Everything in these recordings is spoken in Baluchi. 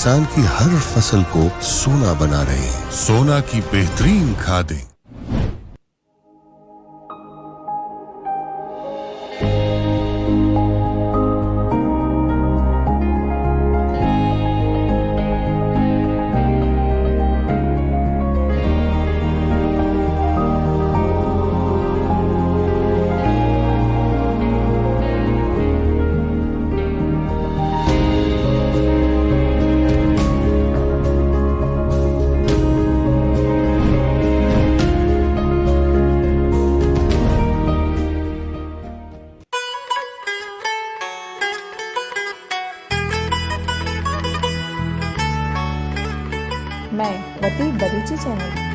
کسان کی ہر فصل کو سونا بنا رہے ہیں۔ سونا کی بہترین کھادیں۔ مئے وتی بلوچی چینل۔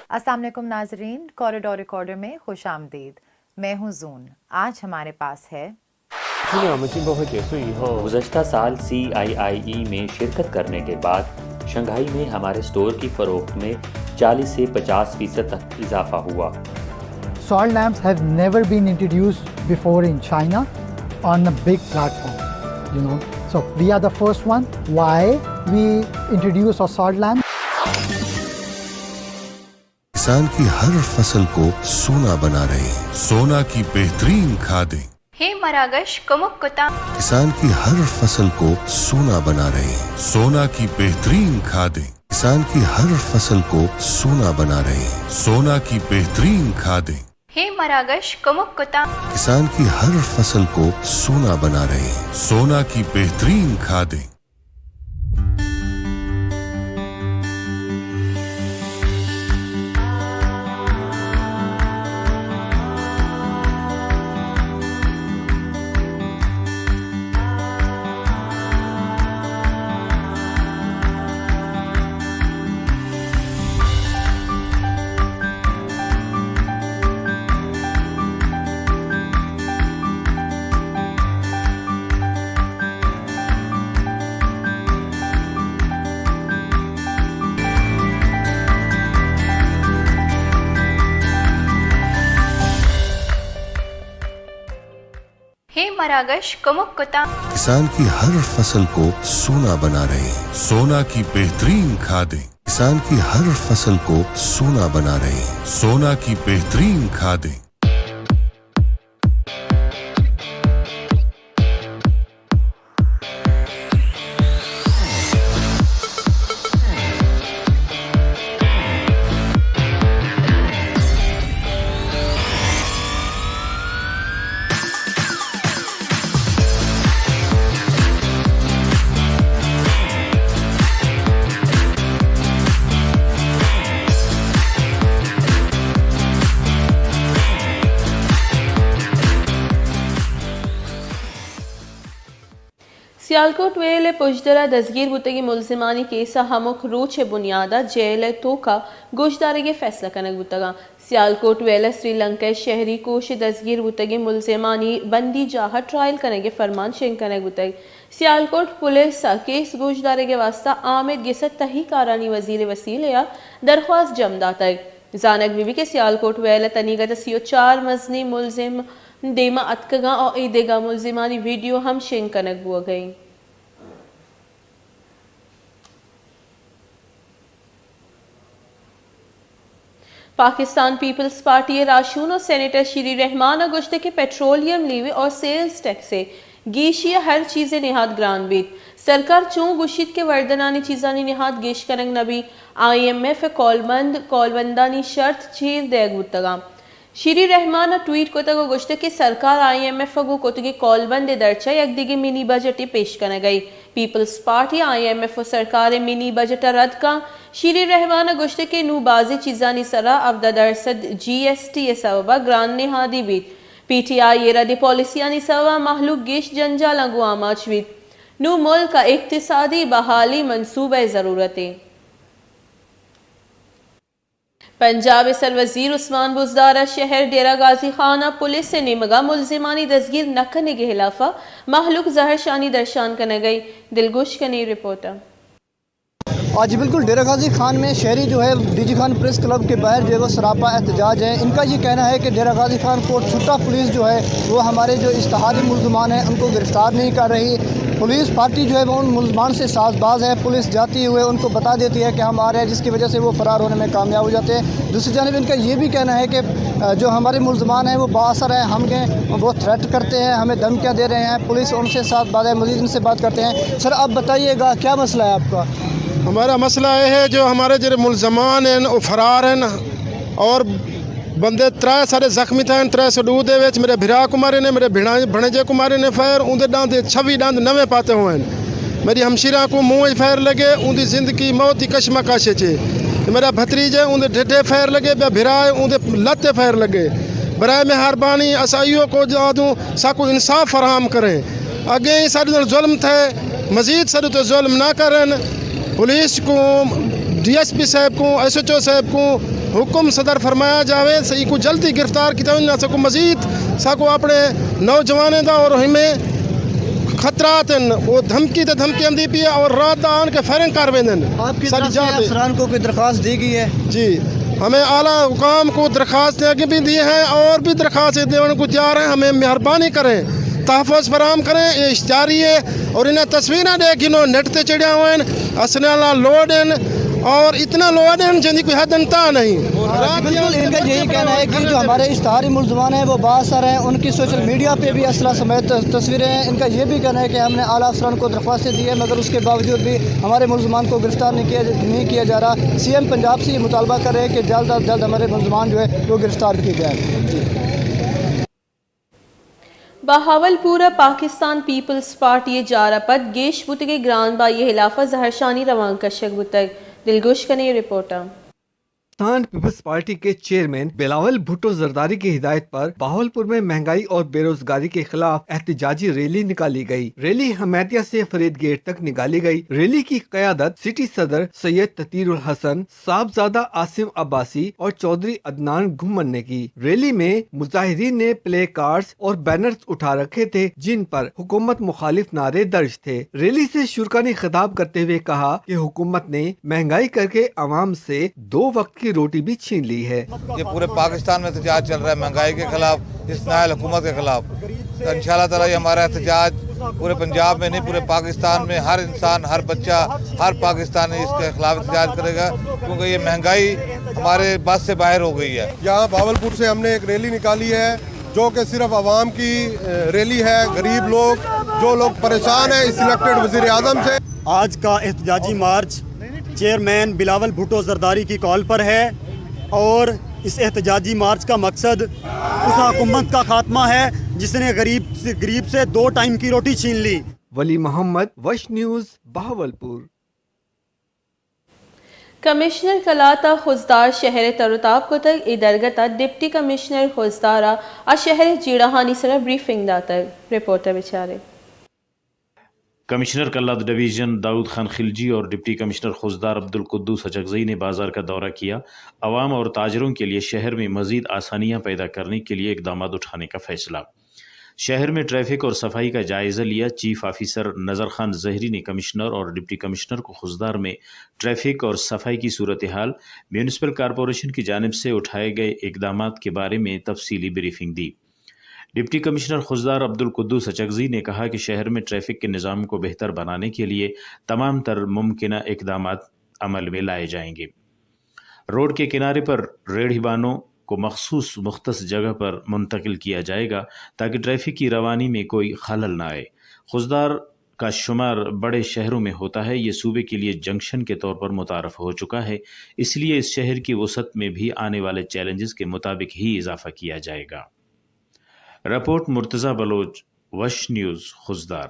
السلام علیکم ناظرین، کوریڈور ریکارڈر میں خوش آمدید۔ میں ہوں زون۔ آج ہمارے پاس ہے۔ گزشتہ سال سی آئی آئی ای میں شرکت کرنے کے بعد شنگھائی میں ہمارے اسٹور کی فروخت میں چالیس سے پچاس فیصد تک اضافہ ہوا۔ Salt lamps have never been introduced before in China on a big platform, you know. So we are the first one. Why we introduce our salt lamp? کسان کی ہر فصل کو سونا بنا رہے ہیں۔ سونا کی بہترین کھادیں۔ ہے مراگش کمک کتاں۔ کسان کی ہر فصل کو سونا بنا رہے ہیں۔ سونا کی بہترین کھادیں۔ کسان کی ہر فصل کو سونا بنا رہے ہیں۔ سونا کی بہترین کھادیں۔ ہے مراگش کمک کتاں۔ کسان کی ہر فصل کو سونا بنا رہے ہیں۔ سونا کی بہترین کھادیں۔ ہے مراگش کمک کتاں۔ کسان کی ہر فصل کو سونا بنا رہے ہیں۔ سونا کی بہترین کھادیں۔ کسان کی ہر فصل کو سونا بنا رہے ہیں۔ سونا کی بہترین کھادیں۔ سیالکوٹ ویل ءِ پژدر ءَ دزگیر بوتگیں ملزمانی کیس ءَ ہمک روچ ءِ بنیاد ءَ جیل ءِ توک ءَ گوشدارگ ءِ فیصلہ کنگ بوتگ اَنت۔ سیالکوٹ ویل ءَ سری لنکا ءِ شہری کوش ءِ دزگیر بوتگیں ملزمانی بندی جاہ ءَ ٹرائل کنگ ءِ فرمان شنگ کنگ بوتگ۔ سیالکوٹ پولیس ءَ کیس گوشدارگ ءِ واستہ آمید گس ءِ تہی کارانی وزیر ءِ وسیلہ ءَ درخواست جم داتگ۔ زانگ بہ بیت کہ سیالکوٹ ویل ءِ تنیگت ءَ سی ءُ چار مزنیں ملزم دیم ءَ اتکگ اَنت ءُ اے دگہ ملزمانی ویڈیو ہم شنگ کنگ بوگ ءَ اِنت۔ پاکستان پیپلز پارٹی ءِ راہشون ءُ سینیٹر شیری رحمان ءَ گوشتگ کہ پٹرولیم لیوی ءُ سیلز ٹیکس ءِ گیشی ءَ ہر چیز ءِ نہاد گران بیت۔ سرکار چوں گوشیت کہ وردنانی چیزانی نہاد گیش کنگ نہ بیت، آئی ایم ایف ءِ کولمند، کولمندانی شرط چیر دئیگ بوتگ اَنت۔ شیری رحمان ءَ ٹویٹ کتگ ءُ گوشتگ کہ سرکار آئی ایم ایف ءَ گوں کتگیں کولمند ءِ درچ ءَ یکدگہ منی بجٹے پیش کنگ ءَ اِنت۔ Peoples party I M F ءُ سرکار ءِ منی بجٹ ءَ رد کنت۔ شیری رحمان ءَ گوشتگ کہ نوں بازیں چیزانی سرا ہبدہ درسد جی ایس ٹی ءِ سبب ءَ گران نہادی بیت۔ پی ٹی آئی ءِ ردیں پالیسیانی سبب ءَ مہلوک گیش جنجالاں گوں آماچ بیت۔ نوں ملک ءَ اقتصادی بحالی منصوبہ ءِ ضرورت اِنت۔ پنجاب ء سروزیر عثمان بزدار ء شہر ڈیرہ غازی خان ء پولیس ء نیمگ ء ملزمانی دزگیر نہ کنگ ء ہلاف ء مہلوک زہرشانی درشان کنگ ء دلگوش کنیں رپورٹ ء۔ آج بالکل ڈیرہ غازی خان میں شہری جو ہے D G Khan press club کے باہر جو ہے وہ سراپا احتجاج ہے۔ ان کا یہ کہنا ہے کہ ڈیرہ غازی خان کو چھٹا پولیس جو ہے وہ ہمارے جو اشتہاری ملزمان ہیں ان کو گرفتار نہیں کر رہی۔ پولیس پارٹی جو ہے وہ ان ملزمان سے ساز باز ہے۔ پولیس جاتی ہوئے ان کو بتا دیتی ہے کہ ہم آ رہے ہیں، جس کی وجہ سے وہ فرار ہونے میں کامیاب ہو جاتے ہیں۔ دوسری جانب ان کا یہ بھی کہنا ہے کہ، آ، جو ہمارے ملزمان ہیں وہ بااثر ہیں، ہم کے وہ تھریٹ کرتے ہیں، ہمیں دھمکیاں دے رہے ہیں، پولیس ان سے ساتھ بات ہے، مزید ان سے بات کرتے ہیں۔ سر، آپ بتائیے گا کیا مسئلہ ہے آپ کا؟ ہمارا مسئلہ یہ ہے جو ہمارے جو ملزمان ہیں وہ فرار ہیں اور بندے ترے سارے زخمی تھے، ترے سو دو دے وچ میرے بھرا کو مارے نے، میرے بھڑا-، بھنجے کو مارے نے فائر، اوندے ڈاند چھوی ڈاند نوے پاتے ہوئے ہیں۔ میری ہمشیرہ کو منہ فائر لگے، اوندی زندگی موت دی کشمکش چے۔ میرا بھتریجے اوندے ڈھڈے فائر لگے، بیا بھرا ہے اوندے لتے فائر لگے۔ برائے مہربانی اسائیوں کو جادوں ساکو انصاف فراہم کریں۔ اگیں ساڈے نال ظلم تھے، مزید ساڈے تے ظلم نہ کرن۔ پولیس کو، ڈی ایس پی صاحب کو، ایس ایچ او صاحب کو حکم صدر فرمایا جاوے، سہی کو جلدی گرفتار کیتا وے، نہ ساکو مزید ساکو اپنے نوجوانیں دا اور ہمیں خطرات ہیں، وہ دھمکی تے دھمکی آندی پی ہے اور رات دا آن کے فائرنگ کر ویندن۔ آپ کی ساری طرف سے جاتے افسران کو کوئی درخواست دی گئی ہے؟ جی، ہمیں اعلیٰ حکام کو درخواستیں اگے بھی دی ہیں اور بھی درخواستیں دینے کو تیار ہیں۔ ہمیں مہربانی کریں، تحفظ فراہم کریں، یہ اشتہاری ہے اور انہیں تصویریں دے گنو نیٹ تے چڑھیا ہوئے ہیں، اسلحہ لوڈ ہیں اور اتنا لوڈ ہیں جن کی کوئی حد انتہا نہیں۔ جی بالکل، ان کا یہی کہنا ہے کہ جو ہمارے اشتہاری ملزمان ہیں وہ بااثر ہیں، ان کی سوشل میڈیا پہ بھی اسلحہ سمیت تصویریں ہیں۔ ان کا یہ بھی کہنا ہے کہ ہم نے اعلیٰ افسران کو درخواستیں دی ہیں، مگر اس کے باوجود بھی ہمارے ملزمان کو گرفتار نہیں کیا، نہیں کیا جا رہا۔ سی ایم پنجاب سے یہ مطالبہ کر رہے ہیں کہ جلد از جلد ہمارے ملزمان جو ہے وہ گرفتار کیے جائیں۔ جی۔ بہاولپور ء پاکستان پیپلز پارٹی ء جار ء پد گیش بوتگیں گران بہائی ء ہلاف ء زہرشانی روان کشگ بوتگ۔ دلگوش کنیں رپورٹ ء۔ پاکستان پیپلز پارٹی کے چیئرمین بلاول بھٹو زرداری کی ہدایت پر بہاولپور میں مہنگائی اور بے روزگاری کے خلاف احتجاجی ریلی نکالی گئی۔ ریلی ہمیتیا سے فرید گیٹ تک نکالی گئی۔ ریلی کی قیادت سٹی صدر سید تطہیر الحسن، صاحبزادہ عاصم عباسی اور چوہدری عدنان گھمن نے کی۔ ریلی میں مظاہرین نے پلے کارڈز اور بینرز اٹھا رکھے تھے، جن پر حکومت مخالف نعرے درج تھے۔ ریلی سے شرکا نے خطاب کرتے ہوئے کہا کہ حکومت نے مہنگائی کر کے عوام سے دو وقت کی روٹی بھی چھین لی ہے۔ یہ پورے پاکستان میں احتجاج چل رہا ہے مہنگائی کے خلاف، اس نااہل حکومت کے خلاف۔ تو ان شاء اللہ تعالیٰ یہ ہمارا احتجاج پورے پنجاب میں نہیں، پورے پاکستان میں ہر انسان، ہر بچہ، ہر پاکستانی اس کے خلاف احتجاج کرے گا، کیونکہ یہ مہنگائی ہمارے بس سے باہر ہو گئی ہے۔ یہاں بہاولپور سے ہم نے ایک ریلی نکالی ہے، جو کہ صرف عوام کی، اے، ریلی ہے۔ غریب لوگ، جو لوگ پریشان ہیں اس الیکٹڈ وزیر اعظم سے۔ آج کا احتجاجی مارچ چیئرمین بلاول بھٹو زرداری کی کال پر ہے اور اس احتجاجی مارچ کا مقصد اس حکومت کا خاتمہ ہے جس نے غریب سے، غریب سے دو ٹائم کی روٹی چھین لی۔ ولی محمد، وش نیوز، بہاولپور۔ کمشنر قلات ء خضدار شہر ء تر و تاب کتگ۔ اے درگت ء ڈپٹی کمشنر خضدار ء آ شہر ء جیڑہانی سرا بریفنگ داتگ۔ رپورٹ ء بچارے۔ کمشنر قلات ڈویژن داؤد خان خلجی اور ڈپٹی کمشنر خضدار عبدالقدوس اچکزئی نے بازار کا دورہ کیا، عوام اور تاجروں کے لیے شہر میں مزید آسانیاں پیدا کرنے کے لیے اقدامات اٹھانے کا فیصلہ۔ شہر میں ٹریفک اور صفائی کا جائزہ لیا۔ چیف آفیسر نظر خان زہری نے کمشنر اور ڈپٹی کمشنر کو خضدار میں ٹریفک اور صفائی کی صورتحال، میونسپل کارپوریشن کی جانب سے اٹھائے گئے اقدامات کے بارے میں تفصیلی بریفنگ دی۔ ڈپٹی کمشنر خضدار عبدالقدوس اچکزئی نے کہا کہ شہر میں ٹریفک کے نظام کو بہتر بنانے کے لیے تمام تر ممکنہ اقدامات عمل میں لائے جائیں گے۔ روڈ کے کنارے پر ریڑھی بانوں کو مخصوص مختص جگہ پر منتقل کیا جائے گا تاکہ ٹریفک کی روانی میں کوئی خلل نہ آئے۔ خضدار کا شمار بڑے شہروں میں ہوتا ہے، یہ صوبے کے لیے جنکشن کے طور پر متعارف ہو چکا ہے، اس لیے اس شہر کی وسعت میں بھی آنے والے چیلنجز کے مطابق ہی اضافہ کیا جائے گا۔ رپورٹ مرتضی بلوچ، وش نیوز، خضدار۔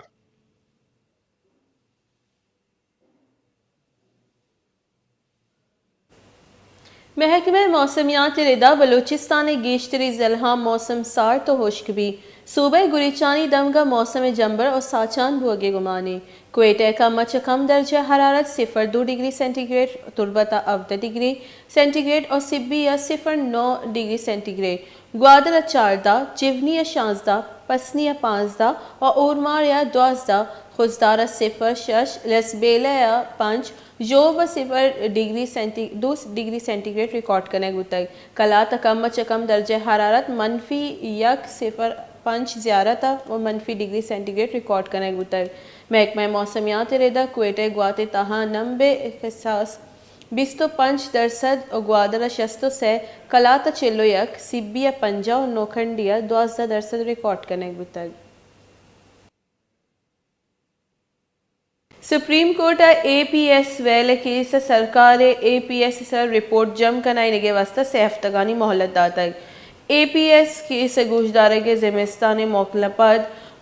محکمہ موسمیات ء ردا بلوچستان ء گیشتری ضلعاں موسم سارت و ہشک بی۔ صوبہ ءِ گریچانی دمگ ءَ موسم ءِ جمبر ءُ ساچان بوگ ءِ گمانے۔ کوئٹہ ءَ کم ءَ چہ کم درجہ حرارت صفر دو ڈگری سینٹی گریڈ، تربت ءَ ہبدہ ڈگری سینٹی گریڈ ءُ سبی ءَ صفر نو ڈگری سینٹی گریڈ، گوادر ءَ چاردہ، جیونی ءَ شانزدہ، پسنی ءَ پانزدہ ءُ اورماڑے ءَ دوازدہ، خضدار ءَ صفر شش، لسبیلہ ءَ پنچ، ژوب ءَ صفر ڈگری سینٹی، دو ڈگری سینٹی گریڈ ریکارڈ کنگ بوتگ۔ کلات ءَ کم ءَ چہ کم درجہ حرارت منفی یک صفر پنچ، زیارت ءَ منفی ڈگری سینٹی گریڈ ریکارڈ کنگ بوتگ۔ محکمہ موسمیات ءِ رد ءَ کوئٹہ ءِ گوات ءِ تہا نمب ءِ احساس بیست ءُ پنچ درسد ءُ گوادر ءَ شست ءُ سئے، کلات ءَ چل ءُ یک، سبی ءَ پنجاہ ءُ نوکھنڈی ءَ دوازدہ درسد ریکارڈ کنگ بوتگ۔ سپریم کورٹ ءَ اے پی ایس ویل ءِ کیس ءَ سرکار ءَ اے پی ایس ءِ سرا رپورٹ جم کنائینگ ءِ واستہ سئے ہفتگانی مہلت داتگ۔ اے پی ایس کیس ءِ گوشدارگ ءِ زمستان ءِ موکل ءَ پد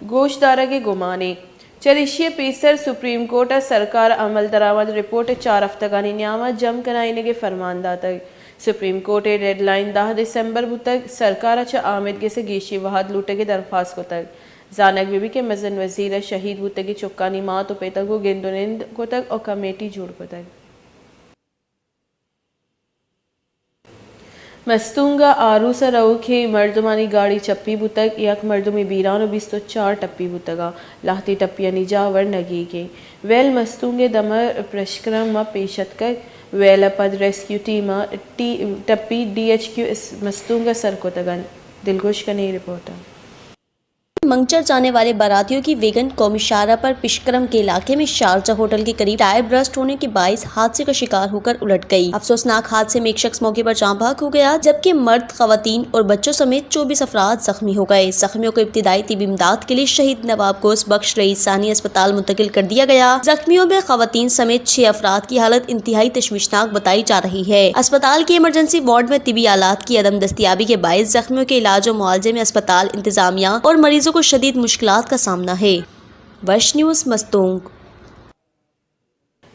گوشدارگ ءِ گمانے۔ چریشی ءَ پیسر سپریم کورٹ ءَ سرکار ءَ عمل درآمد رپورٹ ءِ چار ہفتگانی نیام ءَ جم کنائینگ ءِ فرمان داتگ۔ سپریم کورٹ ءِ ڈیڈ لائن دہ دسمبر بوتگ۔ سرکار ءَ چہ آمید گس ءَ گیشیں وہد لوٹگ ءِ درخواست کتگ۔ زانگ بہ بیت کہ مزن وزیر ءَ شہید بوتگیں چکانی مات ءُ پت ءَ گوں گند ءُ نند کتگ ءُ کمیٹی جوڑ کتگ۔ مستونگ ءَ آروس ءَ روکیں مردمانی گاڑی چپی بوتگ، یک مردمے بیران ءُ بیست ءُ چار ٹپی بوتگ ءُ لہتے ٹپیانی جاہ ورنگیگ اِنت۔ ویل مستونگ ءِ دمگ پشکرم ءَ پیش اتکگ۔ ویل ءَ پد ریسکیو ٹیم ءَ ٹی-، ٹپی ڈی ایچ کیو اس-، مستونگ ءَ سر کتگ اَنت۔ دلگوش کنیں اے رپورٹ ءَ۔ منگچر جانے والے باراتیوں کی ویگن قومی شاہراہ پر پشکرم کے علاقے میں شارجہ ہوٹل کے قریب ٹائر برسٹ ہونے کے باعث حادثے کا شکار ہو کر الٹ گئی۔ افسوسناک حادثے میں ایک شخص موقع پر جاں بحق ہو گیا، جبکہ مرد، خواتین اور بچوں سمیت چوبیس افراد زخمی ہو گئے۔ زخمیوں کو ابتدائی طبی امداد کے لیے شہید نواب غوث بخش رئیسانی اسپتال منتقل کر دیا گیا۔ زخمیوں میں خواتین سمیت چھ افراد کی حالت انتہائی تشویشناک بتائی جا رہی ہے۔ اسپتال کی ایمرجنسی وارڈ میں طبی آلات کی عدم دستیابی کے باعث زخمیوں کے علاج و معالجے میں اسپتال انتظامیہ اور مریضوں کو شدید مشکلات کا سامنا ہے۔ وش نیوز مستونگ۔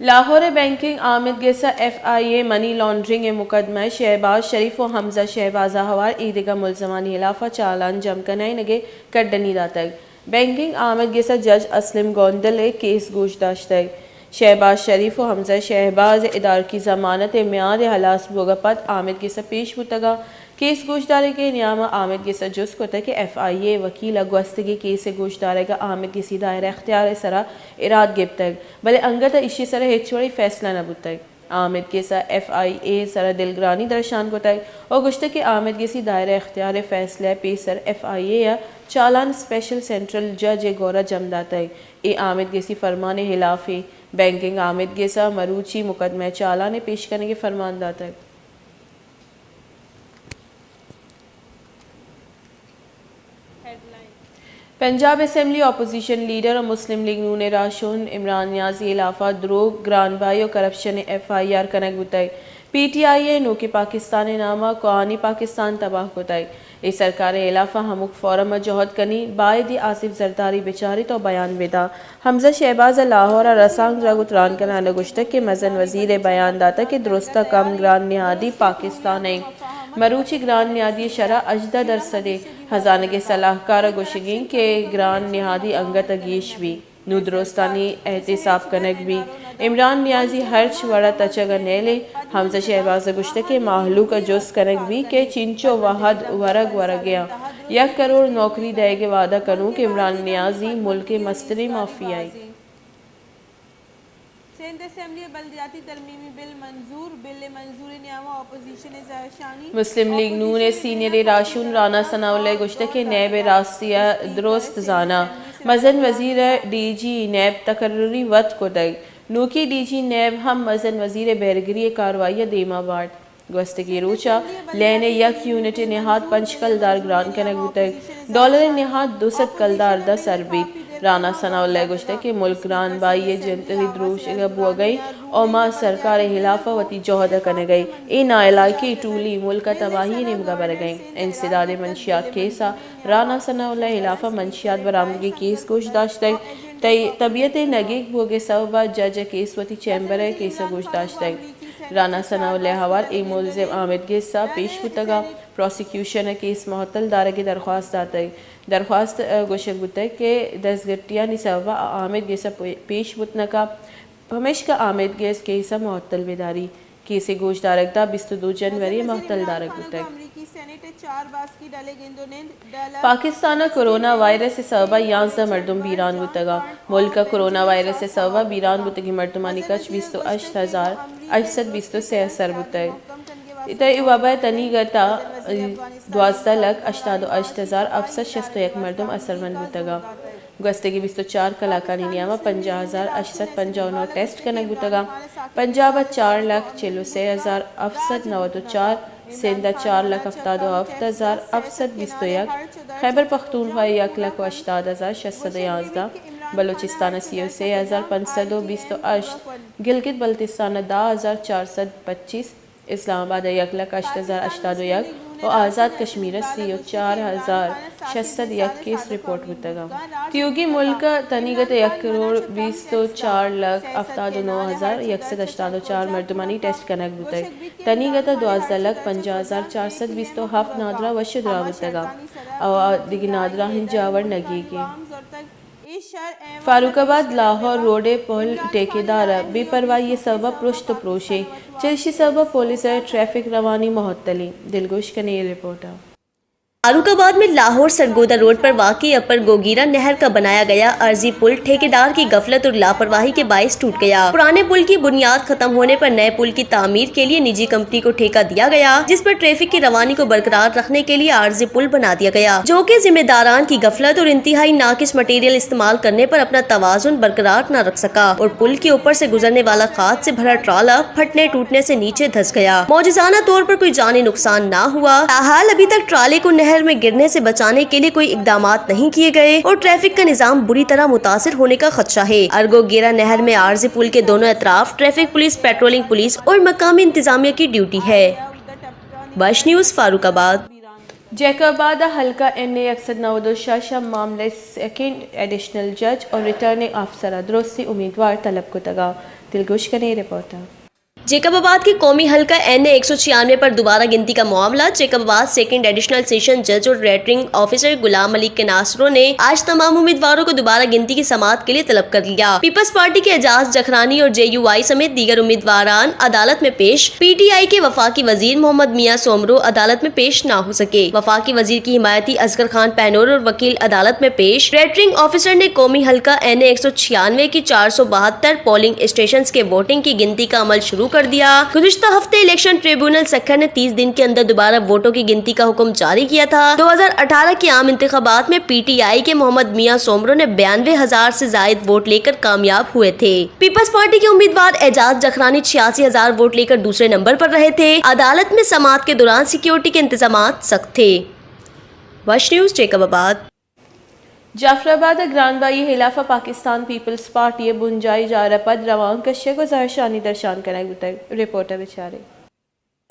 لاہور ءِ بینکنگ آمید گس ءَ ایف آئی اے منی لانڈرنگ ءِ مقدمہ ءَ شہباز شریف و حمزہ شہباز ءَ ہوار ایدگہ ملزمانی ہلاف ءَ چالان جم کنائینگ ءِ کڈنی داتگ۔ بینکنگ آمید گس ءَ جج اسلم گوندل ءِ کیس گوش داشتگ۔ شہباز شریف و حمزہ شہباز ءِ ادارکی ضمانت ءِ میاد ءِ ہلاس بوگ ءَ پد آمید گس ءَ پیش بوتگ اَنت۔ کیس گوشدارگ ءِ نیام ءَ آمید گس ءَ جست کتگ کہ ایف آئی اے ءِ وکیل ءَ گوستگیں کیس ءِ گوشدارگ ءَ آمید گسی دائرہ اختیار ءِ سرا اراد گپتگ، بلے انگت ءَ ایشی ءِ سرا ہچ وڑیں فیصلہ نہ بوتگ۔ آمید گس ءَ ایف آئی اے ءِ سرا دلگرانی درشان کتگ و گوشتگ کہ آمید گسی دائرہ اختیار ءِ فیصلہ ءَ پیسر ایف آئی اے ءَ چالان اسپیشل سینٹرل جج ءِ گورا جم داتگ۔ اے آمید گسی فرمان ءِ ہلاف ایں۔ بینکنگ آمید گس ءَ مروچی مقدمہ ءِ چالان ءِ پیش کنگ ءِ فرمان داتگ۔ پنجاب اسمبلی اپوزیشن لیڈر و مسلم لیگ نون ءِ راہشون عمران نیازی ءِ ہلاف ءَ دروگ، گران بہائی و کرپشن ءِ ایف آئی آر کنگ بوتگ۔ پی ٹی آئی ءَ نوکیں پاکستان ءِ نام ءَ کوہنیں پاکستان تباہ کتگ۔ اے سرکار ءِ ہلاف ءَ ہمک فورم ءَ جہد کنیں، باید ایں آصف زرداری بچاریت و بیان بداں۔ حمزہ شہباز ءَ لاہور ءَ رسانکدراں گوں تران کنان ءَ گوشتگ کہ مزن وزیر ءِ بیان داتگ کہ درست ءَ کم گران نہادی پاکستان اِنت۔ مروچی گران نہادی ءِ شرح ہژدہ درسد اِنت۔ ہزانگ ءِ سلاہکار ءِ گوشگ اِنت کہ گران نہادی انگت ءَ گیش بیت۔ نوں درستانی احتساب کنگ بیت۔ عمران نیازی ہرچ وڑ ءَ تچگ ءَ نیل اِنت۔ حمزہ شہباز ءَ گوشتگ کہ مہلوک ءَ جست کنگ بیت کہ چنچو وہد ورگ ورگ ءَ اِنت۔ یک کروڑ نوکری دئیگ ءِ وعدہ کنوک عمران نیازی ملک ءِ مستریں مافیا اِنت۔ سندھ اسمبلی ءِ بلدیاتی ترمیمی بل منظور، بل ءِ منظوری ءِ نیام ءَ اپوزیشن ءِ زہرشانی۔ مسلم لیگ نون ءِ سینئریں راہشون رانا ثناء اللہ ءَ گوشتگ کہ نیب ءِ راستی ءَ درست زاناں، مزن وزیر ءَ ڈی جی نیب تقرری وت کتگ، نوکیں ڈی جی نیب ہم مزن وزیر ءِ بہرگری ءِ کاروائی ءَ دیما بارت۔ گوستگیں روچ ءَ لین ءِ یک یونٹ ءِ نہاد پنچ کلدار گران کنگ بوتگ، ڈالر ءِ نہاد دو سد کلدار داں سر بیت۔ رانا ثناء اللہ ءَ گوشتگ کہ ملک گران بہائی ءِ جنتری دروشگ ءَ بوگ ءَ اِنت و ما سرکار ءِ ہلاف ءَ وتی جہد ءَ کنگ ءَ ایں۔ اے ناعلاقیں ٹولی ملک ءَ تباہی ءِ نیمگ ءَ برگ ءَ اِنت۔ انسداد منشیات کیس ءَ رانا ثناء اللہ ءِ ہلاف ءَ منشیات برآمدگی کیس گوش داشتگ۔ تئی طبیعت ءِ نگیگ بوگ ءِ سبب ءَ جج ءَ کیس وتی چیمبر ءَ کیس ءَ گوش داشتگ۔ رانا ثناء اللہ ہوار اے ملزم عامر گس ءَ پیش بوتگ ءُ پراسیکیوشن ءَ کیس معطل دارگ ءِ درخواست داتگ۔ درخواست ءَ گوشگ بوتگ کہ دزگٹیانی سبب ءَ عامر گس ءَ پے-، پیش بوت نہ کپ، پمیشکا عامر گس کیس ءَ معطل بداری۔ کیس ءِ گوشدارگ تا بیست ءُ دو جنوری ءَ معطل دارگ بوتگ۔ پاکستان ءَ کورونا وائرس ءِ سبب ءَ یانزدہ مردم بیران بوتگ ءُ ملک ءَ کورونا وائرس ءِ سبب ءَ بیران بوتگیں مردمانی کچ بیست ءُ ہشت ہزار ہشت سد بیست ءُ سے ءَ سر بوتگ۔ ادا اے وبا ءِ تنیگت ءَ دوازدہ لکھ ہشتاد ءُ ہشت ہزار ہفت سد شست ءُ یک مردم اثرمند بوتگ ءُ گوستگیں بیست ءُ چار کلاکانی نیام ءَ پنجاہ ہزار ہشت سد پنجاہ ءُ نو ٹیسٹ کنگ بوتگ ءُ پنجاب ءَ چار لکھ چل ءُ سے ہزار ہفت سد نود ءُ چار، سندھ ءَ چار لکھ ہفتاد ءُ ہفت ہزار ہفت سد بیست ءُ یک، خیبر پختونخوا ءَ یک لکھ ءُ ہشتاد ہزار شش سد ءُ یازدہ، بلوچستان ءَ سی ءُ سے ہزار پنچ سد ءُ بیست ءُ ہشت، گلگت بلتستان ءَ دہ ہزار چار سد پچیس، اسلام آباد ءَ یک لکھ ہشت ہزار ہشتاد ءُ یک ءُ آزاد کشمیر ءَ سی ءُ چار ہزار شش سد یک کیس رپورٹ بوتگ اَنت۔ تیوگیں ملک ءِ تنیگت ءَ یک کروڑ بیست ءُ چار لکھ ہفتاد ءُ نو ہزار یک سد ہشتاد ءُ چار مردمانی ٹیسٹ کنگ بوتگ۔ تنیگت ءَ دوازدہ لکھ پنجاہ ہزار چار سد بیست ءُ ہفت نادراہ وش ءُ دراہ بوتگ اَنت ءُ دگہ نادراہیں جاور نگیگ اَنت۔ فاروق آباد لاہور روڈ ءِ پل ٹھیکیدار ءَ بے پرواہی ءِ سبب ءَ پرشت ءُ پروش اِنت، چریشی سبب ءَ پولیس ءِ ٹریفک روانی معطل اِنت۔ دلگوش کن ایں اے رپورٹ ءَ۔ فاروق آباد میں لاہور سرگودھا روڈ پر واقع اپر گوگیرا نہر کا بنایا گیا عارضی پل ٹھیکیدار کی غفلت اور لاپرواہی کے باعث ٹوٹ گیا۔ پرانے پل کی بنیاد ختم ہونے پر نئے پل کی تعمیر کے لیے نجی کمپنی کو ٹھیکہ دیا گیا، جس پر ٹریفک کی روانی کو برقرار رکھنے کے لیے عارضی پل بنا دیا گیا، جو کہ ذمہ داران کی غفلت اور انتہائی ناقص مٹیریل استعمال کرنے پر اپنا توازن برقرار نہ رکھ سکا اور پل کے اوپر سے گزرنے والا کھاد سے بھرا ٹرالا پھٹنے ٹوٹنے سے نیچے دھس گیا۔ معجزانہ طور پر کوئی جانی نقصان نہ ہوا۔ تاحال ابھی تک ٹرالے کو نہر میں گرنے سے بچانے کے لیے کوئی اقدامات نہیں کیے گئے اور ٹریفک کا نظام بری طرح متاثر ہونے کا خدشہ ہے۔ ارگو گیرا نہر میں عارضی پل کے دونوں اطراف ٹریفک پولیس، پیٹرولنگ پولیس اور مقامی انتظامیہ کی ڈیوٹی ہے۔ وش نیوز، فاروق آباد۔ جیکب آباد ءَ حلقہ این اے یک سد نود ءُ شش ءِ معاملہ ءِ سیکنڈ ایڈیشنل جج اور ریٹرننگ آفیسر ءَ درستیں امیدوار طلب کتگ اَنت۔ دلگوش کن ایں رپورٹ ءَ۔ جیکب آباد کی قومی حلقہ این اے ایک سو چھیانوے پر دوبارہ گنتی کا معاملہ۔ جیکب آباد سیکنڈ ایڈیشنل سیشن جج اور ریٹرننگ آفیسر غلام علی کناسرو نے آج تمام امیدواروں کو دوبارہ گنتی کی سماعت کے لیے طلب کر لیا۔ پیپلز پارٹی کے اعجاز جکھرانی اور جے یو آئی سمیت دیگر امیدواران عدالت میں پیش۔ پی ٹی آئی کے وفاقی وزیر محمد میاں سومرو عدالت میں پیش نہ ہو سکے۔ وفاقی وزیر کی حمایتی اصغر خان پہنور اور وکیل عدالت میں پیش۔ ریٹرننگ آفیسر نے قومی حلقہ این اے ایک سو چھیانوے کی چار سو بہتر پولنگ اسٹیشنز کے ووٹنگ کی گنتی کا عمل شروع کر دیا۔ گزشتہ ہفتے الیکشن ٹریبونل سکھر نے تیس دن کے اندر دوبارہ ووٹوں کی گنتی کا حکم جاری کیا تھا۔ دو ہزار اٹھارہ کے عام انتخابات میں پی ٹی آئی کے محمد میاں سومرو نے بیانوے ہزار سے زائد ووٹ لے کر کامیاب ہوئے تھے۔ پیپلز پارٹی کے امیدوار اعجاز جکھرانی چھیاسی ہزار ووٹ لے کر دوسرے نمبر پر رہے تھے۔ عدالت میں سماعت کے دوران سیکیورٹی کے انتظامات سخت تھے۔ وش نیوز، جیکب آباد۔ جعفر آباد ءَ گران بھائی ءِ ہلاف ءَ پاکستان پیپلز پارٹی ءِ بنجاہی جار ءَ پد روان کشگ ءُ زہرشانی درشان کنگ بوتگ۔ رپورٹ ءَ بچار ایں۔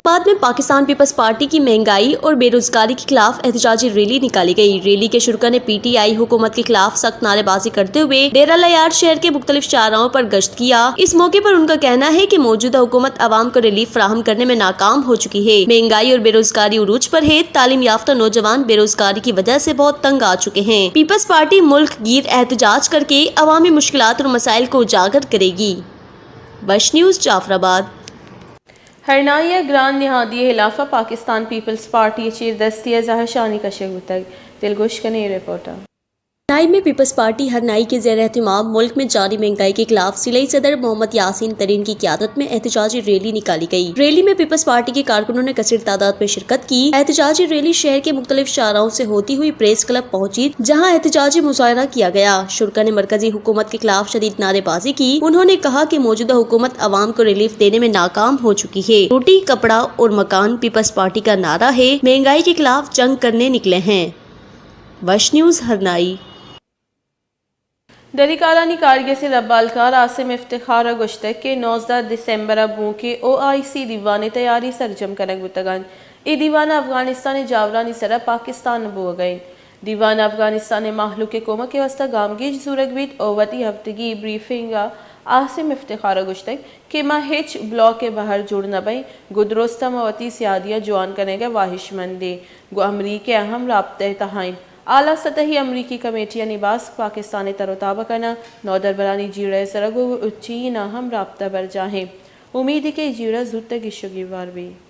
آباد میں پاکستان پیپلز پارٹی کی مہنگائی اور بے روزگاری کے خلاف احتجاجی ریلی نکالی گئی۔ ریلی کے شرکا نے پی ٹی آئی حکومت کے خلاف سخت نعرے بازی کرتے ہوئے ڈیرہ لیار شہر کے مختلف چوراہوں پر گشت کیا۔ اس موقع پر ان کا کہنا ہے کہ موجودہ حکومت عوام کو ریلیف فراہم کرنے میں ناکام ہو چکی ہے۔ مہنگائی اور بے روزگاری عروج پر ہے، تعلیم یافتہ نوجوان بے روزگاری کی وجہ سے بہت تنگ آ چکے ہیں۔ پیپلز پارٹی ملک گیر احتجاج کر کے عوامی مشکلات اور مسائل کو اجاگر کرے گی۔ وش نیوز، جعفر آباد۔ ہرنائی ءَ گران نہادی ءِ ہلاف ءَ پاکستان پیپلز پارٹی ءِ چیر دستی ءَ زہرشانی کشگ بوتگ۔ دلگوش کن ایں اے رپورٹ ءَ۔ ہرنائی میں پیپلز پارٹی ہرنائی کے زیر اہتمام ملک میں جاری مہنگائی کے خلاف ضلعی صدر محمد یاسین ترین کی قیادت میں احتجاجی ریلی نکالی گئی۔ ریلی میں پیپلز پارٹی کے کارکنوں نے کثیر تعداد میں شرکت کی۔ احتجاجی ریلی شہر کے مختلف چوراہوں سے ہوتی ہوئی پریس کلب پہنچی، جہاں احتجاجی مظاہرہ کیا گیا۔ شرکا نے مرکزی حکومت کے خلاف شدید نعرے بازی کی۔ انہوں نے کہا کہ موجودہ حکومت عوام کو ریلیف دینے میں ناکام ہو چکی ہے۔ روٹی، کپڑا اور مکان پیپلز پارٹی کا نعرہ ہے، مہنگائی کے خلاف جنگ کرنے نکلے ہیں۔ وش نیوز، ہرنائی۔ دلیکارانی کارگس ءِ ربالکار عاصم افتخار ءَ گوشتگ کہ نوزدہ دسمبر ءَ بونکیں او آئی سی دیوان ءِ تیاری سرجم کنگ بوتگ اَنت۔ اے دیوان ءَ افغانستان ءِ جاورانی سر ءَ پاکستان بوگ ءَ اِنت۔ دیوان ءَ افغانستان ءِ مہلوک ءِ کمک ءِ واستہ گامگیج زورگ بیت ءُ وتی ہفتگی بریفنگ ءَ عاصم افتخار ءَ گوشتگ کہ ما ہچ بلاک ءِ بہر جوڑ نہ بئیں، گوں درست ءَ ما وتی سیادی ءَ جوان کنگ ءِ واہشمند ایں، گوں امریکہ ءَ ہم رابطہ ءِ تہا ایں۔ اعلی سطحی امریکی کمیٹیانی باسک پاکستان ءِ تر ءُ تاب ءَ کناں، نودربرانی جیڑہ ءِ سرا گوں چین ءَ ہم رابطہ برجاہ ایں۔ امیدے کہ اے جیڑہ زوت ءَ گیش ءُ گیوار بیت۔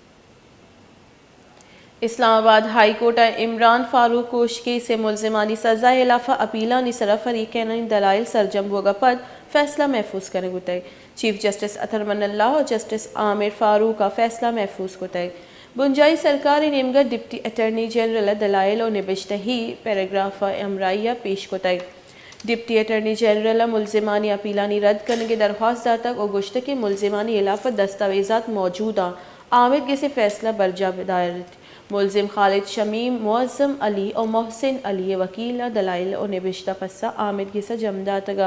اسلام آباد ہائی کورٹ ءَ عمران فاروق کوش کیس ءِ ملزمانی سزا ءِ ہلاف ءَ اپیلانی سرا فریقینانی دلائل سرجم بوگ ءَ پد فیصلہ محفوظ کنگ بوتگ۔ چیف جسٹس اطہر من اللہ ءُ جسٹس عامر فاروق ءَ فیصلہ محفوظ کتگ۔ بنجاہی سرکار ءِ نیمگ ءَ ڈپٹی اٹارنی جنرل ءَ دلائل ءُ نبشتہی پیراگراف ءِ ہمراہی ءَ پیش کتگ۔ ڈپٹی اٹارنی جنرل ءَ ملزمانی اپیلانی رد کنگ ءِ درخواست داتگ ءُ گوشتگ کہ ملزمانی ہلاف ءَ دستاویزات موجود آں، آمید گس ءِ فیصلہ برجاہ بداریت۔ ملزم خالد شمیم، معظم علی ءُ محسن علی ءِ وکیل ءَ دلائل ءُ نبشتہ پسہ آمید گس ءَ جم داتگ۔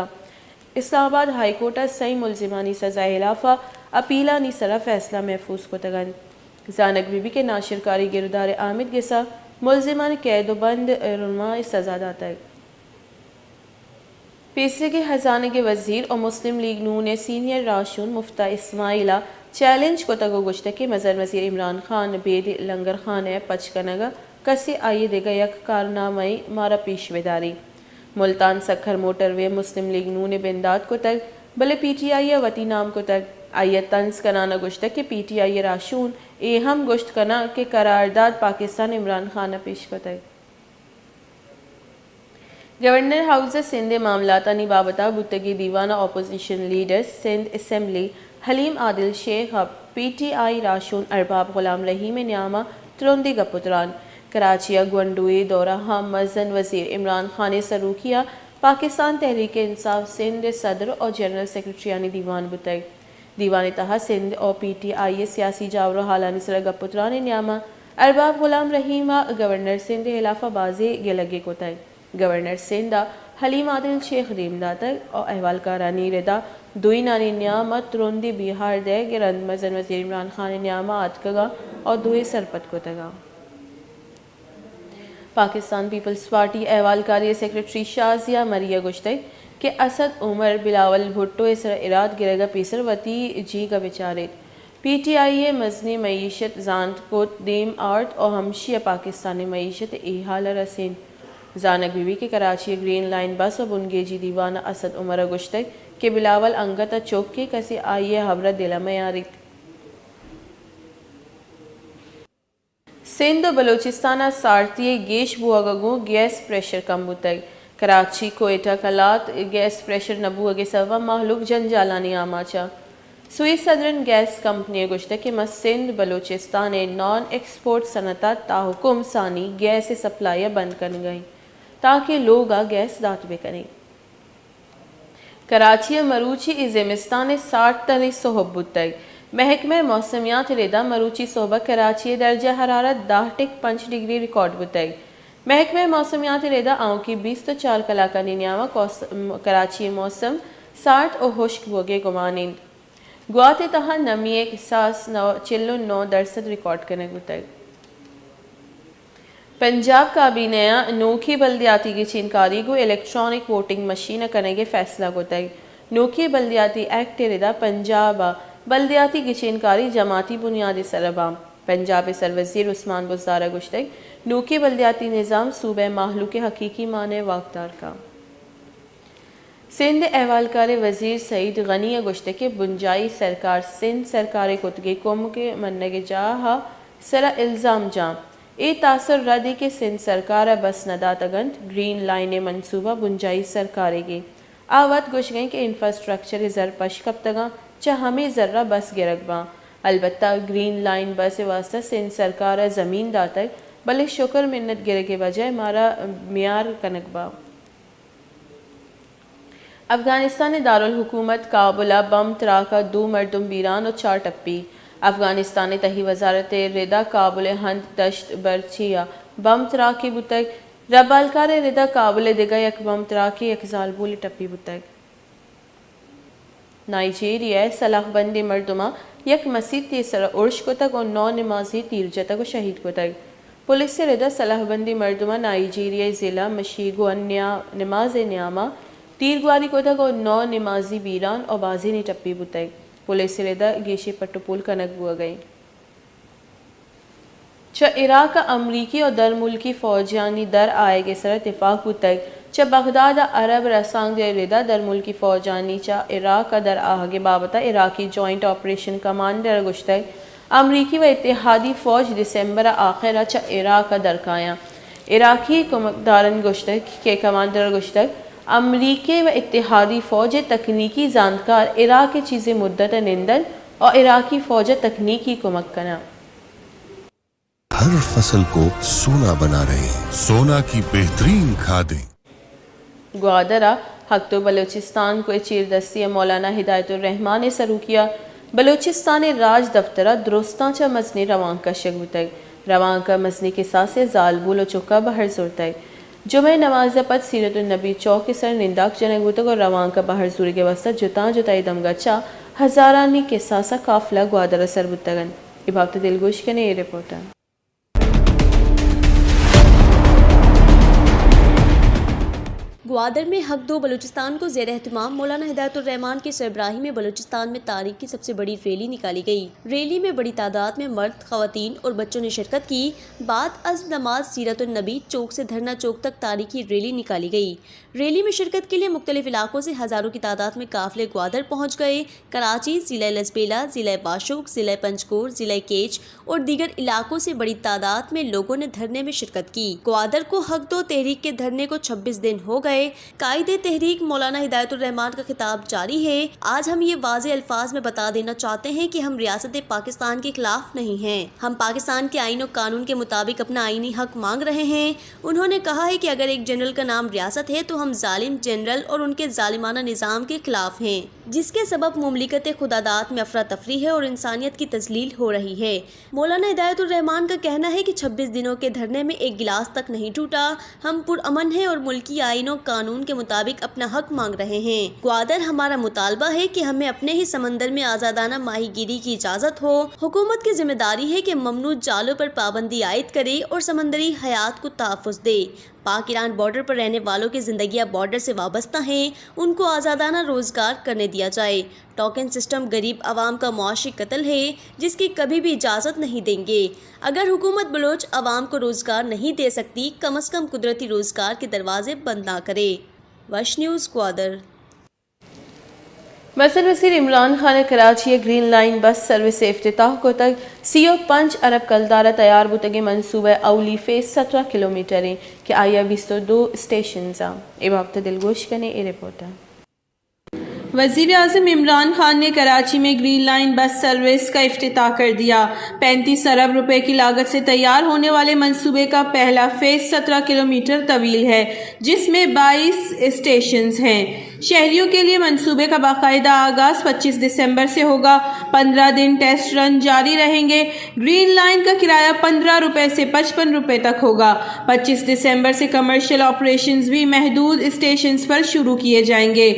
اسلام آباد ہائی کورٹ ءَ سئیں ملزمانی سزا ءِ ہلاف ءَ اپیلانی سرا فیصلہ محفوظ کتگ انت۔ زانگ بہ بیت کہ ناشرکاری گردار ءِ آمید گس ءَ ملزمانی قید ءُ بند رونما ءِ سزا داتگ۔ پیسریگیں ہزانگ ءِ وزیر ءُ مسلم لیگ نون ءِ سینئر راہشون مفتاح اسماعیل ءَ چیلنج کتگ ءُ گوشتگ کہ مزن وزیر عمران خان ءِ بید لنگرخانہ ءِ پچ کنگ ءَ کسے آئی ءِ دگہ یک کارنامہ ئے مارا پیش بداریت۔ ملتان سکھر موٹروے ءَ مسلم لیگ نون ءَ بندات کتگ، بلے پی ٹی آئی ءَ وتی نام کتگ۔ آئی ءَ طنز کنان ءَ گوشتگ کہ پی ٹی آئی ءِ راہشون اے ہم گوشت کناں کہ قرارداد پاکستان ءَ عمران خان ءَ پیش کتگ۔ گورنر ہاؤس ءَ سندھ ءِ معاملاتانی بابت ءَ بوتگیں دیوان ءَ اپوزیشن لیڈر سندھ اسمبلی حلیم عادل شیخ ءَ پی ٹی آئی راہشون ارباب غلام رحیم ءِ نیام ءَ ترندیں گپ ءُ تران۔ کراچی ءَ گونڈوئی ءِ دورہ ءَ مزن وزیر عمران خان ءِ سروکی ءَ پاکستان تحریک انصاف سندھ ءِ صدر ءُ جنرل سیکرٹریانی دیوان بوتگ۔ دیوان ءِ تہا سندھ ءُ پی ٹی آئی ءِ سیاسی جاور ءُ حالانی سرا گپ ءُ تران ءِ نیام ءَ ارباب غلام رحیم ءَ گورنر سندھ ءِ ہلاف ءَ بازیں گلگے کتگ۔ گورنر سندھ ءَ حلیم عادل شیخ دیم داتگ ءُ احوالکارانی رد ءَ دوئینانی نیام ءَ ترندیں بیہار دئیگ ءِ رند مزن وزیر عمران خان ءِ نیام ءَ آتکگ ءُ دوئیں سرپد کتگ۔ پاکستان پیپلز پارٹی ءِ احوالکاری ءِ سیکرٹری شازیہ مری ءَ گوشتگ کہ اسد عمر بلاول بھٹو ءِ سرا اراد گرگ ءَ پیسر وتی جیگ ءَ بچاریت۔ پی ٹی آئی ءِ مزنیں معیشت زانت کت دیم آرت ءُ ہمشی ءَ پاکستان ءِ معیشت ءَ اے حال ءَ رسینت۔ زانگ بہ بیت کہ کراچی ءِ گرین لائن بس ءُ بنگیجی دیوان ءَ اسد عمر ءَ گوشتگ کہ بلاول انگت ءَ چک ایں، کسے آئی ءِ ہبر ءَ دل ءَ میاریت۔ سندھ ءُ بلوچستان ءَ سارتی ءِ گیش بوہگ ءَ گوں گیس پریشر کم بوتگ۔ کراچی، کوئٹہ، قلات گیس پریشر نہ بوہگ ءِ سبب ءَ مہلوک جنجالانی آماچ ءَ۔ سوئس سدرن گیس کمپنی ءَ گوشتگ کہ ما سندھ بلوچستان ءِ نان ایکسپورٹ صنعت ءَ تاحکم ثانی گیس ءِ سپلائی ءَ بند کنگ ءَ ایں تانکہ لوگ ءَ گیس دات بہ کنیں۔ کراچی ءَ مروچی ءِ زمستان ءِ سارت تریں سہب بوتگ۔ محکمہ موسمیات ءِ ردا مروچی سہب ءَ کراچی ءِ درجہ حرارت دہ ٹک پنچ ڈگری ریکارڈ بوتگ۔ محکمہ موسمیات ءِ ردا آؤکیں بیست ءُ چار کلاکانی نیام ءَ کوس-، کراچی ءِ موسم سارت ءُ ہشک بوگ ءِ گمان انت۔ گوات ءِ تہا نمی ءِ احساس نو-، چل ءُ نو درسد ریکارڈ کنگ بوتگ۔ پنجاب کابینہ ءَ نوکیں بلدیاتی گچین کاری گوں الیکٹرانک ووٹنگ مشین ءَ کنگ ءِ فیصلہ کتگ۔ نوکیں بلدیاتی ایکٹ ءِ ردا پنجاب ءَ بلدیاتی گچین کاری جماعتی بنیاد ءِ سر ءَ باں۔ پنجاب ءِ سروزیر عثمان بزدار ءَ گوشتگ، نوکیں بلدیاتی نظام صوبہ ءِ مہلوک ءِ حقیقی معنی ءَ واکدار کنت۔ سندھ ءِ احوالکار ءِ وزیر سعید غنی ءَ گوشتگ کہ بنجاہی سرکار سندھ سرکار ءِ کتگیں کمک ءِ منگ ءِ جاہ ءِ سر ءَ الزام جاں۔ اے تاثر رد انت کہ سندھ سرکار ءَ بس نہ داتگ انت، گرین لائن ءِ منصوبہ بنجاہی سرکار ئیگ انت۔ آ وت گوشگ ءَ انت کہ انفراسٹرکچر ءِ زر پش کپتگ انت، چہ ہمے زر ءَ بس گرگ باں۔ البتہ گرین لائن بس ءِ واستہ سندھ سرکار ءَ زمین داتگ، بلے شکر منت گرگ ءِ وجہ ءَ مارا میار کنگ باں۔ افغانستان ءِ دارالحکومت کابل ءَ بمب تراک ءَ دو مردم بیران ءُ چار ٹپی۔ افغانستان ءِ تہی وزارت ءِ ردا کابل ءِ ہند دشت برچی ءَ بمب تراکے بوتگ۔ ربالکار ءِ ردا کابل ءِ دگہ یک بمب تراکے یک زالبولے ٹپی بوتگ۔ نائیجیریا ءِ سلاہ بندیں مردماں یک مسیتے ءِ سرا ارش کتگ ءُ نو نمازی تیر جتگ ءُ شہید کتگ۔ پولیس ءِ ردا سلاہ بندیں مردماں نائیجیریا ءِ ضلع مشیگو ءَ نیا-، نماز ءِ نیام ءَ تیرگواری کتگ ءُ نو نمازی بیران ءُ بازینے ٹپی بوتگ۔ پولیس ءِ رد ءَ گیشیں پٹ ءُ پول کنگ بوگ ءَ اِنت۔ چہ عراق ءَ امریکی ءُ درملکی فوجانی در آیگ ءِ سر ءَ تپاک بوتگ۔ چہ بغداد ءَ عرب رسانکدر ءِ رد ءَ درملکی فوجانی چہ عراق ءَ در آہگ ءِ بابت ءَ عراقی جوائنٹ آپریشن کمانڈر ءَ گوشتگ، امریکی ءُ اتحادی فوج دسمبر ءِ آخر ءَ چہ عراق ءَ در کایاں۔ عراقی کمکدارانی گوشتگ کہ کمانڈر ءَ گوشتگ، امریکی ءُ اتحادی فوج ءِ تکنیکی زانتکار عراق ءَ چیزے مدت ءَ نند اَنت ءُ عراقی فوج ءَ تکنیکی کمک کن اَنت۔ ہر فصل کو سونا بنا رہے ہیں، سونا کی بہترین کھادیں۔ گوادر ءَ ہگدو بلوچستان کوہ چیردستی ءَ مولانا ہدایت الرحمان ءِ سروکی ءَ بلوچستان ءِ راج دفتر ءَ درستاں چہ مزنیں روانک کشگ بوتگ۔ روانک ءَ مزنیں کساسے ءَ زالبول ءُ چک ءَ بہر زرتگ۔ جمعہ ءِ نماز ءَ پد سیرت النبی چوک ءِ سر ءَ ننداک جنگ بوتگ ءُ روانک ءَ بہر زورگ ءِ واستہ جتاں جتائیں دمگ ءَ چہ ہزارانی کساس ءَ قافلہ گوادر ءَ سر بوتگ اَنت۔ اے بابت ءَ دلگوش کنیں اے رپورٹ ءَ۔ گوادر میں ہگدو بلوچستان کو زیر اہتمام مولانا ہدایت الرحمان کی سربراہی میں بلوچستان میں تاریخ کی سب سے بڑی ریلی نکالی گئی۔ ریلی میں بڑی تعداد میں مرد، خواتین اور بچوں نے شرکت کی۔ بعد از نماز سیرت النبی چوک سے دھرنا چوک تک تاریخی ریلی نکالی گئی۔ ریلی میں شرکت کے لیے مختلف علاقوں سے ہزاروں کی تعداد میں قافلے گوادر پہنچ گئے۔ کراچی، ضلع لسبیلہ، ضلع باشوک، ضلع پنجگور، ضلع کیچ اور دیگر علاقوں سے بڑی تعداد میں لوگوں نے دھرنے میں شرکت کی۔ گوادر کو ہگدو تحریک کے دھرنے کو چھبیس دن ہو گئے۔ قائد تحریک مولانا ہدایت الرحمان کا خطاب جاری ہے۔ آج ہم یہ واضح الفاظ میں بتا دینا چاہتے ہیں کہ ہم ریاست پاکستان کے خلاف نہیں ہیں۔ ہم پاکستان کے آئین و قانون کے مطابق اپنا آئینی حق مانگ رہے ہیں۔ انہوں نے کہا ہے کہ اگر ایک جنرل کا نام ریاست ہے تو ہم ظالم جنرل اور ان کے ظالمانہ نظام کے خلاف ہیں، جس کے سبب مملکت خداداد میں افراتفری ہے اور انسانیت کی تذلیل ہو رہی ہے۔ مولانا ہدایت الرحمان کا کہنا ہے کہ چھبیس دنوں کے دھرنے میں ایک گلاس تک نہیں ٹوٹا، ہم پرامن ہیں اور ملکی آئین و قانون کے مطابق اپنا حق مانگ رہے ہیں۔ گوادر ہمارا مطالبہ ہے کہ ہمیں اپنے ہی سمندر میں آزادانہ ماہی گیری کی اجازت ہو۔ حکومت کی ذمہ داری ہے کہ ممنوع جالوں پر پابندی عائد کرے اور سمندری حیات کو تحفظ دے۔ پاک ایران بارڈر پر رہنے والوں کی زندگیاں بارڈر سے وابستہ ہیں، ان کو آزادانہ روزگار کرنے دیا جائے۔ ٹوکن سسٹم غریب عوام کا معاشی قتل ہے، جس کی کبھی بھی اجازت نہیں دیں گے۔ اگر حکومت بلوچ عوام کو روزگار نہیں دے سکتی، کم از کم قدرتی روزگار کے دروازے بند نہ کرے۔ وش نیوز گوادر۔ مزن وزیر عمران خان ء کراچی ء گرین لائن بس سروس ء افتتاح کتگ۔ سی و پنچ ارب کلدار ء تیار بوتگیں منصوبہ ء اولی فیز سترہ کلومیٹر انت کہ آئی ء بیست و دو اسٹیشنز انت۔ اے بابت ء دلگوش کنیں اے رپورٹ ء۔ وزیر اعظم عمران خان نے کراچی میں گرین لائن بس سروس کا افتتاح کر دیا۔ پینتیس ارب روپے کی لاگت سے تیار ہونے والے منصوبے کا پہلا فیز سترہ کلومیٹر طویل ہے، جس میں بائیس اسٹیشنز ہیں۔ شہریوں کے لیے منصوبے کا باقاعدہ آغاز پچیس دسمبر سے ہوگا۔ پندرہ دن ٹیسٹ رن جاری رہیں گے۔ گرین لائن کا کرایہ پندرہ روپے سے پچپن روپے تک ہوگا۔ پچیس دسمبر سے کمرشل آپریشنز بھی محدود اسٹیشنز پر شروع کیے جائیں گے۔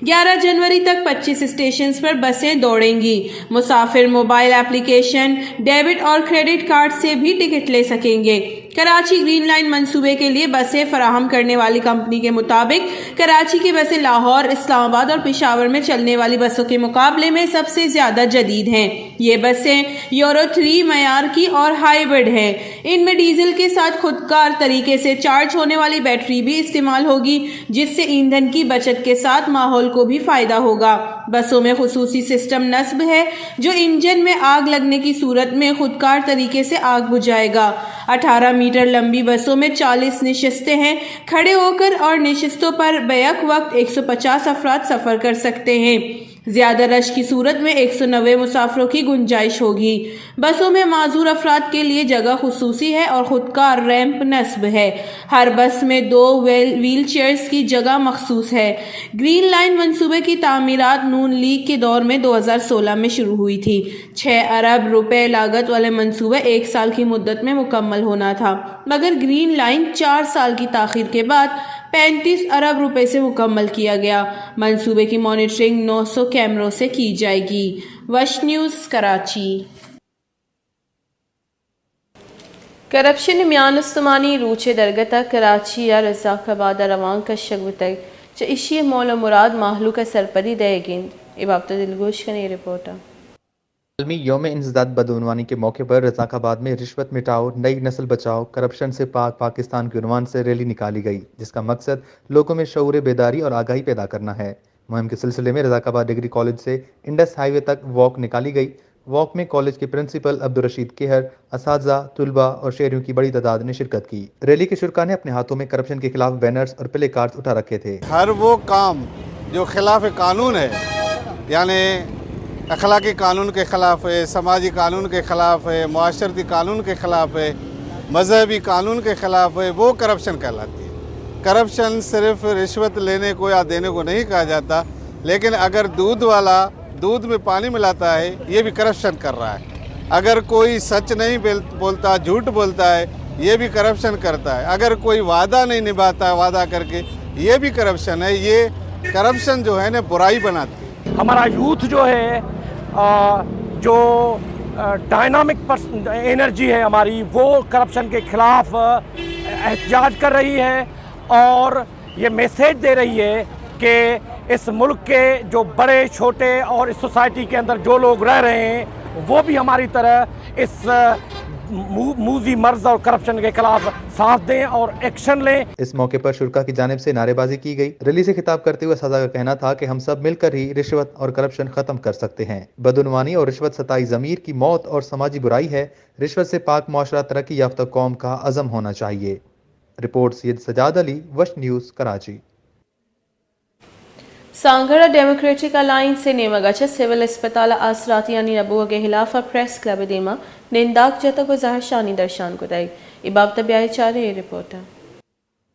گیارہ جنوری تک پچیس اسٹیشنز پر بسیں دوڑیں گی۔ مسافر موبائل ایپلیکیشن، ڈیبٹ اور کریڈٹ کارڈ سے بھی ٹکٹ لے سکیں گے۔ کراچی گرین لائن منصوبے کے لیے بسیں فراہم کرنے والی کمپنی کے مطابق، کراچی کی بسیں لاہور، اسلام آباد اور پشاور میں چلنے والی بسوں کے مقابلے میں سب سے زیادہ جدید ہیں۔ یہ بسیں یورو تھری معیار کی اور ہائبرڈ ہیں۔ ان میں ڈیزل کے ساتھ خود کار طریقے سے چارج ہونے والی بیٹری بھی استعمال ہوگی، جس سے ایندھن کی بچت کے ساتھ ماحول کو بھی فائدہ ہوگا۔ بسوں میں خصوصی سسٹم نصب ہے، جو انجن میں آگ لگنے کی صورت میں خود کار طریقے سے آگ بجھائے گا۔ اٹھارہ میٹر لمبی بسوں میں چالیس نشستیں ہیں۔ کھڑے ہو کر اور نشستوں پر بیک وقت ایک سو پچاس افراد سفر کر سکتے ہیں۔ زیادہ رش کی صورت میں ایک سو نوے مسافروں کی گنجائش ہوگی۔ بسوں میں معذور افراد کے لیے جگہ خصوصی ہے اور خود کار ریمپ نصب ہے۔ ہر بس میں دو ویل-، ویل چیئرز کی جگہ مخصوص ہے۔ گرین لائن منصوبے کی تعمیرات نون لیگ کے دور میں دو ہزار سولہ میں شروع ہوئی تھی۔ چھ ارب روپے لاگت والے منصوبے ایک سال کی مدت میں مکمل ہونا تھا، مگر گرین لائن چار سال کی تاخیر کے بعد پینتیس ارب روپے سے مکمل کیا گیا۔ منصوبے کی مانیٹرنگ نو سو کیمروں سے کی جائے گی۔ وش نیوز، کراچی۔ کرپشن میان استمانی روچ ء درگت ء کراچی ء رزاق آباد ء روان کشگ بوتگ۔ چہ ایشی ء مول ء مراد مہلوک ء سرپدی دئیگ انت۔ اے بابت ء دلگوش کن اے رپورٹ ء۔ عالمی یوم انسداد بدعنوانی کے موقع پر رزاق آباد میں رشوت مٹاؤ، نئی نسل بچاؤ، کرپشن سے پاک پاکستان کے عنوان سے ریلی نکالی گئی، جس کا مقصد لوگوں میں شعور بیداری اور آگاہی پیدا کرنا ہے۔ مہم کے سلسلے میں رزاق آباد ڈگری کالج سے انڈس ہائی وے تک واک نکالی گئی۔ واک میں کالج کے پرنسپل عبدالرشید کہر، اساتذہ، طلباء اور شہریوں کی بڑی تعداد نے شرکت کی۔ ریلی کے شرکا نے اپنے ہاتھوں میں کرپشن کے خلاف بینرز اور پلے کارڈز اٹھا رکھے تھے۔ ہر وہ کام جو خلاف قانون ہے، یعنی اخلاقی قانون کے خلاف ہے، سماجی قانون کے خلاف ہے، معاشرتی قانون کے خلاف ہے، مذہبی قانون کے خلاف ہے، وہ کرپشن کہلاتی ہے۔ کرپشن صرف رشوت لینے کو یا دینے کو نہیں کہا جاتا، لیکن اگر دودھ والا دودھ میں پانی ملاتا ہے، یہ بھی کرپشن کر رہا ہے۔ اگر کوئی سچ نہیں بول-، بولتا، جھوٹ بولتا ہے، یہ بھی کرپشن کرتا ہے۔ اگر کوئی وعدہ نہیں نبھاتا ہے، وعدہ کر کے، یہ بھی کرپشن ہے۔ یہ کرپشن جو ہے نا، برائی بناتی ہے۔ ہمارا یوتھ جو ہے، آ، جو، آ، ڈائنامک پرس-، انرجی ہے ہماری، وہ کرپشن کے خلاف، آ، احتجاج کر رہی ہے اور یہ میسج دے رہی ہے کہ اس ملک کے جو بڑے چھوٹے اور اس سوسائٹی کے اندر جو لوگ رہ رہے ہیں، وہ بھی ہماری طرح اس، آ، مو-، موذی مرض اور کرپشن کے خلاف ساتھ دیں اور ایکشن لیں۔ اس موقع پر شرکا کی جانب سے نعرے بازی کی گئی۔ ریلی سے خطاب کرتے ہوئے اساتذہ کا کہنا تھا کہ ہم سب مل کر ہی رشوت اور کرپشن ختم کر سکتے ہیں۔ بدعنوانی اور رشوت ستائی ضمیر کی موت اور سماجی برائی ہے۔ رشوت سے پاک معاشرہ ترقی یافتہ قوم کا عزم ہونا چاہیے۔ رپورٹ سید سجاد علی، وش نیوز، کراچی۔ سانگھڑ ء ڈیموکریٹک الائنس ء نیمگ ء چہ سول اسپتال ء آسراتیانی نہ بوگ ء ہلاف ء پریس کلب ء دیما ننداک جتگ ء زہرشانی درشان کتگ۔ اے بابت ء بیا چاریں اے رپورٹ ء۔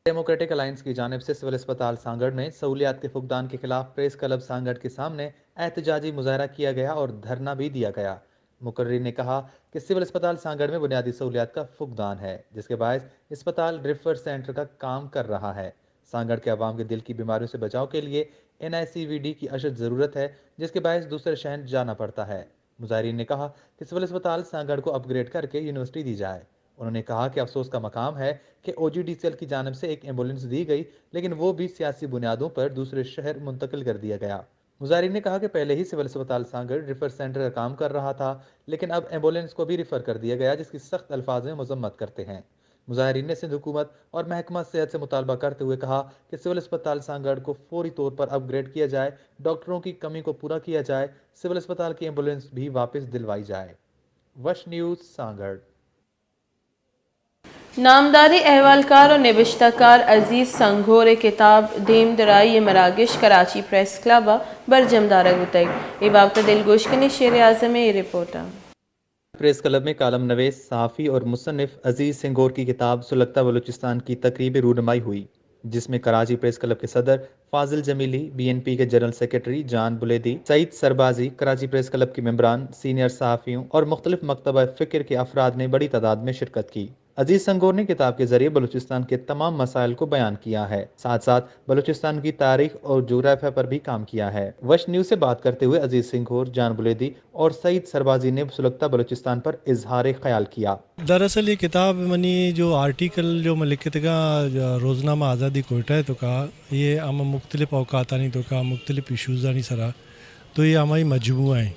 ڈیموکریٹک الائنس کی جانب سے سول اسپتال سانگڑ میں سہولیات کے فقدان کے خلاف پریس کلب سانگڑ کے سامنے احتجاجی مظاہرہ کیا گیا اور دھرنا بھی دیا گیا۔ مقررین نے کہا کہ سول اسپتال سانگڑ میں بنیادی سہولیات کا فقدان ہے، جس کے باعث اسپتال ریفر سینٹر کا کام کر رہا ہے۔ سانگڑ کے عوام کے دل کی بیماریوں سے بچاؤ کے لیے این آئی سی وی ڈی کی اشد ضرورت ہے، جس کے باعث دوسرے شہر جانا پڑتا ہے۔ مظاہرین نے کہا کہ سول اسپتال سانگڑ کو اپ گریڈ کر کے یونیورسٹی دی جائے۔ انہوں نے کہا کہ افسوس کا مقام ہے کہ او جی ڈی سی ایل کی جانب سے ایک ایمبولینس دی گئی، لیکن وہ بھی سیاسی بنیادوں پر دوسرے شہر منتقل کر دیا گیا۔ مظاہرین نے کہا کہ پہلے ہی سول اسپتال سانگڑ ریفر سینٹر کا کام کر رہا تھا، لیکن اب ایمبولینس کو بھی ریفر کر دیا گیا، جس کی سخت الفاظ میں مذمت کرتے ہیں۔ مظاہرین نے سندھ حکومت اور محکمہ صحت سے مطالبہ کرتے ہوئے کہا کہ سول اسپتال سانگڑ کو فوری طور پر اپ گریڈ کیا جائے، ڈاکٹروں کی کمی کو پورا کیا جائے، سول اسپتال کی ایمبولینس بھی واپس دلوائی جائے۔ وش نیوز، سانگڑ۔ نامداریں احوالکار و نبشتہ کار عزیز سنگھور ء کتاب دیم درائی ء مراگش کراچی پریس کلب ء برجم دارگ بوتگ۔ اے بابت ء دلگوش کنیں شیر اعظم ء اے رپورٹ ء۔ پریس کلب میں کالم نویس، صحافی اور مصنف عزیز سنگھور کی کتاب سلگتا بلوچستان کی تقریب رونمائی ہوئی، جس میں کراچی پریس کلب کے صدر فاضل جمیلی، بی این پی کے جنرل سیکرٹری جان بلیدی، سعید سربازی، کراچی پریس کلب کے ممبران، سینئر صحافیوں اور مختلف مکتبہ فکر کے افراد نے بڑی تعداد میں شرکت کی۔ عزیز سنگھور نے کتاب کے ذریعے بلوچستان کے تمام مسائل کو بیان کیا ہے، ساتھ ساتھ بلوچستان کی تاریخ اور جغرافیہ پر بھی کام کیا ہے۔ وش نیوز سے بات کرتے ہوئے عزیز سنگھور، جان بلیدی اور سعید سربازی نے سلگتا بلوچستان پر اظہار خیال کیا۔ دراصل یہ کتاب منی جو آرٹیکل جو من لکھتگا روزنامہ آزادی کوئٹہ توکا، یہ ہم مختلف اوقاتانی توکا مختلف ایشوزانی سرا، تو یہ ہمائی مجموعہ ہیں۔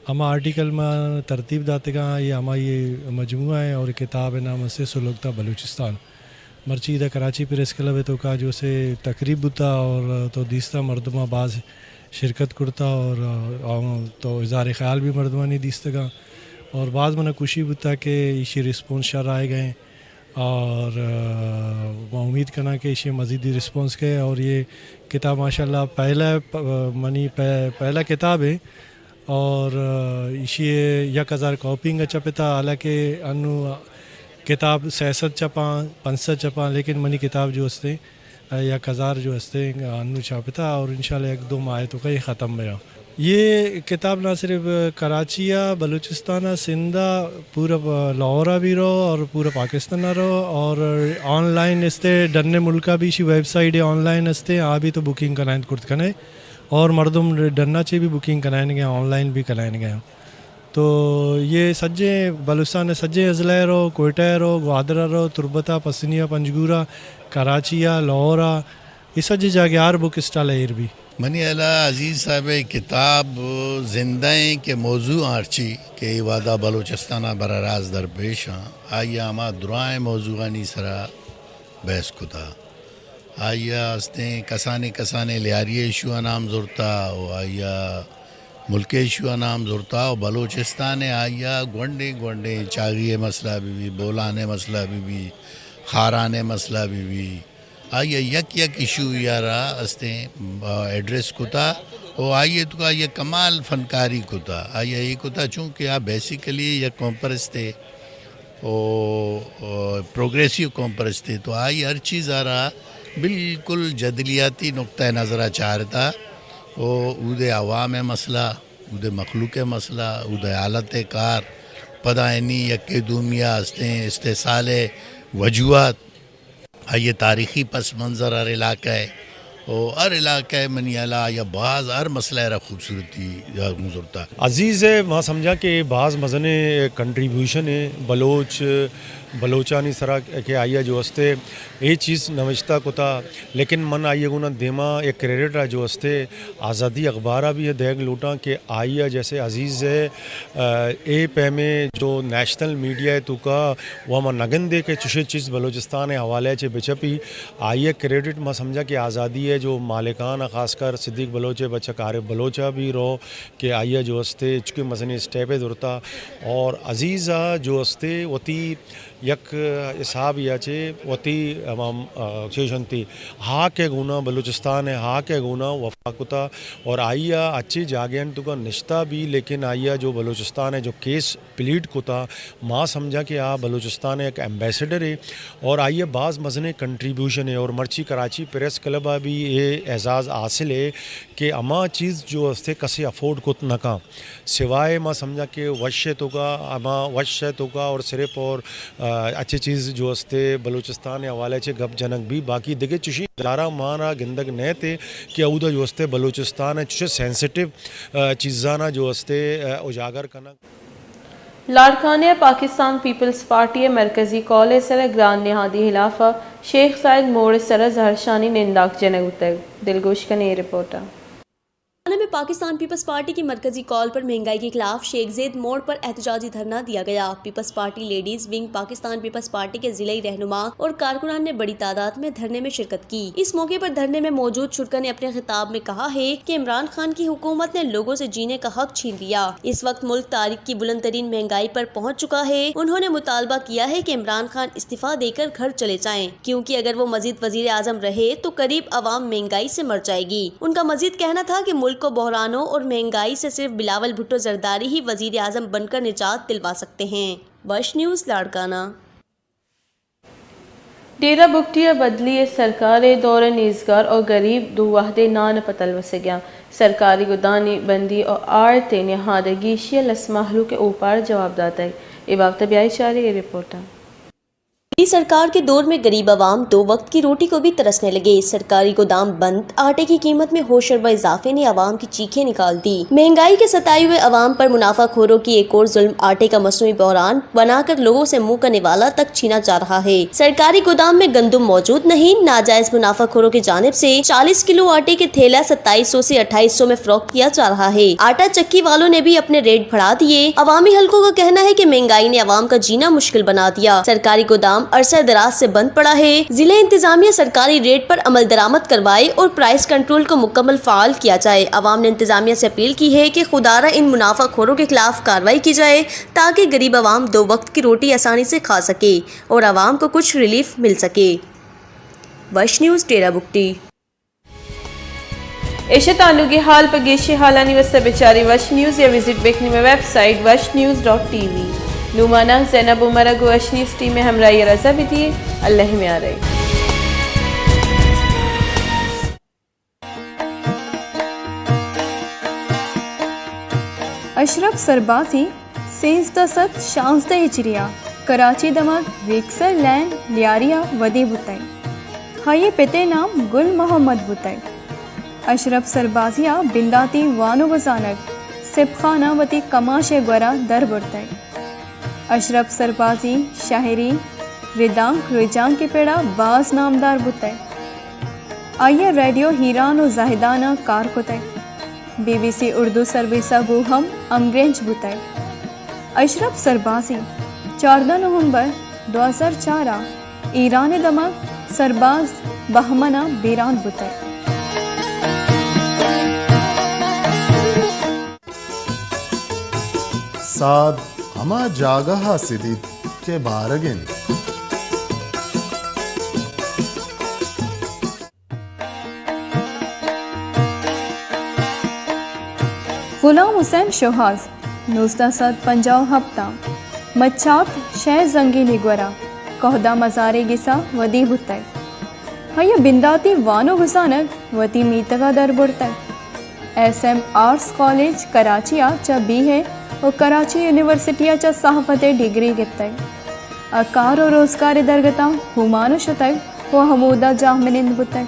ہما آرٹیکل ما ترتیب داتگا، یہ ہمائی مجموعہ ہیں اور کتاب نام سے سلگتا بلوچستان۔ مرچی ادا کراچی پریس کلب توکا جو سے تقریب بوتا اور تو دیستا مردماں باز شرکت کرتا اور، آ، تو اظہار خیال بھی مردمانی دیستگا اور باز منا خوشی بوتا کہ ایشی رسپانس شر آئے گئے اور، آ، ما امید کناں کہ ایشی مزیدی رسپانس کئے اور یہ کتاب ماشاءاللہ پہلا پ-، منی پہ-، پہلا کتاب ہے اور، آ، ایشی یک ہزار کاپی انگا چپتا، حالانکہ انو کتاب سئے سد چپاں، پنچ سد چپاں، لیکن منی کتاب جو ہستے، آ، یک ہزار جو ہستے، انو چاپتا اور انشاءاللہ یک دو ماہ توکا یہ ختم بیا۔ یہ کتاب نہ صرف کراچی آ، بلوچستان آ، سندھ آ، پورا لاہور آ بھی رو اور پورا پاکستان آ رو اور آن لائن استے، ڈن ملک آ بھی ایشی ویب سائٹ آن لائن استے، آ بھی تو بکنگ کنائن کرت کنے اور مردم ڈنا چے بھی بکنگ کنائن گئے، آن لائن بھی کنائن گئے۔ تو یہ سجے بلوچستان ء سجے اضلاع ء رو، کوئٹہ ء رو، گوادر ء رو، تربت ء، پسنی ء، پنجگور ء، کراچی ء، لاہور ء، اے سجیں جاگہ ہر بک اسٹال ءَ ایر بی۔ منی ہیالا عزیز صاحب ءِ کتاب زندہ ایں کہ موضوع آں ہرچی کہ اے وہدا بلوچستان ءَ براہ راست درپیش آں، آئی ءَ ہما درائیں موضوعانی سرا بحث کتا۔ آئی ءَ استیں کسانیں کسانیں لیاری ءِ ایشو ءَ نام زرتا و آئی ءَ ملک ءِ ایشو ءَ نام زرتا و بلوچستان ءِ آئی ءَ گونڈیں گونڈیں چاگی ءِ مسئلہ بہ بی، بولان ءِ مسئلہ بہ بی، خاران ءِ مسئلہ بہ بی، آئی ءَ یک یک ایشو ءَ را استیں، آ، ایڈریس کتا و آئی ءِ توکا آئی ءَ کمال فنکاری کتا۔ آئی ءَ اے کتا چونکہ آ بیسیکلی یک قوم پرستے و، و پروگریسیو قوم پرستے، تو آئی ہر چیز ءَ را بالکل جدلیاتی نقطہ نظر ءَ چارتا و اود ءِ عوام ءِ مسئلہ، اود ءِ مخلوق ءِ مسئلہ، اود ءِ حالت ءِ کار، پدا انی یکے دومی ءَ استیں استحصال ءِ وجوہات، آئی ءِ تاریخی پس منظر ہر علاقہ ءِ، و ہر علاقہ ءِ منی ہیالا آئی ءَ باز ہر مسئلہ ءَ را خوبصورتی ءَ گوں زرتا۔ عزیز ءِ ما سمجھاں کہ باز مزنیں کنٹریبیوشن ءِ بلوچ، بلوچانی سرا کہ آئی ءَ جو استے اے چیز نوشتہ کتا، لیکن من آئی ءِ گونا دیما یک کریڈٹ ءَ جو استے آزادی اخبار ءَ بھی دیگ لوٹاں کہ آئی ءَ جیسے عزیز ءِ، آ، اے پیمیں جو نیشنل میڈیا ءِ توکا و ما نگندے کہ چشیں چیز بلوچستان ءِ حوالہ ءَ چہ بچپی، آئی ءِ کریڈٹ ما سمجھاں کہ آزادی ءِ جو مالکان ءَ خاص کر صدیق بلوچ ءِ بچک عارف بلوچ ءَ بھی رو کہ آئی ءَ جو استے چکے مزنیں اسٹیپ ءَ زرتا اور عزیز ءَ جو استے وتی یک حساب یا چہ وتی ہما، آ، چیش انتی ہاک ءِ گونا، بلوچستان ءِ ہاک ءِ گونا وفا کتا اور آئی ءَ اچے جاگہانی توکا نشتا بھی، لیکن آئی ءَ جو بلوچستان ءِ جو کیس پلیڈ کتا، ما سمجھاں کہ آ بلوچستان ءِ یک ایمبیسڈرے اور آئی ءِ باز مزنیں کنٹریبیوشن ہے اور مرچی کراچی پریس کلب ءَ بھی اے اعزاز حاصل ہے کہ ہما چیز جو استے کسے افورڈ کت نہ کن۔ سوائے ما سمجھاں کہ وش ءِ توکا، ہما وش ءِ توکا اور صرف اور، آ، اچھے چیز جو استے بلوچستان ءِ حوالہ چہ گپ جنگ بھی، باقی دگہ چشی ادارہ مارا گندگ نہ تے کہ اودا جو استے بلوچستان ءِ چشے سینسٹیو، آ، چیزانا جو استے، آ، اجاگر کنگ۔ لاڑکانہ ءَ پاکستان پیپلز پارٹی ءِ مرکزی کال ءِ سر ءَ گران نہادی ہلاف ءَ شیخ زاید موڑ ءِ سر ءَ زہرشانی ننداک جنگ بوتگ۔ دلگوش کنیں اے رپورٹ ءَ۔ لاڑکانہ میں پاکستان پیپلز پارٹی کی مرکزی کال پر مہنگائی کے خلاف شیخ زید موڑ پر احتجاجی دھرنا دیا گیا۔ پیپلز پارٹی لیڈیز ونگ پاکستان پیپلز پارٹی کے ضلعی رہنما اور کارکنان نے بڑی تعداد میں دھرنے میں شرکت کی۔ اس موقع پر دھرنے میں موجود شرکا نے اپنے خطاب میں کہا ہے کہ عمران خان کی حکومت نے لوگوں سے جینے کا حق چھین لیا۔ اس وقت ملک تاریخ کی بلند ترین مہنگائی پر پہنچ چکا ہے۔ انہوں نے مطالبہ کیا ہے کہ عمران خان استعفی دے کر گھر چلے جائیں، کیونکہ اگر وہ مزید وزیر اعظم رہے تو غریب عوام مہنگائی سے مر جائے گی۔ ان کا مزید کہنا تھا کہ ملک کو بحرانوں اور مہنگائی سے صرف بلاول بھٹو زرداری ہی وزیر اعظم بن کر نجات دلوا سکتے ہیں۔ وش نیوز، لاڑکانہ۔ ڈیرہ بگٹی ءَ بدلی ءِ سرکار ءِ دور ءَ نیزگار ءُ گریب دو وھدے نان ءِ پہ تلوسگ ءَ اَنت۔ سرکاری گدانی بندی ءُ آڑت ءِ نہاد ءَ گیشی ءَ لس مہلوک ءِ اوپار جواب داتگ۔ اے بابت ءَ بیا چاریں اے رپورٹ ءَ۔ مودی سرکار کے دور میں غریب عوام دو وقت کی روٹی کو بھی ترسنے لگے۔ سرکاری گودام بند، آٹے کی قیمت میں ہوش اور اضافے نے عوام کی چیخیں نکال دی۔ مہنگائی کے ستائے ہوئے عوام پر منافع خوروں کی ایک اور ظلم، آٹے کا مصنوعی بحران بنا کر لوگوں سے منہ کا نوالا تک چھینا جا رہا ہے۔ سرکاری گودام میں گندم موجود نہیں، ناجائز منافع خوروں کی جانب سے چالیس کلو آٹے کے تھیلا ستائیس سو سے اٹھائیس سو میں فروخت کیا جا رہا ہے۔ آٹا چکی والوں نے بھی اپنے ریٹ بڑھا دیے۔ عوامی حلقوں کا کہنا ہے کہ مہنگائی نے عوام کا جینا مشکل بنا دیا۔ سرکاری گودام عرصہ دراز سے بند پڑا ہے۔ ضلع انتظامیہ سرکاری ریٹ پر عمل درآمد کروائے اور پرائس کنٹرول کو مکمل فعال کیا جائے۔ عوام نے انتظامیہ سے اپیل کی ہے کہ خدارا ان منافع خوروں کے خلاف کارروائی کی جائے، تاکہ غریب عوام دو وقت کی روٹی آسانی سے کھا سکے اور عوام کو کچھ ریلیف مل سکے۔ وش نیوز، ڈیرہ بگٹی۔ ایش اتاں لوگی حال۔ پہ گیشیں حالانی واسطہ بچارے وش نیوز یا وزٹ بکنی مئے ویب سائٹ وش نیوز ڈاٹ ٹی وی۔ نوں مانا زینب عمر ءَ گوں وش نیوز ٹیم ءِ ہمراہی ءَ رضا بدیے۔ اللہ ءِ میار ءَ۔ اشرف سربازی سیزدہ سد شانزدہ ہجری ءَ کراچی دمگ ویکسر لین لیاری ءَ ودی بوتگ۔ آئی ءِ پت ءِ نام گل محمد بوتگ۔ اشرف سربازی ءَ بنداتی وانگ ءُ زانگ سپخان ءَ وتی کماش ءِ گور ءَ در برتگ۔ اشرف سربازی شاعری، ردانک، رجانک ءِ پڑ ءَ باز نامدار بوتگ۔ آئی ءَ ریڈیو ہیران ءُ زاہدان ءَ کار کتگ۔ بی بی سی اردو سروس ءَ گوں ہم ہمگرنچ بوتگ۔ اشرف سربازی، چاردہ نومبر دو ہزار چار ءَ ایران ءِ دمگ سرباز بہمن ءَ بیران بوتگ۔ ساد ہما جاگہ ءَ سدیت کہ بارگ انت۔ غلام حسین شوہاز، نوزدہ سد پنجاہ ءُ ہپت ءَ مچاک شے زنگی نگور ءَ کہدہ مزارے گس ءَ ودی بوتگ۔ آئی ءَ بنداتی وانگ ءُ زانگ وتی میتگ ءَ در برتگ۔ S M arts college Karachi ءَ چہ بی اے ءُ کراچی یونیورسٹی ءَ چہ صحافت ءِ ڈگری گپتگ۔ آ کار ءُ روزگار ءِ درگت ءَ اومان ءَ شتگ ءُ ہمودا جاہ منند بوتگ۔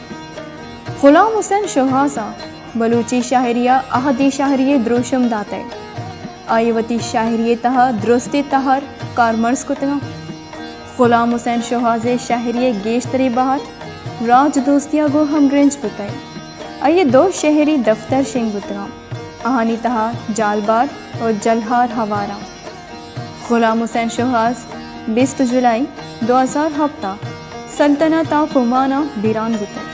غلام حسین شوہاز ءَ بلوچی شاعری ءَ اہدی شاعری ءِ دروشم داتگ۔ آئی ءَ وتی شاعری ءِ تہا درستیں تہر کارمرز کتگاں۔ غلام حسین شوہاز ءِ شاعری ءِ گیشتریں بہر راج دوستی ءَ گوں ہمگرنچ بوتگ۔ آئی ءِ دو شعری دفتر شنگ بوتگاں۔ آہانی تہا جالبار ءُ جلہار ہوار اَنت۔ غلام حسین شوہاز بیست جولائی دو ہزار ہپت ءَ سلطنت آف عمان ءَ بیران بوتگ۔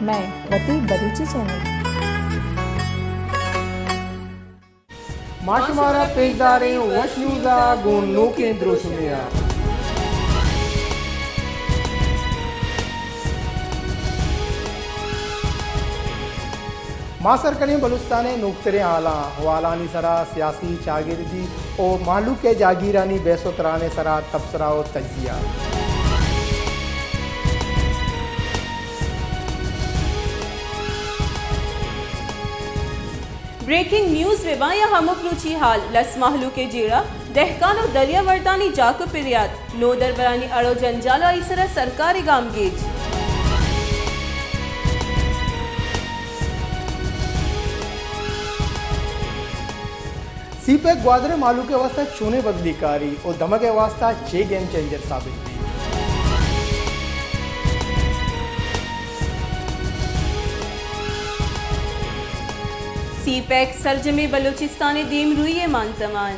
مئے وتی بلوچی چینل۔ ما شمارا پیش داریں وش نیوز ءَ گوں نوکیں دروشمے ءَ۔ ما سر کنیں بلوچستان ءِ نوکتریں حالاں، احوالانی سرا سیاسی، چاگردی ءُ مہلوک ءِ جاگیرانی بحث ءُ تران ءِ سرا تبصرہ ءُ تجزیہ۔ بریکنگ نیوز بہ باں یا ہمک روچی حال، لس مہلوک ءِ جیڑہ، دہکان ءُ دریا وردانی جاک ءُ پریات، نودربرانی اڑ ءُ جنجال ءُ آئی سرا سرکار ءِ گامگیج۔ سی پیک گوادر ءِ مہلوک ءِ واستہ چونیں بدلی کاری ءُ دمگ ءِ واستہ چے گیم چینجر ثابت بیت؟ سی پیک سرجمیں بلوچستان ءِ دیمروئی ءِ مانزمان۔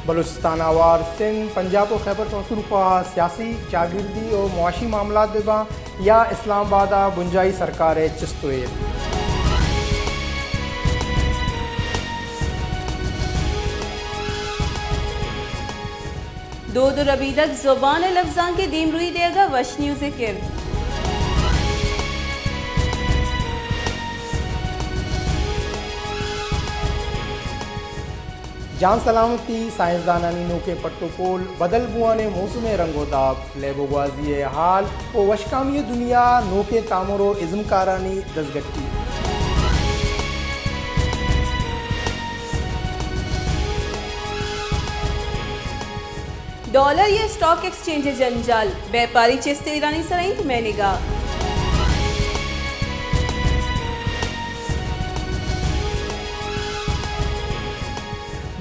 بلوچستان ءَ ہوار سندھ، پنجاب ءُ خیبر پختونخوا ءَ سیاسی، چاگردی ءُ معاشی معاملات بہ باں یا اسلام آباد ءَ بنجاہی سرکار ءِ چست ءُ ایر۔ دود ءُ ربیدگ، زبان ءُ لبزانک ءِ دیمروئی دیگ ءَ وش نیوز ءِ کرد۔ جان سلامتی، سائنسدانانی نوکیں پٹ ءُ پول، بدل بوانیں موسم ءِ رنگ ءُ داب، لیب ءُ گوازی ءِ حال ءُ وشکامی ءِ دنیا، نوکیں تامر ءُ ازمکارانی دزگٹی۔ ڈالر یا اسٹاک ایکسچینج ءِ جنجال، بیپاری چست ءُ ایرانی سرا انت مئے نگاہ۔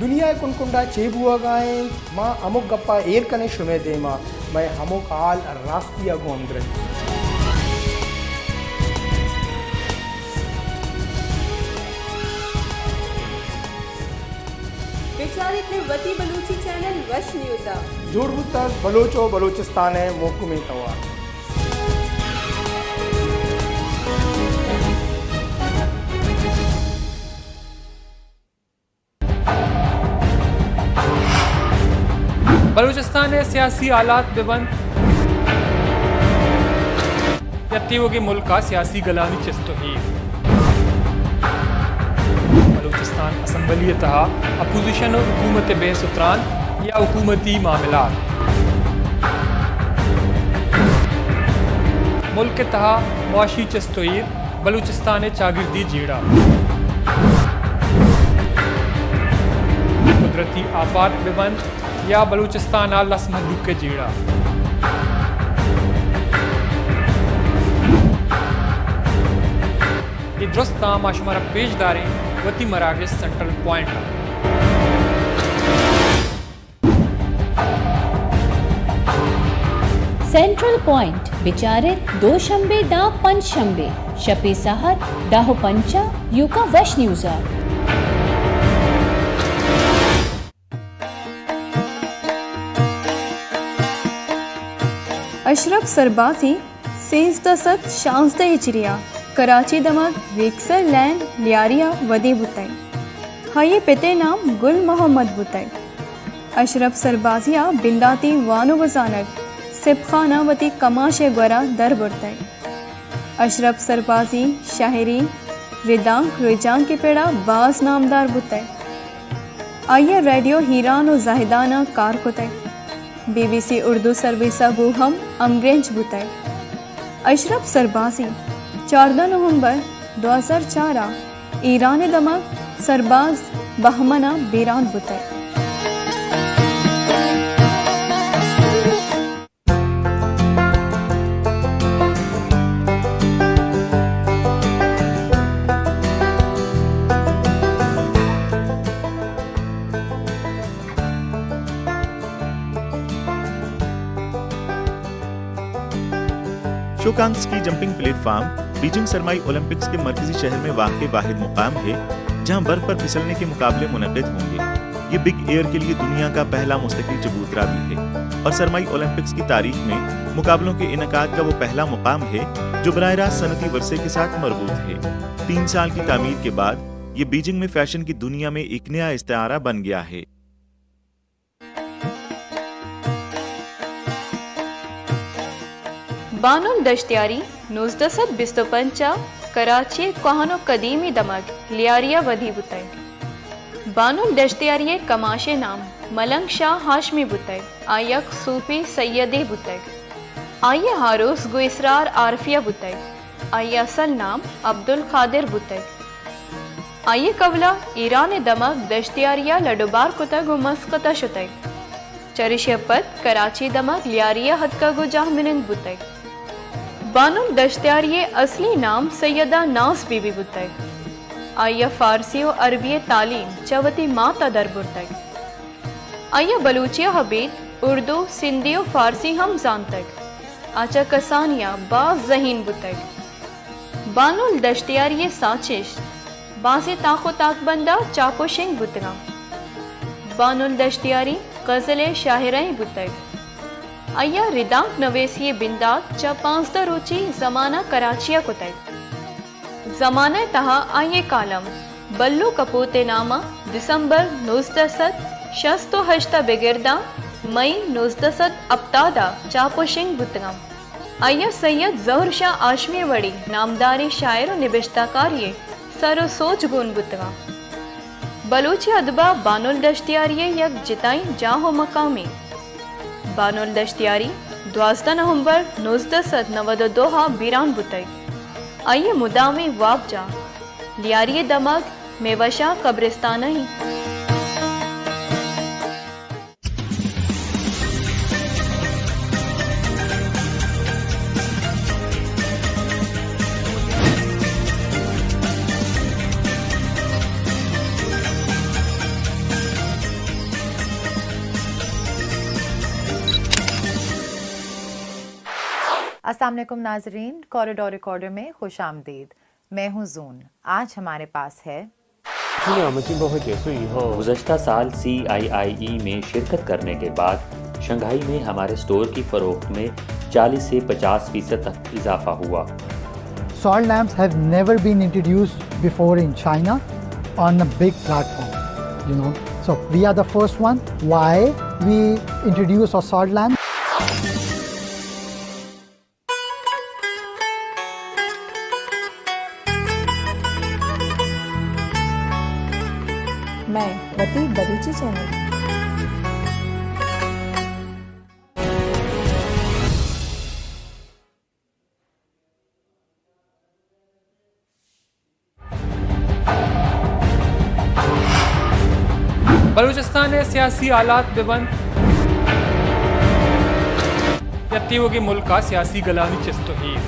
دنیا ءِ کنڈ کنڈ ءَ چے بوہگ ءَ انت، ما ہمک گپ ءَ ایر کنیں شمئے دیم ءَ، مئے ہمک حال راستی ءَ گوں ہمگرنچ۔ بچاریت مئے وتی بلوچی چینل وش نیوز ءَ۔ جوڑ بوتگ بلوچ ءُ بلوچستان ءِ مھکمیں توار۔ بلوچستان ءِ سیاسی حالات بہ بنت یا تیوگیں ملک ءَ سیاسی گلانی چست ءُ ایر، بلوچستان اسمبلی ءِ تہا اپوزیشن ءُ حکومت ءِ بحث ءُ تران یا حکومتی معاملات، ملک ءِ تہا معاشی چست ءُ ایر، بلوچستان ءِ چاگردی جیڑہ، قدرتی آفات بہ بنت یا بلوچستان ءَ لس مھلوک ءِ جیڑہ، درستاں ما شمارا پیش داریں وتی مراگش سینٹرل پوائنٹ ءَ۔ سینٹرل پوائنٹ بچار ات دوشنبے داں پنچ شنبے شپے ساعت دہ ءُ پنچ ءَ یوکا وش نیوز ءَ۔ اشرف سربازی سیزدہ سد شانزدہ ہجری ءَ کراچی دمگ ریکسر لین لیاری ءَ ودی بوتگ۔ آئی ءِ پت ءِ نام گل محمد بوتگ۔ اشرف سربازی ءَ بنداتی وانگ ءُ زانگ سپخان ءَ وتی کماش ءِ گور ءَ در برتگ۔ اشرف سربازی شاعری، ردانک، رجانک ءِ پڑ ءَ باز نامدار بوتگ۔ آئی ءَ ریڈیو ہیران ءُ زاہدان ءَ کار کتگ۔ بی بی سی اردو سروس ءَ گوں ہم ہمگرنچ بوتگ۔ اشرف سربازی چاردہ نومبر دو ہزار چار ءَ ایران ءِ دمگ سرباز بہمن ءَ بیران بوتگ۔ شوکانگ اسکی جمپنگ پلیٹ فارم بیجنگ سرمائی اولمپکس کے مرکزی شہر میں واقع واحد مقام ہے، جہاں برف پر پھسلنے کے مقابلے منعقد ہوں گے۔ یہ بگ ایئر کے لیے دنیا کا پہلا مستقل چبوترا بھی ہے اور سرمائی اولمپکس کی تاریخ میں مقابلوں کے انعقاد کا وہ پہلا مقام ہے، جو براہ راست صنعتی ورثے کے ساتھ مربوط ہے۔ تین سال کی تعمیر کے بعد یہ بیجنگ میں فیشن کی دنیا میں ایک نیا استعارہ بن گیا ہے۔ بانل دشتیاری نوزدہ سد بیست ءُ پنچ ءَ کراچی ءِ کوہن ءُ قدیمی دمگ لیاری ءَ ودی بوتگ۔ بانل دشتیاری ءِ کماش ءِ نام ملنگ شاہ ہاشمی بوتگ۔ آ یک صوفی سیدے بوتگ۔ آئی ءِ آروس گوں اسرار عارفیہ بوتگ۔ آئی ءِ اصل نام عبدالقادر بوتگ۔ آئی ءِ کہول ءَ ایران ءِ دمگ دشتیاری ءَ لڈوبار کتگ ءُ مسقط ءَ شتگ۔ چریشی ءَ پد کراچی ءِ دمگ لیاری ءَ اتکگ ءُ جاہمنند بوتگ۔ بانل دشتیاری ءِ اصلی نام سیدہ ناز بی بی بوتگ۔ آئی ءَ فارسی ءُ عربی ءِ تعلیم چہ وتی مات ءَ در برتگ۔ آئی ءَ بلوچی ءَ ابید اردو، سندھی ءُ فارسی ہم زانتگ۔ آ چہ کسانی ءَ باز ذہین بوتگ۔ بانل دشتیاری ءِ ساچشت بازیں تاک ءُ تاکبند ءَ چاپ ءُ شنگ بوتگ اَنت۔ بانل دشتیاری غزل ءِ شاعرے بوتگ۔ آئی ءَ ردانک نویسی ءِ بندات چہ پانزدہ روچی زمانہ کراچی ءَ کتگ۔ زمانہ ءِ تہا آئی ءِ کالم بلو کپوت ءِ نام ءَ دسمبر نوزدہ سد شست ءُ ہشت ءَ بگر داں مئی نوزدہ سد ہپتاد ءَ چاپ ءُ شنگ بوتگ اَنت۔ آئی ءَ سید ظہور شاہ ہاشمی ءِ وڑیں نامداریں شاعر ءُ نبشتہ کارے ءِ سر ءُ سوج گون بوتگ اَنت۔ بلوچی ادب ءَ بانل دشتیاری ءِ یک جتائیں جاہ ءُ مقامے۔ بانل دشتیاری دوازدہ نومبر نوزدہ سد نود ءُ دو ءَ بیران بوتگ۔ آئی ءِ مدامی وابجاہ لیاری ءِ دمگ میوہ شاہ قبرستان ءَ اِنت۔ السلام علیکم ناظرین، کوریڈور ریکارڈر میں خوش آمدید۔ میں ہوں زون۔ آج ہمارے پاس ہے۔ گزشتہ سال سی آئی آئی ای میں شرکت کرنے کے بعد شنگھائی میں ہمارے اسٹور کی فروخت میں چالیس سے پچاس فیصد تک اضافہ ہوا۔ Salt lamps have never been introduced before in China on a big platform, you know. So we are the first one. Why we introduce our salt lamp? مئے وتی بلوچی چینل۔ بلوچستان ءِ سیاسی حالات بہ بنت یا تیوگیں ملک ءَ سیاسی گلانی چست ءُ ایر۔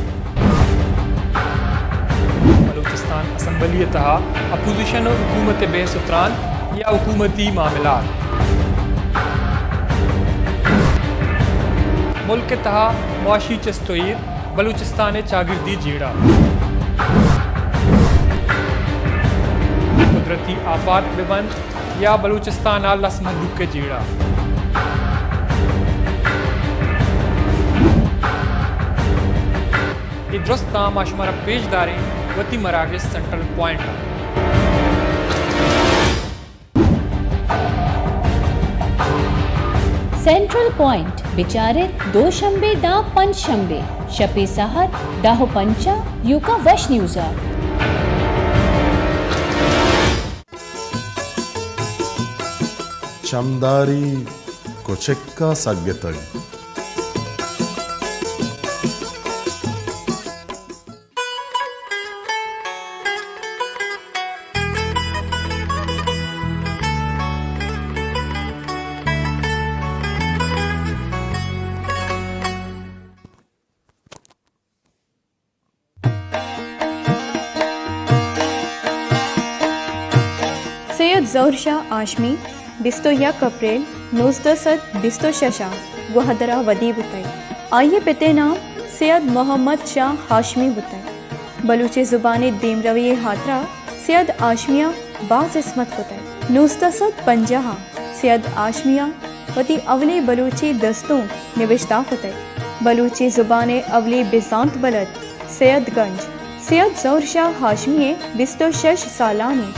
بلوچستان اسمبلی ءِ تہا اپوزیشن ءُ حکومت ءِ بحث ءُ تران یا حکومتی معاملات۔ ملک ءِ تہا معاشی چست ءُ ایر، بلوچستان ءِ چاگردی جیڑہ۔ قدرتی آفات بہ بنت یا بلوچستان ءَ لس مھلوک ءِ جیڑہ۔ اے درستاں ما شمارا پیش داریں وتی مراگش سینٹرل پوائنٹ ءَ۔ سینٹرل پوائنٹ بچار ات دوشنبے داں پنچ شنبے شپے ساھت دہ ءُ پنچ ءَ یوکا وش نیوز ءَ۔ چمداری کچک ءَ سگتگ۔ سید ظہور شاہ ہاشمی بیست ءُ یک اپریل نوزدہ سد بیست ءُ شش ءَ گوہدر ءَ ودی بوتگ۔ آئی ءِ پت ءِ نام سید محمد شاہ ہاشمی بوتگ۔ بلوچی زبان ءِ دیمروی ءِ ہاترا سید ہاشمی ءَ باز ہزمت کتگ۔ نوزدہ سد پنجاہ ءَ سید ہاشمی ءَ وتی اولی بلوچی دستونک نبشتہ کتگ۔ بلوچی زبان ءِ اولی بزانت بلد سید گنج، سید ظہور شاہ ہاشمی ءِ بیست ءُ شش سالانی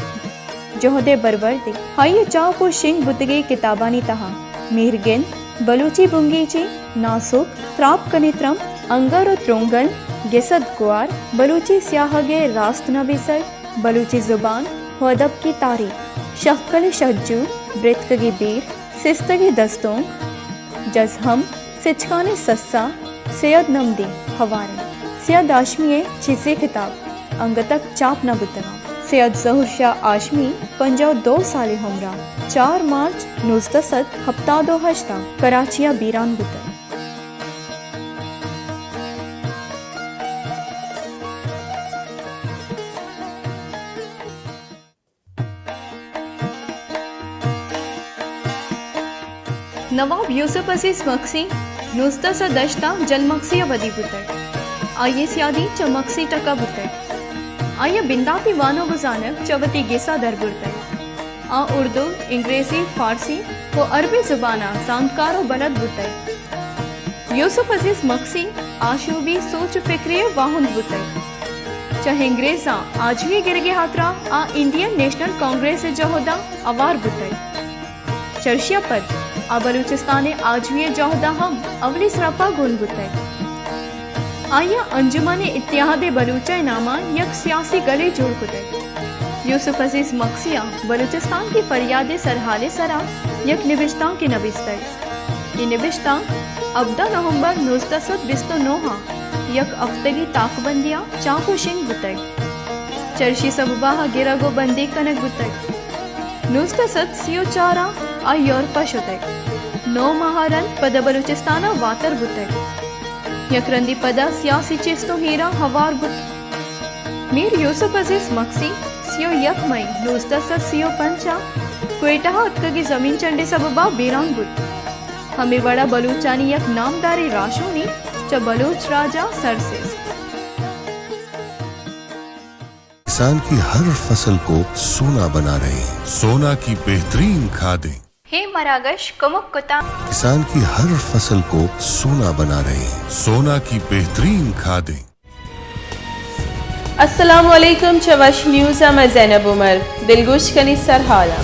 جہد ءِ برورد ءَ۔ آئی ءِ چاپ ءُ شنگ بوتگیں کتابانی تہا مہرگند، بلوچی بنگیجی، ناسک، تراپ کنے ترمپ، انگر ءُ ترونگل، گسد گوار، بلوچی سیاہگ ءِ راست نبیسگ، بلوچی زبان ءُ ادب کی تاریخ، شہکل شہجو، برتکگی بیر، سستگی دستونک، جزہم، سچکانی سسا، سید نمدی، ہوار انت۔ سید ہاشمی ءِ چیزے کتاب انگتک چاپ نہ بوتگ انت۔ سید ظہور شاہ ہاشمی پنجاہ ءُ دو سال ءِ عمر ءَ چار مارچ نوزدہ سد ہپتاد ءُ ہشت ءَ کراچی ءَ بیران بوتگ۔ نواب یوسف عزیز مگسی نوزدہ سد ہشت ءَ جلمگسی ءَ ودی بوتگ۔ آئی ءِ سیادی چہ مگسی ٹک ءَ بوتگ۔ آئی ءَ بنداتی وانگ ءُ زانگ چہ وتی گس ءَ در برتگ۔ آ اردو، انگریزی، فارسی ءُ عربی زبان ءَ زانتکار ءُ بلد بوتگ۔ یوسف عزیز مگسی آشوبی سوچ ءُ فکرے ءِ واہند بوتگ۔ چہ انگریزاں آجوئی گرگ ءِ ہاترا آ انڈین نیشنل کانگریس ءِ جہد ءَ ہوار بوتگ۔ چرشی ءَ پد آ بلوچستان ءِ آجوئی ءِ جہد ءَ ہم اولی سرپ ءَ گون بوتگ۔ آئی ءَ انجمن اتحاد بلوچ ءِ نام ءَ یک سیاسی گلے جوڑ کتگ۔ یوسف عزیز مگسی ءَ بلوچستان کی فریاد ءِ سرحال ءِ سرا یک نبشتانکے نبیستگ۔ اے نبشتانک ہبدہ نومبر نوزدہ سد بیست ءُ نو ءَ یک ہفتگی تاکبندی ءَ چاپ ءُ شنگ بوتگ۔ چرشی سبب ءَ گرگ ءُ بندیگ کنگ بوتگ۔ نوزدہ سد سی ءُ چار ءَ آ یورپ ءَ شتگ۔ نو ماہ ءَ رند پدا بلوچستان ءَ واتر بوتگ۔ یک رندی پدا سیاسی چست ءُ ہیراں ہوار بوت۔ میر یوسف عزیز مگسی سی ءُ یک مئی نوزدہ سد سی ءُ پنچ ءَ کوئٹہ ءَ اتکگی زمین چنڈ ءِ سبب ءَ بیران بوت۔ ہمے وڑ ءَ بلوچانی یک نامداریں راہشونے چہ بلوچ راج ءَ سر سست۔ کسان کی ہر فصل کو سونا بنا رہے ہیں۔ سونا کی بہترین کھادیں۔ ہے مراگش کمک کتاں۔ کسان کی ہر فصل کو سونا بنا رہے ہیں۔ سونا کی بہترین کھادیں۔ السلام علیکم، چہ وش نیوز ءَ مئے زینب عمر۔ دلگوش کنی سرحالاں۔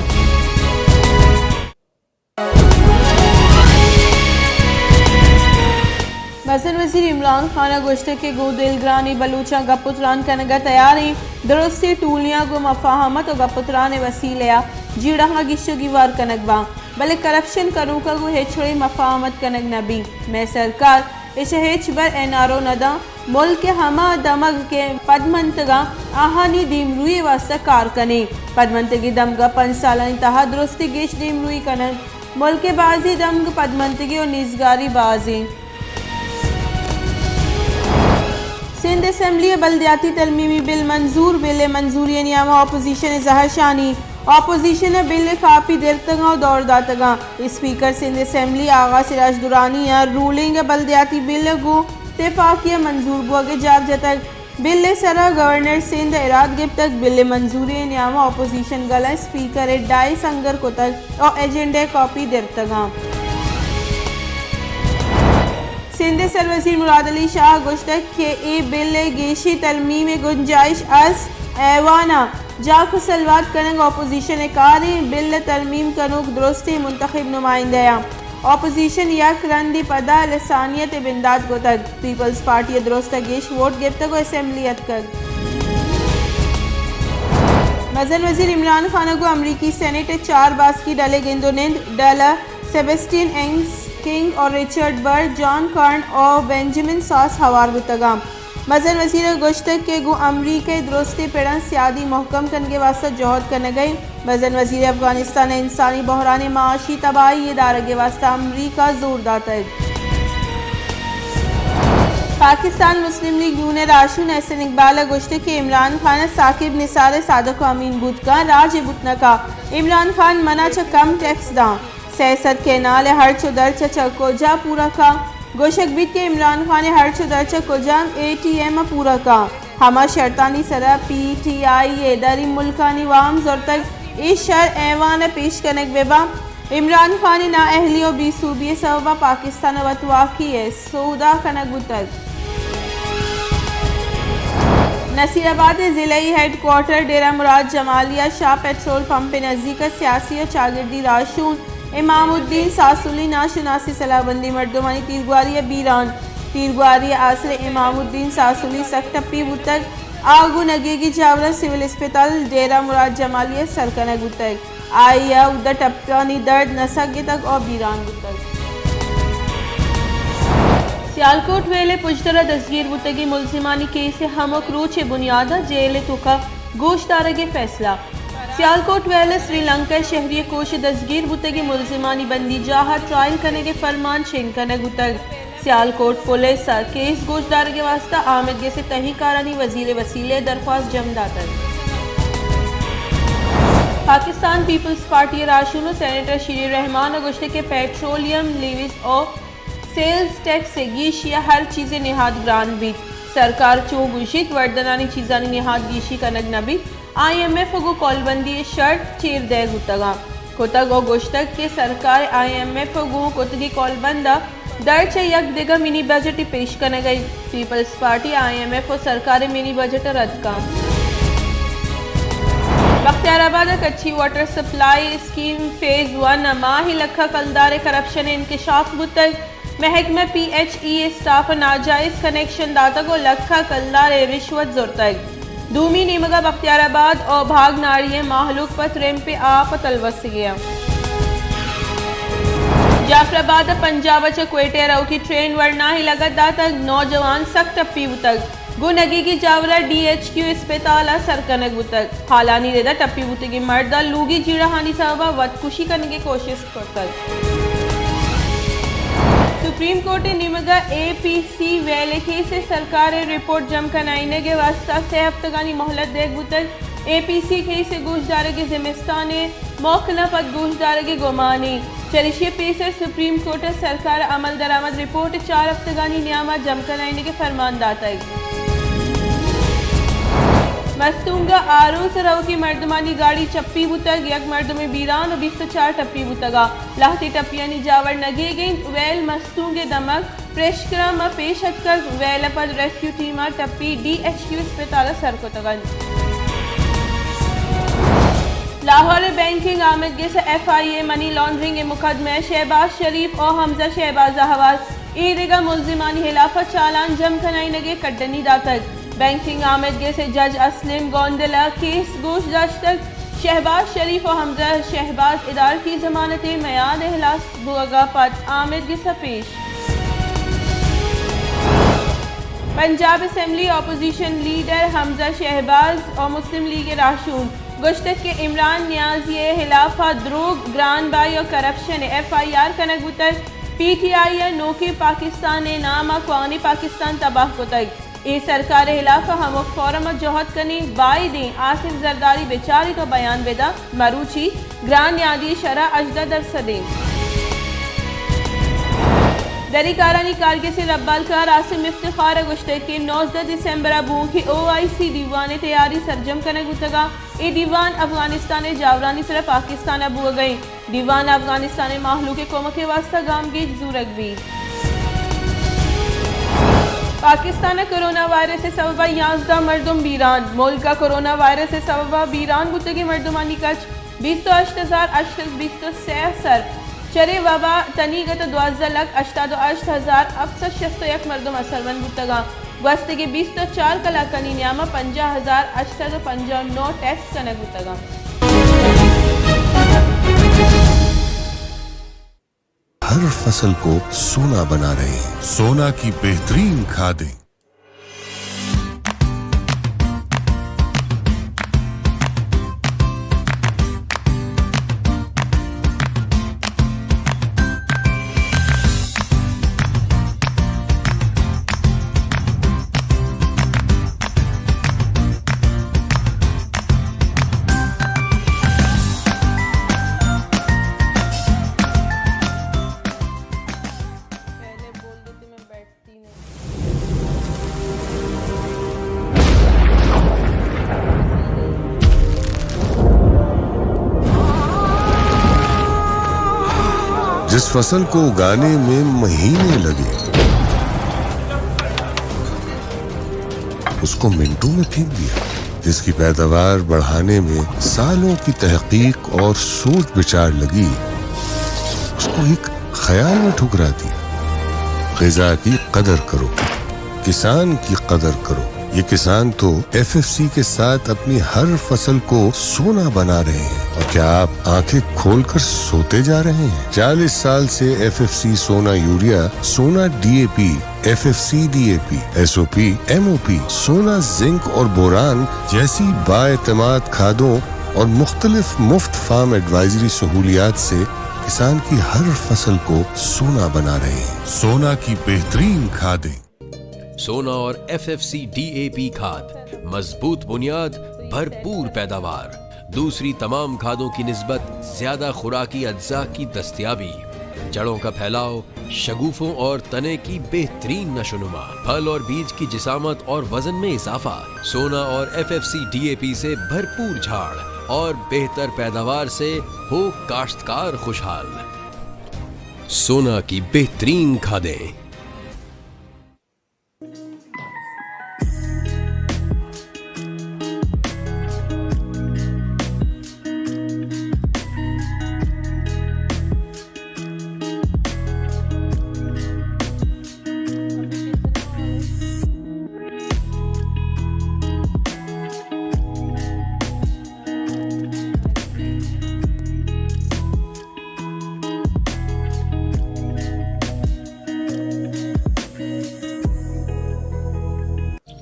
مزن وزیر عمران خان ءَ گوشتگ کہ گوں دلگرانیں بلوچاں گپ ءُ تران کنگ ءَ تیار ایں۔ درستیں ٹولیاں گوں مفاہمت ءُ گپ ءُ تران ءِ وسیلہ ءَ جیڑہاں گیش ءُ گیوار کنگ باں، بلے کرپشن کنوکاں گوں ہچ وڑیں مفاہمت کنگ نہ بیت۔ مئے سرکار اش ءَ ہچبر این آر او نہ داں۔ ملک ءِ ہما دمگ کہ پدمنتگاں، آہانی دیمروئی ءِ واستہ کار کنیں۔ پدمنتگیں دمگ ءَ پنچ سالانی تہا درستیں گیش دیمروئی کنگ۔ ملک ءِ بازیں دمگ پدمنتگی ءُ نیزگاری باز ایں۔ سندھ اسمبلی ء بلدیاتی ترمیمی بل منظور، بل ء منظوری ء نیام ء اپوزیشن ء زہرشانی، اپوزیشن ء بل ء کاپی درتگاں ء دور داتگاں۔ اسپیکر سندھ اسمبلی آغا سراج درانی ء رولنگ ء بلدیاتی بل ء گوں تپاکی ء منظور بوگ ء جار جتگ۔ بل ء سرا گورنر سندھ ء اراد گپتگ، بل ء منظوری ء نیام ء اپوزیشن گل ء اسپیکر ء ڈائس انگر کتگ ء ایجنڈا ء کاپی درتگاں۔ سندھ ء سروزیر مراد علی شاہ ء گوشتگ کہ اے بل ء گیشیں ترمیم ء گنجائش است، ایوان ء جاک ء سلوات کنگ اپوزیشن ء کاریں، بل ء ترمیم کنوک درستیں منتخب نمائندہ آں۔ اپوزیشن یک رندے پدا لسانیت ء بندات کتگ، پیپلز پارٹی ء درست ء گیش ووٹ گپتگ ء اسمبلی اتکگ۔ مزن وزیر عمران خان ء گوں امریکی سینیٹ ء چار باسکی ڈل ء گند ء نند، ڈل ء سیبسٹین اینگز، کنگ ء رچرڈ بر، جان کارن ء بنجمن ساس ہوار بوتگاں۔ مزن وزیر ء گوشتگ کہ گوں امریکہ ء درستیں پڑاں سیادی مھکم کنگ ء واستہ جہد کنگ ء انت۔ مزن وزیر افغانستان ء انسانی بحران ء معاشی تباہی ء دارگ ء واستہ امریکہ ء زور داتگ۔ پاکستان مسلم لیگ نون ء راہشون احسن اقبال ء گوشتگ کہ عمران خان ء ثاقب نثار ء صادق ء امین بوت کن، راج ء بوت نہ کن۔ عمران خان منا چہ کم ٹیکس داں۔ سئے سد کینال ء ہرچ ء درچ ء چہ کجا پورا کاں؟ گوشگ بیت کہ عمران خان ء ہرچ ء درچ ء کجام اے ٹی ایم ء پورا کاں؟ ہما شرطانی سرا پی ٹی آئی ء دریں ملکانی وام زرتگ، اے شر ایوان ء پیش کنگ بہ باں۔ عمران خان ء نااہلی ء بے سوبی ء سبب ء پاکستان ء وتواکی ء سودا کنگ بوتگ۔ نصیر آباد ء ضلعی ہیڈ کوارٹر ڈیرہ مراد جمالی ء شاہ پیٹرول پمپ ء نزیک ء سیاسی ء چاگردی راہشون امام الدین ساسولی ناشناسی سلاہ بندیں مردمانی تیرگواری ء بیران۔ تیرگواری ء آسر ء امام الدین ساسولی سک ٹپی بوتگ۔ آ گوں نگیگی جاوراں سول اسپتال ڈیرہ مراد جمالی ء سر کنگ بوتگ۔ آئی ء اودا ٹپانی درد نہ سگتگ ء بیران بوتگ۔ سیالکوٹ ویل ء پژدر ء دزگیر بوتگیں ملزمانی کیس ء ہمک روچ ء بنیاد ء جیل ء توکا گوشدارگ ء فیصلہ۔ سیالکوٹ ویل ء سری لنکا ء شہری ء کوش ء دزگیر بوتگیں ملزمانی بندی جاہ ء ٹرائل کنگ ء فرمان شنگ کنگ بوتگ۔ سیالکوٹ پولیس ء کیس گوشدارگ ء واستہ آمید گس ء تہی کارانی وزیر ء وسیلہ ء درخواست جم داتگ۔ پاکستان پیپلز پارٹی ء راہشون ء سینیٹر شیریں رحمان ء گوشتگ کہ پیٹرولیم لیویز ء سیلز ٹیکس ء گیشی ء ہر چیز ء نہاد گران بیت۔ سرکار چو گوشیت، وردنانی چیزانی نہاد گیشی کنگ نہ بیت۔ آئی ایم ایف ء گوں کولبندی ء شرط چیر دئیگ بوتگاں کتگ ء گوشتگ کہ سرکار ء آئی ایم ایف ء گوں کتگیں کولبند ء درچ ء یک دگہ منی بجٹ پیش کنگ ء انت۔ Peoples party I M F ء سرکار ء منی بجٹ ء رد کنت۔ بختیار آباد ء Kachhi water supply scheme phase one ء ماہ لکھ ء کلدار ء کرپشن ء انکشاف بوتگ۔ محکمہ پی ایچ ای اسٹاف ء ناجائز کنکشن داتگ ء لکھ ء کلدار ء رشوت زرتگ۔ دومی نیمگ ء بختیار آباد ء بھاگ ناڑی ء ماہلوک پہ ترمپ ء آپ ء تلوسگے انت۔ جعفر آباد ء پنجاب ء چہ کوئٹہ ء روکی ٹرین ورناہی لگت داتگ، نوجوان سک ٹپی بوتگ۔ گوں نگیگی جاور ء ڈی ایچ کیو اسپتال ء سر کنگ بوتگ۔ ہالانی رد ء ٹپی بوتگیں مرد ء لوگی جیڑہانی سبب ء وت کشی کنگ ء کوشست کرتگ۔ سپریم کورٹ ء نیمگ ء اے پی سی ویل ء کیس ء سرکار ء رپورٹ جم کنائینگ ء واستہ سہ ہفتگانی مہلت دیگ بوتگ۔ اے پی سی کیس ء گوشدارگ ء زمستان ء موکل ء پد گوشدارگ ء گمانے۔ چریشی ء پیسر سپریم کورٹ ء سرکار ء عمل درآمد رپورٹ چار ہفتگانی نیام ء جم کنائینگ ء فرمان داتگ۔ مستونگ ء آروس ء روکی مردمانی گاڑی چپی بوتگ، یک مردمے بیران ء بیست ء چار ٹپی بوتگ ء لہتے ٹپیانی جاور نگیگ انت۔ ویل مستونگ ء دمگ پریشکرام ء پیش اتکگ۔ ویل ء پد ریسکیو ٹیم ء ٹپی ڈی ایچ کیو اسپتال ء سر کتگ انت۔ لاہور ء بینکنگ آمدگس ء ایف آئی اے منی لانڈرنگ ء مقدمہ ء شہباز شریف ء حمزہ شہباز ء ہوار اے دگہ ملزمانی ہلاف ء چالان جم کنائینگ ء کڈنی داتگ۔ بینکنگ آمدگس ء جج اسلم گوندل ء کیس گوش داشتگ۔ شہباز شریف ء حمزہ شہباز ادارتی ضمانت ء میاد ء ہلاس بوگ ء پد آمدگس ء پیش۔ پنجاب اسمبلی اپوزیشن لیڈر حمزہ شہباز ء مسلم لیگ ء راہشون گوشتگ کہ عمران نیازی ء ہلاف ء دروگ، گران بائی ء کرپشن ء ایف آئی آر کنگ بوتگ، پی ٹی آئی ء نوکیں پاکستان ء نام ء کوہنیں پاکستان تباہ کتگ۔ اے سرکار ءِ ہلاف ءَ ہمک فورم ءَ جہد کنیں، بائدیں آصف زرداری بچاریت ءُ بیان بدنت، مروچی گران نیادی شرح ہژدہ درسد اِنت۔ دری کارانی کارگس ءِ لبالکار عاصم افتخار ءَ گوشتگ کہ نوزدہ دسمبر ءَ بوؤکیں او آئی سی دیوان ءِ تیاری سرجم کنگ بوتگ اَنت۔ اے دیوان افغانستان ءِ جاورانی سر ءَ پاکستان ءَ بوگ ءَ اِنت۔ دیوان ءَ افغانستان ءِ مہلوک ءِ کمک ءِ واستہ گامگیج زورگ بیت۔ پاکستان ءَ کرونا وائرس ءِ سبب ءَ یازدہ مردم بیران۔ ملک ءَ کرونا وائرس ءِ سبب ءَ بیران بوتگیں مردمانی کچ بیست ءُ ہشت ہزار ہشت سد بیست ءُ سے ءَ سر۔ چرے وبا تنیگت ءَ دوازدہ لکھ ہشتاد ءُ ہشت ہزار ہفت سد شست ءُ یک مردم اثرمند بوتگ اَنت۔ گوستگیں بیست ءُ چار کلاکانی نیام ءَ پنجاہ ہزار ہشت سد ءُ پنجاہ ءُ نو ٹیسٹ کنگ بوتگ اَنت۔ ہر فصل کو سونا بنا رہے ہیں۔ سونا کی بہترین کھادیں۔ جس फसल को उगाने में महीने लगे, उसको मिनटों में फेंक दिया। जिसकी पैदावार बढ़ाने में सालों की तहकीक और सोच विचार लगी, उसको एक ख्याल में ठुकरा दिया। गिज़ा की कदर करो, किसान की कदर करो। ये किसान तो एफएफसी के साथ अपनी हर फसल को सोना बना रहे हैं। और क्या आप आंखें खोलकर सोते जा रहे हैं? चालीस साल से एफएफसी सोना यूरिया, सोना DAP, FFC DAP, SOP, MOP, सोना जिंक और बोरान जैसी बाएतमाद खादों और मुख्तलिफ मुफ्त फार्म एडवाइजरी सहूलियात से किसान की हर फसल को सोना बना रहे हैं। सोना की बेहतरीन खादें। सोना और एफएफसी डीएपी खाद, मजबूत बुनियाद, भरपूर पैदावार, दूसरी तमाम खादों की निस्बत ज्यादा खुराकी अज्जा की दस्तयाबी, जड़ों का फैलाव, शगुफों और तने की बेहतरीन नशोनुमा, फल और बीज की जिसामत और वजन में इजाफा। सोना और एफएफसी डीएपी से भरपूर झाड़ और बेहतर पैदावार से हो काश्तकार खुशहाल। सोना की बेहतरीन खादें।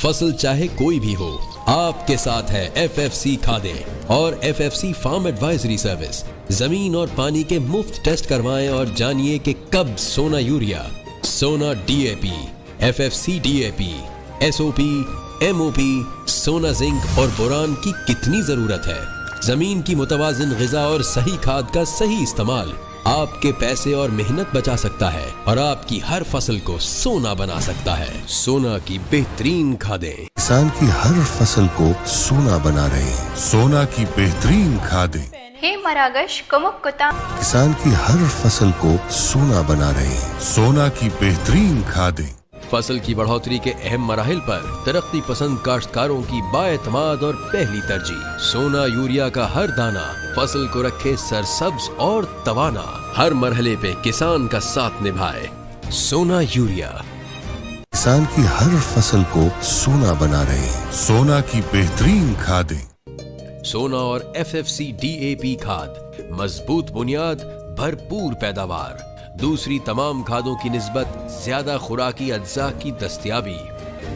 फसल चाहे कोई भी हो, आपके साथ है एफएफसी खादें और एफएफसी फार्म एडवाइजरी सर्विस। जमीन और पानी के मुफ्त टेस्ट करवाएं और जानिए कि कब सोना यूरिया, सोना DAP, FFC DAP, SOP, MOP, सोना जिंक और बोरान की कितनी जरूरत है। जमीन की मुतवाजिन गिजा और सही खाद का सही इस्तेमाल आपके पैसे और मेहनत बचा सकता है और आपकी हर फसल को सोना बना सकता है। सोना की बेहतरीन खादें। किसान की हर फसल को सोना बना रहे हैं। सोना की बेहतरीन खादें। हे मरागश कमुक कुता। किसान की हर फसल को सोना बना रहे हैं। सोना की बेहतरीन खादें। फसल की बढ़ोतरी के अहम मराहिल पर तरक्की पसंद काश्तकारों की बाएतमाद और पहली तरजीह। सोना यूरिया का हर दाना फसल को रखे सरसब्ज और तवाना। हर मरहले पे किसान का साथ निभाए सोना यूरिया। किसान की हर फसल को सोना बना रहे हैं। सोना की बेहतरीन खादें। सोना और एफएफसी डीएपी खाद, मजबूत बुनियाद, भरपूर पैदावार, दूसरी तमाम खादों की निस्बत ज्यादा खुराकी अज्जा की दस्तयाबी,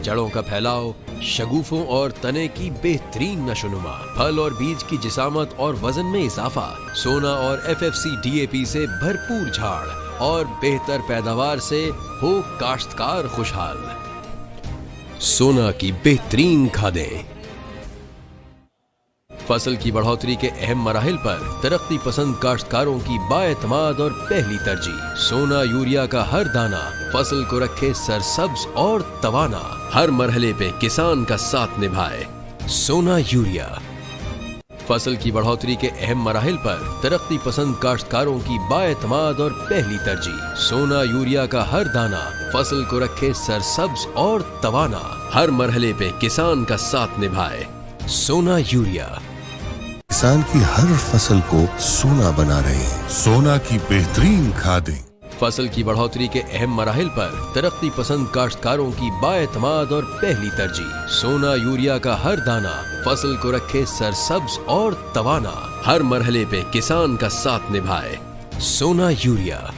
जड़ों का फैलाव, शगुफों और तने की बेहतरीन नशोनुमा, फल और बीज की जिसामत और वजन में इजाफा। सोना और एफएफसी डीएपी से भरपूर झाड़ और बेहतर पैदावार से हो काश्तकार खुशहाल। सोना की बेहतरीन खादें। फसल की बढ़ोतरी के अहम मराहिल पर तरक्की पसंद काश्तकारों की बाएतमाद और पहली तरजीह। सोना यूरिया का हर दाना फसल को रखे सरसब्ज और तवाना। हर मरहले पे किसान का साथ निभाए। सोना यूरिया। फसल की बढ़ोतरी के अहम मराहिल पर तरक्की पसंद काश्तकारों की बाएतमाद और पहली तरजीह। सोना यूरिया का हर दाना फसल को रखे सरसब्ज और तवाना। हर मरहले पे किसान का साथ निभाए। सोना यूरिया। किसान की हर फसल को सोना बना रहे हैं। सोना की बेहतरीन खादें। फसल की बढ़ोतरी के अहम मराहिल पर तरक्की पसंद काश्तकारों की बाएतमाद और पहली तरजीह। सोना यूरिया का हर दाना फसल को रखे सरसब्ज और तवाना। हर मरहले पे किसान का साथ निभाए। सोना यूरिया।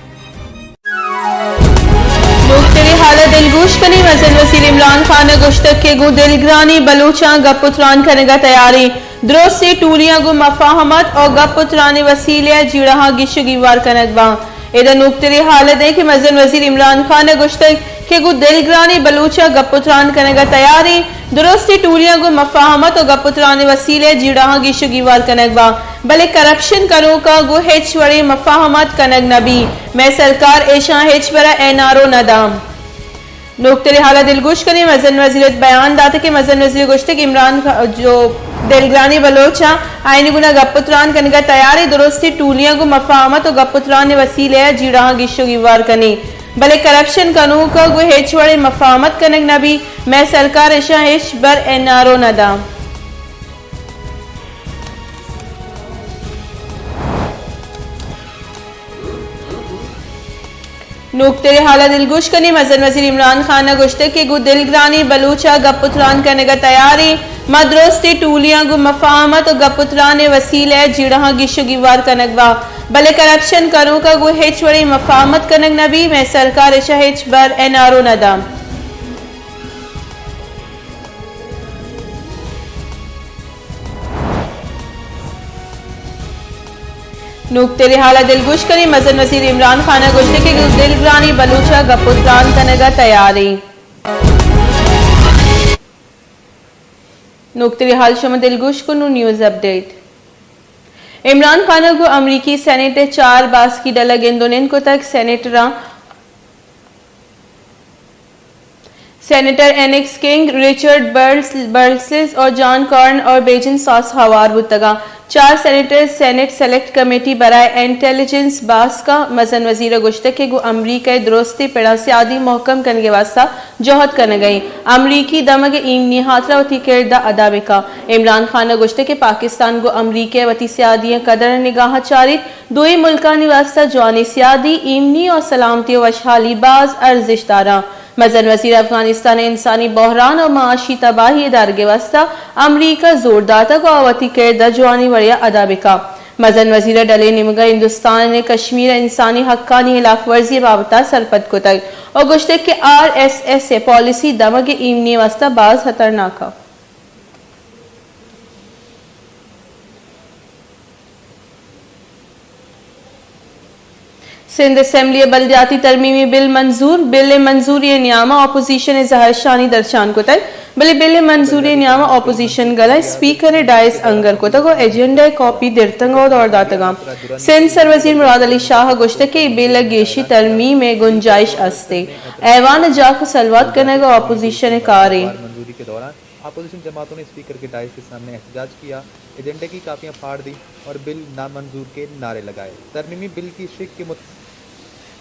نوکتریں حال ءَ دلگوش کنیں۔ مزن وزیر عمران خان ءَ گوشتگ کہ گوں دلگرانیں بلوچاں گپ ءُ تران کنگ ءَ تیاریں۔ درستیں ٹولیاں گوں مفاہمت ءُ گپ ءُ تران ءِ وسیلہ ءَ جیڑہاں گیش ءُ گیوار کنگ باں۔ ادا نوکتریں حال ءَ دیں کہ مزن وزیر عمران خان ءَ گوشتگ کہ گوں دلگرانیں بلوچاں گپ ءُ تران کنگ ءَ تیاریں۔ درستیں ٹولیاں گوں مفاہمت ءُ گپ ءُ تران ءِ وسیلہ ءَ جیڑہاں گیش ءُ گیوار کنگ باں، بلے کرپشن کنوکاں گوں ہچ وڑیں مفاہمت کنگ نہ بی۔ مئے سرکار ایشاں ہچبر ءَ این آر او نہ داں۔ نوکتریں حال ءَ دلگوش کنیں۔ مزن وزیر ءَ بیان داتگ کہ مزن وزیر ءَ گوشتگ کہ عمران خان جو دلگرانیں بلوچ آں، آیانی گونا گپ ءُ تران کنگ ءَ تیار ایں، درستیں ٹولیاں گوں مفاہمت ءُ گپ ءُ تران ءِ وسیلہ ءَ جیڑہاں گیش ءُ گیوار کنیں، بلے کرپشن کنوکاں گوں ہچ وڑیں مفاہمت کنگ نہ بی۔ مئے سرکار ایشاں ہچبر این آر او نہ داں۔ نوکتریں حال ءَ دلگوش کنیں۔ مزن وزیر عمران خان ءَ گوشتگ کہ گوں دلگرانیں بلوچ ءَ گپ ءُ تران کنگ ءَ تیار ایں۔ ما درستیں ٹولیاں گوں مفاہمت ءُ گپ ءُ تران ءِ وسیلہ ءَ جیڑہاں گیش ءُ گیوار کنگ باں، بلے کرپشن کنوکاں گوں ہچ وڑیں مفاہمت کنگ نہ بی۔ مئے سرکار ایشاں ہچبر این آر او نہ داں۔ نوکتریں حال ءَ دلگوش کنیں۔ مزن وزیر عمران خان ءَ گوشتگ کہ گوں دلگرانیں بلوچ ءَ گپ ءُ تران کنگ ءَ تیار ایں۔ نوکتریں حال شما دلگوش کن۔ نوں news update. Imran Khan ءَ گوں امریکی سینیٹ ءِ چار باسکی ڈل ءَ گند ءُ نند کتگ۔ سینیٹراں senator Angus King, Richard برلس، برلسز اور جان کارن اور بیجن ساس ہوار بوتگاں۔ چار سینیٹر سینیٹ سلیکٹ کمیٹی برائے انٹیلیجنس باسک ءَ۔ مزن وزیر ءَ گوشتگ کہ گوں امریکہ ءِ درستیں پڑاں سیادی مہکم کنگ ءِ واستہ جہد کنگ ءَ ایں۔ امریکی دمگ ءِ ایمنی ءِ ہاترا وتی کرد ءَ ادا بکن۔ عمران خان ءَ گوشتگ کہ پاکستان گوں امریکہ ءَ وتی سیادی ءِ قدر ءَ نگاہ ءَ چاریت۔ دوئیں ملکانی واستہ جوانیں سیادی، ایمنی ءُ سلامتی ءُ وشحالی باز ارزشت داراں۔ مزن وزیر افغانستان ءِ انسانی بحران ءُ معاشی تباہی ءِ درگ ءِ واستہ امریکہ ءَ زور داتگ ءُ آ وتی کرد ءَ جوانیں وڑے ءَ ادا بکن۔ مزن وزیر ءَ ڈل ءِ نیمگ ءَ ہندوستان ءِ کشمیر ءِ انسانی حقانی ہلاک ورزی ءِ بابت ءَ سرپد کتگ ءُ گوشتگ کہ آر ایس ایس ءِ پالیسی دمگ ءِ ایمنی ءِ واستہ باز خطرناک ءَ۔ سندھ اسمبلی ءَ بلدیاتی ترمیمی بل منظور، بل ءِ منظوری ءِ نیام ءَ اپوزیشن ءِ زہرشانی درشان کتگ، بلے بل ءِ منظوری ءِ نیام ءَ اپوزیشن گل ءَ اسپیکر ءِ ڈائس انگر کتگ ءُ ایجنڈا ءِ کاپی درتگ ءُ دور داتگ اَنت۔ سندھ ءِ سروزیر مراد علی شاہ ءَ گوشتگ کہ اے بل ءَ گیشی ترمیم ءِ گنجائش است اِنت۔ ایوان ءِ جاک ءِ سلوات کنگ ءَ اپوزیشن ءِ کار اِنت۔ منظوری کے دوران اپوزیشن جماعتوں نے اسپیکر کے ڈائس کے سامنے احتجاج کیا، ایجنڈے کی کاپیاں پھاڑ دیں اور بل نامنظور کے نعرے لگائے۔ ترمیمی بل کی شق کے مت-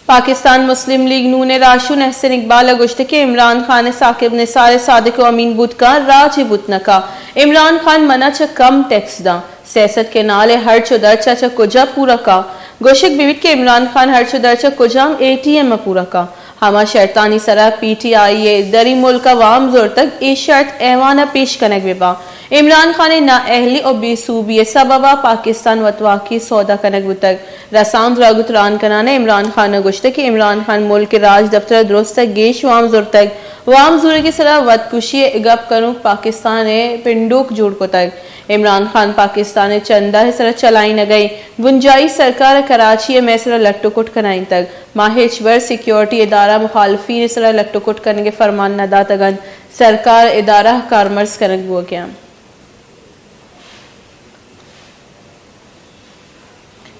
پاکستان مسلم لیگ نون ءِ راہشون احسن اقبال ءَ گوشت کہ عمران خان ءِ ثاقب نثار ءِ صادق ءُ امین بوت کنت، راج ءِ بوت نہ کنت۔ عمران خان من ءَ چہ کم ٹیکس دنت۔ سیاست ءِ نال ءِ ہرچ ءُ درچ ءَ چہ کجا پورا کنت؟ گوشگ بہ بیت کہ عمران خان ہرچ ءُ درچ ءَ کجام اے ٹی ایم ءَ پورا کنت؟ ہما شرطانی سرا پی ٹی آئی ءَ دریں ملک ءَ وام زرتگ، اے شرط ایوان ءَ پیش کنگ بہ بنت۔ عمران خان ءِ نااہلی ءُ بے سوبی ءِ سبب ءَ پاکستان وتواکی ءِ سودا کنگ بوتگ۔ رسانکدراں گوں تران کنان ءَ عمران خان ءَ گوشتگ کہ عمران خان ملک ءِ راجدپتر ءَ درست ءَ گیش وام زرتگ۔ وام زورگ ءِ سرا وتکشی ءِ گپ کنوک پاکستان ءِ پنڈوک جوڑ کتگ۔ عمران خان پاکستان ءِ چندہ ءِ سرا چلائینگ ءَ اِنت۔ بنجاہی سرکار ءَ کراچی ءَ مئے سرا لٹ ءُ کٹ کنائینتگ۔ ما ہچبر سیکورٹی ادارہ ءَ مخالفین ءِ سرا لٹ ءُ کٹ کنگ ءِ فرمان نہ داتگ اَنت۔ سرکار ادارہ کارمرز کنگ بوگیاں۔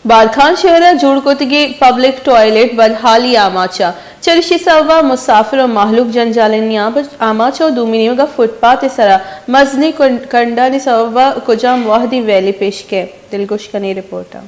بارکھان شہر ء جوڑ کتگی پبلک ٹوائلٹ بدحالی آماچ ء، چریشی سبب ء مسافر و مہلوک جنجالانی آماچ ء، دومی نیمگ ء فٹ پاتھ ء سرا مزنیں کنڈ-، کنڈانی سبب ء کجام وہدی ویلی پیش کئے؟ دلگوش کنیں رپورٹ ء۔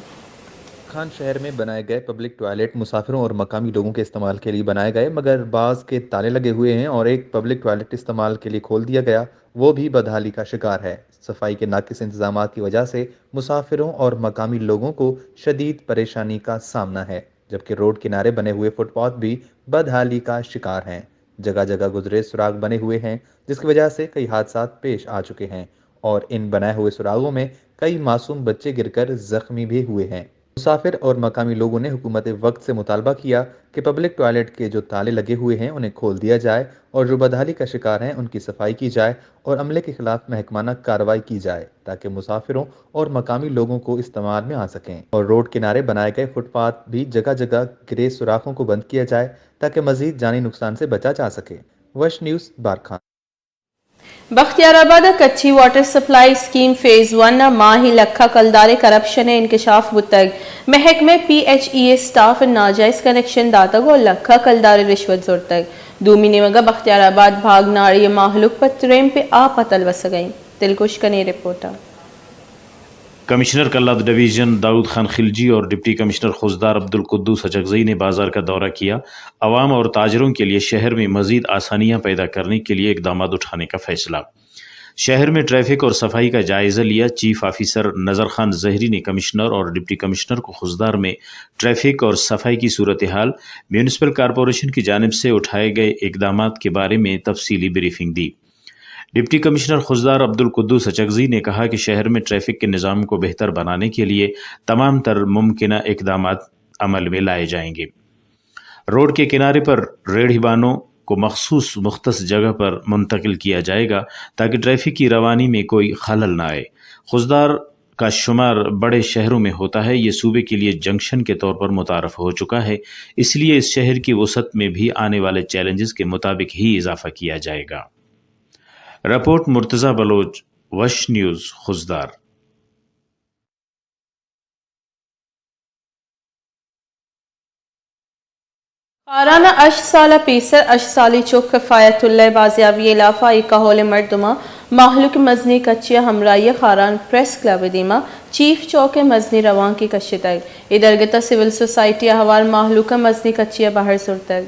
خان شہر میں بنائے گئے پبلک ٹوائلٹ مسافروں اور مقامی لوگوں کے استعمال کے لیے بنائے گئے، مگر بعض کے تالے لگے ہوئے ہیں اور ایک پبلک ٹوائلٹ استعمال کے لیے کھول دیا گیا، وہ بھی بدحالی کا شکار ہے۔ صفائی کے ناقص انتظامات کی وجہ سے مسافروں اور مقامی لوگوں کو شدید پریشانی کا سامنا ہے، جبکہ روڈ کنارے بنے ہوئے فٹ پاتھ بھی بدحالی کا شکار ہیں۔ جگہ جگہ گزرے سراغ بنے ہوئے ہیں، جس کی وجہ سے کئی حادثات پیش آ چکے ہیں اور ان بنائے ہوئے سراغوں میں کئی معصوم بچے گر کر زخمی بھی ہوئے ہیں۔ مسافر اور مقامی لوگوں نے حکومت وقت سے مطالبہ کیا کہ پبلک ٹوائلٹ کے جو تالے لگے ہوئے ہیں، انہیں کھول دیا جائے اور جو بدحالی کا شکار ہیں، ان کی صفائی کی جائے اور عملے کے خلاف محکمانہ کارروائی کی جائے، تاکہ مسافروں اور مقامی لوگوں کو استعمال میں آ سکیں اور روڈ کنارے بنائے گئے فٹ پاتھ بھی جگہ جگہ گرے سوراخوں کو بند کیا جائے، تاکہ مزید جانی نقصان سے بچا جا سکے۔ وش نیوز، بارکھان۔ بختیار آباد ء Kachhi water supply scheme phase one ء ماہی لکھا کلدار ء کرپشن ء انکشاف بوتگ۔ محکمہ پی ایچ ای ء اسٹاف ء ناجائز کنکشن داتگ ء لکھا کلدار ء رشوت زرتگ۔ دومی نیمگ ء بختیار آباد بھاگ ناڑی ء ماہلوک پہ ترمپ ء آپ ء تلوسگ ء انت۔ دلگوش کنیں رپورٹ ء۔ کمشنر کلات ڈویژن داؤد خان خلجی اور ڈپٹی کمشنر خضدار عبدالقدوس اچکزئی نے بازار کا دورہ کیا، عوام اور تاجروں کے لیے شہر میں مزید آسانیاں پیدا کرنے کے لیے اقدامات اٹھانے کا فیصلہ۔ شہر میں ٹریفک اور صفائی کا جائزہ لیا، چیف آفیسر نذر خان زہری نے کمشنر اور ڈپٹی کمشنر کو خضدار میں ٹریفک اور صفائی کی صورتحال، میونسپل کارپوریشن کی جانب سے اٹھائے گئے اقدامات کے بارے میں تفصیلی بریفنگ دی۔ ڈپٹی کمشنر خضدار عبدالقدوس اچکزئی نے کہا کہ شہر میں ٹریفک کے نظام کو بہتر بنانے کے لیے تمام تر ممکنہ اقدامات عمل میں لائے جائیں گے۔ روڈ کے کنارے پر ریڑھی بانوں کو مخصوص مختص جگہ پر منتقل کیا جائے گا، تاکہ ٹریفک کی روانی میں کوئی خلل نہ آئے۔ خضدار کا شمار بڑے شہروں میں ہوتا ہے، یہ صوبے کے لیے جنکشن کے طور پر متعارف ہو چکا ہے، اس لیے اس شہر کی وسعت میں بھی آنے والے چیلنجز کے مطابق ہی اضافہ کیا جائے گا۔ رپورٹ مرتضی بلوچ، وش نیوز، خضدار۔ خاران ء ہشت سال ء پیسر ہشت سالی چک کفایت اللہ ء بازیابی ء ہلاف ء اے کہول ء مردماں مہلوک مزنیں کچے ء ہمراہی ء خاران پریس کلب ء دیما چیف چوک ء مزنیں روانکے کشتگ۔ اے درگت ء سول سوسائٹی ء ہوار مہلوک ء مزنیں کچے ء بہر زرتگ۔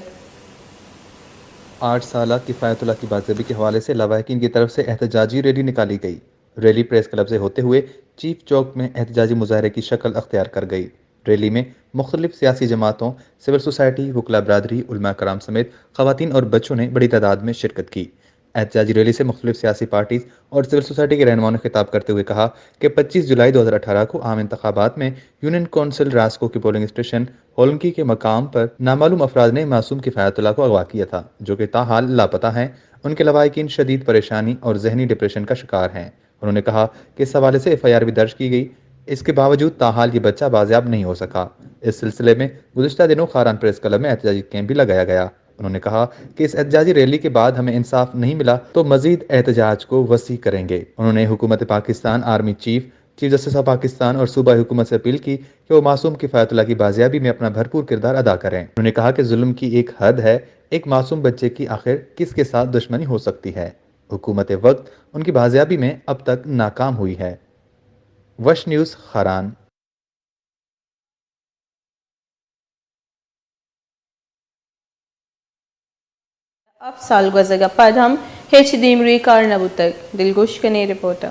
آٹھ سالہ کفایت اللہ کی بازیابی کے حوالے سے لواحقین کی طرف سے احتجاجی ریلی نکالی گئی۔ ریلی پریس کلب سے ہوتے ہوئے چیف چوک میں احتجاجی مظاہرے کی شکل اختیار کر گئی۔ ریلی میں مختلف سیاسی جماعتوں، سول سوسائٹی، وکلاء برادری، علماء کرام سمیت خواتین اور بچوں نے بڑی تعداد میں شرکت کی۔ احتجاجی ریلی سے مختلف سیاسی پارٹیز اور سول سوسائٹی کے رہنماؤں نے خطاب کرتے ہوئے کہا کہ پچیس جولائی دو ہزار اٹھارہ کو عام انتخابات میں یونین کونسل راسکو کے پولنگ اسٹیشن ہولنکی کے مقام پر نامعلوم افراد نے معصوم کفایت اللہ کو اغوا کیا تھا، جو کہ تاحال لاپتہ ہیں۔ ان کے لواحقین شدید پریشانی اور ذہنی ڈپریشن کا شکار ہیں۔ انہوں نے کہا کہ اس حوالے سے ایف آئی آر بھی درج کی گئی، اس کے باوجود تاحال یہ بچہ بازیاب نہیں ہو سکا۔ اس سلسلے میں گزشتہ دنوں خاران پریس کلب میں احتجاجی کیمپ بھی لگایا گیا۔ انہوں نے کہا کہ اس احتجاجی ریلی کے بعد ہمیں انصاف نہیں ملا تو مزید احتجاج کو وسیع کریں گے۔ انہوں نے حکومت Pakistan, army chief, chief justice of Pakistan اور صوبائی حکومت سے اپیل کی کہ وہ معصوم کفایت اللہ کی بازیابی میں اپنا بھرپور کردار ادا کریں۔ انہوں نے کہا کہ ظلم کی ایک حد ہے، ایک معصوم بچے کی آخر کس کے ساتھ دشمنی ہو سکتی ہے؟ حکومت وقت ان کی بازیابی میں اب تک ناکام ہوئی ہے۔ وش نیوز، خاران۔ ہفت سال گوزگ ء پد ہم ہچ دیمروئی کار نہ بوتگ۔ دلگوش کنیں رپورٹ ء۔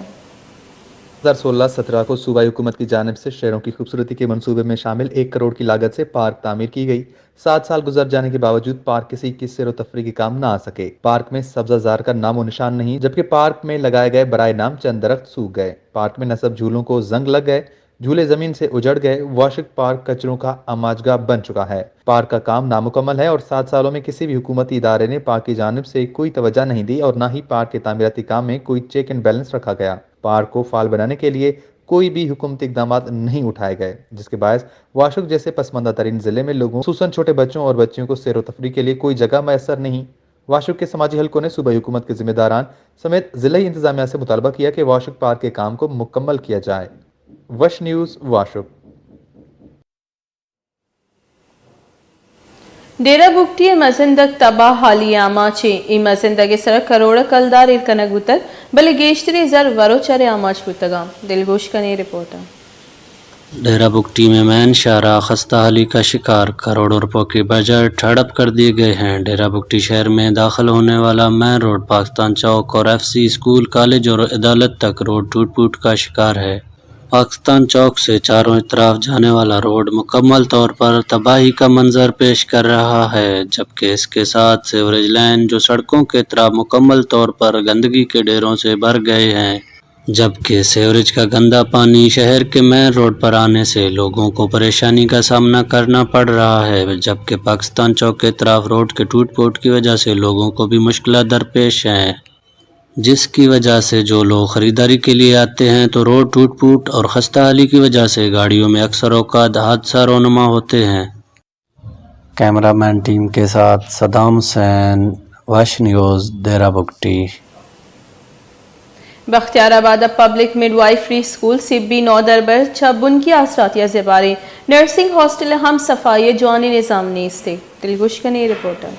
دو ہزار سولہ سترہ کو صوبائی حکومت کی جانب سے شہروں کی خوبصورتی کے منصوبے میں شامل ایک کروڑ کی لاگت سے پارک تعمیر کی گئی۔ سات سال گزر جانے کے باوجود پارک کسی کی سیر و تفریح کے کام نہ آ سکے۔ پارک میں سبزہ زار کا نام و نشان نہیں، جبکہ پارک میں لگائے گئے برائے نام چند درخت سوکھ گئے۔ پارک میں نصب جھولوں کو زنگ لگ گئے، جھولے زمین سے اجڑ گئے، واشک پارک کچروں کا آماجگاہ بن چکا ہے۔ پارک کا کام نامکمل ہے اور سات سالوں میں کسی بھی حکومتی ادارے نے پارک کی جانب سے کوئی توجہ نہیں دی اور نہ ہی پارک کے تعمیراتی کام میں کوئی چیک اینڈ بیلنس رکھا گیا۔ پارک کو فعال بنانے کے لیے کوئی بھی حکومتی اقدامات نہیں اٹھائے گئے، جس کے باعث واشک جیسے پسماندہ ترین ضلع میں لوگوں، خصوصاً چھوٹے بچوں اور بچیوں کو سیر و تفریح کے لیے کوئی جگہ میسر نہیں۔ واشک کے سماجی حلقوں نے صوبائی حکومت کے ذمہ داران سمیت ضلعی انتظامیہ سے مطالبہ کیا کہ واشک پارک کے کام کو مکمل کیا جائے۔ وش نیوز واشک۔ ڈیرہ بگٹی ءِ مزندگ تباہ حالی ءِ آماچ ایں۔ اے مزندگ ءِ سرا کروڑ ءَ کلدار ایر کنگ بوتگ، بلے گیشتریں زر وروچار ءِ آماچ بوتگ اَنت۔ دلگوش کنیں رپورٹ ءَ۔ ڈیرہ بگٹی میں مین شاہراہ خستہ حالی کا شکار، کروڑوں روپوں کے بجٹ ہڑپ کر دیے گئے ہیں۔ ڈیرہ بگٹی شہر میں داخل ہونے والا مین روڈ پاکستان چوک اور ایف سی اسکول، کالج اور عدالت تک روڈ ٹوٹ پھوٹ کا شکار ہے۔ پاکستان چوک سے چاروں اطراف جانے والا روڈ مکمل طور پر تباہی کا منظر پیش کر رہا ہے، جبکہ اس کے ساتھ سیوریج لائن، جو سڑکوں کے اطراف مکمل طور پر گندگی کے ڈھیروں سے بھر گئے ہیں، جبکہ سیوریج کا گندا پانی شہر کے مین روڈ پر آنے سے لوگوں کو پریشانی کا سامنا کرنا پڑ رہا ہے، جبکہ پاکستان چوک کے اطراف روڈ کے ٹوٹ پھوٹ کی وجہ سے لوگوں کو بھی مشکلات درپیش ہیں، جس کی وجہ سے جو لوگ خریداری کے لیے آتے ہیں تو روڈ ٹوٹ پھوٹ اور خستہ حالی کی وجہ سے گاڑیوں میں اکثر اوقات حادثہ رونما ہوتے ہیں۔ کیمرہ مین ٹیم کے ساتھ صدام حسین، وش نیوز، ڈیرہ بگٹی۔ بختیار آباد ءِ پبلک مڈ وائفری اسکول سبی نودربر چہ بنکی آسراتی ءَ زباریں، نرسنگ ہاسٹل ءَ ہم صفائی ءِ جوانیں نظام نیست۔ دلگوش کنیں رپورٹ ءَ۔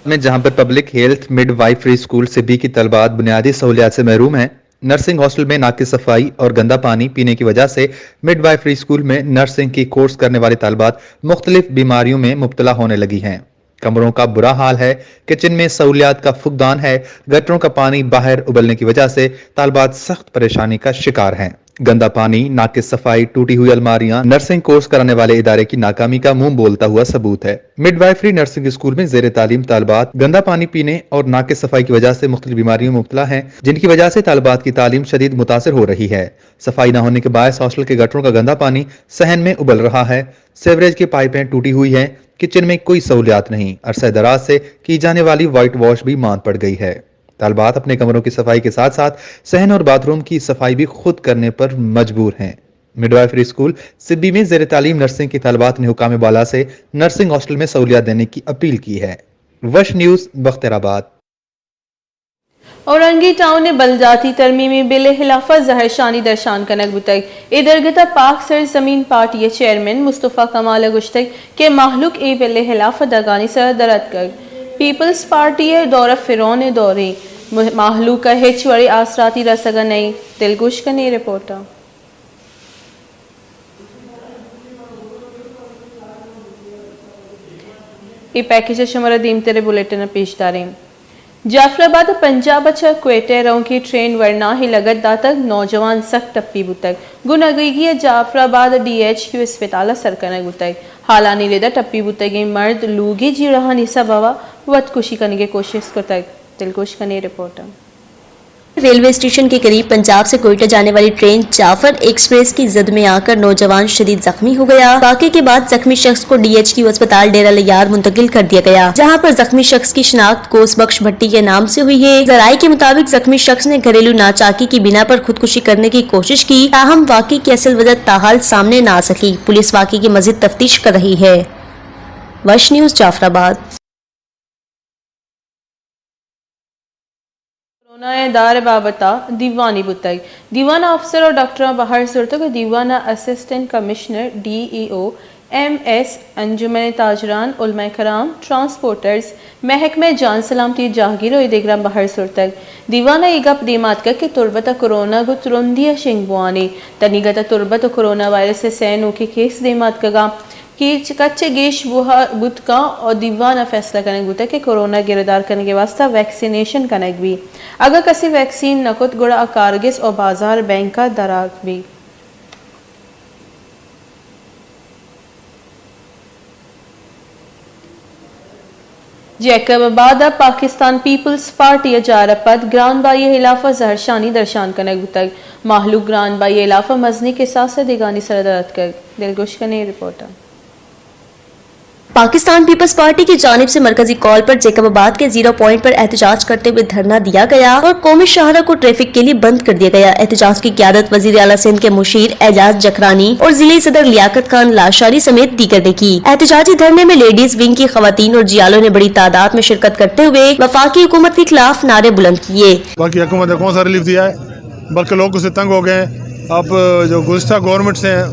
میں جہاں پر پبلک ہیلتھ مڈ وائفری اسکول سبی کی طالبات بنیادی سہولیات سے محروم ہیں، نرسنگ ہاسٹل میں ناقص صفائی اور گندا پانی پینے کی وجہ سے مڈ وائفری اسکول میں نرسنگ کی کورس کرنے والی طالبات مختلف بیماریوں میں مبتلا ہونے لگی ہیں۔ کمروں کا برا حال ہے، کچن میں سہولیات کا فقدان ہے، گٹروں کا پانی باہر ابلنے کی وجہ سے طالبات سخت پریشانی کا شکار ہیں۔ گندا پانی، ناقص صفائی، ٹوٹی ہوئی الماریاں نرسنگ کورس کرانے والے ادارے کی ناکامی کا منہ بولتا ہوا ثبوت ہے۔ مڈ وائفری نرسنگ اسکول میں زیر تعلیم طالبات گندا پانی پینے اور ناقص صفائی کی وجہ سے مختلف بیماریوں میں مبتلا ہیں، جن کی وجہ سے طالبات کی تعلیم شدید متاثر ہو رہی ہے۔ صفائی نہ ہونے کے باعث ہاسٹل کے گٹروں کا گندا پانی صحن میں ابل رہا ہے، سیوریج کی پائپیں ٹوٹی ہوئی ہیں، کچن میں کوئی سہولیات نہیں، عرصہ دراز سے کی جانے والی وائٹ واش بھی ماند پڑ گئی ہے۔ طالبات اپنے کمروں کی صفائی کے ساتھ ساتھ صحن اور باتھ روم کی صفائی بھی خود کرنے پر مجبور ہیں۔ مڈوائفری اسکول سبی میں زیر تعلیم نرسنگ کی طالبات نے حکام بالا سے نرسنگ ہاسٹل میں سہولیات دینے کی اپیل کی ہے۔ وش نیوز، بختیار آباد۔ اورنگی ٹاؤن ءَ بلجاتی ترمیمی بل ءِ ہلاف ءَ زہرشانی درشان کنگ بوتگ۔ اے درگت ءَ پاک سرزمین پارٹی ءِ چیئرمین مصطفی کمال ءَ گوشتگ کہ مہلوک اے بل ءِ ہلاف ءَ دگانی سرا در اتکگ۔ پیپلز پارٹی ءِ دور ءَ فرعون ءِ دوریں، مہلوک ءَ ہچ وڑیں آسراتی رسگ ءَ نہ ایں۔ دلگوش کنیں رپورٹ ءَ۔ اے پیکج ءَ شمارا دیمتر ءِ بلیٹن ءَ پیش داریں۔ جعفر آباد ءَ پنجاب ءَ چہ کوئٹہ ءَ روکیں ٹرین ورناہے لگت داتگ، نوجوان سک ٹپی بوتگ۔ گوں نگیگی ءَ جعفر آباد ءِ ڈی ایچ کیو اسپتال ءَ سر کنگ بوتگ۔ ہالانی رد ءَ ٹپی بوتگیں مرد لوگی جیڑہانی سبب ءَ وت کشی کنگ ءِ کوشست کتگ۔ دلگوش کنیں رپورٹ ءَ۔ ریلوے اسٹیشن کے قریب پنجاب سے کوئٹہ جانے والی ٹرین جعفر ایکسپریس کی زد میں آ کر نوجوان شدید زخمی ہو گیا۔ واقعے کے بعد زخمی شخص کو ڈی ایچ کیو اسپتال ڈیرہ لیار منتقل کر دیا گیا، جہاں پر زخمی شخص کی شناخت کوس بخش بھٹی کے نام سے ہوئی ہے۔ ذرائع کے مطابق زخمی شخص نے گھریلو ناچاکی کی بنا پر خودکشی کرنے کی کوشش کی، تاہم واقعے کی اصل وجہ تاحال سامنے نہ آ سکی۔ پولیس واقعے کی مزید تفتیش کر رہی ہے۔ وش نیوز، جعفر آباد۔ کورونا ءِ دار ءِ بابت ءَ دیوانے بوتگ۔ دیوان ءَ افسر ءُ ڈاکٹراں بہر زرتگ ءُ دیوان ءَ اسسٹنٹ کمشنر، ڈی ای او، ایم ایس، انجمن تاجران، علماء کرام، ٹرانسپورٹرز، محکمہ جان سلامتی ءِ جاہگیر ءُ اے دگراں بہر زرتگ۔ دیوان ءَ اے گپ دیما اتکگ کہ تربت ءَ کورونا گوں ترندی ءَ شنگ بوان ایں۔ تنیگت ءَ تربت ءَ کورونا وائرس ءِ سئے نوکیں کیس دیما اتکگ اَنت۔ کیچ کچ ءِ گیش بوہا بوت کنت ءُ دیوان ءَ فیصلہ کنگ بوتگ کہ کورونا ءِ گردار کنگ ءِ واستہ ویکسینیشن کنگ بیت۔ اگاں کسے ویکسین نہ کت گڑا آ کارگس ءُ بازار بینک ءَ درآتک بیت۔ جیکب آباد ءَ پاکستان پیپلز پارٹی ءِ جار ءَ پد گران بھائی ءِ ہلاف ءَ زہرشانی درشان کنگ بوتگ۔ مہلوک گران بھائی ءِ ہلاف ءَ مزنیں کساس ءَ دگانی سر ءَ در اتکگ۔ دلگوش کنیں رپورٹ ءَ۔ پاکستان پیپلز پارٹی کی جانب سے مرکزی کال پر جیکب آباد کے زیرو پوائنٹ پر احتجاج کرتے ہوئے دھرنا دیا گیا اور قومی شاہراہ کو ٹریفک کے لیے بند کر دیا گیا۔ احتجاج کی قیادت وزیر اعلیٰ سندھ کے مشیر اعجاز جکھرانی اور ضلعی صدر لیاقت خان لاشاری سمیت دیگر نے کی۔ احتجاجی دھرنے میں لیڈیز ونگ کی خواتین اور جیالوں نے بڑی تعداد میں شرکت کرتے ہوئے وفاقی حکومت کے خلاف نعرے بلند کیے۔ باقی حکومت نے کون سا ریلیف دیا ہے؟ بلکہ لوگ اس سے تنگ ہو گئے ہیں۔ اب جو گزشتہ گورنمنٹس ہیں،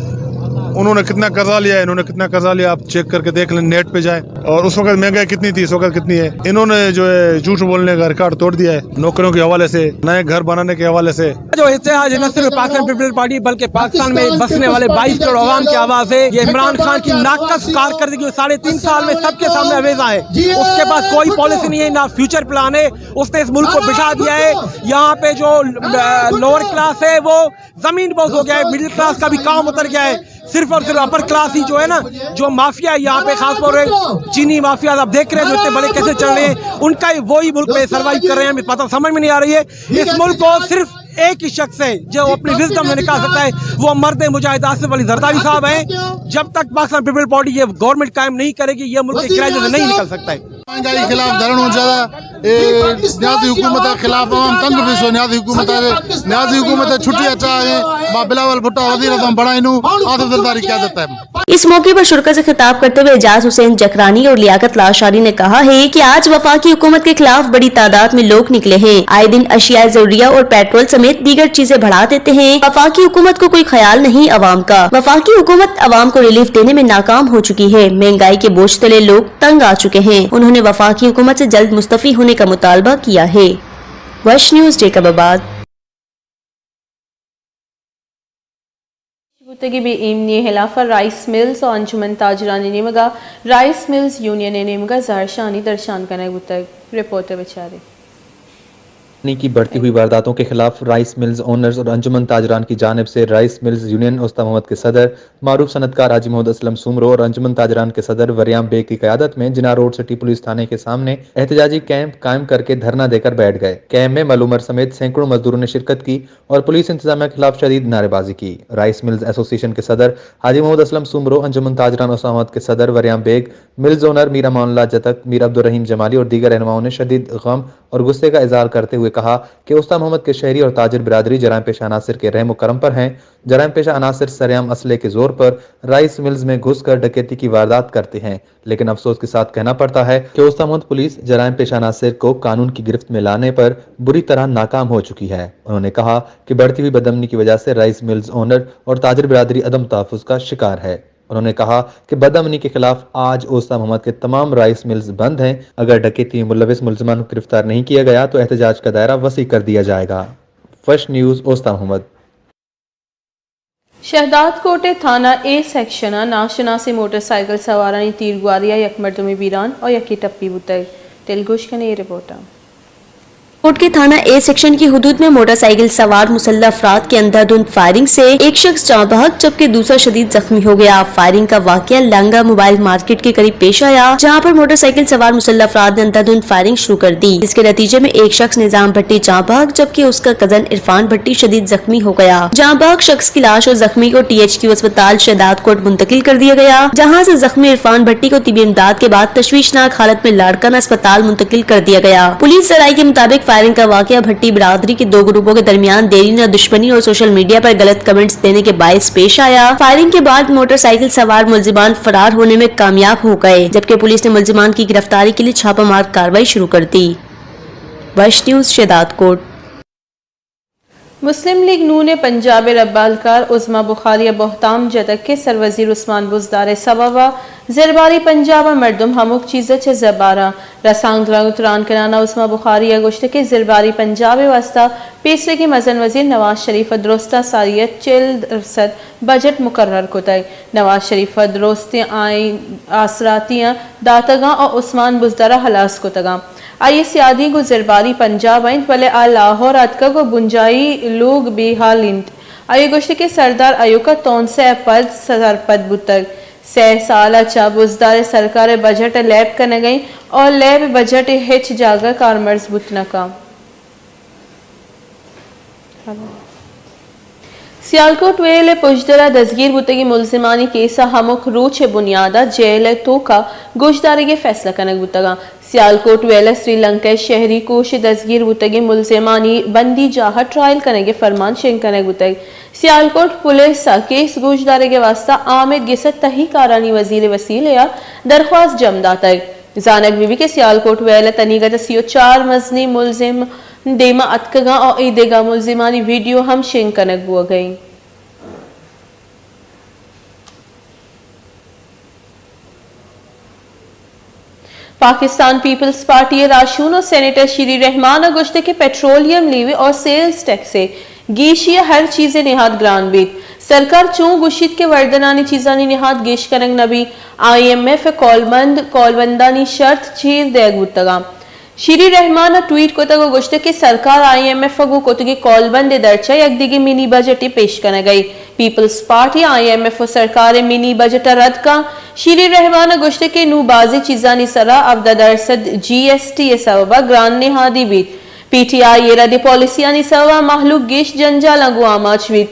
انہوں نے کتنا قرضہ لیا ہے، انہوں نے کتنا قرضہ لیا، آپ چیک کر کے دیکھ لیں، نیٹ پہ جائیں۔ اور اس وقت مہنگائی کتنی تھی، اس وقت کتنی ہے۔ انہوں نے جو ہے جھوٹ بولنے کا ریکارڈ توڑ دیا ہے، نوکریوں کے حوالے سے، نئے گھر بنانے کے حوالے سے۔ جو حصہ ہے آج نہ صرف پاکستان پیپلز پارٹی بلکہ پاکستان میں بسنے والے بائیس کروڑ عوام کی آواز ہے۔ یہ عمران خان کی ناقص کارکردگی، ساڑھے تین سال میں سب کے سامنے اویزہ ہے۔ اس کے پاس کوئی پالیسی نہیں ہے، نہ فیوچر پلان ہے۔ اس نے اس ملک کو بٹھا دیا ہے۔ یہاں پہ جو، آ، لوور کلاس ہے وہ زمین بوس ہو گیا ہے، مڈل کلاس کا بھی کام اتر گیا ہے۔ صرف اور صرف اپر کلاس ہی جو ہے نا، جو مافیا ہے یہاں پہ، خاص طور پہ چینی مافیا آپ دیکھ رہے ہیں جو اتنے بڑے کیسے چل رہے ہیں، ان کا ہی وہی ملک میں سروائیو کر رہے ہیں۔ ہمیں پتہ سمجھ میں نہیں آ رہی ہے۔ اس ملک کو صرف ایک ہی شخص ہے جو اپنی وزڈم میں نکال سکتا ہے، وہ مرد مجاہد آصف علی زرداری صاحب ہیں۔ جب تک پاکستان پیپلز پارٹی یہ گورنمنٹ قائم نہیں کرے گی، یہ ملک اس کرائسس سے نہیں نکل سکتا ہے۔ مہنگائی خلاف دھرنو زیادہ، اے، نیازی حکومت کے خلاف عوام تنگ پیش ہو، نیازی حکومت ہے، نیازی حکومت ہے، چھٹی اچھا ہے، ما بلاول بھٹو وزیر اعظم بنائے نو، آصف زرداری قیادت ہے۔ اس موقع پر شرکا سے خطاب کرتے ہوئے اعجاز حسین جکھرانی اور لیاقت لاشاری نے کہا ہے کہ آج وفاقی حکومت کے خلاف بڑی تعداد میں لوگ نکلے ہیں۔ آئے دن اشیاء ضروریہ اور پیٹرول سمیت دیگر چیزیں بڑھا دیتے ہیں۔ وفاقی حکومت کو کوئی خیال نہیں عوام کا۔ وفاقی حکومت عوام کو ریلیف دینے میں ناکام ہو چکی ہے۔ مہنگائی کے بوجھ تلے لوگ تنگ آ چکے ہیں۔ انہوں نے وفاقی حکومت سے جلد مستعفی ہونے کا مطالبہ کیا ہے۔ وش نیوز، جیکب آباد۔ بوتگی بے ایمنی خلاف رائس ملز و انجمن تاجرانی نیمگا رائس ملز یونین نیمگا زہرشانی درشان کنگ بوتگ۔ رپورٹ بچارے۔ کی بڑھتی ہوئی وارداتوں کے خلاف رائس ملز اونرز اور انجمن تاجران کی جانب سے رائس ملز یونین استان محمد کے صدر معروف صنعت کار حاجی محمد اسلم سومرو اور انجمن تاجران کے صدر وریام بیگ کی قیادت میں جناح روڈ سٹی پولیس تھانے کے سامنے احتجاجی کیمپ قائم کر کے دھرنا دے کر بیٹھ گئے۔ کیمپ میں مل عمر سمیت سینکڑوں مزدوروں نے شرکت کی اور پولیس انتظامیہ کے خلاف شدید نعرے بازی کی۔ رائس ملز ایسوسی ایشن کے صدر حاجی محمد اسلم سومرو، انجمن تاجران استان محمد کے صدر وریام بیگ، ملز اونر میر امان اللہ جتک، میر عبدالرحیم جمالی اور دیگر رہنماؤں نے شدید غم اور غصے کا اظہار کرتے ہوئے کہا کہ استان محمد کے شہری اور تاجر برادری جرائم پیشہ عناصر کے رحم و کرم پر ہیں۔ جرائم پیشہ عناصر سرعام اسلحے کے زور پر رائس ملز میں گھس کر ڈکیتی کی واردات کرتے ہیں، لیکن افسوس کے ساتھ کہنا پڑتا ہے کہ استان محمد پولیس جرائم پیشہ عناصر کو قانون کی گرفت میں لانے پر بری طرح ناکام ہو چکی ہے۔ انہوں نے کہا کہ بڑھتی ہوئی بدامنی کی وجہ سے رائس ملز اونر اور تاجر برادری عدم تحفظ کا شکار ہے۔ انہوں نے کہا کہ بدامنی کے خلاف آج استان محمد کے تمام رائس ملز بند ہیں۔ اگر ڈکیتی میں ملوث ملزمان کو گرفتار نہیں کیا گیا تو احتجاج کا دائرہ وسیع کر دیا جائے گا۔ وش نیوز، استان محمد۔ شہداد کوٹ ء تھانہ اے سیکشن ء ناشناسیں موٹر سائیکل سوارانی تیرگواری ء یک مردمے بیران ء یکے ٹپی بوتگ۔ دلگوش کن اے رپورٹ ء۔ کوٹ کے تھانہ اے سیکشن کی حدود میں موٹر سائیکل سوار مسلح افراد کے اندھادھند فائرنگ سے ایک شخص جاں بحق جبکہ دوسرا شدید زخمی ہو گیا۔ فائرنگ کا واقعہ لانگا موبائل مارکیٹ کے قریب پیش آیا، جہاں پر موٹر سائیکل سوار مسلح افراد نے اندھادھند فائرنگ شروع کر دی، جس کے نتیجے میں ایک شخص نظام بھٹی جاں بحق جبکہ اس کا کزن عرفان بھٹی شدید زخمی ہو گیا۔ جاں بحق شخص کی لاش اور زخمی کو ٹی ایچ کیو اسپتال شہداد کوٹ منتقل کر دیا گیا، جہاں سے زخمی عرفان بھٹی کو طبی امداد کے بعد تشویشناک حالت میں لاڑکانہ اسپتال منتقل کر دیا گیا۔ پولیس ذرائع کے مطابق فائرنگ کا واقعہ بھٹی برادری کے دو گروپوں کے درمیان دیرینہ دشمنی اور سوشل میڈیا پر غلط کمنٹس دینے کے باعث پیش آیا۔ فائرنگ کے بعد موٹر سائیکل سوار ملزمان فرار ہونے میں کامیاب ہو گئے، جبکہ پولیس نے ملزمان کی گرفتاری کے لیے چھاپہ مار کارروائی شروع کر دی۔ وش نیوز، شہداد کوٹ۔ مسلم لیگ نون ء پنجاب ء ربالکار عظمی بخاری ء بہتام جتگ کہ سروزیر عثمان بزدار ء سوب ء زرباری پنجاب ء مردم ہمک چیز ء چہ زباراں۔ رسانکدراں تران کنان ء عظمی بخاری ء گوشت کہ زرباری پنجاب ء واستہ پیسریگیں مزن وزیر نواز شریف ء درست ء ساری ء چل درسد بجٹ مقرر کتگ۔ نواز شریف ء درستیں آئین آسراتیاں داتگاں ء عثمان بزدار ء ہلاس کتگاں۔ آئی ء سیادی گوں زرباری پنجاب ء انت، بلے آ لاہور ء اتکگ ء بنجاہی لوگ بے ہال انت۔ آئی ء گوشت کہ سردار ایوک ء تونسہ ء پد سرپد بوتگ۔ سئے سال ء چہ بزدار ء سرکار ء بجٹ ء لیب کنگ ء انت ء لیب بجٹ ء ہچ جاگہ کارمرز بوت نہ کنت۔ سیالکوٹ ویل ءِ پژدر ءَ دزگیر بوتگیں ملزمانی کیس ءَ ہمک روچ ءِ بنیاد ءَ جیل ءِ توک ءَ گوشدارگ ءِ فیصلہ کنگ بوتگ اَنت۔ سیالکوٹ ویل ءَ سری لنکا ءِ شہری کوش ءَ دزگیر بوتگیں ملزمانی بندی جاہ ءَ ٹرائل کنگ ءِ فرمان شنگ کنگ بوتگ۔ سیالکوٹ پولیس ءَ کیس گوشدارگ ءِ واستہ آمید گس ءِ تہی کارانی وزیر ءِ وسیلہ ءَ درخواست جم داتگ۔ زانگ بہ بیت کہ سیالکوٹ ویل ءَ تنیگت ءَ سی ءُ چار مزنیں ملزم دیم ءَ اتکگ اَنت ءُ اے دگہ ملزمانی ویڈیو ہم شنگ کنگ بوگ ءَ اِنت۔ پاکستان پیپلز پارٹی ءِ راہشون ءُ سینیٹر شیری رحمان ءَ گوشت کہ پیٹرولیم لیوی ءُ سیلز ٹیکس ءِ گیشی ءَ ہر چیز ءِ نہاد گران بیت۔ سرکار چوں گوشیت کہ وردنانی چیزانی نہاد گیش کنگ نہ بیت، آئی ایم ایف ءِ کولبند، کولبندانی شرط چیر دئیگ بوتگ اَنت۔ شیری رحمان ءَ ٹویٹ کتگ ءُ گوشتگ کہ سرکار آئی ایم ایف ءَ گوں کتگیں کولبند ءِ درچ ءَ یک دگہ منی بجٹے پیش کنگ ءَ اِنت۔ Peoples party I M F ءُ سرکار ءِ منی بجٹ ءَ رد کنت۔ شیری رحمان ءَ گوشتگ کہ نوں بازیں چیزانی سرا ہبدہ درسد جی ایس ٹی ءِ سبب ءَ گران نہادی بیت۔ پی ٹی آئی ءِ ردیں پالیسیانی سبب ءَ مہلوک گیش جنجالاں گوں آماچ بیت۔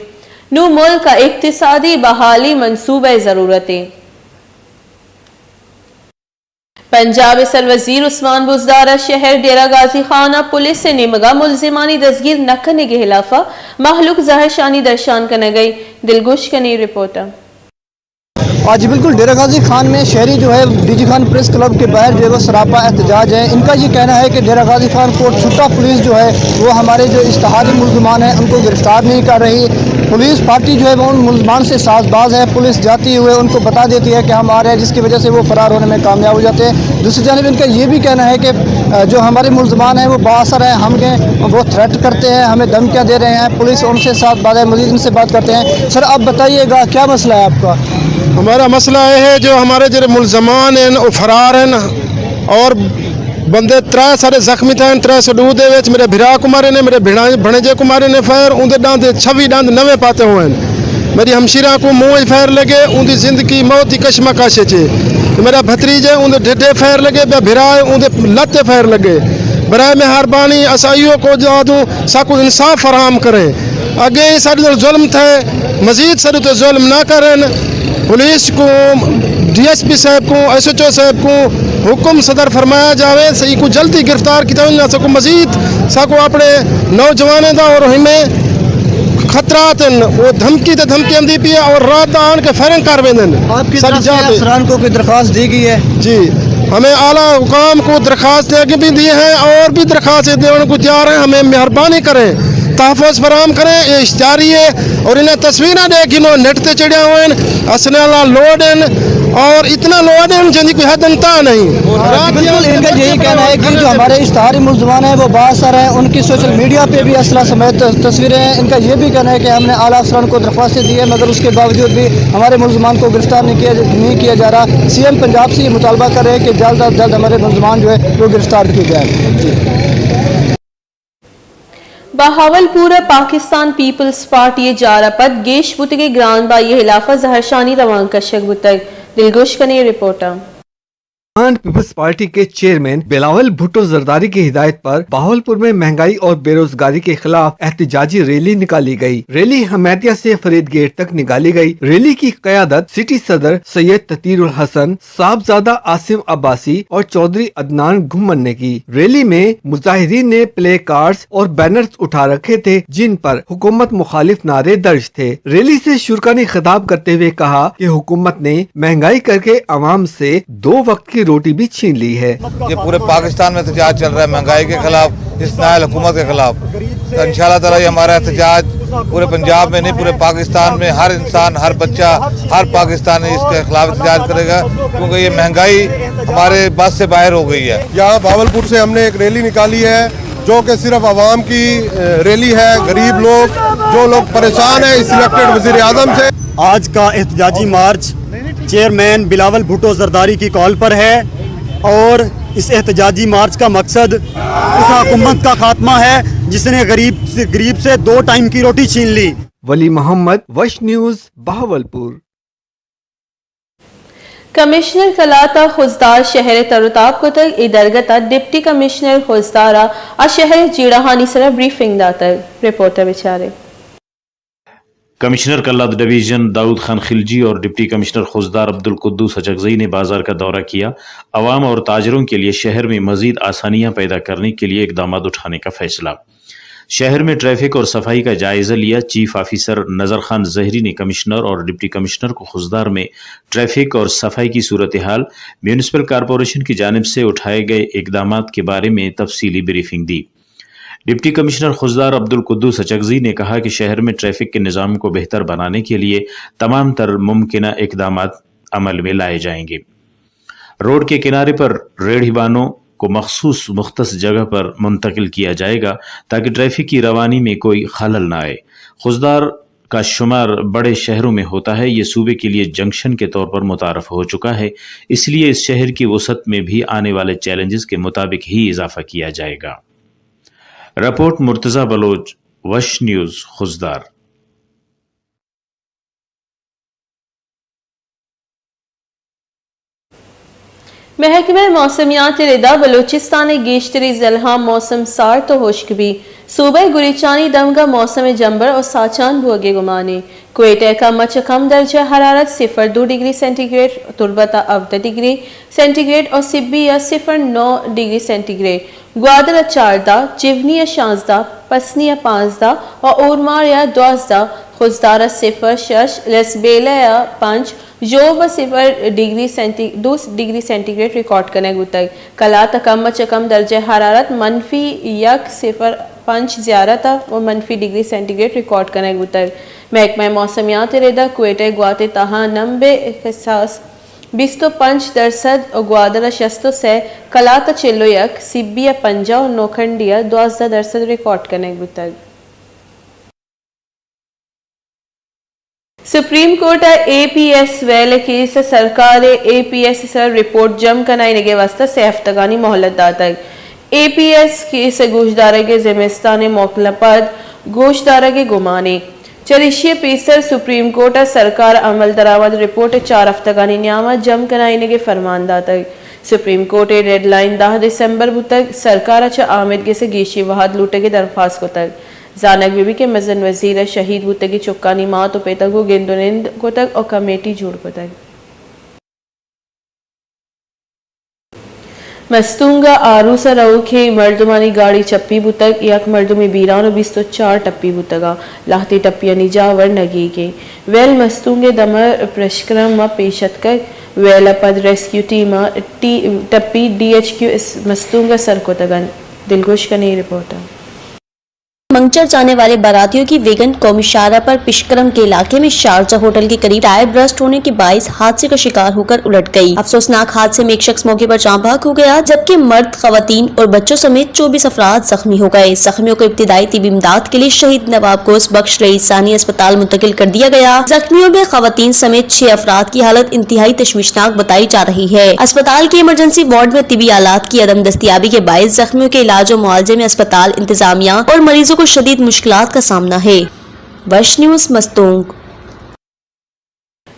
نوں ملک ءَ اقتصادی بحالی منصوبہ ءِ ضرورت اِنت۔ پنجاب ءِ سروزیر عثمان بزدار ءَ شہر ڈیرہ غازی خان ءَ پولیس ءِ نیمگ ءَ ملزمانی دزگیر نہ کنگ ءِ ہلاف ءَ مہلوک زہرشانی درشان کنگ ءَ اِنت۔ دلگوش کنیں رپورٹ ءَ۔ آج بالکل ڈیرہ غازی خان میں شہری جو ہے D G Khan press club کے باہر جو ہے وہ سراپا احتجاج ہے۔ ان کا یہ کہنا ہے کہ ڈیرہ غازی خان کوٹ چھٹا پولیس جو ہے وہ ہمارے جو اشتہاری ملزمان ہیں ان کو گرفتار نہیں کر رہی۔ پولیس پارٹی جو ہے وہ ان ملزمان سے ساز باز ہے۔ پولیس جاتی ہوئے ان کو بتا دیتی ہے کہ ہم آ رہے ہیں، جس کی وجہ سے وہ فرار ہونے میں کامیاب ہو جاتے ہیں۔ دوسری جانب ان کا یہ بھی کہنا ہے کہ، آ، جو ہمارے ملزمان ہیں وہ بااثر ہیں، ہم کے وہ تھریٹ کرتے ہیں، ہمیں دھمکیاں دے رہے ہیں، پولیس ان سے ساتھ بات ہے، مزید ان سے بات کرتے ہیں۔ سر، آپ بتائیے گا، کیا مسئلہ ہے آپ کا؟ ہمارا مسئلہ یہ ہے جو ہمارے جو ملزمان ہیں وہ فرار ہیں اور بندے ترے سارے زخمی تھے، ترے سو ڈو دے وچ میرے بھرا کو مارے نے، میرے بھڑا-، بھنجے کو مارے نے فائر، اوندے ڈاند چھوی ڈاند نوے پاتے ہوئے ہیں۔ میری ہمشیرہ کو منہ وچ فائر لگے، اوندی زندگی موت دی کشمکش چے۔ میرا بھتریج ہے، اوندے ڈھڈے فائر لگے، بیا بھرا ہے، اوندے لتے فائر لگے۔ برائے مہربانی اسائیوں کو جا دوں، ساکو انصاف فراہم کریں۔ اگے ساڈے نال ظلم تھے، مزید ساڈے تے ظلم نہ کرن۔ پولیس کو، ڈی ایس پی صاحب کو، ایس ایچ او صاحب کو حکم صدر فرمایا جاوے، سہی کو جلدی گرفتار کیتا ونجے، ساکو مزید، ساکو اپنے نوجوانیں دا اور ہمیں خطرات ہیں، وہ دھمکی تے دھمکی آندی پی ہے اور رات دا آن کے فائرنگ کر ویندن۔ آپ کس طرح سے افسران کو کوئی درخواست دی گئی ہے؟ جی، ہمیں اعلیٰ حکام کو درخواستیں اگے بھی دی ہیں اور بھی درخواستیں دینے کو تیار ہیں۔ ہمیں مہربانی کریں، تحفظ فراہم کریں، یہ اشتہاری ہے اور انہیں تصویراں دے کہ انہوں نیٹ تے چڑھیا ہوئے ہیں، اسلحہ لوڈ ہیں اور اتنا لوڈ ہیں جن کی کوئی حد انتہا نہیں۔ بالکل، ان کا یہی کہنا ہے کہ جو ہمارے اشتہاری ملزمان ہیں وہ بااثر ہیں، ان کی سوشل میڈیا پہ بھی اسلحہ سمیت تصویریں ہیں۔ ان کا یہ بھی کہنا ہے کہ ہم نے اعلیٰ افسران کو درخواستیں دی ہے، مگر اس کے باوجود بھی ہمارے ملزمان کو گرفتار نہیں کیا، نہیں کیا جا رہا۔ سی ایم پنجاب سے یہ مطالبہ کر رہے ہیں کہ جلد از جلد ہمارے ملزمان جو ہے وہ گرفتار کیے جائیں۔ جی۔ بہاولپور ءَ پاکستان پیپلز پارٹی ءِ جار ءَ پد گیش بوتگیں گران بہائی ءِ ہلاف ءَ زہرشانی روان کشگ بوتگ۔ دلگوش کنیں رپورٹ ءَ۔ پاکستان پیپلز پارٹی کے چیئرمین بلاول بھٹو زرداری کی ہدایت پر بہاولپور میں مہنگائی اور بے روزگاری کے خلاف احتجاجی ریلی نکالی گئی۔ ریلی حمیدیہ سے فرید گیٹ تک نکالی گئی۔ ریلی کی قیادت سٹی صدر سید تطہیر الحسن، صاحبزادہ عاصم عباسی اور چوہدری عدنان گھمن نے کی۔ ریلی میں مظاہرین نے پلے کارڈز اور بینرز اٹھا رکھے تھے، جن پر حکومت مخالف نعرے درج تھے۔ ریلی سے شرکا نے خطاب کرتے ہوئے کہا کہ حکومت نے مہنگائی کر کے عوام سے دو وقت کی روٹی بھی چھین لی ہے۔ یہ پورے پاکستان میں احتجاج چل رہا ہے مہنگائی کے خلاف، اس نااہل حکومت کے خلاف۔ تو ان شاء اللہ تعالیٰ یہ ہمارا احتجاج پورے پنجاب میں نہیں، پورے پاکستان میں ہر انسان، ہر بچہ، ہر پاکستانی اس کے خلاف احتجاج کرے گا، کیونکہ یہ مہنگائی ہمارے بس سے باہر ہو گئی ہے۔ یہاں بہاولپور سے ہم نے ایک ریلی نکالی ہے، جو کہ صرف عوام کی، اے، ریلی ہے۔ غریب لوگ، جو لوگ پریشان ہیں اس الیکٹڈ وزیر اعظم سے۔ آج کا احتجاجی مارچ چیئرمین بلاول بھٹو زرداری کی کال پر ہے اور اس احتجاجی مارچ کا مقصد اس حکومت کا خاتمہ ہے، جس نے غریب سے، غریب سے دو ٹائم کی روٹی چھین لی۔ ولی محمد، وش نیوز، بہاولپور۔ کمشنر قلات ءَ خضدار شہر ءِ تر ءُ تاب کتگ۔ اے درگت ءَ ڈپٹی کمشنر خضدار ءَ آ شہر ءِ جیڑہانی سرا بریفنگ داتگ۔ رپورٹ ءَ بچارے۔ کمشنر کلات ڈویژن داؤد خان خلجی اور ڈپٹی کمشنر خضدار عبدالقدوس اچکزئی نے بازار کا دورہ کیا، عوام اور تاجروں کے لیے شہر میں مزید آسانیاں پیدا کرنے کے لیے اقدامات اٹھانے کا فیصلہ۔ شہر میں ٹریفک اور صفائی کا جائزہ لیا، چیف آفیسر نظر خان زہری نے کمشنر اور ڈپٹی کمشنر کو خضدار میں ٹریفک اور صفائی کی صورتحال، میونسپل کارپوریشن کی جانب سے اٹھائے گئے اقدامات کے بارے میں تفصیلی بریفنگ دی۔ ڈپٹی کمشنر خضدار عبدالقدوس اچکزئی نے کہا کہ شہر میں ٹریفک کے نظام کو بہتر بنانے کے لیے تمام تر ممکنہ اقدامات عمل میں لائے جائیں گے۔ روڈ کے کنارے پر ریڑھی بانوں کو مخصوص مختص جگہ پر منتقل کیا جائے گا تاکہ ٹریفک کی روانی میں کوئی خلل نہ آئے۔ خضدار کا شمار بڑے شہروں میں ہوتا ہے، یہ صوبے کے لیے جنکشن کے طور پر متعارف ہو چکا ہے، اس لیے اس شہر کی وسعت میں بھی آنے والے چیلنجز کے مطابق ہی اضافہ کیا جائے گا۔ رپورٹ مرتضی بلوچ، وش نیوز، خضدار۔ محکمہ موسمیات ءِ ردا بلوچستان ءِ گیشتری ضلعاں موسم سارت ءُ ہشک بی۔ صوبہ ءِ گریچانی دمگا موسم ءِ جمبر ءُ ساچان بوگ ءِ گمانے۔ کوئٹہ ءَ کم ءَ چہ کم درجہ حرارت صفر دو ڈگری سینٹی گریڈ، تربت ءَ ہبدہ ڈگری سینٹی گریڈ ءُ سبی ءَ صفر نو ڈگری سینٹی گریڈ، گوادر ءَ چاردہ، جیونی ءَ شانزدہ، پسنی ءَ پانزدہ ءُ اورماڑے ءَ دوازدہ، خضدار ءَ صفر شش، لسبیلہ ءَ پنچ، ژوب ءَ صفر ڈگری سینٹی، دو ڈگری سینٹی گریڈ ریکارڈ کنگ بوتگ۔ کلات ءَ کم ءَ چہ کم درجہ حرارت منفی یک صفر پنچ، زیارت ءَ ءُ منفی ڈگری سینٹی گریڈ ریکارڈ کنگ بوتگ۔ محکمہ موسمیات ءِ ردا کوئٹہ ءِ گوات ءِ تہا نمب ءِ احساس بیست ءُ پنچ درسد ءُ گوادر ءَ شست ءُ سئے، کلات ءَ چل ءُ یک، سبی ءَ پنجاہ ءُ نوکھنڈی ءَ دوازدہ درسد ریکارڈ کنگ بوتگ۔ سپریم کورٹ ءَ اے پی ایس ویل ءِ کیس ءَ سرکار ءَ اے پی ایس ءِ سر ءَ رپورٹ جم کنائینگ ءِ واستہ سئے ہفتگانی مہلت داتگ۔ اے پی ایس کیس ءِ گوشدارگ ءِ زمستان ءِ موکل ءَ پد گوشدارگ ءِ گمانے۔ چریشی ءَ پیسر سپریم کورٹ ءَ سرکار ءَ عمل درآمد رپورٹ ءِ چار ہفتگانی نیام ءَ جم کنائینگ ءِ فرمان داتگ۔ سپریم کورٹ ءِ ڈیڈ لائن دہ دسمبر بوتگ۔ سرکار ءَ چہ آمید گس ءَ گیشیں وہد لوٹگ ءِ درخواست کتگ۔ زانگ بہ بیت کہ مزن وزیر ءَ شہید بوتگیں چکانی مات ءُ پت ءَ گوں گند ءُ نند کتگ ءُ کمیٹی جوڑ کتگ۔ مستونگ ءَ آروس ءَ روکیں مردمانی گاڑی چپی بوتگ، یک مردمے بیران ءُ بیست ءُ چار ٹپی بوتگ ءُ لہتے ٹپیانی جاہ ورنگیگ اِنت۔ ویل مستونگ ءِ دمگ پشکرم ءَ پیش اتکگ، ویل ءَ پد ریسکیو ٹیم ءَ ٹی-، ٹپی ڈی ایچ کیو اس-، مستونگ ءَ سر کتگ اَنت۔ دلگوش کنیں اے رپورٹ ءَ۔ منگچر جانے والے باراتیوں کی ویگن قومی شاہراہ پر پشکرم کے علاقے میں شارجہ ہوٹل کے قریب ٹائر برسٹ ہونے کے باعث حادثے کا شکار ہو کر الٹ گئی۔ افسوسناک حادثے میں ایک شخص موقع پر جاں بحق ہو گیا، جبکہ مرد، خواتین اور بچوں سمیت چوبیس افراد زخمی ہو گئے۔ زخمیوں کو ابتدائی طبی امداد کے لیے شہید نواب غوث بخش رئیسانی اسپتال منتقل کر دیا گیا۔ زخمیوں میں خواتین سمیت چھ افراد کی حالت انتہائی تشویشناک بتائی جا رہی ہے۔ اسپتال کے ایمرجنسی وارڈ میں طبی آلات کی عدم دستیابی کے باعث زخمیوں کے علاج و معالجے میں اسپتال انتظامیہ اور مریضوں کو شدید مشکلات کا سامنا ہے۔ وش نیوز مستونگ۔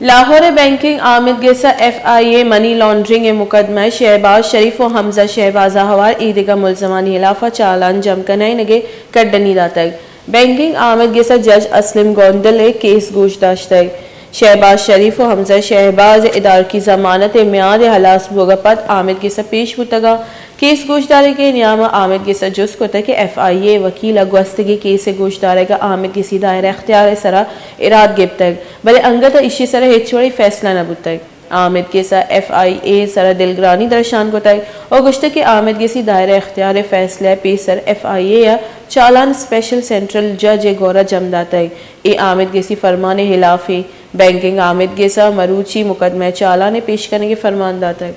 لاہور ءِ بینکنگ آمید گس ءَ ایف آئی اے منی لانڈرنگ ءِ مقدمہ ءَ شہباز شریف و حمزہ شہباز ءَ ہوار ایدگہ ملزمانی ہلاف ءَ چالان جم کنائینگ ءِ کڈنی داتگ۔ بینکنگ آمید گس ءَ جج اسلم گوندل ءَ کیس گوش داشتگ۔ شہباز شریف و حمزہ شہباز ءِ ادارکی ضمانت ءِ میاد ءِ ہلاس بوگ ءَ پد آمید گس ءَ پیش بوتگ ءُ کیس گوشدارگ ءِ نیام ءَ آمید گس ءَ جست کتگ کہ ایف آئی اے ءِ وکیل ءَ گوستگیں کیس ءِ گوشدارگ ءَ آمید گسی دائرہ اختیار ءِ سرا ایراد گپتگ، بلے انگت ءَ ایشی ءِ سرا ہچ وڑیں فیصلہ نہ بوتگ۔ آمید گس ءَ ایف آئی اے ءِ سرا دلگرانی درشان کتگ ءُ گوشتگ کہ آمید گسی دائرہ اختیار ءِ فیصلہ ءَ پیسر ایف آئی اے ءَ چالان اسپیشل سینٹرل جج ءِ گورا جم داتگ۔ اے آمید گسی فرمان ءِ ہلاف ایں۔ بینکنگ آمید گس ءَ مروچی مقدمہ ءِ چالان ءِ پیش کنگ ءِ فرمان داتگ۔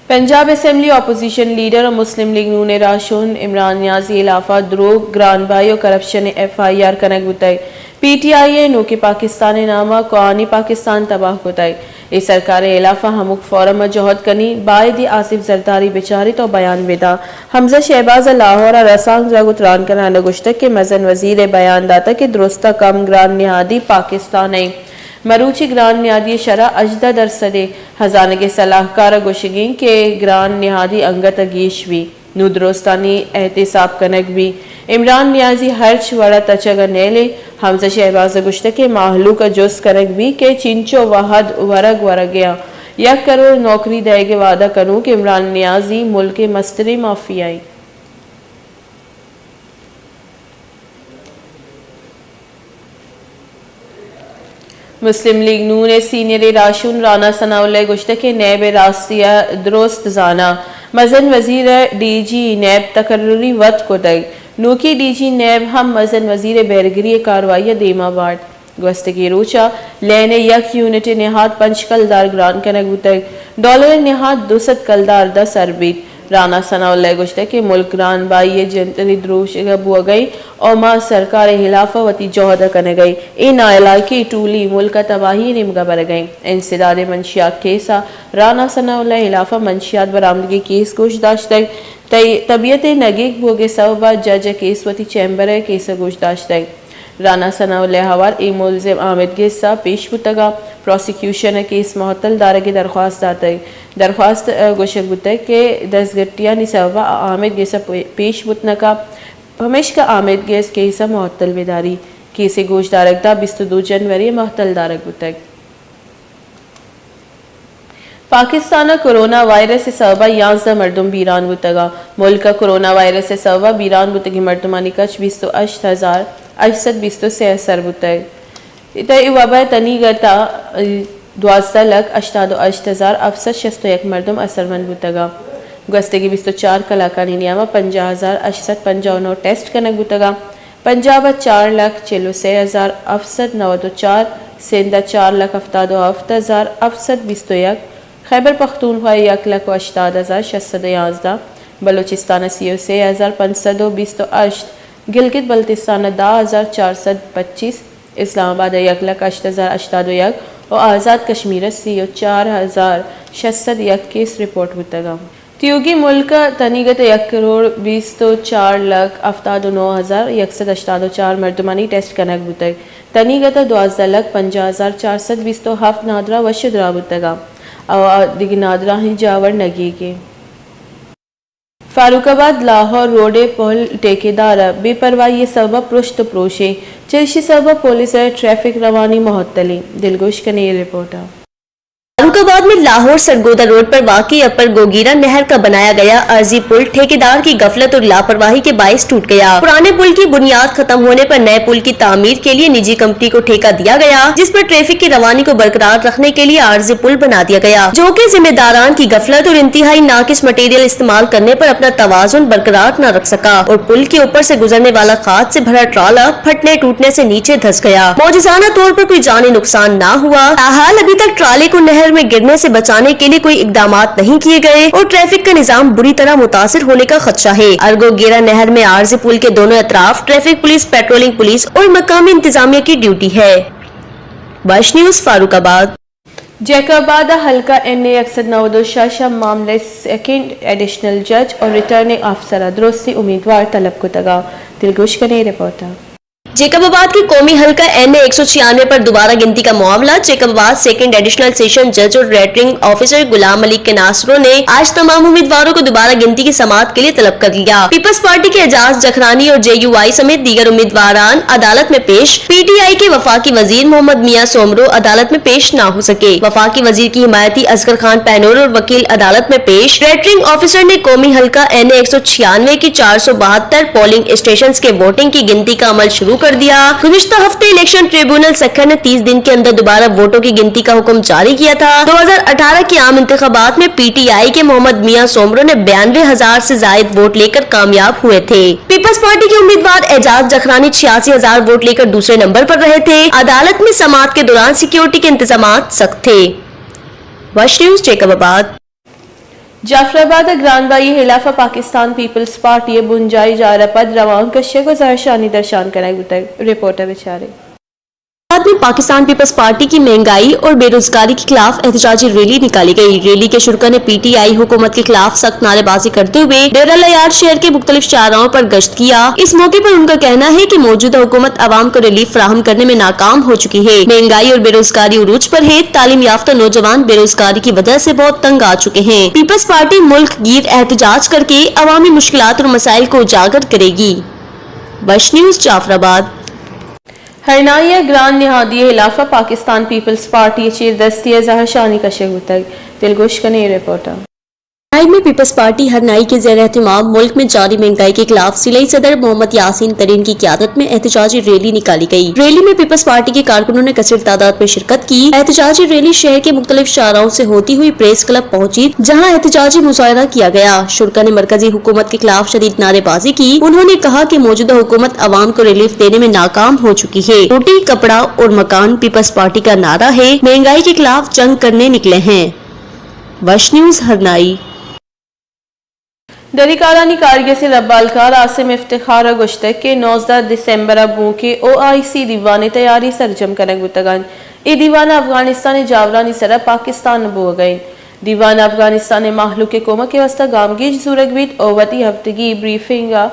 پنجاب اسمبلی اپوزیشن لیڈر و مسلم لیگ نون ءِ راہشون عمران نیازی ءِ ہلاف ءَ دروگ، گران بہائی و کرپشن ءِ ایف آئی آر کنگ بوتگ۔ پی ٹی آئی ءَ نوکیں پاکستان ءِ نام ءَ کوہنیں پاکستان تباہ کتگ۔ اے سرکار ءِ ہلاف ءَ ہمک فورم ءَ جہد کنیں، بائدیں آصف زرداری بچاریت و بیان بداں۔ حمزہ شہباز ءَ لاہور ءَ رسانکدراں گوں تران کنان ءَ گوشتگ کہ مزن وزیر ءِ بیان داتگ کہ درست ءَ کم گران نہادی پاکستان ءَ ایں۔ مروچی گران نہادی ءِ شرح ہژدہ درسد ءِ۔ ہزانگیں سلاہکار ءِ گوشگ ایں کہ گران نہادی انگت ءَ گیش بیت۔ نوں درستانی احتساب کنگ بی۔ عمران نیازی ہرچ وڑ ء تچگ ء نیلیں۔ حمزہ شہباز ء گوشتگ کہ مہلوک ء جست کنگ بی کہ چنچو وہد ورگ ورگ ء آں۔ یک کروڑ نوکری دئیگ ء وعدہ کنوک عمران نیازی ملک ء مستریں مافیا ایں۔ مسلم لیگ نون ء سینئر راہشون رانا ثناء اللہ ء گوشتگ کہ نیب ء راستی ء درست زاناں۔ مزن وزیر ء ڈی جی نیب تقرری وت کتگ۔ نوکیں ڈی جی نیب ہم مزن وزیر ء بہرگری ء کاروائی ء دیما بارت۔ گوستگیں روچ ء لین ء یک یونٹ ء نہاد پنچ کلدار گران کنگ بوتگ۔ ڈالر ء نہاد دو سد کلدار داں سر بیت۔ رانا ثناء اللہ ء گوشتگ کہ ملک گران بہائی ء جنتر ء دروشگ ء بوگ ء ایں و ما سرکار ء ہلاف ء وتی جہد ء کنگ ء ایں۔ اے ناعلاقی ٹولی ملک ء تباہی ء نیمگ ء برگ ء ایں۔ انسداد ء منشیات کیس ء رانا ثناء اللہ ء ہلاف ء منشیات برآمدگی کیس گوش داشتگ۔ تئی طبیعت ء نگیگ بوگ ء سبب ء جج ء کیس وتی چیمبر ء کیس ء گوش داشتگ۔ رانا ثناء اللہ ء ہوار اے ملزم آمید گس ء پیش بوتگ ء پراسیکیوشن ء کیس معطل دارگ ء درخواست داتگ۔ درخواست ء گوشگ بوتگ کہ دزگٹیانی سبب ء آمید گس ء پے-، پیش بوت نہ کپ، پمیشکا آمید گس کیس ء معطل بہ داری۔ کیس ء گوش دارگ داں بیست ء دو جنوری ء معطل دارگ بوتگ۔ پاکستان ء کرونا وائرس ء سبب ء یانزدہ مردم بیران بوتگ ء۔ ملک ء کرونا وائرس ء سبب ء بیران بوتگیں مردمانی کچ بیست ء ہشت ہزار ہشت سد بیست ء سے ء سر بوتگ۔ تہ اے وبا ء تنیگت ء دوازدہ لکھ ہشتاد ء ہشت ہزار ہفت سد شست ء یک مردم اثرمند بوتگ ء۔ گوستگیں بیست ء چار کلاکانی نیام ء پنجاہ ہزار ہشت سد پنجاہ ء نو ٹیسٹ کنگ بوتگ ء۔ پنجاب ء چار لکھ چل ء سے ہزار ہفت سد نود ء چار، سندھ ء چار لکھ ہفتاد ء ہفت ہزار ہفت سد بیست ء یک، خیبر پختونخوا ء یک لکھ ء ہشتاد ہزار شش سد ء یازدہ، بلوچستان ء سی ء سے ہزار پنچ سد ء بیست ء ہشت، گلگت بلتستان ء دہ ہزار چار سد پچیس، اسلام آباد ء یک لکھ ہشت ہزار ہشتاد ء یک ء آزاد کشمیر ء سی ء چار ہزار شش سد یک کیس رپورٹ بوتگ انت۔ تیوگیں ملک ء تنیگت ء یک کروڑ بیست ء چار لکھ ہفتاد ء نو ہزار یک سد ہشتاد ء چار مردمانی ٹیسٹ کنگ بوتگ۔ تنیگت ء دوازدہ لکھ پنجاہ ہزار چار سد بیست ء ہفت نادراہ وش ء دراہ بوتگ انت ء دگہ نادراہیں جاور نگیگ انت۔ فاروق آباد لاہور روڈ ء پل ٹھیکیدار ء بے پرواہی ء سبب ء پرشت ء پروش انت، چہ ایشی سبب ء پولیس ء ٹریفک روانی معطل انت۔ دلگوش کن اے رپورٹ ء۔ فاروق آباد میں लाहौर सरगोदा रोड पर वाकई अपर गोगीरा नहर का बनाया गया अर्जी पुल ठेकेदार की गफलत और लापरवाही के बायस टूट गया। पुराने पुल की बुनियाद खत्म होने पर नए पुल की तामीर के लिए निजी कंपनी को ठेका दिया गया, जिस पर ट्रैफिक की रवानी को बरकरार रखने के लिए आर्जी पुल बना दिया गया, जो कि जिम्मेदारान की गफलत और इंतहाई नाकिस मटेरियल इस्तेमाल करने पर अपना तवाजुन बरकरार न रख सका और पुल के ऊपर से गुजरने वाला खाद से भरा ट्राला फटने टूटने से नीचे धंस गया। मौजूजाना तौर पर कोई जानी नुकसान ना हुआ। ताहाल अभी तक ट्राले को नहर में गिरने से बचाने के लिए कोई इकदामात नहीं किए गए और ट्रैफिक का निजाम बुरी तरह मुतासिर होने का खदशा है। अर्गो गेरा नहर में आर्जी पुल के दोनों अतराफ ट्रैफिक पुलिस, पेट्रोलिंग पुलिस और मकामी इंतजामिया की ड्यूटी है। वश न्यूज़, फारूक आबाद। جیکب آباد ء حلقہ این اے یک سد نود ء شش ء معاملہ ء سیکنڈ ایڈیشنل جج اور ریٹرننگ آفیسر ء درستیں امیدوار طلب کتگ ء۔ دلگوش کن اے رپورٹ ء۔ جیکب آباد کے قومی حلقہ این اے ایک سو چھیانوے پر دوبارہ گنتی کا معاملہ، جیکب آباد سیکنڈ ایڈیشنل سیشن جج اور ریٹرننگ آفیسر غلام علی کناسرو نے آج تمام امیدواروں کو دوبارہ گنتی کی سماعت کے لیے طلب کر لیا۔ پیپلز پارٹی کے اعجاز جکھرانی اور جے یو آئی سمیت دیگر امیدواران عدالت میں پیش، پی ٹی آئی کے وفاقی وزیر محمد میاں سومرو عدالت میں پیش نہ ہو سکے۔ وفاقی وزیر کی حمایتی اصغر خان پہنور اور وکیل عدالت میں پیش۔ ریٹرننگ آفیسر نے قومی حلقہ این اے ایک سو چھیانوے کی چار سو بہتر پولنگ اسٹیشنز کے ووٹنگ کی گنتی کا عمل شروع کر دیا۔ گزشتہ ہفتے الیکشن ٹریبونل سکھر نے تیس دن کے اندر دوبارہ ووٹوں کی گنتی کا حکم جاری کیا تھا۔ دو ہزار اٹھارہ کے عام انتخابات میں پی ٹی آئی کے محمد میاں سومرو نے بیانوے ہزار سے زائد ووٹ لے کر کامیاب ہوئے تھے۔ پیپلز پارٹی کے امیدوار اعجاز جکھرانی چھیاسی ہزار ووٹ لے کر دوسرے نمبر پر رہے تھے۔ عدالت میں سماعت کے دوران سیکیورٹی کے انتظامات سخت تھے۔ وش نیوز، جیکب آباد۔ جعفر آباد ء گران بھائی ء ہلاف ء پاکستان پیپلز پارٹی ء بنجاہی جار ء پد روان کشگ ء زہرشانی درشان کنگ بوتگ۔ رپورٹ ء بچارے۔ میں پاکستان پیپلز پارٹی کی مہنگائی اور بے روزگاری کے خلاف احتجاجی ریلی نکالی گئی۔ ریلی کے شرکا نے پی ٹی آئی حکومت کے خلاف سخت نعرے بازی کرتے ہوئے ڈیرہ لیار شہر کے مختلف شاہراہوں پر گشت کیا۔ اس موقع پر ان کا کہنا ہے کہ موجودہ حکومت عوام کو ریلیف فراہم کرنے میں ناکام ہو چکی ہے۔ مہنگائی اور بے روزگاری عروج پر ہے۔ تعلیم یافتہ نوجوان بے روزگاری کی وجہ سے بہت تنگ آ چکے ہیں۔ پیپلز پارٹی ملک گیر احتجاج کر کے عوامی مشکلات اور مسائل کو اجاگر کرے گی۔ وش نیوز، جعفر آباد۔ ہرنائی ء گران نہادی ء ہلاف ء پاکستان پیپلز پارٹی ء چیر دستی ء زہرشانی کشگ بوتگ۔ دلگوش کنیں اے رپورٹ ء۔ ہرنائی میں پیپلز پارٹی ہرنائی کے زیر اہتمام ملک میں جاری مہنگائی کے خلاف ضلعی صدر محمد یاسین ترین کی قیادت میں احتجاجی ریلی نکالی گئی۔ ریلی میں پیپلز پارٹی کے کارکنوں نے کثیر تعداد میں شرکت کی۔ احتجاجی ریلی شہر کے مختلف شاہراہوں سے ہوتی ہوئی پریس کلب پہنچی، جہاں احتجاجی مظاہرہ کیا گیا۔ شرکا نے مرکزی حکومت کے خلاف شدید نعرے بازی کی۔ انہوں نے کہا کہ موجودہ حکومت عوام کو ریلیف دینے میں ناکام ہو چکی ہے۔ روٹی، کپڑا اور مکان پیپلز پارٹی کا نعرہ ہے، مہنگائی کے خلاف جنگ کرنے نکلے ہیں۔ وش نیوز، ہرنائی۔ دری کارانی کارگس ء ربالکار عاصم افتخار ء گوشتگ کہ نوزدہ دسمبر ء بوھوکیں او آئی سی دیوان ء تیاری سرجم کنگ بوتگ انت۔ اے دیوان ء افغانستان ء جاورانی سر ء پاکستان ء بوھگ ء انت۔ دیوان ء افغانستان ء مہلوک ء کمک ء واستہ گامگیج زورگ بیت ء وتی ہفتگی بریفنگ ء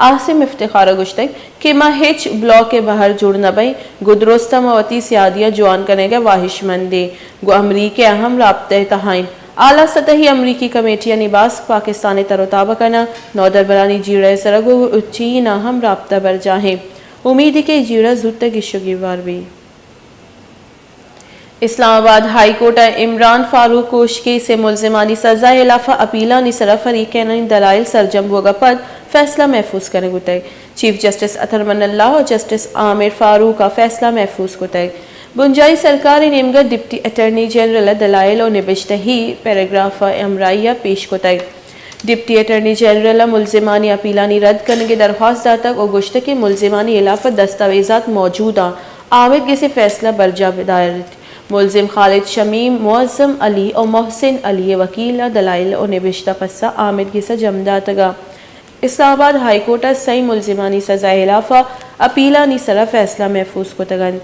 عاصم افتخار ء گوشتگ کہ ما ہچ بلاک ء بہر جوڑ نہ بئیں، گوں درست ء ما وتی سیادیاں جوان کنگ ء واہشمند ایں، گوں امریکہ ء ہم رابطہ ء تہا ایں۔ اعلی سطحی امریکی کمیٹیانی باسک پاکستان ء تر ء تاب ء کناں، نودربرانی جیڑہ ء سرا گوں چین ء ہم رابطہ برجاہ ایں۔ امیدے کہ اے جیڑہ زوت ء گیش ء گیوار بیت۔ اسلام آباد ہائی کورٹ ء عمران فاروق کوش کیس ء ملزمانی سزا ء ہلاف ء اپیلانی سرا فریقینانی دلائل سرجم بوگ ء پد فیصلہ محفوظ کنگ بوتگ۔ چیف جسٹس اطہر من اللہ ء جسٹس عامر فاروق ء فیصلہ محفوظ کتگ۔ بنجاہی سرکار ء نیمگ ء ڈپٹی اٹارنی جنرل ء دلائل ء نبشتہی پیراگراف ء ہمراہی ء پیش کتگ۔ ڈپٹی اٹارنی جنرل ء ملزمانی اپیلانی رد کنگ ء درخواست داتگ ء گوشتگ کہ ملزمانی ہلاف ء دستاویزات موجود آں، آمید گس ء فیصلہ برجاہ بداریت۔ ملزم خالد شمیم، معظم علی ء محسن علی ء وکیل ء دلائل ء نبشتہ پسہ آمید گس ء جم داتگ ء اسلام آباد ہائی کورٹ ء سئیں ملزمانی سزا ء ہلاف ء اپیلانی سرا فیصلہ محفوظ کتگ انت۔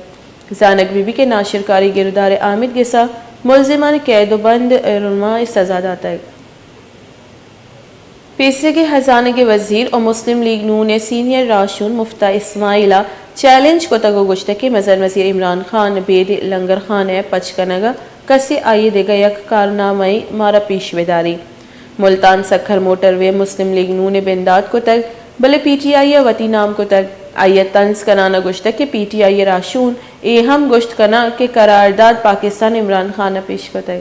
زانگ بہ بیت کہ ناشرکاری گردار ء آمید گس ء ملزمان ء قید ء بند ء رونما ء سزا داتگ۔ پیسریگیں ہزانگ ء وزیر ء مسلم لیگ نون ء سینئر راہشون مفتاح اسماعیل ء چیلنج کتگ ء گوشتگ کہ مزن وزیر عمران خان ء بید لنگرخانہ ء پچ کنگ ء کسے آئی ء دگہ یک کارنامہ ء مارا پیش بداری۔ ملتان سکھر موٹروے ء مسلم لیگ نون ء بندات کتگ، بلے پی ٹی آئی ء وتی نام کتگ۔ آئی ء طنز کنان ء گوشتگ کہ پی ٹی آئی ء راہشون اے ہم گوشت کناں کہ قرارداد پاکستان عمران خان ء پیش کتگ۔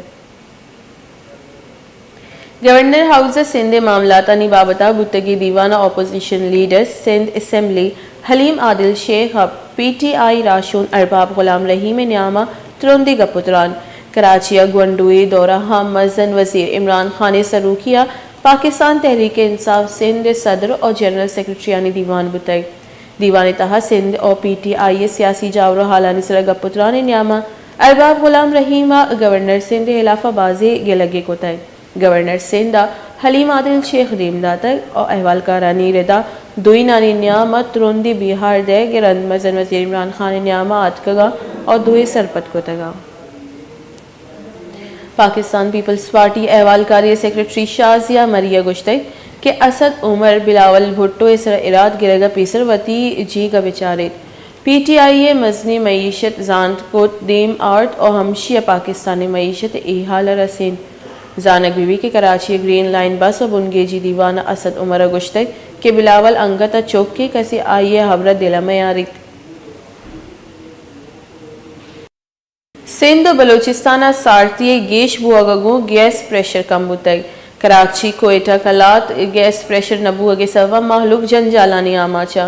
گورنر ہاؤس ء سندھ ء معاملاتانی بابت ء بوتگیں دیوان ء اپوزیشن لیڈر سندھ اسمبلی حلیم عادل شیخ ء پی ٹی آئی راہشون ارباب غلام رحیم ء نیام ء ترندیں گپ ء تران۔ کراچی ء گونڈوے دورہ ء مزن وزیر عمران خان ء سروکی ء پاکستان تحریک انصاف سندھ ء صدر ء جنرل سیکرٹریانی دیوان بوتگ۔ دیوان ء تہا سندھ ء پی ٹی آئی ء سیاسی جاور ء حالانی سرا گپ ء تران ء نیام ء ارباب غلام رحیم ء گورنر سندھ ء ہلاف ء بازیں گلگے کتگ۔ گورنر سندھ ء حلیم عادل شیخ دیم داتگ ء احوالکارانی ردا دوئینانی نیام ء ترندیں بیہار دئیگ ء رند مزن وزیر عمران خان ء نیام ء آتکگاں ء دوئیں سرپد کتگاں۔ پاکستان پیپلز پارٹی احوالکاری ء سیکرٹری شازیہ مری ء گوشتگ کہ اسد عمر بلاول بھٹو ء سرا اراد گرگ ء پیسر وتی جیگ ء بچاریت۔ پی ٹی آئی ء مزنیں معیشت زانت کت دیم آرت ء ہمشی ء پاکستان ء معیشت ء اے حال ء رسینت۔ زانگ بہ بیت کہ کراچی ء گرین لائن بس ء بنگیجی دیوان ء اسد عمر ء گوشتگ کہ بلاول انگت ء چک ء کسے آئی ء ہبر ء دل ء میاریت۔ سندھ ء بلوچستان ء سارتی ء گیش بوگ ء گوں گیس پریشر کم بوتگ۔ کراچی، کوئٹہ، قلات گیس پریشر نہ بوگ ء سبب ء مہلوک جنجالانی آماچ ء۔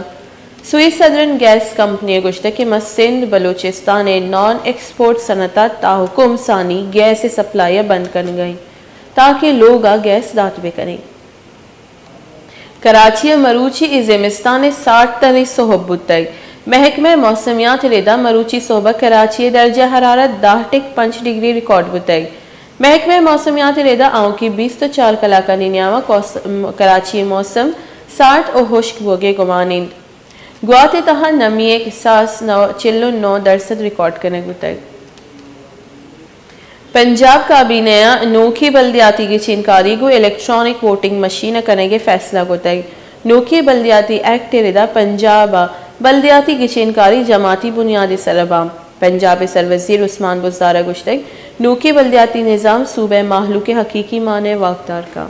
سوئس سدرن گیس کمپنی ء گوشتگ کہ ما سندھ بلوچستان ء نان ایکسپورٹ صنعت ء تاحکم ثانی گیس ء سپلائی ء بند کنگ ء ایں تاکہ لوگ ء گیس دات بہ کنیں۔ کراچی ء مروچی ء زمستان ء سارتریں سہب بوتگ۔ محکمہ موسمیات ء ردا مروچی سہب ء کراچی ء درجہ حرارت دہ ٹک پنچ ڈگری ریکارڈ بوتگ۔ محکمہ موسمیات ء ردا آؤکیں بیست ء چار کلاکانی نیام ء کوس-، م-، کراچی ء موسم سارت ء ہشک بوگ ء گمان انت۔ گوات ءِ تہا نمی ءِ کساس نو، چل ءُ نو درسد ریکارڈ کنگ بوتگ۔ پنجاب کابینہ ءَ نوکیں بلدیاتی گچین کاری گوں الیکٹرانک ووٹنگ مشین ءَ کنگ ءِ فیصلہ کتگ۔ نوکیں بلدیاتی ایکٹ ءِ ردا پنجاب ءَ بلدیاتی گچین کاری جماعتی بنیاد ءِ سر ءَ باں۔ پنجاب ءِ سروزیر عثمان بزدار ءَ گوشتگ، نوکیں بلدیاتی نظام صوبہ ءِ مہلوک ءِ حقیقی معنی ءَ واکدار کاں۔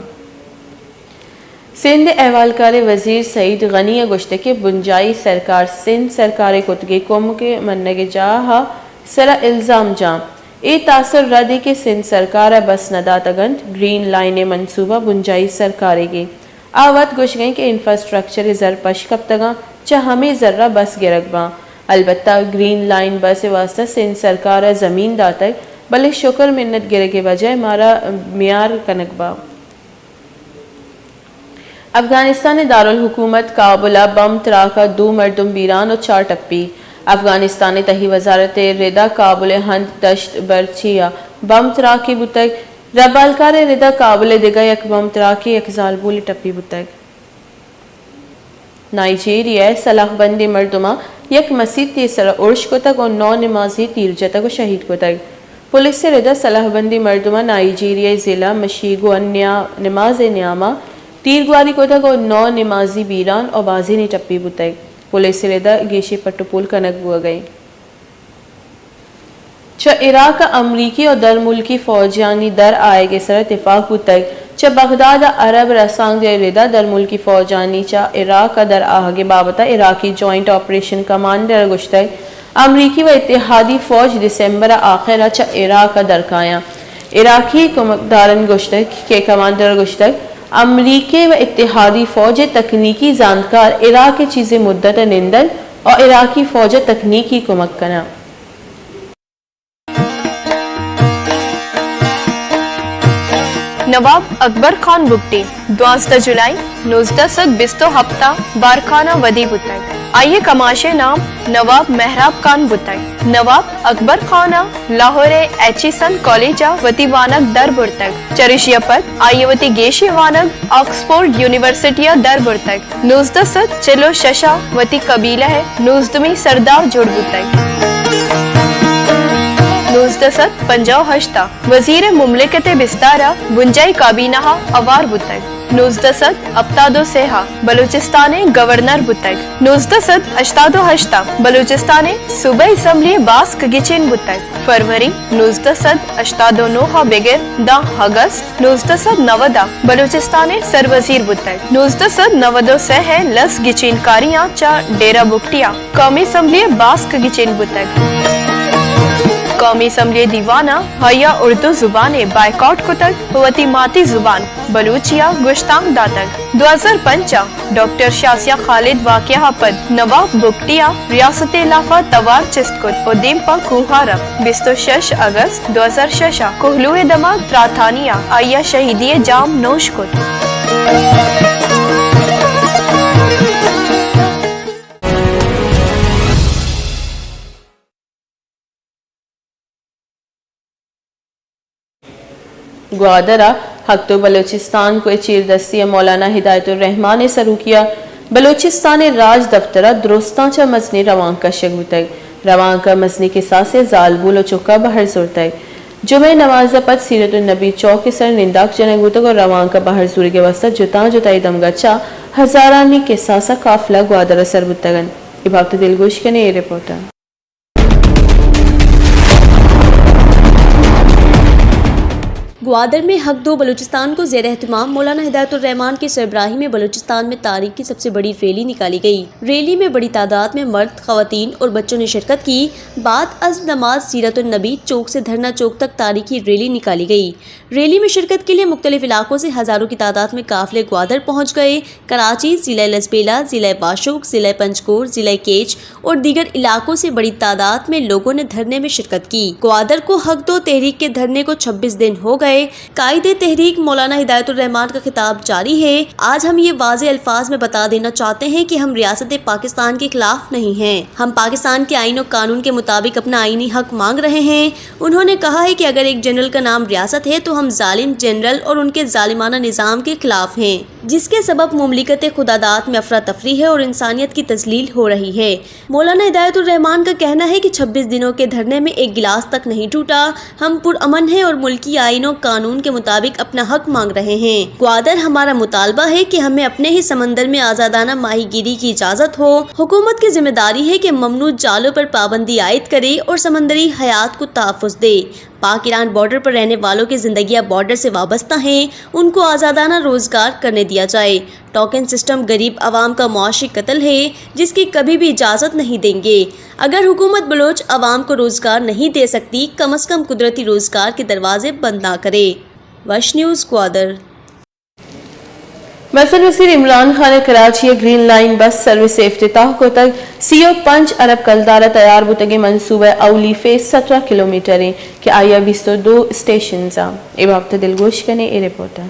سندھ ءِ احوالکار ءِ وزیر سعید غنی ءَ گوشتگ کہ بنجاہی سرکار سندھ سرکار ءِ کتگیں کمک ءِ منگ ءِ جاہ ءِ سر ءَ الزام جاں۔ اے تاثر رد ایں کہ سندھ سرکار ءَ بس نہ داتگ انت، گرین لائن ءِ منصوبہ بنجاہی سرکاریگ ایں۔ آ وت گوشگ ءَ انت کہ انفراسٹرکچر ءِ زر پش کپتگاں، چہ ہمے زر ءَ بس گرگ باں۔ البتہ گرین لائن بس ءِ واستہ سندھ سرکار ءَ زمین داتگ، بلے شکر منت گرگ ءِ بجائے مارا میار کنگ باں۔ افغانستان ءِ دارالحکومت کابل ءَ بمب تراک ءَ دو مردم بیران ءُ چار ٹپی۔ افغانستان ءِ تہی وزارت ءِ ردا کابل ءِ ہند دشت برچی ءَ بمب تراکے بوتگ۔ ربالکار ءِ ردا کابل ءِ دگہ یک بمب تراکے یک زالبولے ٹپی بوتگ۔ نائیجیریا ءِ سلاہ بندیں مردماں یک مسیتے ءِ سرا ارش کتگ ءُ نو نمازی تیر جتگ ءُ شہید کتگ۔ پولیس ءِ ردا سلاہ بندیں مردماں نائیجیریا ءِ ضلع مشیگو ءَ نیا-، نماز ءِ نیاما تیرگواری کتگ ءُ نو نمازی بیران ءُ بازینے ٹپی بوتگ۔ پولیس ءِ ردا گیشیں پٹ ءُ پول کنگ بوگ ءَ انت۔ چہ عراق ءَ امریکی ءُ درملکی فوجانی در آیگ ءِ سرا تفاق بوتگ۔ چہ بغداد ءَ عرب رسانکدے ءِ ردا درملکی فوجانی چہ عراق ءَ در آہگ ءِ بابت ءَ عراقی جوائنٹ آپریشن کمانڈر ءَ گوشتگ، امریکی ءُ اتحادی فوج دسمبر ءِ آخر ءَ چہ عراق ءَ در کایاں۔ عراقی کمکدارانی گوشتگ کہ کمانڈر ءَ گوشتگ، امریکی ءُ اتحادی فوج ءِ تکنیکی زانتکار عراق ءَ چیزے مدت ءَ نندنت ءُ عراقی فوج ءَ تکنیکی کمک کناں۔ نواب اکبر خان بگٹی دوازدہ جولائی نوزدہ سد بیست ءُ ہپت ءَ بارکھان ءَ ودی بوتگ۔ آئی ءِ کماش ءِ نام نواب مہراب خان بوتگ۔ نواب اکبر خان ءَ لاہور ءِ ایچیسن کالج ءَ وتی وانگ در برتگ۔ چریشی ءَ پد آئی ءَ وتی گیشیں وانگ آکسفورڈ یونیورسٹی ءَ در برتگ۔ نوزدہ سد چل ءُ شش ءَ وتی قبیلہ ءِ نوزدہمی سردار جوڑ بوتگ۔ نوزدہ سد پنجاہ ءُ ہشت ءَ وزیر مملکت بستار ءَ بنجاہی کابینہ ءَ ہوار بوتگ۔ نوزدہ سد ہپتاد ءُ سے ءَ بلوچستان ءِ گورنر بوتگ۔ نوزدہ سد ہشتاد ءُ ہشت ءَ بلوچستان ءِ صوبائی اسمبلی ءِ باسک گچین بوتگ۔ فروری نوزدہ سد ہشتاد ءُ نو ءَ بگر داں اگست نوزدہ سد نود ءَ بلوچستان ءِ سروزیر بوتگ۔ نوزدہ سد نود ءُ سے ءِ لس گچینکاریاں چہ ڈیرہ بگٹی ءَ قومی اسمبلی ءِ باسک گچین بوتگ۔ قومی اسمبلی ءِ دیوان ءَ آئی ءَ اردو زبان ءِ بائیکاٹ کتگ ءُ وتی ماتی زبان بلوچی ءَ گوشتانک داتگ۔ دو ہزار پنچ ءَ ڈاکٹر شازیہ خالد واقعہ ءَ پد نواب بگٹی ءَ ریاست ءِ لاف ءَ توار چست کت ءُ دیم پہ کوہ ءَ رپت۔ بیست ءُ شش اگست دو ہزار شش ءَ کوہلو ءِ دمگ تراتانی ءَ آئی ءَ شہیدی ءِ جام نوش کت۔ گوادر ءَ ہک دو بلوچستان کو ءِ چیردستی ءَ مولانا ہدایت الرحمان ءِ سروکی ءَ بلوچستان ءِ راج دفتر ءَ درستاں چہ مزنیں روانک کشگ بوتگ۔ روانک ءَ مزنیں کساس ءِ زالبول ءُ چک ءَ بہر زرتگ۔ جمعہ ءِ نماز ءَ پد سیرت النبی چوک ءِ سر ءَ ننداک جنگ بوتگ ءُ روانک ءَ بہر زورگ ءِ واستہ جتاں جتائیں دمگ ءَ چہ ہزارانی کساس ءَ قافلہ گوادر ءَ سر بوتگ انت۔ اے بابت ءَ دلگوش کنیں اے رپورٹ ءَ۔ گوادر میں ہک دو بلوچستان کو زیر اہتمام مولانا ہدایت الرحمان کی سربراہی میں بلوچستان میں تاریخ کی سب سے بڑی ریلی نکالی گئی۔ ریلی میں بڑی تعداد میں مرد، خواتین اور بچوں نے شرکت کی۔ بعد از نماز سیرت النبی چوک سے دھرنا چوک تک تاریخی ریلی نکالی گئی۔ ریلی میں شرکت کے لیے مختلف علاقوں سے ہزاروں کی تعداد میں قافلے گوادر پہنچ گئے۔ کراچی، ضلع لسبیلہ، ضلع باشوک، ضلع پنجگور، ضلع کیچ اور دیگر علاقوں سے بڑی تعداد میں لوگوں نے دھرنے میں شرکت کی۔ گوادر کو حق دو تحریک کے دھرنے کو چھبیس دن ہو گئے۔ ہے۔ قائد تحریک مولانا ہدایت الرحمان کا خطاب جاری ہے۔ آج ہم یہ واضح الفاظ میں بتا دینا چاہتے ہیں کہ ہم ریاست پاکستان کے خلاف نہیں ہیں۔ ہم پاکستان کے آئین و قانون کے مطابق اپنا آئینی حق مانگ رہے ہیں۔ انہوں نے کہا ہے کہ اگر ایک جنرل کا نام ریاست ہے تو ہم ظالم جنرل اور ان کے ظالمانہ نظام کے خلاف ہیں، جس کے سبب مملکت خداداد میں افراتفری ہے اور انسانیت کی تذلیل ہو رہی ہے۔ مولانا ہدایت الرحمان کا کہنا ہے کہ چھبیس دنوں کے دھرنے میں ایک گلاس تک نہیں ٹوٹا، ہم پرامن ہیں اور ملکی آئین و قانون کے مطابق اپنا حق مانگ رہے ہیں۔ گوادر، ہمارا مطالبہ ہے کہ ہمیں اپنے ہی سمندر میں آزادانہ ماہی گیری کی اجازت ہو۔ حکومت کی ذمہ داری ہے کہ ممنوع جالوں پر پابندی عائد کرے اور سمندری حیات کو تحفظ دے۔ پاک ایران بارڈر پر رہنے والوں کی زندگیاں بارڈر سے وابستہ ہیں، ان کو آزادانہ روزگار کرنے دیا جائے۔ ٹوکن سسٹم غریب عوام کا معاشی قتل ہے، جس کی کبھی بھی اجازت نہیں دیں گے۔ اگر حکومت بلوچ عوام کو روزگار نہیں دے سکتی، کم از کم قدرتی روزگار کے دروازے بند نہ کرے۔ وش نیوز گوادر۔ مزن وزیر عمران خان ء کراچی ء گرین لائن بس سروس ء افتتاح کتگ۔ سی و پنچ ارب کلدار ء تیار بوتگیں منصوبہ ء اولی فیز سترہ کلومیٹر انت کہ آئی ء بیست و دو اسٹیشنز انت۔ اے بابت ء دلگوش کنیں اے رپورٹ ء۔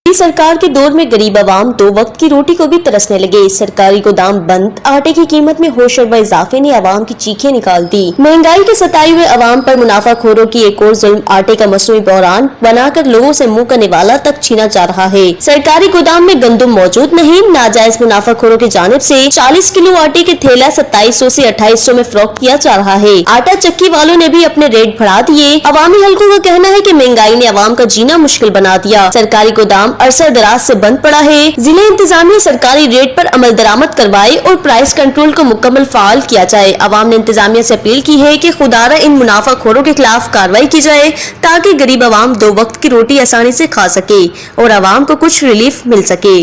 سرکار کے دور میں غریب عوام دو وقت کی روٹی کو بھی ترسنے لگے۔ سرکاری گودام بند، آٹے کی قیمت میں ہوش اور اضافے نے عوام کی چیخیں نکال دی۔ مہنگائی کے ستائے ہوئے عوام پر منافع خوروں کی ایک اور ظلم، آٹے کا مصنوعی بحران بنا کر لوگوں سے منہ کا نوالا تک چھینا جا رہا ہے۔ سرکاری گودام میں گندم موجود نہیں، ناجائز منافع خوروں کی جانب سے چالیس کلو آٹے کے تھیلا ستائیس سو سے اٹھائیس سو میں فروخت کیا جا رہا ہے۔ آٹا چکی والوں نے بھی اپنے ریٹ بڑھا دیے۔ عوامی حلقوں کا کہنا ہے کہ مہنگائی نے عوام کا جینا مشکل بنا دیا۔ سرکاری گودام عرصہ دراز سے بند پڑا ہے۔ ضلع انتظامیہ سرکاری ریٹ پر عمل درآمد کروائے اور پرائس کنٹرول کو مکمل فعال کیا جائے۔ عوام نے انتظامیہ سے اپیل کی ہے کہ خدارا ان منافع خوروں کے خلاف کارروائی کی جائے، تاکہ غریب عوام دو وقت کی روٹی آسانی سے کھا سکے اور عوام کو کچھ ریلیف مل سکے۔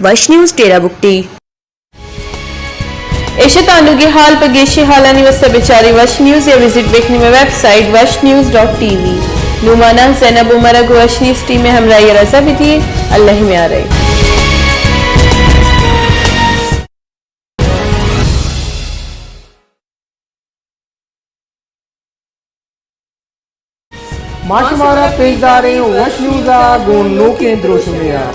وش نیوز، ڈیرہ بگٹی۔ ایش ات آنوگیں ہال۔ پہ گیشیں ہالانی واسطہ بچارے وش نیوز یا وزٹ بکنی مئے ویب سائٹ وش نیوز ڈاٹ ٹی وی۔ نوں مانا زینب عمر ء گوں وش نیوز ٹیم ء ہمراہی ء رضا بدیے۔ اللہ میارے۔ ما شمارا پیش داریں وش نیوز ء گوں نوکیں دروشمے ء۔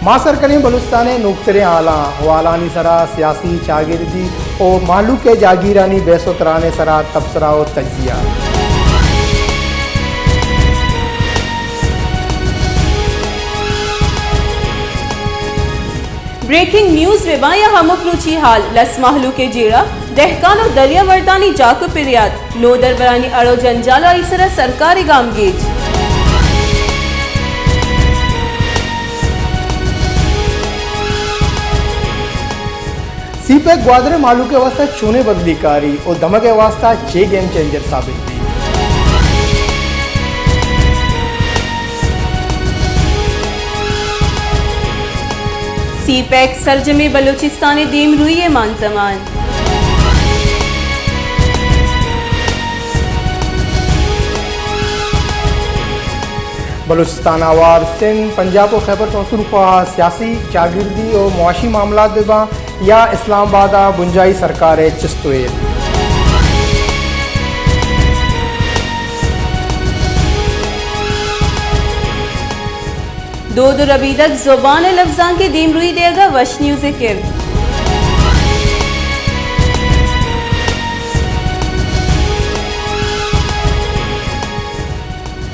ما سر کنیں بلوچستان ء نوکتریں حالاں، حوالانی سرا سیاسی، چاگردی و مہلوک ء جاگیرانی بحث و تران ء سرا تبصرہ و تجزیہ۔ بریکنگ نیوز بہ باں یا ہمک روچی ہال، لس مہلوک ء جیڑہ، دہکان و دریا مردانی جاک و پریات، نودربرانی اڑ و جنجال و آئی سرا سرکار ء گامگیج۔ سی پیک گوادر ء مہلوک ء واستہ چونیں بدلی کاری و دمگ ء واستہ چے گیم چینجر ثابت بیت؟ سی پیک سرجمیں بلوچستان ء دیمروئی ء مانزمان۔ بلوچستان آوار سندھ، پنجاب و خیبر پختونخوا ء سیاسی، چاگردی و معاشی معاملات بہ باں یا اسلام آباد ء بنجاہی سرکار ء چست و ایر۔ دود و ربیدگ، زبان ء لبزانک ء دیمروئی دیگ ء وش نیوز ء کرد۔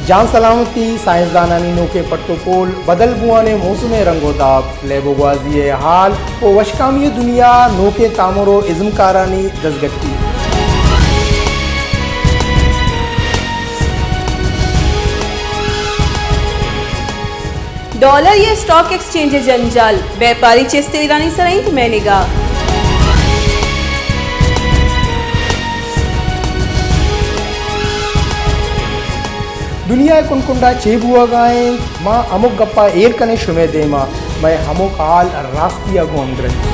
جان سلامتی، سائنسدانانی نوکیں پٹ و پول، بدل بوان ء موسم ء رنگ و داب، لیب و گوازی ء حال و وشکامی ء دنیا، نوکیں تامر و ازمکارانی دزگٹی۔ ڈالر یا اسٹاک ایکسچینج ء جنجال، بیپاری چست ایرانی سرا انت مئے نگاہ۔ دنیا ء کنڈ کنڈا چے بوہگا انت، ما ہمک گپا ایر کنیں شمئے دیما، مئے ہمک حال راستی ء گوں ہمگرنچ۔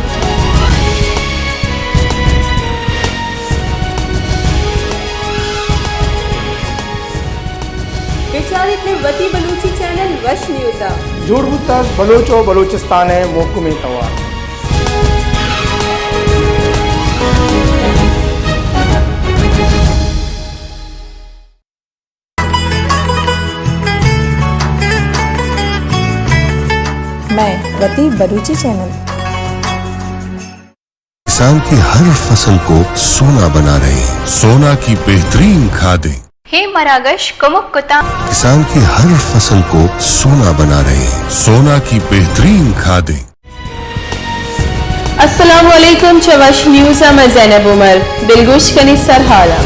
بچاریت مئے وتی بلوچی چینل وش نیوز ء۔ جوڑ بوتگ بلوچ و بلوچستان ء محکمیں توار۔ وتی بلوچی چینل۔ کسان کی ہر فصل کو سونا بنا رہے ہیں، سونا کی بہترین کھادیں۔ ہے مراگش کمک کتاں۔ کسان کی ہر فصل کو سونا بنا رہے ہیں، سونا کی بہترین کھادیں۔ السلام علیکم، چہ وش نیوز ءَ من زینب عمر۔ دلگوش کنی سرحالاں۔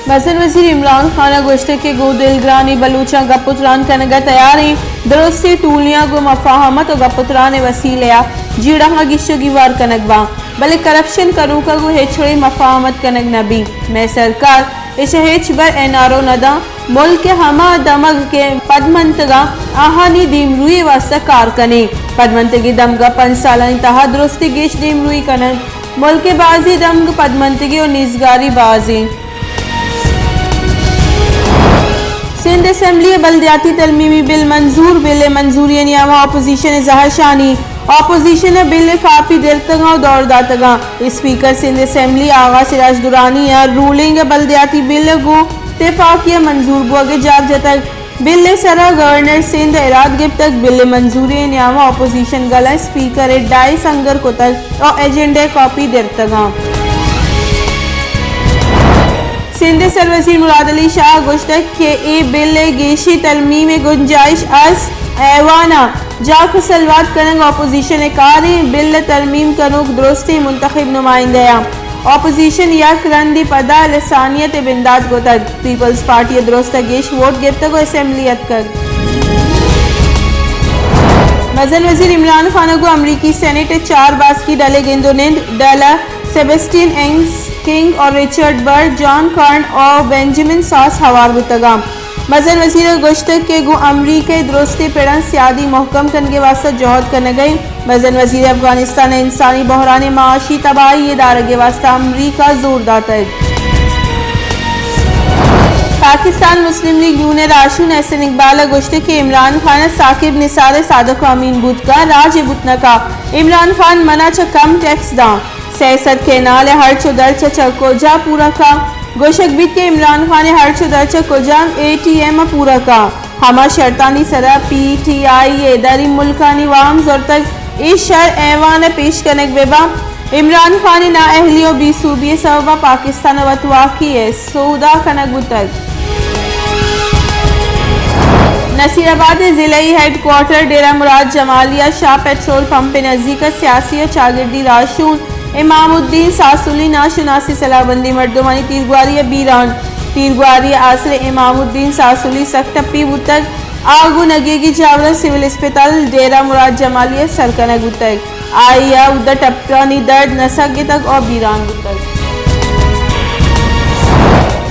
مزن وزیر عمران خان ءَ گوشتگ کہ گوں دلگرانیں بلوچاں گپ ءُ تران کنگ ءَ تیار ایں، درستیں ٹولیاں گوں مفاہمت ءُ گپ ءُ تران ءِ وسیلہ ءَ جیڑہاں گیش ءُ گیوار کنگ باں، بلے کرپشن کنوکاں گوں ہچ وڑیں مفاہمت کنگ نہ بیت۔ مئے سرکار اش ءَ ہچبر این آر او نہ داں۔ ملک ءِ ہما دمگ کہ پدمنتگاں، آہانی دیمروئی ءِ واستہ کار کنیں۔ پدمنتگیں دمگ ءَ پنچ سالانی تہا درستیں گیش دیمروئی کنگ۔ ملک ءِ بازیں دمگ پدمنتگیں ءُ نیزگاری باز ایں۔ سندھ اسمبلی ءِ بلدیاتی ترمیمی بل منظور، بل ءِ منظوری ءِ نیاما اپوزیشن ءِ زہرشانی۔ اپوزیشن ءَ بل ءِ کاپی درتگاں ءُ دور داتگاں۔ اسپیکر سندھ اسمبلی آغا سراج درانی ءَ رولنگ ءِ بلدیاتی بل ءَ گوں تفاقی ءَ منظور بوگ ءِ جار جتگ۔ بل ءِ سرا گورنر سندھ ءَ اراد گپتگ، بل ءِ منظوری ءِ نیاما اپوزیشن گل ءَ اسپیکر ءِ ڈائس انگر کتگ ءُ ایجنڈا ءِ کاپی درتگاں۔ سندھ ءِ سروزیر مراد علی شاہ ءَ گوشتگ کہ اے بل ءِ گیشیں ترمیم ءِ گنجائش است، ایوان ءَ جاک ءُ سلوات کنگ اپوزیشن ءِ کار ایں، بل ءِ ترمیم کنوک درستیں منتخب نمائندہ آں۔ اپوزیشن یک رندے پدا لسانیت ءِ بندات کتگ۔ پیپلز پارٹی ءَ درست ءَ گیش ووٹ گپتگ ءُ اسمبلی اتکگ۔ مزن وزیر عمران خان ءَ گوں امریکی سینیٹ ءِ چار باسکی ڈل ءِ گند ءُ نند، ڈل ءَ سیبسٹین انگز، کنگ ءُ رچرڈ برڈ، جان کارن ءُ بنجمن ساس ہوار بوتگاں۔ مزن وزیر ءَ گوشتگ کہ گوں امریکہ ءَ درستیں پڑاں سیادی مھکم کنگ ءِ واستہ جہد کنگ ءَ ایں۔ مزن وزیر ءَ افغانستان ءَ انسانی بحران ءِ معاشی تباہی ءِ دارگ ءِ واستہ امریکہ ءَ زور داتگ۔ پاکستان مسلم لیگ نون ءِ راہشون احسن اقبال ءَ گوشتگ کہ عمران خان ءَ ثاقب نثار ءِ صادق ءُ امین بوت کنت، راج ءِ بوت نہ کنت۔ عمران خان من ءَ چہ کم ٹیکس داں۔ سئے سد کینال ءِ ہرچ ءُ درچ ءَ چہ کجا پورا کنت؟ گوشگ بیت کہ عمران خان ءِ ہرچ ءُ درچ ءَ کجام اے ٹی ایم ءَ پورا کنت؟ ہما شرطانی سرا پی ٹی آئی ءَ دری ملکانی وام زرتگ، اے شر ایوان ءَ پیش کنگ بہ بنت۔ عمران خان ءِ نااہلی ءُ بے سوبی ءِ سبب ءَ پاکستان ءَ وتواکی ءِ سودا کنگ بوتگ۔ نصیر آباد ءِ ضلعی ہیڈ کوارٹر ڈیرہ مراد جمالی ءَ شاہ پیٹرول پمپ ءِ نزیک ءَ سیاسی ءُ چاگردی راہشون امام الدین ساسولی ناشناسی سلاہ بندیں مردمانی تیرگواری ءَ بیران۔ تیرگواری ءِ آسر ءَ امام الدین ساسولی سک ٹپی بوتگ۔ آ گوں نگیگی جاور ءَ سول اسپتال ڈیرہ مراد جمالی ءَ سر کنگ بوتگ۔ آئی ءَ اودا ٹپانی درد نہ سگتگ ءُ بیران بوتگ۔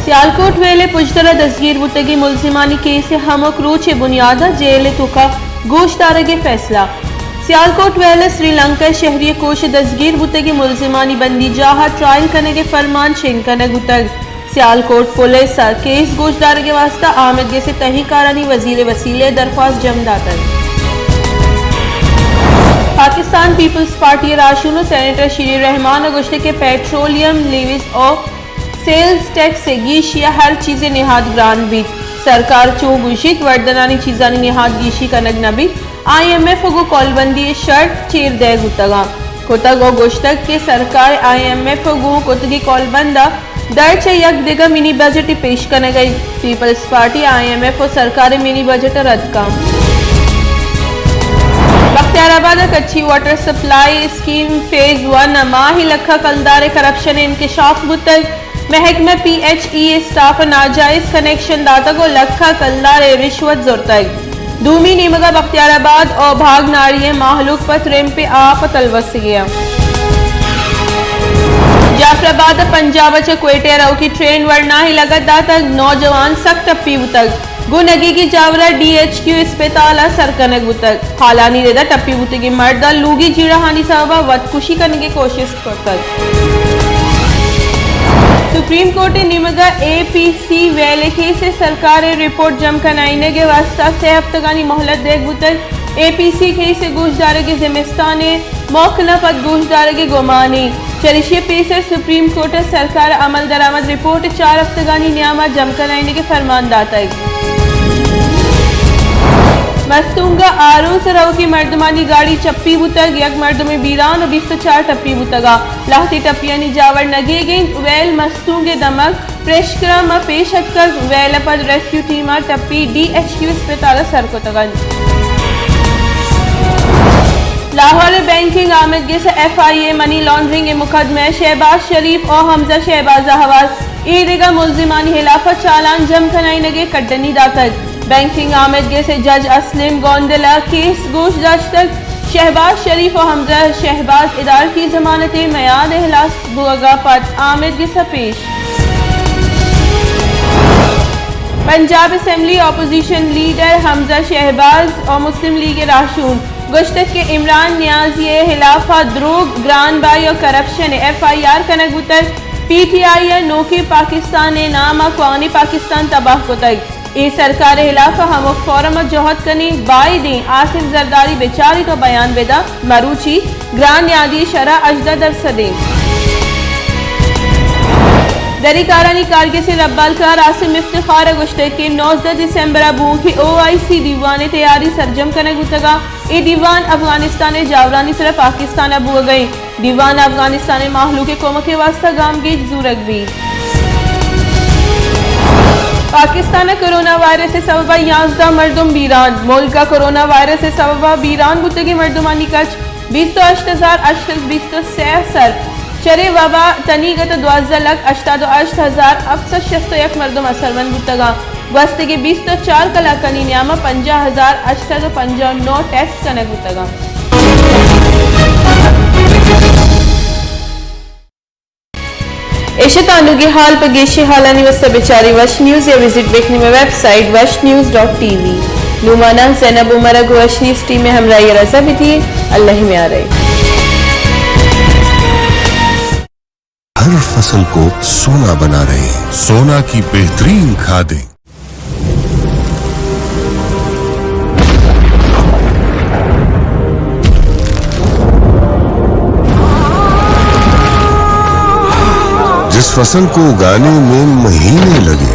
سیالکوٹ ویل ءِ پژدر ءَ دزگیر بوتگیں ملزمانی کیس ءِ ہمک روچ ءِ بنیاد ءَ جیل ءِ توکا گوشدارگ ءِ فیصلہ۔ سیالکوٹ ویل ءَ سری لنکا ءِ شہری ءِ کوش ءَ دزگیر بوتگیں ملزمانی بندیجاہ ءَ ٹرائل کنگ ءِ فرمان شنگ کنگ بوتگ۔ سیالکوٹ پولیس ءَ کیس گوشدارگ ءِ واستہ آمدگس ءِ تہی کارانی وزیر ءِ وسیلہ ءَ درخواست جم داتگ۔ پاکستان پیپلز پارٹی ءِ راہشون ءُ سینیٹر شیریں رحمان ءَ گوشتگ کہ پیٹرولیم لیویز ءُ سیلز ٹیکس ءِ گیشی ءَ ہر چیز ءِ نہاد گران بیت۔ سرکار چو گوشیت وردنانی چیزانی نہاد گیشی کنگ نہ بیت، آئی ایم ایف ءَ گوں کولبندی ءِ شرط چیر دئیگ بوتگاں کتگ ءُ گوشتگ کہ سرکار ءِ آئی ایم ایف ءَ گوں کتگیں کولبند ءَ درچ ءَ یک دگہ منی بجٹے پیش کنگ ءَ انت۔ Peoples party I M F ءُ سرکار ءِ منی بجٹ ءَ رد کنت۔ بختیار آباد ءَ Kachhi water supply scheme phase one ءَ ماہ ءَ لکھاں کلدار ءِ کرپشن ءِ انکشاف بوتگ۔ محکمہ پی ایچ ای ءِ اسٹاف ءَ ناجائز کنکشن داتگ ءُ لکھاں کلدار ءِ رشوت زرتگ۔ دومی نیمگ ءَ بختیار آباد ءُ بھاگ ناڑی ءِ مہلوک پہ ترمپ ءِ آپ ءَ تلوسگی انت۔ جعفر آباد ءَ پنجاب ءَ چہ کوئٹہ ءَ روکی ٹرین ورناہی لگت داتگ، نوجوان سک ٹپی بوتگ۔ گوں نگیگی جاور ءَ ڈی ایچ کیو اسپتال ءَ سر کنگ بوتگ۔ ہالانی رد ءَ ٹپی بوتگیں مرد ءَ لوگی جیڑہانی سبب ءَ وت کشی کنگ ءِ کوشست کرتگ۔ سپریم کورٹ ءِ نیمگ ءَ اے پی سی ویل ءِ کیس ءِ سرکار ءِ رپورٹ جم کنائینگ ءِ واستہ سئے ہفتگانی مہلت دئیگ بوتگ۔ اے پی سی کیس ءِ گوشدارگ ءِ زمستان ءِ موکل ءَ پد گوشدارگ ءِ گمان ایں۔ چریشی ءَ پیسر سپریم کورٹ ءَ سرکار ءَ عمل درآمد رپورٹ چار ہفتگانی نیام ءَ جم کنائینگ ءِ فرمان داتگ۔ مستونگ ءَ آروس ءَ روکی مردمانی گاڑی چپی بوتگ، یک مردمے بیران ءُ بیست ءُ چار ٹپی بوتگ ءُ لہتے ٹپیانی جاور نگیگ انت۔ ویل مستونگ ءِ دمگ پریشکرام ءَ پیش اتکگ، ویل ءَ پد ریسکیو ٹیم ءَ ٹپی ڈی ایچ کیو اسپتال ءَ سر کتگ انت۔ لاہور ءِ بینکنگ آمدگس ءَ ایف آئی اے منی لانڈرنگ ءِ مقدمہ ءَ شہباز شریف ءُ حمزہ شہباز ءَ ہوار اے دگہ ملزمانی ہلاف ءَ چالان جم کنائینگ ءِ کڈنی داتگ۔ بینکنگ آمدگس ءِ جج اسلم گوندل ءَ کیس گوش داشتگ۔ شہباز شریف ءُ حمزہ شہباز ادارتی ضمانت ءِ میاد ءِ ہلاس بوگ ءَ پد آمدگس ءَ پیش۔ پنجاب اسمبلی اپوزیشن لیڈر حمزہ شہباز ءُ مسلم لیگ ءِ راہشون گوشتگ کہ عمران نیازی ءِ ہلاف ءَ دروگ، گران بہائی ءُ کرپشن ءِ ایف آئی آر کنگ بوتگ۔ پی ٹی آئی ءَ نوکیں پاکستان ءِ نام ءَ کوہنیں پاکستان تباہ کتگ۔ اے سرکار ءِ ہلاف ءَ ہمک فورم ءَ جہد کنیں، بائدیں آصف زرداری بچاریت ءُ بیان بدنت۔ مروچی گران نیادی ءِ شرح ہژدہ درسد انت۔ دری کارانی کارگس ءِ ربالکار عاصم افتخار ءَ گوشتگ کہ نوزدہ دسمبر ءَ بوؤکیں او آئی سی دیوان ءِ تیاری سرجم کنگ بوتگ ءُ اے دیوان افغانستان ءِ جاورانی سر ءَ پاکستان ءَ بوگ ءَ انت۔ دیوان ءَ افغانستان ءِ مہلوک ءِ کمک ءِ واستہ گامگیج زورگ بیت۔ پاکستان ءَ کرونا وائرس ءِ سبب ءَ یازدہ مردم بیران۔ ملک ءَ کرونا وائرس ءِ سبب ءَ بیران بوتگیں مردمانی کچ بیست ءُ ہشت ہزار ہشت سد بیست ءُ سے ءَ سر۔ چرے وبا تنیگت ءَ دوازدہ لکھ ہشتاد ءُ ہشت ہزار ہفت سد شست ءُ یک مردم اثرمند بوتگ انت۔ گوستگیں بیست ءُ چار کلاکانی نیام ءَ پنجاہ ہزار ہشت سد ءُ پنجاہ ءُ نو ٹیسٹ کنگ بوتگ انت۔ ایش ات آنوگیں ہال۔ پہ گیشیں ہالانی واستہ بچارے وش نیوز یا وزٹ بکنیں مئے ویب سائٹ وش نیوز ڈاٹ ٹی وی۔ نوں مانا زینب عمر ءَ گوں وش نیوز ٹیم ءِ ہمراہی ءَ رضا بدیے۔ اللہ ءِ میار ءَ۔ ہر فصل کو सोना बना रहे हैं। सोना की बेहतरीन खादें। जिस फसल को उगाने में महीने लगे,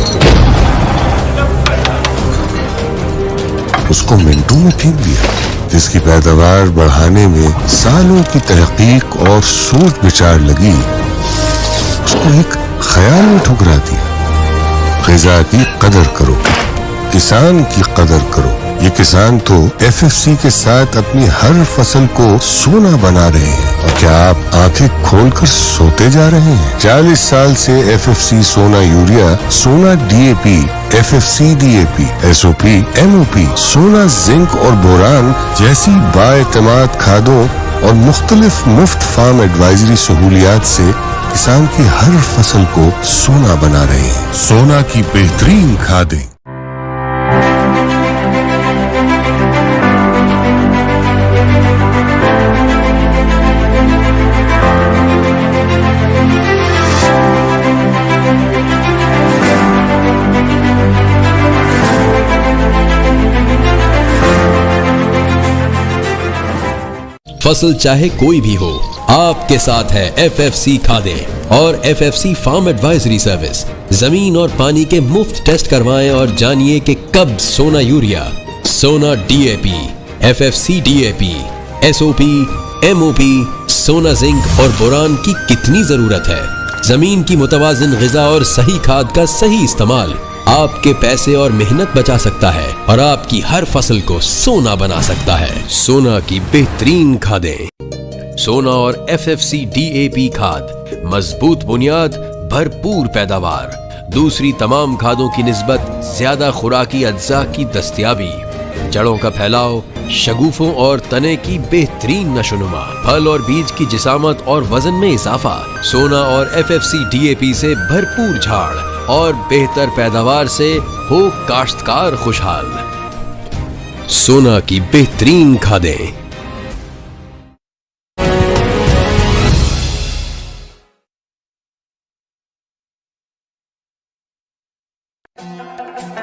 उसको मिनटों में फेंक दिया। जिसकी पैदावार बढ़ाने में सालों की तहकीक और सोच विचार लगी, उसको एक ख्याल में ठुकरा दिया। ख़िज़ा की कदर करो, किसान की कदर करो। ये किसान तो एफ एफ सी के साथ अपनी हर फसल को सोना बना रहे हैं। और क्या आप आंखें खोलकर सोते जा रहे हैं? चालीस साल से F F C Sona urea, Sona D A P, F F C D A P, S O P, M O P, Sona zinc और बोरान जैसी बाएतमाद खादों और मुख्तलिफ मुफ्त फार्म एडवाइजरी सहूलियात से किसान की हर फसल को सोना बना रहे हैं। सोना की बेहतरीन खादें। फसल चाहे कोई भी हो, आपके साथ है एफ एफ सी खादें और F F C farm advisory service. जमीन और पानी के मुफ्त टेस्ट करवाएं और जानिए कि कब Sona urea, Sona D A P, F F C D A P, S O P, M O P, Sona zinc और बोरान की कितनी जरूरत है। जमीन की मुतवाजिन गिजा और सही खाद का सही इस्तेमाल आपके पैसे और मेहनत बचा सकता है और आपकी हर फसल को सोना बना सकता है। सोना की बेहतरीन खादें। सोना और F F C D A P खाद, मजबूत बुनियाद, भरपूर पैदावार। दूसरी तमाम खादों की निस्बत ज्यादा खुराकी अज्जा की दस्तियाबी, जड़ों का फैलाव, शगुफों और तने की बेहतरीन नशोनुमा, फल और बीज की जिसामत और वजन में इजाफा। सोना और F F C D A P से भरपूर झाड़ और बेहतर पैदावार से हो काश्तकार खुशहाल। सोना की बेहतरीन खादें।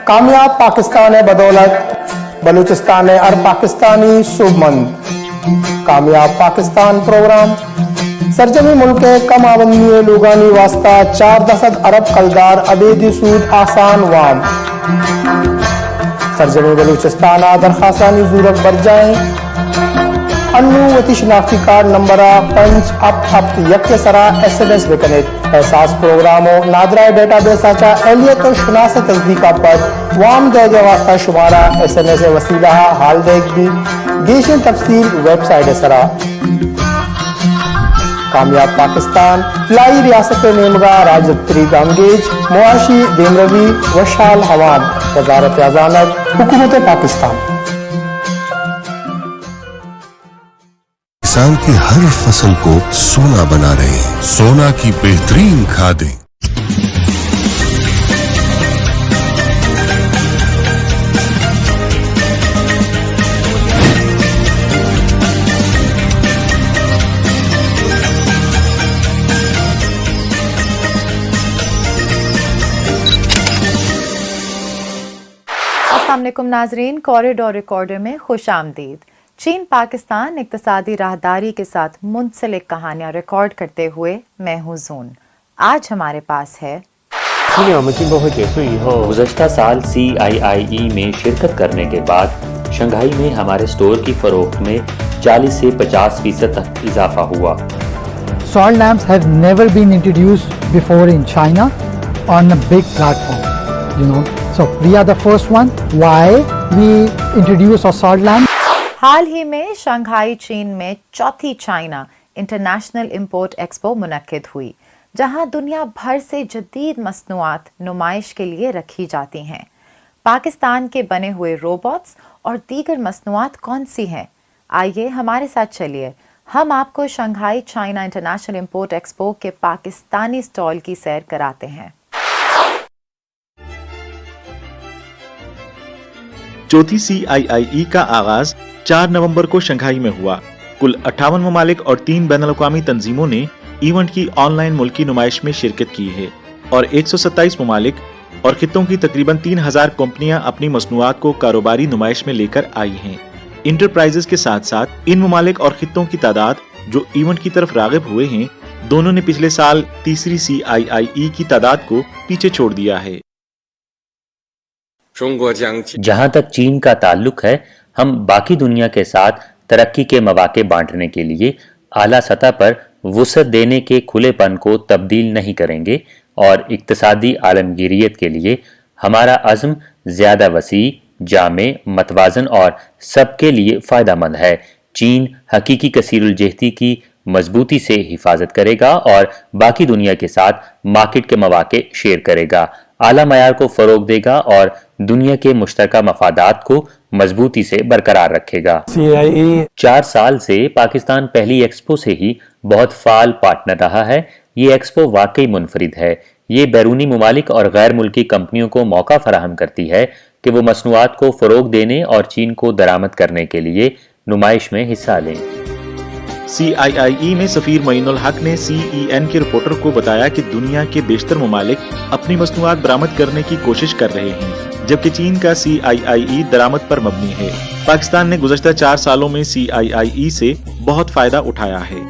کامیاب پاکستان ءِ بدولت بلوچستان ءِ ہر پاکستانی سوبمند۔ کامیاب پاکستان پروگرام سرجمیں ملک ءِ کم آمدنی ءِ لوگانی واستہ چاردہ سد ارب کلدار ابیدی سود آسان وام۔ سرجمیں بلوچستان ءَ درخواستانی زورگ برجاہ ایں۔ انوں وتی شناختی کارڈ نمبر ءَ پنچ ہپت ہپت یک ءِ سرا ایس ایم ایس بہ کن ات۔ احساس پروگرام ءُ نادراہ ڈیٹا بیس ءَ چہ اہلیت ءُ شناس ءِ تصدیق ءَ پد وام دئیگ ءِ واستہ شمارا ایس ایم ایس ءِ وسیلہ ءَ حال دئیگ بیت۔ گیشیں تفصیل ویب سائٹ ءِ سرا۔ کامیاب پاکستان، فلاحی ریاست ءِ نیمگ ءَ راجدپتری گامگیج، معاشی دیمروی، وشحال عوام، وزارت خزانہ، حکومت پاکستان۔ کسان کی ہر فصل کو سونا بنا رہے ہیں۔ سونا کی بہترین کھادیں۔ السلام علیکم ناظرین، کوریڈور ریکارڈر میں خوش آمدید۔ چین پاکستان اقتصادی راہداری کے ساتھ منسلک کہانیاں ریکارڈ کرتے ہوئے میں ہوں زون۔ آج ہمارے پاس ہے۔ گزشتہ سال سی آئی آئی ای میں شرکت کرنے کے بعد شنگھائی میں ہمارے اسٹور کی فروخت میں چالیس سے پچاس فیصد تک اضافہ ہوا۔ Salt lamps have never been introduced before in China on a big platform, you know. So we are the first one. Why we introduce a salt lamp? حال ہی میں شنگھائی چین میں چوتھی چائنا انٹرنیشنل امپورٹ ایکسپو منعقد ہوئی، جہاں دنیا بھر سے جدید مصنوعات نمائش کے لیے رکھی جاتی ہیں۔ پاکستان کے بنے ہوئے روبوٹس اور دیگر مصنوعات کون سی ہیں؟ آئیے ہمارے ساتھ چلیے، ہم آپ کو Shanghai China international import expo کے پاکستانی اسٹال کی سیر کراتے ہیں۔ چوتھی سی آئی آئی ای کا آغاز چار نومبر کو شنگھائی میں ہوا۔ کل اٹھاون ممالک اور تین بین الاقوامی تنظیموں نے ایونٹ کی آن لائن ملکی نمائش میں شرکت کی ہے اور ایک سو ستائیس ممالک اور خطوں کی تقریباً تین ہزار کمپنیاں اپنی مصنوعات کو کاروباری نمائش میں لے کر آئی ہیں۔ انٹرپرائزز کے ساتھ ساتھ ان ممالک اور خطوں کی تعداد جو ایونٹ کی طرف راغب ہوئے ہیں، دونوں نے پچھلے سال تیسری سی آئی آئی ای کی تعداد کو پیچھے چھوڑ دیا ہے۔ جہاں تک چین کا تعلق ہے، ہم باقی دنیا کے ساتھ ترقی کے مواقع بانٹنے کے لیے اعلیٰ سطح پر وسعت دینے کے کھلے پن کو تبدیل نہیں کریں گے اور اقتصادی عالمگیریت کے لیے ہمارا عزم زیادہ وسیع، جامع، متوازن اور سب کے لیے فائدہ مند ہے۔ چین حقیقی کثیر الجہتی کی مضبوطی سے حفاظت کرے گا اور باقی دنیا کے ساتھ مارکیٹ کے مواقع شیئر کرے گا، اعلیٰ معیار کو فروغ دے گا اور دنیا کے مشترکہ مفادات کو مضبوطی سے برقرار رکھے گا۔ سی آئی ای۔ چار سال سے پاکستان پہلی ایکسپو سے ہی بہت فعال پارٹنر رہا ہے۔ یہ ایکسپو واقعی منفرد ہے۔ یہ بیرونی ممالک اور غیر ملکی کمپنیوں کو موقع فراہم کرتی ہے کہ وہ مصنوعات کو فروغ دینے اور چین کو درآمد کرنے کے لیے نمائش میں حصہ لیں۔ سی آئی آئی ای میں سفیر معین الحق نے سی ای این کے رپورٹر کو بتایا کہ دنیا کے بیشتر ممالک اپنی مصنوعات برآمد کرنے کی کوشش کر رہے ہیں، جبکہ چین کا سی آئی آئی ای درآمد پر مبنی ہے۔ پاکستان نے گزشتہ چار سالوں میں سی آئی آئی ای سے بہت فائدہ اٹھایا ہے۔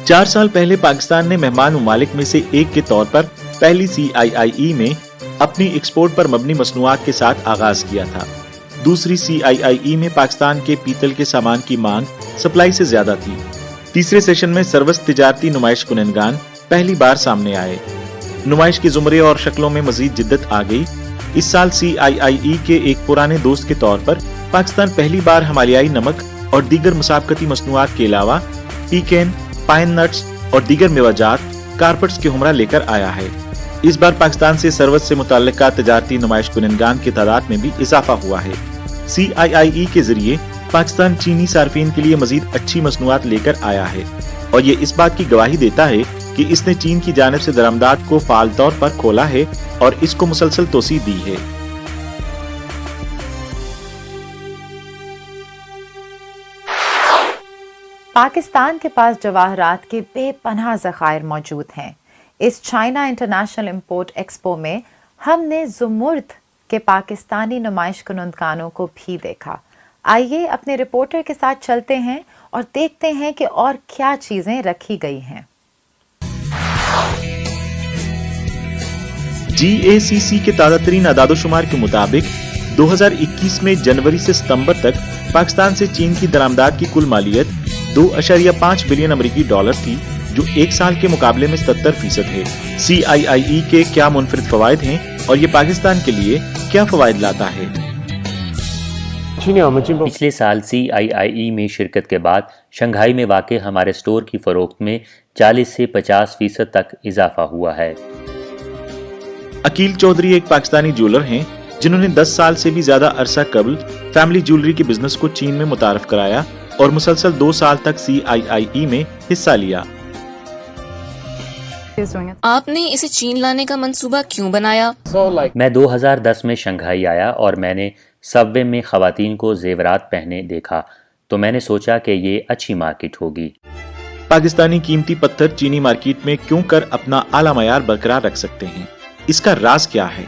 چار سال پہلے پاکستان نے مہمان ممالک میں سے ایک کے طور پر پہلی سی آئی آئی ای میں اپنی ایکسپورٹ پر مبنی مصنوعات کے ساتھ آغاز کیا تھا۔ دوسری سی آئی آئی ای میں پاکستان کے پیتل کے سامان کی مانگ سپلائی سے زیادہ تھی۔ تیسرے سیشن میں سروس تجارتی نمائش کنندگان پہلی بار سامنے آئے۔ نمائش کے زمرے اور شکلوں میں مزید جدت آ گئی۔ اس سال سی آئی آئی ای کے ایک پرانے دوست کے طور پر پاکستان پہلی بار ہمالیائی نمک اور دیگر مسابقتی مصنوعات کے علاوہ پیکین، پائن نٹس اور دیگر میوہ جات کارپٹس کے ہمراہ لے کر آیا ہے۔ इस बार पाकिस्तान से सरवत से मुतल्लिका तजारती नुमाइश कुनंदगान की तादाद में भी इजाफा हुआ है। सी आई आई ई के जरिए पाकिस्तान चीनी सार्फिन के लिए मजीद अच्छी मसनूआत लेकर आया है और ये इस बात की गवाही देता है कि इसने चीन की जानिब से दरामदात को फाल तौर पर खोला है और इसको मुसलसल तोसी दी है। पाकिस्तान के पास जवाहरात के बेपनाह ज़ख़ायर मौजूद हैं। इस चाइना इंटरनेशनल इंपोर्ट एक्सपो में हमने ज़ुमुर्द के पाकिस्तानी नुमाइश कुनंदगानों को भी देखा। आइए अपने रिपोर्टर के साथ चलते हैं और देखते हैं कि और क्या चीज़ें रखी गई हैं। जी ए सी सी के ताज़ा तरीन अदादोशुमार के मुताबिक दो हज़ार इक्कीस में जनवरी से सितंबर तक पाकिस्तान से चीन की दरामदात की कुल मालियत दो अशारिया पाँच बिलियन अमरीकी डॉलर थी, जो एक साल के मुकाबले में सत्तर फीसद है। सी आई आई ई के क्या मुनफरिद फवायद हैं और ये पाकिस्तान के लिए क्या फवायद लाता है? पिछले साल सी आई आई ई में शिरकत के बाद शंघाई में वाक़ हमारे स्टोर की फरोख्त में चालीस से पचास फीसद तक इजाफा हुआ है। अकील चौधरी एक पाकिस्तानी ज्वेलर हैं जिन्होंने दस साल से भी ज्यादा अरसा कबल फैमिली ज्वेलरी के बिजनेस को चीन में मुतारफ कराया और मुसलसल दो साल तक सी आई आई ई में हिस्सा लिया। आपने इसे चीन लाने का मंसूबा क्यों बनाया? मैं दो हज़ार दस में शंघाई आया और मैंने सबवे में खवातीन को जेवरात पहने देखा, तो मैंने सोचा कि ये अच्छी मार्केट होगी। पाकिस्तानी कीमती पत्थर चीनी मार्केट में क्यों कर अपना आला मयार बरकरार रख सकते हैं, इसका राज क्या है?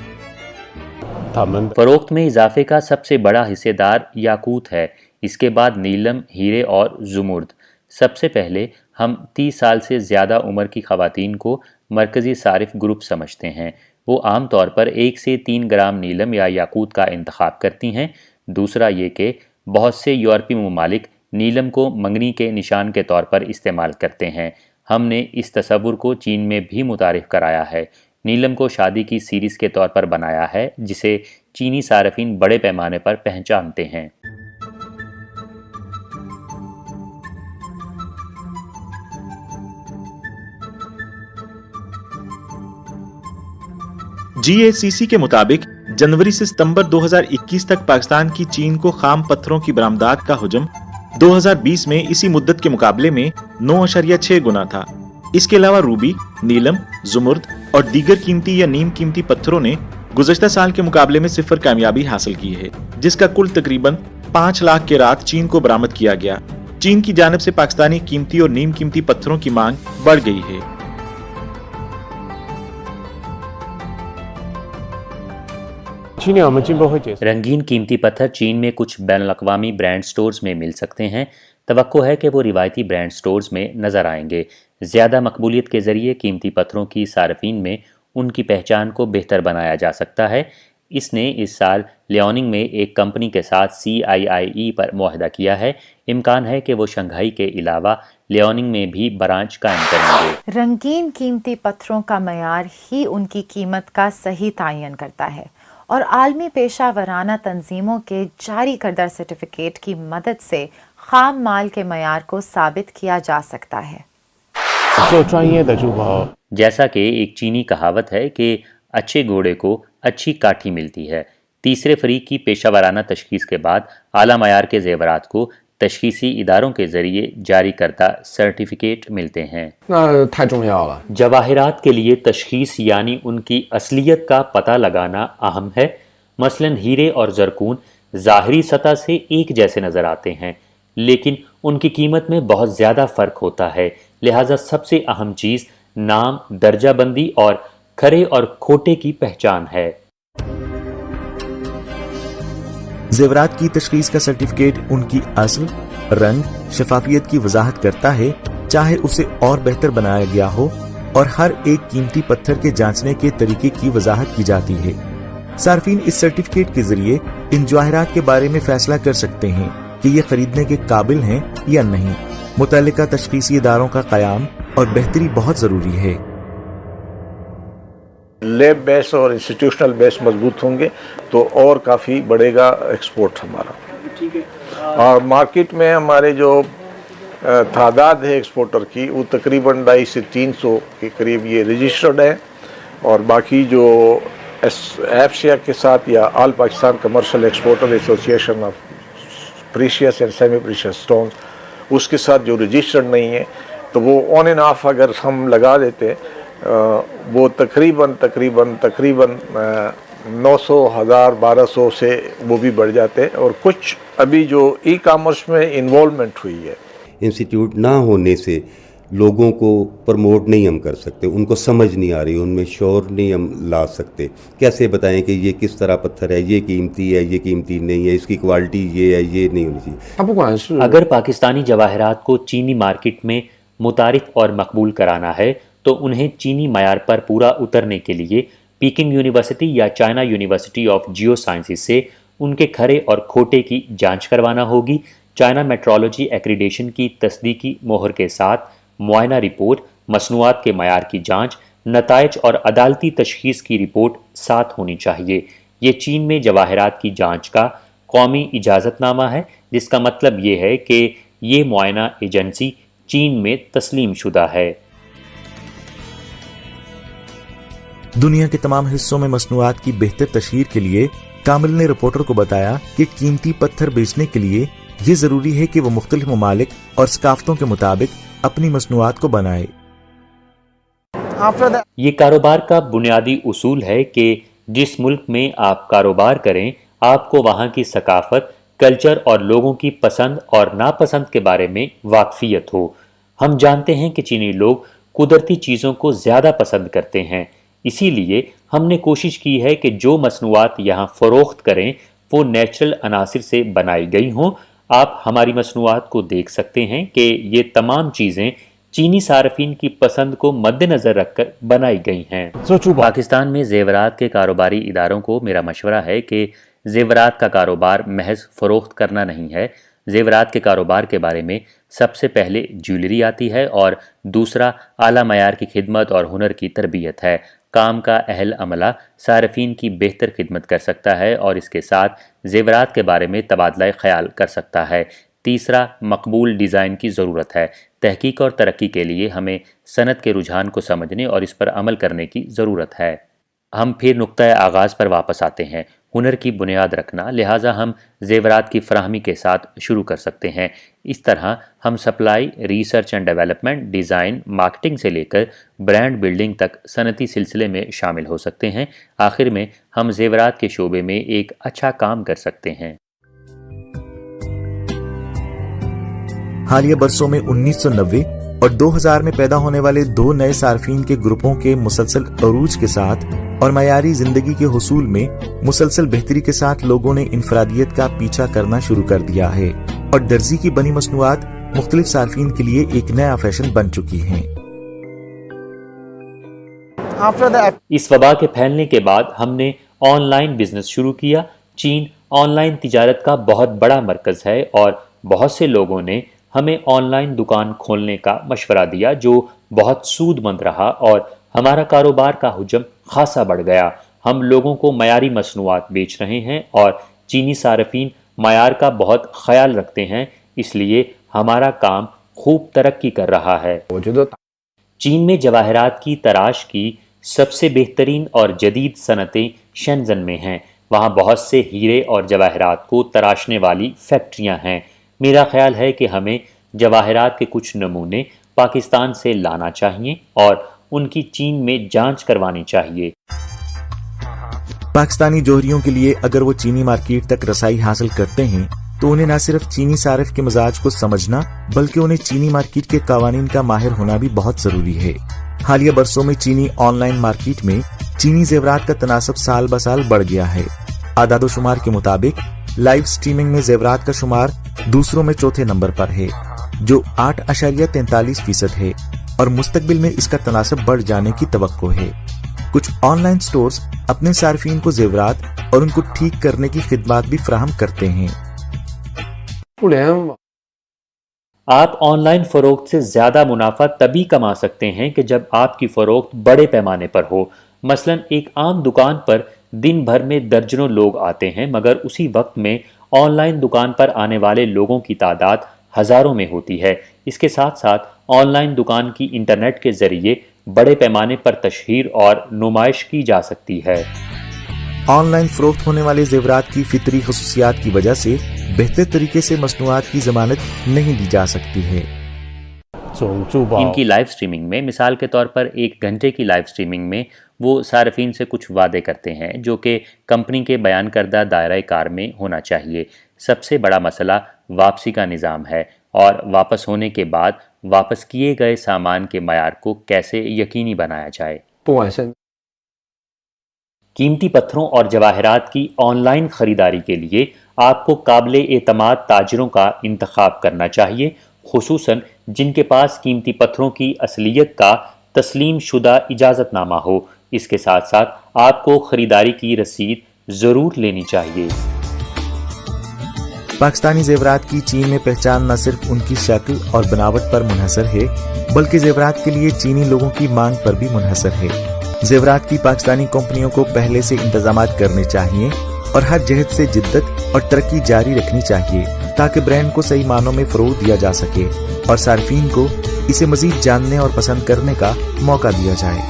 फरोख्त में इजाफे का सबसे बड़ा हिस्सेदार याकूत है, इसके बाद नीलम, हीरे और जुमुर्द। सबसे पहले हम तीस साल से ज़्यादा उम्र की खवातीन को मरकज़ी सारिफ ग्रुप समझते हैं। वो आम तौर पर एक से तीन ग्राम नीलम या याकूत का इंतखाब करती हैं। दूसरा ये कि बहुत से यूरोपी ममालिक नीलम को मंगनी के निशान के तौर पर इस्तेमाल करते हैं। हमने इस तसव्वुर को चीन में भी मुतारिफ कराया है। नीलम को शादी की सीरीज के तौर पर बनाया है, जिसे चीनी सारफिन बड़े पैमाने पर पहचानते हैं। जी ए सी सी के मुताबिक जनवरी से सितंबर दो हज़ार इक्कीस तक पाकिस्तान की चीन को खाम पत्थरों की बरामदात का हजम दो हज़ार बीस में इसी मुद्दत के मुकाबले में नौ अशारिया छह गुना था। इसके अलावा रूबी, नीलम, जुमुर्द और दीगर कीमती या नीम कीमती पत्थरों ने गुज़श्ता साल के मुकाबले में सिफर कामयाबी हासिल की है, जिसका कुल तकरीबन पाँच लाख कैरात चीन को बरामद किया गया। चीन की जानिब से पाकिस्तानी कीमती और नीम कीमती पत्थरों की मांग बढ़ गई है। रंगीन कीमती पत्थर चीन में कुछ बैनुल अक़वामी ब्रांड स्टोर्स में मिल सकते हैं। तवक्को है कि वो रिवायती ब्रांड स्टोर्स में नज़र आएंगे। ज़्यादा मकबूलियत के ज़रिए कीमती पत्थरों की सारफिन में उनकी पहचान को बेहतर बनाया जा सकता है। इसने इस साल लियोनिंग में एक कंपनी के साथ सी आई आई ई पर मुआहदा किया है। इम्कान है कि वो शंघाई के अलावा लियोनिंग में भी ब्रांच कायम करेंगे। रंगीन कीमती पत्थरों का मयार ही उनकी कीमत का सही तायन करता है और आलमी पेशा वराना तंजीमों के जारी करदा सर्टिफिकेट की मदद से खाम माल के मयार को साबित किया जा सकता है। जैसा कि एक चीनी कहावत है कि अच्छे घोड़े को अच्छी काठी मिलती है। तीसरे फरीक की पेशा वाराना तशखीस के बाद आला मयार के जेवरात को तशखीसी इदारों के जरिए जारी करदा सर्टिफिकेट मिलते हैं। 那太重要了。 जवाहिरात के लिए तशखीस यानी उनकी असलियत का पता लगाना अहम है। मसलन हीरे और जरकून जाहिरी सतह से एक जैसे नजर आते हैं, लेकिन उनकी कीमत में बहुत ज्यादा फर्क होता है। लिहाजा सबसे अहम चीज नाम, दर्जाबंदी और खरे और खोटे की पहचान है। जेवरात की तशखीस का सर्टिफिकेट उनकी असल, रंग, शफाफियत की वजाहत करता है, चाहे उसे और बेहतर बनाया गया हो, और हर एक कीमती पत्थर के जांचने के तरीके की वजाहत की जाती है। सार्फिन इस सर्टिफिकेट के जरिए इन जवाहरात के बारे में फैसला कर सकते हैं कि ये खरीदने के काबिल हैं या नहीं। मुतल्लिका तशखीसी इदारों का क़याम और बेहतरी बहुत ज़रूरी है। लैब बेस और इंस्टीट्यूशनल बेस मजबूत होंगे तो और काफ़ी बढ़ेगा एक्सपोर्ट हमारा। और मार्केट में हमारे जो अ, तादाद है एक्सपोर्टर की, वो तकरीबन ढाई से तीन सौ के करीब ये रजिस्टर्ड है। اور باقی جو ایف سیک کے ساتھ یا آل Pakistan commercial exporter association of precious and semi precious stone, اس کے ساتھ جو رجسٹرڈ نہیں ہے، تو وہ آن اینڈ آف اگر ہم لگا دیتے ہیں، آ، وہ تقریباً تقریباً تقریباً نو سو، ہزار، بارہ سو سے وہ بھی بڑھ جاتے ہیں، اور کچھ ابھی جو ای کامرس میں انوالومنٹ ہوئی ہے۔ انسٹیٹیوٹ نہ ہونے سے لوگوں کو پروموٹ نہیں ہم کر سکتے، ان کو سمجھ نہیں آ رہی، ان میں شور نہیں ہم لا سکتے۔ کیسے بتائیں کہ یہ کس طرح پتھر ہے، یہ قیمتی ہے، یہ قیمتی نہیں ہے، اس کی کوالٹی یہ ہے، یہ نہیں ہونی چاہیے۔ اگر پاکستانی جواہرات کو چینی مارکیٹ میں متعارف اور مقبول کرانا ہے تو انہیں چینی معیار پر پورا اترنے کے لیے پیکنگ یونیورسٹی یا چائنا یونیورسٹی آف جیو سائنسز سے ان کے کھرے اور کھوٹے کی جانچ کروانا ہوگی۔ چائنا میٹرولوجی ایکریڈیشن کی تصدیقی مہر کے ساتھ معائنہ رپورٹ، مصنوعات کے معیار کی جانچ، نتائج اور عدالتی تشخیص کی رپورٹ ساتھ ہونی چاہیے۔ یہ چین میں جواہرات کی جانچ کا قومی اجازت نامہ ہے، جس کا مطلب یہ ہے کہ یہ معائنہ ایجنسی چین میں تسلیم شدہ ہے۔ دنیا کے तमाम हिस्सों में मसनूआत की बेहतर तशहीर के लिए कामिल ने रिपोर्टर को बताया कि कीमती पत्थर बेचने के लिए ये ज़रूरी है कि वो मुख्तलिफ ममालिक और सकाफ़तों के मुताबिक अपनी मसनूआत को बनाए। ये कारोबार का बुनियादी उसूल है कि जिस मुल्क में आप कारोबार करें, आपको वहाँ की सकाफत, कल्चर और लोगों की पसंद और नापसंद के बारे में वाकफियत हो। हम जानते हैं कि चीनी लोग कुदरती चीज़ों को ज़्यादा पसंद करते हैं, इसीलिए हमने कोशिश की है कि जो मसनूआत यहाँ फ़रोख्त करें, वो नेचुरल अनासिर से बनाई गई हों। आप हमारी मसनूआत को देख सकते हैं कि ये तमाम चीज़ें चीनी सारफिन की पसंद को मद्देनजर रखकर बनाई गई हैं। पाकिस्तान में जेवरात के कारोबारी इदारों को मेरा मशवरा है कि जेवरात का कारोबार महज फरोख्त करना नहीं है। जेवरात के कारोबार के बारे में सबसे पहले ज्वेलरी आती है और दूसरा आला मयार की खिदमत और हुनर की तरबियत है। काम का अहल अमला सारफिन की बेहतर खिदमत कर सकता है और इसके साथ जेवरात के बारे में तबादला ख्याल कर सकता है। तीसरा, मकबूल डिज़ाइन की ज़रूरत है। तहकीक और तरक्की के लिए हमें सनत के रुझान को समझने और इस पर अमल करने की ज़रूरत है। हम फिर नुक्ता आगाज़ पर वापस आते हैं, हुनर की बुनियाद रखना। लिहाजा हम जेवरात की फराहमी के साथ शुरू कर सकते हैं। इस तरह हम supply, research and development, design, marketing से लेकर ब्रांड बिल्डिंग तक सनती सिलसिले में शामिल हो सकते हैं। आखिर में हम जेवरात के शोबे में एक अच्छा काम कर सकते हैं। हालिया बरसों में उन्नीस सौ नब्बे और दो हज़ार में पैदा होने वाले दो नए सारफिन के ग्रुपों के मुसलसल अरूज के साथ और मयारी जिंदगी के हुसूल में मुसलसल बेहतरी के साथ लोगों ने इनफरादियत का पीछा करना शुरू कर दिया है और दर्जी की बनी मसनूआत मुख्तलिफ सारफिन के लिए एक नया फैशन बन चुकी हैं। इस वबा के फैलने के बाद हमने ऑनलाइन बिजनेस शुरू किया। चीन ऑनलाइन तिजारत का बहुत बड़ा मरकज़ है और बहुत से लोगों ने हमें ऑनलाइन दुकान खोलने का मशवरा दिया, जो बहुत सूदमंद रहा और हमारा कारोबार का हुजम खासा बढ़ गया। हम लोगों को मयारी मसनूआत बेच रहे हैं और चीनी सारफिन मयार का बहुत ख्याल रखते हैं, इसलिए हमारा काम खूब तरक्की कर रहा है। चीन में जवाहरात की तराश की सबसे बेहतरीन और जदीद सनतें शेंजन में हैं। वहाँ बहुत से हीरे और जवाहरात को तराशने वाली फैक्ट्रियाँ हैं। मेरा ख्याल है कि हमें जवाहरात के कुछ नमूने पाकिस्तान से लाना चाहिए और उनकी चीन में जांच करवानी चाहिए। पाकिस्तानी जौहरियों के लिए अगर वो चीनी मार्केट तक रसाई हासिल करते हैं, तो उन्हें ना सिर्फ चीनी सारिफ के मिजाज को समझना, बल्कि उन्हें चीनी मार्केट के कवानीन का माहिर होना भी बहुत ज़रूरी है। हालिया बरसों में चीनी ऑनलाइन मार्केट में चीनी जेवरात का तनासब साल ब साल बढ़ गया है। आदादो शुमार के मुताबिक, लाइव स्ट्रीमिंग में जेवरात का शुमार दूसरों में चौथे नंबर पर है, जो आठ अशारिया तैंतालीस फीसद है और मुस्तकबिल में इसका तनासब बढ़ जाने की तवक्को है। कुछ ऑनलाइन स्टोर्स अपने सार्फिन को जेवरात और उनको ठीक करने की खिदमात भी फराहम करते हैं। आप ऑनलाइन फ़रोख्त से ज़्यादा मुनाफा तभी कमा सकते हैं कि जब आपकी फ़रोख्त बड़े पैमाने पर हो। मसलन, एक आम दुकान पर दिन भर में दर्जनों लोग आते हैं, मगर उसी वक्त में ऑनलाइन दुकान पर आने वाले लोगों की तादाद हज़ारों में होती है। इसके साथ-साथ ऑनलाइन दुकान की इंटरनेट के ज़रिए बड़े पैमाने पर तशहीर और नुमाइश की जा सकती है। ऑनलाइन फरोख्त होने वाले जेवरात की फितरी खसूसियात की वजह से बेहतर तरीके से मसनूआत की जमानत नहीं दी जा सकती है। इनकी लाइव स्ट्रीमिंग में, मिसाल के तौर पर, एक घंटे की लाइव स्ट्रीमिंग में वो सार्फिन से कुछ वादे करते हैं, जो कि कंपनी के बयान करदा दायरा कार में होना चाहिए। सबसे बड़ा मसला वापसी का निज़ाम है और वापस होने के बाद वापस किए गए सामान के मयार को कैसे यकीनी बनाया जाए। कीमती पत्थरों और जवाहरात की ऑनलाइन खरीदारी के लिए आपको काबिल एतमाद ताजरों का इंतखाब करना चाहिए, खुसूसन जिनके पास कीमती पत्थरों की असलियत का तस्लीम शुदा इजाज़तनामा हो। इसके साथ साथ आपको खरीदारी की रसीद ज़रूर लेनी चाहिए। पाकिस्तानी जेवरात की चीन में पहचान न सिर्फ उनकी शक्ल और बनावट पर मुनहसर है, बल्कि जेवरात के लिए चीनी लोगों की मांग पर भी मुनहसर है। जेवरात की पाकिस्तानी कंपनियों को पहले से इंतजामात करने चाहिए और हर जहत से जिद्दत और तरक्की जारी रखनी चाहिए, ताकि ब्रांड को सही मानों में फरोग दिया जा सके और सार्फिन को इसे मजीद जानने और पसंद करने का मौका दिया जाए।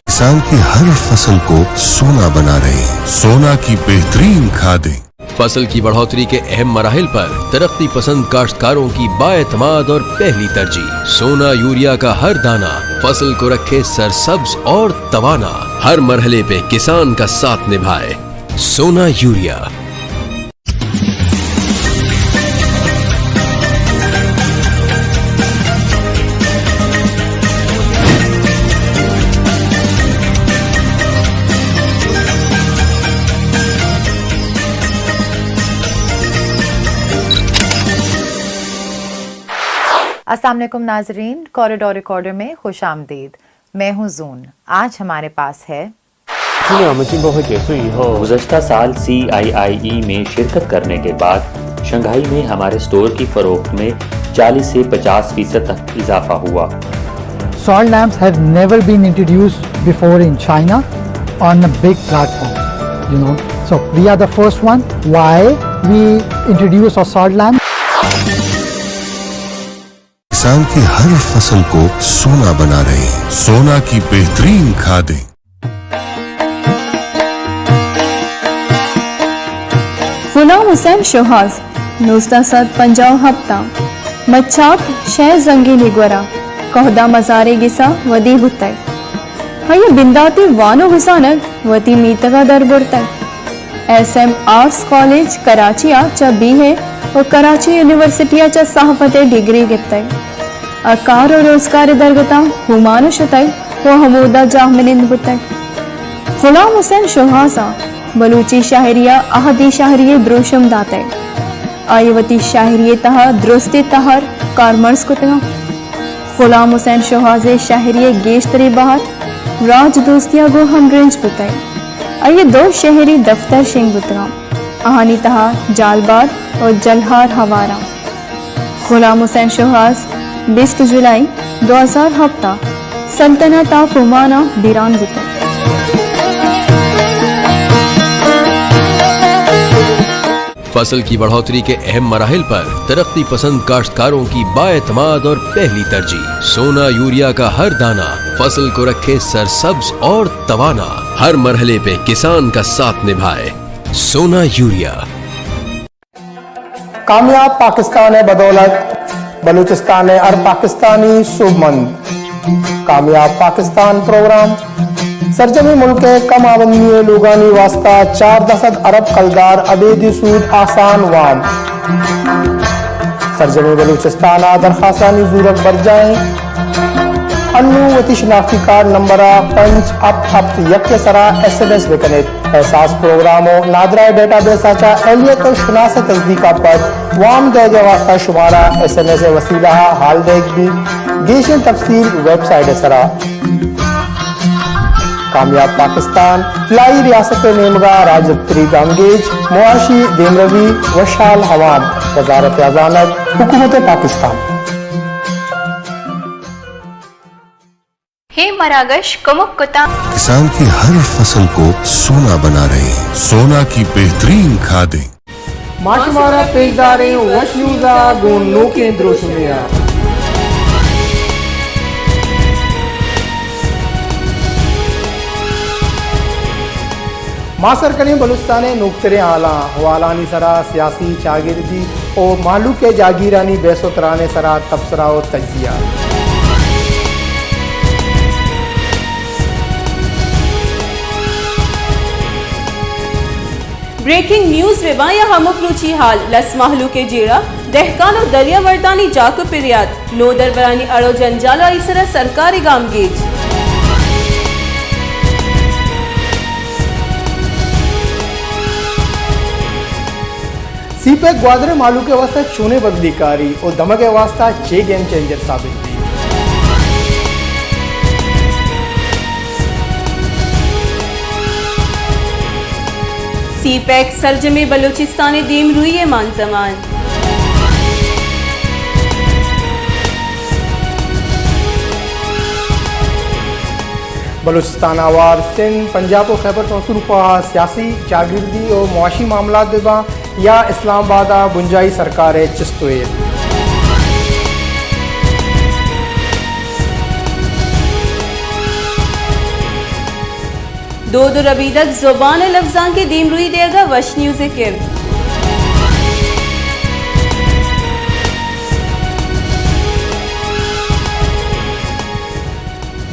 کسان کی ہر فصل کو سونا بنا رہے ہیں۔ سونا کی بہترین کھادیں۔ فصل کی بڑھوتری کے اہم مراحل پر ترقی پسند کاشتکاروں کی بااعتماد اور پہلی ترجیح۔ سونا یوریا کا ہر دانہ فصل کو رکھے سرسبز اور توانا، ہر مرحلے پہ کسان کا ساتھ نبھائے۔ سونا یوریا۔ السلام علیکم ناظرین، کوریڈور ریکارڈر میں خوش آمدید۔ میں ہوں زون۔ آج ہمارے پاس ہے۔ گزشتہ سال سی آئی آئی ای میں شرکت کرنے کے بعد شنگھائی میں ہمارے سٹور کی فروخت میں چالیس سے پچاس فیصد تک اضافہ ہوا۔ Salt lamps have never been introduced before in China on a big platform, you know. So we are the first one. Why we introduce a salt lamp? کسان کی ہر فصل کو سونا بنا رہے ہیں۔ سونا کی بہترین کھادیں۔ غلام حسین شوہاز، نوزدہ سد پنجاہ و ہپت ء مچھاپ شئے زنگینے گورا کہدا مزارے گسا ودی بوتگ۔ آئی ء بنداتی وانگ و زانگ وتی میتگ ء در برتگ۔ S M arts college Karachi ء چہ بی اے و کراچی یونیورسٹی ء چہ صحافت ء ڈگری گپتگ۔ ء کار و روزگار ء درگت ء اومان ء شتگ و ہمودا جاہ منند بوتگ۔ غلام حسین شوہاز ء بلوچی شاعری ء اہدی شاعری ء دروشم داتگ۔ آئی ء وتی شاعری ء تہا درستی تہر کارمرز کتگ انت۔ غلام حسین شوہاز ء شاعری ء گیشتری بہر راج دوستی ء گوں ہمگرنچ بوتگ۔ آئی ء دو شعری دفتر شنگ بوتگ انت۔ آہانی تہا جالبار و جلہار ہوار انت۔ غلام حسین شوہاز بیست جولائی دو ہزار ہپت ء سلطنت آف عمان ء بیران بوتگ۔ فصل کی بڑھوتری کے اہم مراحل پر ترقی پسند کاشتکاروں کی بااعتماد اور پہلی ترجیح۔ سونا یوریا کا ہر دانہ فصل کو رکھے سرسبز اور توانا، ہر مرحلے پہ کسان کا ساتھ نبھائے۔ سونا یوریا۔ کامیاب پاکستان ء بدولت بلوچستان ء ہر پاکستانی سوبمند۔ کامیاب پاکستان پروگرام۔ سرجمیں ملک ء کم آمدنی ء لوگانی واستہ چاردہ سد ارب کلدار ابیدی سود آسان وام۔ سرجمیں بلوچستان ء درخواستانی زورگ برجاہ انت۔ انوں وتی شناختی کارڈ نمبر ء پنچ ہپت ہپت یک ء سرا ایس ایم ایس بہ کن ات۔ احساس پروگرام و نادراہ ڈیٹا بیس ء چہ اہلیت و شناس ء تصدیق ء پد وام دئیگ ء واستہ شمارا ایس ایم ایس ء وسیلہ ء حال دئیگ بیت۔ گیشیں تفصیل ویب سائٹ ء سرا۔ کامیاب پاکستان، فلاحی ریاست ء نیمگا راجدپتری گامگیج، معاشی دیمروی، وشحال عوام، وزارت ہزانگ، حکومت پاکستان۔ ہے مراگش کمک کتاں۔ کسان کے ہر فصل کو سونا بنا رہے ہیں، سونا کی بہترین کھادیں۔ ما شمارا پیشداریں وش نیوز ءَ گوں نوکیں دروشمے ءَ۔ ما سر کنیں بلوچستان ءِ نوکتریں حالاں، حوالانی سرا سیاسی، چاگردی ءُ مہلوک ءِ جاگیرانی بحث ءُ تران ءِ سرا تبصرہ ءُ تجزیہ۔ بریکنگ نیوز، وبا یا ہمک روچی حال، لس مہلوک ءِ جیڑہ، دہکان ءُ دریا وردانی جاک ءُ پریات، نودربرانی اڑ ءُ جنجال ءُ آئی سرا سرکار ءِ گامگیج۔ سی پیک گوادر ءِ مہلوک ءِ واستہ چونیں بدلی کاری ءُ دمگ ءِ واستہ چے گیم چینجر ثابت بیت؟ سی پیک سرجمیں بلوچستان ءِ دیمروئی ءِ مان زمان۔ بلوچستان ءَ ہوار سندھ، پنجاب ءُ خیبر پختونخوا ءِ سیاسی، چاگردی ءُ معاشی معاملات بہ باں یا اسلام آباد ءَ بنجاہی سرکار ءِ چست ءُ ایر۔ دود ءُ ربیدگ، زبان ءُ لبزانک ءِ دیمروئی دیگ ءَ وش نیوز ءِ کرد۔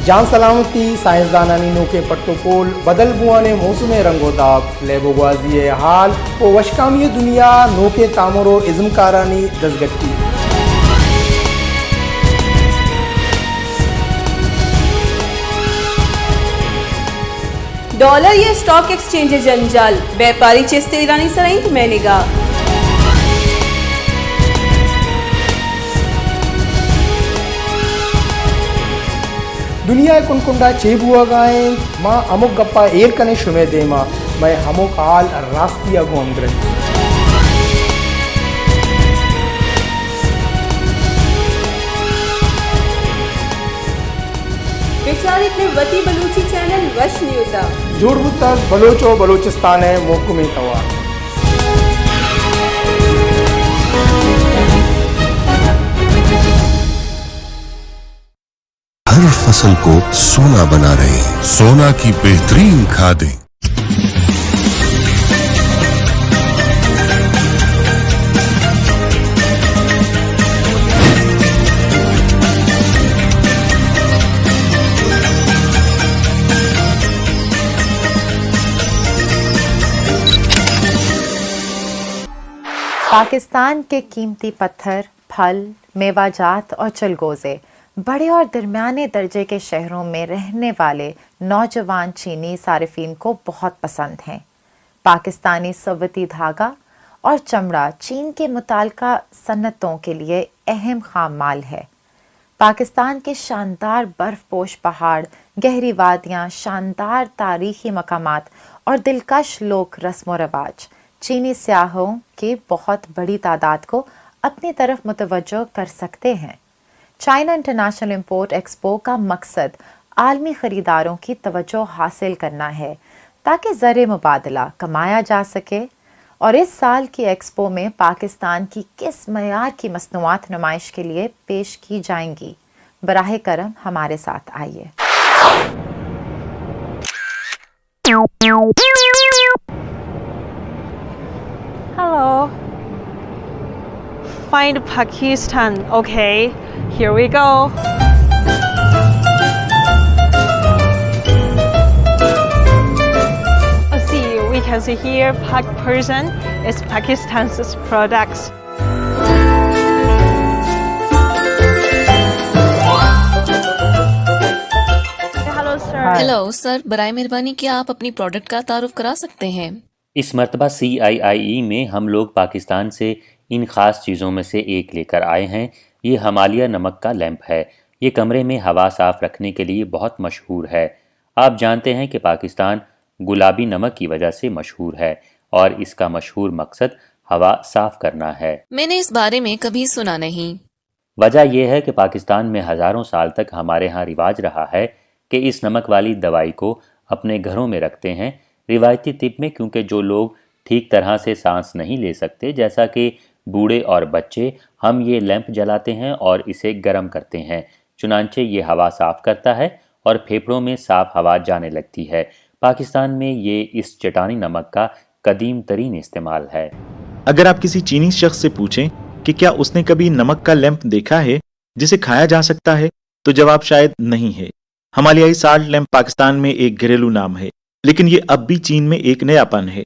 جان سلامتی، سائنسدانانی نوکیں پٹ ءُ پول، بدل بوان ءِ موسم ءِ رنگ ءُ داب، لیب ءُ گوازی ءِ حال ءُ وشکامی ءِ دنیا، نوکیں تامر ءُ ازمکارانی دزگٹی۔ ڈالر یا اسٹاک ایکسچینج ءِ جنجال، بیپاری چست ایرانی سرا انت مئے نگاہ۔ دنیا ءِ کنڈ کنڈ ءَ چے بوہگ ءَ انت، ما ہمک گپ ءَ ایر کنیں شمئے دیم ءَ، مئے ہمک حال راستی ءَ گوں ہمگرنچ۔ بچاریت مئے وتی بلوچی چینل وش نیوز ءَ۔ جوڑ بوتگ بلوچ ءُ بلوچستان ءِ مھکمیں توار۔ ہر فصل کو سونا بنا رہے ہیں، سونا کی بہترین کھادیں۔ پاکستان کے قیمتی پتھر، پھل، میوہ جات اور چلغوزے بڑے اور درمیانے درجے کے شہروں میں رہنے والے نوجوان چینی صارفین کو بہت پسند ہیں۔ پاکستانی سوتی دھاگا اور چمڑا چین کے متعلقہ صنعتوں کے لیے اہم خام مال ہے۔ پاکستان کے شاندار برف پوش پہاڑ، گہری وادیاں، شاندار تاریخی مقامات اور دلکش لوک رسم و رواج چینی سیاحوں کی بہت بڑی تعداد کو اپنی طرف متوجہ کر سکتے ہیں۔ چائنا انٹرنیشنل امپورٹ ایکسپو کا مقصد عالمی خریداروں کی توجہ حاصل کرنا ہے تاکہ زر مبادلہ کمایا جا سکے۔ اور اس سال کی ایکسپو میں پاکستان کی کس معیار کی مصنوعات نمائش کے لیے پیش کی جائیں گی؟ براہ کرم ہمارے ساتھ آئیے۔ Hello. Find Pakistan. Okay, here we go. Oh, see, we can see here Pak person is Pakistan's products. Hello, sir. Hello, sir. برائے مہربانی کیا آپ اپنی پروڈکٹ کا تعارف کرا سکتے ہیں؟ اس मरतबा C I I E में हम लोग पाकिस्तान से इन खास चीज़ों में से एक लेकर आए हैं। ये हमालिया नमक का लैंप है। ये कमरे में हवा साफ रखने के लिए बहुत मशहूर है। आप जानते हैं कि पाकिस्तान गुलाबी नमक की वजह से मशहूर है और इसका मशहूर मकसद हवा साफ करना है। मैंने इस बारे में कभी सुना नहीं। वजह ये है कि पाकिस्तान में हजारों साल तक हमारे यहाँ रिवाज रहा है कि इस नमक वाली दवाई को अपने घरों में रखते हैं। रिवायती तिब में क्योंकि जो लोग ठीक तरह से सांस नहीं ले सकते, जैसा कि बूढ़े और बच्चे, हम ये लैंप जलाते हैं और इसे गर्म करते हैं। चुनांचे ये हवा साफ करता है और फेफड़ों में साफ हवा जाने लगती है। पाकिस्तान में ये इस चटानी नमक का कदीम तरीन इस्तेमाल है। अगर आप किसी चीनी शख्स से पूछें कि क्या उसने कभी नमक का लैंप देखा है जिसे खाया जा सकता है, तो जवाब शायद नहीं है। हमालियाई साल्ट लैंप पाकिस्तान में एक घरेलू नाम है, लेकिन ये अब भी चीन में एक नयापन है।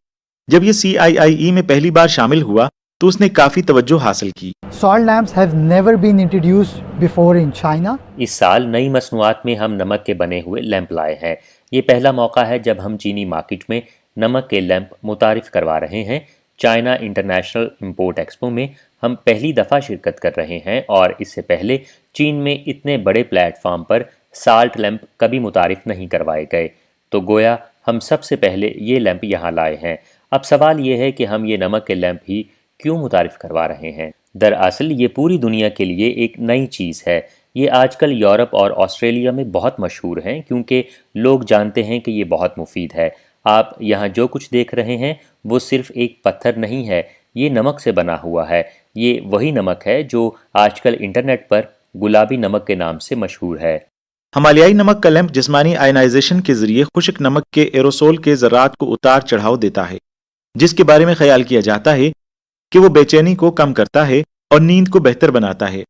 जब ये सीआईआईई में पहली बार शामिल हुआ, तो उसने काफी तवज्जो हासिल की। Salt lamps have never been introduced before in China. इस साल नई मसनूआत में हम नमक के बने हुए लैंप लाए हैं। ये पहला मौका है जब हम चीनी मार्केट में नमक के लैंप मुतारिफ करवा रहे हैं। चाइना इंटरनेशनल इंपोर्ट एक्सपो में हम पहली दफ़ा शिरकत कर रहे हैं और इससे पहले चीन में इतने बड़े प्लेटफॉर्म पर साल्ट लैंप कभी मुतारिफ नहीं करवाए गए। तो गोया हम सबसे पहले ये लैंप यहाँ लाए हैं। अब सवाल ये है कि हम ये नमक के लैंप ही क्यों मुतारिफ करवा रहे हैं? दरअसल ये पूरी दुनिया के लिए एक नई चीज़ है। ये आजकल यूरोप और ऑस्ट्रेलिया में बहुत मशहूर हैं क्योंकि लोग जानते हैं कि ये बहुत मुफीद है। आप यहाँ जो कुछ देख रहे हैं, वो सिर्फ एक पत्थर नहीं है, ये नमक से बना हुआ है। ये वही नमक है जो आजकल इंटरनेट पर गुलाबी नमक के नाम से मशहूर है। हमालियाई नमक का लैंप जिस्मानी आयनाइजेशन के जरिए खुश्क नमक के एरोसोल के जर्रात को उतार चढ़ाव देता है, जिसके बारे में ख्याल किया जाता है कि वो बेचैनी को कम करता है और नींद को बेहतर बनाता है।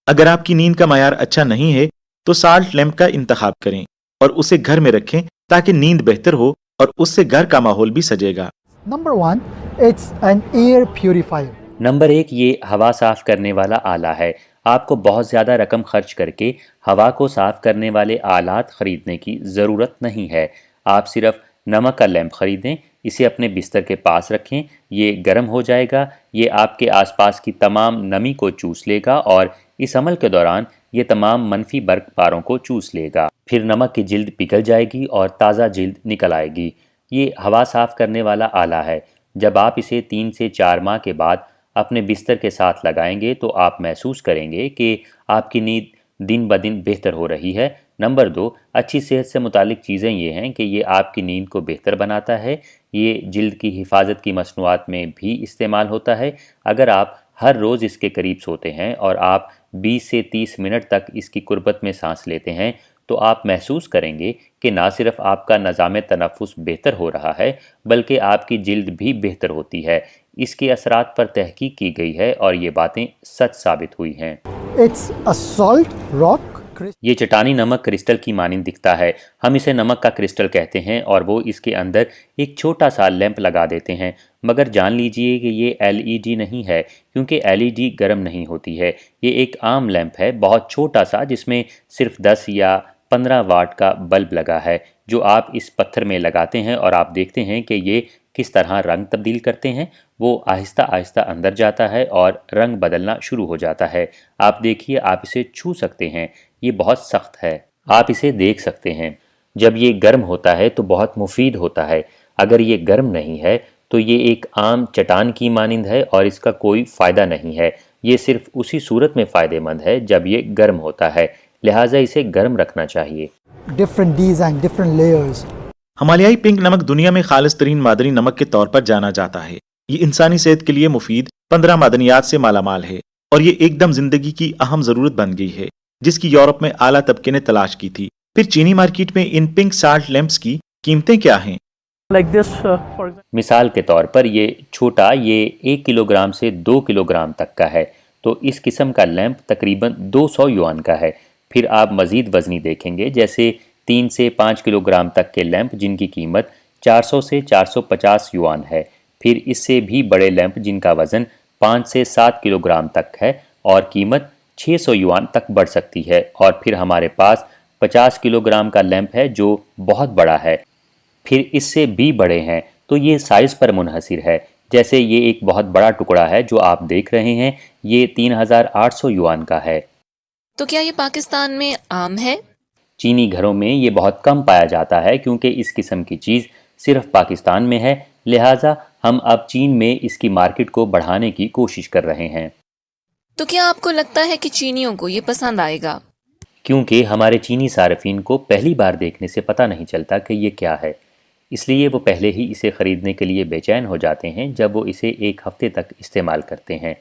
अगर आपकी नींद का मयार अच्छा नहीं है, तो साल्ट लैंप का इंतखाब करें और उसे घर में रखें, ताकि नींद बेहतर हो और उससे घर का माहौल भी सजेगा। Number one, it's an air purifier. Number एक, ये हवा साफ करने वाला आला है। आपको बहुत ज़्यादा रकम खर्च करके हवा को साफ करने वाले आलात खरीदने की ज़रूरत नहीं है। आप सिर्फ नमक का लैंप खरीदें, इसे अपने बिस्तर के पास रखें, ये गर्म हो जाएगा, ये आपके आसपास की तमाम नमी को चूस लेगा और इस अमल के दौरान ये तमाम मनफी बर्फ पारों को चूस लेगा। फिर नमक की जिल्द पिघल जाएगी और ताज़ा जिल्द निकल आएगी। ये हवा साफ करने वाला आला है। जब आप इसे तीन से चार माह के बाद अपने बिस्तर के साथ लगाएंगे, तो आप महसूस करेंगे कि आपकी नींद दिन ब दिन बेहतर हो रही है। नंबर दो, अच्छी सेहत से मुतालिक चीज़ें ये हैं कि ये आपकी नींद को बेहतर बनाता है। ये जिल्द की हिफाजत की मसनूआत में भी इस्तेमाल होता है। अगर आप हर रोज़ इसके करीब सोते हैं और आप बीस से तीस मिनट तक इसकी कुर्बत में सांस लेते हैं, तो आप महसूस करेंगे कि ना सिर्फ आपका निज़ाम तनफ़ुस बेहतर हो रहा है, बल्कि आपकी जिल्द भी बेहतर होती है। इसके असरात पर तहकीक की गई है और ये बातें सच साबित हुई हैं। It's a salt rock crystal. ये चट्टानी नमक क्रिस्टल की मानिंद दिखता है। हम इसे नमक का क्रिस्टल कहते हैं और वो इसके अंदर एक छोटा सा लैंप लगा देते हैं। मगर जान लीजिए कि ये एलईडी नहीं है, क्योंकि एलईडी गर्म नहीं होती है। ये एक आम लैंप है, बहुत छोटा सा, जिसमें सिर्फ दस या पन्द्रह वाट का बल्ब लगा है, जो आप इस पत्थर में लगाते हैं और आप देखते हैं कि ये किस तरह रंग तब्दील करते हैं। वो आहिस्ता आहिस्ता अंदर जाता है और रंग बदलना शुरू हो जाता है। आप देखिए, आप इसे छू सकते हैं, ये बहुत सख्त है। आप इसे देख सकते हैं। जब ये गर्म होता है तो बहुत मुफीद होता है। अगर ये गर्म नहीं है तो ये एक आम चट्टान की मानिंद है और इसका कोई फ़ायदा नहीं है। ये सिर्फ उसी सूरत में फ़ायदेमंद है जब ये गर्म होता है, लिहाजा इसे गर्म रखना चाहिए। Different design, different layers. हमालियाई पिंक नमक दुनिया में खालिस तरीन मादनी नमक के तौर पर जाना जाता है। ये इंसानी सेहत के लिए मुफीद पन्द्रह मादनियात से मालामाल है और ये एकदम जिंदगी की अहम जरूरत बन गई है, जिसकी यूरोप में आला तबके ने तलाश की थी। फिर चीनी मार्केट में इन पिंक साल्ट लैंप्स की कीमतें क्या हैं? Like this, uh, for example. मिसाल के तौर पर ये छोटा, ये एक किलोग्राम से दो किलोग्राम तक का है, तो इस किस्म का लैंप तकरीबन दो सौ युआन का है। फिर आप मज़ीद वज़नी देखेंगे, जैसे तीन से पाँच किलोग्राम तक के लैंप, जिनकी कीमत चार सौ से चार सौ पचास युआन है। फिर इससे भी बड़े लैंप, जिनका वज़न पाँच से सात किलोग्राम तक है और कीमत छह सौ युआन तक बढ़ सकती है। और फिर हमारे पास पचास किलोग्राम का लैंप है, जो बहुत बड़ा है। फिर इससे भी बड़े हैं, तो ये साइज़ पर मुनहसिर है। जैसे ये एक बहुत बड़ा टुकड़ा है जो आप देख रहे हैं, ये तीन हज़ार आठ सौ युआन का है। तो क्या ये पाकिस्तान में आम है? चीनी घरों में ये बहुत कम पाया जाता है, क्योंकि इस किस्म की चीज़ सिर्फ पाकिस्तान में है, लिहाजा हम अब चीन में इसकी मार्केट को बढ़ाने की कोशिश कर रहे हैं। तो क्या आपको लगता है कि चीनियों को ये पसंद आएगा? क्योंकि हमारे चीनी सार्फिन को पहली बार देखने से पता नहीं चलता कि ये क्या है, इसलिए वो पहले ही इसे खरीदने के लिए बेचैन हो जाते हैं जब वो इसे एक हफ्ते तक इस्तेमाल करते हैं।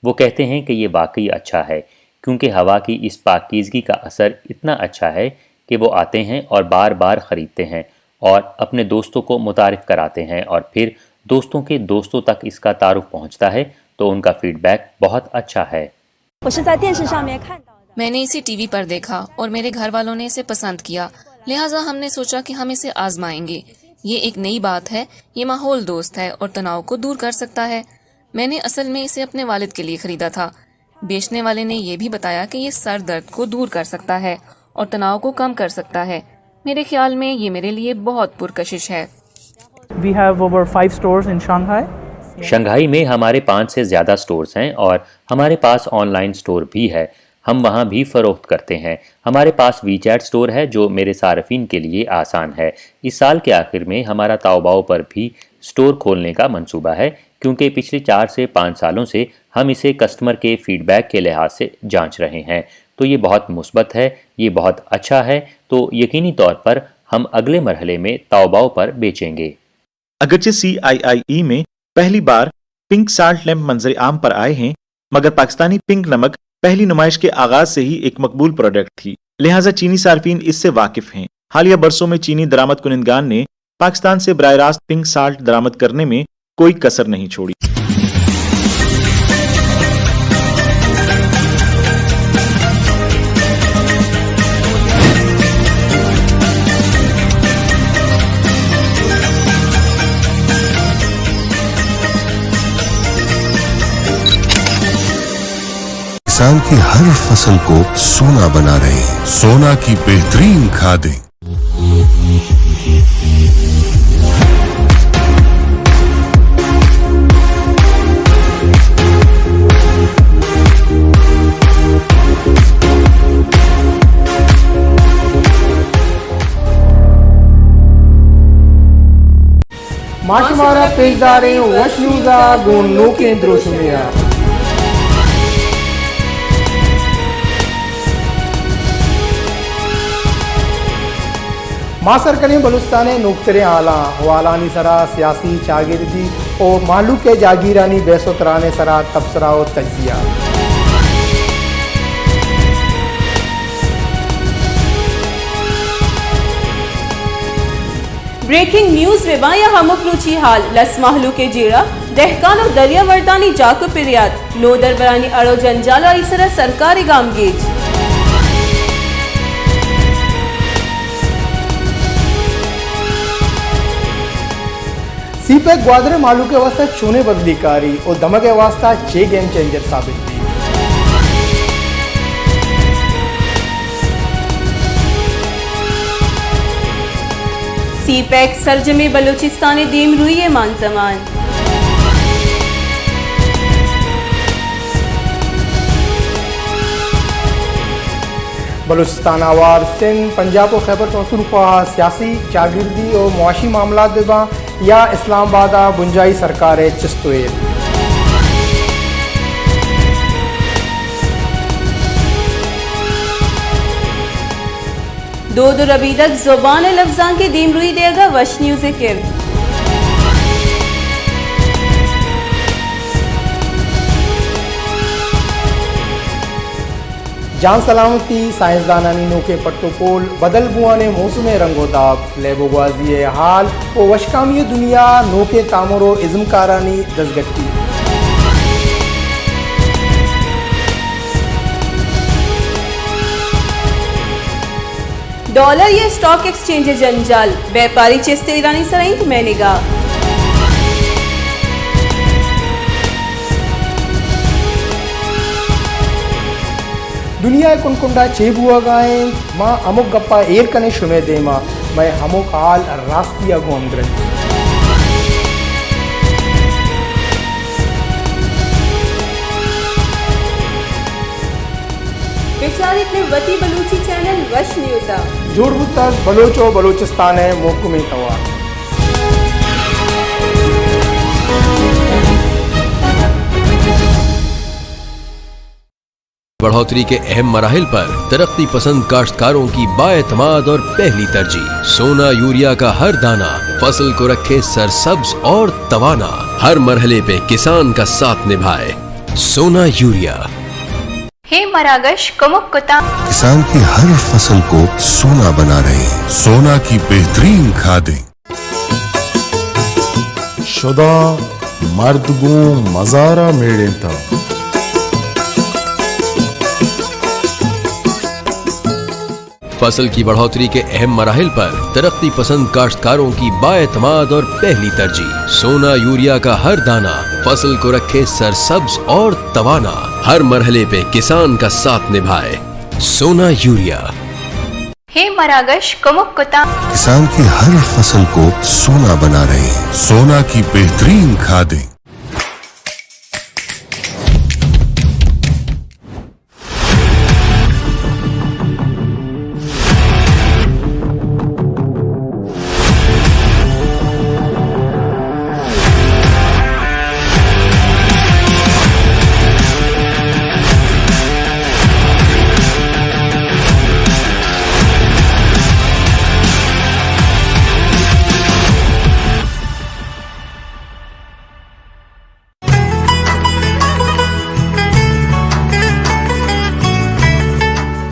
वो कहते हैं कि ये वाकई अच्छा है, क्योंकि हवा की इस पाकीज़गी का असर इतना अच्छा है कि वो आते हैं और बार-बार खरीदते हैं और अपने दोस्तों को मुतारिफ कराते हैं और फिर दोस्तों के दोस्तों तक इसका तारुफ पहुंचता है, तो उनका फीडबैक बहुत अच्छा है। 我是在电视上面看到的。 मैंने इसे टीवी पर देखा और मेरे घर वालों ने इसे पसंद किया, लिहाजा हमने सोचा कि हम इसे आजमाएंगे। ये एक नई बात है, ये माहौल दोस्त है और तनाव को दूर कर सकता है। मैंने असल में इसे अपने वालिद के लिए खरीदा था। बेचने वाले ने ये भी बताया कि ये सर दर्द को दूर कर सकता है और तनाव को कम कर सकता है। मेरे ख्याल में ये मेरे लिए बहुत पुरकशिश है। We have over five stores in Shanghai. Shanghai में हमारे पाँच से ज़्यादा स्टोर्स हैं और हमारे पास ऑनलाइन स्टोर भी है। हम वहाँ भी फ़रोख्त करते हैं। हमारे पास वीचैट स्टोर है, जो मेरे सार्फिन के लिए आसान है। इस साल के आखिर में हमारा ताओबाओ पर भी स्टोर खोलने का मंसूबा है, क्योंकि पिछले चार से पाँच सालों से हम इसे कस्टमर के फीडबैक के लिहाज से जांच रहे हैं। तो ये बहुत मुस्बत है, ये बहुत अच्छा है। तो यकीनी तौर पर हम अगले मरहले में ताओबाओ पर बेचेंगे। अगरचे सीआईआईई में पहली बार पिंक साल्ट लैंप मंजर आम पर आए हैं, मगर पाकिस्तानी पिंक नमक पहली नुमाइश के आगाज से ही एक मकबूल प्रोडक्ट थी, लिहाजा चीनी सार्फिन इससे वाकिफ हैं। हालिया बरसों में चीनी दरामद कुनिंदगान ने पाकिस्तान से बराह रास्त पिंक साल्ट दरामद करने में कोई कसर नहीं छोड़ी। کسان کی ہر فصل کو سونا بنا رہے ہیں۔ سونا کی بہترین کھادیں۔ ما شمارا پیشداریں وش نیوز ءَ گوں نوکیں دروشمے ءَ۔ ما سر کنیں بلوچستان ءِ نوکتریں حالاں، حوالانی سرا سیاسی، چاگردی ءُ مہلوک ءِ جاگیرانی بحث ءُ تران ءِ سرا تبصرہ ءُ تجزیہ۔ بریکنگ نیوز، رباں یا ہمک روچی حال، لس مہلوک ءِ جیڑہ، دہکان ءُ دریا وردانی جاک ءُ پریات، نودربرانی اڑ ءُ جنجال ءُ آئی سرا سرکار ءِ گامگیج۔ سی پیک گوادر ءِ مہلوک ءِ واستہ چونیں بدلی کاری ءُ دمگ ءِ واستہ چے گیم چینجر ثابت بیت؟ سی پیک سرجمیں بلوچستان ءِ دیمروئی ءِ مان زمان۔ بلوچستان ءَ ہوار سندھ، پنجاب ءُ خیبر پختونخوا ءَ سیاسی، چاگردی ءُ معاشی معاملات بہ باں یا اسلام آباد ءَ بنجاہی سرکار ءِ چست ءُ ایر۔ دود ءُ ربیدگ، زبان ءُ لبزانک ءِ دیمروئی دیگ ءَ وش نیوز ءِ کرد۔ جان سلامتی، سائنسدانانی نوکیں پٹ ءُ پول، بدل بوان ءِ موسم ءِ رنگ ءُ داب، لیب ءُ گوازی ءِ حال ءُ وشکامی ءِ دنیا، نوکیں تامر ءُ ازمکارانی دزگٹی۔ ڈالر یا اسٹاک ایکسچینج ءِ جنجال، بیپاری چست ءُ ایرانی سرا انت مئے نگاہ۔ دنیا ءِ کنڈ کنڈ ءَ چے بوہگ ءَ انت، ما ہمک گپ ءَ ایر کنیں شمئے دیم ءَ، مئے ہمک حال راستی ءَ گوں ہمگرنچ۔ بچاریت مئے وتی بلوچی چینل وش نیوز ءَ۔ جوڑ بوتگ بلوچ ءُ بلوچستان ءِ مھکمیں توار۔ بڑھوتری کے اہم مراحل پر ترقی پسند کاشتکاروں کی بااعتماد اور پہلی ترجیح۔ سونا یوریا کا ہر دانہ فصل کو رکھے سرسبز اور توانا، ہر مرحلے پہ کسان کا ساتھ نبھائے۔ سونا یوریا۔ ہے مراگش کمک کتاں۔ کسان کی ہر فصل کو سونا بنا رہے ہیں۔ سونا کی بہترین کھادیں۔ شداں مرد گوں مزارا میڑینتاں۔ فصل کی بڑھوتری کے اہم مراحل پر ترقی پسند کاشتکاروں کی بااعتماد اور پہلی ترجیح۔ سونا یوریا کا ہر دانہ فصل کو رکھے سرسبز اور توانا، ہر مرحلے پہ کسان کا ساتھ نبھائے۔ سونا یوریا۔ ہے مراگش کمک کتاں۔ کسان کی ہر فصل کو سونا بنا رہے ہیں۔ سونا کی بہترین کھادیں۔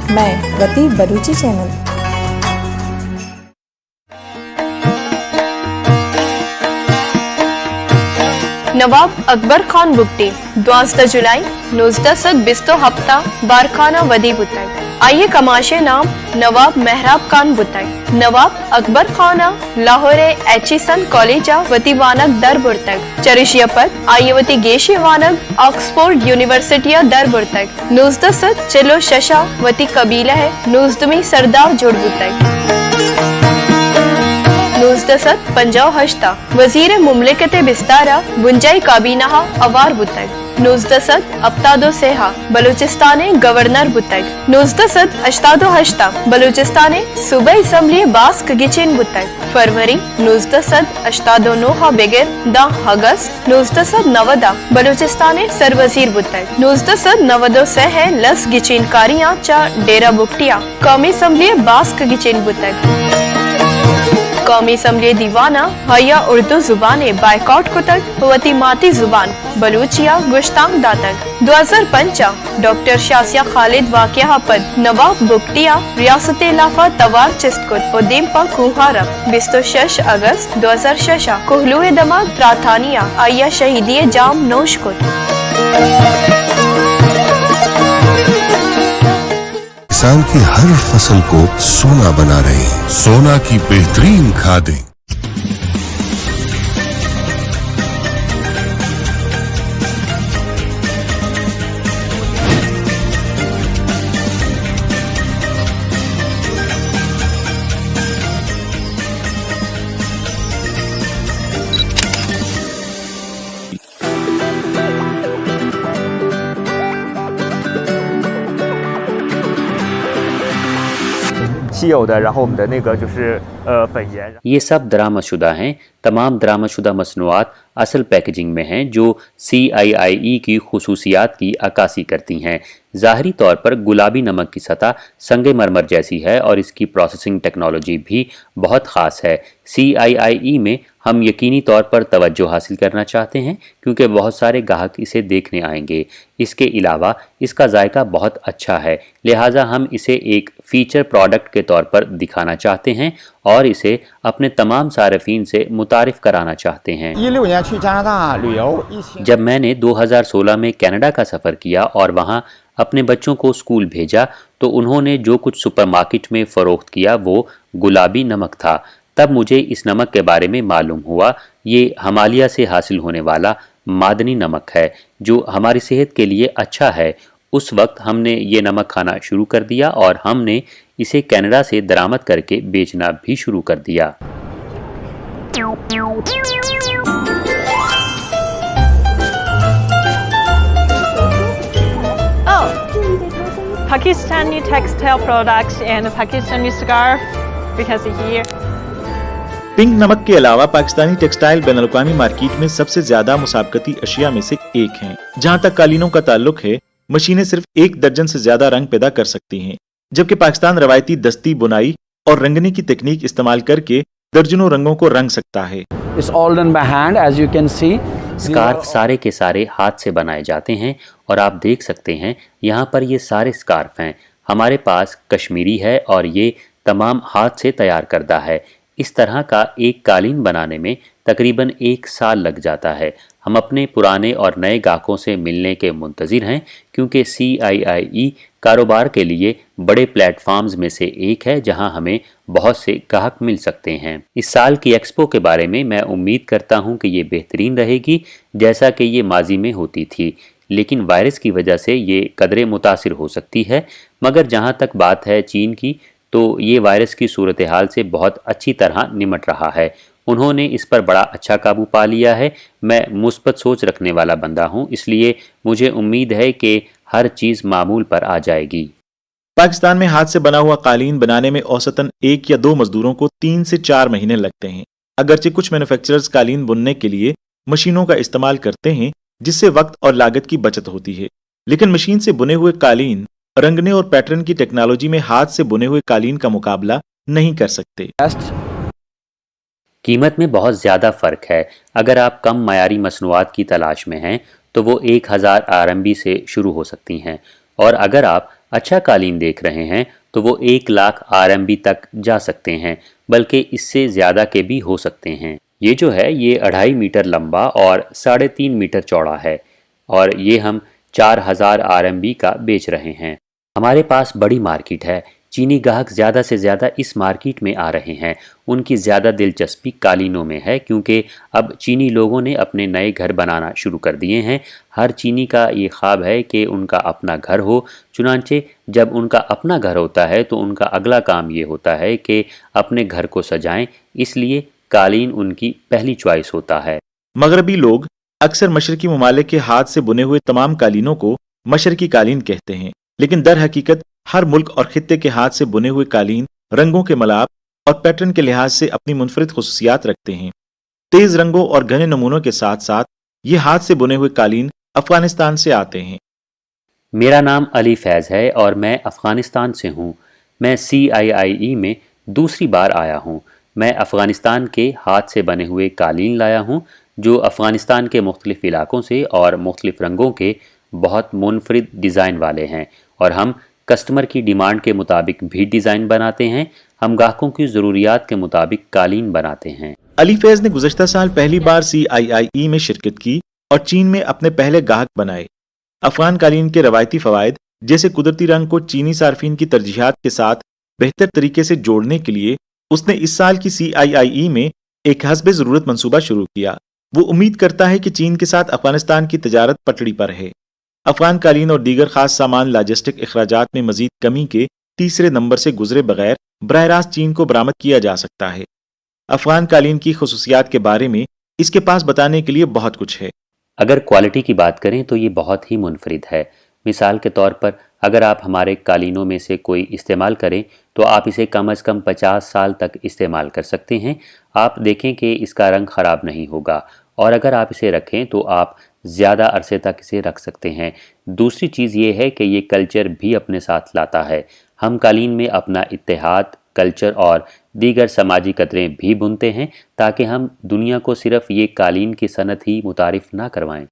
مئے وتی بلوچی چینل۔ نواب اکبر خان بگٹی دوازدہ جولائی نوزدہ سد بیست ءُ ہپت ءَ بارکھان ءَ ودی بوتگ۔ آئی ءِ کماش ءِ نام نواب مہراب خان بوتگ۔ نواب اکبر خان ءَ لاہور ءِ ایچیسن کالج ءَ وتی وانگ در برتگ۔ چریشی ءَ پد آئی ءَ وتی گیشیں وانگ آکسفورڈ یونیورسٹی ءَ در برتگ۔ نوزدہ سد چل ءُ شش ءَ وتی قبیلہ ءِ نوزدمی سردار جوڑ بوتگ۔ نوزدہ سد پنجاہ ءُ ہشت ءَ وزیر مملکت بستار ءَ بنجاہی کابینہ ءَ ہوار بوتگ۔ نوزدہ سد ہپتاد ءُ سے ءَ بلوچستان ءِ گورنر بوتگ۔ نوزدہ سد ہشتاد ءُ ہشت ءَ بلوچستان ءِ صوبائی اسمبلی ءِ باسک گچین بوتگ۔ فروری نوزدہ سد ہشتاد ءُ نو ءَ بگر داں اگست نوزدہ سد نود ءَ بلوچستان ءِ سروزیر بوتگ۔ نوزدہ سد نود ءُ سے ءِ لس گچینکاریاں چہ ڈیرہ بگٹی ءَ قومی اسمبلی ءِ باسک گچین بوتگ۔ قومی اسمبلی ءِ دیوان ءَ آئی ءَ اردو زبان ءِ بائیکاٹ کتگ ءُ وتی ماتی زبان بلوچی ءَ گوشتانک داتگ۔ دو ہزار پنچ ءَ ڈاکٹر شازیہ خالد واقعہ ءَ پد نواب بگٹی ءَ ریاستی لافا توار چست کت ءُ دیم پہ کوہ ءَ رپت۔ بیست ءُ شش اگست دو ہزار شش ءَ کوہلو ءِ دمگ تراتانی ءَ آئی ءَ شہیدی ءِ جام نوش کت۔ کسان کی ہر فصل کو سونا بنا رہے ہیں۔ سونا کی بہترین کھادیں۔ یہ سب درآمد شدہ ہیں۔ تمام درآمد شدہ مصنوعات اصل پیکیجنگ میں ہیں، جو سی آئی آئی ای کی خصوصیات کی عکاسی کرتی ہیں۔ ظاہری طور پر گلابی نمک کی سطح سنگ مرمر جیسی ہے اور اس کی پروسیسنگ ٹیکنالوجی بھی بہت خاص ہے۔ سی آئی آئی ای میں ہم یقینی طور پر توجہ حاصل کرنا چاہتے ہیں، کیونکہ بہت سارے گاہک اسے دیکھنے آئیں گے۔ اس کے علاوہ اس کا ذائقہ بہت اچھا ہے، لہٰذا ہم اسے ایک فیچر پروڈکٹ کے طور پر دکھانا چاہتے ہیں اور اسے اپنے تمام صارفین سے متعارف کرانا چاہتے ہیں۔ جب میں نے دو ہزار سولہ میں کینیڈا کا سفر کیا اور وہاں اپنے بچوں کو اسکول بھیجا، تو انہوں نے جو کچھ سپر مارکیٹ میں فروخت کیا، وہ گلابی نمک تھا۔ تب مجھے اس نمک کے بارے میں معلوم ہوا۔ یہ ہمالیہ سے حاصل ہونے والا معدنی نمک ہے، جو ہماری صحت کے لیے اچھا ہے۔ اس وقت ہم نے یہ نمک کھانا شروع کر دیا اور ہم نے اسے کینیڈا سے درآمد کرکے بیچنا بھی شروع کر دیا۔ Oh, Pakistani textile products and a Pakistani scarf because of here. Pink نمک کے علاوہ پاکستانی ٹیکسٹائل بین الاقوامی مارکیٹ میں سب سے زیادہ مسابقتی اشیاء میں سے ایک ہیں۔ جہاں تک قالینوں کا تعلق ہے، मशीनें सिर्फ एक दर्जन से ज्यादा रंग पैदा कर सकती हैं, जबकि पाकिस्तान रवायती दस्ती बुनाई और रंगने की तकनीक इस्तेमाल करके दर्जनों रंगों को रंग सकता है। It's all done by hand, as you can see. Scarf सारे के सारे हाथ से बनाए जाते हैं और आप देख सकते हैं, यहाँ पर ये सारे स्कार्फ हैं। हमारे पास कश्मीरी है और ये तमाम हाथ से तैयार करदा है। इस तरह का एक कालीन बनाने में तकरीबन एक साल लग जाता है। हम अपने पुराने और नए गाहकों से मिलने के मुंतज़िर हैं, क्योंकि सीआईआईई कारोबार के लिए बड़े प्लेटफॉर्म्स में से एक है, जहां हमें बहुत से गाहक मिल सकते हैं। इस साल की एक्सपो के बारे में मैं उम्मीद करता हूं कि ये बेहतरीन रहेगी, जैसा कि ये माजी में होती थी, लेकिन वायरस की वजह से ये कदरे मुतासिर हो सकती है। मगर जहां तक बात है चीन की, तो ये वायरस की सूरत हाल से बहुत अच्छी तरह निमट रहा है। उन्होंने इस पर बड़ा अच्छा काबू पा लिया है। मैं मुस्बत सोच रखने वाला बंदा हूं, इसलिए मुझे उम्मीद है कि हर चीज मामूल पर आ जाएगी। पाकिस्तान में हाथ से बना हुआ कालीन बनाने में औसतन एक या दो मजदूरों को तीन से चार महीने लगते हैं। अगरचे कुछ मैन्युफैक्चरर्स कालीन बुनने के लिए मशीनों का इस्तेमाल करते हैं, जिससे वक्त और लागत की बचत होती है, लेकिन मशीन से बुने हुए कालीन रंगने और पैटर्न की टेक्नोलॉजी में हाथ से बुने हुए कालीन का मुकाबला नहीं कर सकते। Best। कीमत में बहुत ज़्यादा फ़र्क है। अगर आप कम मयारी मसनूआत की तलाश में हैं, तो वो एक हज़ार आरएमबी से शुरू हो सकती हैं, और अगर आप अच्छा कालीन देख रहे हैं, तो वो एक लाख आरएमबी तक जा सकते हैं, बल्कि इससे ज़्यादा के भी हो सकते हैं। ये जो है, ये अढ़ाई मीटर लंबा और साढ़े तीन मीटर चौड़ा है, और ये हम चार हज़ार आरएमबी का बेच रहे हैं। हमारे पास बड़ी मार्केट है। चीनी गाहक ज़्यादा से ज़्यादा इस मार्केट में आ रहे हैं। उनकी ज़्यादा दिलचस्पी कालीनों में है, क्योंकि अब चीनी लोगों ने अपने नए घर बनाना शुरू कर दिए हैं। हर चीनी का ये ख्वाब है कि उनका अपना घर हो। चुनांचे जब उनका अपना घर होता है, तो उनका अगला काम ये होता है कि अपने घर को सजाएं, इसलिए कालीन उनकी पहली चॉइस होता है। मगरबी लोग अक्सर मशरकी ममालिक के हाथ से बुने हुए तमाम कालीनों को मशरकी कालीन कहते हैं, लेकिन दर हकीकत हर मुल्क और खित्ते के हाथ से बुने हुए कालीन रंगों के मलाप और पैटर्न के लिहाज से अपनी मुनफरिद खसूसियात रखते हैं। तेज रंगों और घने नमूनों के साथ साथ ये हाथ से बुने हुए कालीन अफगानिस्तान से आते हैं। मेरा नाम अली फैज़ है और मैं अफ़गानिस्तान से हूँ। मैं सीआईआईई में दूसरी बार आया हूँ। मैं अफ़गानिस्तान के हाथ से बने हुए कालीन लाया हूँ, जो अफ़गानिस्तान के मुख्तलिफ़ इलाकों से और मुख्तलिफ़ रंगों के बहुत मुनफरिद डिज़ाइन वाले हैं, और हम कस्टमर की डिमांड के मुताबिक भी डिज़ाइन बनाते हैं। हम गाहकों की ज़रूरियात के मुताबिक कालीन बनाते हैं। अली फैज़ ने गुज़श्ता साल पहली बार सीआईआईई में शिरकत की और चीन में अपने पहले गाहक बनाए। अफगान कालीन के रवायती फवायद, जैसे कुदरती रंग को चीनी सार्फिन की तरजीहात के साथ बेहतर तरीके से जोड़ने के लिए उसने इस साल की सीआईआईई में एक हस्ब ज़रूरत मंसूबा शुरू किया। वो उम्मीद करता है कि चीन के साथ अफगानिस्तान की तजारत पटड़ी पर है। अफगान कालीन और दीगर खास सामान लॉजिस्टिक अखराजात में मजीद कमी के तीसरे नंबर से गुजरे बगैर बराह रास्त चीन को बरामद किया जा सकता है। अफगान कालीन की खसूसियात के बारे में इसके पास बताने के लिए बहुत कुछ है। अगर क्वालिटी की बात करें तो ये बहुत ही मुनफरिद है। मिसाल के तौर पर, अगर आप हमारे कालीनों में से कोई इस्तेमाल करें तो आप इसे कम अज़ कम पचास साल तक इस्तेमाल कर सकते हैं। आप देखें कि इसका रंग ख़राब नहीं होगा, और अगर आप इसे रखें तो आप ज़्यादा अरसे तक इसे रख सकते हैं। दूसरी चीज़ ये है कि ये कल्चर भी अपने साथ लाता है। हम कालीन में अपना इत्तेहाद, कल्चर और दीगर समाजी कदरें भी बुनते हैं, ताकि हम दुनिया को सिर्फ ये कालीन की सनत ही मुतारिफ ना करवाएं।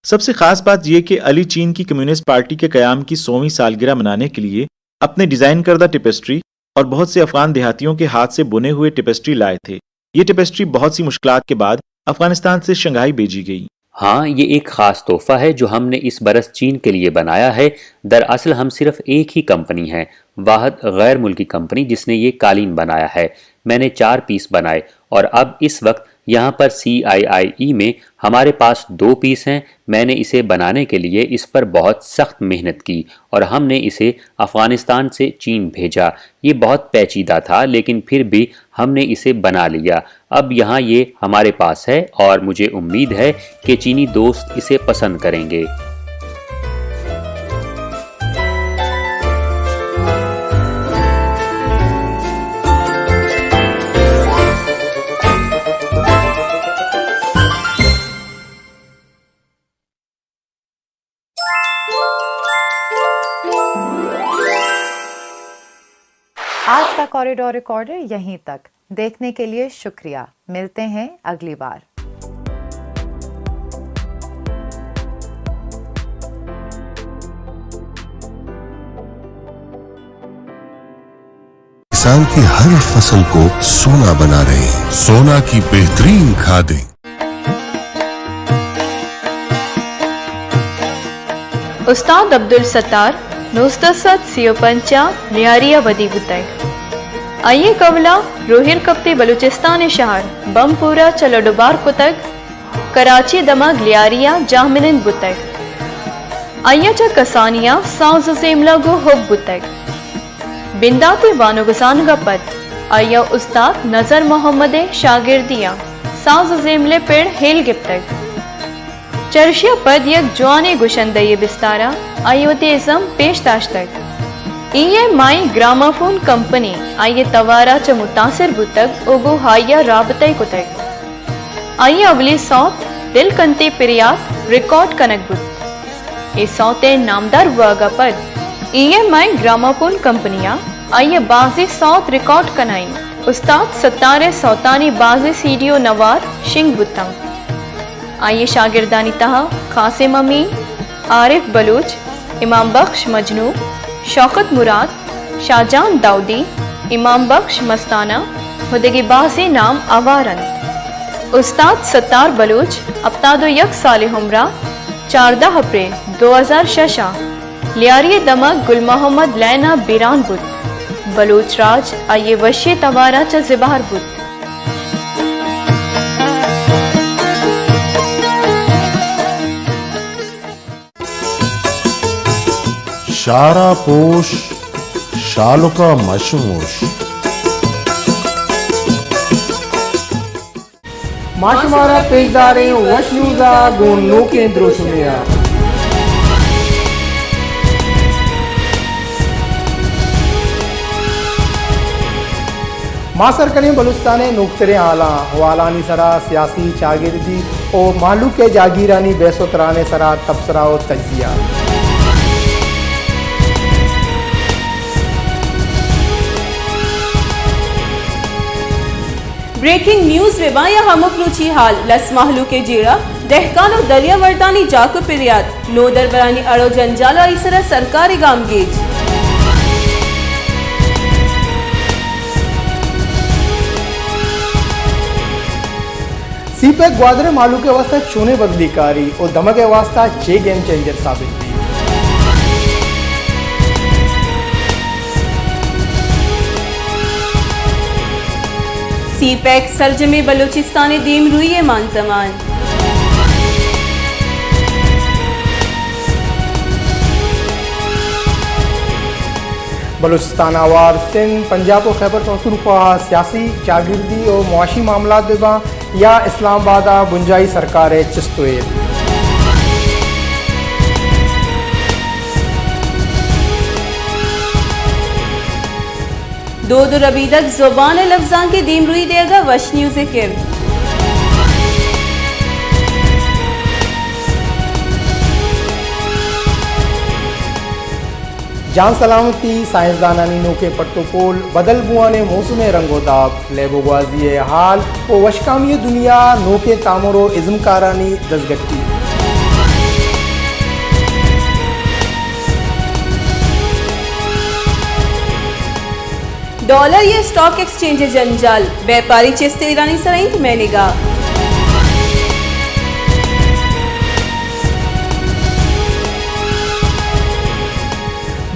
सबसे खास बात यह कि अली चीन की कम्युनिस्ट पार्टी के कयाम की सौवीं सालगिरह मनाने के लिए अपने डिजाइन करदा टेपेस्ट्री और बहुत से अफगान देहातियों के हाथ से बुने हुए टेपेस्ट्री लाए थे। ये टेपेस्ट्री बहुत सी मुश्किलात के बाद अफगानिस्तान से शंघाई भेजी गई। हाँ, ये एक खास तोहफा है जो हमने इस बरस चीन के लिए बनाया है। दरअसल हम सिर्फ एक ही कंपनी हैं, वाहद गैर मुल्की कंपनी, जिसने ये कालीन बनाया है। मैंने चार पीस बनाए और अब इस वक्त यहाँ पर सीआईआईई में हमारे पास दो पीस हैं। मैंने इसे बनाने के लिए इस पर बहुत सख्त मेहनत की और हमने इसे अफगानिस्तान से चीन भेजा। ये बहुत पेचीदा था, लेकिन फिर भी हमने इसे बना लिया। अब यहाँ ये हमारे पास है और मुझे उम्मीद है कि चीनी दोस्त इसे पसंद करेंगे। आज का कॉरिडोर रिकॉर्डर यहीं तक। देखने के लिए शुक्रिया। मिलते हैं अगली बार। किसान की हर फसल को सोना बना रहे हैं। सोना की बेहतरीन खादें। استاد عبدالستار نوزدہ سد سی و پنچ ءَ لیاری ءَ ودی بوتگ۔ آئی ءِ کہول ءَ روہیل کپتی بلوچستان ءِ شہر بمپور ءَ چہ لڈ ءُ بار کتگ۔ کراچی ءِ دمگ لیاری ءَ جاہمنند بوتگ۔ آئی ءَ چہ کسانی ءَ ساز ءُ زیمل ءَ گوں ہب بوتگ۔ بنداتی وانگ ءُ زانگ ءَ پد آئی ءَ استاد نظر محمد ءِ شاگردی ءَ ساز ءُ زیمل ءِ پڑ ہیل گپتگ۔ چرشی ءَ پد یک جوانیں گشندہی ءِ بستار ءَ آئی ءَ وتی ازم پیش داشتگ۔ ای ایم آئی گرامافون کمپنی آئی ءِ توار ءَ چہ متاثر بوتگ ءُ گوں آئی ءَ رابطہ ئے کتگ۔ آئی ءِ اولی سوت دل کنتے پریات ریکارڈ کنگ بوت۔ اے سوت ءِ نامدار بوہگ ءَ پد ای ایم آئی گرامافون کمپنی ءَ آئی ءِ بازیں سوت ریکارڈ کنائینت۔ استاد ستار ءِ سوتانی بازیں سی ڈی ءُ نوار شنگ بوتاں۔ آئی ءِ شاگردانی تہا قاسم امین، عارف بلوچ، امام بخش مجنوں، شوکت مراد، شاہجان داؤدی، امام بخش مستانہ ءُ دگہ بازیں نام ہوار انت۔ استاد ستار بلوچ ہپتاد ءُ یک سال ءِ عمر ءَ چاردہ اپریل دو ہزار شش ءَ لیاری ءِ دمگ گل محمد لین ءَ بیران بوت۔ بلوچ راج آئی ءِ وشی ءِ توار ءَ چہ زبہر بوت۔ شارا پوش، شالکا مشموش۔ ما شمارا پیشداریں وش نیوز ءَ گوں نوکیں دروشمے ءَ۔ ما سر کنیں بلوچستان ءِ نوکتریں حالاں، حوالانی سرا سیاسی، چاگردی ءُ مہلوک ءِ جاگیرانی بحث ءُ تران ءِ سرا تبصرہ ءُ تجزیہ۔ بریکنگ نیوز، وبا یا ہمک روچی حال، لس مہلوک ءِ جیڑہ، دہکان ءُ دریا وردانی جاک ءُ پریات، نودربرانی اڑ ءُ جنجال ءُ آئی سرا سرکار ءِ گامگیج۔ سی پیک گوادر ءِ مہلوک ءِ واستہ چونیں بدلی کاری ءُ دمگ ءِ واستہ چے گیم چینجر ثابت بیت؟ سی پیک سرجمیں بلوچستان ءِ دیمروئی ءِ مانزمان۔ بلوچستان ءَ ہوار سندھ، پنجاب ءُ خیبر پختونخوا ءَ سیاسی، چاگردی ءُ معاشی معاملات بہ باں یا اسلام آباد ءَ بنجاہی سرکار ءِ چست ءُ ایر۔ دود ءُ ربیدگ، زبان ءُ لبزانک ءِ دیمروئی دیگ ءَ وش نیوز ءِ کرد۔ جان سلامتی، سائنسدانانی نوکیں پٹ ءُ پول، بدل بوان ءِ موسم ءِ رنگ ءُ داب، لیب ءُ گوازی ءِ حال ءُ وشکامی ءِ دنیا، نوکیں تامر ءُ ازمکارانی دزگٹی۔ ڈالر یا اسٹاک ایکسچینج ءِ جنجال، بیپاری چست ایرانی سرا انت مئے نگاہ۔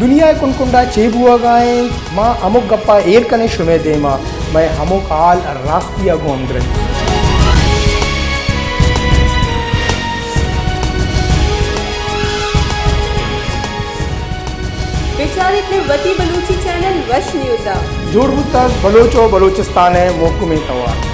دنیا ءِ کنڈ کنڈ ءَ چے بوہگ ءَ انت، ما ہمک گپ ءَ ایر کنیں شمئے دیم ءَ، مئے ہمک حال راستی ءَ گوں ہمگرنچ۔ بچاریت مئے وتی بلوچی چینل وش نیوز ءَ۔ جوڑ بوتگ بلوچ ءُ بلوچستان ءِ مھکمیں توار۔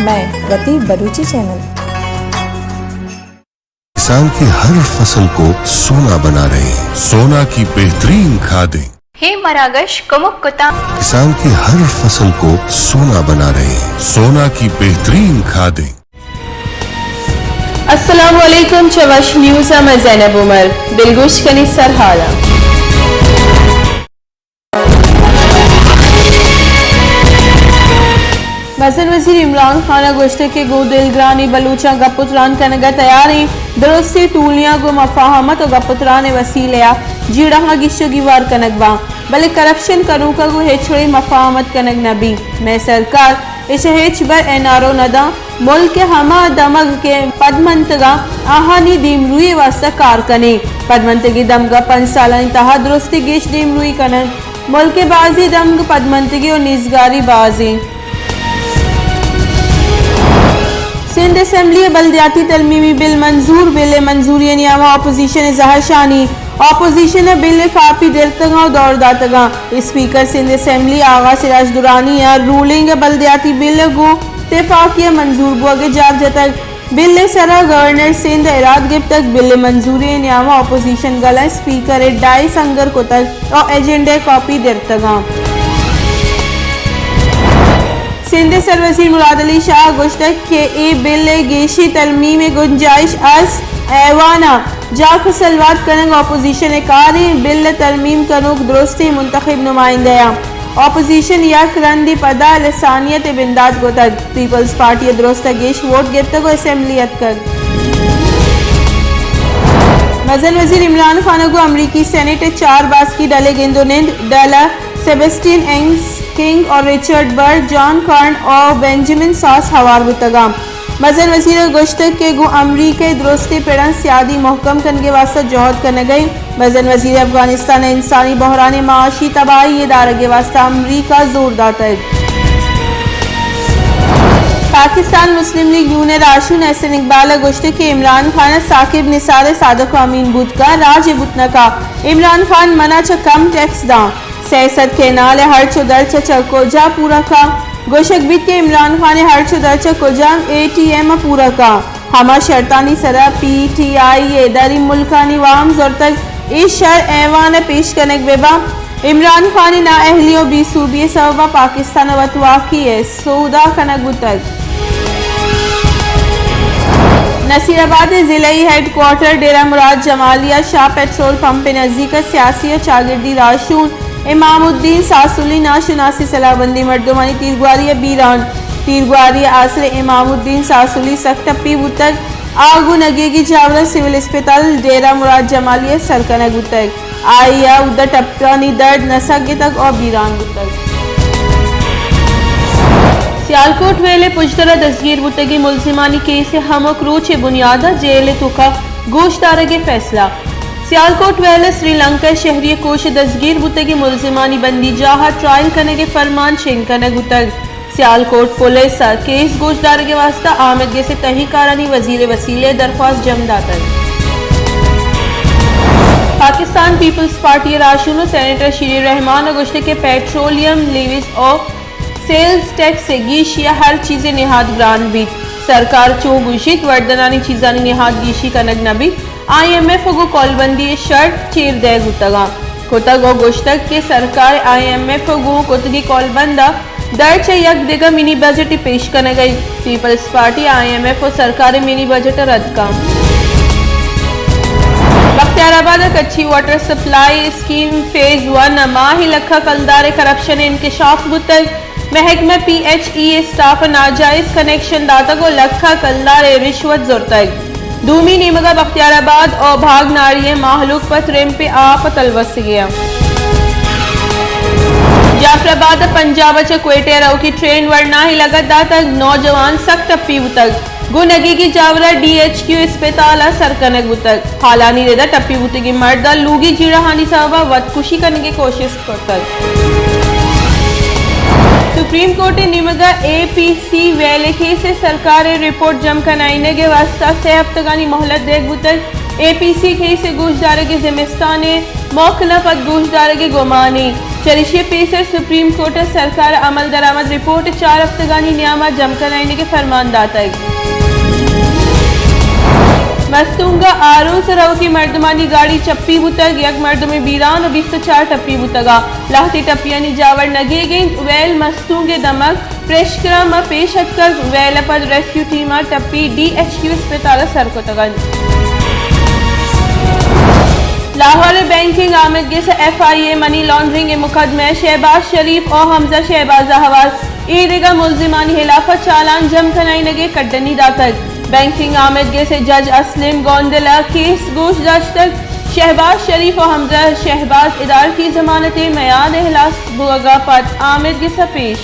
مئے وتی بلوچی چینل۔ کسان کی ہر فصل کو سونا بنا رہے ہیں۔ سونا کی بہترین کھادیں۔ ہے مراگش کمک کتاں۔ کسان کی ہر فصل کو سونا بنا رہے ہیں۔ سونا کی بہترین کھادیں۔ السلام علیکم، چہ وش نیوز ءَ من زینب عمر۔ دلگوش کنی سرحالاں۔ مزن وزیر عمران خان ءَ گوشتگ کہ گوں دلگرانیں بلوچاں گپ ءُ تران کنگ ءَ تیار ایں، درستیں ٹولیاں گوں مفاہمت ءُ گپ ءُ تران ءِ وسیلہ ءَ جیڑہاں گیش ءُ گیوار کنگ باں، بلے کرپشن کنوکاں گوں ہچ وڑیں مفاہمت کنگ نہ بیت۔ مئے سرکار اش ءَ ہچبر این آر او نہ داں۔ ملک ءِ ہما دمگ کہ پدمنتگاں، آہانی دیمروئی ءِ واستہ کار کنیں۔ پدمنتگیں دمگ ءَ پنچ سالانی تہا درستیں گیش دیمروئی کنگ۔ ملک ءِ بازیں دمگ پدمنتگیں ءُ نیزگاری باز ایں۔ سندھ اسمبلی ءِ بلدیاتی ترمیمی بل منظور، بل ءِ منظوری ءِ نیام ءَ اپوزیشن ءِ زہرشانی، اپوزیشن ءَ بل ءِ کاپی درتگاں ءُ دور داتگاں۔ اسپیکر سندھ اسمبلی آغا سراج درانی ءَ رولنگ ءِ بلدیاتی بل ءَ گوں تپاکی ءَ منظور بوگ ءِ جار جتگ۔ بل ءِ سرا گورنر سندھ ءَ اراد گپتگ، بل ءِ منظوری ءِ نیام ءَ اپوزیشن گل ءَ اسپیکر ءِ ڈائس انگر کتگ ءُ ایجنڈا ءِ کاپی درتگاں۔ سندھ ءِ سروزیر مراد علی شاہ ءَ گوشتگ کہ اے بل ءِ گیشیں ترمیم ءِ گنجائش است، ایوان ءَ جاک ءِ سلوات کنگ اپوزیشن ءِ کار ایں، بل ءِ ترمیم کنوک درستیں منتخب نمائندہ آں۔ اپوزیشن یک رندے پدا لسانیت ءِ بندات کتگ۔ پیپلز پارٹی ءَ درست ءَ گیش ووٹ گپتگ ءُ اسمبلی اتکگ۔ مزن وزیر عمران خان ءَ گوں امریکی سینیٹ ءِ چار باسکی ڈل ءِ گند ءُ نند، ڈل ءَ سیبسٹین اینگز، کنگ ءُ رچرڈ برڈ، جان کارن ءُ بنجمن ساس ہوار بوتگاں۔ مزن وزیر ءَ گوشتگ کہ گوں امریکہ ءَ درستیں پڑاں سیادی مھکم کنگ ءِ واستہ جہد کنگ ءَ ایں۔ مزن وزیر ءَ افغانستان ءِ انسانی بحران ءِ معاشی تباہی ءِ دارگ ءِ واستہ امریکہ ءَ زور داتگ۔ پاکستان مسلم لیگ نون ءِ راہشون احسن اقبال ءَ گوشتگ کہ عمران خان ءَ ثاقب نثار ءِ صادق ءُ امین بوت کنت، راج ءِ بوت نہ کنت۔ عمران خان من ءَ چہ کم ٹیکس داں۔ سئے سد کینال ءِ ہرچ ءُ درچ ءَ چہ کجا پورا کنت؟ گوشگ بیت کہ عمران خان ءِ ہرچ ءُ درچ ءَ کجام اے ٹی ایم ءَ پورا کنت؟ ہما شرطانی سرا پی ٹی آئی ءَ حیدری ملکانی وام زرتگ، اے شر ایوان ءَ پیش کنگ بہ بنت۔ عمران خان ءِ نااہلی ءُ بے سوبی ءِ سبب ءَ پاکستان ءَ وتواکی ءِ سودا کنگ بوتگ۔ نصیر آباد ءِ ضلعی ہیڈ کوارٹر ڈیرہ مراد جمالی ءَ شاہ پیٹرول پمپ ءِ نزیک ءَ سیاسی ءُ چاگردی راہشون امام الدین ساسولی ناشناسی سلاہ بندیں مردمانی تیرگواری ءَ بیران۔ تیرگواری ءِ آسر ءَ امام الدین ساسولی سک ٹپی بوتگ۔ آ گوں نگیگی جاور ءَ سول اسپتال ڈیرہ مراد جمالی ءَ سر کنگ بوتگ۔ آئی ءَ اودا ٹپانی درد نہ سگتگ ءُ بیران بوتگ۔ سیالکوٹ ویل ءِ پژدر ءَ دزگیر بوتگیں ملزمانی کیس ءِ ہمک روچ ءِ بنیاد ءَ جیل ءِ توکا گوشدارگ ءِ فیصلہ۔ سیالکوٹ ویل ءَ سری لنکا ءِ شہری ءِ کوش ءَ دزگیر بوتگیں ملزمانی بندی جاہ ءَ ٹرائل کنگ ءِ فرمان شنگ کنگ بوتگ۔ سیالکوٹ پولیس ءَ کیس گوشدارگ ءِ واستہ آمد گس ءِ تہی کارانی وزیر ءِ وسیلہ ءَ درخواست جم داتگ۔ پاکستان پیپلز پارٹی ءِ راہشون ءُ سینیٹر شیری الرحمان ءَ گوشتگ کہ پیٹرولیم لیویز ءُ سیلز ٹیکس ءِ گیشی ءَ ہر چیز ءِ نہاد گران بیت۔ سرکار چو گوشیت وردنانی چیزانی نہاد گیشی کنگ نہ بیت، آئی ایم ایف ءَ گوں کولبندی ءِ شرط چیر دئیگ بوتگاں کتگ ءُ گوشتگ کہ سرکار ءَ آئی ایم ایف ءَ گوں کتگیں کولبند ءَ درچ ءَ یک دگہ منی بجٹے پیش کنگ ءَ انت۔ Peoples party I M F ءُ سرکار ءِ منی بجٹ ءَ رد کنت۔ بختیار آباد ءَ Kachhi water supply scheme phase one ءَ ماہ ءَ لکھاں کلدار ءِ کرپشن ءِ انکشاف بوتگ۔ محکمہ پی ایچ ای ءِ اسٹاف ءَ ناجائز کنکشن داتگ ءُ لکھاں کلدار ءِ رشوت زرتگ۔ دومی نیمگ ءَ بختیار آباد ءُ بھاگ ناڑی ءِ مہلوک پہ ترمپ ءِ آپ ءَ تلوسگی انت۔ جعفر آباد ءَ پنجاب ءَ چہ کوئٹہ ءَ روکی ٹرین ورناہی لگت داتگ، نوجوان سک ٹپی بوتگ۔ گوں نگیگی جاور ءَ ڈی ایچ کیو اسپتال ءَ سر کنگ بوتگ۔ ہالانی رد ءَ ٹپی بوتگیں مرد ءَ لوگی جیڑہانی سبب ءَ وتکشی کنگ ءِ کوشست کرتگ۔ سپریم کورٹ ءِ نیمگ ءَ اے پی سی ویل ءِ کیس ءِ سرکار ءِ رپورٹ جم کنائینگ ءِ واستہ سئے ہفتگانی مہلت دیگ بوتگ۔ اے پی سی کیس ءِ گوشدارگ ءِ زمستان ءِ موکل ءَ پد گوشدارگ ءِ گمان ایں۔ چریشی ءِ پیسر سپریم کورٹ ءَ سرکار ءِ عمل درآمد رپورٹ چار ہفتگانی نیام ءَ جم کنائینگ ءِ فرمان داتگ۔ مستونگ ءَ آروس ءَ روکیں مردمانی گاڑی چپی بوتگ، یک مردمے بیران ءُ بیست ءُ چار ٹپی بوتگ ءَ لہتے ٹپیانی جاور نہ گیگ اِنت۔ ویل مستونگ ءِ دمگ پریشکرم ءَ پیش اتکگ۔ ویل ءَ پد ریسکیو ٹیم ءَ ٹپی ڈی ایچ کیو اسپتال ءَ سر کتگ اَنت۔ لاہور ءِ بینکنگ آمدگس ءَ ایف آئی اے منی لانڈرنگ ءِ مقدمہ ءَ شہباز شریف ءُ حمزہ شہباز ءَ ہوار اے دگہ ملزمانی ہلاف ءَ چالان جم کنائینگ ءِ کڈنی داتگ۔ بینکنگ آمدگس ءِ جج اسلم گونڈل ءَ کیس گوش داشتگ۔ شہباز شریف ءُ حمزہ شہباز ادارتی ضمانت ءِ میاد ءِ ہلاس بوگ ءَ پد آمدگس ءَ پیش۔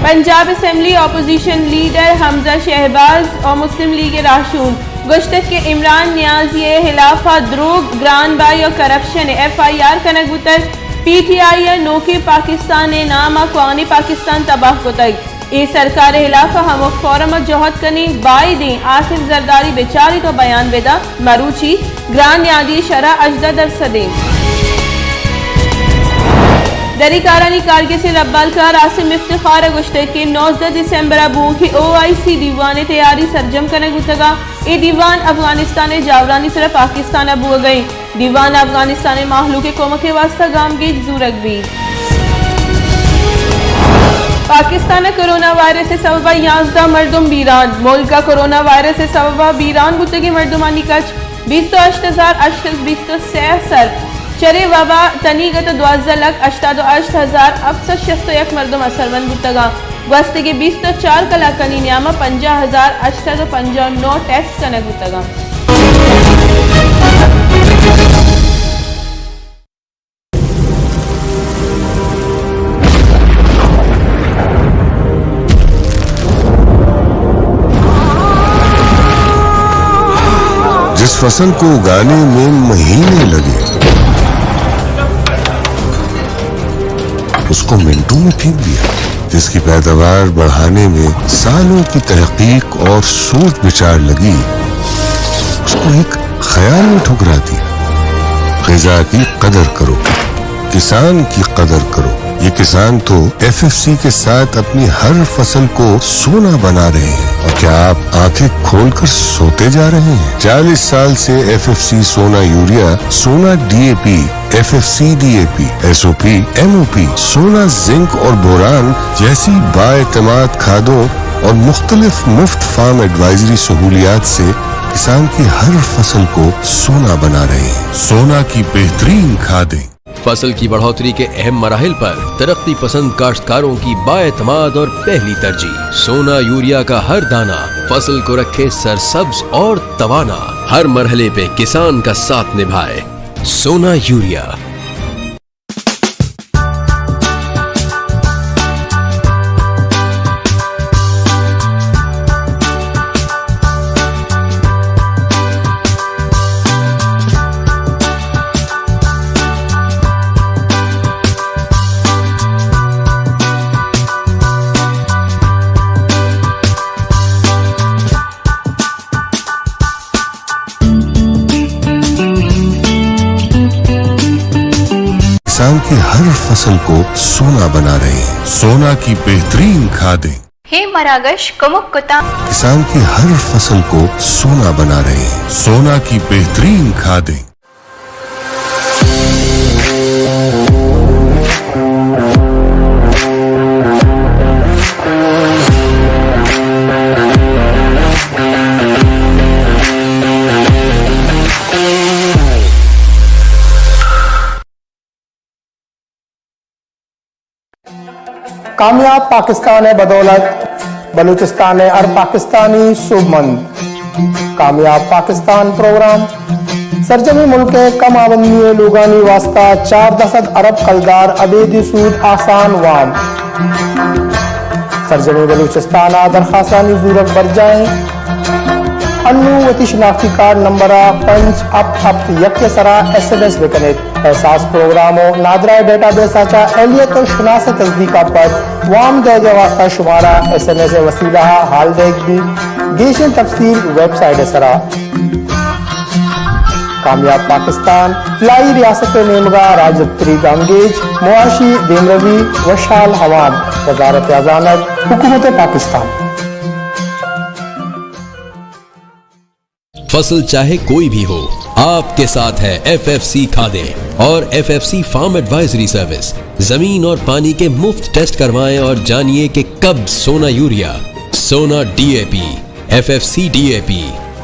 پنجاب اسمبلی اپوزیشن لیڈر حمزہ شہباز ءُ مسلم لیگ ءِ راہشون گوشتگ کہ عمران نیازی ءِ ہلاف ءَ دروگ، گران بہائی ءُ کرپشن ءِ ایف آئی آر کنگ بوتگ۔ پی ٹی آئی ءَ نوکیں پاکستان ءِ نام ءَ کوانیں پاکستان تباہ کتگ۔ اے سرکار ءِ ہلاف ءَ ہمک فورم ءَ جہد کنیں، بائدیں آصف زرداری بچاریت ءُ بیان بدنت۔ مروچی گران نیادی ءِ شرح ہژدہ درسد اِنت۔ دری کارانی کارگس ءِ ربالکار عاصم افتخار ءَ گوشتگ کہ نوزدہ دسمبر ءَ بوؤکیں او آئی سی دیوان ءِ تیاری سرجم کنگ بوتگ ءُ اے دیوان افغانستان ءِ جاورانی سر ءَ پاکستان ءَ بوگ ءَ اِنت۔ دیوان ءَ افغانستان ءِ مہلوک ءِ کمک ءِ واستہ گامگیج زورگ بیت۔ پاکستان ءَ کرونا وائرس ءِ سبب ءَ یازدہ مردم بیران۔ ملک ءَ کرونا وائرس ءِ سبب ءَ بیران بوتگیں مردمانی کچ بیست ءُ ہشت ہزار ہشت سد بیست ءُ سے ءَ سر۔ چرے وبا تنیگت ءَ دوازدہ لکھ ہشتاد ءُ ہشت ہزار ہفت سد شست ءُ یک مردم اثرمند بوتگ اَنت۔ گوستگیں بیست ءُ چار کلاکانی نیام ءَ پنجاہ ہزار ہشت سد ءُ پنجاہ ءُ نو ٹیسٹ کنگ بوتگ اَنت۔ جس فصل کو اگانے میں مہینے لگے، اس کو منٹوں میں پھینک دیا۔ جس کی پیداوار بڑھانے میں سالوں کی تحقیق اور سوچ بچار لگی، اس کو ایک خیال نے ٹھکرا دیا۔ غذا کی قدر کرو، کسان کی قدر کرو۔ یہ کسان تو ایف ایف سی کے ساتھ اپنی ہر فصل کو سونا بنا رہے ہیں۔ اور کیا آپ آنکھیں کھول کر سوتے جا رہے ہیں؟ چالیس سال سے F F C Sona urea, Sona D A P, F F C D A P, S O P, M O P, Sona zinc اور بوران جیسی بااعتماد کھادوں اور مختلف مفت فارم ایڈوائزری سہولیات سے کسان کی ہر فصل کو سونا بنا رہے ہیں۔ سونا کی بہترین کھادیں۔ فصل کی بڑھوتری کے اہم مراحل پر ترقی پسند کاشتکاروں کی بااعتماد اور پہلی ترجیح۔ سونا یوریا کا ہر دانہ فصل کو رکھے سرسبز اور توانا۔ ہر مرحلے پہ کسان کا ساتھ نبھائے۔ سونا یوریا۔ کسان کی ہر فصل کو سونا بنا رہے ہیں۔ سونا کی بہترین کھادیں۔ ہے مراگش کمک کتا۔ کسان کی ہر فصل کو سونا بنا رہے ہیں۔ سونا کی بہترین کھادیں۔ کامیاب پاکستان ءِ بدولت بلوچستان ءِ ہر پاکستانی سوبمند۔ کامیاب پاکستان پروگرام سرجمیں ملک ءِ کم آمدنی ءِ لوگانی واستہ چاردہ سد ارب کلدار ابیدی سود آسان وام۔ سرجمیں بلوچستان ءَ درخواستانی زورگ برجاہ اِنت۔ انوں وتی شناختی کارڈ نمبر ءَ پنچ ہپت ہپت یک ءِ سرا ایس ایم ایس بہ کن ات۔ احساس پروگرام ءُ نادراہ ڈیٹا بیس ءَ چہ اہلیت ءُ شناس ءِ تصدیق ءَ پد وام دئیگ ءِ واستہ شمارا ایس ایم ایس ءِ وسیلہ ءَ حال دئیگ بیت۔ گیشیں تفصیل ویب سائٹ ءِ سرا۔ کامیاب پاکستان، فلاحی ریاست ءِ نیمگ ءَ راجدپتری گامگیج، معاشی دیمروی، وشحال عوام، وزارت ہزانگ، حکومت پاکستان۔ फसल चाहे कोई भी हो, आपके साथ है एफएफसी खादें और एफएफसी फार्म एडवाइजरी सर्विस। जमीन और पानी के मुफ्त टेस्ट करवाएं और जानिए कि कब सोना यूरिया, सोना DAP, FFC DAP,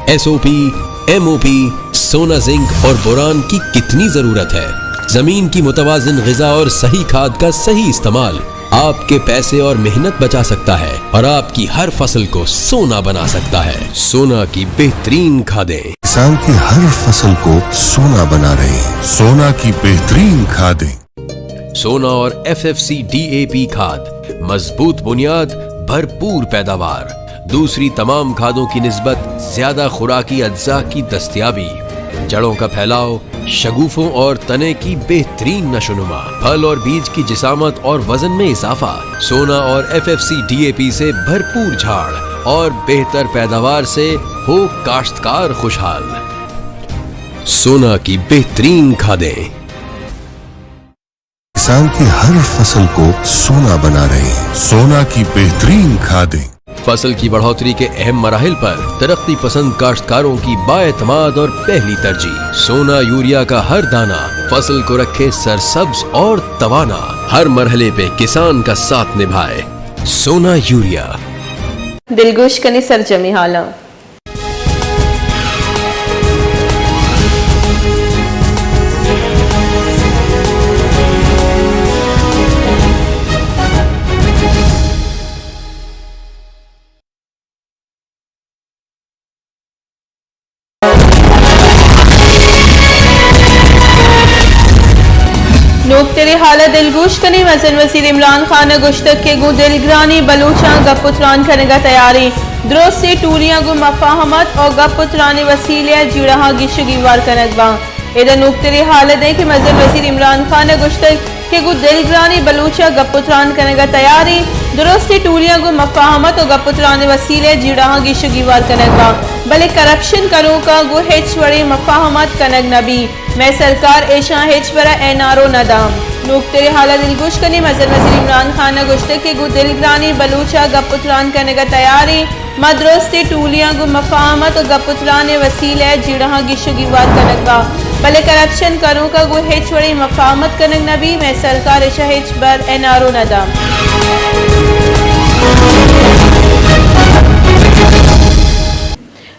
SOP, MOP, सोना जिंक और बोरान की कितनी जरूरत है। जमीन की मुतवाजिन गिजा और सही खाद का सही इस्तेमाल आपके पैसे और मेहनत बचा सकता है और आपकी हर फसल को सोना बना सकता है। सोना की बेहतरीन खादें। किसान की हर फसल को सोना बना रहे हैं। सोना की बेहतरीन खादें। सोना और एफएफसी डीएपी खाद, मजबूत बुनियाद, भरपूर पैदावार। दूसरी तमाम खादों की निस्बत ज्यादा खुराकी अज्जा की दस्तयाबी, जड़ों का फैलाव, शगुफों और तने की बेहतरीन नशोनुमा, फल और बीज की जिसामत और वजन में इजाफा। सोना और एफएफसी डीएपी से भरपूर झाड़ और बेहतर पैदावार से हो काश्तकार खुशहाल। सोना की बेहतरीन खादें। किसान की हर फसल को सोना बना रहे हैं। सोना की बेहतरीन खादें। फसल की बढ़ोतरी के अहम मराहिल पर तरक्की पसंद काश्तकारों की बाएतमाद और पहली तरजीह। सोना यूरिया का हर दाना फसल को रखे सरसब्ज और तवाना, हर मरहले पे किसान का साथ निभाए। सोना यूरिया। دلگوش کنیں سرجمیں حالاں۔ نوکتریں حال ءَ دلگوش کنیں۔ مزن وزیر عمران خان ءَ گوشتگ کہ گوں دلگرانیں بلوچاں گپ ءُ تران کنگ ءَ تیار ایں۔ درستیں ٹولیاں گوں مفاہمت ءُ گپ ءُ تران ءِ وسیلہ ءَ جیڑہاں گیش ءُ گیوار کنگ باں۔ ادا نوکتریں حال ءَ دئیں کہ مزن وزیر عمران خان ءَ گوشتگ کہ گوں دلگرانیں بلوچ ءَ گپ ءُ تران کنگ ءَ تیار ایں، درستیں ٹولیاں گوں مفاہمت ءُ گپ ءُ تران ءِ وسیلہ ءَ جیڑہاں گیش ءُ گیوار کنگ باں، بلے کرپشن کنوکاں گوں ہچ وڑیں مفاہمت کنگ نہ بی۔ مئے سرکار ایشاں ہچبر ءَ این آر او نہ داں۔ نوکتریں حال ءَ دلگوش کنیں، مزن وزیر عمران خان ءَ گوشتگ کہ گوں دلگرانیں بلوچ ءَ گپ ءُ تران کنگ ءَ تیار ایں، ما درستیں ٹولیاں گوں مفاہمت ءُ گپ ءُ تران ءِ وسیلہ ءَ جیڑہاں گیش ءُ گیوار کنگ باں، بلے کرپشن کنوکاں گوں ہچ وڑیں مفاہمت کنگ نہ بی، مئے سرکار ایشاں ہچبر این آر او نہ داں۔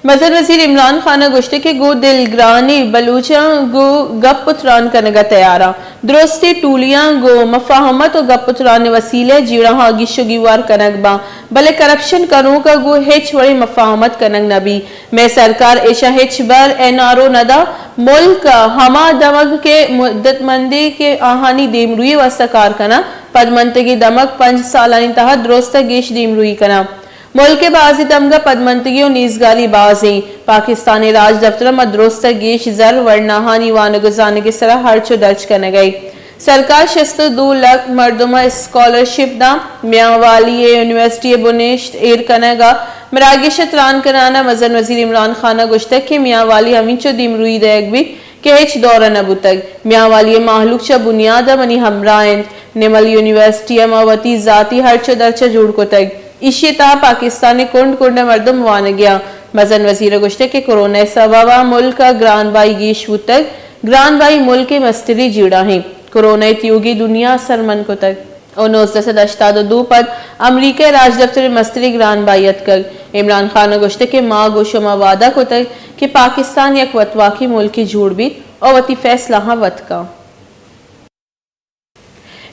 مزن وزیر عمران خان ءَ گوشتگ کہ گوں دلگرانیں بلوچاں گوں گپ ءُ تران کنگ ءَ تیار آں، درستیں ٹولیاں گوں مفاہمت ءُ گپ ءُ تران ءِ وسیلہ ءَ جیڑہاں گیش ءُ گیوار کنگ باں، بلے کرپشن کنوکاں گوں ہچ وڑیں مفاہمت کنگ نہ بی۔ مئے سرکار ایشاں ہچبر این آر او نہ داں۔ ملک ءِ ہما دمگ کہ مدت مندیں کہ آہانی دیمروئی ءِ واستہ کار کناں، پدمنتگیں دمگ پنچ سالانی تہا درست ءَ گیش دیمروئی کناں۔ ملک ءِ بازیں دمگ ءَ پدمنتگی ءُ نیزگاری باز ایں۔ پاکستان ءِ راجدپتر ءَ ما درست ءَ گیش زر ورناہانی وانگ ءُ زانگ ءِ سرا ہرچ ءُ درچ کنگ ءَ ایں۔ سرکار شست ءُ دو لکھ مردم ءَ اسکالرشپ داں۔ میانوالی ءِ یونیورسٹی ءِ بنہشت ایر کنگ ءِ مراگش ءَ تران کنان ءَ مزن وزیر عمران خان ءَ گوشتگ کہ میانوالی ہمینچو دیمروئی دئیگ بیت کہ ہچ دور ءَ نہ بوتگ۔ میانوالی ءِ مہلوک چہ بنیاد ءَ منی ہمراہ انت۔ نمل یونیورسٹی ءَ ما وتی ذاتی ہرچ ءُ درچ ءَ جوڑ کتگ۔ ایشی ءِ تہا پاکستان ءِ کنڈ کنڈ ءَ مردم وانگ ءَ آں۔ مزن وزیر ءَ گوشتگ کہ کرونا ءِ سبب ءَ ملک ءَ گران بہائی گیش بوتگ۔ گران بہائی ملک ءِ مستریں جیڑہ ایں۔ کرونا ءِ تیوگیں دنیا ءَ سرمن کتگ۔ ءُ نوزدہ سد ہشتاد ءُ دو پد امریکہ ءِ راجدپتر ءِ مستریں گران بہائی اتکگ۔ عمران خان ءَ گوشتگ کہ ما گوں شما وعدہ کتگ کہ پاکستان یک وتواکیں ملکے جوڑ بیت ءُ وتی فیصلہاں وت کن۔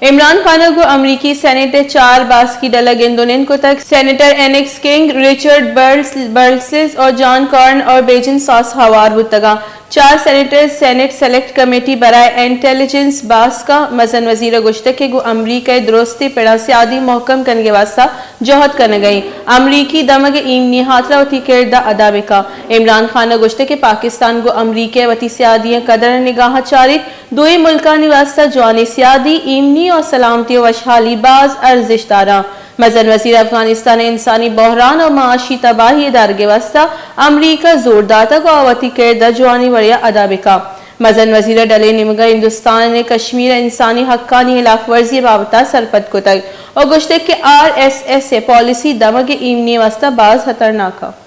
عمران خان ءَ گوں امریکی سینیٹ ءِ چار باسکی ڈل ءَ گند ءُ نند کتگ۔ سینیٹر اینکس کنگ، رچرڈ برلس، برلسز ءُ جان کارن ءُ بیجن ساس ہوار بوتگ اَنت۔ چار سینیٹرز سینیٹ سلیکٹ کمیٹی برائے انٹیلیجنس باسک ءَ۔ مزن وزیر ءَ گوشتگ کہ گوں امریکہ ءَ درستیں پڑاں سیادی مھکم کنگ ءِ واستہ جہد کنگ ءَ ایں۔ امریکی دمگ ءِ ایمنی ءِ ہاترا وتی کرد ءَ ادا بہ کن۔ عمران خان ءَ گوشتگ کہ پاکستان گوں امریکہ ءَ وتی سیادی ءِ قدر ءَ نگاہ ءَ چاریت۔ دوئیں ملکانی واستہ جوانیں سیادی، ایمنی ءُ سلامتی ءُ وشحالی باز ارزشت دار اَنت۔ مزن وزیر ءَ افغانستان ءِ انسانی بحران ءُ معاشی تباہی ءِ درگ ءِ واستہ امریکہ ءَ زور داتگ ءُ آ وتی کرد ءَ جوانیں وڑے ءَ ادا بہ کن۔ مزن وزیر ءَ ڈل ءِ نیمگ ءَ ہندوستان ءِ کشمیر ءَ انسانی حقانی ہلاک ورزی ءِ بابت ءَ سرپد کتگ ءُ گوشتگ کہ آر ایس ایس ءِ پالیسی دمگ ءِ ایمنی ءِ واستہ باز ہترناک اِنت۔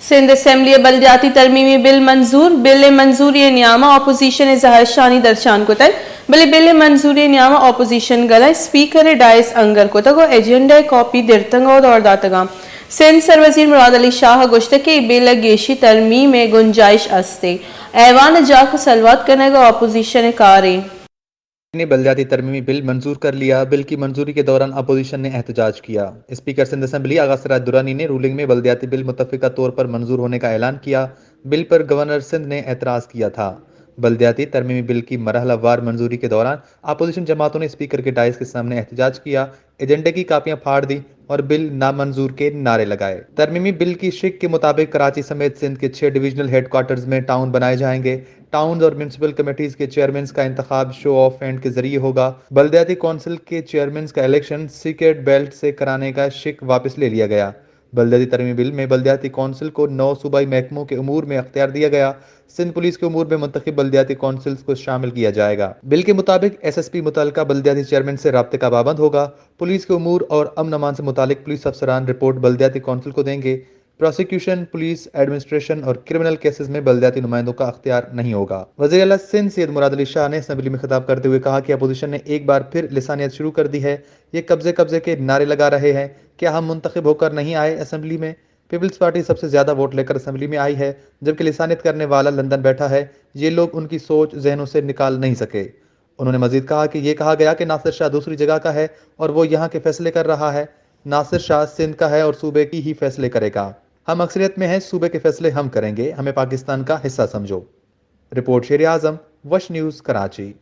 سندھ اسمبلی ء بلدیاتی ترمیمی بل منظور، بل ء منظوری ء نیام ء اپوزیشن ء زہرشانی درشان کتگ، بلے بل ء منظوری ء نیام ء اپوزیشن گل ء اسپیکر ء ڈائس انگر کتگ ء ایجنڈا ء کاپی درتگ ء دور داتگ انت۔ سندھ سروزیر مراد علی شاہ ء گوشتگ کہ اے بل ء گیشی ترمیم ء گنجائش است ء ایوان ء جاک ء سلوات کنگ ء اپوزیشن ء کارے۔ نے بلدیاتی ترمیمی بل منظور کر لیا، بل کی منظوری کے دوران اپوزیشن نے احتجاج کیا۔ اسپیکر سندھ اسمبلی آغا سراج درانی نے رولنگ میں بلدیاتی بل متفقہ طور پر منظور ہونے کا اعلان کیا۔ بل پر گورنر سندھ نے اعتراض کیا تھا۔ بلدیاتی ترمیمی بل کی مرحلہ وار منظوری کے دوران اپوزیشن جماعتوں نے اسپیکر کے ڈائس کے سامنے احتجاج کیا، ایجنڈے کی کاپیاں پھاڑ دی اور بل نامنظور کے نعرے لگائے۔ ترمیمی بل کی شق کے مطابق کراچی سمیت سندھ کے چھ ڈویژنل ہیڈ کوارٹرز میں ٹاؤن بنائے جائیں گے۔ ٹاؤنز اور میونسپل کمیٹیز کے چیئرمینز کا انتخاب شو آف ہینڈ کے ذریعے ہوگا۔ بلدیاتی کونسل کے چیئرمینز کا الیکشن سیکرٹ بیلٹ سے کرانے کا شق واپس لے لیا گیا۔ بلدیاتی ترمیمی بل میں بلدیاتی کونسل کو نو صوبائی محکموں کے امور میں اختیار دیا گیا۔ سندھ پولیس کے امور میں منتخب بلدیاتی کونسلز کو شامل کیا جائے گا۔ بل کے مطابق ایس ایس پی متعلقہ بلدیاتی چیئرمین سے رابطے کا پابند ہوگا۔ پولیس کے امور اور امن امان سے متعلق پولیس افسران رپورٹ بلدیاتی کونسل کو دیں گے۔ پراسیکیوشن، پولیس، ایڈمنسٹریشن اور کرمنل کیسز میں بلدیاتی نمائندوں کا اختیار نہیں ہوگا۔ وزیر اعلیٰ سندھ سید مراد علی شاہ نے اسمبلی میں خطاب کرتے ہوئے کہا کہ اپوزیشن نے ایک بار پھر لسانیت شروع کر دی ہے، یہ قبضے قبضے کے نعرے لگا رہے ہیں، کیا ہم منتخب ہو کر نہیں آئے اسمبلی میں؟ پیپلز پارٹی سب سے زیادہ ووٹ لے کر اسمبلی میں آئی ہے، جبکہ لسانیت کرنے والا لندن بیٹھا ہے، یہ لوگ ان کی سوچ ذہنوں سے نکال نہیں سکے۔ انہوں نے مزید کہا کہ یہ کہا گیا کہ ناصر شاہ دوسری جگہ کا ہے اور وہ یہاں کے فیصلے کر رہا ہے، ناصر شاہ سندھ کا ہے اور صوبے کی ہی فیصلے کرے گا۔ ہم اکثریت میں ہیں، صوبے کے فیصلے ہم کریں گے، ہمیں پاکستان کا حصہ سمجھو۔ رپورٹ شیر اعظم، وش نیوز، کراچی۔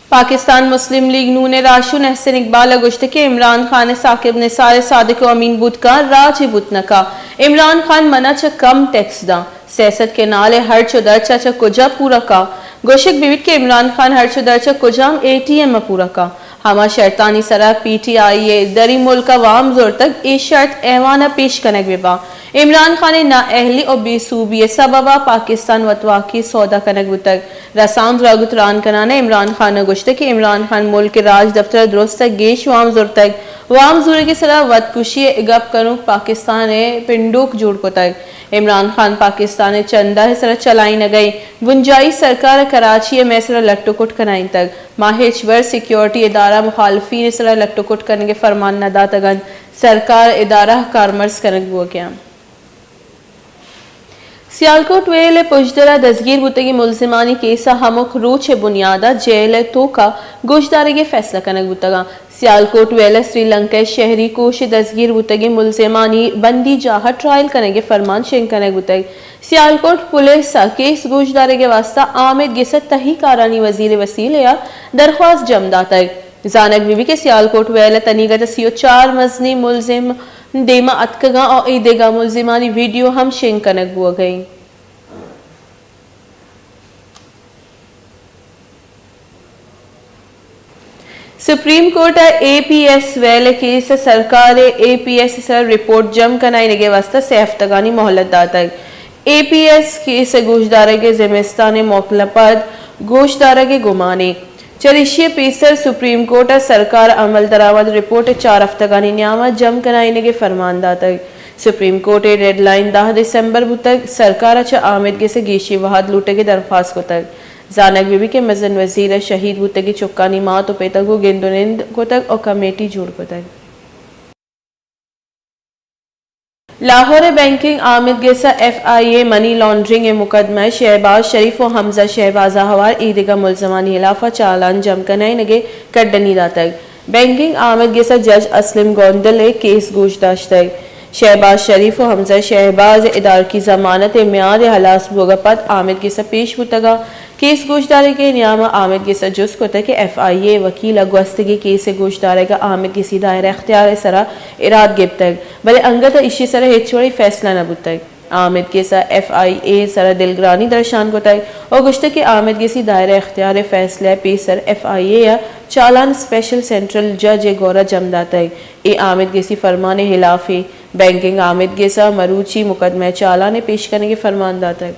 پاکستان مسلم لیگ نون ء راہشون احسن اقبال ء گوشت کہ عمران خان ء ثاقب نثار ء صادق ء امین بوت کن راج ء بوت نہ کا۔ عمران خان منا چہ کم ٹیکس داں۔ سیاست کے نال ء ہرچ و درچ ء چہ کجا پورا کا؟ گوشگ بہ بیت کہ عمران خان ہرچ و درچ ء کجام اے ٹی ایم ء پورا کا؟ ہما شرطانی سرا پی ٹی آئی ء دری ملک ء وام زرتگ، اے شرط ایوان ء پیش کنگ بہ باں۔ عمران خان ء نااہلی و بے سوبی ء سبب ء پاکستان وتواکی ء سودا کنگ بوتگ۔ رسانکد راگوں تران کنان ء عمران خان ء گوشتگ کہ عمران خان ملک ء راج دفتر ء درست ء گیش وام زرتگ۔ وام زورگ ء سرا وت کشی ء گپ کنوک پاکستان ء پنڈوک جوڑ کتگ۔ عمران خان پاکستان ء چندہ ء سرا چلائینگ ء گنجائش سرکار ء کراچی ء مئے سرا لٹ و کٹ کنائینتگ۔ ما ہچبر سیکورٹی ادارہ مخالفین ء سرا لٹ و کٹ کنگ ء فرمان نہ داتگ انت۔ سرکار ادارہ کارمرز کنگ بوگ ء انت۔ سیالکوٹ ویل ء پژدر ء دزگیر بوتگیں ملزمانی کیس ء ہمک روچ ء بنیاد ء جیل ء توک ء گوشدارگ ء فیصلہ کنگ بوتگ انت۔ سیالکوٹ ویل ء سری لنکا ء شہری کوش ء دزگیر بوتگیں ملزمانی بندی جاہ ء ٹرائل کنگ ء فرمان شنگ کنگ بوتگ۔ سیالکوٹ پولیس ء کیس گوشدارگ ء واستہ آمید گس ء تہی کارانی وزیر ء وسیلہ ء درخواست جم داتگ۔ زانگ بہ بیت کہ سیالکوٹ ویل ء تنیگت ء سی و چار مزنیں ملزم دیما اتکگاں ء اے دگہ ملزمانی ویڈیو ہم شنگ کنگ بوگ ء انت۔ سپریم کورٹ ء اے پی ایس ویل ء کیس ء سرکار ء اے پی ایس ء سر رپورٹ جم کنائینگ ء واستہ سے ہفتگانی مہلت داتگ۔ اے پی ایس کیس ء گوشدارگ ء زمستان ء موکل ء پد گوشدارگ ء گمانے۔ چریشی ء پیسر سپریم کورٹ ء سرکار ء عمل درآمد رپورٹ ء چار ہفتگانی نیام ء جم کنائینگ ء فرمان داتگ۔ سپریم کورٹ ء ڈیڈ لائن دہ دسمبر بوتگ، سرکار ء چہ آمید گس ء گیشیں وہد لوٹگ ء درخواست کتگ۔ زانگ بہ بیت کہ مزن وزیر ء شہید بوتگیں چکانی مات و پت ء گوں گند و نند کتگ و کمیٹی جوڑ کتگ۔ لاہور ء بینکنگ آمید گس ء ایف آئی اے منی لانڈرنگ ء مقدمہ ء شہباز شریف و حمزہ شہباز ء ہوار ایدگہ ملزمانی ہلاف ء چالان جم کنائینگ ء کڈنی داتگ۔ بینکنگ آمید گس ء جج اسلم گوندل ء کیس گوش داشتگ۔ شہباز شریف و حمزہ شہباز ء ادارکی ضمانت ء میاد ء ہلاس بوگ ء پد آمید گس ء پیش بوتگ ء کیس گوشدارگ ء نیام ء آمید گس ء جست کتگ کہ ایف آئی اے ء وکیل ء گوستگیں کیس ء گوشدارگ ء آمید گسی دائرہ اختیار ء سرا اراد گپتگ، بلے انگت ء ایشی ء سرا ہچ وڑیں فیصلہ نہ بوتگ۔ آمید گس ء ایف آئی اے ء سرا دلگرانی درشان کتگ و گوشتگ کہ آمید گسی دائرہ اختیار ء فیصلہ ء پیسر ایف آئی اے ء چالان اسپیشل سینٹرل جج ء گورا جم داتگ۔ اے آمید گسی فرمان ء ہلاف انت۔ بینکنگ آمید گس ء مروچی مقدمہ ء چالان ء پیش کنگ ء فرمان داتگ۔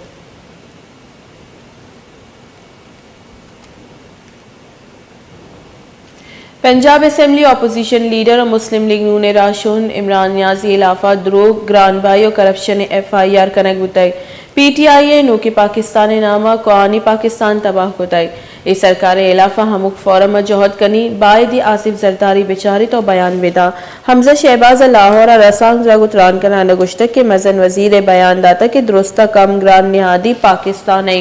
پنجاب اسمبلی اپوزیشن لیڈر و مسلم لیگ نون ء راہشون عمران نیازی ء ہلاف ء دروگ، گران بہائی و کرپشن ء ایف آئی آر کنگ بوتگ۔ پی ٹی آئی ء نوکیں پاکستان ء نام ء کوہنیں پاکستان تباہ کتگ۔ اے سرکار ء ہلاف ء ہمک فورم ء جہد کنیں، بائدیں آصف زرداری بچاریت و بیان بداں۔ حمزہ شہباز ء لاہور ء رسانکدراں گوں تران کنان ء گوشتگ کہ مزن وزیر ء بیان داتگ کہ درست ء کم گران نہادی پاکستان ء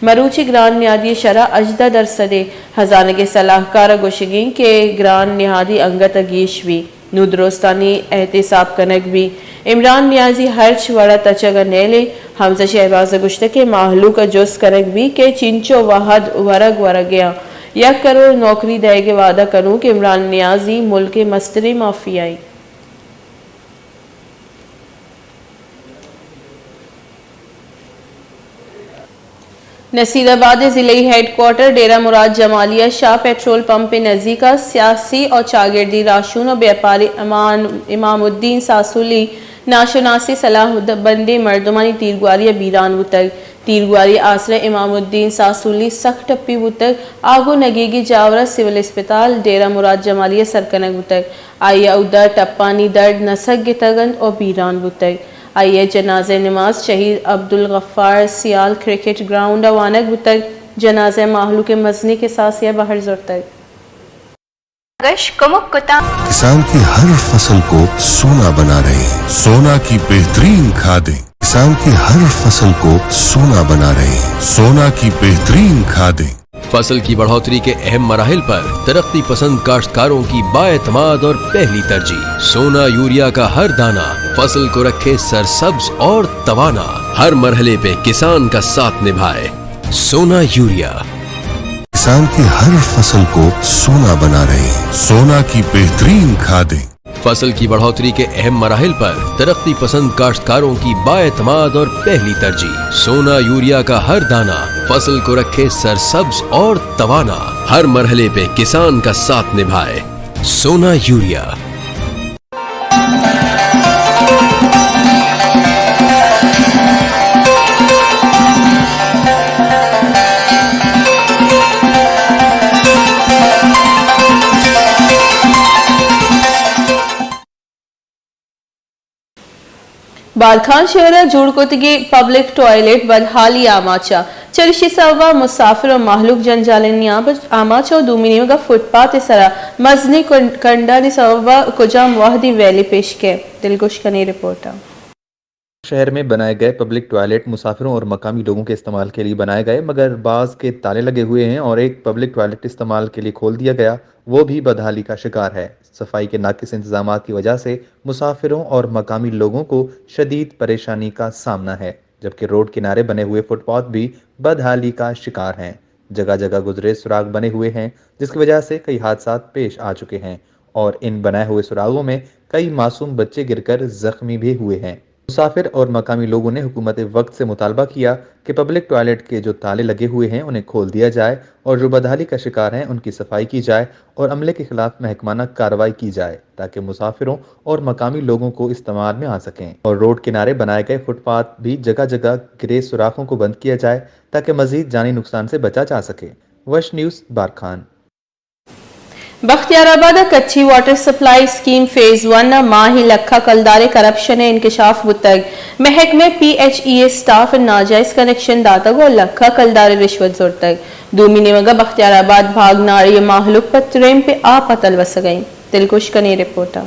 مروچی گران نیادی ء شرح ہژدہ درسد ء۔ ہزانگ ء سلاہکار ء گوشگ انت کہ گران نیادی انگت ء گیش بیت، نوں درستانی احتساب کنگ بیت۔ عمران نیازی ہرچ وڑ ء تچگ ء نیل انت۔ حمزہ شہباز ء گوشتگ کہ مہلوک ء جست کنگ بیت کہ چنچو وہد ورگ ورگ ء انت۔ یک کروڑ نوکری دئیگ ء وعدہ کنوک عمران نیازی ملک ء مستریں مافیا انت۔ نصیر آباد ء ضلعی ہیڈ کوارٹر ڈیرہ مراد جمالی ء شاہ پیٹرول پمپ ء نزیک ء سیاسی و چاگردی راہشون و بیپاری امان-، امام الدین ساسولی ناشناسیں سلاہ بندیں مردمانی تیرگواری ء بیران بوتگ۔ تیرگواری ء آسر ء امام الدین ساسولی سک ٹپی بوتگ، آ گوں نگیگی جاور ء سول اسپتال ڈیرہ مراد جمالی ء سر کنگ بوتگ۔ آئی ء اودا ٹپانی درد نہ سگتگ انت و بیران بوتگ۔ آئی ء جنازہ ء نماز شہید عبدالغفار سیال کرکٹ گراؤنڈ ء وانگ بوتگ۔ جنازہ ء مہلوک ء مزنیں کساسے ء بہر زرتگ۔ گش کمک کتاں۔ کسان کی ہر فصل کو سونا بنا رہے ہیں، سونا کی بہترین کھادیں۔ کسان کی ہر فصل کو سونا بنا رہے ہیں، سونا کی بہترین کھادیں۔ فصل کی بڑھوتری کے اہم مراحل پر ترقی پسند کاشتکاروں کی بااعتماد اور پہلی तरजीह। सोना यूरिया का हर दाना फसल को रखे सरसब्ज और तवाना, हर मरहले पे किसान का साथ निभाए। सोना यूरिया। किसान की हर फसल को सोना बना रहे हैं। सोना की बेहतरीन खादें। फसल की बढ़ोतरी के अहम मराहिल पर तरक्की पसंद काश्तकारों की बाएतमाद और पहली तरजीह। सोना यूरिया का हर दाना फसल को रखे सरसब्ज और तवाना, हर मरहले पे किसान का साथ निभाए। सोना यूरिया। بارکھان شہر ء جوڑ کتگیں پبلک ٹوائلٹ بدحالی آماچ ء، چریشی سبب ء مسافر و مہلوک جنجالانی آماچ ء، دومی نیمگ ء فٹ پاتھ ء سرا مزنیں کنڈ-، کنڈانی سبب ء کجام وہدی ویلی پیش کئیت؟ دلگوش کنیں رپورٹ ء۔ शहर में बनाए गए पब्लिक टॉयलेट मुसाफिरों और मकामी लोगों के इस्तेमाल के लिए बनाए गए, मगर बाज़ के ताले लगे हुए हैं और एक पब्लिक टॉयलेट इस्तेमाल के लिए खोल दिया गया, वो भी बदहाली का शिकार है। सफाई के नाकिस इंतजामात की वजह से मुसाफिरों और मकामी लोगों को शदीद परेशानी का सामना है, जबकि रोड किनारे बने हुए फुटपाथ भी बदहाली का शिकार हैं। जगह-जगह गुदरेज सुराख बने हुए हैं, जिसकी वजह से कई हादसात पेश आ चुके हैं और इन बनाए हुए सुराखों में कई मासूम बच्चे गिरकर जख्मी भी हुए हैं। मुसाफिर और मकामी लोगों ने हुकूमत वक्त से मुतालबा किया कि पब्लिक टॉयलेट के जो ताले लगे हुए हैं, उन्हें खोल दिया जाए और जो बदहाली का शिकार हैं, उनकी सफाई की जाए और अमले के खिलाफ महकमाना कार्रवाई की जाए, ताकि मुसाफिरों और मकामी लोगों को इस्तेमाल में आ सकें। और रोड किनारे बनाए गए फुटपाथ भी जगह-जगह गिरे सुराखों को बंद किया जाए, ताकि मजीद जानी नुकसान से बचा जा सके। وش نیوز، بارکھان۔ بختیار آباد ء کچی water supply scheme phase one ء ماہیں لکھاں کلدار ء کرپشن ء انکشاف بوتگ۔ محکمہ پی ایچ ای ء اسٹاف ء ناجائز کنکشن داتگ ء لکھاں کلدار ء رشوت زرتگ۔ دومی نیمگ ء بختیار آباد بھاگ ناڑی ء ماہلوک پہ تریمپ ء آپ ء تلوسگ ء انت۔ دلگوش کنیں رپورٹ ء۔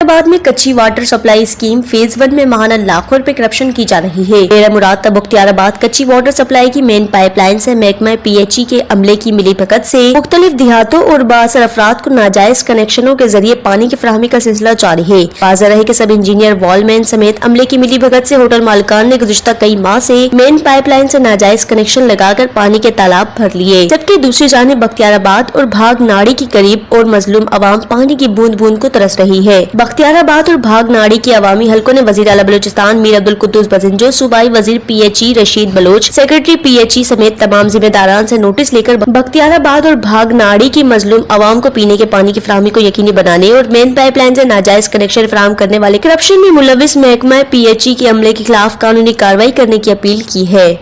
آباد میں کچی water supply scheme phase one میں ماہانہ لاکھوں روپے کرپشن کی جا رہی ہے۔ ڈیرہ مراد تا بختیار آباد کچی واٹر سپلائی کی مین پائپ لائن سے محکمہ پی ایچ ای کے عملے کی ملی بھگت سے مختلف دیہاتوں اور بااثر افراد کو ناجائز کنکشنوں کے ذریعے پانی کی فراہمی کا سلسلہ جاری ہے۔ واضح رہے کہ سب انجینئر، وال مین سمیت عملے کی ملی بھگت سے ہوٹل مالکان نے گزشتہ کئی ماہ سے مین پائپ لائن سے ناجائز کنکشن لگا کر پانی کے تالاب بھر لیے، جبکہ دوسری جانب بختیار آباد اور بھاگ ناڑی کے قریب اور مظلوم عوام پانی کی بوند بوند کو ترس رہی ہے۔ بختیار آباد اور بھاگ ناڑی کے عوامی حلقوں نے وزیر اعلیٰ بلوچستان میر عبدالقدوس بزنجو، صوبائی وزیر P H E Rashid Baloch, secretary P H E سمیت تمام ذمہ داران سے نوٹس لے کر بختیار آباد اور بھاگ ناڑی کے مظلوم عوام کو پینے کے پانی کی فراہمی کو یقینی بنانے اور مین پائپ لائن سے ناجائز کنکشن فراہم کرنے والے کرپشن میں ملوث محکمہ پی ایچ ای کے عملے کے خلاف قانونی کارروائی کرنے کی اپیل کی ہے۔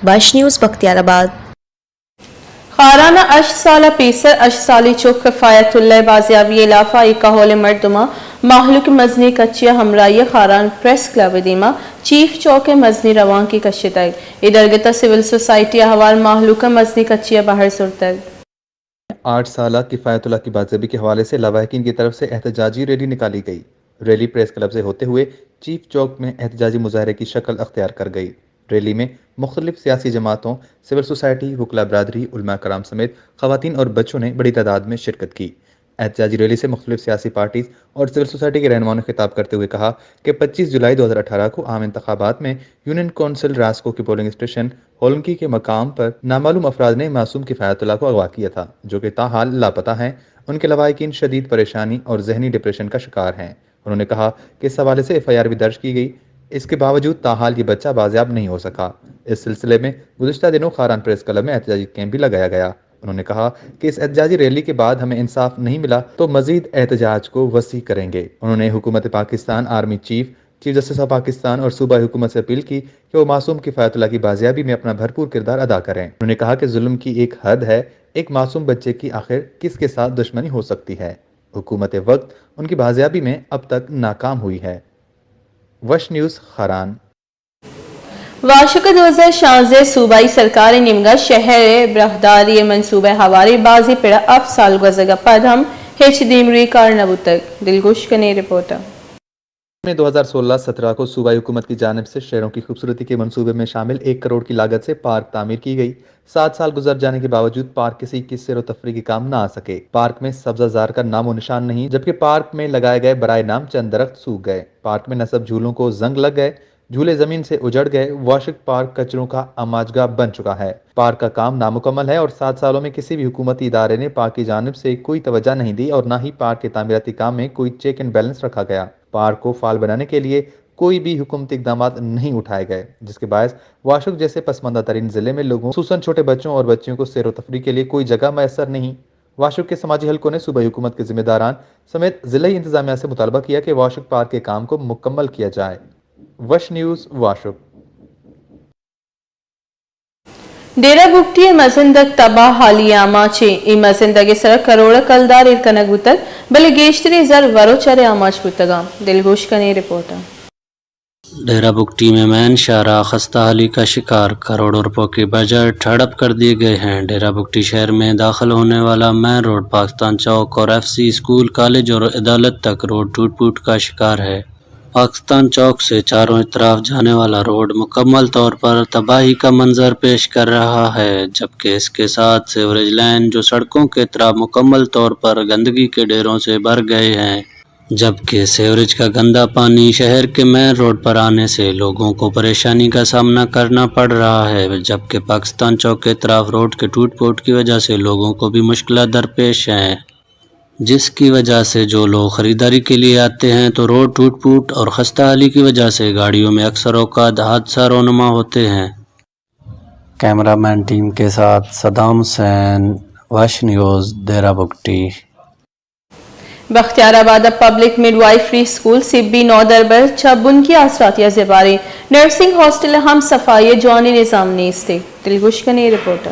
وش نیوز بختیار آباد۔ خاران ءَ ہشت سال ءَ پیسر ہشت سالی چک کفایت اللہ ءِ بازیابی ءِ ہلاف ءَ اے کہول ءِ مردماں مہلوک ءِ مزنیں کچے ءِ ہمراہی ءَ خاران پریس کلب ءِ دیما چیف چوک ءَ مزنیں روانکے کشتگ۔ اے درگت ءَ سول سوسائٹی ءِ احوال مہلوک ءَ مزنیں کچے ءَ بہر زرتگ۔ آٹھ سالہ کفایت اللہ کی بازیابی کے حوالے سے لواحقین کی طرف سے احتجاجی ریلی نکالی گئی۔ ریلی پریس کلب سے ہوتے ہوئے چیف چوک میں احتجاجی مظاہرے کی شکل اختیار کر گئی۔ ریلی میں مختلف سیاسی جماعتوں، سول سوسائٹی، وکلا برادری، علماء کرام سمیت خواتین اور بچوں نے بڑی تعداد میں شرکت کی۔ احتجاجی ریلی سے مختلف سیاسی پارٹیز اور سول سوسائٹی کے رہنماؤں نے خطاب کرتے ہوئے کہا کہ پچیس جولائی دو ہزار اٹھارہ کو عام انتخابات میں یونین کونسل راسکو کے پولنگ اسٹیشن ہولنکی کے مقام پر نامعلوم افراد نے معصوم کفایت اللہ کو اغوا کیا تھا، جو کہ تاحال لاپتہ ہیں۔ ان کے لواحقین شدید پریشانی اور ذہنی ڈپریشن کا شکار ہیں۔ انہوں نے کہا کہ اس حوالے سے ایف آئی آر بھی درج کی گئی، اس کے باوجود تاحال یہ بچہ بازیاب نہیں ہو سکا۔ اس سلسلے میں گزشتہ دنوں خاران پریس کلب میں احتجاجی کیمپ بھی لگایا گیا۔ انہوں نے کہا کہ اس احتجاجی ریلی کے بعد ہمیں انصاف نہیں ملا تو مزید احتجاج کو وسیع کریں گے۔ انہوں نے حکومت Pakistan, army chief, chief justice of Pakistan اور صوبائی حکومت سے اپیل کی کہ وہ معصوم کفایت اللہ کی بازیابی میں اپنا بھرپور کردار ادا کریں۔ انہوں نے کہا کہ ظلم کی ایک حد ہے، ایک معصوم بچے کی آخر کس کے ساتھ دشمنی ہو سکتی ہے؟ حکومت وقت ان کی بازیابی میں اب تک ناکام ہوئی ہے۔ وش نیوز، خاران۔ واشک دوزہ شانزدہ صوبائی سرکار نیمگا شہر براہداری منصوبہ ہواری بازی پڑا ہفت سال گوزگا پد ہم ہچ دیمروی کار نہ بوتگ۔ دلگوش کنے رپورٹ۔ میں دو ہزار سولہ سترہ کو صوبائی حکومت کی جانب سے شہروں کی خوبصورتی کے منصوبے میں شامل ایک کروڑ کی لاگت سے پارک تعمیر کی گئی۔ سات سال گزر جانے کے باوجود پارک کسی کی سیر و تفریح کے کام نہ آ سکے۔ پارک میں سبزہ زار کا نام و نشان نہیں، جبکہ پارک میں لگائے گئے برائے نام چند درخت سوکھ گئے۔ پارک میں نصب جھولوں کو زنگ لگ گئے، جھولے زمین سے اجڑ گئے، واشک پارک کچروں کا آماجگاہ بن چکا ہے۔ پارک کا کام نامکمل ہے اور سات سالوں میں کسی بھی حکومتی ادارے نے پارک کی جانب سے کوئی توجہ نہیں دی اور نہ ہی پارک کے تعمیراتی کام میں کوئی چیک اینڈ بیلنس رکھا گیا۔ پارک کو فعال بنانے کے لیے کوئی بھی حکومتی اقدامات نہیں اٹھائے گئے، جس کے باعث واشک جیسے پسماندہ ترین ضلع میں لوگوں، خصوصاً چھوٹے بچوں اور بچیوں کو سیر و تفریح کے لیے کوئی جگہ میسر نہیں۔ واشک کے سماجی حلقوں نے صوبائی حکومت کے ذمہ داران سمیت ضلعی انتظامیہ سے مطالبہ کیا کہ واشک پارک کے کام کو مکمل کیا جائے۔ وش نیوز، واشک۔ ڈیرہ بگٹی ءِ مزندگ تباہ حالی ءِ آماچ ایں۔ اے مزندگ ءِ سرا کروڑ ءَ کلدار ایر کنگ بوتگ، بلے گیشتریں زر ور ءُ چر ءِ آماچ بوتگ اَنت۔ دلگوش کنیں رپورٹ ءَ۔ ڈیرہ بگٹی میں مین شاہراہ خستہ حالی کا شکار، کروڑوں روپوں کے بجٹ ہڑپ کر دیے گئے ہیں۔ ڈیرہ بگٹی شہر میں داخل ہونے والا مین روڈ پاکستان چوک اور ایف سی اسکول، کالج اور عدالت تک روڈ ٹوٹ پھوٹ کا شکار ہے۔ پاکستان چوک سے چاروں اطراف جانے والا روڈ مکمل طور پر تباہی کا منظر پیش کر رہا ہے، جبکہ اس کے ساتھ سیوریج لائن، جو سڑکوں کے اطراف مکمل طور پر گندگی کے ڈھیروں سے بھر گئے ہیں، جبکہ سیوریج کا گندا پانی شہر کے مین روڈ پر آنے سے لوگوں کو پریشانی کا سامنا کرنا پڑ رہا ہے، جبکہ پاکستان چوک کے اطراف روڈ کے ٹوٹ پھوٹ کی وجہ سے لوگوں کو بھی مشکلات درپیش ہیں۔ جس کی وجہ سے جو لوگ خریداری کے لیے آتے ہیں تو روڈ ٹوٹ پھوٹ اور خستہ حالی کی وجہ سے گاڑیوں میں اکثر اوقات حادثہ رونما ہوتے ہیں۔ کیمرہ مین ٹیم کے ساتھ صدام حسین، وش نیوز، دیرہ بگٹی۔ بختیار آباد ءَ پبلک مڈ وائفری اسکول سبی نودربر چہ بنکی آسراتی ءَ زباریں نرسنگ ہاسٹل ءَ ہم صفائی ءِ جوانیں نظام نیست۔ دلگوش کنیں رپورٹ ءَ۔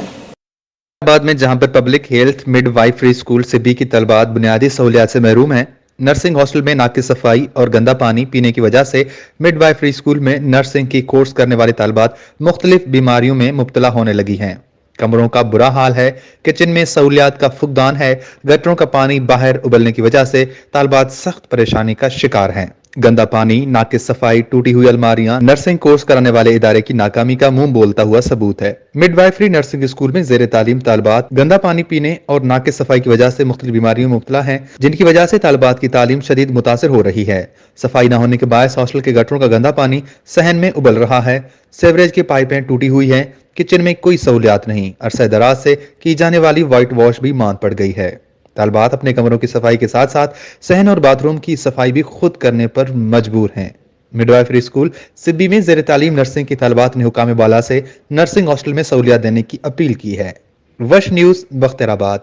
آباد میں جہاں پر پبلک ہیلتھ مڈ وائفری اسکول سبی کی طالبات بنیادی سہولیات سے محروم ہیں، نرسنگ ہاسٹل میں ناقص صفائی اور گندا پانی پینے کی وجہ سے مڈ وائفری اسکول میں نرسنگ کی کورس کرنے والی طالبات مختلف بیماریوں میں مبتلا ہونے لگی ہیں۔ کمروں کا برا حال ہے، کچن میں سہولیات کا فقدان ہے، گٹروں کا پانی باہر ابلنے کی وجہ سے طالبات سخت پریشانی کا شکار ہیں۔ گندا پانی، ناقص صفائی، ٹوٹی ہوئی الماریاں نرسنگ کورس کرانے والے ادارے کی ناکامی کا منہ بولتا ہوا ثبوت ہے۔ مڈ وائفری نرسنگ اسکول میں زیر تعلیم طالبات گندا پانی پینے اور ناقص صفائی کی وجہ سے مختلف بیماریوں میں مبتلا ہیں، جن کی وجہ سے طالبات کی تعلیم شدید متاثر ہو رہی ہے۔ صفائی نہ ہونے کے باعث ہاسٹل کے گٹروں کا گندا پانی صحن میں ابل رہا ہے۔ سیوریج کی پائپیں ٹوٹی ہوئی ہیں، کچن میں کوئی سہولیات نہیں، عرصہ دراز سے کی جانے والی وائٹ واش بھی ماند پڑ گئی ہے۔ طالبات اپنے کمروں کی صفائی کے ساتھ ساتھ صحن اور باتھ روم کی صفائی بھی خود کرنے پر مجبور ہیں۔ مڈوائفری اسکول سبی میں زیر تعلیم نرسنگ کی طالبات نے حکام بالا سے نرسنگ ہاسٹل میں سہولیات دینے کی اپیل کی ہے۔ وش نیوز، بختیار آباد۔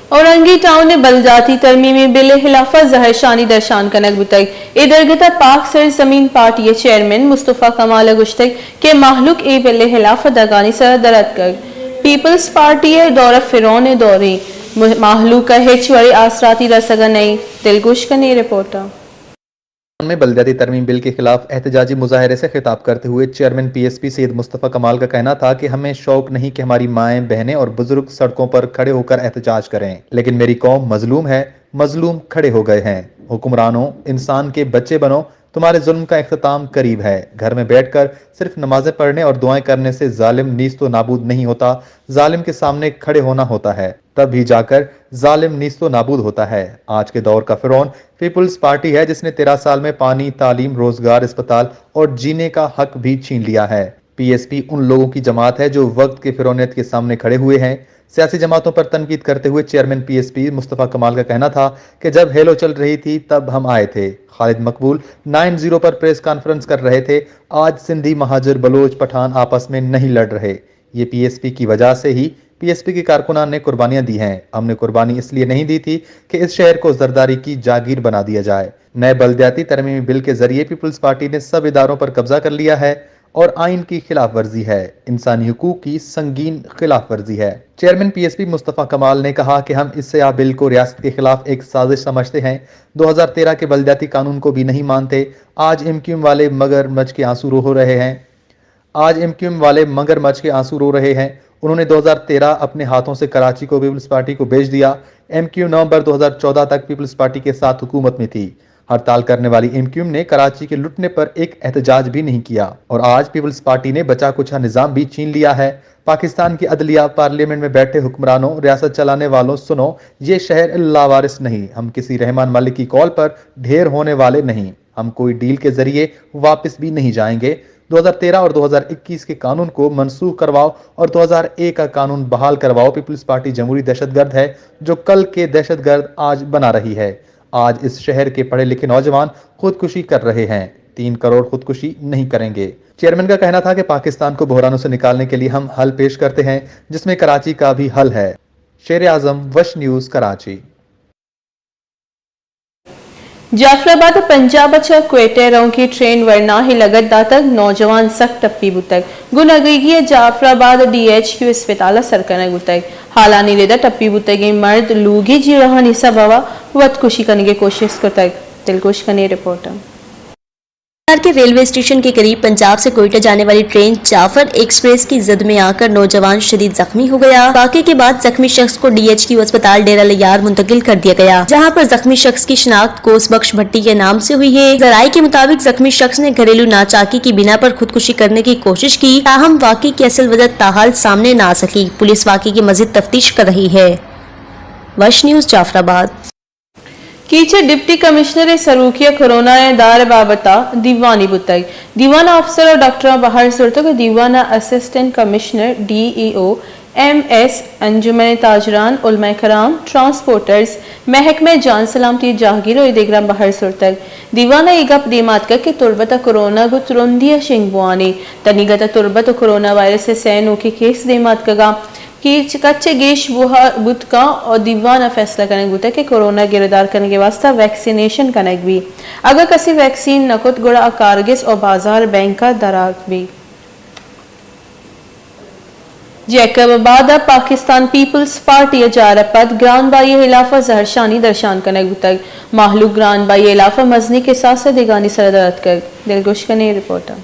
اورنگی ٹاؤن ءَ بلجاتی ترمیمی بل ءِ ہلاف ءَ زہرشانی درشان کنگ بوتگ۔ اے درگت ءَ پاک سرزمین پارٹی ءِ چیئرمین مصطفی کمال ءَ گوشتگ کہ مہلوک اے بل ءِ ہلاف ءَ دگانی سر ءَ در اتکگ۔ پیپلز پارٹی ءِ دور ءَ فرعون ءِ دوریں، مہلوک ءَ ہچ وڑیں آسراتی رسگ ءَ نہ اِنت۔ دلگوش کنیں رپورٹ ءَ۔ میں بلدیاتی ترمیم بل کے خلاف احتجاجی مظاہرے سے خطاب کرتے ہوئے چیئرمین پی ایس پی سید مصطفی کمال کا کہنا تھا کہ ہمیں شوق نہیں کہ ہماری مائیں، بہنیں اور بزرگ سڑکوں پر کھڑے ہوکر احتجاج کریں، لیکن میری قوم مظلوم ہے، مظلوم کھڑے ہو گئے ہیں۔ حکمرانوں، انسان کے بچے بنو، تمہارے ظلم کا اختتام قریب ہے۔ گھر میں بیٹھ کر صرف نمازیں پڑھنے اور دعائیں کرنے سے ظالم نیست و نابود نہیں ہوتا، ظالم کے سامنے کھڑے ہونا ہوتا ہے، تب ہی جا کر ظالم نیست و نابود ہوتا ہے۔ آج کے دور کا فرعون پیپلز پارٹی ہے، جس نے تیرہ سال میں پانی، تعلیم، روزگار، اسپتال اور جینے کا حق بھی چھین لیا ہے۔ پی ایس پی ان لوگوں کی جماعت ہے جو وقت کے فرعونیت کے سامنے کھڑے ہوئے ہیں۔ سیاسی جماعتوں پر تنقید کرتے ہوئے چیئرمین پی ایس پی مصطفی کمال کا کہنا تھا کہ جب ہیلو چل رہی تھی تب ہم آئے تھے۔ خالد مقبول نائن زیرو پر پریس کانفرنس کر رہے تھے۔ آج سندھی، مہاجر، بلوچ، پٹھان آپس میں نہیں لڑ رہے۔ یہ پی ایس پی کی وجہ سے ہی پی ایس پی کے کارکنان نے قربانیاں دی ہیں۔ ہم نے قربانی اس لیے نہیں دی تھی کہ اس شہر کو زرداری کی جاگیر بنا دیا جائے۔ نئے بلدیاتی ترمیمی بل کے ذریعے پیپلز پارٹی نے سب اداروں پر قبضہ کر لیا ہے اور آئین کی خلاف ورزی ہے، انسانی حقوق کی سنگین خلاف ورزی ہے۔ چیئرمین پی ایس پی مصطفی کمال نے کہا کہ ہم اس سیاہ بل کو ریاست کے خلاف ایک سازش سمجھتے ہیں، دو ہزار تیرہ کے بلدیاتی قانون کو بھی نہیں مانتے۔ آج ایم کیو ایم والے مگر مچ کے آنسو رو رہے ہیں۔ آج ایم کیو ایم والے مگر مچ کے آنسو رو رہے ہیں۔ انہوں نے دو ہزار تیرہ اپنے ہاتھوں سے کراچی کو پیپلز پارٹی کو بیچ دیا۔ ایم کیو ایم نومبر دو ہزار چودہ تک پیپلز پارٹی کے ساتھ حکومت میں تھی۔ ہڑتال کرنے والی ایم کیو ایم نے کراچی کے لٹنے پر ایک احتجاج بھی نہیں کیا اور آج پیپلز پارٹی نے بچا کچھا نظام بھی چھین لیا ہے۔ پاکستان کی عدلیہ، پارلیمنٹ میں بیٹھے حکمرانوں، ریاست چلانے والوں، سنو، یہ شہر لاوارث نہیں۔ ہم کسی رحمان ملک کی کال پر ڈھیر ہونے والے نہیں۔ ہم کوئی ڈیل کے ذریعے واپس بھی نہیں جائیں گے۔ دو ہزار تیرہ اور دو ہزار اکیس کے قانون کو منسوخ کرواؤ اور دو ہزار ایک کا قانون بحال کرواؤ۔ پیپلز پارٹی جمہوری دہشت گرد ہے، جو کل کے دہشت گرد آج بنا رہی ہے۔ آج اس شہر کے پڑھے لکھے نوجوان خودکشی کر رہے ہیں۔ تین کروڑ خودکشی نہیں کریں گے۔ چیئرمین کا کہنا تھا کہ پاکستان کو بحرانوں سے نکالنے کے لیے ہم حل پیش کرتے ہیں، جس میں کراچی کا بھی حل ہے۔ شیر اعظم، وش نیوز، کراچی۔ جعفر آباد ءَ پنجاب ءَ چہ کوئٹہ ءَ رؤنکیں ٹرین ورناہے لگت داتگ، نوجوان سک ٹپی بوتگ۔ گوں نگیگی ءَ جعفر آباد ءِ ڈی ایچ کیو اسپتال ءَ سر کنگ بوتگ۔ ہالانی رد ءَ ٹپی بوتگیں مرد لوگی جیڑہانی سبب ءَ وت کشی کنگ ءِ کوشست کتگ۔ دلگوش کنیں رپورٹ ءَ۔ کے ریلوے اسٹیشن کے قریب پنجاب سے کوئٹہ جانے والی ٹرین جعفر ایکسپریس کی زد میں آ کر نوجوان شدید زخمی ہو گیا۔ واقعے کے بعد زخمی شخص کو ڈی ایچ کیو اسپتال ڈیرہ لیار منتقل کر دیا گیا، جہاں پر زخمی شخص کی شناخت کوس بخش بھٹی کے نام سے ہوئی ہے۔ ذرائع کے مطابق زخمی شخص نے گھریلو ناچاکی کی بنا پر خودکشی کرنے کی کوشش کی، تاہم واقعے کی اصل وجہ تاحال سامنے نہ آ سکی۔ پولیس واقعے کی مزید تفتیش کر رہی ہے۔ وش نیوز، جعفر آباد۔ کیچ ءَ ڈپٹی کمشنر ءِ سروکی ءَ کرونا ءِ دار ءِ بابت ءَ دیوانے بوتگ۔ دیوان ءَ افسر ءُ ڈاکٹراں بہر زرتگ ءُ دیوان ءَ اسسٹنٹ کمشنر، ڈی ای او، ایم ایس، انجمن تاجران، علماء کرام، ٹرانسپورٹرز، محکمہ جان سلامتی ءِ جاہگیر ءُ دگراں بہر زرتگ۔ دیوان ءَ اے گپ دیما اتکگ کہ تربت ءَ کرونا گوں ترندی ءَ شنگ بوان اِنت۔ تنیگت ءَ تربت ءَ کرونا وائرس ءِ سئے نوکیں کیس دیما اتکگ اَنت۔ کیچ کچ ءَ گیش بوہگ بوت کنت ءُ دیوان ءَ فیصلہ کنگ بوتگ کہ کرونا ءَ گردار کنگ ءِ واستہ ویکسینیشن کنگ بیت۔ اگاں کسے ویکسین نہ کت گڑا آ کارگس ءُ بازار بینک ءَ درآہگ بیت۔ جیکب آباد ءَ پاکستان پیپلز پارٹی ءِ جار ءَ پد گران بھائی ءِ ہلاف ءَ زہرشانی درشان کنگ بوتگ۔ مہلوک گران بھائی ءِ ہلاف ءَ مزنیں کساس ءِ دگانی سر ءَ در اتکگ۔ دلگوش کنیں رپورٹ ءَ۔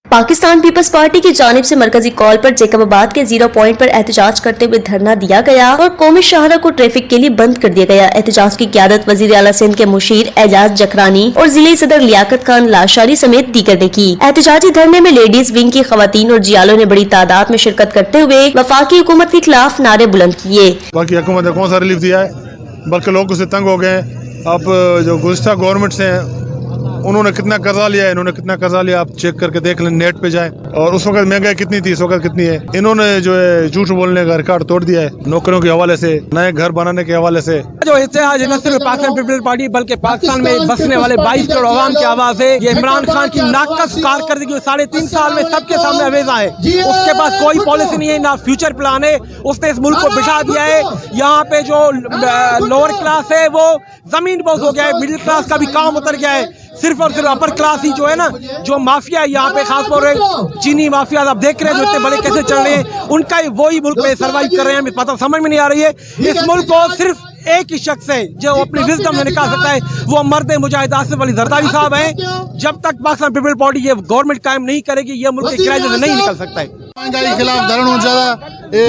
پاکستان پیپلز پارٹی کی جانب سے مرکزی کال پر جیکب آباد کے زیرو پوائنٹ پر احتجاج کرتے ہوئے دھرنا دیا گیا اور قومی شاہراہ کو ٹریفک کے لیے بند کر دیا گیا۔ احتجاج کی قیادت وزیر اعلیٰ سندھ کے مشیر اعجاز جکرانی اور ضلعی صدر لیاقت خان لاشاری سمیت دیگر نے کی۔ احتجاجی دھرنے میں لیڈیز ونگ کی خواتین اور جیالوں نے بڑی تعداد میں شرکت کرتے ہوئے وفاقی حکومت کے خلاف نعرے بلند کیے۔ باقی حکومت نے کون سا ریلیف دیا ہے؟ بلکہ لوگ اس سے تنگ ہو گئے ہیں۔ اب جو گزشتہ گورنمنٹس ہیں، انہوں نے کتنا قرضہ لیا ہے، انہوں نے کتنا قرضہ لیا، آپ چیک کر کے دیکھ لیں، نیٹ پہ جائیں۔ اور اس وقت مہنگائی کتنی تھی، اس وقت کتنی ہے؟ انہوں نے جو ہے جھوٹ بولنے کا ریکارڈ توڑ دیا ہے، نوکریوں کے حوالے سے، نئے گھر بنانے کے حوالے سے۔ جو حصہ آج نہ صرف پاکستان پیپلز پارٹی بلکہ پاکستان میں بسنے والے بائیس کروڑ عوام کی آواز ہے، یہ عمران خان کی ناقص کارکردگی، ساڑھے تین سال میں سب کے سامنے اویزہ ہے۔ اس کے پاس کوئی پالیسی نہیں ہے، نہ فیوچر پلان ہے۔ اس نے اس ملک کو بچھا دیا ہے۔ یہاں پہ جو، آ، لوور کلاس ہے وہ زمین بوس ہو گیا ہے، مڈل کلاس کا بھی کام اتر گیا ہے۔ صرف اور صرف اپر کلاس ہی جو ہے نا، جو مافیا ہے یہاں پہ، خاص طور پہ چینی مافیا، آپ دیکھ رہے ہیں جو اتنے بڑے کیسے چل رہے ہیں، ان کا ہی، وہی ملک میں سروائیو کر رہے ہیں۔ ہمیں پتہ سمجھ میں نہیں آ رہی ہے، اس ملک کو صرف ایک ہی شخص ہے جو اپنی وزڈم میں نکال سکتا ہے، وہ مرد مجاہد آصف علی زرداری صاحب ہیں۔ جب تک پاکستان پیپلز پارٹی یہ گورنمنٹ قائم نہیں کرے گی، یہ ملک اس کرائسس سے نہیں نکل سکتا ہے۔ مہنگائی خلاف دھرنو زیادہ، اے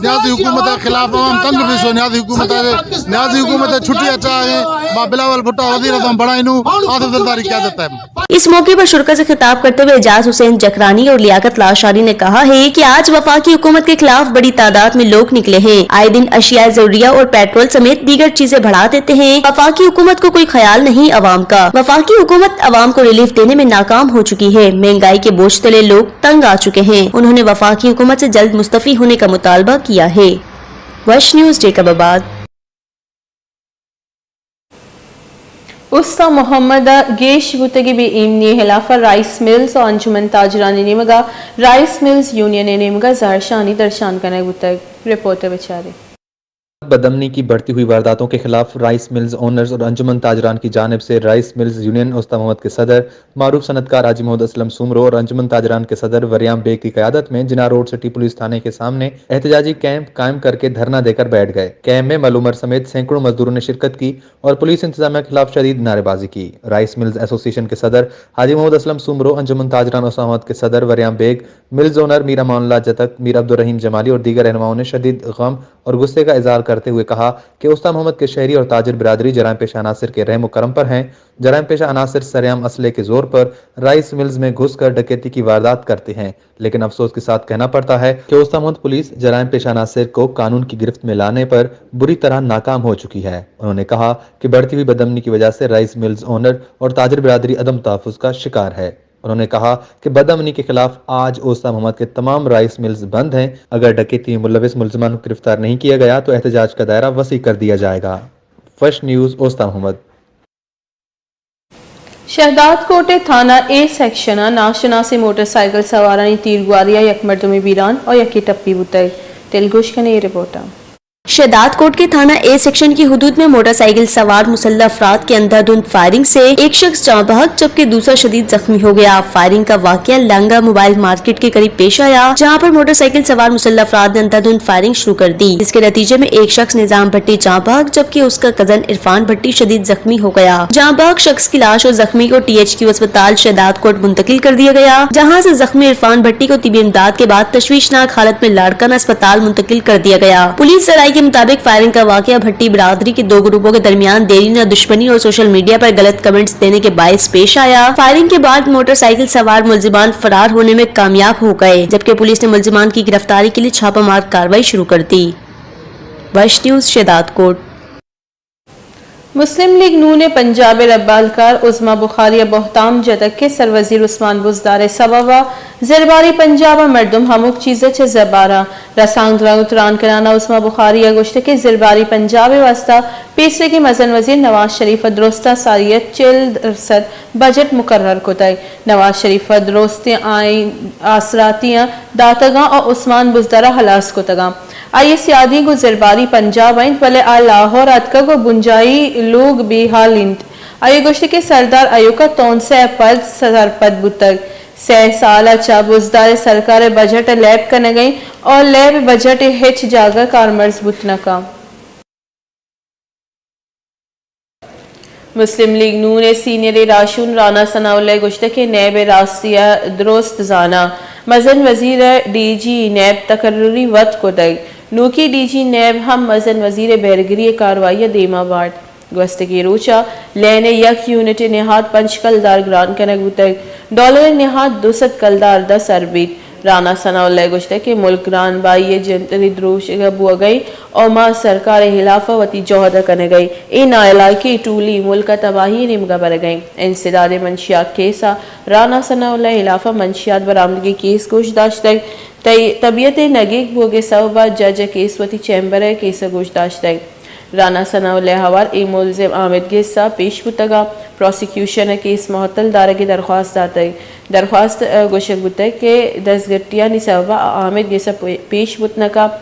نیازی حکومت کے خلاف عوام تنگ بھی سو، نیازی حکومت ہے، نیازی حکومت ہے، چھٹی اچھا ہے، ما بلاول بھٹو وزیر اعظم بنائے نو، آصف زرداری قیادت ہے۔ اس موقع پر شرکا سے خطاب کرتے ہوئے اعجاز حسین جکرانی اور لیاقت لاشاری نے کہا ہے کہ آج وفاقی حکومت کے خلاف بڑی تعداد میں لوگ نکلے ہیں۔ آئے دن اشیاء ضروریہ اور پیٹرول سمیت دیگر چیزیں بڑھا دیتے ہیں۔ وفاقی حکومت کو کوئی خیال نہیں عوام کا۔ وفاقی حکومت عوام کو ریلیف دینے میں ناکام ہو چکی ہے۔ مہنگائی کے بوجھ تلے لوگ تنگ آ چکے ہیں۔ انہوں نے وفاقی حکومت سے جلد مستعفی ہونے کا مطالبہ کیا ہے۔ وش نیوز، جیکب آباد۔ استا محمد ء گیش بوتگی بے ایمنی ء ہلاف ء رائس ملز ء انجمن تاجرانی نیمگ ء رائس ملز یونین ء نیمگ ء زہرشانی درشان کنگ بوتگ۔ رپورٹ ء بچارے۔ بدامنی کی بڑھتی ہوئی وارداتوں کے خلاف رائس ملز اونرز اور انجمن تاجران کی جانب سے رائس ملز یونین استا محمد کے صدر معروف صنعت کار حاجی محمد اسلم سومرو اور انجمن تاجران کے صدر وریام بیگ کی قیادت میں جناح روڈ سٹی پولیس تھانے کے سامنے احتجاجی کیمپ قائم کر کے دھرنا دے کر بیٹھ گئے۔ کیمپ میں مل عمر سمیت سینکڑوں مزدوروں نے شرکت کی اور پولیس انتظامیہ کے خلاف شدید نعرے بازی کی۔ رائس ملز ایسوسی ایشن کے صدر حاجی محمد اسلم سومرو، انجمن تاجران استا محمد کے صدر وریام بیگ، ملز اونر میر امان اللہ جتک، میر عبدالرحیم جمالی اور دیگر رہنماؤں نے شدید غم اور غصے کا اظہار کرتے ہوئے کہا کہ استا محمد کے شہری اور تاجر برادری جرائم پیشہ عناصر کے رحم و کرم پر ہیں۔ جرائم پیشہ عناصر سرعام اسلحے کے زور پر رائس ملز میں گھس کر ڈکیتی کی واردات کرتے ہیں، لیکن افسوس کے ساتھ کہنا پڑتا ہے کہ استا محمد پولیس جرائم پیشہ عناصر کو قانون کی گرفت میں لانے پر بری طرح ناکام ہو چکی ہے۔ انہوں نے کہا کہ بڑھتی ہوئی بدامنی کی وجہ سے رائس ملز اونر اور تاجر برادری عدم تحفظ کا شکار ہے۔ انہوں نے کہا کہ بدامنی کے خلاف آج استا محمد کے تمام رائس ملز بند ہیں۔ اگر ڈکیتی میں ملوث ملزمان کو گرفتار نہیں کیا گیا تو احتجاج کا دائرہ وسیع کر دیا جائے گا۔ وش نیوز، استا محمد۔ شہداد کوٹ ء تھانہ اے سیکشن ء ناشناسیں موٹر سائیکل سوارانی تیرگواری ء یک مردمے بیران ء یکے ٹپی بوتگ۔ دلگوش کن اے رپورٹ ء۔ شہداد کوٹ کے تھانہ اے سیکشن کی حدود میں موٹر سائیکل سوار مسلح افراد کے اندھادھند فائرنگ سے ایک شخص جاں بحق جبکہ دوسرا شدید زخمی ہو گیا۔ فائرنگ کا واقعہ لانگا موبائل مارکیٹ کے قریب پیش آیا، جہاں پر موٹر سائیکل سوار مسلح افراد نے اندھادھند فائرنگ شروع کر دی، جس کے نتیجے میں ایک شخص نظام بھٹی جاں بحق جبکہ اس کا کزن عرفان بھٹی شدید زخمی ہو گیا۔ جاں بحق شخص کی لاش اور زخمی کو ٹی ایچ کیو اسپتال شہداد کوٹ منتقل کر دیا گیا، جہاں سے زخمی عرفان بھٹی کو طبی امداد کے بعد تشویشناک حالت میں لاڑکانہ اسپتال منتقل کر دیا گیا۔ پولیس ذرائع کے مطابق فائرنگ کا واقعہ بھٹی برادری کے دو گروپوں کے درمیان دیرینہ دشمنی اور سوشل میڈیا پر غلط کمنٹس دینے کے باعث پیش آیا۔ فائرنگ کے بعد موٹر سائیکل سوار ملزمان فرار ہونے میں کامیاب ہو گئے، جبکہ پولیس نے ملزمان کی گرفتاری کے لیے چھاپہ مار کارروائی شروع کر دی۔ وش نیوز، شہداد کوٹ۔ مسلم لیگ نون ء پنجاب ء ربالکار عظمی بخاری ء بہتام جتگ کہ سروزیر عثمان بزدار ء سبب ء زرباری پنجاب ء مردم ہمک چیز ء چہ زباراں۔ رسانکدراں ء تران کنان ء عظمی بخاری ء گوشت کہ زرباری پنجاب ء واستہ پیسریگیں مزن وزیر نواز شریف ء درستاں ساری ء چل درسد بجٹ مقرر کتگ۔ نواز شریف ء درستیں آئین آسراتیاں داتگاں ء عثمان بزدار ء ہلاس کتگاں۔ آئی ء سیادی گوں زرباری پنجاب ء انت، بلے آ لاہور ء اتکگ ء بنجاہی لوگ بے ہال انت۔ آئی ء گوشت کہ سردار ایوک ء تونسہ ء پد سرپد بوتگ۔ سئے سال ء چہ بزدار ء سرکار ء بجٹ ء لیب کنگ ء انت ء لیب ء بجٹ ء ہچ جاگہ کارمرز بوت نہ کنت۔ مسلم لیگ نون ء سینئر ء راہشون رانا ثناء اللہ ء گوشتگ کہ نیب ء راستی ء درست زاناں۔ مزن وزیر ء ڈی جی نیب تقرری وت کتگ۔ نوکیں ڈی جی نیب ہم مزن وزیر ء بہرگری ء کاروائی ء دیما بارت۔ گوستگیں روچ ء لین ء یک یونٹ ء نہاد پنچ کلدار گران کنگ بوتگ۔ ڈالر ء نہاد دو سد کلدار دہ سر بیت۔ رانا ثناء اللہ ء گوشتگ کہ ملک گران بہائی ء جنتر ء دروشگ ء بوگ ء انت ء ما سرکار ء ہلاف ء وتی جہد ء کنگ ء ایں۔ اے ناعلاقی ٹولی ملک ء تباہی ء نیمگ ء برگ ء انت۔ انسداد منشیات کیس ء رانا ثناء اللہ ء ہلاف ء منشیات برآمدگی کیس گوش داشتگ۔ تئی طبیعت ء نگیگ بوگ ء سوب ء جج ء کیس وتی چیمبر ء کیس ء گوش داشتگ۔ رانا ثناء اللہ ء ہوار اے ملزم آمید گس ء پیش بوتگ ء پراسیکیوشن ء کیس معطل دارگ ء درخواست داتگ۔ درخواست ء گوشگ بوتگ کہ دزگٹیانی سبب ء آمید گس ء پے-، پیش بوت نہ کنت،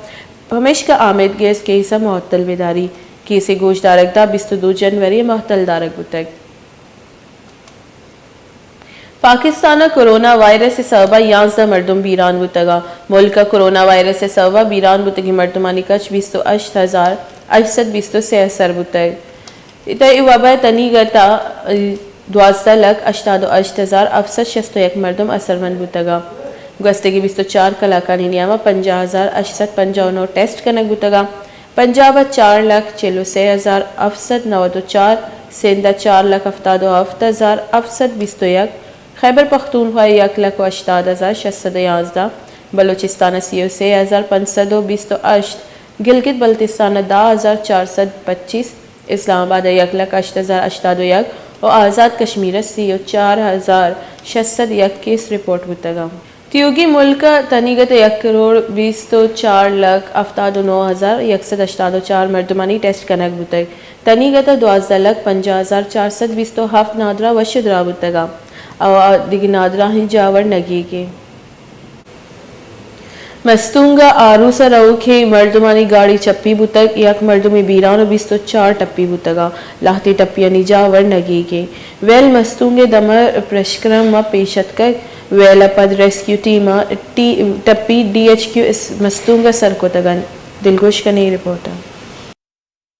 پمیشکا آمید گس کیس ء معطل بہ داری۔ کیس ء گوش دارگ داں بیست ء دو جنوری ء معطل دارگ بوتگ۔ پاکستان ءَ کورونا وائرس ءِ سبب ءَ یانزدہ مردم بیران بوتگ اَنت۔ ملک ءَ کورونا وائرس ءِ سبب ءَ بیران بوتگیں مردمانی کچ بیست ءُ ہشت ہزار ہشت سد بیست ءُ سے ءَ سر بوتگ۔ تہ اے وبا ءِ تنیگت ءَ دوازدہ لکھ ہشتاد ءُ ہشت ہزار ہفت سد شست ءُ یک مردم اثرمند بوتگ اَنت۔ گوستگیں بیست ءُ چار کلاکانی نیام ءَ پنجاہ ہزار ہشت سد پنجاہ ءُ نو ٹیسٹ کنگ بوتگ اَنت۔ پنجاب ءَ چار لکھ چل ءُ سے ہزار ہفت سد نود ءُ چار، سندھ ءَ چار لکھ ہفتاد ءُ ہفت ہزار ہفت سد بیست ءُ یک، خیبر پختونخوا ءَ یک لکھ ءُ ہشتاد ہزار شش سد ءُ یازدہ، بلوچستان ءَ سی ءُ سے ہزار پنچ سد ءُ بیست ءُ ہشت، گلگت بلتستان ءَ دہ ہزار چار سد پچیس، اسلام آباد ءَ یک لکھ ہشت ہزار ہشتاد ءُ یک ءُ آزاد کشمیر ءَ سی ءُ چار ہزار شش سد یک کیس رپورٹ بوتگ اَنت۔ تیوگیں ملک ءَ تنیگت ءَ یک کروڑ بیست ءُ چار لکھ ہفتاد ءُ نو ہزار یک سد ہشتاد ءُ چار مردمانی ٹیسٹ کنگ بوتگ۔ تنیگت ءَ دوازدہ لکھ پنجاہ ہزار چار سد بیست ءُ ہفت نادراہ وش ءُ دراہ بوتگ اَنت ءُ دگہ نادراہیں جاور نگیگ اَنت۔ مستونگ ءَ آروس ءَ روکیں مردمانی گاڑی چپی بوتگ، یک مردمے بیران ءُ بیست ءُ چار ٹپی بوتگ اَنت۔ لہتیں ٹپیانی جاور نگیگ اَنت۔ ویل مستونگ ءِ دمگ پشکرم ءَ پیش اتکگ۔ ویل ءَ پد ریسکیو ٹیم ءَ ٹی-، ٹپی ڈی ایچ کیو اس-، مستونگ ءَ سر کتگ اَنت۔ دلگوش کنیں اے رپورٹ ءَ۔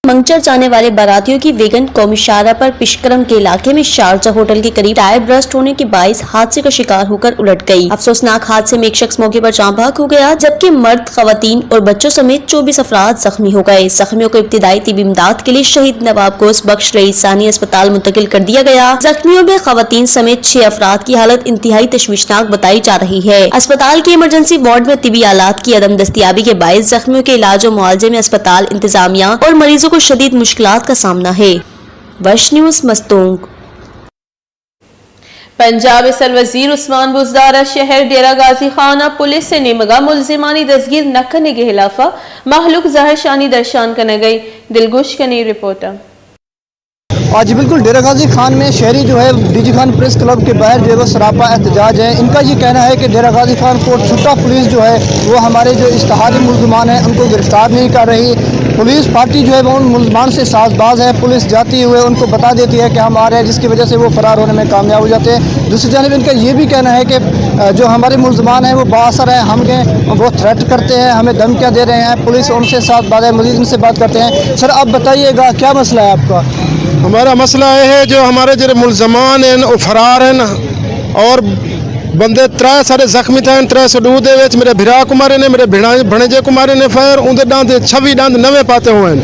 منگچر جانے والے باراتیوں کی ویگن قومی شاہراہ پر پشکرم کے علاقے میں شارجہ ہوٹل کے قریب ٹائر برسٹ ہونے کے باعث حادثے کا شکار ہوکر الٹ گئی۔ افسوسناک حادثے میں ایک شخص موقع پر جاں بحق ہو گیا، جبکہ مرد، خواتین اور بچوں سمیت چوبیس افراد زخمی ہو گئے۔ زخمیوں کو ابتدائی طبی امداد کے لیے شہید نواب غوث بخش رئیسانی اسپتال منتقل کر دیا گیا۔ زخمیوں میں خواتین سمیت چھ افراد کی حالت انتہائی تشویشناک بتائی جا رہی ہے۔ اسپتال کے ایمرجنسی وارڈ میں طبی آلات کی عدم دستیابی کے باعث زخمیوں کے علاج و معالجے میں اسپتال انتظامیہ اور مریضوں کو شدید مشکلات کا سامنا ہے۔ وش نیوز مستونگ۔ پنجاب ء سروزیر عثمان بزدار ء شہر ڈیرہ غازی خان ء پولیس ء نیمگ ء ملزمانی دزگیر نہ کنگ ء ہلاف ء مہلوک زہرشانی درشان کنگ ء۔ دلگوش کنیں رپورٹ ء۔ آج بالکل ڈیرہ غازی خان میں شہری جو ہے D G Khan press club کے باہر جو ہے وہ سراپا احتجاج ہے۔ ان کا یہ کہنا ہے کہ ڈیرہ غازی خان کوٹ چھٹا پولیس جو ہے وہ ہمارے جو اشتہاری ملزمان ہیں ان کو گرفتار نہیں کر رہی۔ پولیس پارٹی جو ہے وہ ان ملزمان سے ساز باز ہے۔ پولیس جاتی ہوئے ان کو بتا دیتی ہے کہ ہم آ رہے ہیں، جس کی وجہ سے وہ فرار ہونے میں کامیاب ہو جاتے ہیں۔ دوسری جانب ان کا یہ بھی کہنا ہے کہ، آ، جو ہمارے ملزمان ہیں وہ بااثر ہیں، ہم کے وہ تھریٹ کرتے ہیں، ہمیں دھمکیاں دے رہے ہیں، پولیس ان سے ساتھ بات ہے، مزید ان سے بات کرتے ہیں۔ سر، آپ بتائیے گا کیا مسئلہ ہے آپ کا؟ ہمارا مسئلہ یہ ہے جو ہمارے جو ملزمان ہیں وہ فرار ہیں اور بندے ترے سارے زخمی تھے، ترے سو دو دے وچ میرے بھرا کو مارے نے، میرے بھڑا-، بھنجے کو مارے نے فائر، اون دے ڈاند چھوی ڈاند نوے پاتے ہوئے ہیں۔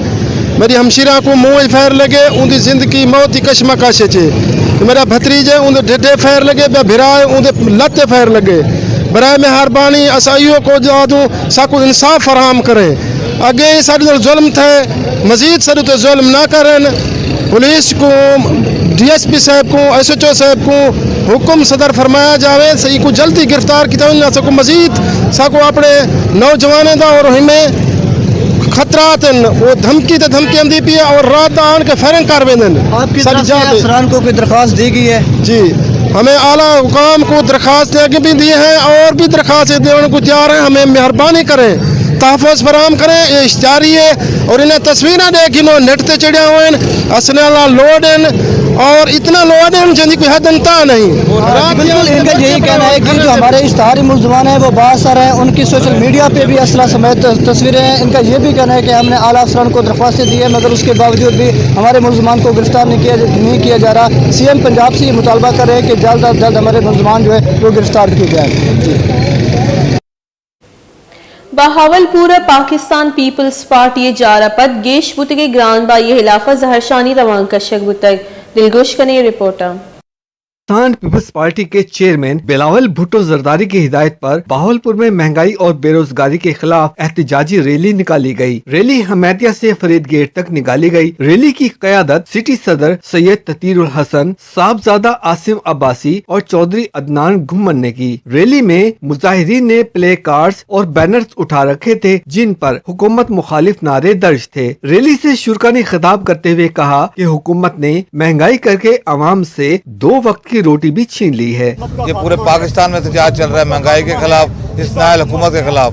میری ہمشیرہ کو منہ فائر لگے، اون دی زندگی موت دی کشمکش چے۔ میرا بھتریجے اون دے ڈھڈے فائر لگے، بیا بھرا ہے اون دے لتے فائر لگے۔ برائے مہربانی اسائیوں کو جا دوں، ساکو انصاف فراہم کریں۔ اگے ساڈے نال ظلم تھے، مزید ساڈے تے ظلم نہ کرن۔ پولیس کو، ڈی ایس پی صاحب کو، ایس ایچ او صاحب کو حکم صدر فرمایا جاوے، سہی کو جلدی گرفتار کیتا ونجے، ساکو مزید ساکو اپنے نوجوانیں دا اور ہمیں خطرات ہیں، وہ دھمکی تے دھمکی ہم دی پی ہے اور رات دا آن کے فائرنگ کر ویندن۔ آپ کی طرف سے افسران کو کوئی درخواست دی گئی ہے؟ جی، ہمیں اعلیٰ حکام کو درخواست دے کے بھی دی ہیں اور بھی درخواست دینے کو تیار ہیں۔ ہمیں مہربانی کریں، تحفظ فراہم کریں، یہ اشتہاری ہے اور انہیں تصویراں دے گھنو، نیٹ تے چڑھیا ہوئے ہیں، اسلحہ لوڈ ہیں اور اتنا لوڈ ہیں جن کی کوئی حد انتہا نہیں۔ بالکل، ان کا یہی کہنا ہے کہ جو ہمارے اشتہاری ملزمان ہیں وہ بااثر ہیں، ان کی سوشل میڈیا پہ بھی اسلحہ سمیت تصویریں ہیں۔ ان کا یہ بھی کہنا ہے کہ ہم نے اعلیٰ افسران کو درخواستیں دی ہے، مگر اس کے باوجود بھی ہمارے ملزمان کو گرفتار نہیں کیا، نہیں کیا جا رہا۔ سی ایم پنجاب سے یہ مطالبہ کر رہے ہیں کہ جلد از جلد ہمارے ملزمان جو ہے وہ گرفتار کیے جائیں۔ جی۔ بہاولپور ء پاکستان پیپلز پارٹی ء جار ء پد گیش بوتگیں گران بھائی ء ہلاف ء زہرشانی روان کشگ بوتگ۔ دلگوش کنیں رپورٹ ء۔ پاکستان پیپلز پارٹی کے چیئرمین بلاول بھٹو زرداری کی ہدایت پر بہاولپور میں مہنگائی اور بے روزگاری کے خلاف احتجاجی ریلی نکالی گئی۔ ریلی ہمیتیا سے فرید گیٹ تک نکالی گئی۔ ریلی کی قیادت سٹی صدر سید تطہیر الحسن، صاحبزادہ عاصم عباسی اور چوہدری عدنان گھمن نے کی۔ ریلی میں مظاہرین نے پلے کارڈز اور بینرز اٹھا رکھے تھے، جن پر حکومت مخالف نعرے درج تھے۔ ریلی سے شرکا نے خطاب کرتے ہوئے کہا کہ حکومت نے مہنگائی کر کے عوام سے دو وقت کی روٹی بھی چھین لی ہے۔ یہ پورے پاکستان میں احتجاج چل رہا ہے مہنگائی کے خلاف، اس نااہل حکومت کے خلاف۔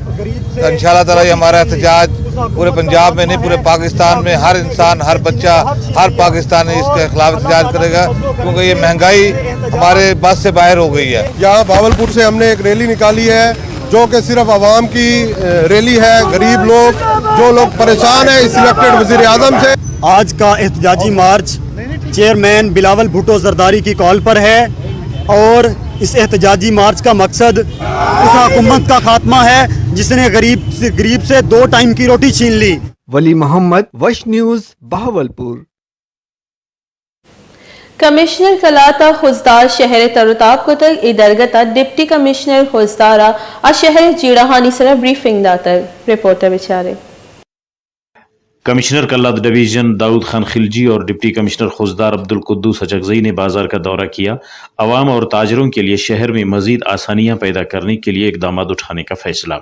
تو ان شاء اللہ تعالیٰ یہ ہمارا احتجاج پورے پنجاب میں نہیں، پورے پاکستان میں ہر انسان، ہر بچہ، ہر پاکستانی اس کے خلاف احتجاج کرے گا، کیونکہ یہ مہنگائی ہمارے بس سے باہر ہو گئی ہے۔ یہاں بہاولپور سے ہم نے ایک ریلی نکالی ہے، جو کہ صرف عوام کی، اے، ریلی ہے۔ غریب لوگ، جو لوگ پریشان ہیں اس الیکٹڈ وزیر اعظم سے۔ آج کا احتجاجی مارچ چیئرمین بلاول بھٹو زرداری کی کال پر ہے اور اس احتجاجی مارچ کا مقصد اس حکومت کا خاتمہ ہے، جس نے غریب سے، غریب سے دو ٹائم کی روٹی چھین لی۔ ولی محمد، وش نیوز، بہاولپور۔ کمشنر قلات ءَ خضدار شہر ءِ تر ءُ تاب کتگ۔ اے درگت ءَ ڈپٹی کمشنر خضدار ءَ آ شہر ءِ جیڑہانی سرا بریفنگ داتگ۔ رپورٹ ءَ بچارے۔ کمشنر قلات ڈویژن داؤد خان خلجی اور ڈپٹی کمشنر خضدار عبدالقدوس اچکزئی نے بازار کا دورہ کیا، عوام اور تاجروں کے لیے شہر میں مزید آسانیاں پیدا کرنے کے لیے اقدامات اٹھانے کا فیصلہ۔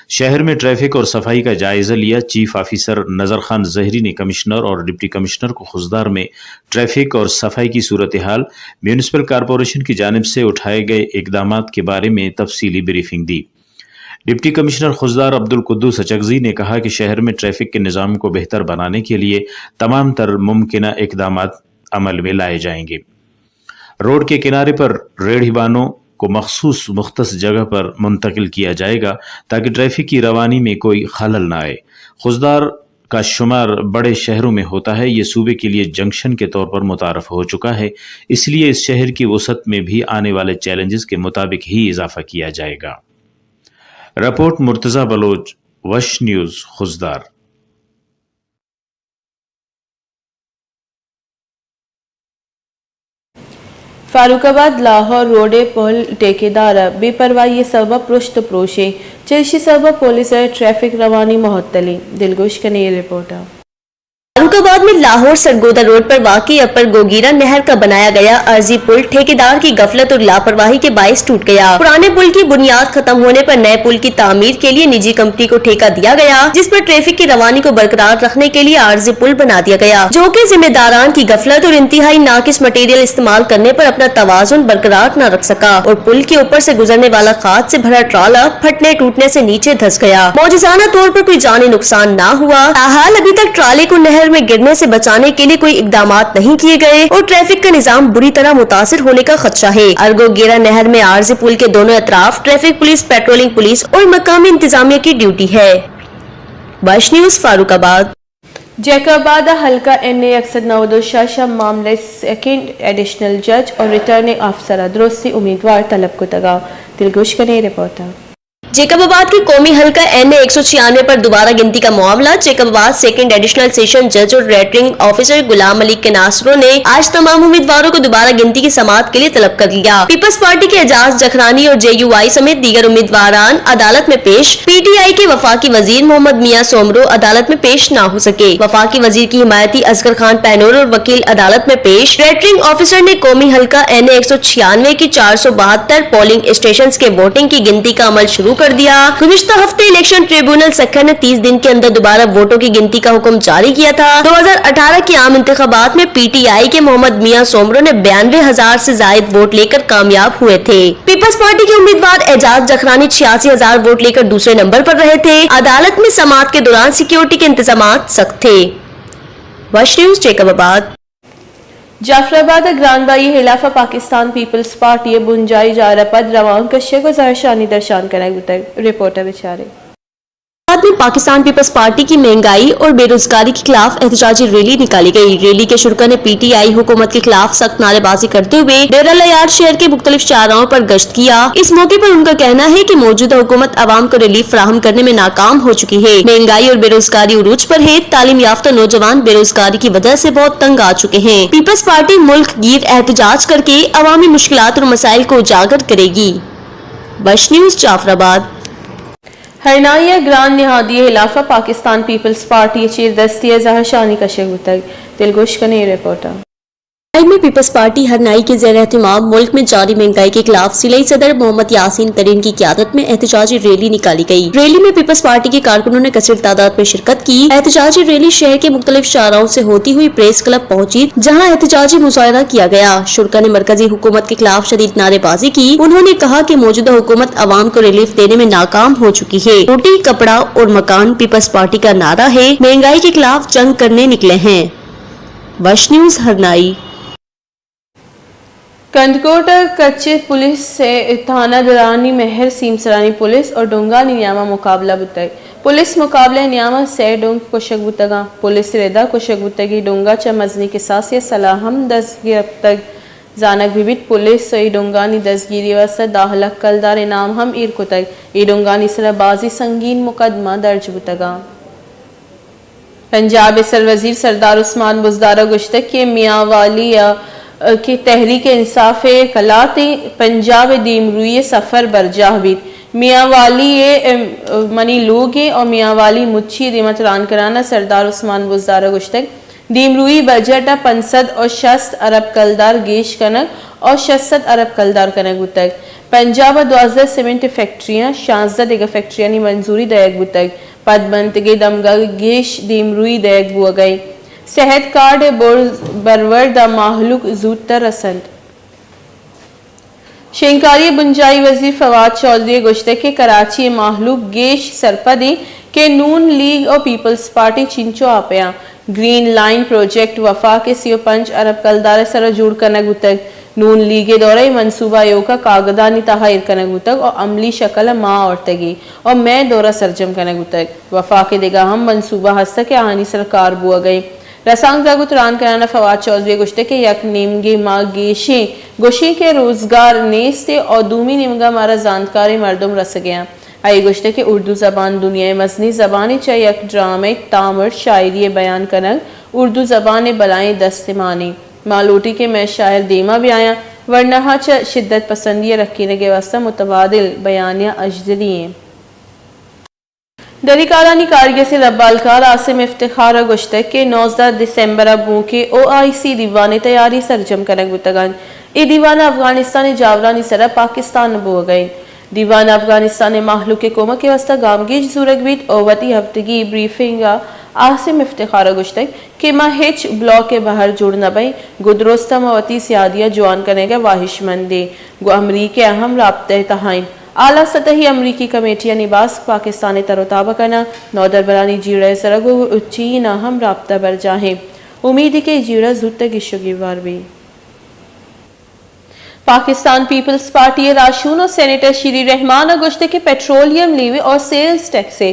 شہر میں ٹریفک اور صفائی کا جائزہ لیا۔ چیف آفیسر نظر خان زہری نے کمشنر اور ڈپٹی کمشنر کو خضدار میں ٹریفک اور صفائی کی صورتحال، میونسپل کارپوریشن کی جانب سے اٹھائے گئے اقدامات کے بارے میں تفصیلی بریفنگ دی۔ ڈپٹی کمشنر خضدار عبدالقدوس اچکزئی نے کہا کہ شہر میں ٹریفک کے نظام کو بہتر بنانے کے لیے تمام تر ممکنہ اقدامات عمل میں لائے جائیں گے۔ روڈ کے کنارے پر ریڑھی بانوں کو مخصوص مختص جگہ پر منتقل کیا جائے گا تاکہ ٹریفک کی روانی میں کوئی خلل نہ آئے۔ خضدار کا شمار بڑے شہروں میں ہوتا ہے، یہ صوبے کے لیے جنکشن کے طور پر متعارف ہو چکا ہے، اس لیے اس شہر کی وسعت میں بھی آنے والے چیلنجز کے مطابق ہی اضافہ کیا جائے گا۔ رپورٹ مرتضی بلوچ، وش نیوز، خضدار۔ فاروق آباد لاہور روڈ ءِ پل ٹھیکیدار ءِ بے پرواہی ءِ سبب ءَ پرشت ءُ پروش اِنت، چہ ایشی ءِ سبب ءَ پولیس ءِ ٹریفک روانی معطل اِنت۔ دلگوش کن ایں اے رپورٹ ءَ۔ فاروق آباد میں لاہور سرگودھا روڈ پر واقع اپر گوگیرا نہر کا بنایا گیا عارضی پل ٹھیکیدار کی غفلت اور لاپرواہی کے باعث ٹوٹ گیا۔ پرانے پل کی بنیاد ختم ہونے پر نئے پل کی تعمیر کے لیے نجی کمپنی کو ٹھیکہ دیا گیا، جس پر ٹریفک کی روانی کو برقرار رکھنے کے لیے عارضی پل بنا دیا گیا، جو کہ ذمہ داران کی غفلت اور انتہائی ناقص مٹیریل استعمال کرنے پر اپنا توازن برقرار نہ رکھ سکا اور پل کے اوپر سے گزرنے والا کھاد سے بھرا ٹرالا پھٹنے ٹوٹنے سے نیچے دھس گیا۔ معجزانہ طور پر کوئی جانی نقصان نہ ہوا۔ تاحال ابھی تک ٹرالے کو نہر میں گرنے سے بچانے کے لیے کوئی اقدامات نہیں کیے گئے اور ٹریفک کا نظام بری طرح متاثر ہونے کا خدشہ ہے۔ ارگو گیرا نہر میں عارضی پل کے دونوں اطراف ٹریفک پولیس، پیٹرولنگ پولیس اور مقامی انتظامیہ کی ڈیوٹی ہے۔ وش نیوز، فاروق آباد۔ جیکب آباد ءِ حلقہ این اے یک سد نود ءُ شش ءِ معاملہ ءِ سیکنڈ ایڈیشنل جج اور ریٹرننگ آفیسر ءَ درستی امیدوار طلب کتگ۔ دلگوش کن ایں رپورٹ ءَ۔ جیکب آباد کے قومی حلقہ این اے ایک سو چھیانوے پر دوبارہ گنتی کا معاملہ۔ جیکب آباد سیکنڈ ایڈیشنل سیشن جج اور ریٹرننگ آفیسر غلام علی کناسرو نے آج تمام امیدواروں کو دوبارہ گنتی کی سماعت کے لیے طلب کر لیا۔ پیپلز پارٹی کے اعجاز جکھرانی اور جے یو آئی سمیت دیگر امیدواران عدالت میں پیش۔ پی ٹی آئی کے وفاقی وزیر محمد میاں سومرو عدالت میں پیش نہ ہو سکے۔ وفاقی وزیر کی حمایتی اصغر خان پہنور اور وکیل عدالت میں پیش۔ ریٹرننگ آفیسر نے قومی حلقہ این اے ایک سو چھیانوے کی چار سو بہتر پولنگ اسٹیشنز کے ووٹنگ کی گنتی کا عمل شروع کر دیا۔ گزشتہ ہفتے الیکشن ٹریبونل سکھر نے تیس دن کے اندر دوبارہ ووٹوں کی گنتی کا حکم جاری کیا تھا۔ دو ہزار اٹھارہ کے عام انتخابات میں پی ٹی آئی کے محمد میاں سومرو نے بیانوے ہزار سے زائد ووٹ لے کر کامیاب ہوئے تھے۔ پیپلز پارٹی کے امیدوار اعجاز جکھرانی چھیاسی ہزار ووٹ لے کر دوسرے نمبر پر رہے تھے۔ عدالت میں سماعت کے دوران سیکیورٹی کے انتظامات سخت تھے۔ وش نیوز، جیکب آباد۔ جعفر آباد ءَ گران بھائی ءِ ہلاف ءَ پاکستان پیپلز پارٹی ءِ بنجاہی جار ءَ پد روان کشگ ءُ زہرشانی درشان کنگ بوتگ۔ رپورٹ ءَ بچارے۔ بعد میں پاکستان پیپلز پارٹی کی مہنگائی اور بے روزگاری کے خلاف احتجاجی ریلی نکالی گئی۔ ریلی کے شرکا نے پی ٹی آئی حکومت کے خلاف سخت نعرے بازی کرتے ہوئے ڈیرہ لیار شہر کے مختلف چوراہوں پر گشت کیا۔ اس موقع پر ان کا کہنا ہے کہ موجودہ حکومت عوام کو ریلیف فراہم کرنے میں ناکام ہو چکی ہے۔ مہنگائی اور بے روزگاری عروج پر ہے۔ تعلیم یافتہ نوجوان بے روزگاری کی وجہ سے بہت تنگ آ چکے ہیں۔ پیپلز پارٹی ملک گیر احتجاج کر کے عوامی مشکلات اور مسائل کو اجاگر کرے گی۔ وش نیوز، جعفر آباد۔ ہرنائی ءَ گران نہادی ءِ ہلاف ءَ پاکستان پیپلز پارٹی ءِ چیر دستی ءَ زہرشانی کشگ بوتگ۔ دلگوش کن ایں رپورٹ ءَ۔ I M A Peoples Party Harnai کے زیر اہتمام ملک میں جاری مہنگائی کے خلاف ضلعی صدر محمد یاسین ترین کی قیادت میں احتجاجی ریلی نکالی گئی۔ ریلی میں پیپلز پارٹی کے کارکنوں نے کثیر تعداد میں شرکت کی۔ احتجاجی ریلی شہر کے مختلف شاہراہوں سے ہوتی ہوئی پریس کلب پہنچی، جہاں احتجاجی مظاہرہ کیا گیا۔ شرکا نے مرکزی حکومت کے خلاف شدید نعرے بازی کی۔ انہوں نے کہا کہ موجودہ حکومت عوام کو ریلیف دینے میں ناکام ہو چکی ہے۔ روٹی، کپڑا اور مکان پیپلز پارٹی کا نعرہ ہے، مہنگائی کے خلاف جنگ کرنے نکلے ہیں۔ وش نیوز ہرنائی۔ کنڈکوٹ ء کچ ء پولیس ء تھانہ درانی مہر سیمسرانی پولیس ء ڈونگانی نیام ء مقابلہ بوتگ۔ پولیس مقابلہ ء نیام ء سئے ڈونگ کشگ بوتگاں۔ پولیس ء ردا کشگ بوتگیں ڈونگا چہ مزنیں کساسے ء سلاہ ہم دست گپتگ۔ زانگ بہ بیت پولیس ء اے ڈونگانی دزگیری ء واستہ دہ لکھ کلدار انعام ہم ایر کتگ۔ اے ڈونگانی سرا بازیں سنگین مقدمہ درج بوتگاں۔ پنجاب ء سروزیر سردار عثمان بزدار ء گوشتگ کہ میانوالی ء کہ تحریک انصاف ء کلاتیں پنجاب ء دیمروئی ء سفر برجاہ بیت۔ میانوالی ء منی لوگ ء میانوالی مچی ء دیما تران کنان ء سردار عثمان بزدار ء گوشتگ دیمروئی بجٹ ء پنچ سد ء شست ارب کلدار گیش کنگ ء شش سد ارب کلدار کنگ بوتگ۔ پنجاب ء دوازدہ سیمنٹ فیکٹریاں، شانزدہ دگہ فیکٹریانی منظوری دئیگ بوتگ۔ پد بنتگیں دمگاں گیش دیمروئی دئیگ بوگ ء انت۔ صحت کارڈ ء برز، برورد ء مہلوک زوتتر رس انت۔ شنگکاری ء بنجاہی وزیر فواد چوہدری ء گوشتگ کہ کراچی ء مہلوک گیش سرپد انت کہ نون لیگ ء پیپلز پارٹی چنچو آپیاں۔ گرین لائن پروجیکٹ وفاق ء سی و پنچ ارب کلدار ء سرا جوڑ کنگ بوتگ۔ نون لیگ ء دور ء اے منصوبہ ایوک ء کاگدانی تہا ایر کنگ بوتگ ء عملی شکل ء ماں آورتگی ء مئے دور ء سرجم کنگ بوتگ۔ وفاق ء دگہ ہم منصوبہ ہست کہ آہانی سر کار بوگ ء انت۔ رسانکدراں گوں تران کنان ء فواد چوہدری ء گوشتگ کہ یک نیمگے ما گیشیں گوشیں کہ روزگار نیست ء دومی نیمگا مارا زانتکاریں مردم رسگ ء انت۔ آئی ء گوشتگ کہ اردو زبان دنیا ء مزنیں زبانیں چہ یک ڈرامہ ء تامر شاعری ء بیان کنگ اردو زبان ء بلائیں دستمانے۔ ما لوٹیں کہ مئے شاعر دیما بیایاں، ورناہا چہ شدت پسندی ء رکینگ ء واستہ متبادل بیانیہ اژدری ایں۔ دری کارانی کارگس ء ربالکار عاصم افتخار ء گوشتگ کہ نوزدہ دسمبر ء گوں کہ او آئی سی دیوان ء تیاری سرجم کنگ بوتگ انت۔ اے دیوان ء افغانستان ء جاورانی سرا پاکستان بوگ ء انت۔ دیوان ء افغانستان ء مہلوک ء کمک ء واستہ گامگیج زورگ بیت ء وتی ہفتگی بریفنگ ء عاصم افتخار ء گوشتگ کہ ما ہچ بلاک ء بہر جوڑ نہ بئیں، گوں درست ء ما وتی سیادیاں جوان کنگ ء واہشمند ایں، گوں امریکہ ء ہم رابطہ ء تہا ایں۔ اعلی سطحی امریکی کمیٹیانی باسک پاکستان ء تر و تاب ء کناں، نودربرانی جیڑہ ء سرا گوں چین ء ہم رابطہ برجاہ ایں۔ امیدے کہ اے جیڑہ زوت ء گیش و گیوار بیت۔ پاکستان پیپلز پارٹی ء راہشون ء سینیٹر شیری رحمان ء گوشت کہ پیٹرولیم لیوی ء سیلز ٹیکس ء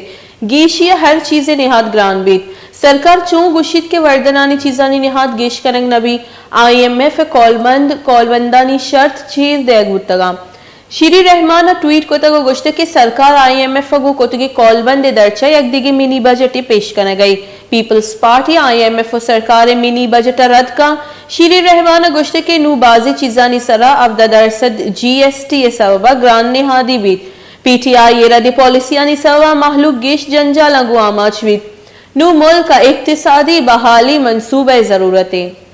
گیشی ء ہر چیز ء نہاد گران بیت۔ سرکار چون گوشیت کہ وردنانی چیزانی نہاد گیش کنگ نہ بیت؟ آئی ایم ایف ء کولبند، کولبندانی شرط چیر دئیگ بوتگاں۔ شیری رحمان ء ٹویٹ کتگ ء گوشتگ کہ سرکار آئی ایم ایف ء گوں کتگیں کولبند ء درچ ء یک دگہ منی بجٹے پیش کنگ ء انت۔ Peoples party I M F ء سرکار ء منی بجٹ ء رد کنت۔ شیری رحمان ء گوشتگ کہ نوں بازیں چیزانی سرا ہبدہ درسد جی ایس ٹی ء سبب ء گران نہادی بیت۔ پی ٹی آئی ء ردیں پالیسیانی سبب ء مہلوک گیش جنجالاں گوں آماچ بیت۔ نوں ملک ء اقتصادی بحالی منصوبہ ء ضرورت انت۔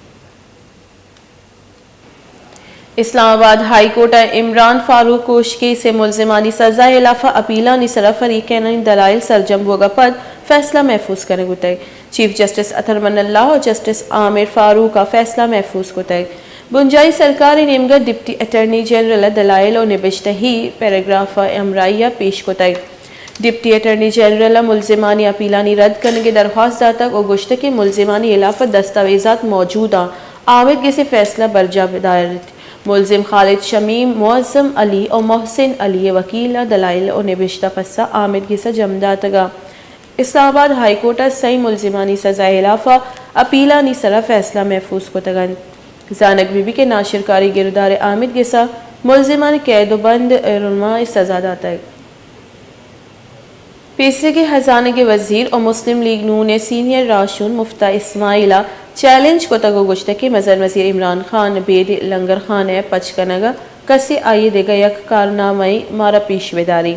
اسلام آباد ہائی کورٹ ء عمران فاروق کوش کیس ء ملزمانی سزا ء ہلاف ء اپیلانی سرا فریقینانی دلائل سرجم بوگ ء پد فیصلہ محفوظ کنگ بوتگ۔ چیف جسٹس اطہر من اللہ ء جسٹس عامر فاروق ء فیصلہ محفوظ کتگ۔ بنجاہی سرکار ء نیمگ ء ڈپٹی اٹارنی جنرل ء دلائل ء نبشتہی پیراگراف ء ہمراہی ء پیش کتگ۔ ڈپٹی اٹارنی جنرل ء ملزمانی اپیلانی رد کنگ ء درخواست داتگ ء گوشتگ کہ ملزمانی ہلاف ء دستاویزات موجود آں، آمید گس ء فیصلہ برجاہ بداریت۔ ملزم خالد شمیم، معظم علی ء محسن علی ء وکیل ء دلائل ء نبشتہ پسہ آمید گس ء جم داتگ ء اسلام آباد ہائی کورٹ ء سئیں ملزمانی سزا ء ہلاف ء اپیلانی سرا فیصلہ محفوظ کتگ انت۔ زانگ بہ بیت کہ ناشرکاری گردار ء آمید گس ء ملزمانی قید ء بند ء رونما ء سزا داتگ۔ پیسریگیں ہزانگ ء وزیر ء مسلم لیگ نون ء سینئر راہشون مفتاح اسماعیل ء چیلنج کتگ ء گوشتگ کہ مزن وزیر عمران خان ء بید لنگرخانہ ء پچ کنگ ء کسے آئی ء دگہ یک کارنامہ ئے مارا پیش بداری۔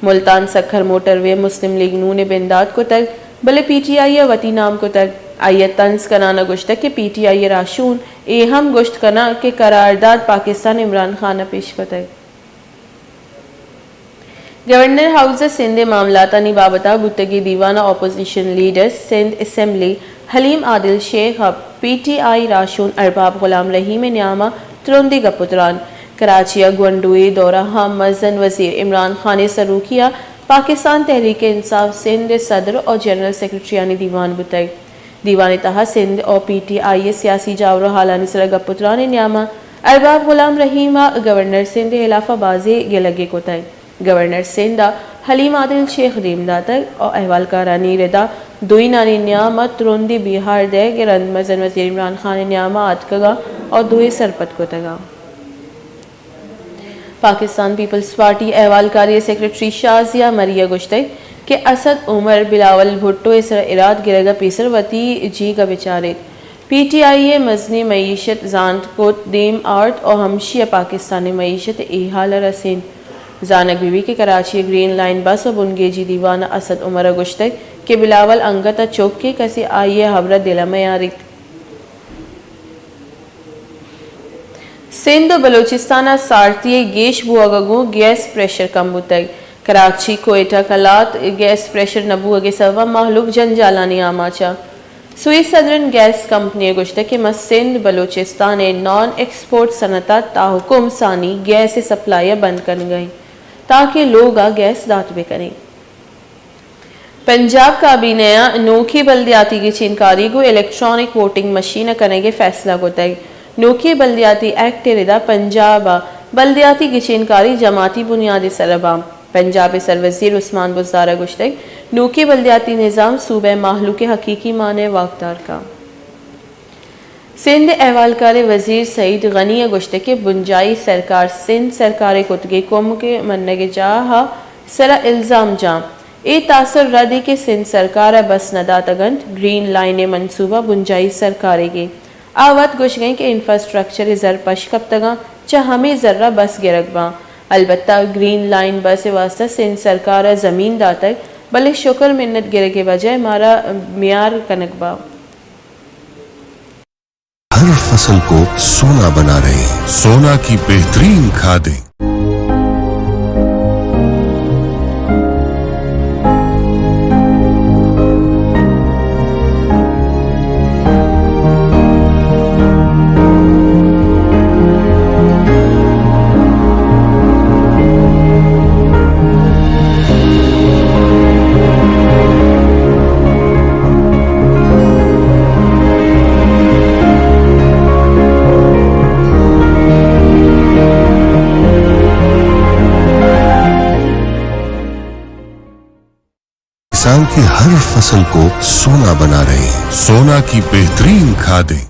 ملتان سکھر موٹروے ء مسلم لیگ نون ء بندات کتگ، بلے پی ٹی آئی ء وتی نام کتگ۔ آئی ءَ طنز کنان ءَ گوشتگ کہ پی ٹی آئی ءِ راہشون اے ہم گوشت کناں کہ قرارداد پاکستان ءَ عمران خان ءَ پیش کتگ۔ گورنر ہاؤس ءَ سندھ ءِ معاملاتانی بابت ءَ بوتگیں دیوان ءَ اپوزیشن لیڈر سندھ اسمبلی حلیم عادل شیخ ءَ پی ٹی آئی راہشون ارباب غلام رحیم ءِ نیام ءَ ترندیں گپ ءُ تران۔ کراچی ءَ گونڈو ءِ دورہ ءَ مزن وزیر عمران خان ءِ سروکی ءَ پاکستان تحریک انصاف سندھ ءِ صدر ءُ جنرل سیکرٹریانی دیوان بوتگ۔ دیوان ءِ تہا سندھ ءُ پی ٹی آئی ءِ سیاسی جاور ءُ حالانی سرا گپ ءُ تران ءِ نیام ءَ ارباب غلام رحیم ءَ گورنر سندھ ءِ ہلاف ءَ بازیں گلگے کتگ۔ گورنر سندھ ءَ حلیم عادل شیخ دیم داتگ ءُ احوالکارانی ردا دوئینانی نیام ءَ ترندیں بیہار دئیگ ءِ رند مزن وزیر عمران خان ءِ نیام ءَ آتکگ ءُ دوئیں سرپد کتگ۔ پاکستان پیپلز پارٹی ءِ احوالکاری ءِ سیکرٹری شازیہ مری ءَ گوشتگ کہ اسد عمر بلاول بھٹو ءِ سر ءَ اراد گرگ ءَ پیسر وتی جیگ ءَ بچاریت۔ پی ٹی آئی ءِ مزنیں معیشت زانت کت دیم آرت ءُ ہمشی ءَ پاکستان ءِ معیشت ءَ اے حال ءَ رسینت۔ زانگ بہ بیت کہ کراچی ءِ گرین لائن بس ءُ بنگیجی دیوان ءَ اسد عمر ءَ گوشتگ کہ بلاول انگت ءَ چک ءَ کسے آئی ءِ ہبر ءَ دل ءَ میاریت۔ سندھ ءُ بلوچستان ءَ سارتی ءِ گیش بوگ ءَ گوں گیس پریشر کم بوتگ۔ کراچی، کوئٹہ، قلات گیس پریشر نہ بوگ ءِ سبب ءَ مہلوک جنجالانی آماچ ءَ۔ سوئس سدرن گیس کمپنی ءَ گوشتگ کہ ما سندھ بلوچستان ءِ نان ایکسپورٹ صنعت ءَ تاحکم ثانی گیس ءِ سپلائی ءَ بند کنگ ءَ ایں تانکہ لوگ ءَ گیس دات بہ کنیں۔ پنجاب کابینہ ءَ نوکیں بلدیاتی گچین کاری گوں الیکٹرانک ووٹنگ مشین ءَ کنگ ءِ فیصلہ کتگ۔ نوکیں بلدیاتی ایکٹ ءِ ردا پنجاب ءَ بلدیاتی گچین کاری جماعتی بنیاد ءِ سر ءَ باں۔ پنجاب ءِ سروزیر عثمان بزدار ءَ گوشتگ، نوکیں بلدیاتی نظام صوبہ ءِ مہلوک ءِ حقیقی معنی ءَ واکدار کاں۔ سندھ ءِ احوالکار ءِ وزیر سعید غنی ءَ گوشتگ کہ بنجاہی سرکار سندھ سرکار ءِ کتگیں کمک ءِ منگ ءِ جاہ ءِ سر ءَ الزام جاں۔ اے تاثر رد ایں کہ سندھ سرکار ءَ بس نہ داتگ انت، گرین لائن ءِ منصوبہ بنجاہی سرکاریگ ایں۔ آ وت گوشگ ءَ ایں کہ انفراسٹرکچر ءِ زر پش کپتگ آں، چہ ہمے زر ءَ بس گرگ باں۔ البتہ گرین لائن بس ءِ واستہ سندھ سرکار ءَ زمین داتگ، بلے شکر منت گرگ ءِ بجائے مارا میار کنگ باں۔ ہر فصل کو سونا بنا رہے ہیں، سونا کی بہترین کھادیں۔ کسان کی ہر فصل کو سونا بنا رہے ہیں، سونا کی بہترین کھادیں۔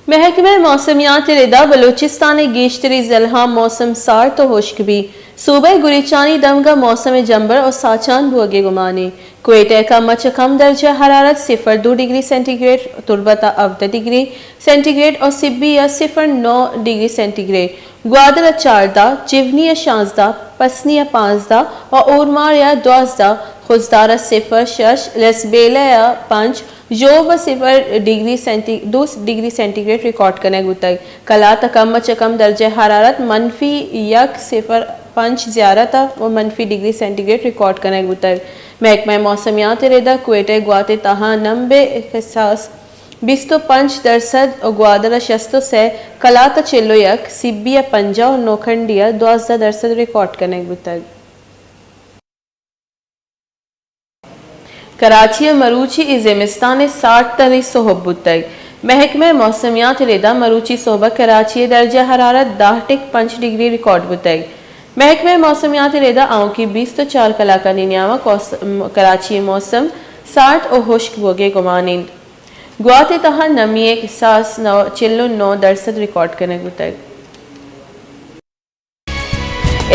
محکمہ موسمیات ءِ ردا بلوچستان ءِ گیشتری ضلعاں موسم سارت ءُ ہشک بیت۔ صوبہ ءِ گریچانی دمگ ءَ موسم ءِ جمبر ءُ ساچان بوگ ءِ گمان ایں۔ کوئٹہ ءَ کم ءَ چہ کم درجہ حرارت صفر دو ڈگری سینٹی گریڈ، تربت ءَ ہبدہ ڈگری سینٹی گریڈ ءُ سبی ءَ صفر نو ڈگری سینٹی گریڈ، گوادر ءَ چاردہ، جیونی ءَ شانزدہ، پسنی ءَ پانزدہ ءُ اورماڑی ءَ دوازدہ، خضدار ءَ صفر شش، لسبیلہ ءَ پنچ، ژوب ءَ صفر ڈگری سینٹی، دو ڈگری سینٹی گریڈ ریکارڈ کنگ بوتگ۔ قلات ءَ کم ءَ چہ کم درجہ حرارت منفی یک صفر پنچ، زیارت ءَ ءُ منفی ڈگری سینٹی گریڈ ریکارڈ کنگ بوتگ۔ محکمہ موسمیات ءِ ردا کوئٹہ ءِ گوات ءِ تہا نمب ءِ احساس بیست ءُ پنچ درصد ءُ گوادر ءَ شست ءُ سئے، قلات ءَ چل ءُ یک، سبی ءَ پنجاہ ءُ نوکھنڈی ءَ دوازدہ درصد ریکارڈ کنگ بوتگ۔ کراچی ءَ مروچی ءِ زمستان ءِ سارت تریں سہب بوتگ۔ محکمہ موسمیات ءِ ردا مروچی سہب ءَ کراچی ءِ درجہ حرارت دہ ٹک پنچ ڈگری ریکارڈ بوتگ۔ محکمہ موسمیات ءِ ردا آؤکیں بیست ءُ چار کلاکانی نیام ءَ کوس-، م-، کراچی ءِ موسم سارت ءُ ہشک بوگ ءِ گمان انت۔ گوات ءِ تہا نمی ءِ احساس نو-، چل ءُ نو درصد ریکارڈ کنگ بوتگ۔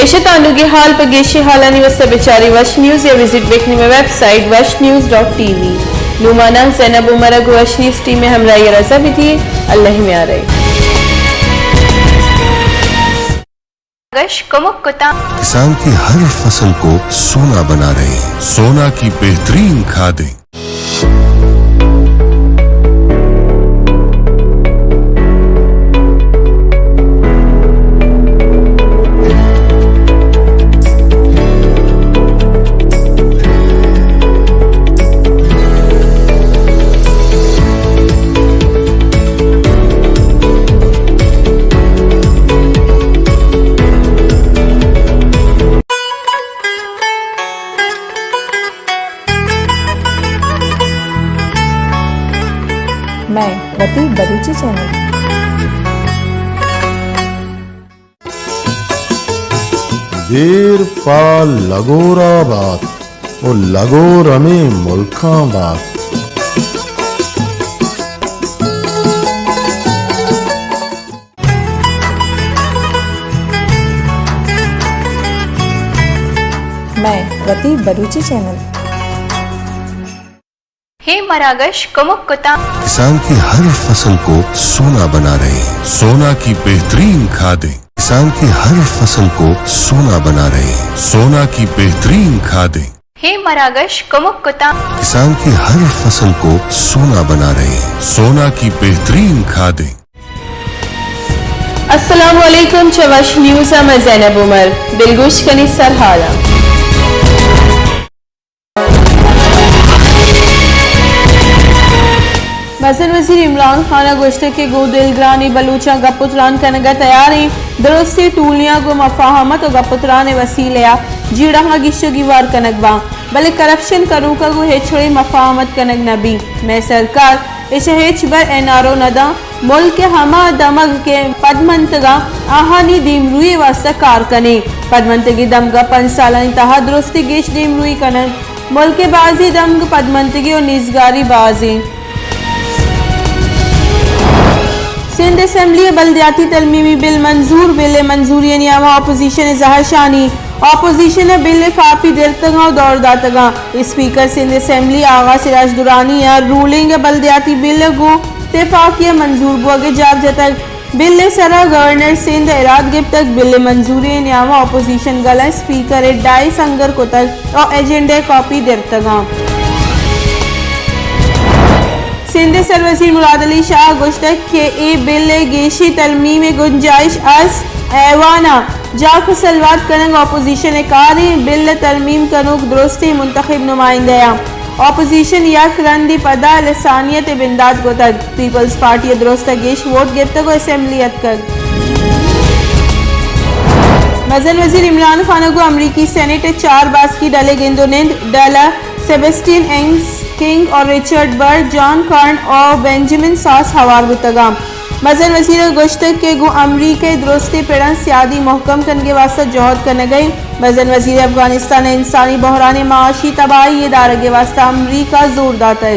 ایش ات آنوگیں ہال۔ پہ گیشیں ہالانی واستا بچارے وش نیوز یا وزٹ بکنی مئے ویب سائٹ وش نیوز ڈاٹ ٹی وی۔ نوں مانا زینب عمر ءَ گوں وش نیوز ٹیم ءِ ہمراہی ءَ رضا بدیے۔ اللہ ءِ میار ءَ۔ گش کمک کتاں۔ کسان کے ہر فصل کو سونا بنا رہے ہیں، سونا کی بہترین کھادیں۔ مئے وتی بلوچی چینل۔ دیر پہ لگورا بات و لگور ہمے ملکاں بات۔ مئے وتی بلوچی چینل۔ ہے مراگش کمک کتاں۔ کسان کے ہر فصل کو سونا بنا رہے ہیں، سونا کی بہترین کھادیں۔ کسان کے ہر فصل کو سونا بنا رہے ہیں، سونا کی بہترین کھادیں۔ ہے مراگش کمک کتاں۔ کسان کے ہر فصل کو سونا بنا رہے ہیں، سونا کی بہترین کھادیں۔ السلام علیکم، چہ وش نیوز ءَ من زینب عمر۔ دلگوش کنی سرحالاں۔ مزن وزیر عمران خان ءَ گوشتگ کہ گوں دلگرانیں بلوچاں گپ ءُ تران کنگ ءَ تیار ایں، درستیں ٹولیاں گوں مفاہمت ءُ گپ ءُ تران ءِ وسیلہ ءَ جیڑہاں گیش ءُ گیوار کنگ باں، بلے کرپشن کنوکاں گوں ہچ وڑیں مفاہمت کنگ نہ بیت۔ مئے سرکار ایش ءَ ہچبر این آر او نہ داں۔ ملک ءِ ہما دمگ کہ پدمنتگاں، آہانی دیمروئی ءِ واستہ کار کنیں۔ پدمنتگیں دمگ ءَ پنچ سالانی تہا درستیں گیش دیمروئی کنگ۔ ملک ءِ بازیں دمگ پدمنتگیں ءُ نیزگاری بازیں۔ سندھ اسمبلی ءِ بلدیاتی ترمیمی بل منظور، بل ءِ منظوری ءِ نیاما اپوزیشن ءِ زہرشانی۔ اپوزیشن ءَ بل ءِ کاپی درتگاں ءُ دور داتگاں۔ اسپیکر سندھ اسمبلی آغا سراج درانی ءَ رولنگ ءِ بلدیاتی بل ءِ گوں تفاقی ءَ منظور بوگ ءِ جار جتگ۔ بل ءِ سرا گورنر سندھ ءَ اراد گپتگ، بل ءِ منظوری ءِ نیاما اپوزیشن گل ءَ اسپیکر ءِ ڈائس انگر کتگ ءُ ایجنڈا ءِ کاپی درتگاں۔ سندھ ءِ سروزیر مراد علی شاہ ءَ گوشتگ کہ اے بل ءِ گیشیں ترمیم ءِ گنجائش است، ایوان ءَ جاک ءُ سلوات کنگ اپوزیشن ءِ کار ایں، بل ءِ ترمیم کنوک درستیں منتخب نمائندہ آں۔ اپوزیشن یک رندے پدا لسانیت ءِ بندات کتگ، پیپلز پارٹی ءَ درست ءَ گیش ووٹ گپتگ ءُ اسمبلی اتکگ۔ مزن وزیر عمران خان ءَ گوں امریکی سینیٹ ءِ چار باسکی ڈل ءِ گند ءُ نند، ڈل ءَ سیبسٹین انگز، کنگ ءُ رچرڈ برڈ، جان کارن ءُ بنجمن ساس ہوار بوتگاں۔ مزن وزیر ءَ گوشتگ کہ گوں امریکہ ءَ درستیں پڑاں سیادی مھکم کنگ ءِ واستہ جہد کنگ ءَ ایں۔ مزن وزیر ءَ افغانستان ءِ انسانی بحران ءِ معاشی تباہی ءِ دارگ ءِ واستہ امریکہ ءَ زور داتگ۔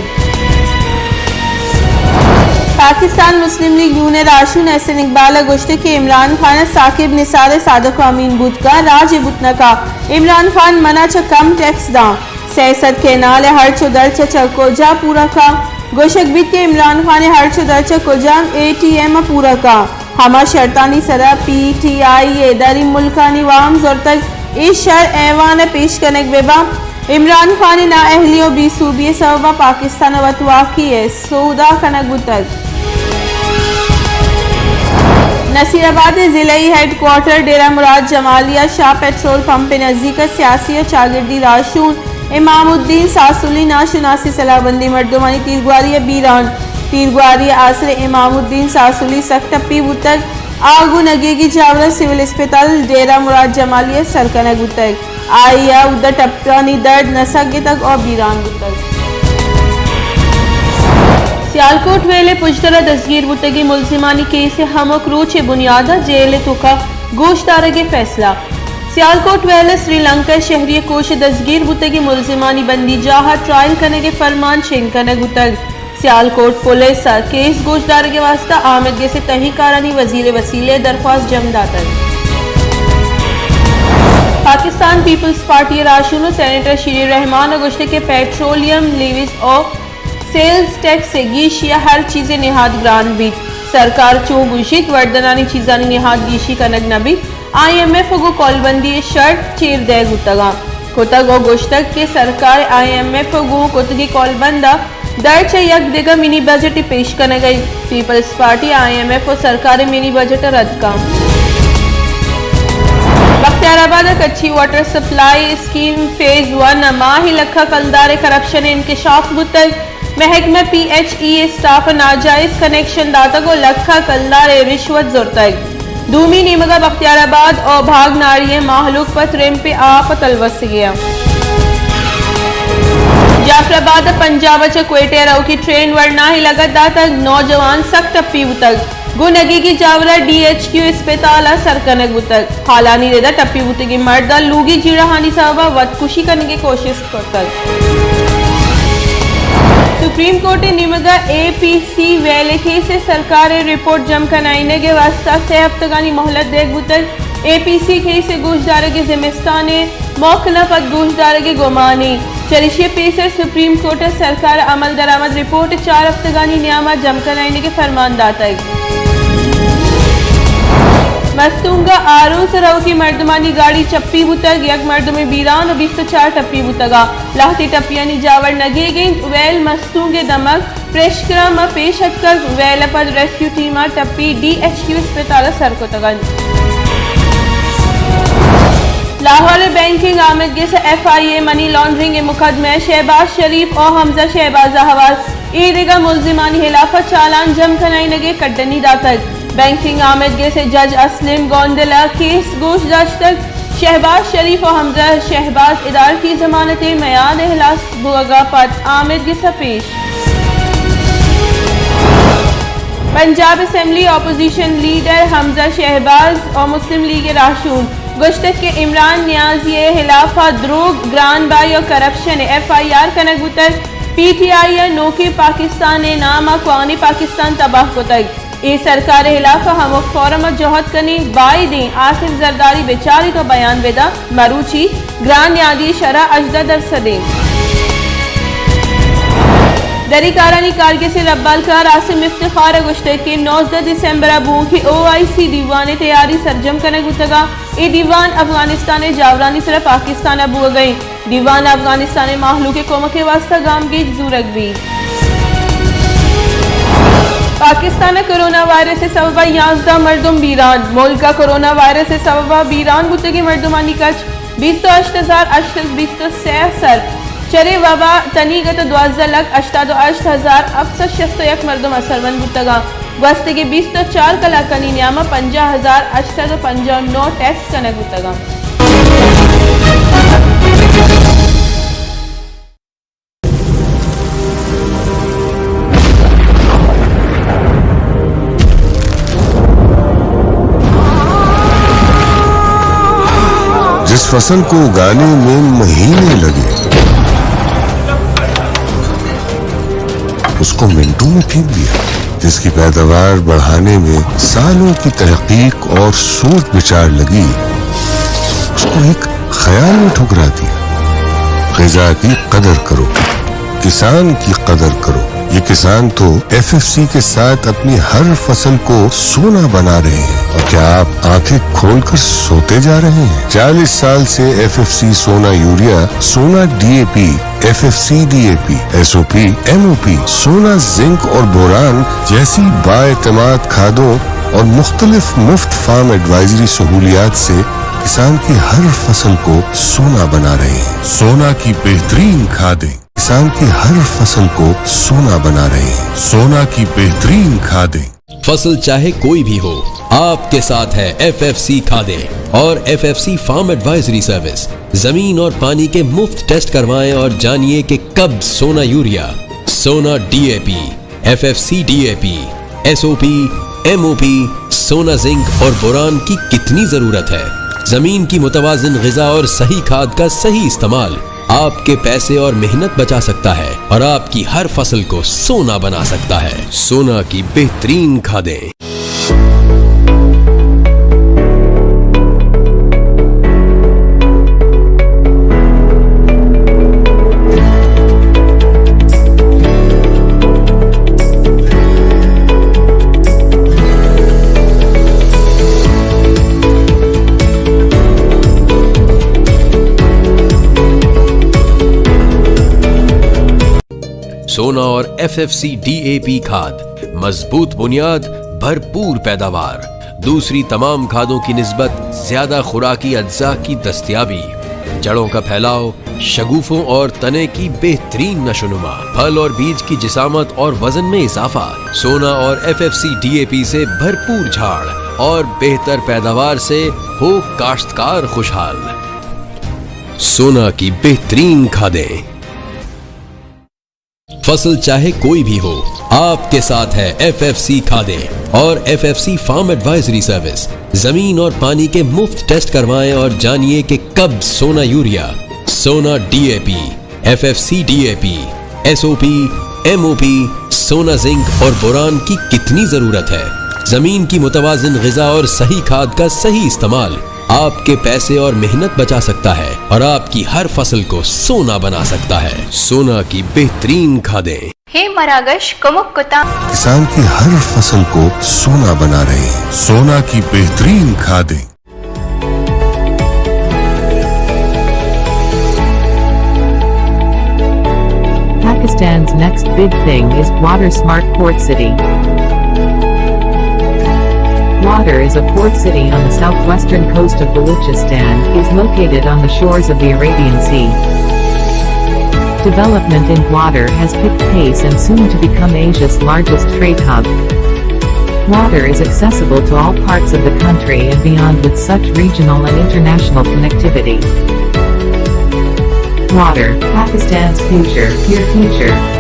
پاکستان مسلم لیگ نون ءِ راہشون احسن اقبال ءَ گوشتگ کہ عمران خان ءَ ثاقب نثار ءِ صادق ءُ امین بوت کنت، راج ءِ بوت نہ کنت۔ عمران خان من ءَ چہ کم ٹیکس داں۔ سئے سد کینال ءِ ہرچ ءُ درچ ءَ چہ کجا پورا کنت؟ گوشگ بیت کہ عمران خان ءِ ہرچ ءُ درچ ءَ کجام اے ٹی ایم ءَ پورا کنت؟ ہما شرطانی سرا پی ٹی آئی ءَ ایداری ملکانی وام زرتگ، اے شر ایوان ءَ پیش کنگ بہ بنت۔ عمران خان ءِ نااہلی ءُ بے سوبی ءِ سبب ءَ پاکستان ءَ وتواکی ءِ سودا کنگ بوتگ۔ نصیر آباد ءِ ضلعی ہیڈ کوارٹر ڈیرہ مراد جمالی ءَ شاہ پٹرول پمپ ءِ نزیک ءَ سیاسی ءُ چاگردی راہشون امام الدین ساسولی ناشناسی سلاہ بندیں مردمانی تیرگواری ءَ بیران۔ تیرگواری ءِ آسر ءَ امام الدین ساسولی سک ٹپی بوتگ۔ آ گوں نگیگی جاور ءَ سول اسپتال ڈیرہ مراد جمالی ءَ سر کنگ بوتگ۔ آئی ءَ اودا ٹپانی درد نہ سگتگ ءُ بیران بوتگ۔ سیالکوٹ ویل ءِ پژدر ءَ دزگیر بوتگیں ملزمانی کیس ءِ ہمک روچ ءِ بنیاد ءَ جیل ءِ توکا گوشدارگ ءِ فیصلہ۔ سیالکوٹ ویل ءِ سری لنکا ءِ شہری ءِ کوش ءَ دزگیر بوتگیں ملزمانی بندی جاہ ءَ ٹرائل کنگ ءِ فرمان شنگ کنگ بوتگ۔ سیالکوٹ پولیس ءَ کیس گوشدارگ ءِ واستہ آمدگس ءِ تہی کارانی وزیر ءِ وسیلہ ءَ درخواست جم داتگ۔ پاکستان پیپلز پارٹی ءِ راہشون ءُ سینیٹر شیریں رحمان ءَ گوشتگ کہ پیٹرولیم لیویز ءُ سیلز ٹیکس ءِ گیشی ءَ ہر چیزے نہاد گران بیت۔ سرکار چو گوشیت، وردنانی چیزانی نہاد گیشی کنگ نہ بیت۔ آئی ایم ایف ءَ گوں کولبندی ءِ شرط چیر دئیگ بوتگ اَنت۔ کتگ ءُ گوشتگ کہ سرکار ءَ آئی ایم ایف ءَ گوں کتگیں کولبند ءَ درچ ءَ یک دگہ منی بجٹے پیش کنگ ءَ انت۔ Peoples party I M F ءُ سرکار ءِ منی بجٹ ءَ رد کنت۔ بختیار آباد ءَ Kachhi water supply scheme phase one ءَ ماہ ءَ لکھاں کلدار ءِ کرپشن ءِ انکشاف بوتگ۔ محکمہ پی ایچ ای ءِ اسٹاف ءَ ناجائز کنکشن داتگ ءُ لکھاں کلدار ءِ رشوت زرتگ۔ دومی نیمگ ءَ بختیار آباد ءُ بھاگ ناڑی ءِ مہلوک پہ ترمپ ءِ آپ ءَ تلوسگی اَنت۔ جعفر آباد ءَ پنجاب ءَ چہ کوئٹہ ءَ روکی ٹرین ورناہے لگت داتگ، نوجوان سک ٹپی بوتگ، گوں نگیگی جاور ءَ ڈی ایچ کیو اسپتال ءَ سر کنگ بوتگ۔ ہالانی رد ءَ ٹپی بوتگیں مرد ءَ لوگی جیڑہانی سبب ءَ وت کشی کنگ ءِ کوشست کرتگ۔ سپریم کورٹ ءِ نیمگ ءَ اے پی سی ویل ءِ کیس ءِ سرکار ءِ رپورٹ جم کنائینگ ءِ واستہ سئے ہفتگانی مہلت دئیگ بوتگ۔ اے پی سی کیس ءِ گوشدارگ ءِ زمستان ءِ موکل ءَ پد گوشدارگ ءِ گمان انت۔ چریشی ءَ پیسر سپریم کورٹ ءَ سرکار ءَ عمل درآمد رپورٹ چار ہفتگانی نیام ءَ جم کنائینگ ءِ فرمان داتگ۔ مستونگ ءَ آروس ءَ روکی مردمانی گاڑی چپی بوتگ، یک مردمے بیران ءُ بیست ءُ چار ٹپی بوتگ ءُ لہتے ٹپیانی جاور نگیگ انت۔ ویل مستونگ ءِ دمگ پریشکرام ءَ پیش اتکگ۔ ویل ءَ پد ریسکیو ٹیم ءَ ٹپی ڈی ایچ کیو اسپتال ءَ سر کتگ انت۔ لاہور ءِ بینکنگ آمدگس ءَ ایف آئی اے منی لانڈرنگ ءِ مقدمہ ءَ شہباز شریف ءُ حمزہ شہباز ءَ ہوار اے دگہ ملزمانی ہلاف ءَ چالان جم کنائینگ ءِ کڈنی داتگ۔ بینکنگ آمدگس ءِ جج اسلم گوندل ءَ کیس گوش داشتگ۔ شہباز شریف ءُ حمزہ شہباز ادارتی ضمانت ءِ میاد ءِ ہلاس بوگ ءَ پد آمدگس ءَ پیش۔ پنجاب اسمبلی اپوزیشن لیڈر حمزہ شہباز ءُ مسلم لیگ ءِ راہشون گوشتگ کہ عمران نیازی ءِ ہلاف ءَ دروگ، گران بہائی ءُ کرپشن ءِ ایف آئی آر کنگ بوتگ، پی ٹی آئی ءَ نوکیں پاکستان ءِ نام ءَ کوہنیں پاکستان تباہ کتگ۔ اے سرکار ءِ ہلاف ءَ ہمک فورم ءَ جہد کنیں، بائدیں آصف زرداری بچاریت ءُ بیان بدنت۔ مروچی گران نیادی ءِ شرح ہژدہ درسد انت۔ دری کارانی کارگس ءِ لبالکار عاصم افتخار ءَ گوشتگ کہ نوزدہ دسمبر ءَ بوہوکیں او آئی سی دیوان ءِ تیاری سرجم کنگ بوتگ ءُ اے دیوان افغانستان ءِ جاورانی سر ءَ پاکستان ءَ بوگ ءَ انت۔ دیوان ءَ افغانستان ءِ مہلوک ءِ کمک ءِ واستہ گامگیج زورگ بیت۔ پاکستان ءَ کرونا وائرس ءِ سبب ءَ یازدہ مردم بیران۔ ملک ءَ کرونا وائرس ءِ سبب ءَ بیران بوتگیں مردمانی کچ بیست ءُ ہشت ہزار ہشت سد بیست ءُ سئے ءَ سر۔ چرے وبا تنیگت ءَ دوازدہ لکھ ہشتاد ءُ ہشت ہزار ہفت سد شست ءُ یک مردم اثرمند بوتگ انت۔ گوستگیں بیست ءُ چار کلاکانی نیام ءَ پنجاہ ہزار ہشت سد ءُ پنجاہ ءُ نو ٹیسٹ کنگ بوتگ انت۔ جس فصل کو اگانے میں مہینے لگے، اس کو منٹوں میں پھینک دیا۔ جس کی پیداوار بڑھانے میں سالوں کی تحقیق اور سوچ بچار لگی، اس کو ایک خیال نے ٹھکرا دیا۔ غذا کی قدر کرو، کسان کی قدر کرو۔ یہ کسان تو ایف ایف سی کے ساتھ اپنی ہر فصل کو سونا بنا رہے ہیں۔ اور کیا آپ آنکھیں کھول کر سوتے جا رہے ہیں؟ چالیس سال سے F F C Sona urea, Sona D A P, F F C D A P, S O P, M O P, Sona zinc اور بوران جیسی بااعتماد کھادوں اور مختلف مفت فارم ایڈوائزری سہولیات سے کسان کی ہر فصل کو سونا بنا رہے ہیں۔ سونا کی بہترین کھادیں۔ کسان کی ہر فصل کو سونا بنا رہے ہیں۔ سونا کی بہترین کھادیں۔ فصل چاہے کوئی بھی ہو، आपके साथ है एफ एफ सी खादें और F F C farm advisory service. जमीन और पानी के मुफ्त टेस्ट करवाएं और जानिए कि कब Sona urea, Sona D A P, F F C D A P, S O P, M O P, Sona zinc और बोरान की कितनी जरूरत है। जमीन की मुतवाजिन गिजा और सही खाद का सही इस्तेमाल आपके पैसे और मेहनत बचा सकता है और आपकी हर फसल को सोना बना सकता है। सोना की बेहतरीन खादें। सोना और एफएफसी डीएपी खाद, मजबूत बुनियाद, भरपूर पैदावार, दूसरी तमाम खादों की निस्बत ज्यादा खुराकी अज्जा की दस्तयाबी, जड़ों का फैलाव, शगुफों और तने की बेहतरीन नशोनुमा, फल और बीज की जिसामत और वजन में इजाफा। सोना और एफएफसी डीएपी से भरपूर झाड़ और बेहतर पैदावार से हो काश्तकार खुशहाल। सोना की बेहतरीन खादें। फसल चाहे कोई भी हो, आपके साथ है एफएफसी खादें और एफएफसी फार्म एडवाइजरी सर्विस। जमीन और पानी के मुफ्त टेस्ट करवाएं और जानिए कि कब सोना यूरिया, सोना DAP, FFC DAP, SOP, MOP, सोना जिंक और बोरान की कितनी जरूरत है। जमीन की मुतवाजिन गिजा और सही खाद का सही इस्तेमाल आपके पैसे और मेहनत बचा सकता है और आपकी हर फसल को सोना बना सकता है। सोना की बेहतरीन खादें। हे मरागश कमुक कुता। किसान की हर फसल को सोना बना रहे हैं। सोना की बेहतरीन खादें। Pakistan's next big thing is Gwadar Smart Port City. Gwadar is a port city on the southwestern coast of Balochistan, is located on the shores of the Arabian Sea. Development in Gwadar has picked pace and soon to become Asia's largest trade hub. Water is accessible to all parts of the country and beyond with such regional and international connectivity. Water, Pakistan's future, your future.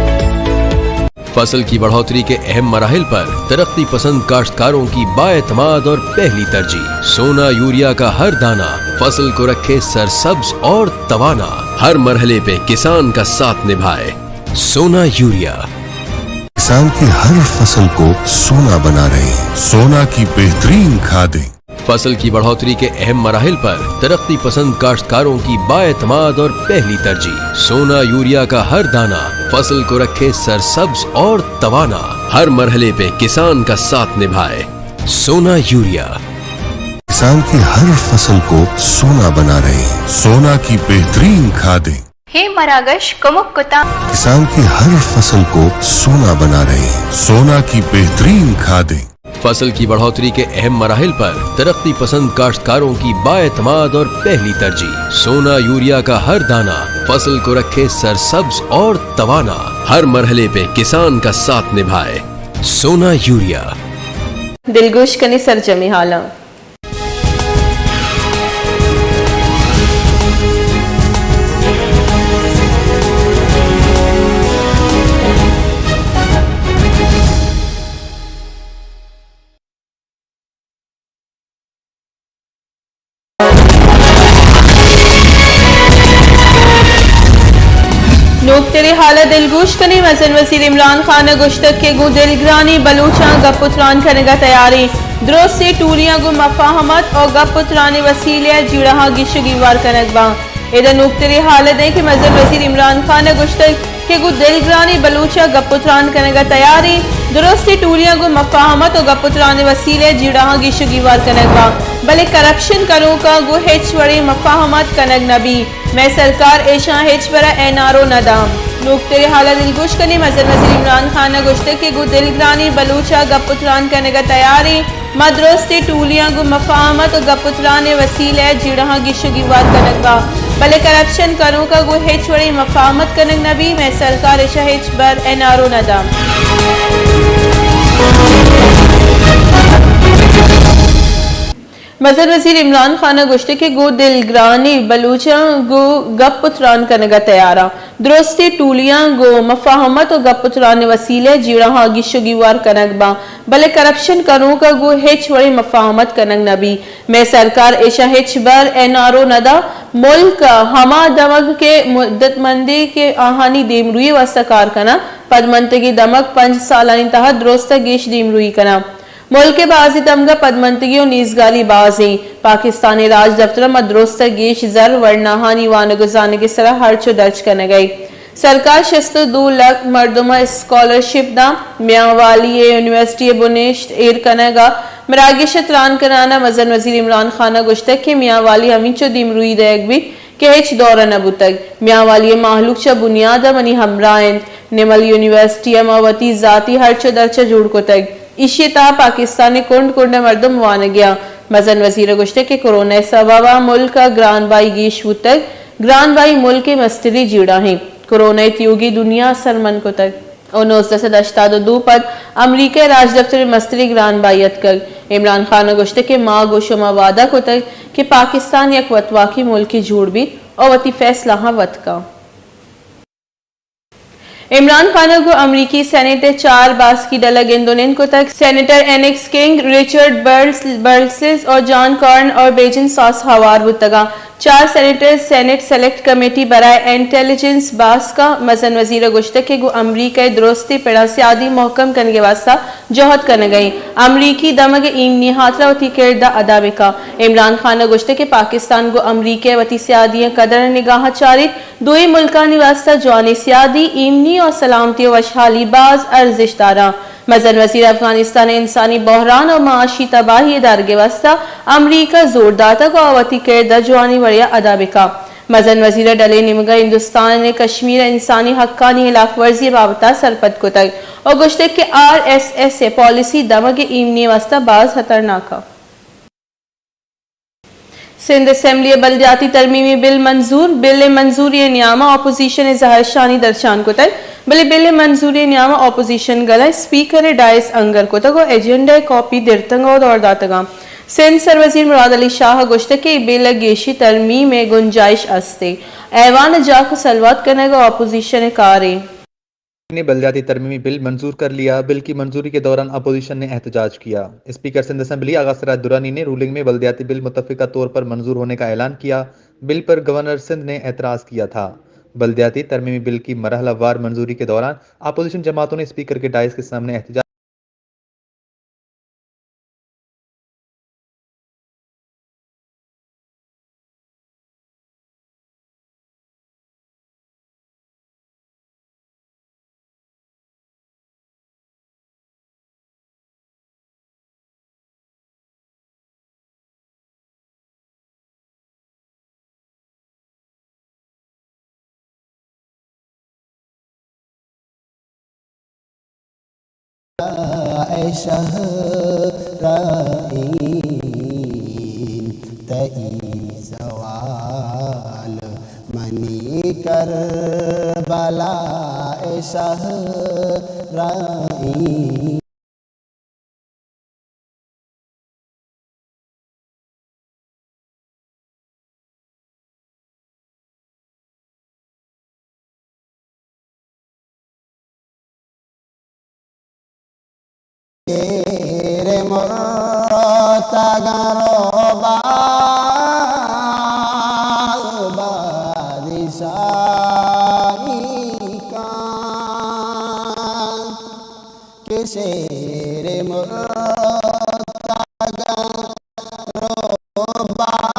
फसल की बढ़ोतरी के अहम मराहिल पर तरक्की पसंद काश्तकारों की बाएतमाद और पहली तरजीह। सोना यूरिया का हर दाना फसल को रखे सरसब्ज और तवाना। हर मरहले पे किसान का साथ निभाए। सोना यूरिया। किसान की हर फसल को सोना बना रहे हैं। सोना की बेहतरीन खादें। फसल की बढ़ोतरी के अहम मराहिल पर तरक्की पसंद काश्तकारों की बाएतमाद और पहली तरजीह। सोना यूरिया का हर दाना फसल को रखे सरसब्ज और तवाना। हर मरहले पे किसान का साथ निभाए। सोना यूरिया। किसान की हर फसल को सोना बना रहे हैं। सोना की बेहतरीन खादें। हे मरागश कमुक कुता। किसान की हर फसल को सोना बना रहे हैं। सोना की बेहतरीन खादें। फसल की बढ़ोतरी के अहम मराहिल पर तरक्की पसंद काश्तकारों की बाएतमाद और पहली तरजीह। सोना यूरिया का हर दाना फसल को रखे सरसब्ज और तवाना। हर मरहले पे किसान का साथ निभाए। सोना यूरिया। دلگوش کنی سرجمی حالاں۔ نوکتریں حال ءَ دلگوش کنیں۔ مزن وزیر عمران خان ءَ گوشتگ کہ گوں دلگرانی بلوچاں گپ ءُ تران کنگ ءَ تیاریں۔ درستیں ٹولیاں گوں مفاہمت ءُ گپ ءُ تران ءِ وسیلہ ءَ جیڑہاں گیش ءُ گیوار کنگ باں۔ ادا نوکتریں حال ءَ دئیں کہ مزن وزیر عمران خان ءَ گوشتگ کہ گوں دلگرانی بلوچ ءَ گپ ءُ تران کنگ ءَ تیاریں۔ درستیں ٹولیاں گوں مفاہمت ءُ گپ ءُ تران ءِ وسیلہ ءَ جیڑہاں گیش ءُ گیوار کنگ باں، بلے کرپشن کنوکاں گوں ہچ وڑیں مفاہمت کنگ نہ بیت۔ مئے سرکار ایشاں ہچبر ءَ این آر او نہ داں۔ نوکتریں حال ءَ دلگوش کنیں۔ مزن وزیر عمران خان ءَ گوشتگ کہ گوں دلگرانی بلوچ ءَ گپ ءُ تران کنگ ءَ تیاریں۔ ما درستیں ٹولیاں گوں مفاہمت ءُ گپ ءُ تران ءِ وسیلہ ءَ جیڑہاں گیش ءُ گیوار کنگ باں، بلے کرپشن کنوکاں گوں ہچ وڑیں مفاہمت کنگ نہ بیت۔ مئے سرکار ایشاں ہچبر این آر او نہ داں۔ مزن وزیر عمران خان ءَ گوشتگ کہ گوں دلگرانی بلوچاں گوں گپ ءُ تران کنگ ءَ تیاراں۔ درستیں ٹولیاں گوں مفاہمت ءُ گپ ءُ تران ءِ وسیلہ ءَ جیڑہاں گیش ءُ گیوار کنگ باں، بلے کرپشن کنوکاں گوں ہچ وڑیں مفاہمت کنگ نہ بیت۔ مئے سرکار ایشاں ہچبر این آر او نہ داں۔ ملک ءَ ہما دمگ کہ مدت مندیں کہ آہانی دیمروئی ءِ واستہ کار کناں، پدمنتگیں دمگ پنچ سالانی تہا درست ءَ گیش دیمروئی کناں۔ ملک ءِ بازیں دمگ ءَ پدمنتگی ءُ نیزگالی باز ایں۔ پاکستان ءِ راجدپتر ءَ ما درست ءَ گیش زر ورناہانی وانگ ءُ زانگ ءِ سرا ہرچ ءُ درچ کنگ ءَ ایں۔ سرکار شست ءُ دو لکھ مردم ءَ اسکالرشپ داں۔ میانوالی ءِ یونیورسٹی ءِ بنہشت ایر کنگ ءَ مراگش ءَ تران کنان ءَ مزن وزیر عمران خان ءَ گوشتگ کہ میانوالی ہمینچو دیمروئی دئیگ بیت کہ ہچ دور ءَ نہ بوتگ۔ میانوالی ءِ مہلوک چہ بنیاد ءَ منی ہمراہ انت۔ نمل یونیورسٹی ءَ ما وتی ذاتی ہرچ ءُ درچ ءَ جوڑ کتگ۔ ایشی ءِ تہا پاکستان ءِ کنڈ کنڈ ءِ مردم وانگ ءَ اَنت۔ مزن وزیر ءَ گوشتگ کہ کورونا ءِ سبب ءَ ملک ءَ گران بہائی گیش بوتگ۔ گران بہائی ملک ءِ مستریں جیڑہ اِنت۔ کورونا ءِ تیوگیں دنیا ءَ سرمن کتگ۔ ءُ نوزدہ سد ہشتاد ءُ دو ءَ پد امریکہ ءِ راجدپتر ءِ مستریں گران بہائی اتکگ۔ عمران خان ءَ گوشتگ کہ ما گوں شما وعدہ کتگ کہ پاکستان یک وتواکی ملکے جوڑ بیت ءُ وتی فیصلہاں وت کنت۔ عمران خان ءَ گوں امریکی سینیٹ ءِ چار باسکی ڈل ءَ گند ءُ نند کتگ۔ سینیٹر اینکس کنگ، رچرڈ برلس، برلسز ءُ جان کارن ءُ بیجن ساس ہوار بوتگ اَنت۔ چار سینیٹرز سینیٹ سلیکٹ کمیٹی برائے انٹیلیجنس باسک ءَ اَنت۔ مزن وزیر ءَ گوشتگ کہ گوں امریکہ ءَ درستیں پڑاں سیادی مھکم کنگ ءِ واستہ جہد کنگ ءَ ایں۔ امریکی دمگ ءِ ایمنی ءِ ہاترا وتی کرد ءَ ادا بہ کنت۔ عمران خان ءَ گوشتگ کہ پاکستان گوں امریکہ ءَ وتی سیادی ءِ قدر ءَ نگاہ ءَ چاریت۔ دوئیں ملکانی واستہ جوانیں سیادی، ایمنی ءُ سلامتی ءُ وشحالی باز ارزشت دار اَنت۔ مزن وزیر ءَ افغانستان ءِ انسانی بحران ءُ معاشی تباہی ءِ درگ ءِ واستہ امریکہ ءَ زور داتگ ءُ آ وتی کرد ءَ جوانیں وڑے ءَ ادا بہ کنت۔ مزن وزیر ءَ ڈل ءِ نیمگ ءَ ہندوستان ءِ کشمیر ءَ انسانی حقانی ہلاف ورزی ءِ بابت ءَ سرپد کتگ ءُ گوشتگ کہ آر ایس ایس ءِ پالیسی دمگ ءِ ایمنی ءِ واستہ باز ہترناک اِنت۔ سندھ اسمبلی ءَ بلدیاتی ترمیمی بل منظور، بل ءِ منظوری ءِ نیام ءَ اپوزیشن ءَ زہرشانی درشان کتگ، بلے بل ءِ منظوری ءِ نیام ءَ اپوزیشن گل ءَ اسپیکر ءِ ڈائس انگر کتگ ءُ ایجنڈا ءِ کاپی درتگ ءُ دور داتگ اَنت۔ سندھ ءِ سروزیر مراد علی شاہ ءَ گوشتگ کہ اے بل ءِ گیشیں ترمیم ءِ گنجائش است اِنت۔ ایوان ءَ جاک ءِ سلوات کنگ ءَ اپوزیشن ءِ کارے۔ نے بلدیاتی ترمیمی بل منظور کر لیا، بل کی منظوری کے دوران اپوزیشن نے احتجاج کیا۔ اسپیکر سندھ اسمبلی آغا سراج درانی نے رولنگ میں بلدیاتی بل متفقہ طور پر منظور ہونے کا اعلان کیا۔ بل پر گورنر سندھ نے اعتراض کیا تھا۔ بلدیاتی ترمیمی بل کی مرحلہ وار منظوری کے دوران اپوزیشن جماعتوں نے اسپیکر کے ڈائس کے سامنے احتجاج اے شہر این تئی زوال منی کربلا، اے شہر این۔ تیرے مرتگاں روباہ بادشاہی کن۔ کہ شیر مرتگاں روباہ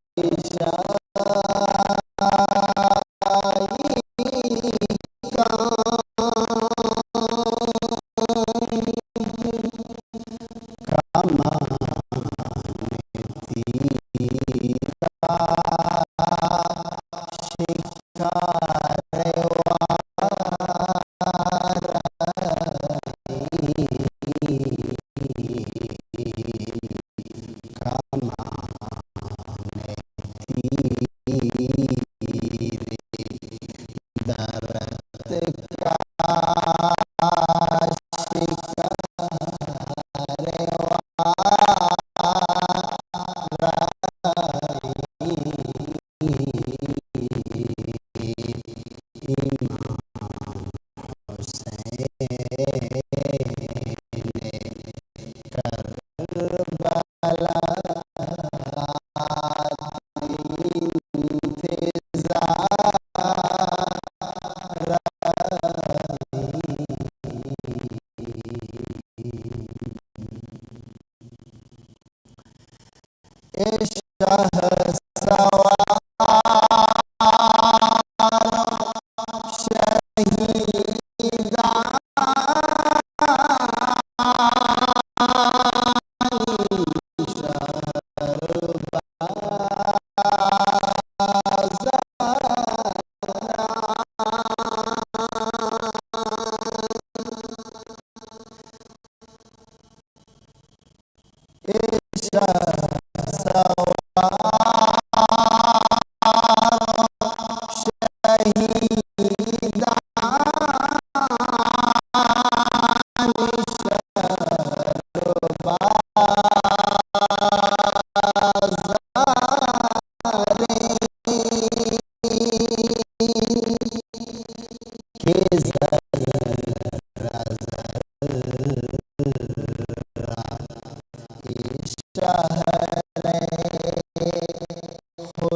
بادشاہی کن۔ کمان تیرا شکار وا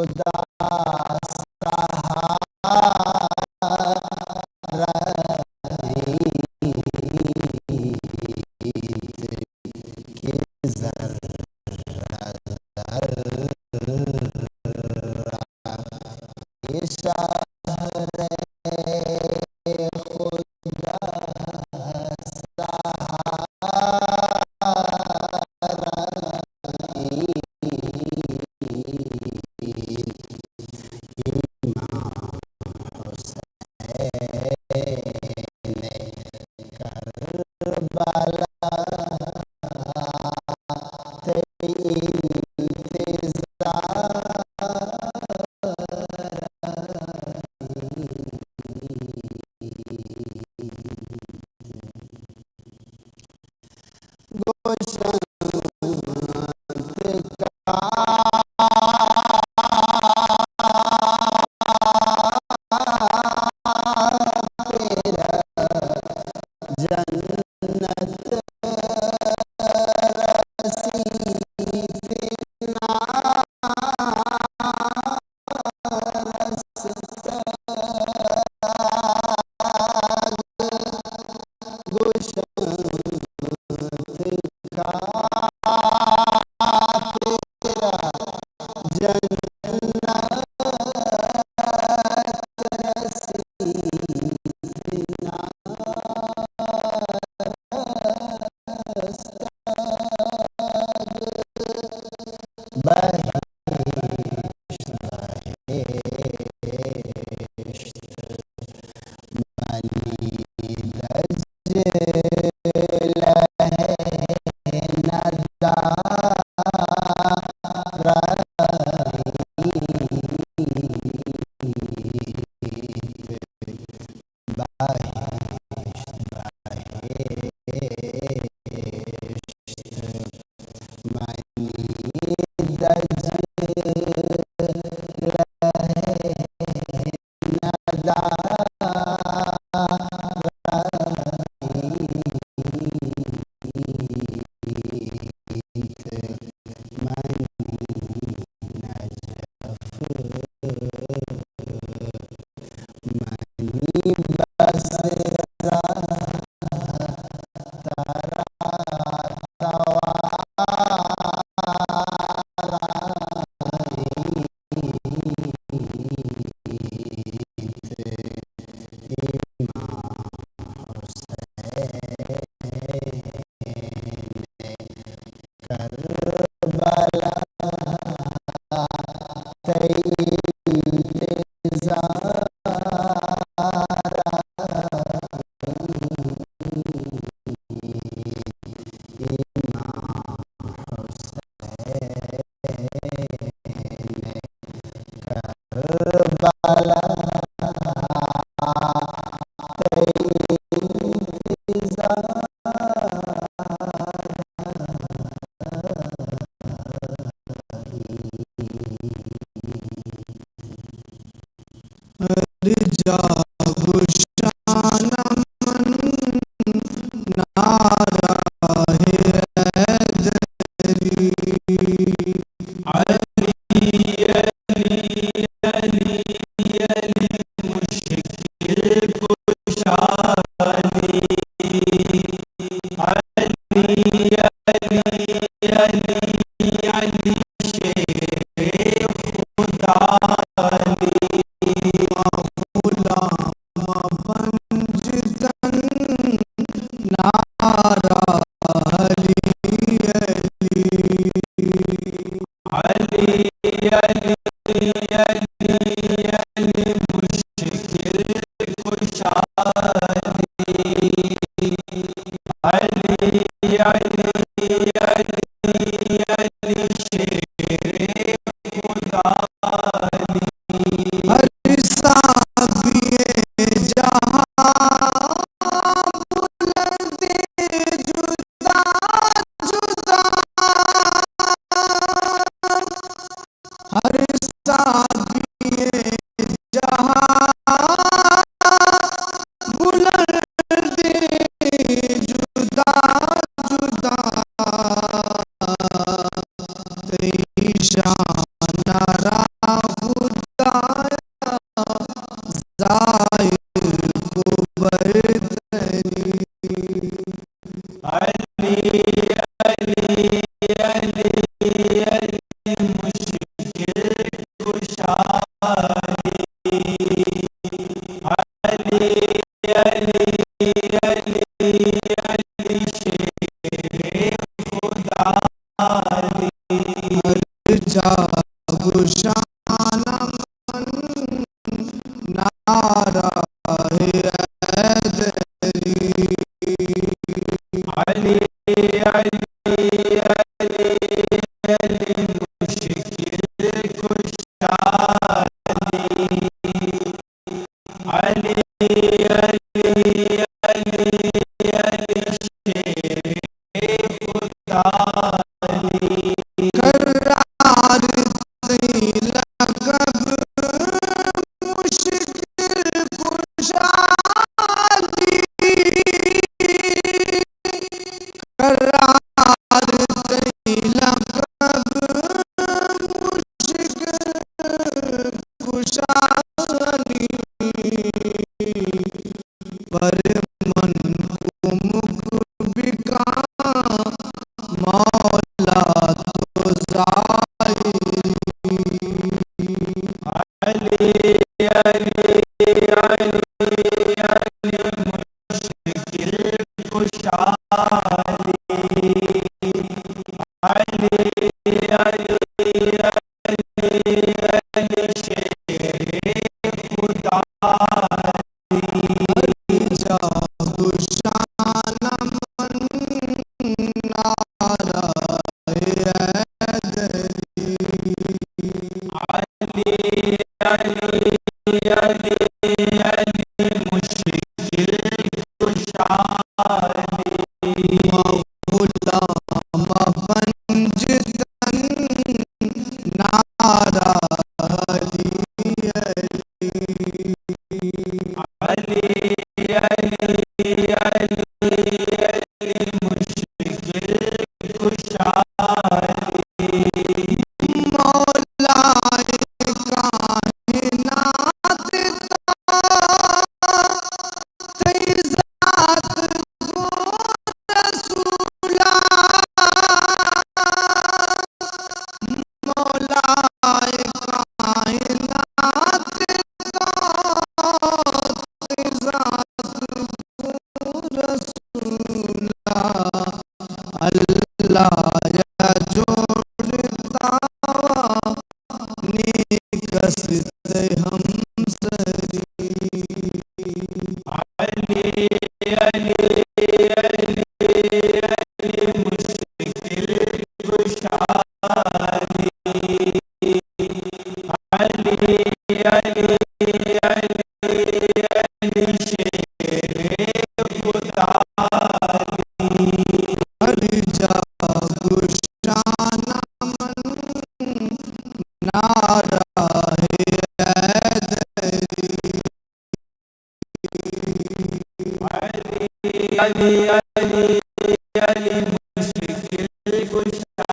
خدا سہارا رہیت کہ ذرہ ذرہ شہر خدا سہارا امام حسین کربلا تئی انتظار گوشنت کافر جنت رسیت نا رستگ گوشنت کافرا جنت رسیت نا رستگ بہشت، بہشت منی دجلہ ندارہ بہشت، بہشت منی دجلہ ندارہ منی نجف منی بصرہ ترا توارا رہیت امام حسین کربلا تئی انتظارا رہیت امام حسین کربلا تئی انتظارا ہر جا گوشاں من نعرہ حیدری، علی، علی، علی، علی، مشکل کشا علی، علی، علی، علی، علی، شیر خدا علی، غلام بنجتن نعرہ علی، علی، علی، علی، علی، علی، مشکل کشا علی، علی، علی، علی، علی، شیر خدا علی۔ ہر ساقی جہاں بلند جدا جدا، ہر ساقی جہاں بلند جدا جدا، تئی شان را علی، علی، علی، شیر خدا علی۔ ہر جا گشان من نعرہ حیدری۔ علی، علی، علی، علی، مشکل کشا علی۔ علی، علی، علی، علی، شیر خدا علی۔ کرار تئی لقب مشکل کشا علی۔ کرار تئی لقب مشکل کشا علی۔ پر من کمک بکن مولا تو زاہری۔ علی، علی، علی، علی، مشکل کشا علی۔ علی، علی، علی، علی، شیر خدا علی۔ ہر جا گشان من نعرہ حیدری۔ علی، علی، علی، علی، مشکل کشا علی۔ غلام پنجتن نعرہ علی علی۔ علی، علی، علی، علی، مشکل کشا علی۔ مولا کائنات تئی ذات گوں رسولا۔ مولا کائنات تئی ذات گوں رسولا۔ اللہ ءَ جوڑتگ نیک است ہمسری۔ علی، علی، علی، علی، مشکل کشا علی۔ علی، علی، علی، علی، شیر خدا علی۔ ہر جا گشان من نعرہ حیدری۔ علی، علی، علی، علی، مشکل کشا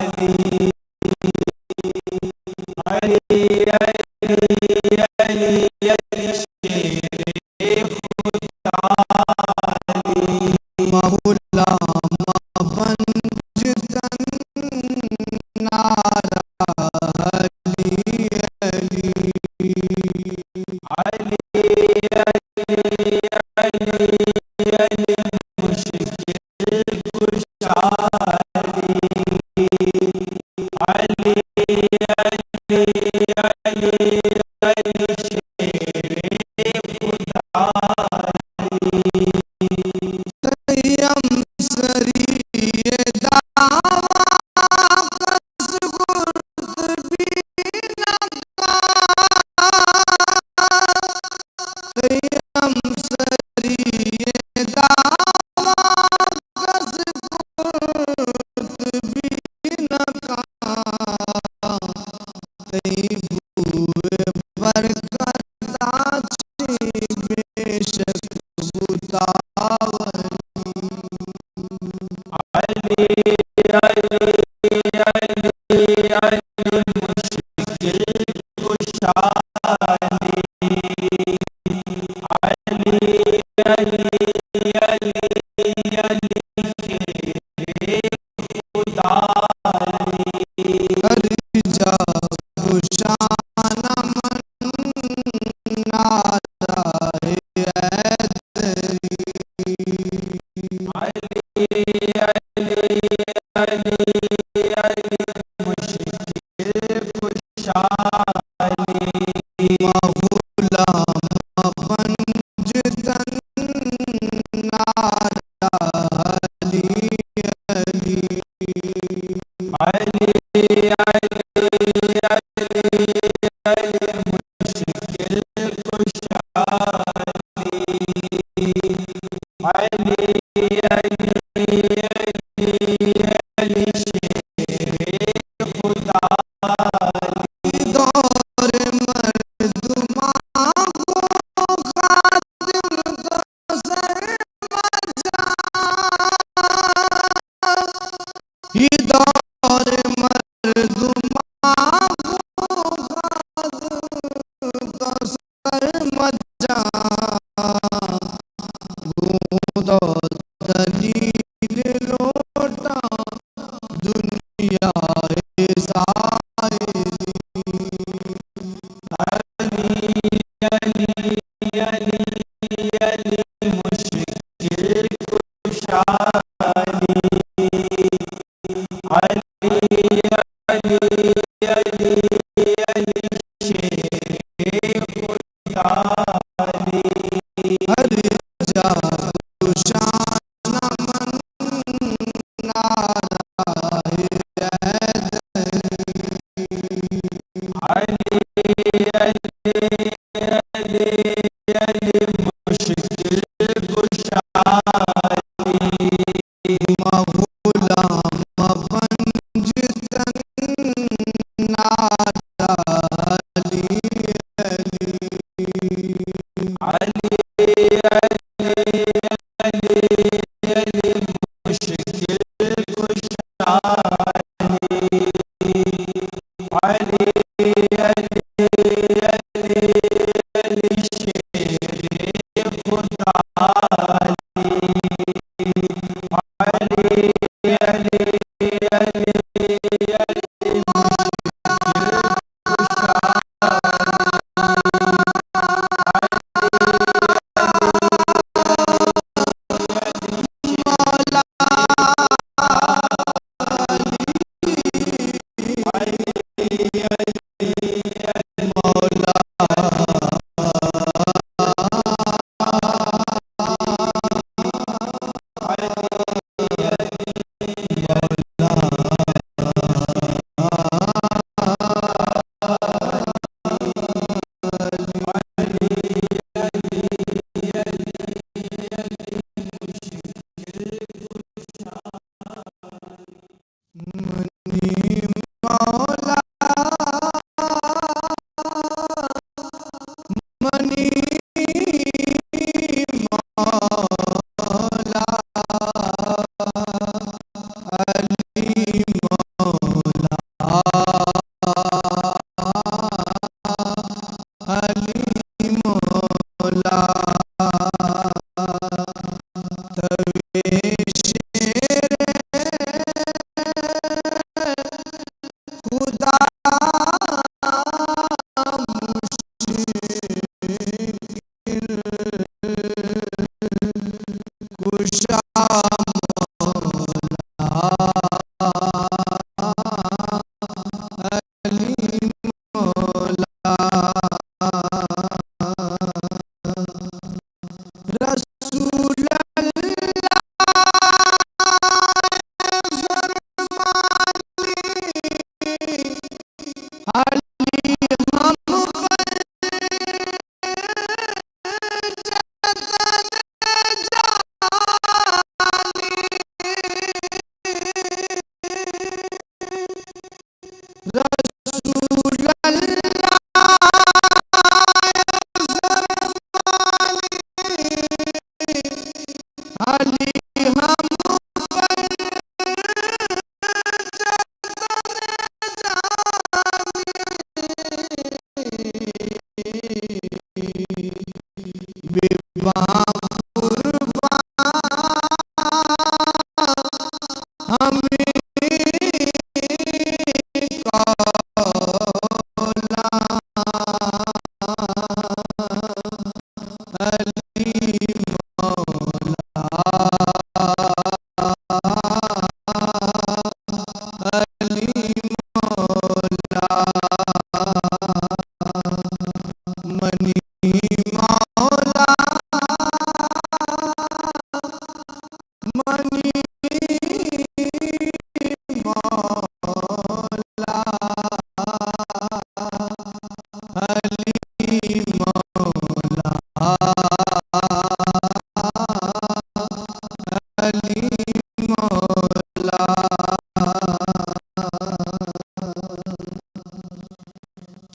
علی۔ علی، علی، علی، علی، شیر خدا علی۔ مولا ما پنجتن نعرہ علی علی۔ علی، علی، علی، علی، مشکل کشا علی۔ علی، علی، علی، علی، شیر خدا علی۔ تئی ہمسری ءِ دعویٰ کس کرت بی نہ کنت۔ تئی ہمسری ءِ دعویٰ کس کرت بی نہ کنت۔ تئی بوئے برکت ءَ چہ بے شک بوتاں ولی۔ علی، علی، علی، علی، مشکل کشا علی۔ علی، علی، علی، علی، شیر خدا علی۔ ہر جا گشان من نعرہ علی، مشکل کشا علی، مغلام پنج تن نارا علی، علی، علی، علی، علی، علی، مشکل کشا علی، علی، علی، علی، علی، شیر خدا علی۔ دور مردماں گوں خادم تو سر مجاں، اے دور مردماں گوں خادم تو سر مجاں، گوں تو دلیل لوٹاں دنیا ءِ سائلی۔ علی، علی، علی، علی، مشکل کشا علی، علی، علی، علی، علی، شیر خدا علی۔ ہر جا تو شان من نعرہ حیدری۔ علی، علی، علی، علی، مشکل کشا علی، مغلام پنج تن نارا علی، علی، علی، علی، علی، علی، مشکل کشا علی، علی، علی، علی، علی، شیر خدا علی، علی، علی، علی، علی، علی، مشکل کشا علی، علی، علی، علی، مولا علی، علی، علی، مولا علی، علی، مولا۔ منی مولا، منی مولا، علی مولا، علی مولا، توئے شیر خدا مشکل کشا مولا، علی مولا۔ رسول اللہ فرمانی، علی ہم پر جتن جانی۔ رسول اللہ فرمانی، علی ہم پر جتن جانی۔ بباں قربان ہمے قولاں، علی مولا،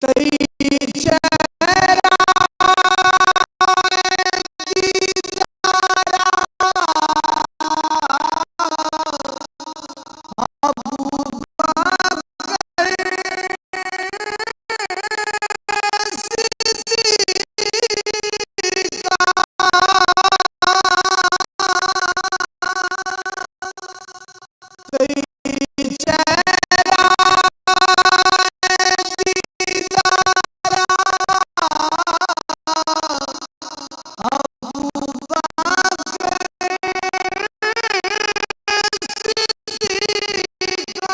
تئی چہرہ دیدارا ابوبکر صدیقا، تئی چہرہ دیدارا ابوبکر صدیقا،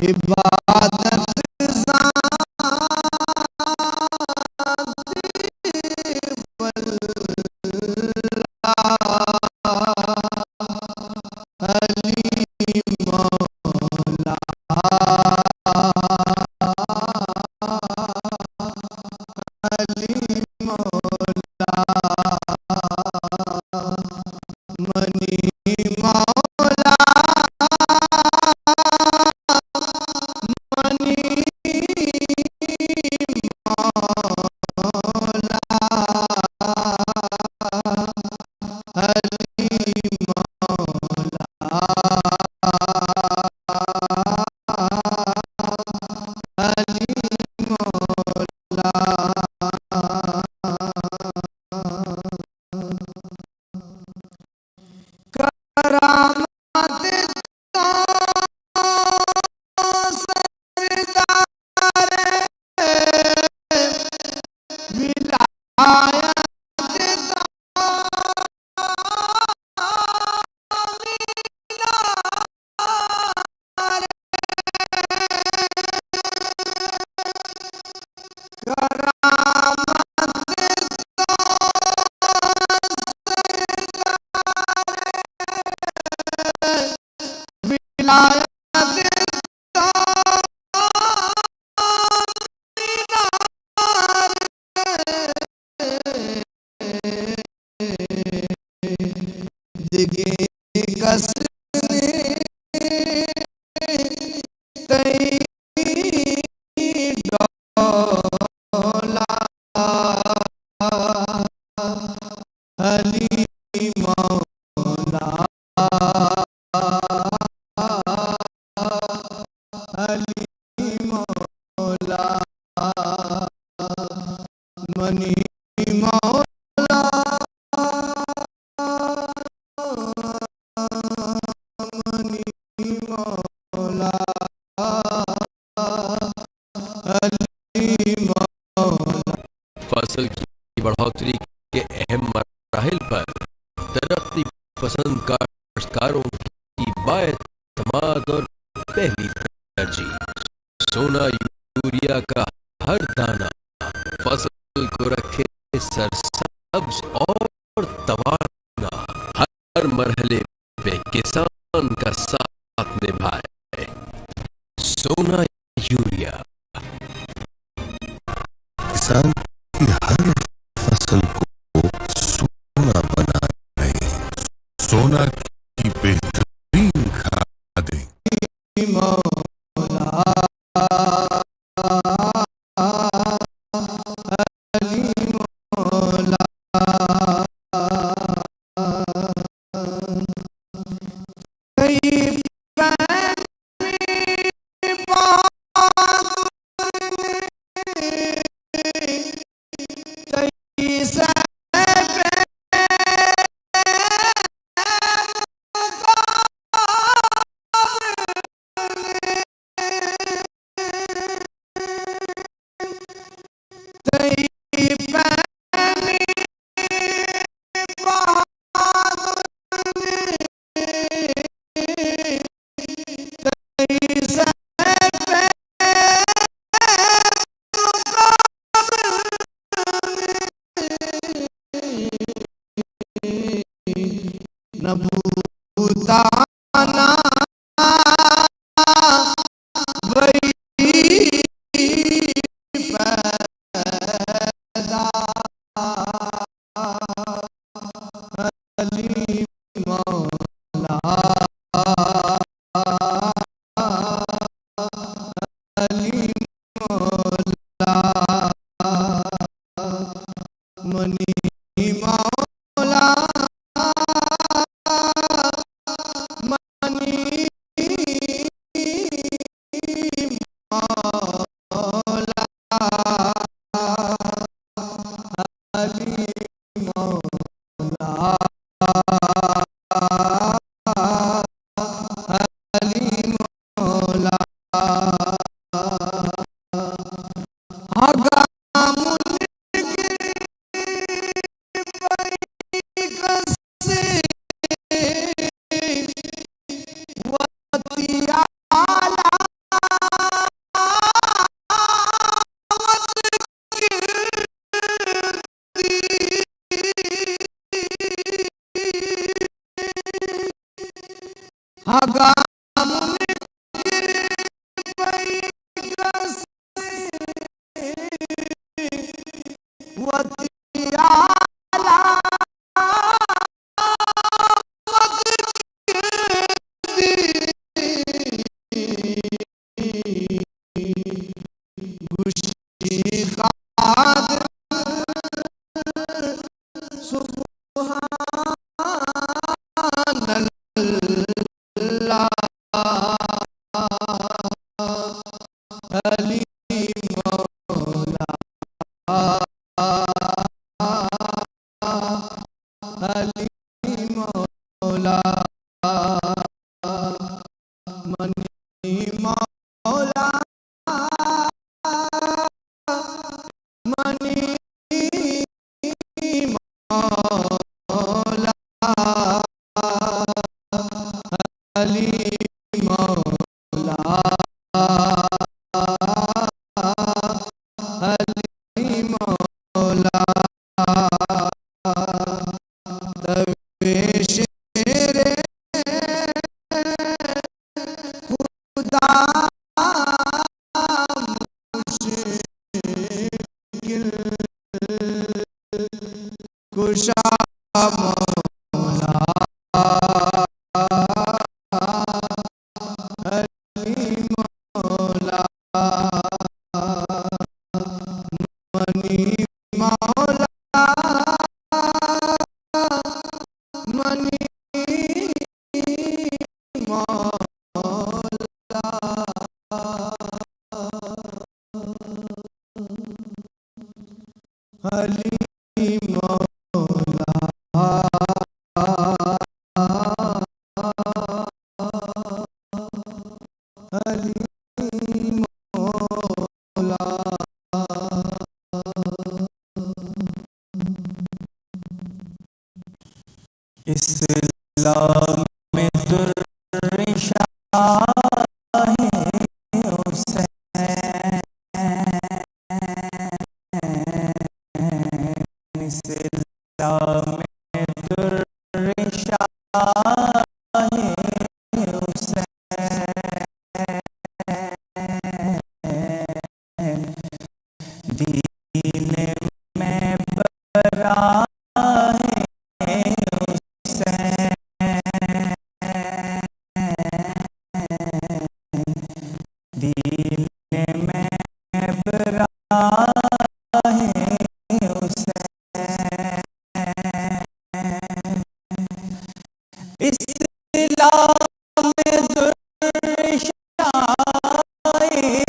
عبادت زان واللہ، علی مولا، علی مولا، منی مولا، منی مولا، علی مولا، علی مولا۔ کرامت تو سردار ولایت تو کرامت تو سردار ولایت تو دگہ کس نے تئی ڈولا، علی مولا، علی مولا، منی مولا، منی مولا، علی مولا۔ فصل کی بڑھوتری کے اہم مراحل پر ترقی پسند کاشتکاروں کی بااعتماد اور پہلی ترجیح۔ سونا یوریا کا ہر دانہ فصل کو رکھے سرسبز اور توانا، ہر مرحلے پہ کسان کا ساتھ نبھائے۔ سونا یوریا۔ کسان کی ہر فصل کو سونا بنا رہے ہیں۔ سونا کی بہترین کھادیں۔ نبوتانا وئی پیدا علی مولا۔ علی مولا، منی مولا، منی مولا، علی مولا، علی مولا۔ اگاں منکر بئی کسے وتی حالا وت گردی، اگاں منکر بئی کسے وتی حالا وت گردی، گوشی قادر سبحان اللہ، علی مولا، علی مولا، منی مولا، منی مولا، علی مولا، علی مولا، توے شیر خدا مشکل کشا مولا، علی مولا، منی مولا، منی مولا، علی مولا، علی مولا۔ اسلام در شاہ حسین، اسلام در شاہ حسین، دین میں براہ حسین، دین میں براہ حسین، اسلام در شاہ حسین،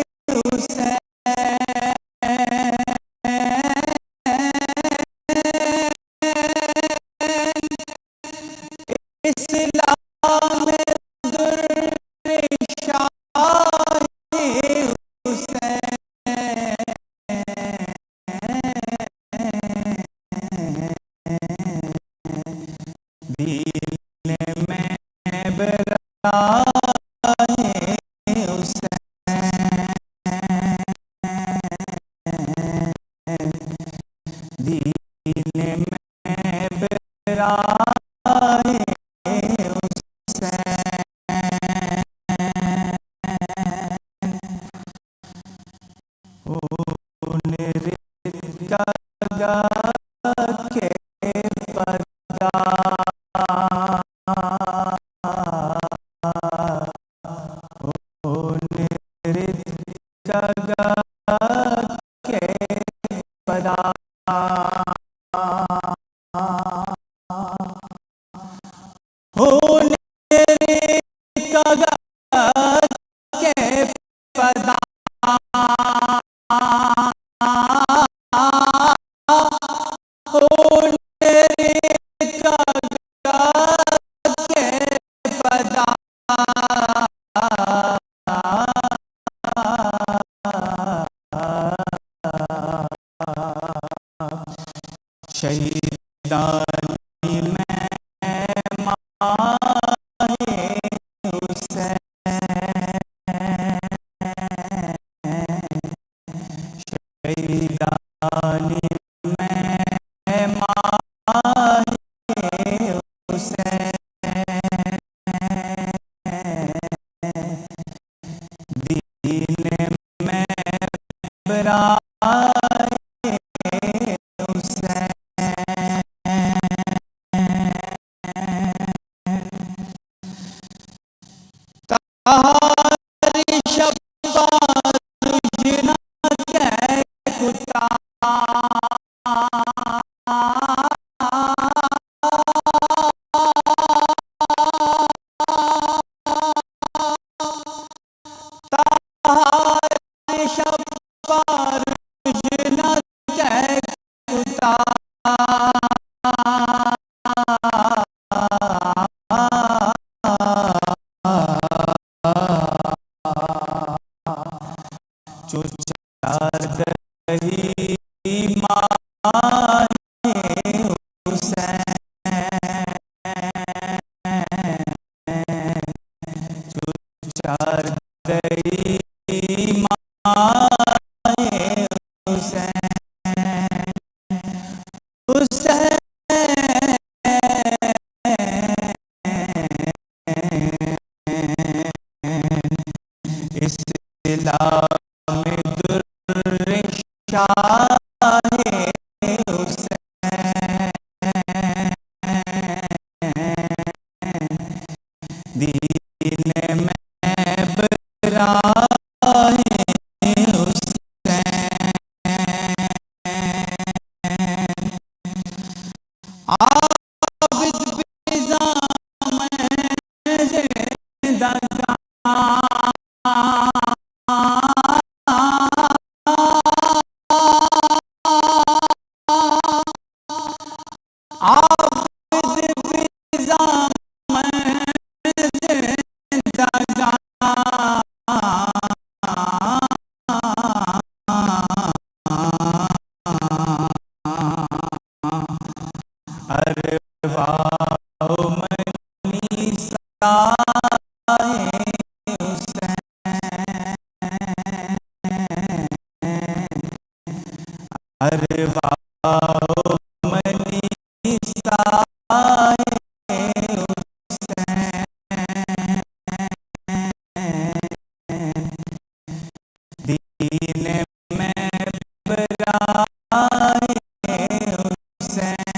شہیدانی مئے ماہ حسین، دین مئے براہ حسین۔ تہار شپ ءَ رژنا کئے کتا۔ تہار شپ ءَ رژنا کئے کتا۔ چو چاردہی ماہ حسین، چو چاردہی ماہ حسین، حسین۔ اسلام در شاہ حسین، دین مئے براہ حسین۔ عابد بزاں مئے زندگاں، عابد بزاں مئے زندگاں۔ ارواح منی ساہ حسین، ارواح منی ساہ حسین، دین مئے براہ حسین،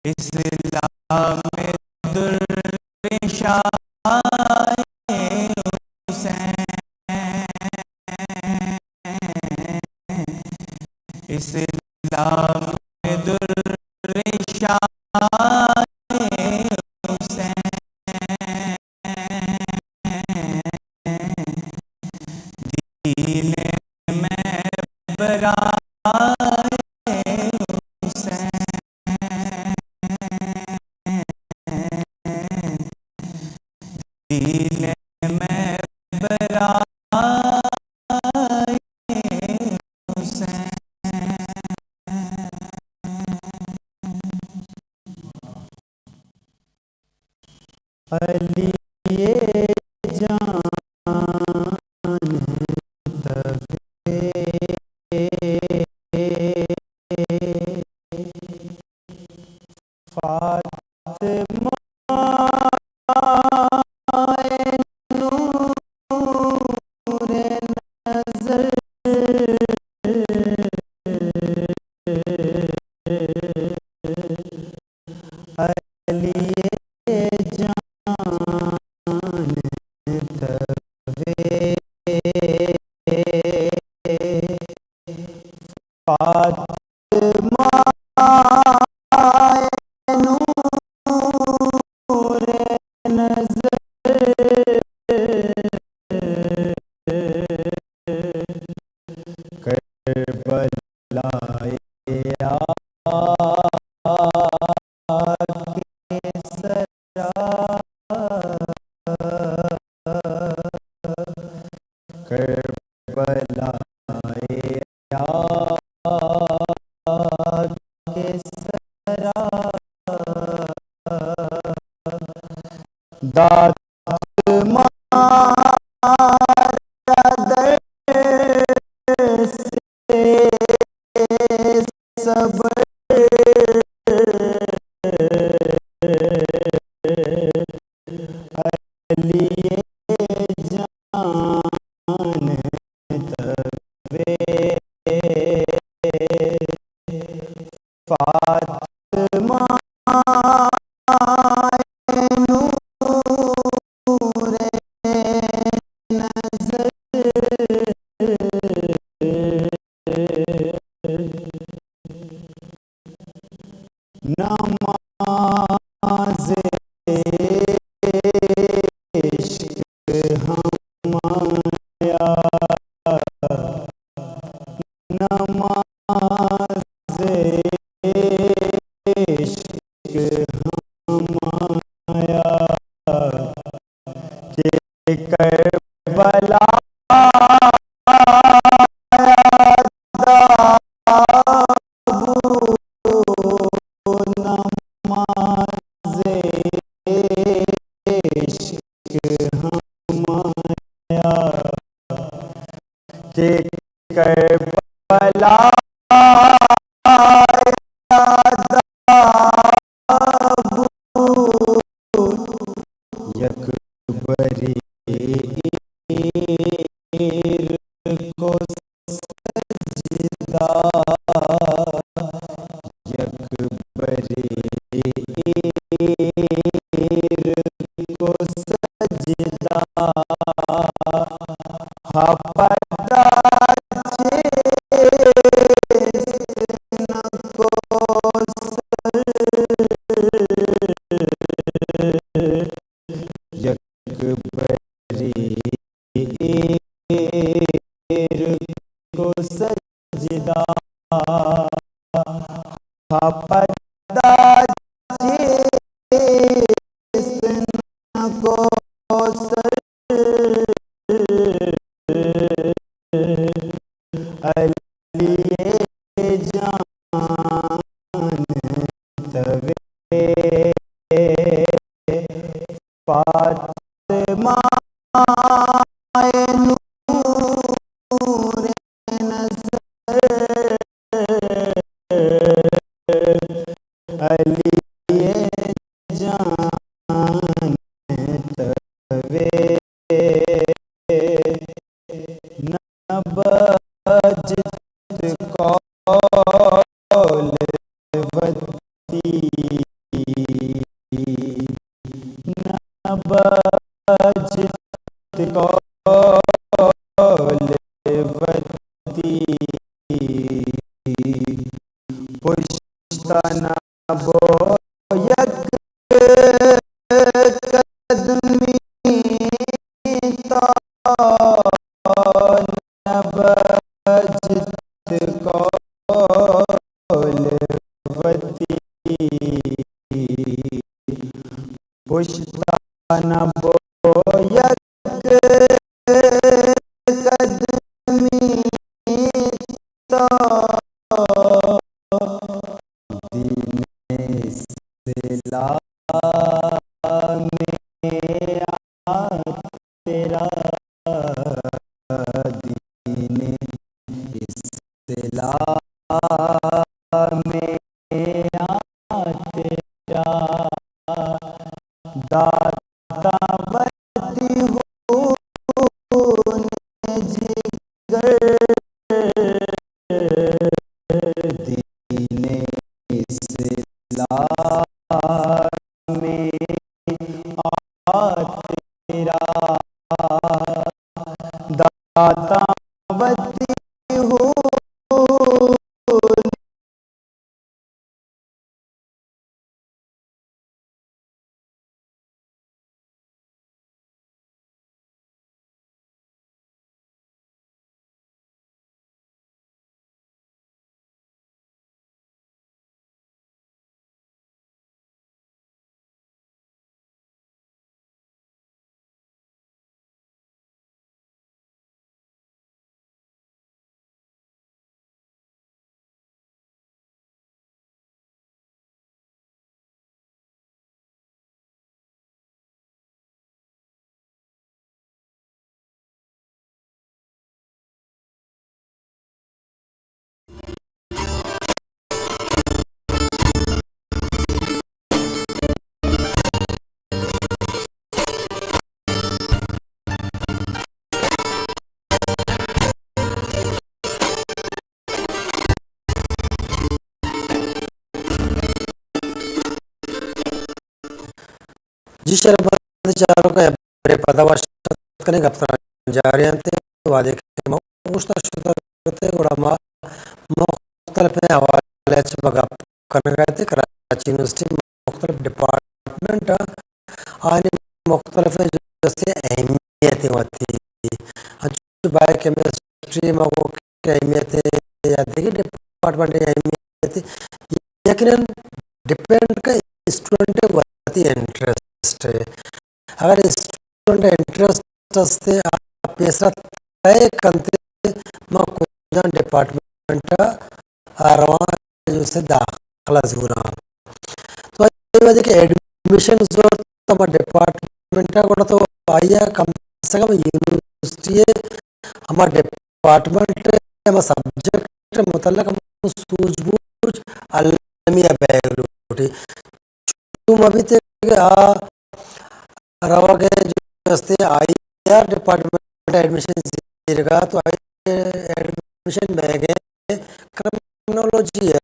اسلام در شاہ حسین، اسلام در شاہ حسین، دین مئے براہ حسین، دین مئے براہ حسین۔ علی جان تبے فاطمہ نور نظر، علی جان تبے فاطمہ نور نظر، کربلا آ کے سرا، کربلا آ کے سرا، دات مار علی جان توے فاطمہ نور نظر، نماز عشق ہمایا، نماز عشق ہمایا، کہ کربلا نماز عشق ہمایا، کہ کربلا یاد بود، یک بری ایر کو سجدہ، یک بری ایر کو سجدہ، ہپدا چیست نکو سر، یک بری ایر کو سجدہ، ہپدا چیست نکو سر، علی جان توے فاطمہ نور نظر، علی جان توے نہ بجت قول وتی، نہ بجت قول وتی، پشتا نہ بو یک قدمی تا نہ بجت قول وتی، پشتا نہ بو یک قدمی تا دین اسلام آترا، دین اسلام آترا، داتا وتی خون جگر، دین اسلام آترا، داتا وتی خون جی شربند چاروکاں، یک برے پدا وش اتک کنیں، گپ تران جاری انت۔ وہدے کہ ما اوشتات شتگ اتیں، گڑا ما مختلفیں حوالے چہ گپ کنگ ءَ اتیں۔ کراچی یونیورسٹی مختلف ڈپارٹمنٹ ءَ آنی مختلفیں جستے اہمیت وتی، انچو بائیو کیمسٹری ما گوں کہ اہمیت یا دیگہ ڈپارٹمنٹ اہمیت، یقیناً ڈپینڈ کہ اسٹوڈنٹ وتی انٹرسٹ۔ اگر اسٹوڈنٹ انٹرسٹ است، آ پیسرا طے کنت، ما کجام ڈپارٹمنٹ ءَ رواں، جو سے داخلہ زوراں۔ تو اے وجہ کہ ایڈمیشن زورت ہما ڈپارٹمنٹ ءَ، گڑا تو آئی ءَ کم سے کم یونیورسٹی ءِ ہما ڈپارٹمنٹ ءِ ہما سبجیکٹ ءِ متعلق ہم سوج بوج المی ءَ بیگ لوٹی۔ چو مہ بیت کہ آ روگ ءَ جو استے آئی ءَ ڈپارٹمنٹ ءَ ایڈمیشن زیرگ ءَ، تو آئی ءَ ایڈمیشن بیگ ءَ کرمنالوجی ءَ۔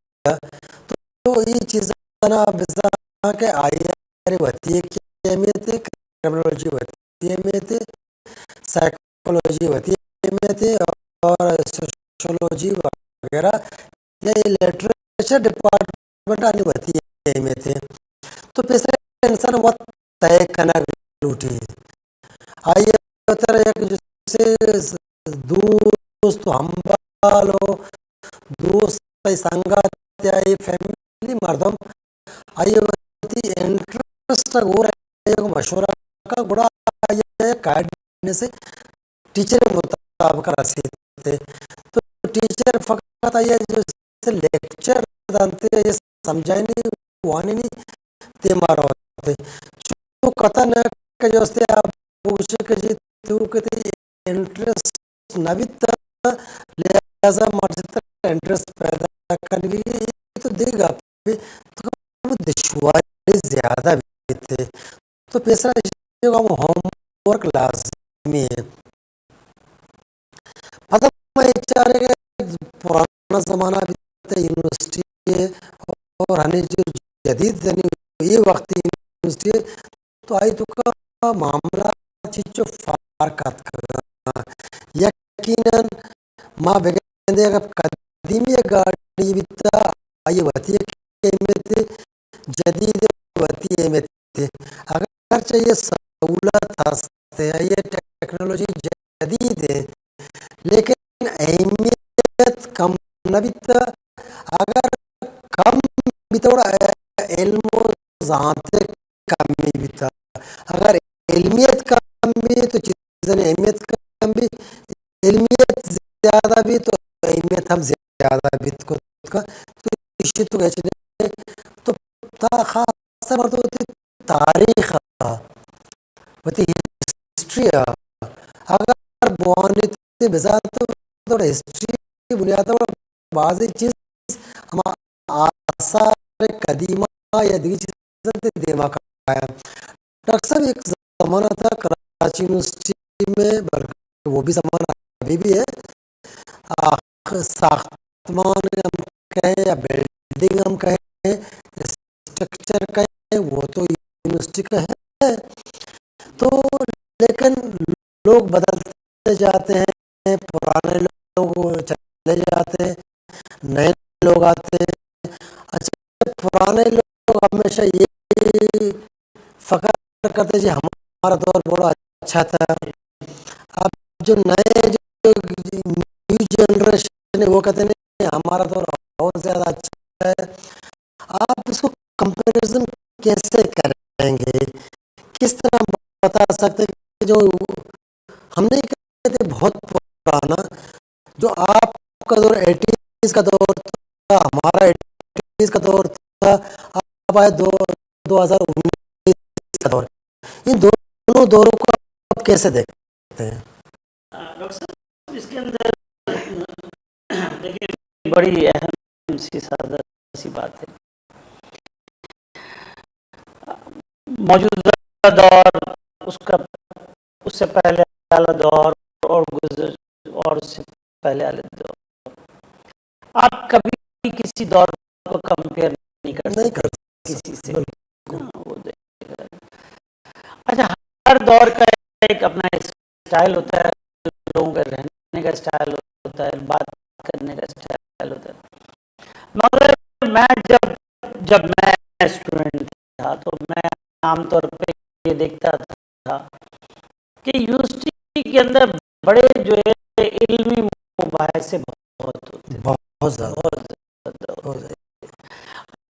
تو اے چیزاں بزاں کہ آئی ءَ وتی یک اہمیت ءَ، کرمنالوجی وتی اہمیت ءَ، سائیکولوجی وتی اہمیت ءَ اور سوشولوجی وغیرہ یا اے لٹریچر ڈپارٹمنٹ آنی وتی اہمیت ءَ۔ تو پیسر انسان وت طے کنگ لوٹی۔ آئی ءَ تر یک جسے دوست و ہمبال و دوست ءِ سنگت یا اے فیملی مردم آئی ءَ وتی انٹرسٹ ءَ گور ءَ مشورہ کا، گڑا آئی ءَ گائیڈنس ٹیچر ءِ مطابق رسیت۔ تو ٹیچر فقط آئی ءَ جو لیکچر دنت، آئی ءَ سمجھائینی، وانینی، دیما روت۔ چو کتا نہ کہ جو استے آ بگوشے کہ جی تو کہ تئی انٹرسٹ نہ بیت، لہذا مارا چہ ترا انٹرسٹ پیدا کنگی، اے تو دگہ گپے، تو دشواری زیادہ بیت۔ تو پیسرا ایشی ءَ ہم ہوم ورک لازمی اِنت۔ پدا ما اے چاریں کہ پرانا زمانہ بیت یونیورسٹی ءِ اور ہنی جو جدید، یعنی اے وقت یونیورسٹی ءِ، تو آئی توکا معاملہ چنچو فرق اتکگ۔ یقیناً ما بگندے اگر قدیمی گاڑی بیتا، آئی وتی اہمیت، جدید وتی اہمیت۔ اگرچہ یہ سہولت ہست، یہ ٹیکنالوجی جدید ہے، لیکن اہمیت کم نہ بیتا۔ اگر کم بیتا، گڑا علم و زانت کمی بیتا۔ اگر علمیت کم بی تو چیزانی اہمیت کم بی، علمیت زیادہ بی تو اہمیت ہم زیادہ بیت کت کا۔ تو ایشی تو گچنے تو تا خاص طور پر تو وتی تاریخ ءَ، وتی ہسٹری ءَ اگر بوانی تو بزان تو، تو ہسٹری بنیاد پر بعضی چیز ہما آثار قدیمہ یا دیگہ چیز دیما کایا۔ ڈاکٹر صاحب، ایک زمانہ تھا کراچی یونیورسٹی میں، بلکہ وہ بھی زمانہ ابھی بھی ہے، آخ-، ساختمان ہم کہیں یا بلڈنگ ہم کہیں، اسٹرکچر کہیں، وہ تو یونیورسٹی کا ہے۔ تو لیکن لوگ بدلتے جاتے ہیں، پرانے لوگ چلے جاتے ہیں، نئے لوگ آتے ہیں۔ اچھا، پرانے لوگ ہمیشہ یہ فخر کرتے جی ہمارا دور بڑا اچھا تھا۔ اب جو نئے، جو نیو جنریشن ہے، وہ کہتے ہیں نہیں، ہمارا دور اور زیادہ اچھا ہے۔ آپ اس کو کمپیریزن کیسے کریں گے؟ کس طرح بتا سکتے ہیں کہ جو ہم نہیں کہتے بہت پرانا، جو آپ کا دور ایٹیز کا دور تھا، ہمارا ایٹیز کا دور تھا، اب آئے دو، دو ہزار انیس کا دور، ان دونوں دوروں کو آپ کیسے دیکھتے ہیں؟ ڈاکٹر صاحب، اس کے اندر دیکھیں، بڑی اہم سی، سادہ سی بات ہے۔ موجودہ دور، اس کا، اس سے پہلے والا دور اور گزر-، اور اس سے پہلے والے دور، آپ کبھی کسی دور کو کمپیئر نہیں کر نہیں سکتے کر کسی سکتے، سے۔ بالکل۔ ہاں، وہ دیکھ رہا ہے۔ اچھا، ہر دور کا ایک اپنا اسٹائل ہوتا ہے، لوگوں کا رہنے کا اسٹائل ہوتا ہے، بات کرنے کا اسٹائل ہوتا ہے۔ مگر میں جب، جب میں اسٹوڈنٹ تھا تو میں عام طور پہ یہ دیکھتا تھا کہ یونیورسٹی کے اندر بڑے جو ہے علمی مباحثے بہت ہوتے تھے۔ بہت زیادہ۔ بہت زیادہ ہوتے تھے۔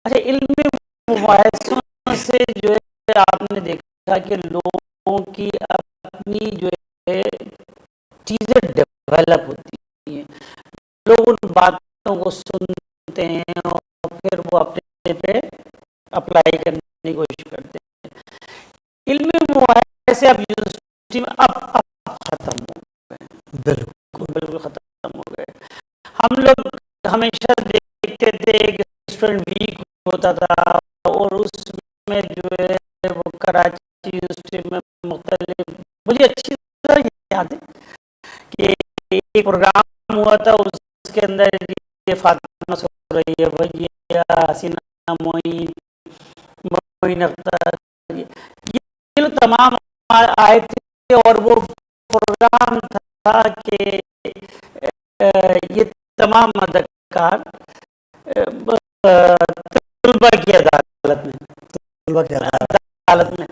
اچھا، علمی مباحثوں سے جو ہے آپ نے دیکھا کہ لوگوں کی اپنی جو ہے چیزیں ڈیولپ ہوتی ہیں، لوگ ان باتوں کو سنتے ہیں اور پھر وہ اپنے پہ اپلائی کرنے کی کوشش کرتے ہیں۔ علمی مباحثے اب یونیورسٹی میں اب، اب ختم ہو گئے ہیں۔ بالکل۔ بالکل ختم ہو گئے۔ ہم لوگ ہمیشہ دیکھتے تھے، ایک اسٹوڈنٹ ویک ہوتا تھا اور اس میں جو ہے وہ کراچی یونیورسٹی میں مختلف، مجھے اچھی طرح یاد ہے کہ ایک پروگرام ہوا تھا، اس کے اندر یہ فاطمہ سوریا، یہ حسینہ معین، معین اختر، یہ، یہ لوگ تمام آ-، آئے تھے اور وہ پروگرام تھا کہ، اے، یہ تمام اداکار، اے، ب-، اے، طلبہ کی عدالت میں۔ طلبہ کی عدالت۔ عدالت میں۔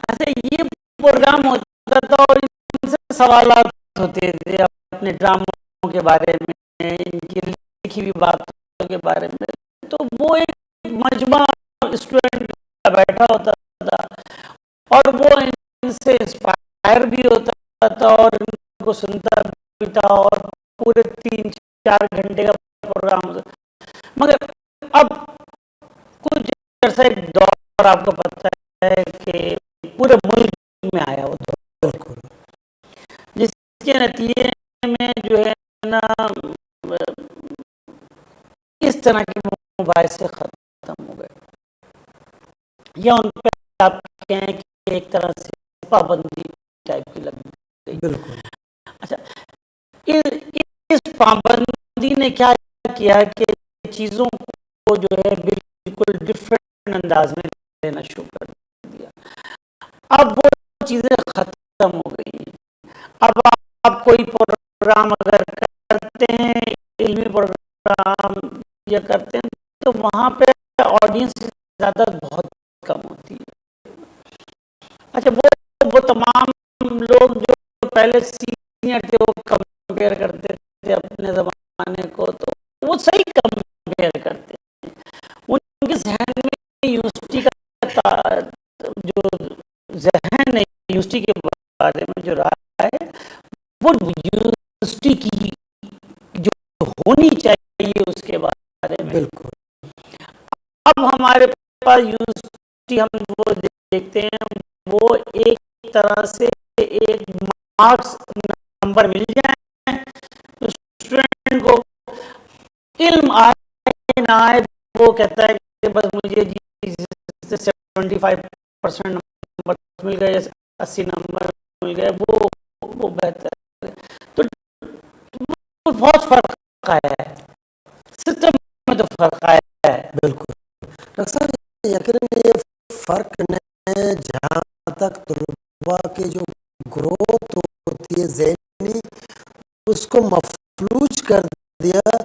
اچھا، یہ پروگرام ہوتا تھا اور ان سے سوالات ہوتے تھے اپنے ڈراموں کے بارے میں، ان کی لکھی ہوئی باتوں کے بارے میں۔ تو وہ ایک مجمع اسٹوڈنٹ کا بیٹھا ہوتا تھا اور وہ ان سے انسپائر بھی ہوتا تھا اور ان کو سنتا بھی تھا اور پورے تین چار گھنٹے کا پروگرام ہوتا۔ مگر اب کچھ ایسا ایک دور آپ کو پتہ ہے کہ پورے ملک میں آیا ہوا تھا۔ بالکل۔ جس کے نتیجے میں جو ہے نا، اس طرح کے مباحثے ختم ہو گئے، یا ان پہ آپ کہیں کہ ایک طرح سے پابندی ٹائپ کی لگ گئی۔ بالکل۔ اچھا، اس، اس پابندی نے کیا کیا کہ چیزوں کو جو ہے بالکل ڈفرنٹ انداز میں لینا شروع کر دیا۔ اب وہ چیزیں ختم ہو گئی ہیں۔ اب آپ، آپ کوئی پروگرام اگر کرتے ہیں، علمی پروگرام یا کرتے ہیں، تو وہاں پہ آڈینس زیادہ بہت کم ہوتی ہے۔ اچھا، وہ، وہ تمام لوگ جو پہلے سینئر تھے، وہ کمپیئر کرتے تھے اپنے زمانے کو، تو وہ صحیح کمپیئر کرتے ہیں۔ ان کے ذہن میں یونیورسٹی کا تا-، جو ذہن ہے یونیورسٹی کے بارے میں جو رائے ہے، وہ یونیورسٹی کی جو ہونی چاہیے اس کے بارے میں۔ بالکل۔ اب ہمارے پاس یونیورسٹی، ہم وہ دیکھتے ہیں، وہ ایک طرح سے ایک مارکس، نمبر مل جائیں اسٹوڈنٹ کو، علم آئے نہ آئے، وہ کہتا ہے کہ بس مجھے جی سیونٹی فائیو پرسینٹ نمبر مل گئے، اسی نمبر مل گئے، وہ، وہ بہتر ہے۔ تو بہت فرق آیا ہے، سسٹم میں تو فرق آیا ہے۔ بالکل۔ ڈاکٹر صاحب، یقیناً یہ فرق نے جہاں تک طلباء کی جو گروتھ ہوتی ہے ذہنی، اس کو مفلوج کر دیا،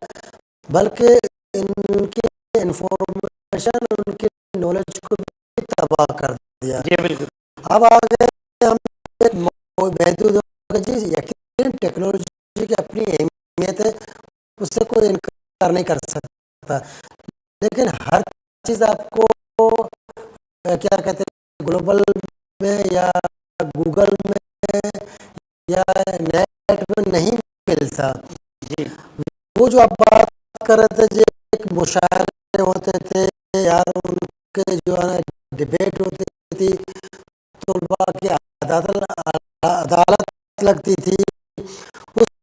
بلکہ ان کے انفارمیشن، ان کے نالج کو بھی تباہ کر دیا۔ جی، بالکل۔ اب آ گئے ہم ایک مو-، محدود ہو گئے۔ جی، یقیناً ٹیکنالوجی کی اپنی اہمیت ہے، اس سے کوئی انکار نہیں کر سکتا۔ لیکن ہر چیز آپ کو، اے، کیا کہتے ہیں، گلوبل میں یا گوگل میں یا نیٹ میں نہیں ملتا۔ جی۔ وہ جو آپ بات کر رہے تھے، جو ایک مشاعرے ہوتے تھے، یار، ان کے جو ہے نا، ڈبیٹ ہوتی تھی، طلباء کی عدالت، عدالت لگتی تھی،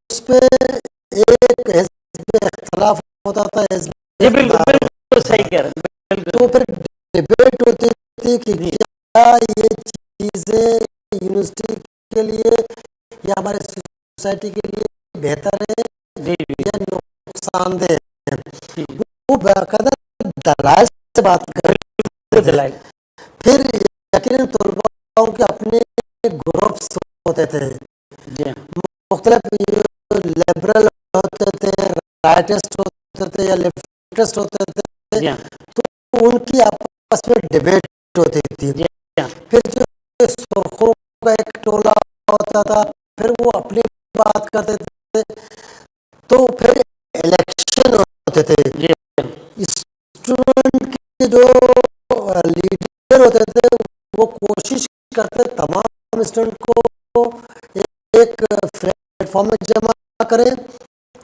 اس پہ ایک حزب اختلاف ہوتا تھا، حزب جی، بالکل، اقتدار بالکل صحیح کہہ رہے ہیں، بالکل۔ تو پھر ڈبیٹ ہوتی تھی کہ جی۔ کیا یہ چیزیں یونیورسٹی کے لیے یا ہمارے سوسائٹی کے لیے بہتر ہے جی، جی۔ یا نقصان دہ ہے؟ جی۔ وہ باقاعدہ دلائل سے بات کرتے تھے۔ دلائل۔ پھر یقیناً طلباء ہوں کہ اپنے گروپس ہوتے تھے، جی۔ مختلف لبرل ہوتے تھے، رائٹسٹ ہوتے تھے یا لیفٹسٹ ہوتے تھے، جی۔ تو ان کی آپس میں ڈیبیٹ ہوتی تھی۔ جی۔ پھر جو سرخوں کا ایک ٹولہ ہوتا تھا، پھر وہ اپنی بات کرتے تھے، تو پھر الیکشن ہوتے تھے۔ جی۔ اسٹوڈنٹ کے جو لیڈر ہوتے تھے، وہ کوشش کرتے تمام اسٹوڈنٹ کو ایک پلیٹ فارم میں جمع کریں،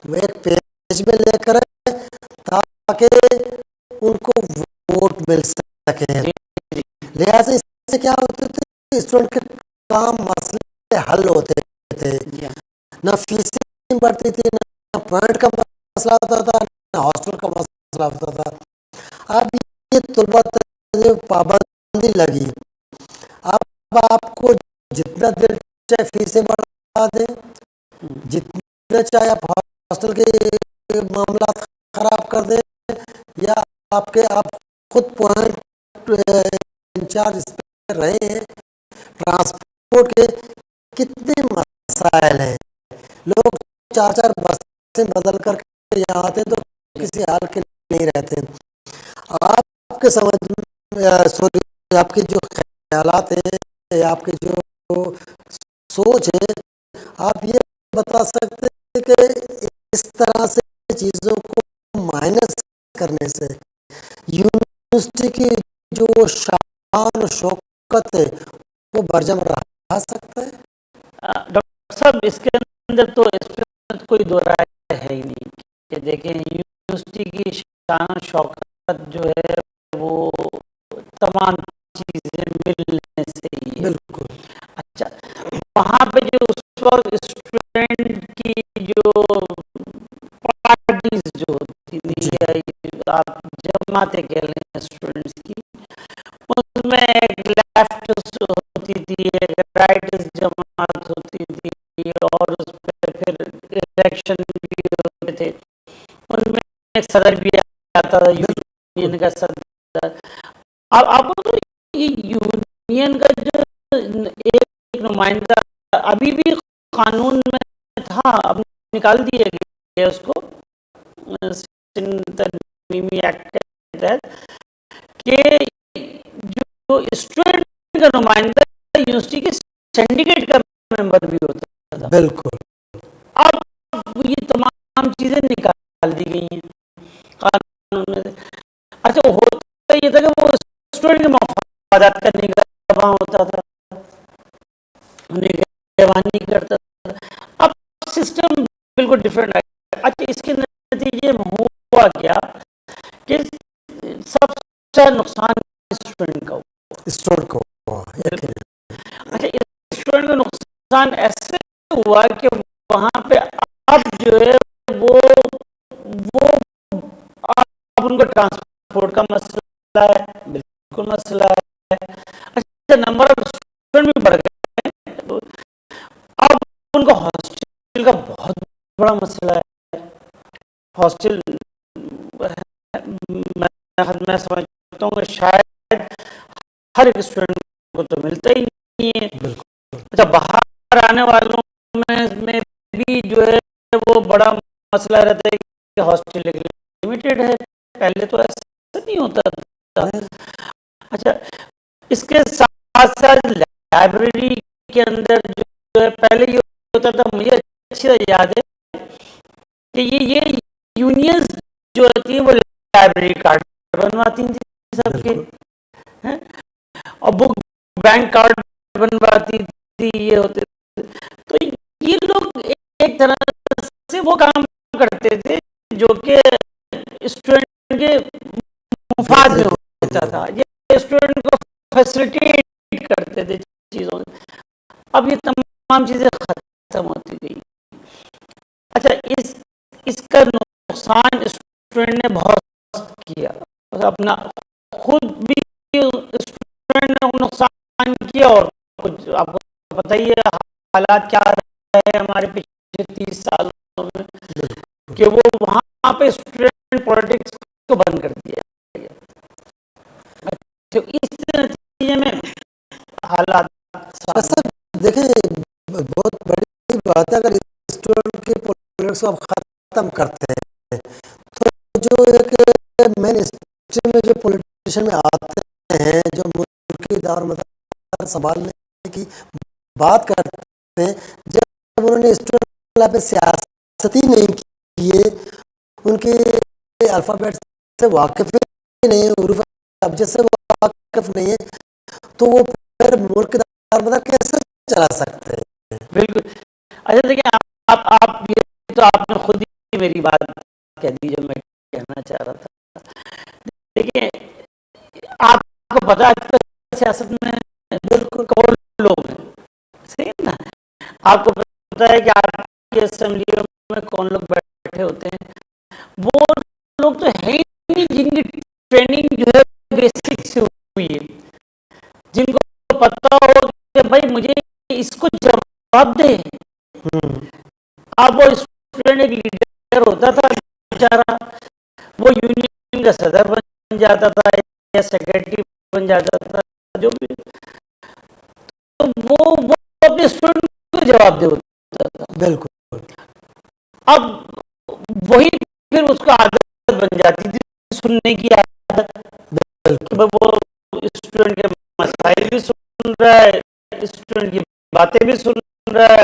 وہ ایک پیج میں لے کر آئیں، تاکہ ان کو ووٹ مل سکے۔ جی۔ لہذا اس سے کیا ہوتے تھے، اسٹوڈنٹ کے کام مسئلے حل ہوتے تھے۔ جی۔ نہ فیسیں بڑھتی تھی، نہ پوائنٹ کا مسئلہ ہوتا تھا، نہ ہاسٹل کا مسئلہ ہوتا تھا۔ اب یہ طلبہ پر پابندی لگی، اب آپ کو جتنا دل چاہے فیسیں بڑھا دیں، جتنا چاہے آپ ہاسٹل کے معاملات خراب کر دیں، یا آپ کے، آپ خود پوائنٹ، اے، انچارج اس پہ رہے ہیں، ٹرانسپورٹ کے کتنے مسائل ہیں، لوگ چار چار بسیں بدل کر کے یہاں آتے ہیں تو کسی حال کے نہیں رہتے۔ آپ کے سمجھ میں، اے، سوری، آپ کے جو خیالات ہیں، آپ کے جو سوچ ہے، آپ یہ بتا سکتے ہیں کہ اس طرح سے چیزوں کو مائنس کرنے سے یونیورسٹی کی جو شان و شوکت ہے، وہ برجم رہا سکتا ہے؟ آ، ڈاکٹر صاحب، اس کے اندر تو، اس پہ کوئی دو رائے ہے ہی نہیں کہ دیکھیں، یونیورسٹی کی شان و شوکت جو ہے، وہ تمام چیزیں ملنے سے ہی ہے۔ بالکل۔ اچھا، وہاں پہ جو اس وقت اسٹوڈنٹ کی جو پارٹیز جو ہوتی تھی، جی۔ یا آپ جماعتیں کہہ لیں اسٹوڈنٹس کی، اس میں ایک لیفٹ ہوتی تھی، ایک رائٹ جماعت ہوتی تھی، اور اس پہ پھر الیکشن بھی ہوتے تھے۔ ان میں ایک صدر بھی آتا تھا، یونین کا صدر۔ اب آپ کو تو یہ یونین کا جو ایک نمائندہ ابھی بھی قانون میں تھا، اب نکال دیا گیا اس کو، سندھ ترمیمی ایکٹ کے تحت، کہ جو اسٹوڈنٹ کا نمائندہ یونیورسٹی کے سینڈیکیٹ کا ممبر بھی ہوتا تھا۔ بالکل۔ اب یہ تمام چیزیں نکال دی گئی ہیں قانون میں سے۔ اچھا، ہوتا یہ تھا کہ وہ اسٹوڈنٹ کے مفادات کا نگہبان ہوتا تھا، نگہبانی کرتا تھا۔ اب سسٹم بالکل ڈفرنٹ آ گیا۔ اچھا، اس کے نتیجے میں ہوا کیا کہ سب سے نقصان اسٹوڈنٹ کا ہوا۔ اسٹوڈنٹ کا ہوا، یقیناً۔ اچھا، اسٹوڈنٹ کا نقصان ایسے ہوا کہ وہاں پہ اب جو ہے وہ، وہ اب ان کو ٹرانسپورٹ کا مسئلہ ہے، بالکل مسئلہ ہے۔ اچھا، نمبر آف اسٹوڈنٹ بھی بڑھ گئے ہیں، اب ان کو ہاسٹل کا بہت بڑا مسئلہ ہے۔ ہاسٹل، میں، میں سمجھتا ہوں کہ شاید ہر ایک اسٹوڈنٹ کو تو ملتا ہی نہیں ہے۔ بالکل۔ اچھا، باہر آنے والوں میں، میں بھی جو ہے وہ بڑا مسئلہ رہتا ہے کہ ہاسٹل ایک لمیٹڈ ہے، پہلے تو ایسا نہیں ہوتا تھا۔ اچھا، اس کے ساتھ ساتھ لائبریری کے اندر جو ہے، پہلے یہ ہوتا تھا، مجھے اچھی طرح یاد ہے کہ یہ، یہ یونینز جو ہوتی ہیں، وہ لائبریری کارڈ بنواتی تھی سب کے، بالکل۔ ہیں؟ اور بک بینک کارڈ بنواتی تھی، یہ ہوتے تھے۔ تو یہ لوگ ایک طرح سے وہ کام کرتے تھے جو کہ اسٹوڈنٹ کے مفاد میں ہوتا تھا۔ یہ اسٹوڈنٹ کو فیسلیٹیٹ کرتے تھے چیزوں میں۔ اب یہ تمام چیزیں ختم ہوتی گئی۔ اچھا، اس، اس کا نقصان اسٹوڈنٹ نے بہت کیا، اپنا خود بھی اسٹوڈنٹ نے نقصان کیا، اور کچھ آپ کو پتہ ہی ہے حالات کیا رہے ہیں ہمارے پچھلے تیس سالوں میں، کہ وہ وہاں پہ اسٹوڈنٹ پالیٹکس کو بند کر دیا گیا۔ تو اس نتیجے میں حالات سوال۔ اچھا، دیکھیں، بہت بڑی بات ہے اگر اسٹوڈنٹ کے پولیٹکس کو آپ ختم کرتے ہیں تو جو ایک مین اسٹریم میں جو پولیٹیشن میں آتے ہیں، جو ملک کی دار مدار سنبھالنے کی بات کرتے ہیں، جب انہوں نے اسٹوڈنٹ لیول پہ سیاست ہی نہیں کی ہے، ان کے الفابیٹ سے واقف ہی نہیں ہے، حروف ابجد سے واقف نہیں ہے، تو وہ پھر ملک دار مدار کیسے چلا سکتے ہیں؟ بالکل۔ اچھا، دیکھیں، آپ آپ آپ یہ تو آپ نے خود ہی میری بات کہہ دی جو میں کہنا چاہ رہا تھا۔ دیکھیں، آپ کو پتا ہے آج کل سیاست میں بالکل کون لوگ ہیں، صحیح ہے نا؟ آپ کو پتا ہے کہ آپ کی اسمبلیوں میں کون لوگ بیٹھے ہوتے ہیں؟ وہ لوگ تو ہے ہی نہیں جن کی ٹریننگ جو ہے بیسک سے ہوئی ہے، جن کو پتا ہو کہ بھائی مجھے اس کو جواب دے۔ ہوں۔ اب وہ اسٹوڈنٹ ایک لیڈر ہوتا تھا بیچارہ، وہ یونین کا صدر بن جاتا تھا یا سیکرٹری بن جاتا تھا، جو بھی، تو وہ وہ اپنے اسٹوڈنٹ کو جواب دے ہوتا تھا۔ بالکل۔ اب وہی پھر اس کو عادت بن جاتی تھی سننے کی عادت۔ بالکل۔ وہ اسٹوڈنٹ کے مسائل بھی سن رہا ہے، اسٹوڈنٹ کی باتیں بھی سن رہا ہے،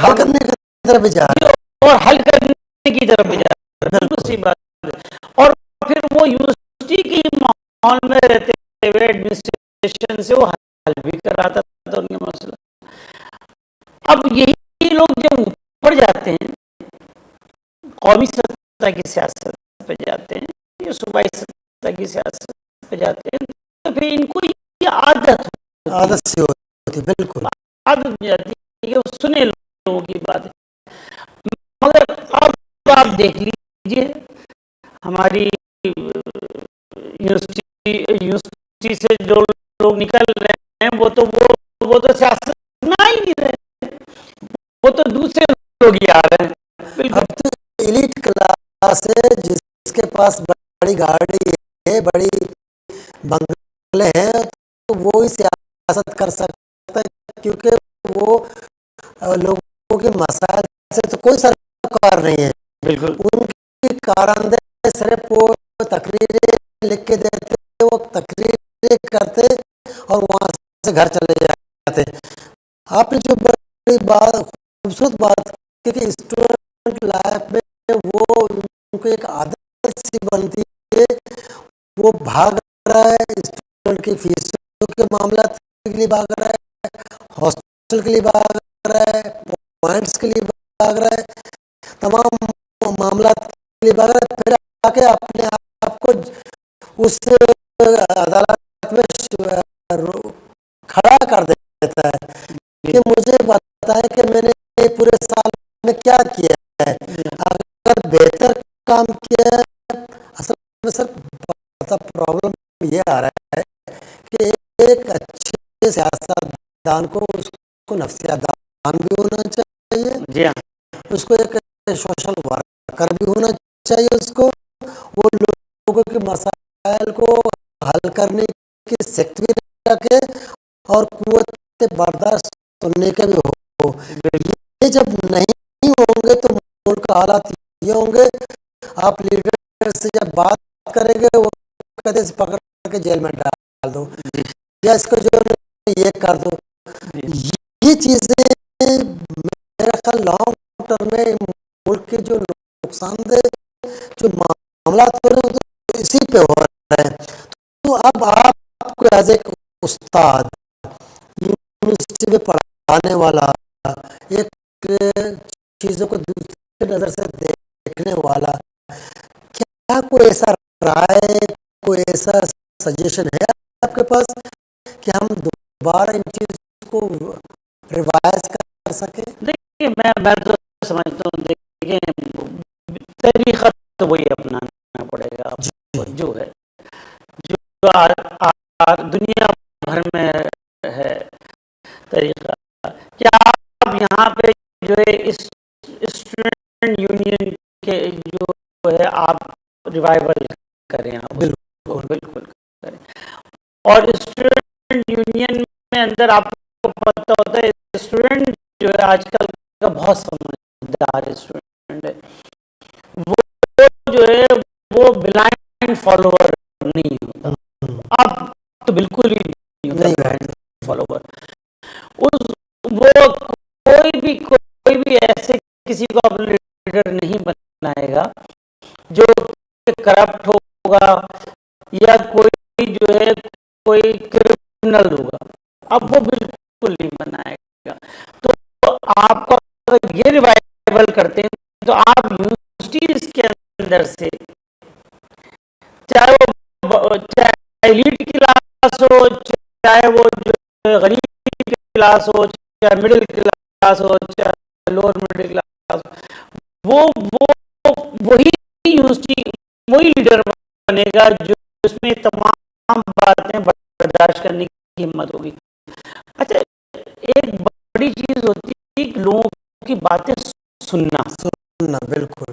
حل کرنے کی طرف بھی جا رہا ہے۔ اور حل کرنے کی طرف بھی جا رہا ہے۔ بالکل صحیح بات ہے۔ اور پھر وہ یونیورسٹی کے ماحول میں رہتے ہوئے ایڈمنسٹریشن سے وہ حل بھی کراتا تھا ان کے مسئلہ۔ اب یہی لوگ جب اوپر جاتے ہیں، قومی سطح کی سیاست پہ جاتے ہیں یا صوبائی سطح کی سیاست پہ جاتے ہیں، تو پھر ان کو یہ عادت ہوتی ہے۔ عادت سی ہوتی ہے، بالکل۔ عادت بن جاتی ہے کہ وہ سنے لوگوں کی بات۔ مگر اب آپ دیکھ لیجیے، ہماری یونیورسٹی یونیورسٹی سے جو لوگ نکل رہے ہیں، وہ تو وہ وہ تو سیاست میں آ ہی نہیں رہے، وہ تو دوسرے لوگ ہی آ رہے ہیں۔ بالکل۔ اب تو ایلیٹ کلاس ہے، جس کے پاس بڑی گاڑی ہے، بڑی بنگلے ہیں، تو وہ ہی سیاست کر سکتا ہے، کیونکہ وہ، آ، لوگوں کے مسائل سے تو کوئی سروکار نہیں ہے۔ بالکل۔ ان کی کارآمدی صرف وہ تقریریں لکھ کے دیتے، وہ تقریریں کرتے اور وہاں سے گھر چلے جاتے۔ آپ نے جو بڑی بات، خوبصورت بات کی کہ اسٹوڈنٹ لائف میں وہ ان کو ایک عادت سی بنتی ہے، وہ بھاگ رہا ہے، اسٹوڈنٹ کی فیسوں کے معاملات کے لیے بھاگ رہا ہے، ہاسٹل کے لیے بھاگ رہا ہے، پوائنٹس کے لیے بھاگ رہا ہے، تمام معاملات کے لیے بھاگ رہا ہے، پھر آ کے اپنے آپ کو اس عدالت میں کھڑا کر دیتا ہے کہ مجھے بتائیں کہ میں نے پورے سال میں کیا کیا ہے۔ اگر بہتر کام کیا ہے، اصل میں سر، پرابلم یہ آ رہا ہے کہ ایک اچھے سیاستدان کو، اس کو نفسیات دان بھی ہونا چاہیے۔ جی ہاں۔ اس کو ایک سوشل ورکر بھی ہونا چاہیے، اس کو وہ لوگوں کے مسائل کو حل کرنے کی سخت بھی رکھے اور قوت برداشت سننے کا بھی ہو۔ یہ جب نہیں ہوں گے تو ملک کا حالات یہ ہوں گے، آپ لیڈر سے جب بات کریں گے، وہ کہتے ہیں، "اسے پکڑ کے جیل میں ڈال دو، یا اس کو جو ہے یہ کر دو۔" یہ چیزیں میرا خیال لانگ ٹرم میں ملک کے جو نقصان دہ جو معاملات ہو رہے ہیں، وہ تو اسی پہ ہو رہے ہیں۔ تو اب آپ کو ایز اے استاد، یونیورسٹی میں پڑھانے والا، ایک چیزوں کو دوسری نظر سے دیکھنے والا، کیا کوئی ایسا رائے، کوئی ایسا سجیشن ہے آپ کے پاس کہ ہم دوبارہ ان چیزوں کو ریوائز کر سکیں؟ دیکھیے، میں میں تو سمجھتا ہوں، دیکھیں، طریقہ تو وہی اپنانا پڑے گا آپ کو، جی۔ جو ہے، جو آ- آ- دنیا بھر میں ہے طریقہ، کہ آپ یہاں پہ جو ہے اس اسٹوڈنٹ یونین کے جو ہے آپ ریوائیول کریں، آپ اس کو بالکل۔ بالکل کریں۔ اور اسٹوڈنٹ یونین میں اندر آپ پتہ ہوتا ہے، اسٹوڈنٹ جو ہے آج کل کا بہت سمجھدار اسٹوڈنٹ ہے، وہ جو ہے وہ بلائنڈ فالوور نہیں ہوتا۔ اب تو بالکل ہی نہیں ہوتا بلائنڈ فالوور۔ اس وہ کوئی بھی کوئی بھی ایسے کسی کو اپنا لیڈر نہیں بنائے گا جو کرپٹ ہوگا یا کوئی جو ہے کوئی کرمنل ہوگا، اب وہ بالکل نہیں بنائے گا۔ تو آپ کو اگر یہ ریوائول کرتے ہیں تو آپ یونیورسٹیز کے اندر سے، چاہے وہ چاہے ایلیٹ کلاس ہو، چاہے وہ جو غریب کلاس ہو، چاہے مڈل کلاس ہو، چاہے لوور مڈل کلاس ہو، وہ وہ وہی یونیورسٹی وہی لیڈر بنے گا جو اس میں تمام باتیں برداشت کرنے کی ہمت ہوگی۔ اچھا، ایک بڑی چیز ہوتی ہے کہ لوگوں کی باتیں سننا، سننا بالکل،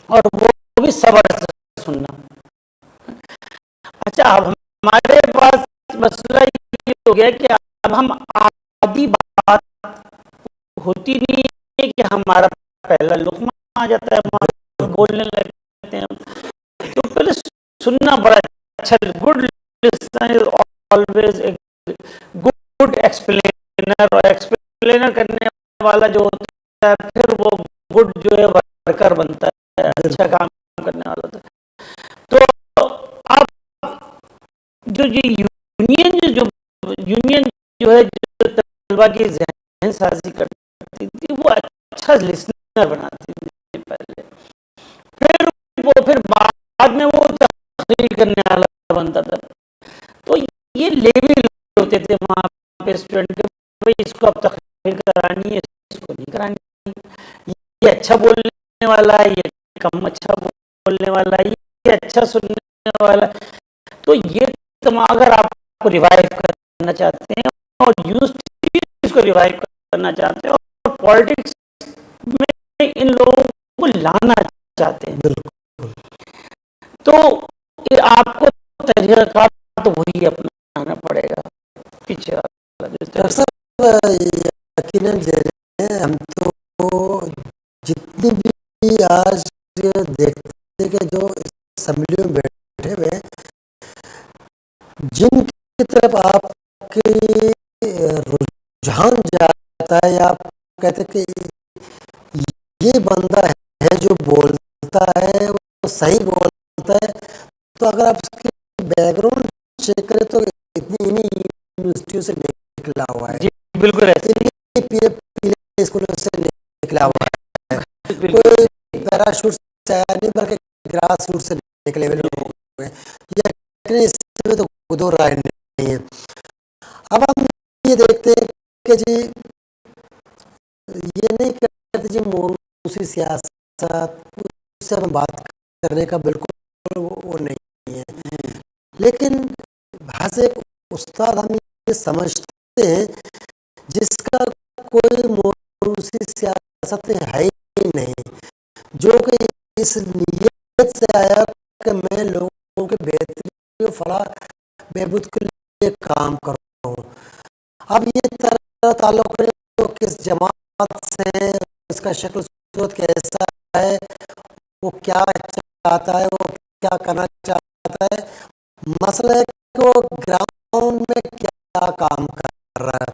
اور وہ بھی صبر سے سننا۔ اچھا، اب ہمارے پاس مسئلہ یہ ہو گیا کہ اب ہم آدھی بات ہوتی نہیں ہے کہ ہمارا پہلا لقمہ آ جاتا ہے، ہم بولنے لگتے ہیں۔ تو پہلے سننا بڑا اچھا، good listener is always a good explainer, اور ایکسپلینر کرنے والا جو ہوتا ہے پھر وہ گڈ جو ہے ورکر بنتا ہے، اچھا کام کرنے والا ہوتا ہے۔ تو اب جو یہ یونین جو جو یونین جو ہے جو طلبا کی ذہن سازی کرتی تھی، وہ اچھا لسنر بناتی تھی پہلے، پھر وہ پھر بعد میں وہ تقریر کرنے والا بنتا تھا۔ تو یہ لیول ہوتے تھے وہاں پہ اسٹوڈنٹ کے، بھائی اس کو اب تقریر کرانی ہے، اس کو نہیں کرانی، یہ اچھا بولنے والا ہے، یہ کم اچھا بولنے والا ہے، یہ اچھا سننے والا ہے۔ تو یہ تم اگر آپ کو ریوائیو کرنا چاہتے ہیں اور یونیورسٹیز کو ریوائیو کرنا چاہتے ہیں اور پالیٹکس میں ان لوگوں کو لانا چاہتے ہیں، بالکل، تو یہ آپ کو طریقہ کار تو وہی اپنانا پڑے گا۔ پیچھے والا جو ڈاکٹر صاحب، یقیناً جی، ہم تو جتنی بھی آج دیکھتے ہیں کہ جو اسمبلی میں بیٹھے ہوئے ہیں، جن کی طرف آپ کے رجحان جاتا ہے یا آپ کہتے ہیں کہ یہ بندہ ہے جو بولتا ہے، وہ صحیح بولتا ہے، تو اگر آپ اس کے بیک گراؤنڈ چیک کریں تو اتنی انہیں یونیورسٹیوں سے نکلا ہوا ہے، جی، بالکل ایسے ہی۔ اتنی پیلے پیلے اسکولوں سے نکلا ہوا ہے، بالکل۔ کوئی پیراشوٹ سے آیا نہیں بلکہ گراس روٹ سے نکلے ہوئے لوگ ہیں۔ یہ اتنے اس میں تو دو رائے نہیں ہے۔ اب ہم یہ دیکھتے ہیں کہ جی یہ نہیں کہتے جی موروثی سیاست، اس سے ہم بات کرنے کا بالکل وہ وہ نہیں ہے، لیکن بحیث ایک استاد ہم یہ سمجھتے ہیں جس کا کوئی موروثی سیاست ہے ہی نہیں، جو کہ اس نیت سے آیا کہ میں لوگوں کی بہتری و فلاح بہبود کے لیے کام کروں۔ اب یہ تیرا تعلق ہے تو کس جماعت سے، اس کا شکل صورت کیسا ہے، وہ کیا چاہتا ہے، وہ کیا کرنا چاہتا ہے، مسئلہ ہے کہ وہ گراؤنڈ میں کیا کام کر رہا ہے۔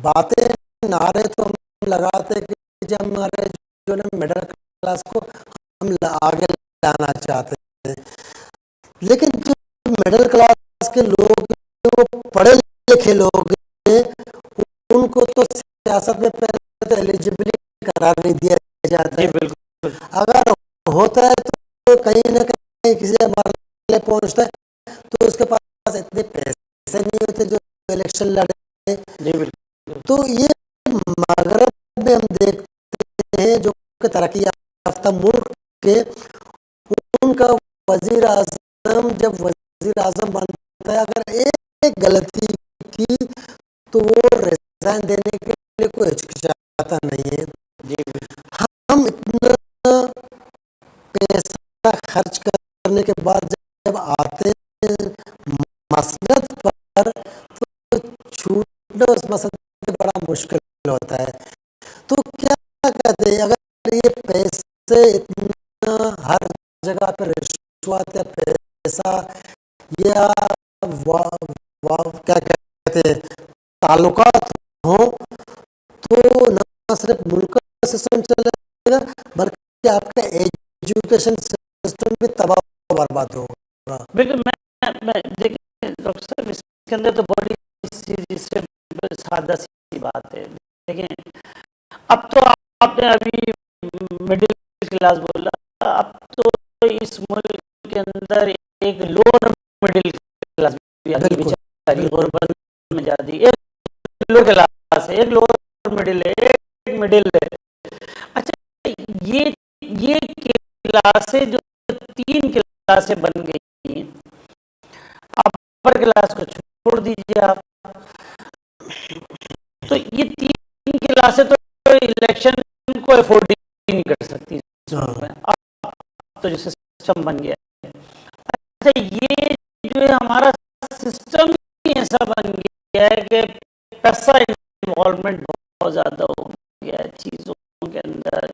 باتیں، نعرے تو ہم لگاتے کہ جب ہمارے جو ہے نا مڈل کلاس کو ہم لا- آگے لانا چاہتے ہیں، لیکن جو مڈل کلاس کے لوگ ہیں، وہ پڑھے لکھے لوگ ہیں، ان کو تو سیاست میں پہلے تو ایلیجیبل قرار نہیں دیا جاتا جی، ہے۔ بالکل۔ اگر ہوتا ہے تو کہیں نہ کہیں کسی مرحلے پہنچتا ہے، تو اس کے پاس اتنے پیسے نہیں ہوتے جو الیکشن لڑے۔ جی، بالکل۔ تو یہ مغرب میں ہم دیکھتے ہیں جو کہ ترقی یافتہ ملک کے، ان کا وزیر اعظم جب وزیر اعظم بنتا ہے، اگر ایک غلطی کی تو وہ ریزائن دینے کے لیے کوئی ہچکچاتا نہیں ہے۔ جی، بالکل۔ ہم اتنا پیسہ خرچ کرنے کے بعد جب آتے ہیں مسند پر، تو چھوٹنا اس مسند پہ بڑا مشکل ہوتا ہے۔ تو کیا کہتے ہیں، اگر یہ پیسے اتنا ہر جگہ پہ رشوت یا پیسہ یا وا-، وا-، کیا کہتے ہیں، تعلقات ہوں، تو نہ صرف ملک کا سسٹم چلے گا، بلکہ آپ کا ایجوکیشن سسٹم بھی تباہ و برباد ہوگا۔ بالکل، میں، میں، دیکھیں ڈاکٹر صاحب، اس کے اندر تو بڑی سیدھی سے سادہ سی بات ہے۔ دیکھیں، اب تو آپ نے ابھی مڈل کلاس بولا، اب تو اس ملک کے اندر ایک لوور مڈل کلاس بھی آ گئی، بالکل، بیچاری بالکل۔ غربت میں جاتی، ایک لوور کلاس ہے، ایک لوور مڈل ہے، ایک مڈل ہے۔ اچھا، یہ، یہ کلاسیں جو تین کلاسیں بن گئی ہیں، اپر کلاس کو چھوڑ دیجیے آپ، تو یہ تین کلاسیں تو الیکشن کو افورڈ ہی نہیں کر سکتی اس وقت میں۔ اب تو جو سسٹم بن گیا ہے، اچھا، یہ جو ہے ہمارا سسٹم ہی ایسا بن گیا ہے کہ پیسہ انوالومنٹ بہت زیادہ ہو گیا ہے چیزوں کے اندر۔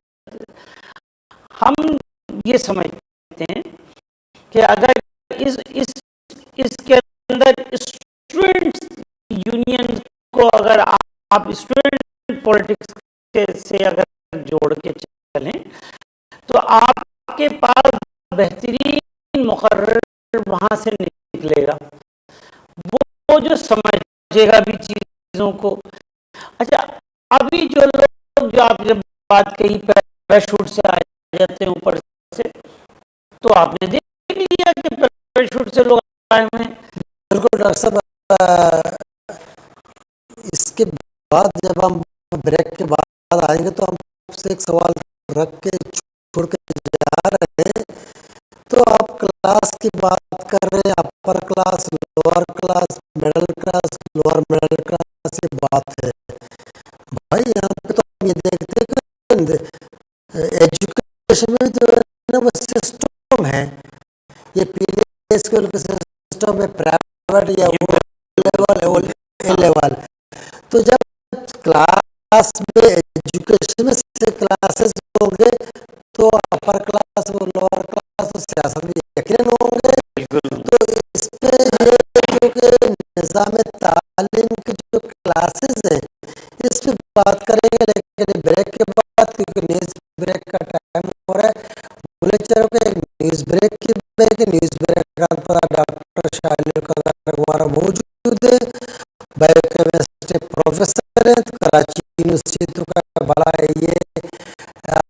ہم یہ سمجھتے ہیں کہ اگر اس، اس، اس کے اندر اسٹوڈنٹس یونین کو اگر آپ، آپ اسٹوڈنٹ پالیٹکس کے، سے اگر جوڑ کے چلیں تو آپ کے پاس بہترین مقرر وہاں سے نکلے گا، وہ جو سمجھے گا بھی چیزوں کو۔ اچھا، ابھی جو لوگ، جو آپ جب بات کہی پیراشوٹ سے آ جاتے ہیں اوپر سے، تو آپ نے دیکھ لیا کہ پیراشوٹ سے لوگ آئے ہوئے ہیں۔ بالکل ڈاکٹر صاحب، آ، اس کے بعد جب ہم بریک کے بعد آئیں گے تو ہم آپ سے ایک سوال رکھ کے چھوڑ کے جا رہے ہیں، تو آپ کلاس کی بات کر رہے ہیں، upper class, lower class, middle class, lower middle class, یہ بات ہے۔ بھائی، یہاں پہ تو ہم یہ دیکھتے ہیں کہ ایجوکیشن میں جو ہے نا، وہ سسٹم ہے، یہ پی ایس کے سسٹم ہے، پرائیویٹ یا او لیول ہے، او اے لیول۔ تو جب کلاس میں ایجوکیشن میں سے کلاسز ہوں گے تو اپر کلاس اور لوور کلاس تو سیاست میں یقیناً ہوں گے۔ بالکل۔ تو اس پہ یہ جو کہ نظام تعلیم کے جو کلاسز ہیں، اس پہ بات کریں گے، لیکن بریک کے بعد، کیونکہ نیوز بریک کا ٹائم ہو رہا ہے، بولے چلو کہ ایک نیوز بریک کی بریک، نیوز بریک کا پتا ڈاکٹر شاہ علی قذافی دوبارہ موجود ہے، بایو کیمسٹری پروفیسر ہیں، کراچی یونیورسٹی تو کا بڑا ہے یہ،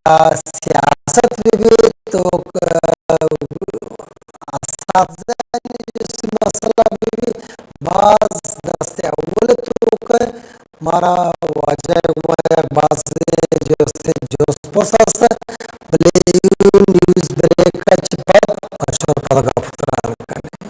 آ، سیاست میں بھی تو، آ، اساتذہ نے اس مسئلہ میں بھی بعض دست اول تو کا مارا واجہ گوما یک بازیں جو است، جست پرس است، بلے اے نیوز بریک ءَ چہ پد پہ شما پدا گپ تران کنیں۔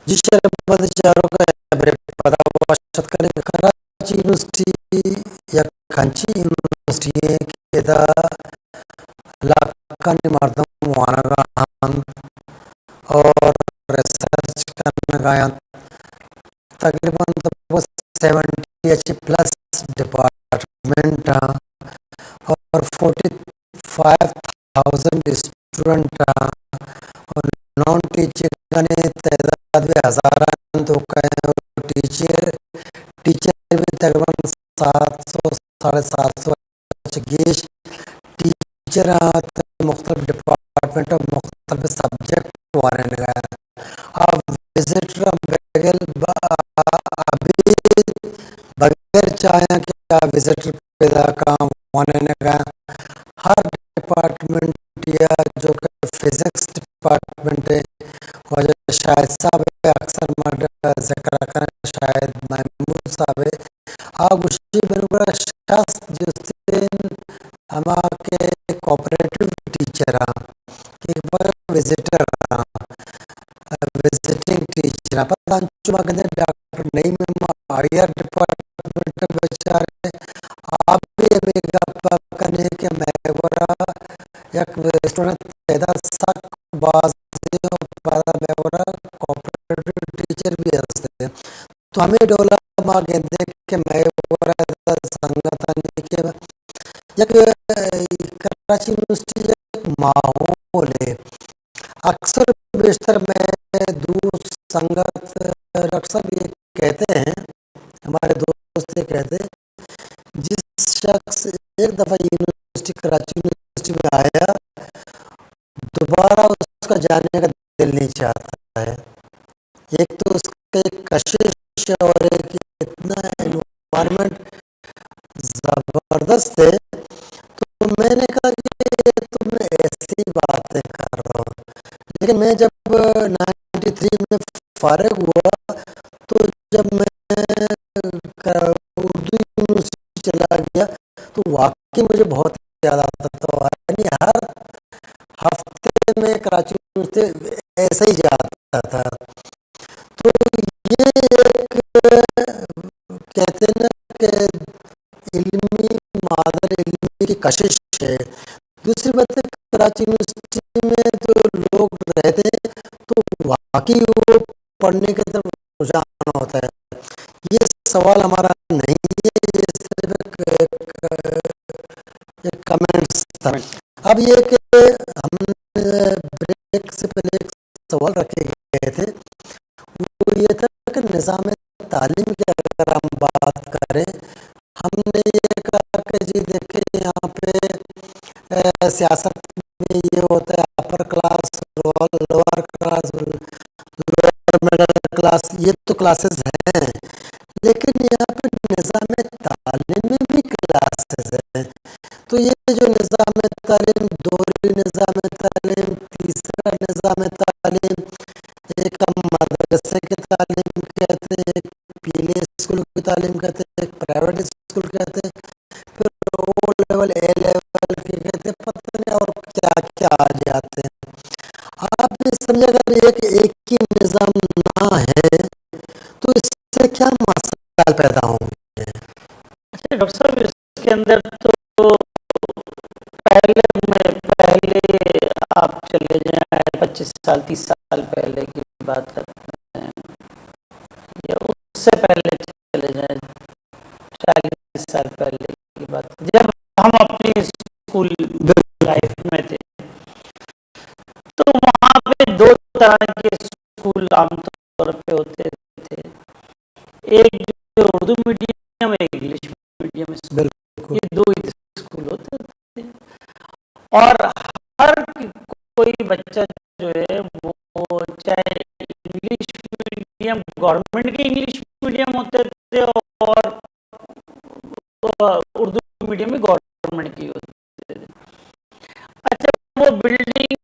جی شر، بند چاروک ءَ ہبرے پدا وش اتک کنیں۔ کراچی یونیورسٹی یک انچیں یونیورسٹی ایں کہ ادا لکانی مردم وانگ ءَ انت اور ریسرچ کنگ ءَ انت۔ تقریباً سیونٹی ایچ پلس ڈپارٹمنٹ آں اور فورٹی فائیو تھاؤزنڈ اسٹوڈنٹ آں اور نان ٹیچنگ ءِ تعداد بھی ہزاراں توک ءَ ایں اور ٹیچر، ٹیچر بھی تقریباً سات سو، ساڑھے سات سو چہ گیش ٹیچر آں، مختلف ڈپارٹمنٹ ءَ مختلف سبجیکٹ وانینگ ءَ انت۔ آ وزٹر ءَ بغیر، ابید بغیر چاہاں کہ آ وزٹر پیداک آں، وانینگ ءَ انت۔ ڈپارٹمنٹ یا جو کہ فزکس ڈپارٹمنٹ ہے، واجہ شاہد صاحب ہے، اکثر مارا ذکر کریں، شاہد محمود صاحب ہے، آ گوشی من گڑا شست جستین ہما کہ کوآپریٹو ٹیچر آں، کہ ایک بار وزٹر آں، وزٹنگ ٹیچر آں۔ پدا انچو ما گندے ڈاکٹر نعیم ما آئی آر ڈپارٹمنٹ بیچارے، آپ بھی ہمیں گپ کنے کہ میں گڑا یک اسٹوڈنٹ تعداد سک باز ہیں، پدا میں گڑا کوآپریٹو ٹیچر بھی ہستے۔ تو ہمے ڈولا ما گندیں کہ مئے گورا سنگتانی کہ یک، اے، کراچی یونیورسٹی یک ماحول ہے۔ اکثر بیشتر میں دوست سنگت ڈاکٹر صاحب یہ کہتے ہیں، ہمارے دوست یہ کہتے ہیں، جس شخص ایک دفعہ یونیورسٹی، کراچی یونیورسٹی میں آیا، دوبارہ اس کا جانے کا دل نہیں چاہتا ہے۔ ایک تو اس کا ایک کشش ہے اور ایک اتنا انوائرمنٹ زبردست ہے۔ تو میں نے کہا کہ یہ تو میں ایسی باتیں کر رہا ہوں، لیکن میں جب نائنٹی تھری میں فارغ ہوا تو جب میں اردو یونیورسٹی چلا گیا تو واقعی مجھے بہت یاد آتا تھا، یعنی ہر ہفتے میں کراچی یونیورسٹی ایسا ہی جاتا تھا۔ تو یہ ایک، کہتے ہیں نا کہ علمی، مادر علمی کی کشش ہے۔ دوسری بات ہے، کراچی یونیورسٹی میں جو لوگ رہتے ہیں تو واقعی وہ پڑھنے کی طرف رجحان ہوتا ہے۔ یہ سوال ہمارا نہیں ہے، یہ صرف ایک، ایک، ایک کمنٹس تھا۔ اب یہ کہ ہم بریک سے پہلے ایک سوال رکھے گئے تھے، وہ یہ تھا کہ نظام تعلیم کی اگر ہم بات کریں، ہم نے یہ کہا کہ جی دیکھیں، یہاں پہ، اے، سیاست میں یہ ہوتا ہے، upper class, lower class, lower middle class, یہ تو کلاسز ہیں، لیکن یہاں پہ نظام تعلیم میں بھی کلاسز ہیں۔ تو یہ جو نظام تعلیم، دوہری نظام تعلیم، تیسرا نظام تعلیم، ایک ہم مدرسے کی تعلیم کہتے ہیں، ایک پیلے اسکول کی تعلیم کہتے ہیں، ایک پرائیویٹ اسکول کہتے ہیں، پھر او لیول، اے لیول کے کہتے ہیں، پتہ نہیں اور کیا کیا آ جاتے ہیں۔ آپ یہ سمجھے، اگر ایک، ایک ہی نظام نہ ہے تو اس سے کیا مسائل پیدا ہوں گے؟ اچھا ڈاکٹر صاحب، اس کے اندر تو پہلے میں، پہلے آپ چلے جائیں، پچیس سال، تیس سال پہلے کی بات کرتے ہیں، یا اس سے پہلے چلے جائیں، چالیس سال پہلے کی بات، جب ہم اپنی اسکول لائف میں تھے، تو وہاں پہ دو طرح کے اسکول عام طور پہ ہوتے تھے، ایک جو اردو میڈیم، ایک انگلش میڈیم اسکول، بالکل۔ یہ دو ہی اسکول ہوتے تھے۔ اور ہر کوئی بچہ جو ہے، وہ چاہے انگلش میڈیم، گورنمنٹ کے انگلش میڈیم ہوتے تھے اور اردو میڈیم میں گورنمنٹ کی ہوتی تھی۔ اچھا، وہ بلڈنگ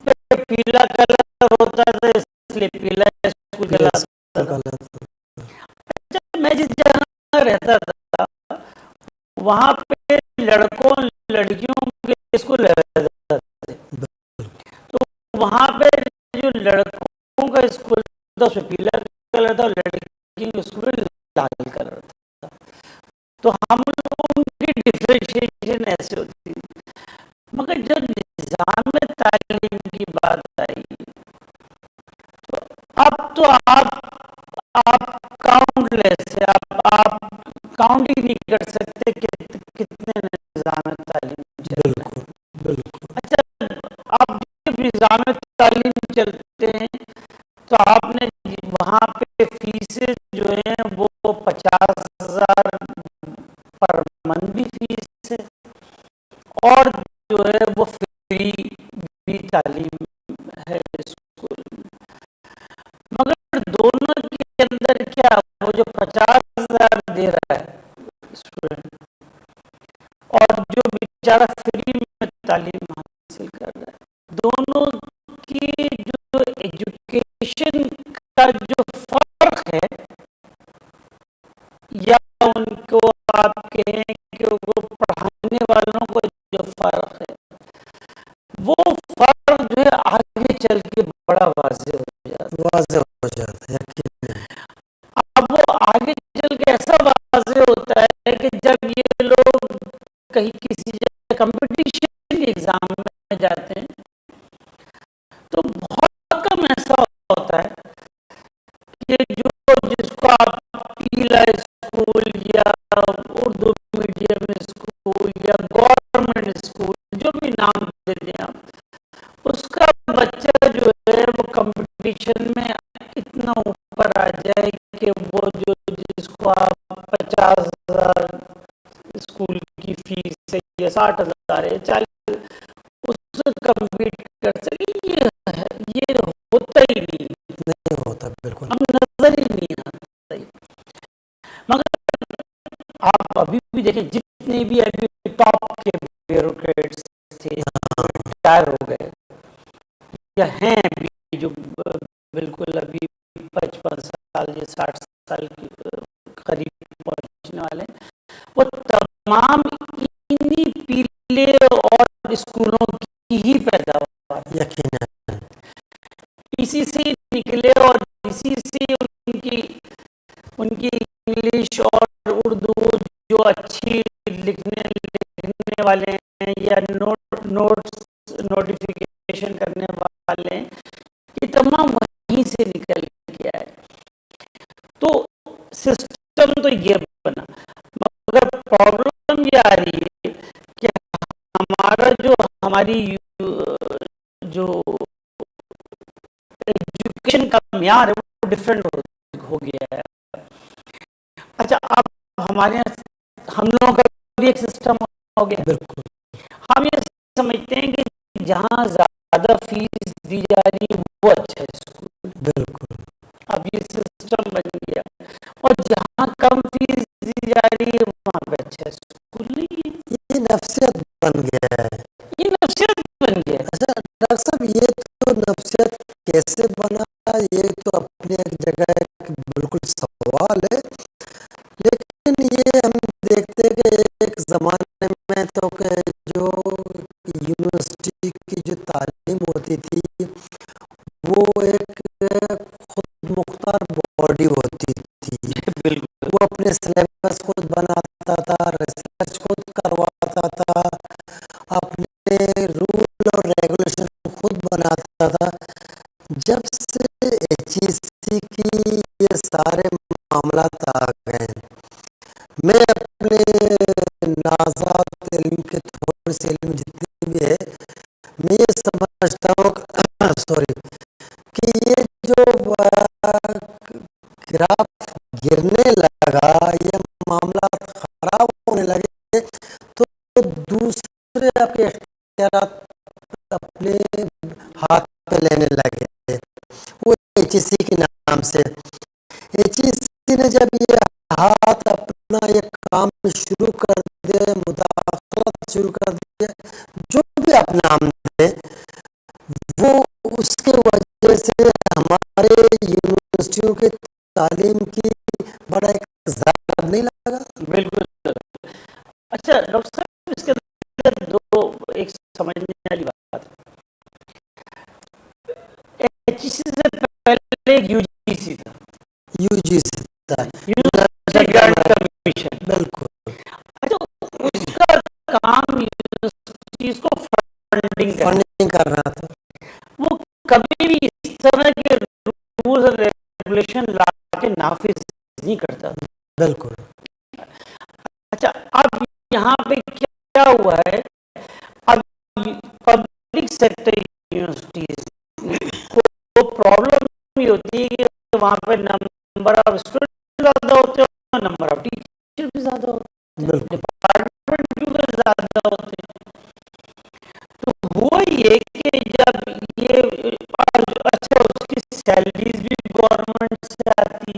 پہ پیلا کلر ہوتا تھا، اس لیے پیلا اسکول کہلاتا تھا۔ اچھا، میں جس جگہ رہتا تھا، وہاں پہ لڑکوں لڑکیوں کے اسکول الگ تھے۔ تو وہاں پہ جو لڑکوں کا اسکول تھا، اس میں پیلا کلر تھا، اور لڑکیوں کے اسکول میں لال کلر تھا۔ تو ہم لوگوں کی ڈفرینشیشن ایسے ہوتی ہے۔ مگر جب نظام تعلیم کی بات آئی، تو اب تو آپ، آپ کاؤنٹ لیس ہے، آپ، آپ کاؤنٹ ہی نہیں کر سکتے کہ کتنے نظام تعلیم چل رہے ہیں۔ بالکل، بالکل۔ اچھا، آپ جب نظام تعلیم چلتے ہیں، تو آپ نے وہاں پہ فیس جو ہیں، وہ پچاس ہزار پر منتھ بھی فیس ہے، اور جو ہے، وہ فری بھی تعلیم ہے اسکول میں۔ مگر دونوں کے اندر کیا، وہ جو پچاس ہزار دے رہا ہے اسٹوڈنٹ، اور جو بیچارہ فری میں تعلیم حاصل کر رہا ہے، دونوں کی جو ایجوکیشن کا جو فرق ہے، یا ان کو آپ کہیں کہ وہ پڑھانے والوں کو جو فرق ہے، وہ فرق جو ہے آگے چل کے بڑا واضح ہو جاتا ہے۔ واضح ہو جاتا ہے، یقیناً۔ اب وہ آگے چل کے ایسا واضح ہوتا ہے کہ جب یہ لوگ کہیں کسی جگہ کمپٹیشن ایگزام میں جاتے ہیں، تو بہت کم ایسا ہوتا ہے کہ جو، جس کو آپ پیلا اسکول یا اردو میڈیم اسکول یا گورنمنٹ اسکول، جو بھی نام دیتے ہیں آپ، اس کا بچہ جو ہے وہ کمپٹیشن میں اتنا اوپر آ جائے کہ وہ جو، جس کو آپ پچاس ہزار اسکول کی فیس ہے یا ساٹھ ہزار ہے، چالیس، اس سے کمپیٹ کر سکے، یہ ہے، یہ ہوتا ہی نہیں۔ نہیں ہوتا، بالکل۔ ہم نظر ہی نہیں آتا۔ مگر آپ ابھی بھی دیکھیں، جتنے بھی ابھی ٹاپ کے بیوروکریٹس تھے، ریٹائر ہو گئے یا ہیں ابھی، جو بالکل ابھی پچپن سال یا ساٹھ سال کے قریب پہنچنے والے ہیں، وہ تمام انہی پیلے اور اسکولوں کی ہی پیداوار۔ یقیناً۔ اسی سے نکلے اور اسی سے ان کی، ان کی انگلش اور اردو جو اچھی لکھنے، لکھنے والے ہیں یا نوٹ، نوٹس، نوٹیفکیشن کرنے والے ہیں، یہ تمام وہیں سے نکل کے آئے۔ تو سسٹم تو یہ بنا، مگر پرابلم یہ آ رہی ہے کہ ہمارا جو، ہماری یو-، جو ایجوکیشن کا معیار ہے، وہ ڈفرینٹ ہو، ہو گیا ہے۔ اچھا، اب ہمارے یہاں، ہم لوگوں کا بھی ایک سسٹم ہو گیا۔ بالکل۔ ہم یہ سمجھتے ہیں کہ جہاں زیادہ فیس دی جا رہی ہے، وہ اچھا اسکول۔ بالکل۔ اب یہ سسٹم بن گیا، اور جہاں کم فیس دی جا رہی ہے، وہاں پہ اچھا اسکول نہیں ہے۔ یہ نفسیات بن گیا ہے۔ یہ نفسیات بن گیا ہے۔ اچھا ڈاکٹر صاحب، یہ تو نفسیات کیسے بنا، یہ تو اپنی ایک جگہ ایک بالکل سوال ہے، لیکن یہ ہم دیکھتے ہیں کہ ایک زمانے میں تو کہ جو یونیورسٹی کی جو تعلیم ہوتی تھی، وہ ایک خود مختار باڈی ہوتی تھی۔ بالکل۔ وہ اپنے سلیبس خود بناتا تھا، ریسرچ خود کرواتا تھا، اپنے رول اور ریگولیشن خود بناتا تھا۔ جب سے ایچ ای سی کی یہ سارے معاملات آ گئے، میں اپنے نازات علم کے، تھوڑے سے علم جتنے بھی ہے، میں یہ سمجھتا ہوں کہ، سوری، کہ یہ جو، آ، گراف گرنے لگا، یہ معاملات خراب ہونے لگے، تو دوسرے آپ کے اختیارات اپنے ہاتھ پہ لینے لگے، وہ ایچ ای سی کے نام سے۔ ایچ ای سی نے جب یہ ہاتھ اپنا، یہ کام شروع کر دے، مداخلت شروع کر دے، جو بھی آپ نام دیں، وہ اس کے وجہ سے ہمارے یونیورسٹیوں کے تعلیم کی بڑا ایک ضرر نہیں لگا؟ بالکل۔ اچھا ڈاکٹر صاحب، اس کے اندر دو ایک سمجھنے والی بات۔ ایچ ای سی سے پہلے یو جی سی تھا۔ یو جی سی تھا۔ University grant commission. بالکل۔ اچھا، اس کا کام یونیورسٹیز کو فنڈنگ کرنا۔ فنڈنگ کرنا تھا۔ وہ کبھی بھی اس طرح کے رولز اور ریگولیشن لا کے نافذ نہیں کرتا۔ بالکل۔ اچھا، اب یہاں پہ کیا ہوا ہے؟ اب پبلک سیکٹر یونیورسٹیز کو پرابلم یہ ہوتی ہے کہ وہاں پہ نمبر آف اسٹوڈنٹ زیادہ ہوتے ہیں اور نمبر آف ٹیچر بھی زیادہ ہوتے ہیں۔ بالکل۔ ڈپارٹمنٹ کیونکہ زیادہ ہوتے ہیں۔ تو ہوا یہ کہ جب یہ، اچھا، اس کی سیلریز بھی گورنمنٹ سے آتی،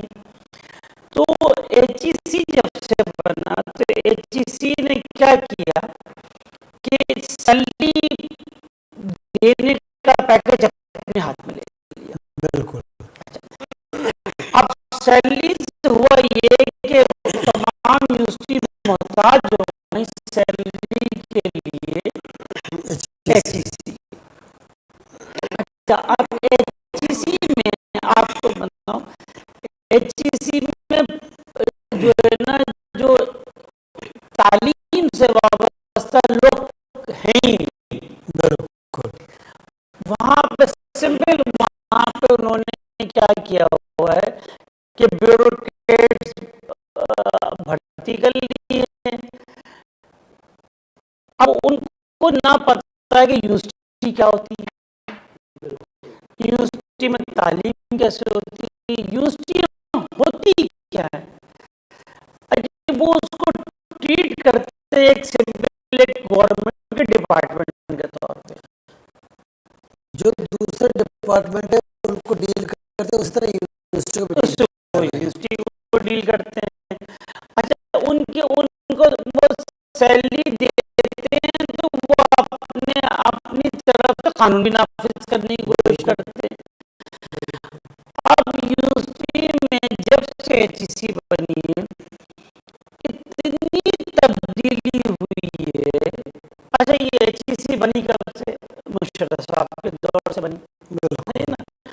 تو ایچ ای سی جب سے بنا تو ایچ ای سی نے کیا کیا کہ سیلری دینے کا پیکج اپنے ہاتھ میں لے لیا۔ بالکل۔ اب سیلریز ہوا یہ کہ تمام یونیورسٹی محتاج ہو گئی سیلری کے لیے۔ ایچ ای سی۔ اچھا، اب ایچ ای سی میں آپ کو بتاؤں، ایچ ای سی میں جو ہے نا، جو تعلیم سے وابستہ لوگ ہیں ہی نہیں۔ بالکل۔ وہاں پہ سمپل، وہاں پہ انہوں نے کیا کیا ہوا ہے کہ بیوروکریٹس، آ، بھرتی کر لی ہے۔ اب ان کو نہ پتا ہے کہ یونیورسٹی کیا ہوتی ہے، یونیورسٹی میں تعلیم کیسے ہوتی ہے، یونیورسٹی ہوتی کیا ہے۔ اچھا، وہ اس کو ٹریٹ کرتے ہیں ایک سمپل، ایک گورنمنٹ کے ڈپارٹمنٹ کے طور پہ۔ جو دوسرے ڈپارٹمنٹ ہے، ان کو ڈیل کرتے ہیں، اسی طرح یونیورسٹی کو بھی ڈیل اس کو کرتے ہیں۔ یونیورسٹی کو ڈیل کرتے ہیں۔ اچھا، ان کے، ان کو وہ سیلری دیتے ہیں تو وہ اپنے، اپنی طرف سے قانون بھی نافذ کرنے کی کوشش کرتے ہیں۔ اب یونیورسٹی میں جب سے ایچ ای سی بنی ہے، اتنی تبدیلی ہوئی ہے۔ اچھا، یہ ایچ ای سی بنی کب سے؟ مشرف صاحب کے دور سے بنی، بالکل۔ ہے نا؟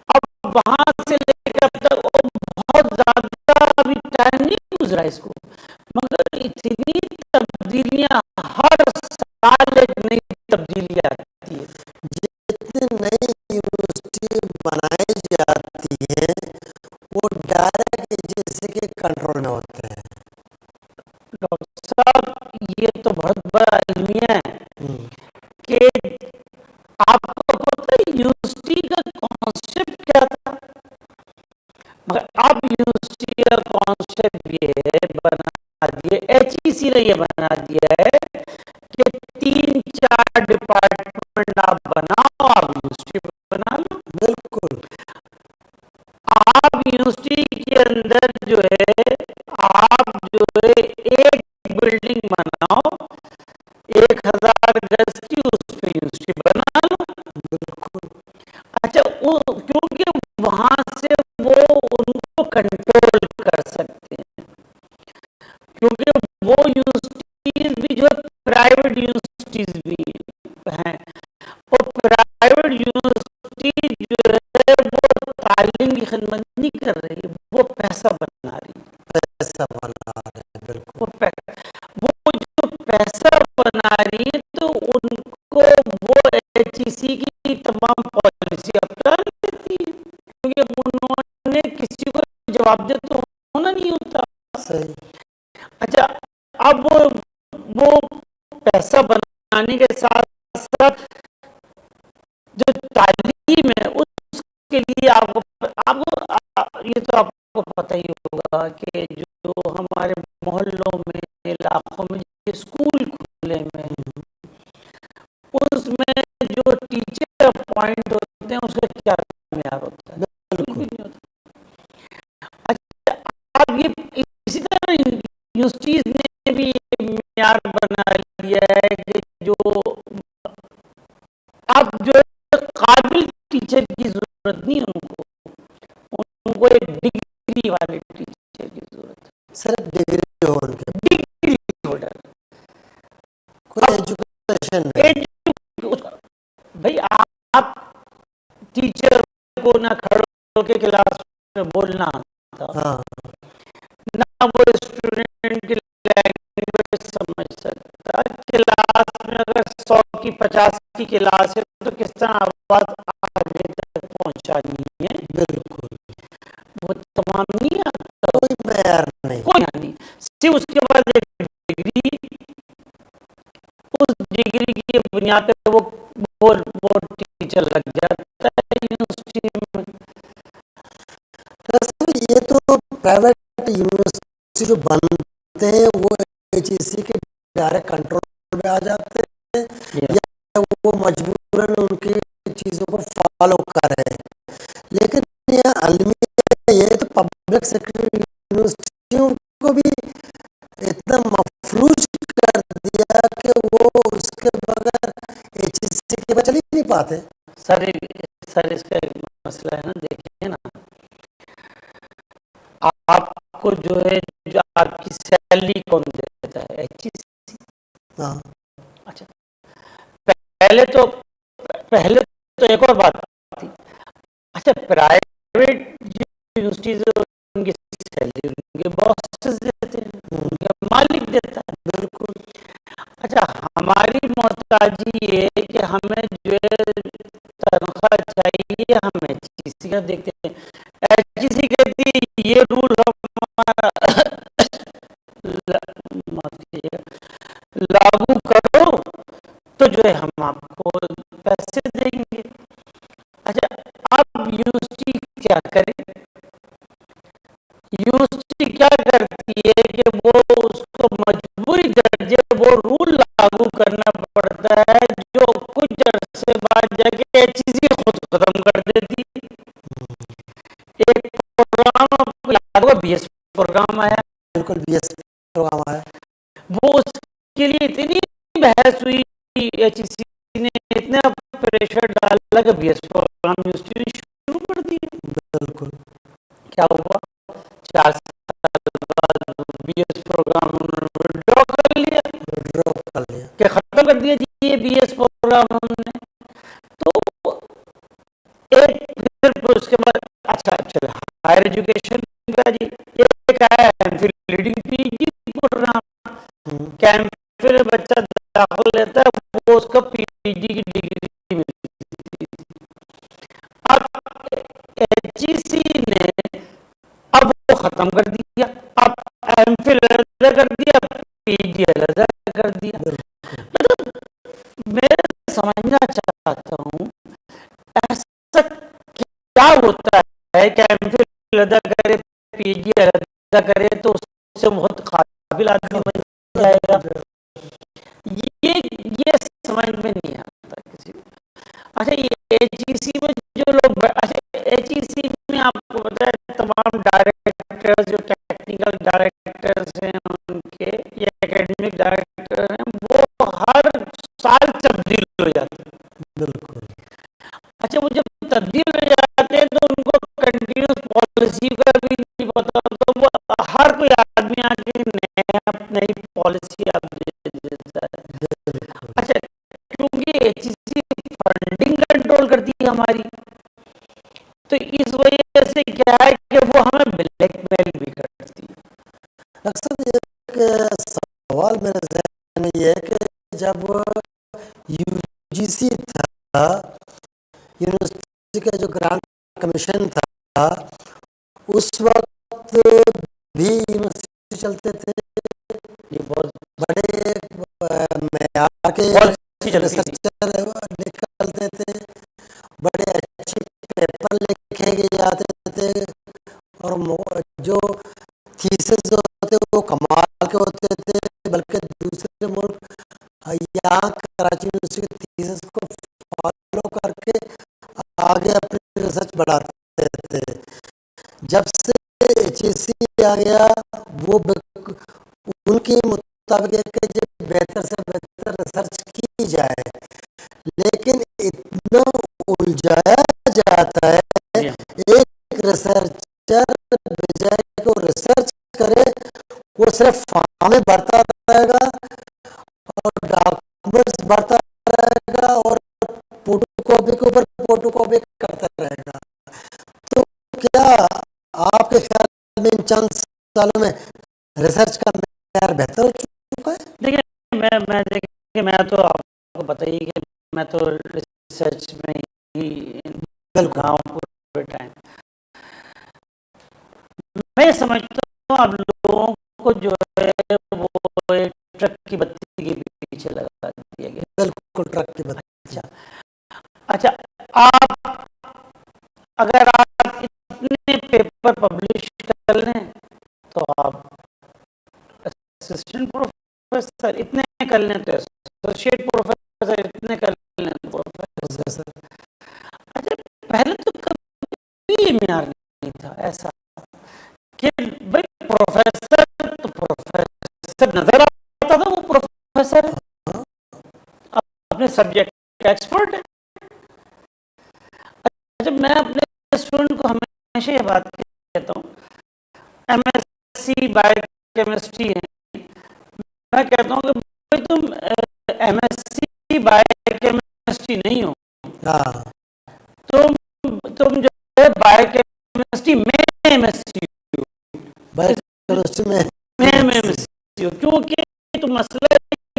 اب وہاں سے لے کے اب تک وہ بہت زیادہ ابھی ٹائم نہیں گزرا اس کو، مگر اتنی تبدیلیاں، ہر سال ایک نئی تبدیلی آتی ہے۔ جتنی نئی یونیورسٹی بنائی جاتی ہیں، وہ ڈائریکٹ ایچ ای سی کے کنٹرول میں ہوتے ہیں۔ ڈاکٹر صاحب، یہ تو بہت بڑا المیہ ہے، ہم۔ کہ آپ کو پتہ ہے یونیورسٹی کا کانسیپٹ کیا تھا؟ مگر اب یونیورسٹی کا کانسیپٹ یہ ہے، بنا دیا، ایچ ای سی نے یہ بنا دیا ہے کہ تین چار ڈپارٹمنٹ آپ بناؤ، آپ یونیورسٹی بنا لو۔ بالکل۔ آپ یونیورسٹی کے اندر جو ہے، آپ جو ہے ایک بلڈنگ بناؤ، ایک ہزار گز کی، اس پہ یونیورسٹی بنا لو۔ بالکل۔ اچھا، وہ، کیونکہ وہاں سے وہ ان کو کنٹرول کر سکتے ہیں، کیونکہ وہ یونیورسٹیز بھی جو ہے، پرائیویٹ یونیورسٹیز بھی ہیں، اور پرائیویٹ یونیورسٹی جو ہے، وہ تعلیم کی خدمت نہیں کر رہی، وہ پیسہ بنا رہی ہے۔ پیسہ بنا رہے ہیں، بالکل۔ وہ پے-، وہ جو پیسہ بنا رہی ہے، تو ان کو وہ ایچ ای سی کی تمام پالیسی اپنا لیتی ہے، کیونکہ انہوں نے کسی کو جواب دہ تو ہونا نہیں ہوتا۔ صحیح۔ اچھا، اب وہ پیسہ بنانے کے ساتھ ساتھ جو تعلیم ہے، اس کے لیے آپ کو، آپ کو، آ، یہ تو آپ کو پتہ ہی ہوگا کہ جو ہمارے محلوں میں، علاقوں میں جو اسکول کھلے ہوئے ہیں، اس میں جو ٹیچر اپوائنٹ ہوتے ہیں، اس کا کیا معیار ہوتا ہے؟ بالکل۔ بالکل نہیں ہوتا۔ اچھا، اب یہ اسی طرح یونیورسٹیز نے بھی یہ معیار بنا لیا ہے کہ جو اب جو ہے قابل ٹیچر کی ضرورت نہیں ان کو، ان کو ایک ڈگری والے ٹیچر کی ضرورت ہے۔ صرف ڈگری ہو ان کے۔ Degree holder. کوئی اب ایجوکیشن نہیں۔ ایجو-، اس کا، بھائی، آپ ٹیچر کو نہ کھڑے ہو کے کلاس میں بولنا آتا، ہاں۔ نہ وہ اسٹوڈنٹ کی لینگویج سمجھ سکتا۔ کلاس میں اگر سو کی، پچاس کی کلاس ہے تو کس طرح آواز آگے تک پہنچانی ہے؟ بالکل۔ وہ تمام نہیں آتا۔ کوئی معیار نہیں۔ کوئی نہیں۔ صرف اس کے بعد ایک ڈگری، اس ڈگری کی بنیاد پہ وہ، وہ، وہ ٹیچر لگ جاتا ہے یونیورسٹی میں۔ سر، یہ تو پرائیویٹ یونیورسٹی جو بنتے ہیں، وہ ایچ ای سی کے ڈائریکٹ کنٹرول میں آ جاتے ہیں، یا وہ مجبوراً ان کی چیزوں کو فالو کر رہے ہیں۔ لیکن یہ المیہ، یہ تو پبلک سیکٹر یونیورسٹیوں کو بھی اتنا مفلوج کر دیا کہ وہ اس کے بغیر ایچ ای سی کے بغیر چل ہی نہیں بات ہے۔ سر، سر، اس کا ایک مسئلہ ہے نا، دیکھیے نا، آپ کو جو ہے، جو آپ کی سیلری کون دیتا ہے؟ ایچ ای سی۔ ہاں۔ اچھا، پہلے تو، پہلے تو ایک اور بات تھی۔ اچھا، پرائیویٹ یونیورسٹیز، ان کی سیلری ان کے باسز دیتے ہیں، ان کا مالک دیتا ہے۔ بالکل۔ اچھا، ہماری محتاجی یہ ہے کہ ہمیں جو ہے تنخواہ چاہیے، ہم ایچ ای سی کا دیکھتے ہیں۔ ایچ ای سی کہتی ہے، یہ رول ہمارا لا-، معاف کیجیے گا، لاگو کرو تو جو ہے ہم آپ کو پیسے دیں گے۔ اچھا، اب یونیورسٹی کیا کرے؟ یونیورسٹی کیا کرتی ہے کہ وہ اس کو مجبوری درجے وہ رول لاگو کرنا پڑتا ہے، جو کچھ عرصے بعد جا کے ایچ ای سی خود ختم کر دیتی ہے۔ ایک پروگرام آپ کو یاد ہوگا، بی ایس پروگرام آیا۔ بالکل، بی ایس پروگرام آیا۔ وہ اس کے لیے اتنی بحث ہوئی، ایچ ای سی نے اتنا پریشر ڈالا کہ بی ایس پروگرام یونیورسٹی نے شروع کر دیے۔ بالکل۔ کیا ہوا؟ چار سال بعد بی ایس پروگرام انہوں نے وڈرا کر لیا۔ وڈرا کر لیا۔ کہ ختم کر دیا جی یہ بی ایس پروگرام انہوں نے۔ تو ایک پھر اس کے بعد، اچھا، چلے، ہائر ایجوکیشن کا جی، ایک آیا ایم فل لیڈنگ پی جی پروگرام، ہم۔ کہ ایم فل بچہ داخل لیتا ہے، وہ اس کو پی جی کی ڈگری ملتی ہے۔ اب ایچ ای سی نے اب وہ ختم کر دیا، اب ایم فل علیحدہ کر دیا، پی جی علیحدہ کر دیا۔ بالکل۔ مطلب، میں سمجھنا چاہتا ہوں، ایسا کیا ہوتا ہے کہ ایم فل علیحدہ کرے، پی جی علیحدہ کرے، تو اس سے بہت قابل آدمی بن جائے گا؟ یہ، یہ سمجھ میں نہیں آتا کسی کو۔ اچھا، یہ ایچ ای سی میں جو لوگ بے-، اچھا، ایچ ای سی میں آپ کو پتا ہے، تمام ڈائریکٹر، جو ٹیکنیکل ڈائریکٹرز ہیں ان کے، یا اکیڈمک ڈائریکٹر ہیں، وہ ہر سال تبدیل ہو جاتے ہیں۔ بالکل۔ اچھا، وہ جب تبدیل ہو جاتے ہیں تو ان کو کنٹینیوس پالیسی کا بھی نہیں پتا، تو وہ ہر کوئی آدمی آ کے نیا، نئی پالیسی آپ دے دیتا ہے۔ بالکل۔ اچھا، کیونکہ ایچ ای سی فنڈنگ کنٹرول کرتی ہے ہماری، تو اس وجہ سے کیا ہے کہ وہ ہمیں بلیک میل بھی کرتی ہے۔ ڈاکٹر صاحب، ایک سوال میرے ذہن میں یہ ہے کہ جب یو جی سی تھا، یونیورسٹی کا جو گرانٹ کمیشن تھا، اس وقت بھی یونیورسٹی چلتے تھے، یہ بہت بڑے، آ، معیار کے بہت اچھی چلتی تھی۔ ریسرچر نکلتے تھے، بڑے اچھے پیپر لکھے گئے جاتے تھے، اور مو-، جو تھیسز ہوتے وہ کمال کے ہوتے تھے، بلکہ دوسرے ملک یہاں کراچی یونیورسٹی کے تھیسز کو فالو کر کے آگے اپنی ریسرچ بڑھاتے تھے۔ جب سے ایچ ای سی آ گیا، وہ ب-، ان کے مطابق ہے کہ یہ بہتر سے بہتر ریسرچ کی جائے، لیکن اتنا الجھایا جاتا ہے، جی ہاں۔ ایک ریسرچر بجائے کہ وہ ریسرچ کرے، وہ صرف فارم بھرتا رہے گا اور ڈاکومنٹس بھرتا رہے گا اور فوٹو کاپی کے اوپر فوٹو کاپی کرتا رہے گا۔ تو کیا آپ کے خیال میں ان چند سالوں میں ریسرچ کا معیار بہتر ہو چکا ہے؟ دیکھیں، میں، میں، دیکھیں، میں تو آپ کو پتہ ہی ہے کہ میں تو ریسرچ میں ہی بالکل۔ رہا ہوں پورے ٹائم۔ میں سمجھتا ہوں، آپ لوگوں کو جو ہے، وہ ایک ٹرک کی بتی کے پیچھے لگا دیا گیا۔ بالکل، ٹرک کی بتی۔ اچھا۔ اچھا، آپ، اگر آپ اتنے پیپر پبلش کر لیں تو آپ اسسٹنٹ پروفیسر، اتنے کر لیں تو ایسوسیٹ پروفیسر، اتنے کر لیں تو پروفیسر۔ اچھا، پہلے تو کبھی یہ معیار نہیں تھا ایسا کہ بھائی، پروفیسر تو پروفیسر نظر آتا تھا، وہ پروفیسر ہے، اپنے سبجیکٹ کا ایکسپرٹ ہے۔ اچھا، میں اپنے اسٹوڈنٹ کو ہمیشہ یہ بات کہتا ہوں، M S C biochemistry ہے، میں کہتا ہوں کہ بھائی، تم M S C biochemistry نہیں ہو، ہاں۔ تم تم جو ہے بایو کیمسٹری میں ایم ایس سی ہو۔ بایو کیمسٹری میں میں ایم ایس سی ہو، کیونکہ تو مسئلہ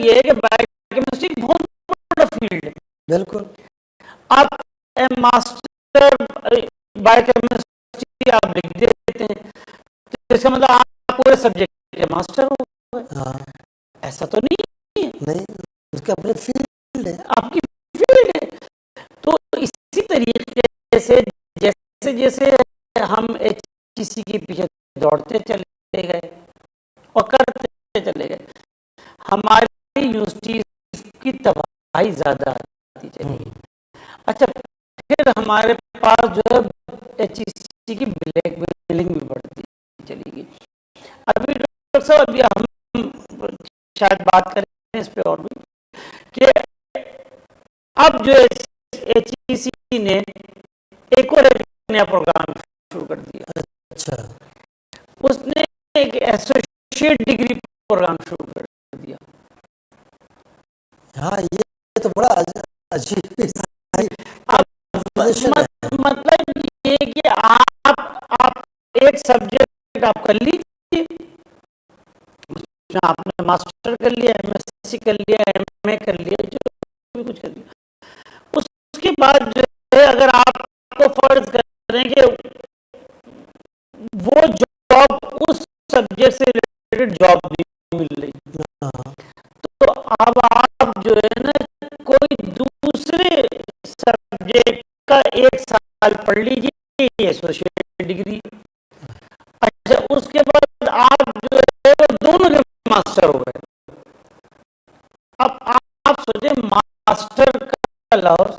یہ ہے کہ بایو کیمسٹری بہت بڑا فیلڈ ہے۔ بالکل۔ آپ ماسٹر بایو کیمسٹری آپ لکھ دیتے ہیں، تو اس کا مطلب آپ پورے سبجیکٹ کے ماسٹر ہو گئے۔ ہاں۔ ایسا تو نہیں ہے۔ نہیں، اس کے اپنے فیلڈ ہے۔ آپ کی فیلڈ ہے۔ تو اسی طریقے سے جیسے جیسے ہم ایچ ای سی کے پیچھے دوڑتے چلے گئے اور کرتے چلے گئے، ہماری یونیورسٹیز کی تباہی زیادہ آتی چلی گئی۔ ہم۔ اچھا، پھر ہمارے پاس جو ہے ایچ ای سی کی بلیک میلنگ بھی بڑھتی چلی گئی۔ ابھی ڈاکٹر صاحب، ابھی ہم شاید بات کریں اس پہ اور بھی، کہ اب جو ہے ایچ ای سی نے ایک اور ایک نیا پروگرام شروع کر دیا۔ اچھا۔ اس نے ایک ایسوسیٹ ڈگری پروگرام شروع کر دیا۔ ہاں، یہ تو بڑا عج-، عجیب اب مت-، مطلب یہ کہ آپ، آپ ایک سبجیکٹ آپ کر لیجیے، آپ نے ماسٹر کر لیا، ایم ایس سی کر لیا، ایم اے کر لیا، جو بھی کچھ کر لیا، اس کے بعد جو ہے، اگر آپ کو فرض کریں کہ وہ جاب، اس سبجیکٹ سے ریلیٹڈ جاب نہیں مل رہی، ہاں۔ تو اب آپ جو ہے نا، کوئی دوسرے سبجیکٹ کا ایک سال پڑھ لیجیے، یہ ایسوسیٹ ڈگری۔ اچھا، اس کے بعد آپ جو ہے وہ دونوں کے ماسٹر ہو گئے۔ اب آپ سوچیں، ماسٹر کا لفظ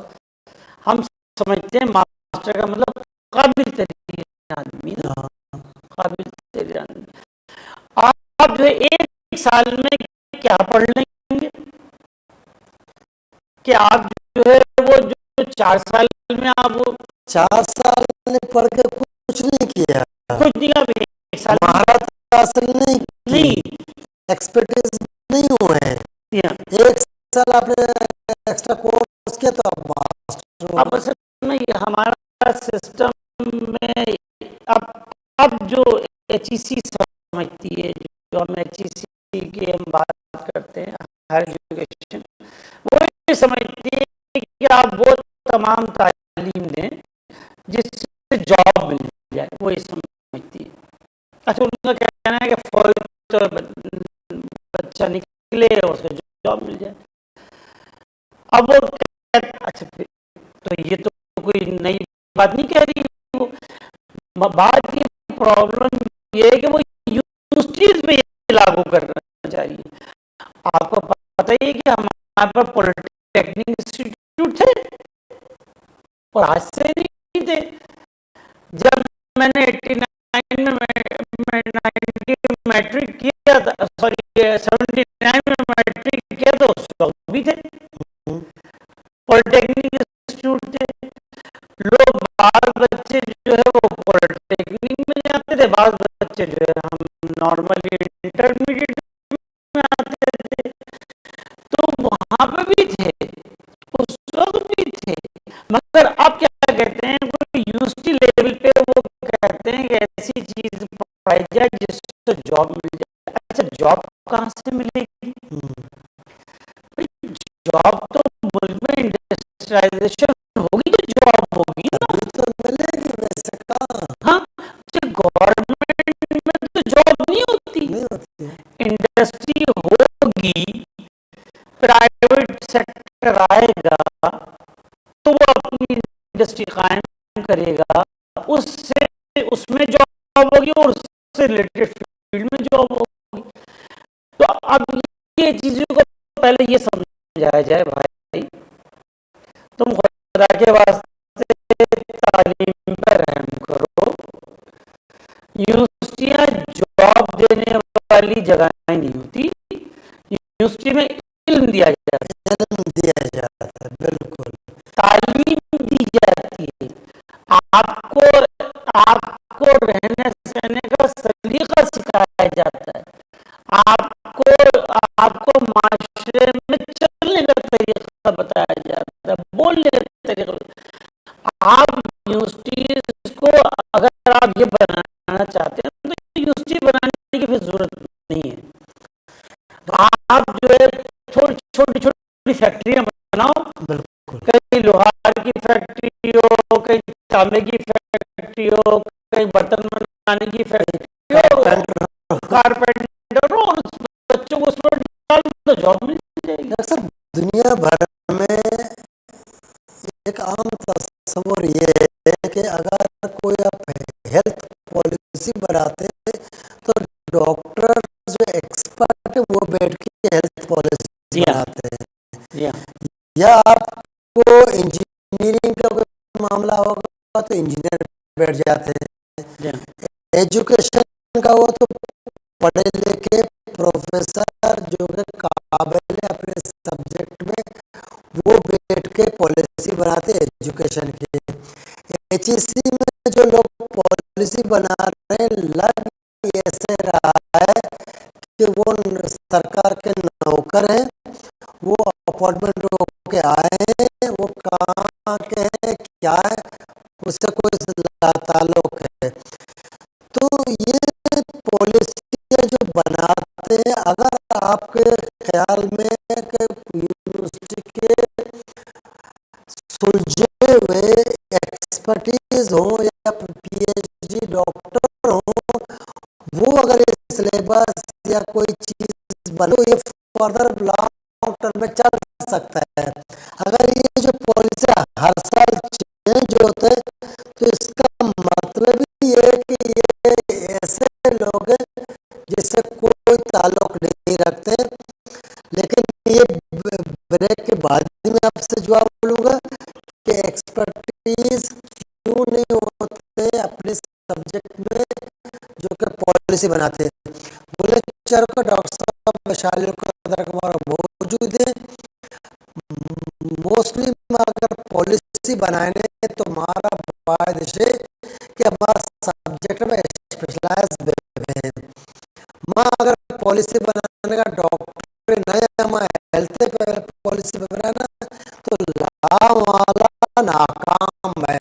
ہم سمجھتے ہیں، ماسٹر کا مطلب قابل ترین آدمی نا، ہاں۔ قابل ترین آدمی۔ آپ جو ہے ایک سال میں کیا پڑھ لیں گے؟ کہ آپ جو ہے وہ جو چار سال میں آپ وہ چار سال میں پڑھ کے کچھ نہیں کیا۔ کچھ نہیں، آپ ایک سال میں مہارت حاصل نہیں کی، نہیں۔ ایکسپرٹیز نہیں ہوئے ہیں۔ جی ہاں۔ ایک سال آپ نے ایکسٹرا کورس کیا تو آپ ماسٹر ہو۔ اب اصل میں یہ ہمارا سسٹم میں اب، اب جو ایچ ای سی سمجھتی ہے، جو ہم ایچ ای سی کی ہم بات کرتے ہیں، ہائر ایجوکیشن، وہ یہ سمجھتی ہے کہ آپ وہ تمام تعلیم دیں جس سے جاب مل جائے، وہ یہ سمجھتی ہے۔ اچھا، ان کا کہنا ہے کہ فوری طور پر بچہ نکلے اور اس کو جاب مل جائے۔ اب وہ کہتے، اچھا، پھر تو یہ تو کوئی نئی بات نہیں کہہ رہی وہ۔ ب-، بات یہ، پرابلم یہ ہے کہ وہ یونیورسٹیز میں یہ لاگو کرنا چاہ رہی ہے۔ آپ کو پتہ ہی ہے کہ ہمارے پاس پولیٹیکنک انسٹیٹیوٹ تھے اور آج سے نہیں تھے۔ جب میں نے ایٹی نائن میں، میں، میں نائنٹی میٹرک کیا تھا، سوری، سیونٹی نائن میں میٹرک کیا تھا، اس وقت بھی تھے۔ ہوں۔ پولیٹیکنک انسٹیٹیوٹ تھے۔ لوگ، بعض بچے جو ہے وہ پولیٹیکنک میں جاتے تھے، بعض بچے جو ہے ہم نارمل انٹرمیڈیٹ میں آتے تھے، تو وہاں پہ بھی تھے، اس وقت بھی تھے۔ مگر اب کیا کہتے ہیں، کوئی یونیورسٹی لیول پہ وہ کہتے ہیں کہ ایسی چیز پڑھائی جائے جس سے جاب مل جائے۔ اچھا، جاب کہاں سے ملے گی؟ ہوں۔ بھئی، جاب تو ملک میں انڈسٹریلائزیشن ہوگی تو جاب ہوگی نا۔ تبھی تو ملے گی، ویسے کہاں؟ ہاں، اچھا، گورنمنٹ میں تو جاب نہیں ہوتی۔ نہیں ہوتی۔ انڈسٹری ہوگی، پرائیویٹ سیکٹر آئے گا تو وہ اپنی انڈسٹری قائم کرے گا، اس سے، اس میں جاب ہوگی اور اس سے ریلیٹڈ فیلڈ میں جاب ہوگی۔ تو اب یہ چیزوں کو پہلے یہ سمجھایا جائے، بھائی، تم خدا کے واسطے تعلیم پر رحم کرو۔ یونیورسٹیاں جاب دینے والی جگہیں نہیں ہوتی، یونیورسٹی میں علم دیا جاتا ہے۔ علم دیا جاتا ہے، بالکل۔ تعلیم دی جاتی ہے۔ طریقے، آپ یونیورسٹیز کو اگر آپ یہ بنانا چاہتے ہیں تو یونیورسٹی بنانے کی پھر ضرورت نہیں ہے۔ تو آپ جو ہے چھوٹی چھوٹی چھوٹی فیکٹریاں بناؤ، بالکل۔ کہیں لوہار کی فیکٹری ہو، کہیں تانبے کی فیکٹری ہو، کہیں برتن بنانے کی فیکٹری ہو، کارپینٹر ہو، اور اس بچوں کو اس پر ڈال دو، جاب مل جائے گی۔ ڈاکٹر صاحب، دنیا بھر میں ایک عام تصور یہ ہے کہ اگر کوئی آپ ہیلتھ پالیسی بناتے ہیں تو ڈاکٹر جو ایکسپرٹ ہے وہ بیٹھ کے ہیلتھ پالیسی، جی ہاں، بناتے ہیں۔ جی ہاں۔ یا آپ کو انجینئرنگ کا کوئی معاملہ ہوگا تو انجینئر بیٹھ جاتے ہیں۔ جی ہاں۔ ایجوکیشن کا ہو تو پڑھے لکھے پروفیسر جو کہ قابل ہے اپنے سبجیکٹ میں، وہ بیٹھ کے پالیسی بناتے ہیں ایجوکیشن کی۔ ایچ ای سی میں جو لوگ پالیسی بنا رہے ہیں، لگ ایسے رہا ہے کہ وہ سرکار کے نوکر ہیں، وہ اپوائنٹمنٹ ہو کے آئے ہیں، وہ کہاں کے ہیں، کیا ہے، اس سے کوئی تعلق ہے۔ تو یہ پالیسیاں جو بناتے ہیں، اگر آپ کے خیال میں کہ یونیورسٹی کے سلجھے ہوئے ایکسپرٹیز ہوں یا پی ایچ ڈی ڈاکٹر ہوں، وہ اگر یہ سلیبس یا کوئی چیز بنے تو یہ فردر لانگ ٹرم میں چل سکتا ہے۔ اگر یہ جو پالیسی ہر سال چینج ہوتے تو اس کا مطلب یہ ہے کہ یہ ایسے لوگ ہیں جس سے کوئی تعلق نہیں رکھتے۔ لیکن یہ بریک کے بعد ہی میں آپ سے جواب لوں گا کہ ایکسپرٹیز کیوں نہیں ہوتے اپنے سبجیکٹ میں جو کہ پالیسی بناتے ہیں۔ بلے چرکا ڈاکٹر صاحب وشال قدر کمار موجود ہیں۔ موسٹلی ما اگر پالیسی بنائیں تو مارا باید ہے کہ ہمارا سبجیکٹ میں اسپیشلائز بے۔ ما اگر پالیسی بنانے کا ڈاکٹر نہ ہے، ہم ہیلتھ پہ پالیسی بنانا تو لا والا ناکام ہے۔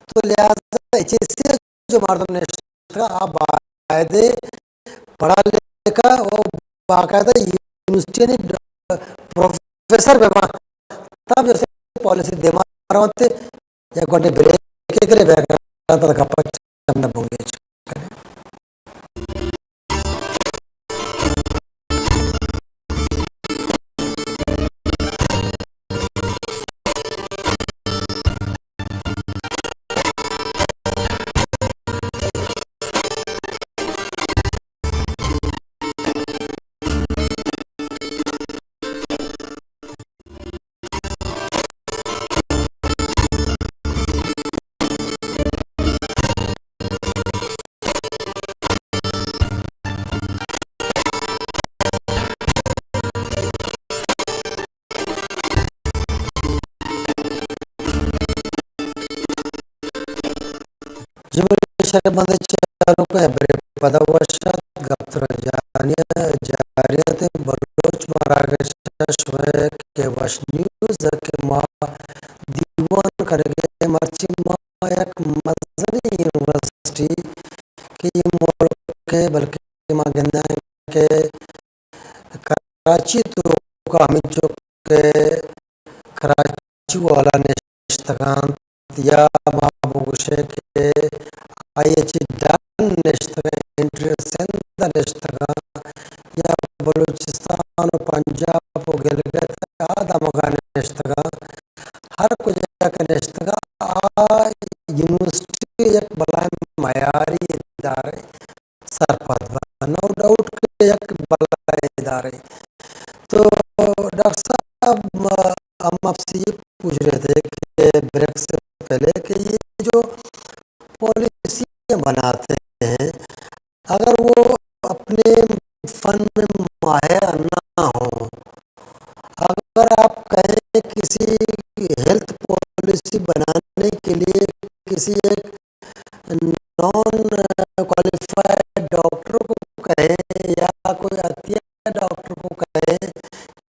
تو لہذا ایچ ای سی جو مردم نشتہ آ باید پڑھا لکھا اور باقاعدہ یونیورسٹی نے پروفیسر بے، تب جیسے پالیسی دے مارا ہوتے۔ یک گھنٹے بریک کے لیے بیک گراؤنڈ پر گپا چمنا بولے۔ جی، بلے شرمند چاروک ءَ ہبرے پدا وش ات، گپ ترا جاری ات، بلوچ ماراگش ءَ شمئے کہ وش نیوز ءَ کہ ما دیوان کنگ ءَ، مرچی ما یک مزنیں یونیورسٹی کہ اے ملک ءَ، بلکہ ما گنداں کہ کراچی ءِ توکا ہمینچو کہ کراچی والا نشتگ انت یا ما بگوشیں کہ آئی ایچ ڈن نشتگ انت، انٹر سندھ نشتگ انت یا بلوچستان و پنجاب و گلگت آ دمگا نشتگ انت، ہر کجا کہ نشتگ انت، آ یونیورسٹی یک بلائیں معیاری ادارے۔ سرپد بنت۔ نو ڈاؤٹ کہ یک بلائیں ادارے۔ تو ڈاکٹر صاحب، ہم آپ سے یہ پوچھ رہے تھے کہ بریک سے پہلے کہ یہ جو پالیسیاں بناتے ہیں، اگر وہ اپنے فن میں ماہر نہ ہوں، اگر آپ کہیں کسی ہیلتھ پالیسی بنانے کے لیے کسی ایک نان کوالیفائیڈ ڈاکٹر کو کہیں یا کوئی عطیہ ڈاکٹر کو کہیں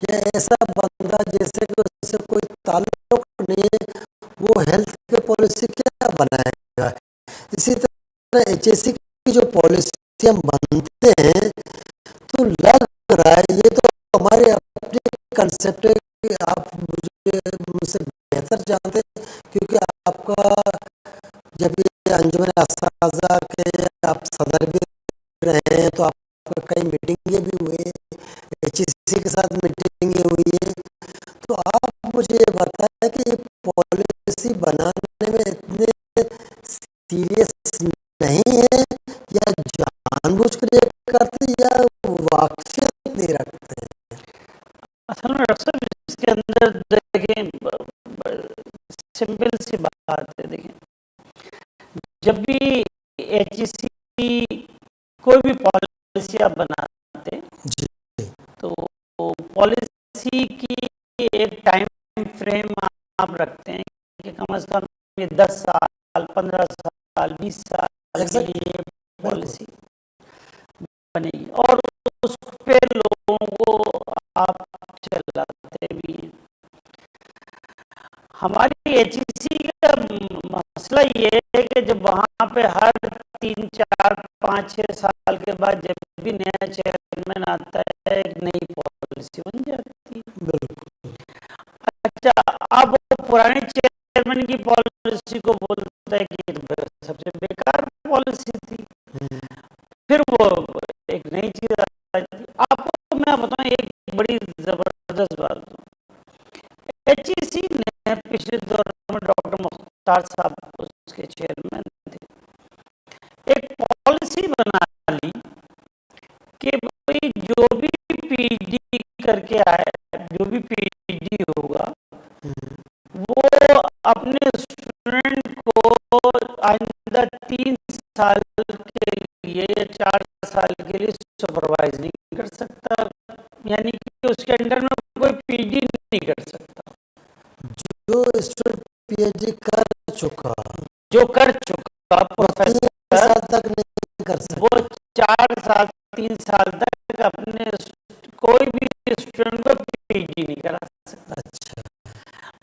یا ایسا بندہ جیسے کہ اس سے کوئی تعلق نہیں है, वो हेल्थ केयर पॉलिसी क्या बनाएगा? इसी तरह एचएससी की जो पॉलिसी हम बनते हैं, तो लग रहा है, ये तो हमारे अपने कॉन्सेप्ट है कि आप मुझे, मुझसे बेहतर जानते हैं, क्योंकि आपका, जब ये अंजुमन असातिज़ा के आप सदर भी रहे हैं, तो आपका कई मीटिंगें भी हुई, एचईसी के साथ मीटिंगें हुई है। तो आप मुझे ये बताएं कि ये पॉलिसी बनाने में इतने सीरियस नहीं है, या जानबूझकर ये करते, या वाकफियत नहीं रखते हैं? असल में डॉक्टर साहब, इसके अंदर देखें, ब-, ब-, सिंपल सी बात है। देखें, जब भी एचईसी कोई भी पॉलिसी आप बनाते, जी। तो पॉलिसी की एक टाइम फ्रेम आप रखते हैं कि कम से कम ये दस साल, पन्द्रह साल, बीस साल के Exactly. लिए बिल्कुल। पॉलिसी बनेगी और उस पे लोगों को आप चलाते भी हैं। हमारी एचईसी का मसला ये है कि जब वहाँ पे हर तीन, चार, पाँच, छः साल के बाद जब भी नया चेयरमैन आता है, एक नई पॉलिसी बन जाती है। बिल्कुल। अच्छा, अब वो पुराने चेयरमैन की पॉलिसी को बोलता है कि सबसे बेकार पॉलिसी थी। हम्म। फिर वो एक नई चीज आ जाती है। आपको मैं बताऊं, एक बड़ी जबरदस्त बात बताऊं। एचईसी ने पिछले दौर में, डॉक्टर मुख्तार साहब उसके चेयरमैन थे, एक पॉलिसी बना ली कि भाई, जो भी पीएचडी करके आए, जो भी पीएचडी होगा, हम्म। वो अपने स्टूडेंट को आइंदा तीन साल के लिए या चार साल के लिए सुपरवाइज नहीं कर सकता, यानी कि उसके अंडर में कोई पीएचडी नहीं कर सकता। जो स्टूडेंट पीएचडी कर चुका, जो कर चुका वो तीन प्रोफेसर, साल तक नहीं कर सकता। वो चार साल, तीन साल तक अपने स्ट-, कोई भी स्टूडेंट को पीएचडी नहीं करा सकता। अच्छा।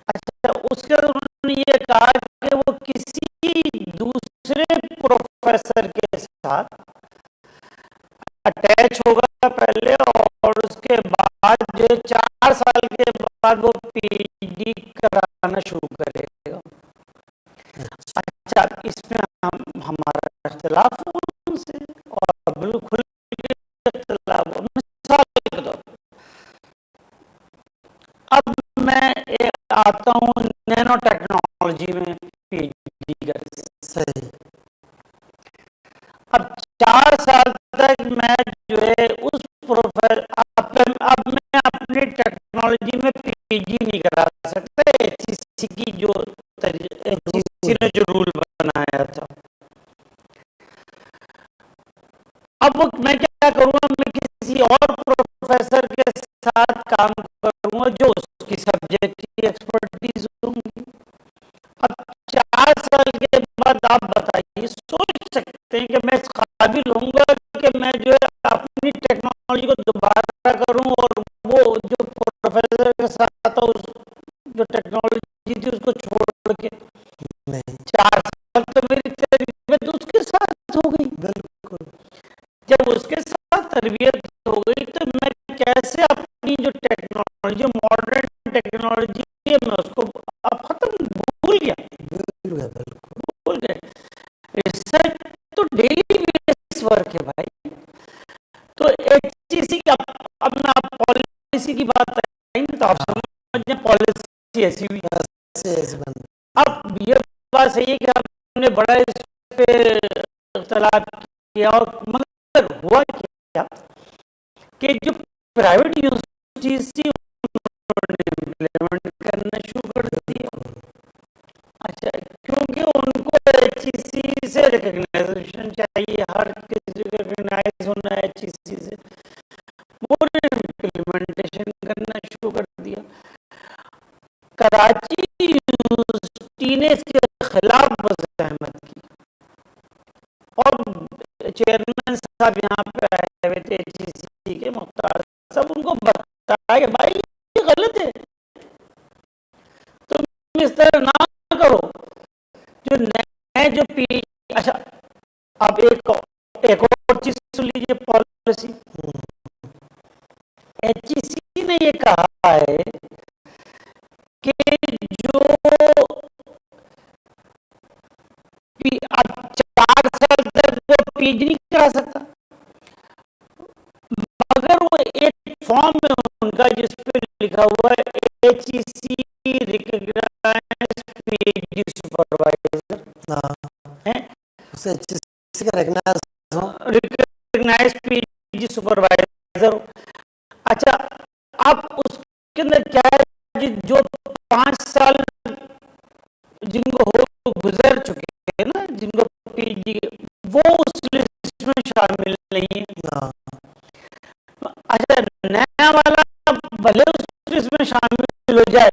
अच्छा, उसके बाद उन्होंने ये कहा कि वो किसी दूसरे प्रोफेसर के साथ अटैच होगा पहले, और उसके बाद जो है, चार साल के बाद वो पीएचडी कराना शुरू करेगा। अच्छा। अच्छा, इसमें हम, हमारा इख्तिलाफ हुआ उनसे, और बिल्कुल खुल के इख्तिलाफ हुआ। मिसाल के तौर पर, अब मैं ए-, आता हूँ नैनो टेक्नोलॉजी में पीएचडी कर। सही। अब चार साल तक मैं जो है उस प्रोफेसर, अब, अब मैं अपनी टेक्नोलॉजी में पीएचडी नहीं करा सकता, एचईसी की जो तरी-, एचईसी ने जो रूल बनाया था। अब वो मैं क्या करूँगा, मैं किसी और प्रोफेसर के साथ काम करूँगा जो उसकी सब्जेक्ट की एक्सपर्टीज होंगी। अब चार साल के बाद आप बताइए, सोच सकते हैं कि मैं इस काबिल होऊंगा कि मैं जो है अपनी टेक्नोलॉजी को दोबारा करूं और वो जो प्रोफेसर के साथ था, उस जो टेक्नोलॉजी थी, उसको छोड़ के नहीं। चार साल तो मेरी तरबियत उसके साथ हो गई। बिल्कुल। जब उसके साथ तरबियत हो गई, तो मैं कैसे अपनी जो टेक्नोलॉजी, जो मॉडर्न टेक्नोलॉजी है, मैं उसको अब खत्म, भूल गया। भूल गया, बिल्कुल। भूल गए। रिसर्च तो डेली बेस वर्क है भाई। तो एचईसी का, अब मैं आप पॉलिसी की बात आई, तो आप हाँ। समझ जाए पॉलिसी ऐसी हुई। ऐसे, ऐसे बन- अब ये बात सही है कि आपने बड़ा इस पे इख्तलाफ किया, और मगर हुआ क्या कि जो प्राइवेट यूनिवर्सिटीज थी, उन्होंने इम्प्लीमेंट करना शुरू कर दिया। अच्छा, क्योंकि उनको एचईसी से रिकग्नाइजेशन चाहिए, हर किसी को रिकग्नाइज होना है एचईसी से। वो इम्प्लीमेंटेशन करना शुरू कर दिया। कराची यूनिवर्सिटी ने इसके खिलाफ मज़ाहमत की और चेयरमैन साहब यहाँ पे आए हुए थे एचईसी के, मुख्तार साहब, उनको बताया कि भाई, ये गलत है। तो اس طرح نہ کرو جو نئے جو پی اچھا، اب ایک ایک اور چیز سن لیجیے، پالیسی۔ ایچ ای سی نے یہ کہا ہے کہ جو پی اب چار سال تک وہ پی ایچ ڈی نہیں کرا سکتا، مگر وہ ایک فارم ہے ان کا جس پہ لکھا ہوا ہے H E C recognize P H D supervisor. ہاں۔ ہیں؟ اسے ایچ ای سی کا ریکگنائز ہو۔ Recognize P H D supervisor. اچھا، اب اس کے اندر کیا ہے کہ جو پانچ سال جن کو ہو گزر چکے ہیں نا، جن کو پی ایچ ڈی، وہ اس لسٹ میں شامل نہیں ہے۔ ہاں۔ اچھا، نیا والا بھلے اس لسٹ میں شامل ہو جائے،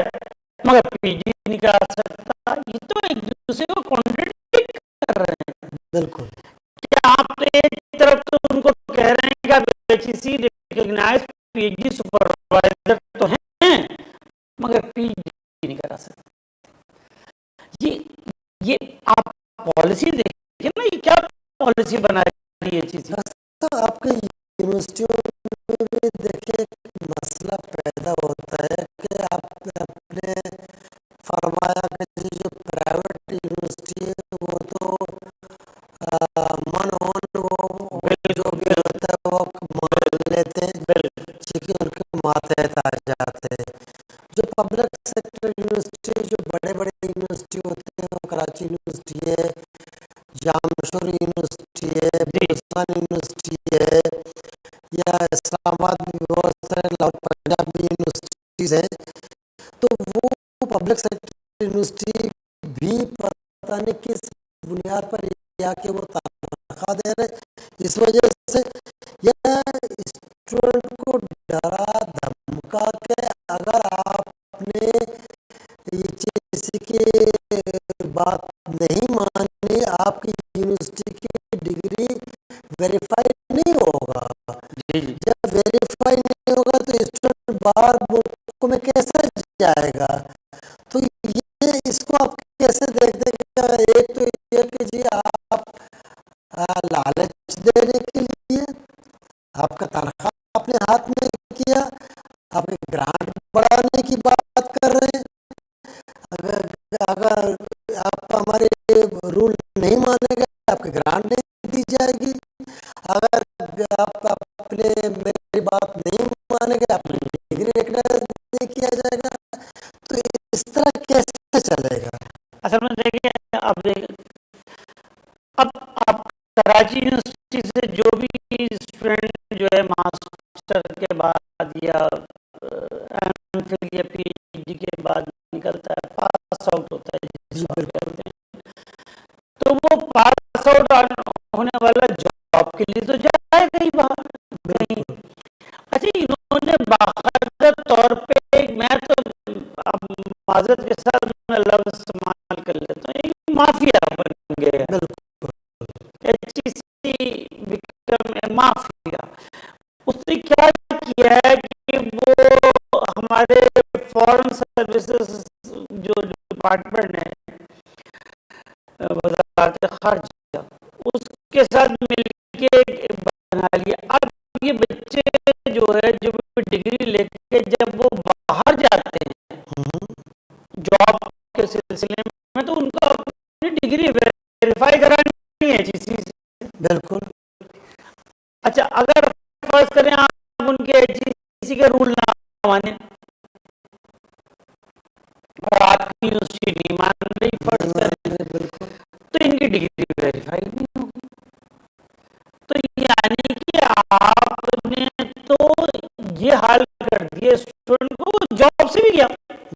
مگر پی ایچ ڈی نہیں کرا سکتا۔ یہ تو ایک دوسرے کو کانٹرڈکٹ کر رہے ہیں۔ بالکل۔ کہ آپ تو ایک طرف تو ان کو کہہ رہے ہیں کہ آپ H E C recognize P H D supervisor تو ہیں، مگر پی ایچ ڈی نہیں کرا سکتے۔ یہ یہ آپ پالیسی دیکھیں نا، یہ کیا پالیسی بنا رہی ہے؟ چیز آپ کے یونیورسٹیوں میں بھی دیکھیں، ایک مسئلہ پیدا ہوتا ہے کہ آپ اپنے فرمایا کہ جو پرائیویٹ یونیورسٹی ہے، وہ تو، آ، من ہون وہ، وہ جو بھی ہوتا ہے، وہ مان لیتے ہیں، بالکل۔ چونکہ ان کے ماتحت آ جاتے ہیں۔ جو پبلک سیکٹر یونیورسٹی، جو بڑے بڑے یونیورسٹی ہوتے ہیں، وہ کراچی یونیورسٹی ہے، جامشورو یونیورسٹی ہے، جی۔ بلوچستان یونیورسٹی ہے، یا اسلام آباد میں بہت سارے لاہور پنجاب یونیورسٹیز ہیں، تو وہ پبلک سیکٹر یونیورسٹی بھی پتہ نہیں کس بنیاد پر یا کہ وہ تنخواہ دے رہے، اس وجہ سے یا اسٹوڈنٹ کو ڈرا دھمکا کے اگر آپ نے یہ چیز کی بات نہیں مانی، آپ کی یونیورسٹی کی ڈگری ویریفائی نہیں ہوگا۔ جی، جی۔ جب ویریفائی نہیں ہوگا تو اسٹوڈنٹ باہر ملکوں میں کیسے جائے گا؟ تو یہ، اس کو آپ کیسے دیکھتے ہیں کہ ایک تو یہ کہ جی آپ، آ، لالچ دینے کے لیے آپ کا تنخواہ اپنے ہاتھ میں کیا، آپ کے گرانٹ بڑھانے کی بات کر رہے ہیں۔ اگر، اگر آپ ہمارے رول نہیں مانیں گے، آپ کے گرانٹ نہیں دی جائے گی۔ اگر آپ اپنے، میری بات نہیں مانیں گے، آپ کی ڈگری ریکگنائز نہیں کیا جائے گا، تو اس طرح کیسے چلے گا؟ اصل میں دیکھیے، اب دیکھ-، اب آپ کراچی یونیورسٹی سے جو بھی اسٹوڈنٹ جو ہے ماسٹر کے بعد یا، آ، ایم فل یا پی ایچ ڈی کے بعد نکلتا ہے، پاس آؤٹ ہوتا ہے جس کو آپ کہتے ہیں، تو وہ پاس آؤٹ ہونے والا جاب کے لیے تو جائے گا ہی باہر کہیں۔ اچھا، انہوں نے باقاعدہ طور پہ، میں تو اب معذرت کے ساتھ میں لفظ استعمال کر لیتا ہوں، یہ مافیا بن گیا۔ بالکل۔ H E C become a mafia. اس نے کیا کیا ہے کہ وہ ہمارے فارن سروسز جو ڈپارٹمنٹ ہے، وزارت خارجہ، اس کے ساتھ مل کے ایک بنا لیا۔ اب یہ بچے جو ہے، جو ڈگری لے کے جب وہ باہر جاتے ہیں، ہوں۔ جاب کے سلسلے میں، تو ان کو اپنی ڈگری ویریفائی کرانی ہے جی سی سے۔ بالکل۔ اچھا، اگر فرض کریں آپ ان کے جی سی کے رول نہ مانیں اور آپ کی یونیورسٹی نہیں مان رہی، فرض کریں، بالکل۔ تو ان کی ڈگری ویریفائی نہیں ہوگی۔ تو یعنی کہ آپ نے تو یہ حال کر دیا اسٹوڈنٹ کو، وہ جاب سے بھی گیا۔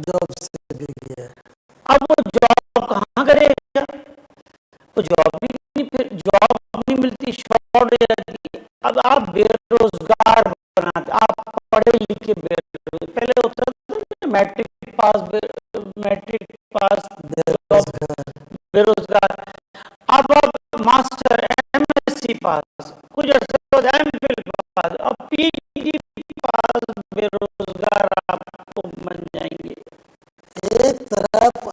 جاب سے بھی گیا۔ اب وہ جاب کہاں کرے گا؟ وہ جاب بھی نہیں، پھر جاب نہیں ملتی، شارٹ ہو جاتی ہے۔ اب آپ بے روزگار بناتے، آپ پڑھے لکھے بے روزگار۔ پہلے ہوتا تھا نا، میٹرک پاس، بے-، میٹرک پاس، بے روزگار۔ بے روزگار۔ اب آپ ماسٹر، ایم ایس سی پاس، کچھ عرصے بعد ایم فل پاس، اب پی ایچ ڈی پاس بے روزگار آپ کو بن جائیں گے۔ ایک طرف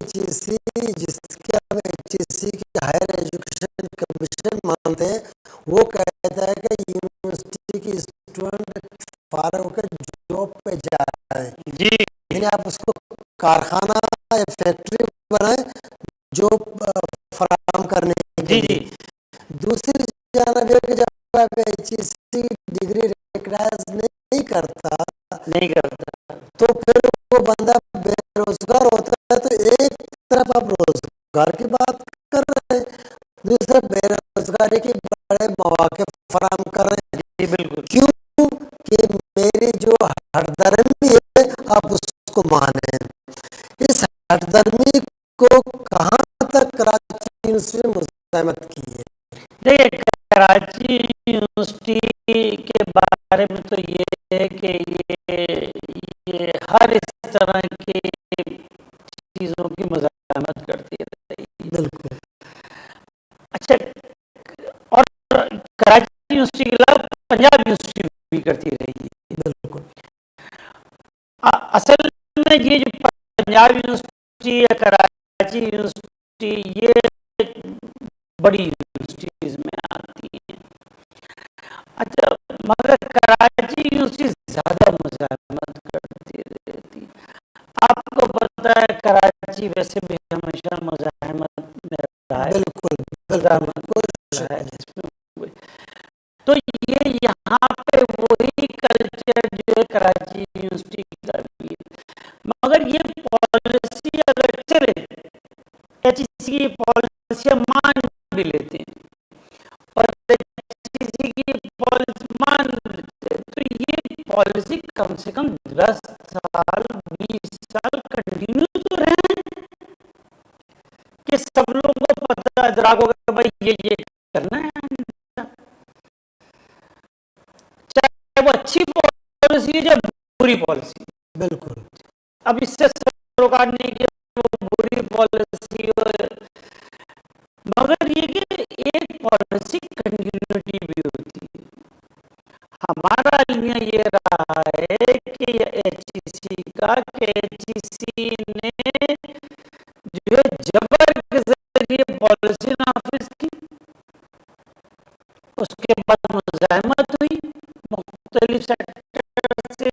ایچ ای سی، جس کے ہم ایچ ای سی کی ہائر ایجوکیشن کمیشن مانتے ہیں، وہ کہتا ہے کہ یونیورسٹی کی اسٹوڈنٹ فارغ ہوکر جاب پہ جائے۔ جی۔ یعنی آپ اس کو کارخانہ یا فیکٹری بنائیں، جاب، آ، فراہم کرنے کے لیے۔ دوسری جانب یہ کہ جب آپ ایچ ای سی ڈگری ریکگنائز نہیں کرتا، نہیں کرتا۔ تو پھر وہ بندہ بے روزگار ہوتا ہے، تو ایک طرف آپ روزگار کی بات کر رہے ہیں، دوسرے بے روزگاری کے بڑے مواقع فراہم کر رہے ہیں۔ جی، بالکل۔ کیوں کہ میری جو ہٹ دھرمی ہے، آپ اس کو مانیں۔ اس ہٹ دھرمی کو کہاں تک کراچی یونیورسٹی نے مزاحمت کی ہے؟ دیکھیے، کراچی یونیورسٹی کے بارے میں تو یہ ہے کہ یہ، یہ ہر اس طرح کی چیزوں کی مزاحمت کرتی رہی۔ بالکل۔ اچھا، اور کراچی یونیورسٹی کے علاوہ پنجاب یونیورسٹی بھی کرتی رہی ہے۔ بالکل۔ ا-، اصل میں یہ جو پنجاب یونیورسٹی یا کراچی یونیورسٹی، یہ بڑی یونیورسٹیز میں آتی ہیں۔ اچھا، مگر کراچی یونیورسٹی زیادہ مزاحمت کرتی رہتی۔ آپ کو پتہ ہے، کراچی ویسے بھی ہمیشہ مزاحمت میں رہا ہے۔ بالکل، بالکل، مزاحمت کوئی میں رہا ہے، شک نہیں۔ اس میں کوئی تو یہ یہاں پہ وہی کلچر جو ہے کراچی یونیورسٹی کا بھی ہے۔ مگر یہ پالیسی اگر چلے، ایچ ای سی کی پالیسی مان بھی لیتے ہیں اور ایچ ای سی کی پالیسی مان لیتے ہیں، تو یہ پالیسی کم سے کم دس سال، بیس سال کنٹینیو تو رہیں کہ سب لوگوں کو پتہ، ادراک ہو کہ بھائی یہ، یہ کرنا ہے۔ چاہے وہ اچھی پالیسی ہو یا بری پالیسی۔ بالکل۔ اب اس سے سروکار نہیں کہ وہ بری پالیسی ہو، مگر یہ کہ ایک پالیسی کنٹینیوٹی بھی ہوتی ہے۔ ہمارا المیہ یہ رہا ہے کہ ایچ ای سی کا، کہ ایچ ای سی نے جو ہے جبر کے ذریعے پالیسی نافذ کی، اس کے بعد مزاحمت ہوئی، مختلف سیکٹر سے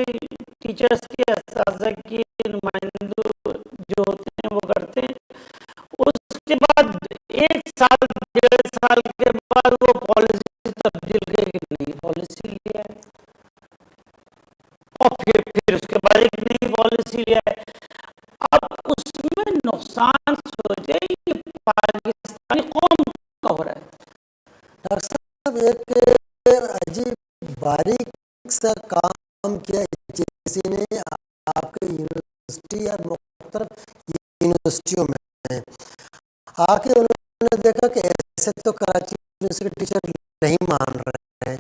ٹیچرز کے، اساتذہ کے نمائندوں جو ہوتے ہیں وہ کرتے ہیں۔ اس کے بعد ایک سال، ڈیڑھ سال کے بعد وہ پالیسی تبدیل کر کے نئی پالیسی لے آئے، اور پھر، پھر اس کے بعد ایک نئی پالیسی لے آئے۔ اب اس میں نقصان سوچے، یہ پاکستانی قوم کا ہو رہا ہے۔ ڈاکٹر صاحب، ایک عجیب باریک سا کام کیا ایچ ای سی نے آپ کے یونیورسٹی اور مختلف یونیورسٹیوں میں۔ آ کے انہوں نے دیکھا کہ ایسے تو کراچی یونیورسٹی کے ٹیچر نہیں مان رہے ہیں،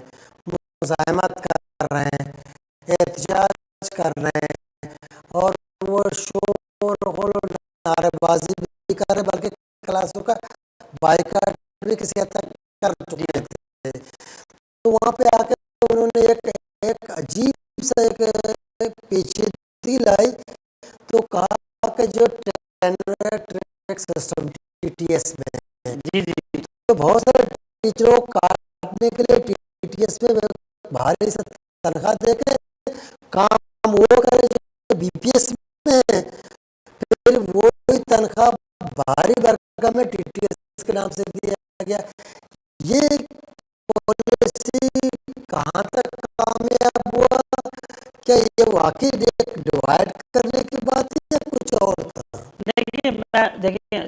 مزاحمت کر رہے ہیں، احتجاج کر رہے ہیں، اور وہ شور غل و نعرے بازی بھی کر رہے ہیں، بلکہ کلاسوں کا بائیکاٹ بھی کسی حد تک کر چکے تھے۔ تو وہاں پہ آ کے انہوں نے ایک، ایک عجیب سا ایک پیچیدگی لائی، تو کہا کہ جو tenure track system T T S میں ہے، جی، جی۔ تو بہت سارے ٹیچروں کو کاٹنے کے لیے ٹی ٹی ایس میں بھاری سا تنخواہ دے کے کام وہ کرے جو بی پی ایس میں ہے، پھر وہی تنخواہ بھاری برکم میں ٹی ٹی ایس کے نام سے دیا گیا۔ یہ پالیسی کہاں تک کامیاب ہوا؟ کیا یہ واقعی ایک ڈیوائیڈ کرنے کی بات ہے یا کچھ اور تھا؟ دیکھیے، میں، دیکھیے،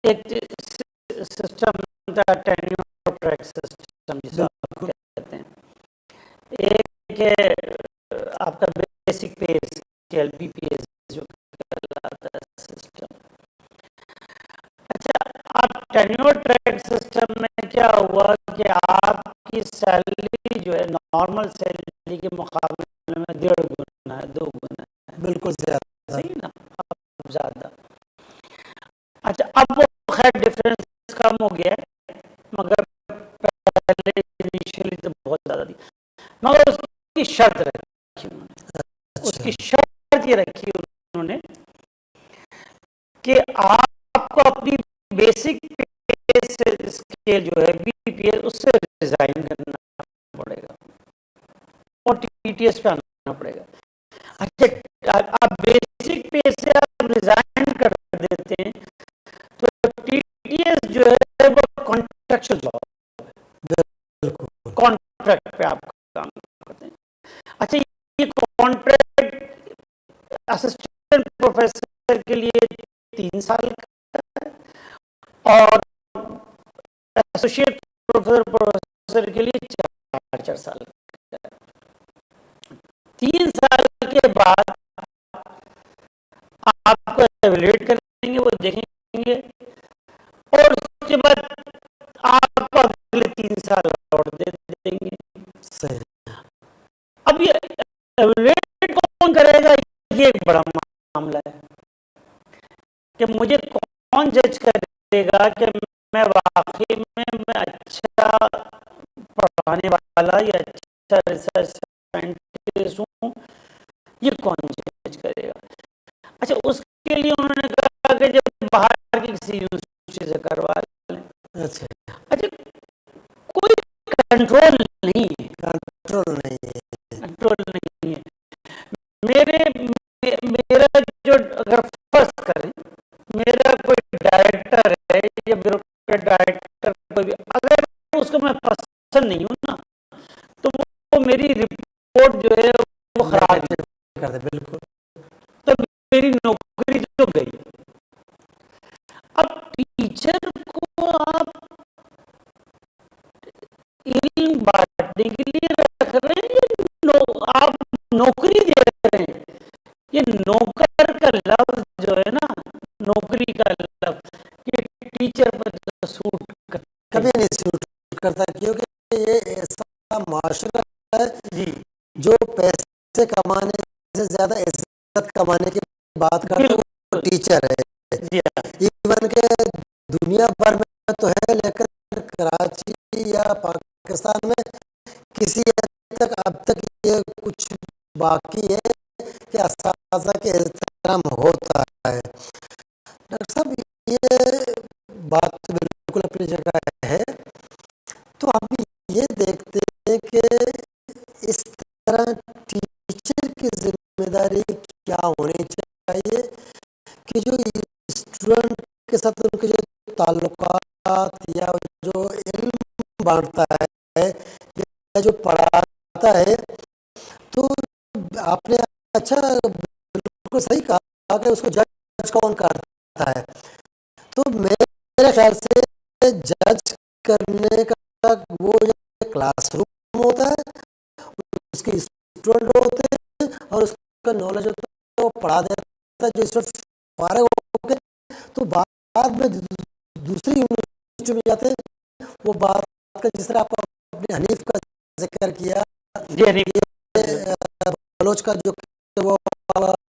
ایک س-، سسٹم تھا، ٹینیور ٹریک سسٹم جسے آپ بالکل۔ کہتے ہیں۔ ایک ہے آپ کا basic pay scale, B P S, جو کہلاتا ہے سسٹم۔ اچھا، آپ ٹینیور ٹریک سسٹم میں کیا ہوا کہ آپ کی سیلری جو ہے، نارمل سیلری کے مقابلے میں ڈیڑھ گنا ہے، دو گنا ہے۔ بالکل زیادہ۔ صحیح نا؟ اب زیادہ۔ اچھا، اب وہ خیر ڈفرینس کم ہو گیا ہے، مگر پہلے انیشلی تو بہت زیادہ تھی۔ مگر اس کی شرط رکھی انہوں نے۔ اچھا۔ اس کی شرط یہ رکھی انہوں نے कि आपको अपनी बेसिक पे स्केल जो है, बीपीएस, उससे रिजाइन करना पड़ेगा और टीटीएस पे आना पड़ेगा। अच्छा, आप बेसिक पे से आप रिजाइन कर देते हैं, तो टीटीएस जो है, वो कॉन्ट्रैक्चुअल जॉब है। बिल्कुल। कॉन्ट्रैक्ट पे आप काम करते हैं। अच्छा, ये कॉन्ट्रैक्ट असिस्टेंट प्रोफेसर के लिए तीन साल का है और एसोसिएट प्रोफेसर, प्रोफेसर के लिए चार, चार साल का है। तीन साल के बाद आपको एवेल्युएट करेंगे, वो देखेंगे, और उसके बाद आपको अगले तीन साल और दे देंगे। सही। अब ये एवेल्युएट कौन करेगा, ये एक बड़ा मामला है कि मुझे कौन जज करेगा कि मैं वाकई में, मैं अच्छा पढ़ाने वाला या अच्छा रिसर्च साइंटिस्ट हूँ, ये कौन जज करेगा? अच्छा, उसके लिए उन्होंने कहा कि जब बाहर की किसी यूनिवर्सिटी से करवा लें। अच्छा। अच्छा, कोई कंट्रोल नहीं है। कंट्रोल नहीं है। कंट्रोल नहीं है। मेरे मे-, मेरा जो, अगर फर्ज करें, मेरा कोई डायरेक्टर है या ब्यूरोक्रेट डायरेक्टर, कोई भी, अगर उसको मैं पसंद नहीं हूँ ना, तो वो मेरी रिपोर्ट जो है, वो खराब ही कर दे, बिल्कुल। तो मेरी नौकरी तो गई। अब टीचर को आप इल्म बांटने के लिए रख रहे हैं, ये नो-, आप नौकरी दे रहे हैं। ये नौकर का लफ्ज जो है ना, नौकरी का लफ्ज, ये टीचर पर तो सूट कर कभी नहीं सूट करता, क्योंकि ये ऐसा माशरा है जी। जो पैसे कमाने से ज्यादा इज्जत कमाने की बात करता है, वो बिल्कुल। टीचर है। जी हाँ। इवन के दुनिया भर में तो है, लेकिन कराची या पाकिस्तान में किसी हद तक, अब तक ये कुछ बाकी है कि असातिज़ा के एहतराम होता है। डॉक्टर साहब, ये बात तो बिल्कुल अपनी जगह है। तो हम ये देखते हैं कि इस तरह टीचर की जिम्मेदारी क्या होनी चाहिए कि जो स्टूडेंट के साथ उनके जो ताल्लुकात या जो इल्म बांटता है या जो पढ़ाता है, तो आपने अच्छा, बिल्कुल सही कहा कि उसको जज कौन करता है। तो मेरे ख्याल से जज करने का वो जो क्लासरूम होता है, उसके स्टूडेंट होते हैं और उसका नॉलेज होता है, वो पढ़ा देता है। जो स्टूडेंट फारिग होके तो बाद में दू-, दूसरी यूनिवर्सिटी में जाते हैं, वो बात का, जिस तरह आपको अपने हनीफ का जिक्र किया, जी, हनीफ। ये, अ, बलोच का जो वो,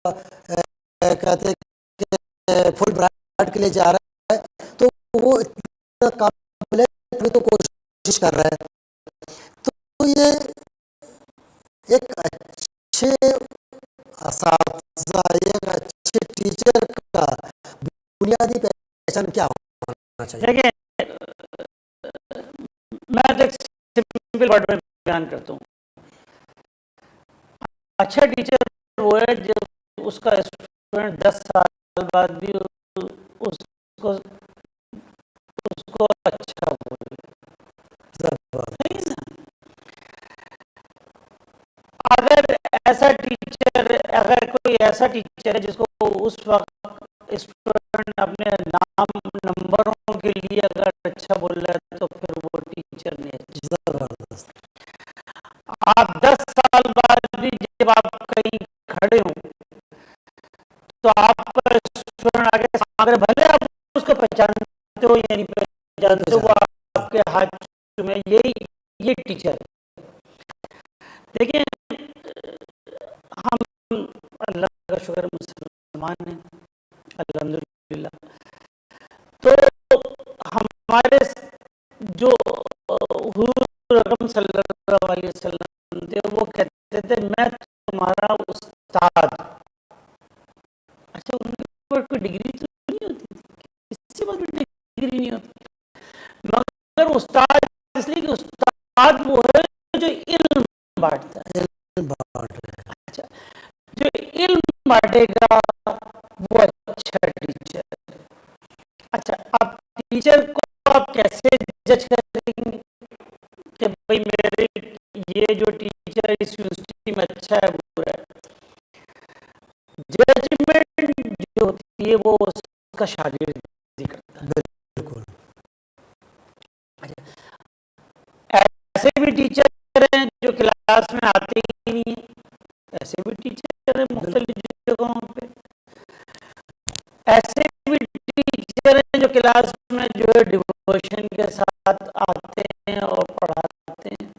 अ, कहते हैं कि फुल ब्राइट के लिए जा रहा है, तो वो इतना काबिल है, तभी तो कोशिश कर रहा है। तो ये एक अच्छे असातिज़ा, एक अच्छे टीचर का बुनियादी पहचान क्या होना चाहिए? देखिए, मैं तो एक सिंपल वर्ड में बयान करता हूँ, अच्छा टीचर वो है जब उसका स्टूडेंट दस साल बाद भी उसको, उसको अच्छा बोले। जबरदस्त। सही ना? अगर ऐसा टीचर, अगर कोई ऐसा टीचर है जिसको उस वक्त स्टूडेंट अपने नाम, नंबरों के लिए अगर अच्छा बोल रहा है, तो फिर वो टीचर नहीं है। जबरदस्त। आप दस साल बाद भी जब आप कहीं खड़े हो, तो आपका स्टूडेंट आगे, अगर भले आप उसको पहचानते हो या नहीं पहचानते हो, वो आपके हाथ में, यही, ये टीचर है। देखिए, हम अल्लाह का शुक्र, मुसलमान हैं, अल्हम्दुलिल्लाह। तो हमारे स-, जो, अ, हुजूर अकरम सल्लल्लाहु अलैहि वसल्लम थे, वो कहते थे, "मैं तुम्हारा उस्ताद।" अच्छा, उनके पास कोई डिग्री तो नहीं ڈگری نہیں ہوتی۔ مگر استاد، اس لیے کہ استاد وہ ہے جو علم بانٹتا ہے۔ علم بانٹ رہے ہیں۔ اچھا، جو علم بانٹے گا، وہ اچھا ٹیچر۔ اچھا، اب ٹیچر کو آپ کیسے جج کریں گے کہ بھئی، میرے یہ جو ٹیچر ہے، اس یونیورسٹی میں اچھا ہے، برا ہے؟ ججمنٹ جو ہوتی ہے، وہ اس کا شاگرد ہی کرتا ہے۔ بالکل۔ ایسے بھی ٹیچر ہیں جو کلاس میں آتے ہی نہیں ہیں، ایسے بھی ٹیچر ہیں مختلف جگہوں پہ، ایسے بھی ٹیچر ہیں جو کلاس میں جو ہے ڈیووشن کے ساتھ آتے ہیں اور پڑھاتے ہیں۔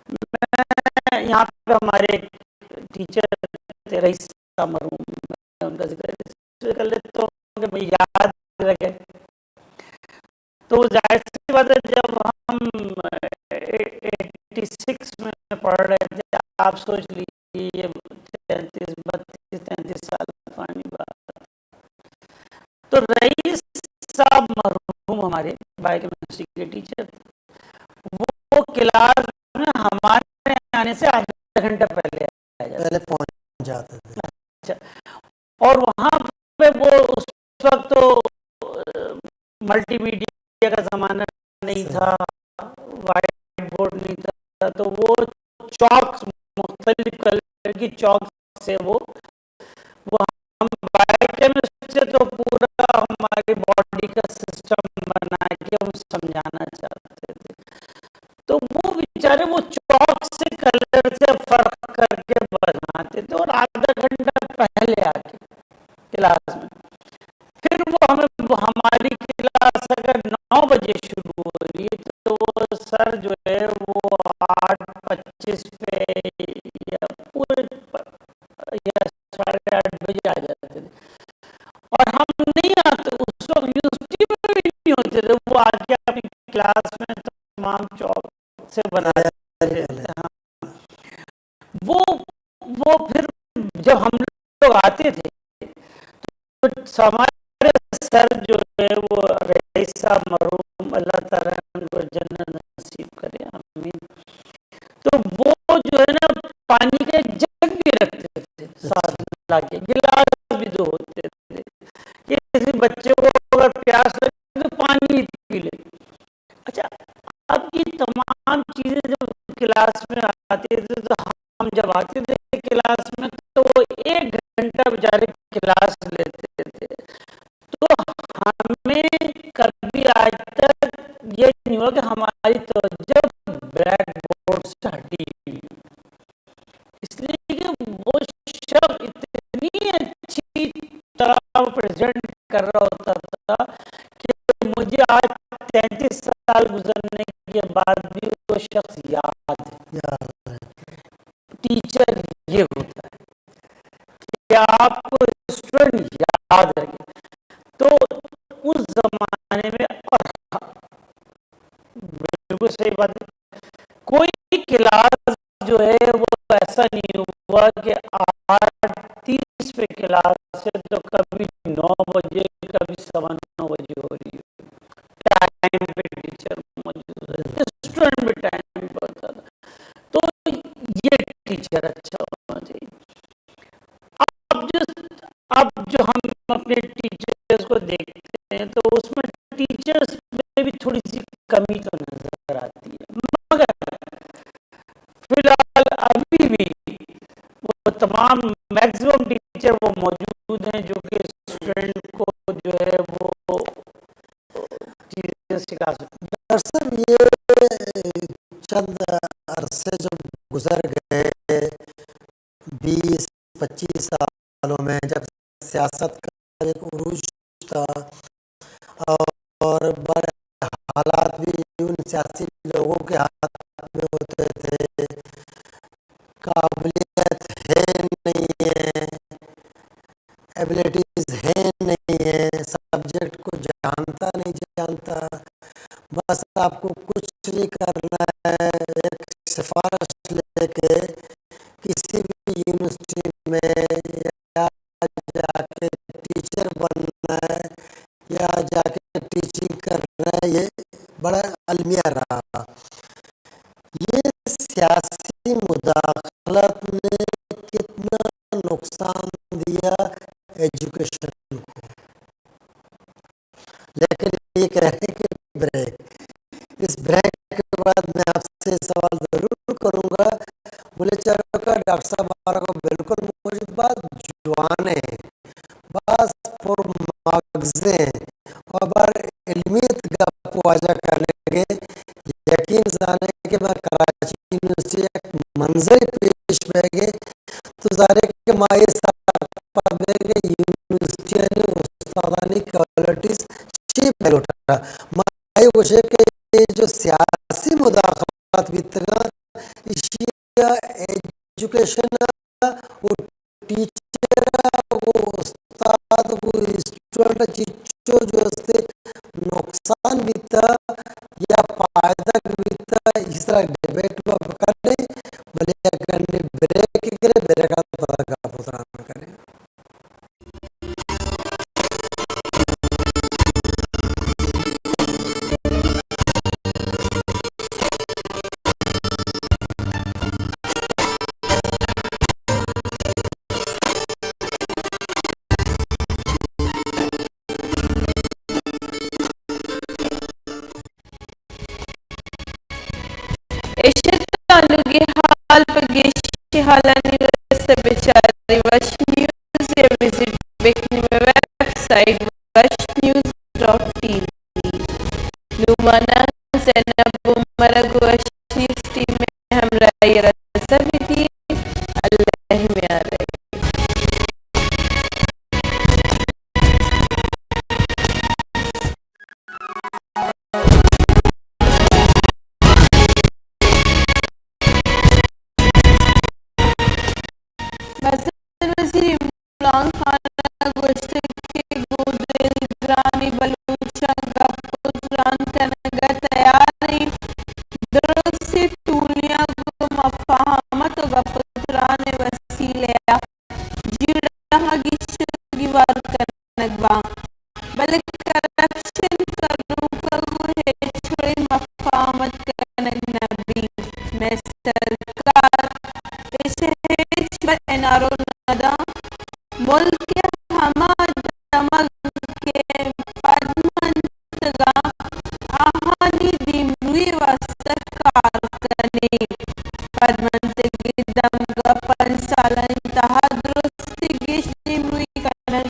میں یہاں پہ ہمارے ٹیچر تھے، رئیس صاحب مرحوم، میں ان کا ذکر اس لیے کر لیتا ہوں کہ مجھے یاد رہ گئے۔ تو ظاہر سی بات ہے، جب ہم ایٹی سکس میں پڑھ رہے تھے، آپ سوچ لیجیے، یہ تینتیس، بتیس، تینتیس سال پرانی بات۔ تو رئیس صاحب مرحوم ہمارے بایو کیمسٹری کے ٹیچر تھے، وہ کلاس میں ہمارے آنے سے آدھا گھنٹہ پہلے آ جاتے۔ پہلے پہنچ جاتے تھے۔ اچھا، اور وہاں پہ وہ اس وقت تو، آ، ملٹی میڈیا کا زمانہ نہیں تھا، وائٹ بورڈ نہیں تھا، تو وہ چاک، مختلف کلر کی چاک سے وہ، وہ ہم بایو کیمسٹ سے تو پورا ہماری باڈی کا سسٹم بنا کے ہم سمجھانا چاہتے تھے۔ تو وہ بیچارے وہ چاک سے، کلر سے فرق کر کے بناتے تھے اور آدھا گھنٹہ پہلے آ کے کلاس میں، پھر وہ ہمیں، ہماری کلاس اگر نو بجے شروع ہو رہی ہے تو وہ سر جو ہے وہ آٹھ پچیس پہ یا پورے پ-، یا ساڑھے آٹھ بجے آ جاتے تھے۔ اور ہم نہیں آتے، اس وقت یونیورسٹی میں بھی نہیں ہوتے تھے، وہ آ کے اپنی کلاس میں تمام چاک سے بنا دیتے تھے۔ ہاں۔ وہ، وہ پھر جب ہم لوگ آتے تھے تو ہمارے سر جو ہے وہ رئیس صاحب مرحوم، اللہ تعالیٰ ان کو جنت نصیب کرے، آمین۔ تو وہ جو ہے نا، پانی کا ایک جگ بھی رکھتے تھے ساتھ لا کے، گلاس بھی دو ہوتے تھے کہ کسی بچے کو اگر پیاس لگے تو پانی پی لے۔ اچھا، اب یہ تمام چیزیں جب کلاس میں آتی تھی تو ہم جب آتے تھے کلاس میں تو وہ ایک گھنٹہ بیچارے کلاس لیتے تھے، تو ہمیں کبھی آج تک یہ نہیں ہوا کہ ہماری توجہ بلیک بورڈ سے ہٹی ہوئی۔ اس لیے کہ وہ شخص اتنی اچھی طرح وہ پریزنٹ کر رہا ہوتا تھا کہ مجھے آج تینتیس سال گزرنے کے بعد بھی وہ شخص یاد ہے۔ یاد ہے۔ ٹیچر یہ ہوتا ہے کہ آپ کو اسٹوڈنٹ یاد رکھے۔ تو اس زمانے میں، اور بالکل صحیح بات ہے، کوئی کلاس جو ہے وہ ایسا نہیں ہوا کہ آٹھ تیس پہ کلاس ہے تو کبھی نو بجے، کبھی سوا نو بجے ہو رہی ہے۔ ٹائم پہ ٹیچر موجود ہے، اسٹوڈنٹ بھی ٹائم پہ ہوتا تھا۔ تو یہ ٹیچر اچھا ہونا چاہیے۔ اب جو، اب جو ہم اپنے ٹیچرز کو دیکھتے ہیں تو اس میں ٹیچرز میں بھی تھوڑی سی کمی تو نظر آتی ہے، مگر فی الحال ابھی بھی وہ تمام میکسیمم ٹیچر وہ موجود ہیں جو کہ اسٹوڈنٹ کو جو ہے وہ چیزیں سکھا سکتے ہیں۔ ڈاکٹر صاحب، یہ چند عرصے جو گزر گئے، بیس پچیس سالوں میں، جب سیاست کا ایک عروج تھا اور بڑے حالات بھی ان سیاسی لوگوں کے ہاتھ میں ہوتے تھے، قابلیت ہے نہیں ہے، ایبلٹیز ہے نہیں ہے، سبجیکٹ کو جانتا نہیں جانتا، بس آپ کو کچھ نہیں کرنا ہے، ایک سفارش لے کے کسی بھی یونیورسٹی میں یا جا کے ٹیچر بننا ہے یا جا کے ٹیچنگ کرنا ہے، یہ بڑا المیہ رہا۔ یہ سیاسی مداخلت نے کتنا نقصان دیا ایجوکیشن کو۔ لیکن یہ کہہ رہے ہیں کہ بریک، اس بریک کے بعد میں آپ سے سوال ضرور کروں گا۔ بلے چاروکاں، ڈاکٹر صاحب ءَ را گوں بالکل موجود باز جوان ایں، باز پر مغز ایں، و بر علمیت گپ واجہ کنگ ءَ۔ یقین زانے کہ ما کراچی یونیورسٹی یک منظرے پیش بیگ ءَ، تو ظاہر ہے کہ ما اے سرا پد بیگ ءَ یونیورسٹیانی استادانی کوالٹیز چی بہ لوٹا۔ ما اے گوشے کہ اے جو سیاسی مداخلات بیتگاں، ایشی ءَ ایجوکیشن ءَ و ٹیچر ءَ و استاد و اسٹوڈنٹ ءَ چیچو جو استے نقصان بیتا یا پائدگ بیتا، اس طرح ڈیبیٹ ما بکنیں، بلے یک گھنٹے بریک گرے، بریک ءَ پدا گپ و تران کنیں۔ ایشی ءِ تعلق ءَ حال پہ گیشیں حالانی واستہ بچارے وش نیوز ءَ وزٹ بکنیں، مئے ویب سائٹ وش نیوز ڈاٹ ٹی وی۔ نوں ما زینب عمر ءَ گوں وش نیوز ٹیم ءِ ہمراہی ءَ را رضا بدئے۔ اللہ ءِ میار ءَ۔ مزن وزیر عمران خان ءَ گوشتگ کہ گوں دلگرانیں بلوچاں گپ ءُ تران کنگ ءَ تیار ایں، درستیں ٹولیاں گوں مفاہمت ءُ گپ ءُ تران ءِ وسیلہ ءَ جیڑہاں گیش ءُ گیوار کنگ باں، بلے کرپشن کروک ءَ گوں ہچ وڑیں مفاہمت کنگ نہ بیت۔ مئے سرکار ایش ءَ ہچبر این آر او نہ داں۔ ملک ءِ ہما دمگ کہ پدمنتگاں، آہانی دیمروئی ءِ واستہ کار کنیں۔ پدمنتگیں دمگ ءَ پنچ سالانی تہا درستیں گیش دیمروئی کنگ۔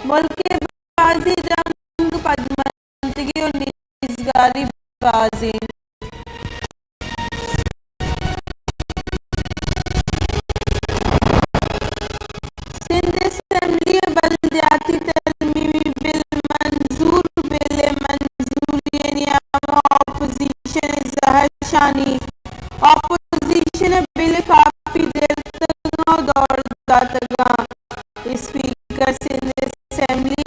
ملک ءِ بازیں رنگ پدمنتگی ءُ نیزگاری باز اِنت۔ سندھ اسمبلی ءِ بلدیاتی ترمیمی بل منظور، بل ءِ منظوری ءِ نیام ءَ اپوزیشن ءِ زہرشانی، اپوزیشن ءَ بل ءِ کاپی درتگاں ءُ دور داتگاں۔ اسپیکر سندھ اسمبلی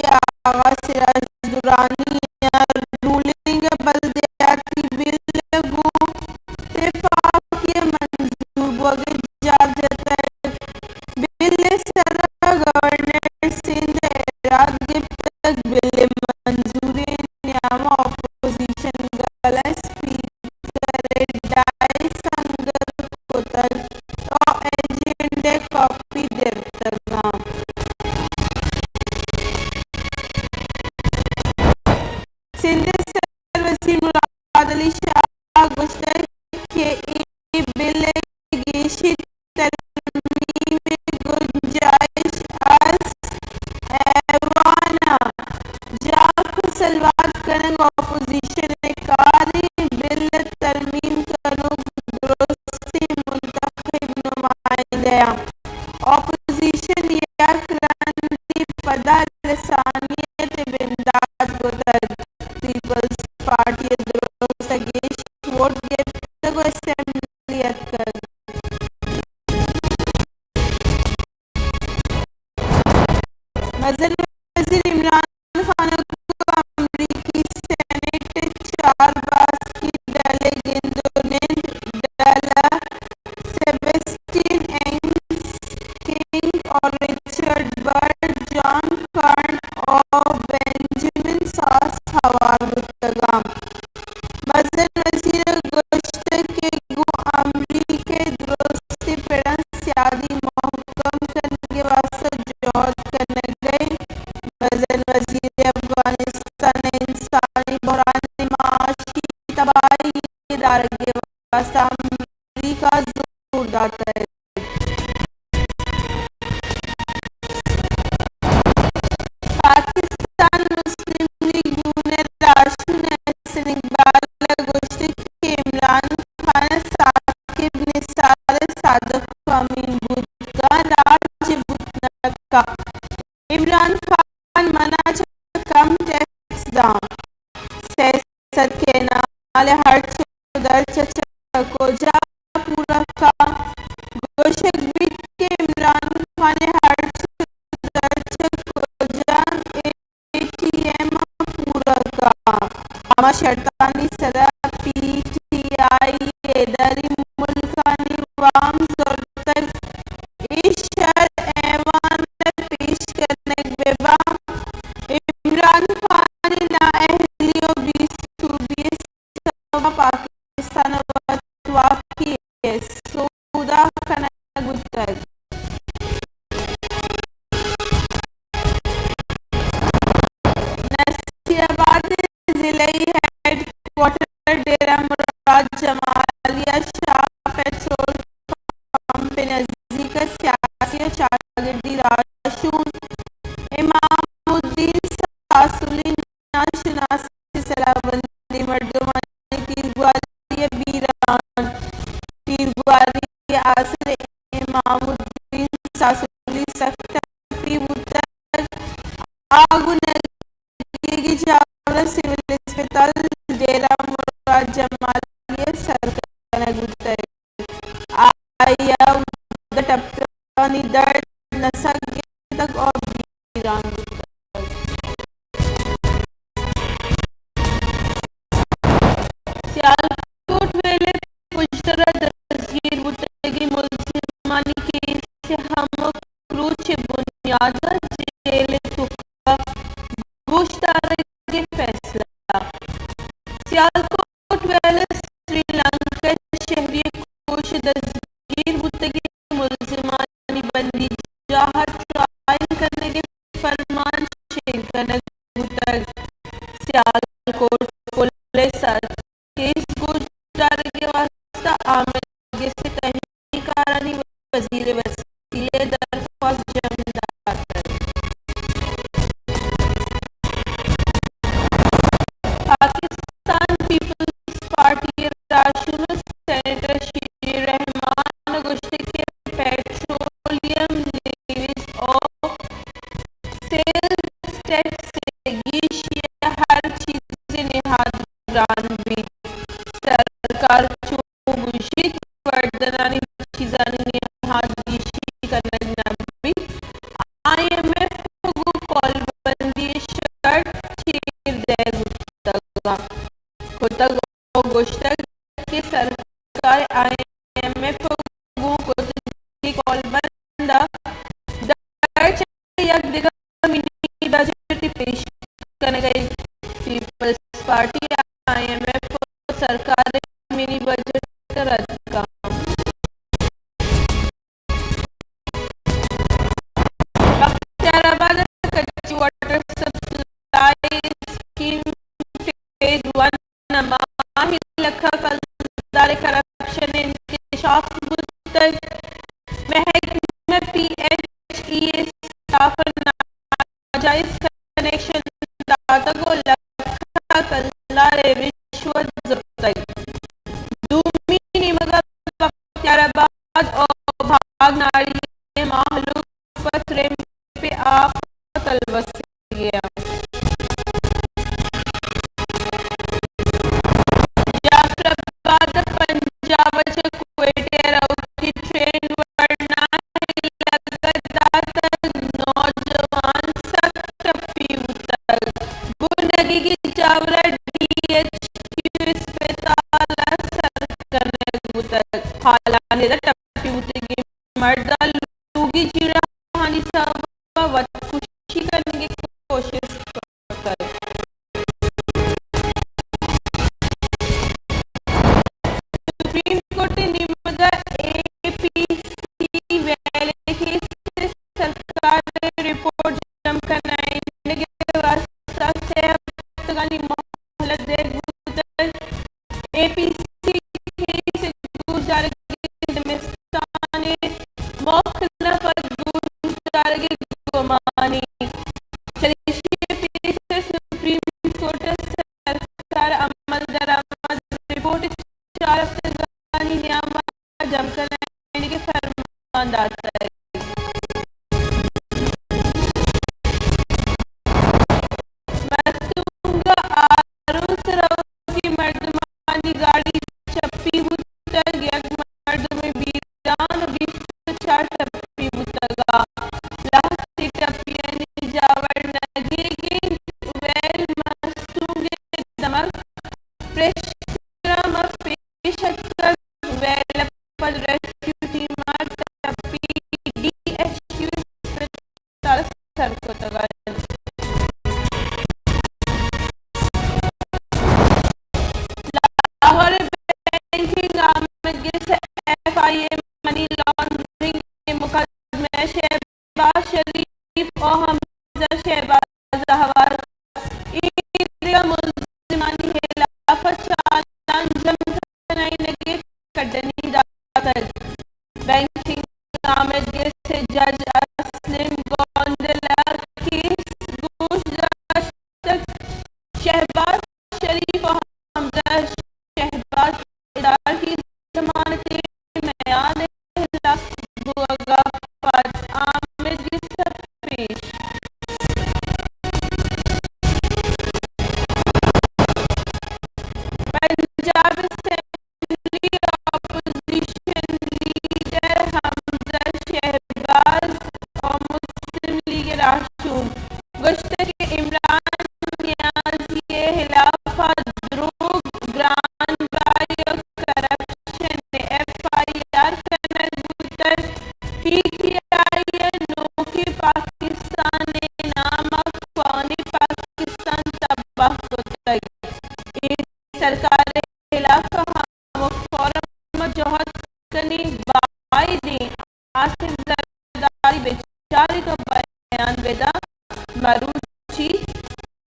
آغا سراج درانی ءَ رولنگ ءِ بلدیاتی بل ءَ گوں تپاکی ءَ منظور بوگ ءِ جار جتگ۔ بل ءِ سرا گورنر سندھ ءَ ایراد گپتگ، بل ءِ منظوری ءِ نیام ءَ اپوزیشن گل ءَ اسپیکر ءِ ڈائس ءَ انگر کتگ ءُ ایجنڈا ءِ کاپی درتگاں۔ سندھ ءِ سروزیر مراد علی شاہ ءَ گوشتگ کہ اے بل ءِ گیشیں ترمیم ءِ گنجائش است، ایوان ءَ جاک ءِ سلوات کنگ اپوزیشن ءِ کاریں، بل ءِ ترمیم کنوک درستیں منتخب نمائندہ اَنت۔ اپوزیشن یک رندے پدا لسانیت ءِ بندات کتگ۔ پیپلز پارٹی ءَ درست ءَ گیش ووٹ گپتگ ءُ اسمبلی اتکگ۔ مزن وزیر عمران خان ءَ گوں امریکی سینیٹ ءِ چار باسکی ڈل ءِ گند ءُ نند، ڈل ءِ سیبسٹین اینگز، کنگ ءُ رچرڈ برڈ، جان کارن ءُ بنجمن ساس ہوار بوتگ دارگ ءِ واستہ امریکہ زور داتگ۔ پاکستان مسلم لیگ نون ءِ راہشون احسن اقبال ءَ گوشت کہ عمران خان ءِ ثاقب نثار ءِ صادق امین بوت کنت، راج بوت نہ کنت۔ عمران خان من ءَ چہ کم ٹیکس داں، سیاست کینال ءِ ہرچ ءُ درچ ءَ چہ کجا پورا کنت؟ گوشگ بیت کہ عمران خان ءِ ہرچ ءُ درچ ءَ کجا اے ٹی ایم ءَ پورا کنت۔ ہما شرطانی سرا پی ٹی آئی ءَ اداری ملکانی وام زرتگ۔ اے شر ایوان ءَ پیش کنگ بہ بنت۔ عمران خان ءِ نااہلی ءُ بے سوبی ءِ سبب ءَ پاکستان ءِ وتواکی ءِ سودا کنگ بوتگ۔ نصیر آباد ءِ ضلعی ہیڈ کوارٹر ڈیرہ مراد جمالی ءَ شاہ پیٹرول پمپ ءِ نزیک ءَ سیاسی ءُ چاگردی راہشون امام الدین ساسولی ناشناسی سلاہ بندیں مردمانی تیرگواری ءَ بیران۔ تیرگواری ءِ آسر ءَ امام الدین ساسولی سک ٹپی بوتگ۔ آ گوں نگیگی جاور ءَ سول اسپتال ڈیرہ مراد جمالی ءَ سر کنگ بوتگ۔ آئی ءَ اودا ٹپانی درد نہ سگتگ ءُ بیران بوتگ۔ سیالکوٹ ویل ءِ پژدر ءَ دزگیر بوتگیں ملزمانی کیس ءِ ہمک روچ ءِ بنیاد ءَ جیل ءِ توک ءَ گوشدارگ ءِ فیصلہ۔ سیالکوٹ ویل ءَ سری لنکا ءِ شہری ءِ کوش ءَ دزگیر بوتگیں ملزمانی بندیجاہ ءَ ٹرائل کنگ ءِ فرمان شنگ کنگ بوتگ۔ سیالکوٹ پولیس ءَ کیس گوشدارگ ءِ واستہ آمد گس ءِ تہنیکارانی وزیر وسیلہ ءَ درخواست جم داتگ۔ پاکستان پیپلز پارٹی ءِ راہشون ءُ سینیٹر شیر رحمان ءَ گوشتگ کہ پیٹرولیم لیویز ءُ سیلز ٹیکس ءِ گیشی ءَ ہر چیز ءِ نہاد گران بیت۔ سرکار چو گوشیت، وردنانی چیزانی نہاد گیشی کنگ نہ بیت۔ آئی ایم ایف ءَ گوں کولبندی ءِ شرط چیر دئیگ بوتگ کتگ ءُ گوشتگ کہ سرکار آئی ایم ایف ءَ گوں کتگیں کولبند ءَ درچ یک دگہ منی بجٹ پیش کنگ ءَ Peoples party, I M F ءُ سرکار ءِ منی بجٹ ءَ رد کنت۔ بختیار آباد ءَ کچی water supply scheme phase one ءَ ماہ لکھ ءَ کلدار ءِ کرپشن ءِ انکشاف بوتگ۔ محکمہ پی ایچ ای ءِ اسٹاف ءَ ناجائز کنکشن داتگ ءُ لکھ ءَ کلدار ءِ رشوت زرتگ۔ دومی نیمگ ءَ بختیار آباد ءُ بھاگ ناڑی ءِ مہلوک پہ ترمپ ءِ آپ ءَ تلوسگ ءَ اَنت۔ جعفر آباد ءَ پنجاب ءَ چہ کوئٹہ ءَ روگی ٹرین ورنا ءَ لگت داتگ، نوجوان سک ٹپی بوتگ۔ گوں نگیگی جاور ءَ ڈی ایچ کیو اسپتال ءَ سر کنگ بوتگ۔ حالانی رد ٹپی بوتگیں مرد ءَ لوگی چیرہانی سبب ءَ وت کشی کنگ ءِ کوشست کتگ۔ سپریم کورٹ ءِ نیمگ ءَ اے پی سی ویل ءِ کیس ءِ سرکار ءِ رپورٹ جم کنائینگ ءِ واستہ سئے ہپتگانی مہلت دئیگ بوتگ۔ اے پی سی آصف زرداری بچاریت ءُ بیان بداں۔ مروچی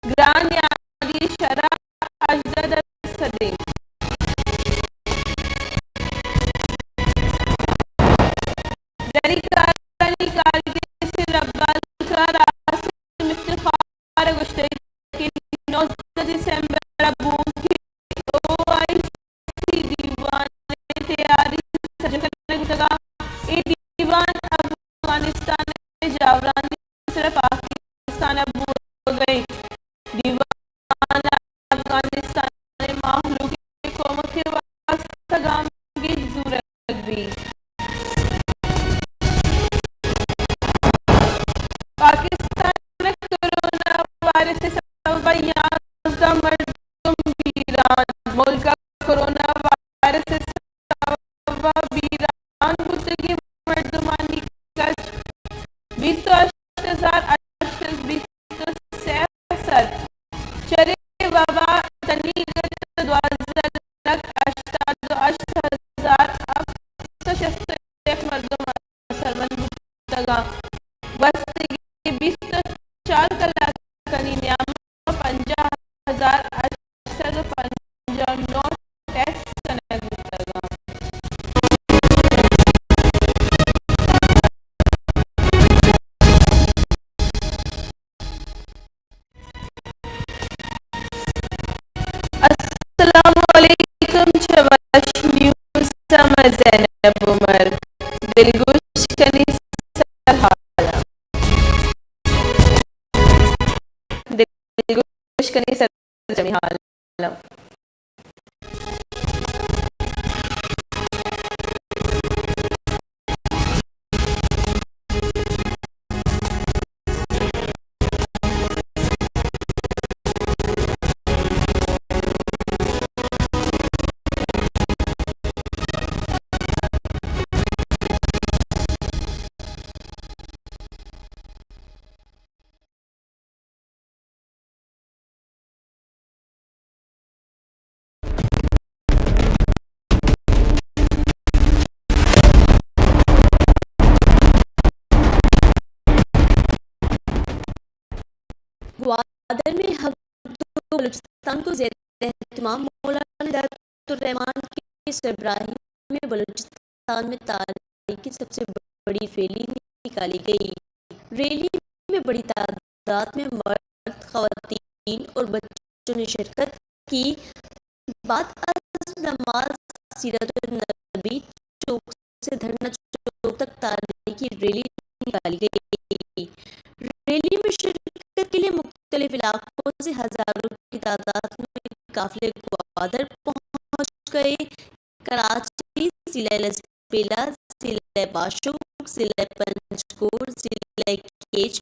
گران نیادی شرح ہژدہ درسد ایں۔ زرکارانی کارگس ربالکار عاصم افتخار ءَ گوشتگ کہ نوزدہ دسمبر ءَ گوں کہ او آئی سی دیوان ءِ تیاری سجگ کنگ بوتگ ءُ اے دیوان افغانستان ءِ جاورانی سر ءَ پاکستان ءَ بوگ ءَ اِنت۔ دیوان ءَ افغانستان ءِ مہلوک ءِ کمک ءِ واستہ گامگیج زورگ بیت۔ پاکستان ءَ کرونا وائرس ءِ سبب ءَ یازدہ مردم بیران۔ ملک ءَ کرونا وائرس ءِ سبب ءَ بیران بوتگیں مردمانی کچ بیست ءُ ہشت ہزار ہشت سد بیست ءُ سے سد۔ چرے وبا تنیگت دوازدہ لکھ ہشتاد ءُ ہشت ہزار ہفت سد شست ءُ یک مردم اثرمند بوتگ اَنت۔ گوستگیں بیست ءُ چار کلاکانی نیام ءَ پنجاہ ہزار ہشت سد ءُ پنجاہ ءُ نو ٹیسٹ کنگ بوتگ اَنت۔ السلام علیکم، چہ وش نیوز ءَ من زینب عمر۔ دلگوش کنیں سرحالاں۔ دلگوش کنیں سرجمیں حالاں۔ گوادر میں حق دو بلوچستان کو زیر اہتمام مولانا ہدایت الرحمان کی سربراہی میں بلوچستان میں تاریخ کی سب سے بڑی ریلی نکالی گئی۔ ریلی میں بڑی تعداد میں مرد، خواتین اور بچوں نے شرکت کی۔ بعد از نماز سیرت النبی چوک سے دھرنا چوک تک تاریخی ریلی نکالی گئی۔ ریلی میں شرکت کے لیے مختلف علاقوں سے ہزاروں کی تعداد میں قافلے گوادر پہنچ گئے۔ کراچی، ضلع لسبیلہ، ضلع باشک، ضلع پنجگور، ضلع کیچ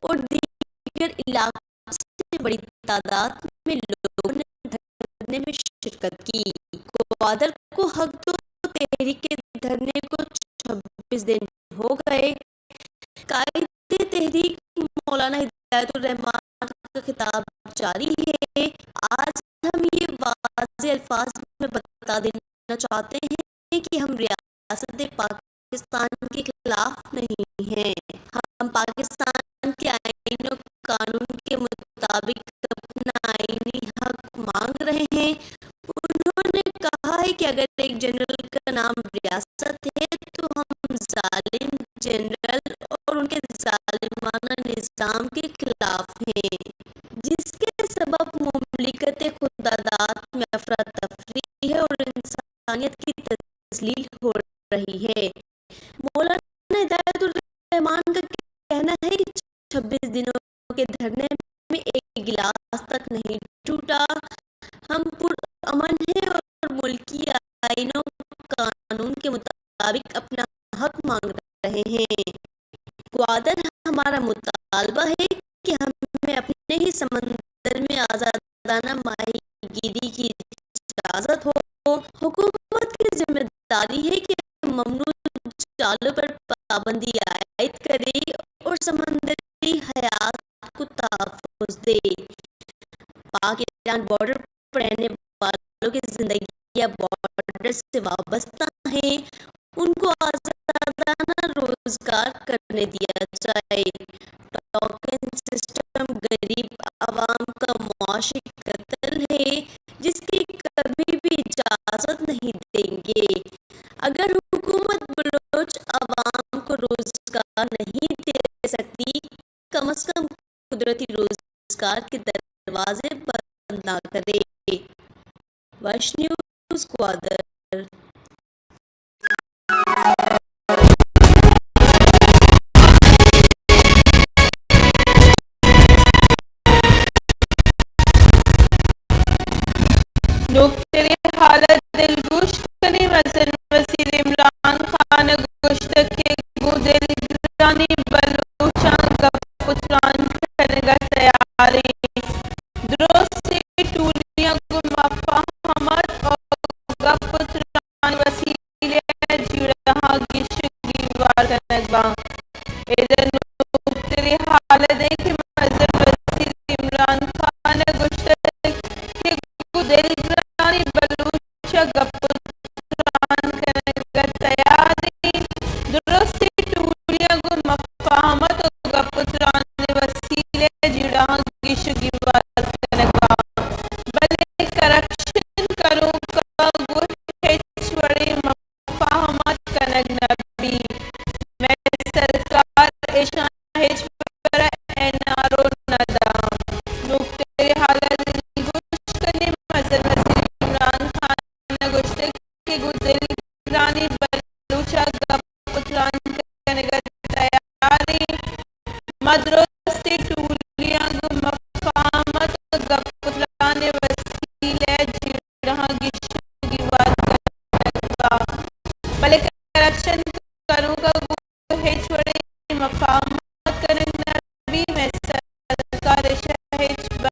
اور دیگر علاقوں سے بڑی تعداد میں لوگوں نے دھرنے میں شرکت کی۔ گوادر کو حق دو تحریک کے دھرنے کو چھبیس دن ہو گئے۔ قائد تحریک مولانا ہدایت الرحمان کا خطاب جاری ہے۔ آج ہم یہ واضح الفاظ میں بتا دینا چاہتے ہیں کہ ہم ریاست پاکستان کے خلاف نہیں ہیں، ہم پاکستان کے آئین و قانون کے مطابق اپنا آئینی حق مانگ رہے ہیں۔ انہوں نے کہا ہے کہ اگر ایک جنرل کا نام ریاست ہے تو ہم ظالم جنرل اور ان کے ظالمانہ نظام کے خلاف ہیں، جس کے سبب مملکت خداداد میں افراتفری ہے اور انسانیت کی تذلیل ہو رہی ہے۔ مولانا ہدایت الرحمان کا کہنا ہے کہ چھبیس دنوں کے دھرنے میں ایک گلاس تک نہیں ٹوٹا۔ ہم پرامن ہیں اور ملکی آئین و قانون کے مطابق اپنا حق مانگ رہے ہیں۔ گوادر، ہمارا مطالبہ ہے کہ ہمیں اپنے ہی سمندر میں آزادانہ ماہی گیری کی اجازت ہو۔ حکومت کی ذمہ داری ہے کہ ممنوع جالوں پر پابندی عائد کرے اور سمندری حیات کو تحفظ دے۔ پاک ایران بارڈر پر رہنے والوں کی زندگیاں بارڈر سے وابستہ ہیں، ان کو آزادانہ روز روزگار کرنے دیا جائے۔ ٹوکن سسٹم غریب عوام کا معاشی قتل ہے، جس کی کبھی بھی اجازت نہیں دیں گے۔ اگر حکومت بلوچ عوام کو روزگار نہیں دے سکتی، کم از کم قدرتی روزگار کے دروازے بند نہ کرے۔ وش نیوز گوادر۔ نوکتریں حال ءَ دلگوش کنیں، مزن وزیر عمران خان ءَ گوشتگ کہ گوں دلگرانیں بلوچاں گپ ءُ تران کنگ ءَ تیار ایں۔ درستیں ٹولیاں گوں مفاہمت ءُ گپ ءُ تران ءِ وسیلہ ءَ جیڑہاں گیش ءُ گیوار کنگ باں۔ ادا نوکتریں حال ءَ دئیں کہ مزن وزیر عمران خان ءَ گوشتگ کہ گوں دلگرانیں بلوچ ءَ گپ ءُ تران کنگ ءَ تیار ایں۔ درستیں ٹولیاں گوں مفاہمت ءُ گپ ءُ تران ءِ وسیلہ ءَ جیڑہاں گیش ءُ گیوار کنگ باں، بلے کرپشن کنوکاں گوں ہچ وڑیں مفاہمت کنگ نہ بیت۔ مئے سرکار ایشاں ہچبر ءَ این آر او نہ داں۔ نوکتریں حال ءَ دلگوش کنیں، مزن وزیر عمران خان ءَ گوشتگ کہ گوں دلگرانیں بلوچ ءَ گپ ءُ تران کنگ ءَ تیار ایں۔ ما درستیں ٹولیاں گوں مفاہمت ءُ گپ ءُ تران ءِ وسیلہ ءَ جیڑہاں گیش ءُ گیوار کنگ باں، بلے کرپشن کنوکاں گوں ہچ وڑیں مفاہمت کنگ نہ بیت۔ مئے سرکار ایشاں ہچبر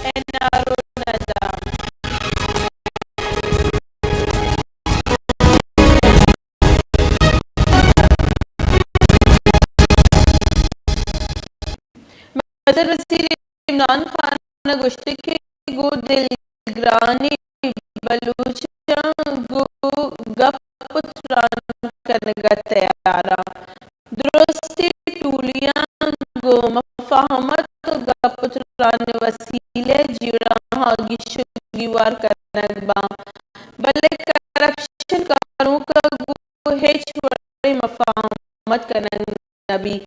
این آر او نہ داں۔ مزن وزیر عمران خان ءَ گوشتگ کہ گوں دلگرانیں بلوچاں گوں گپ ءُ تران کنگ ءَ تیار آں۔ درستیں ٹولیاں گوں مفاہمت ءُ گپ ءُ تران ءِ وسیلہ ءَ جیڑہاں گیش ءُ گیوار کنگ باں، بلے کرپشن کنوکاں گوں ہچ وڑیں مفاہمت کنگ نہ بیت۔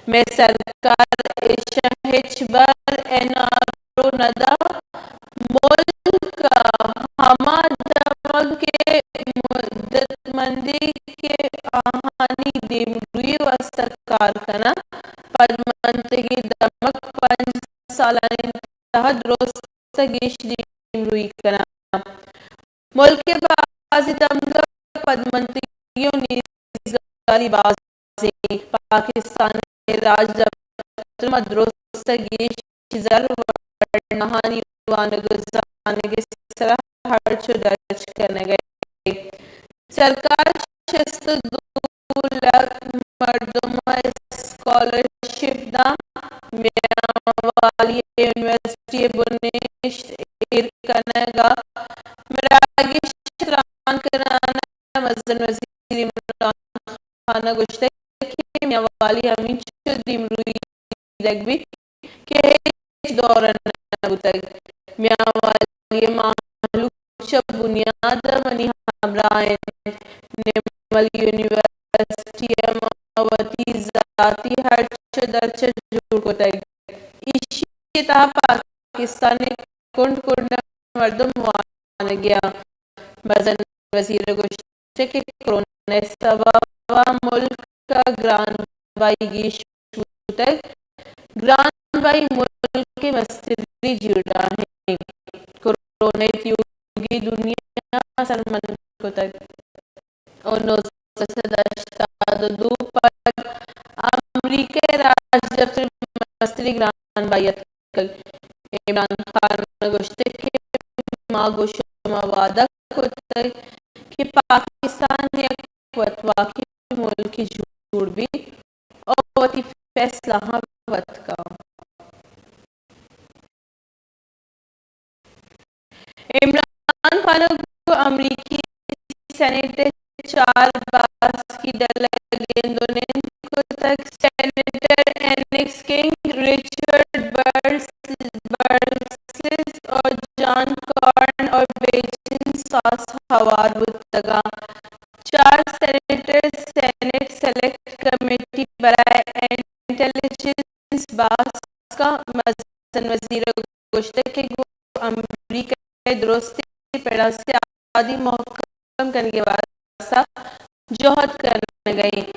مئے سرکار ایشاں ہچبر این آر او نہ داں۔ ملک ءَ ہما دمگ ءِ مدت مندیں کہ آہانی دیمروئی ءِ واستہ کار کناں۔ پدمنتگیں دمگ پنچ سالانی تہا درست ءَ گیش دیمروئی کناں۔ ملک ءِ بازیں دمگ ءَ پدمنتگی ءُ نیزگاری باز ایں۔ پاکستان ءِ راجدپتر ءَ ما درست ءَ گیش زر ورناہانی وانگ ءُ زانگ ءِ سرا ہرچ ءُ درچ کنگ ءَ ایں۔ سرکار شست ءُ دو لکھ مردم ءَ اسکالرشپ داں۔ میانوالی ءِ یونیورسٹی ءِ بنہشت ایر کنگ ءَ مراگش تران کنان ءَ مزن وزیر عمران خان ءَ گوشتگ کہ میانوالی ہمینچو دیمروئی دیگ بیت کہ ہچ دور ءَ نہ بوتگ۔ میانوالی ءِ مہلوک چہ بنیاد ءَ منی ہمراہ انت۔ نیمل یونیورسٹی ءَ ما وتی ذاتی ہرچ ءُ درچ ءَ جوڑ کتگ۔ ایشی ءِ تہا پاکستان ءِ کنڈ کنڈ ءِ مردم وانگ ءَ انت۔ مزن وزیر ءَ گوشت کہ کرونا ءِ سبب ءَ ملک ءَ گران بہائی گیش بوتگ۔ گران بہائی ملک ءِ مستریں جیڑہ انت۔ کرونا ءِ تیوگی دنیا ءَ سرمند کتگ۔ ءُ نوزدہ سد ہشتاد ءُ دو پد امریکہ ءِ راجدپتر ءِ مستریں گران بہائی اتکگ۔ عمران خان ءَ گوشتگ کہ ما گوں شما وعدہ کتگ کہ پاکستان یک وتواکیں ملکے جوڑ بیت ءُ وتی فیصلہاں وت کن۔ عمران خان ءَ گوں امریکی سینیٹ ءِ چار باسکی ڈل ءِ گند و نند کتگ۔ سینیٹر اینکس کنگ، رچرڈ برس، برسز اور جان کارن اور بیجن ساس ہوار بوتگاں۔ چار سینیٹر سینیٹ سلیکٹ کمیٹی برائے انٹیلیجنس باسک ءَ مزن وزیر ءَ گوشتگ کہ گوں امریکہ ءَ درستیں پڑاں سیادی مھکم کنگ ءِ واستہ جھد کنگ ءَ اِنت۔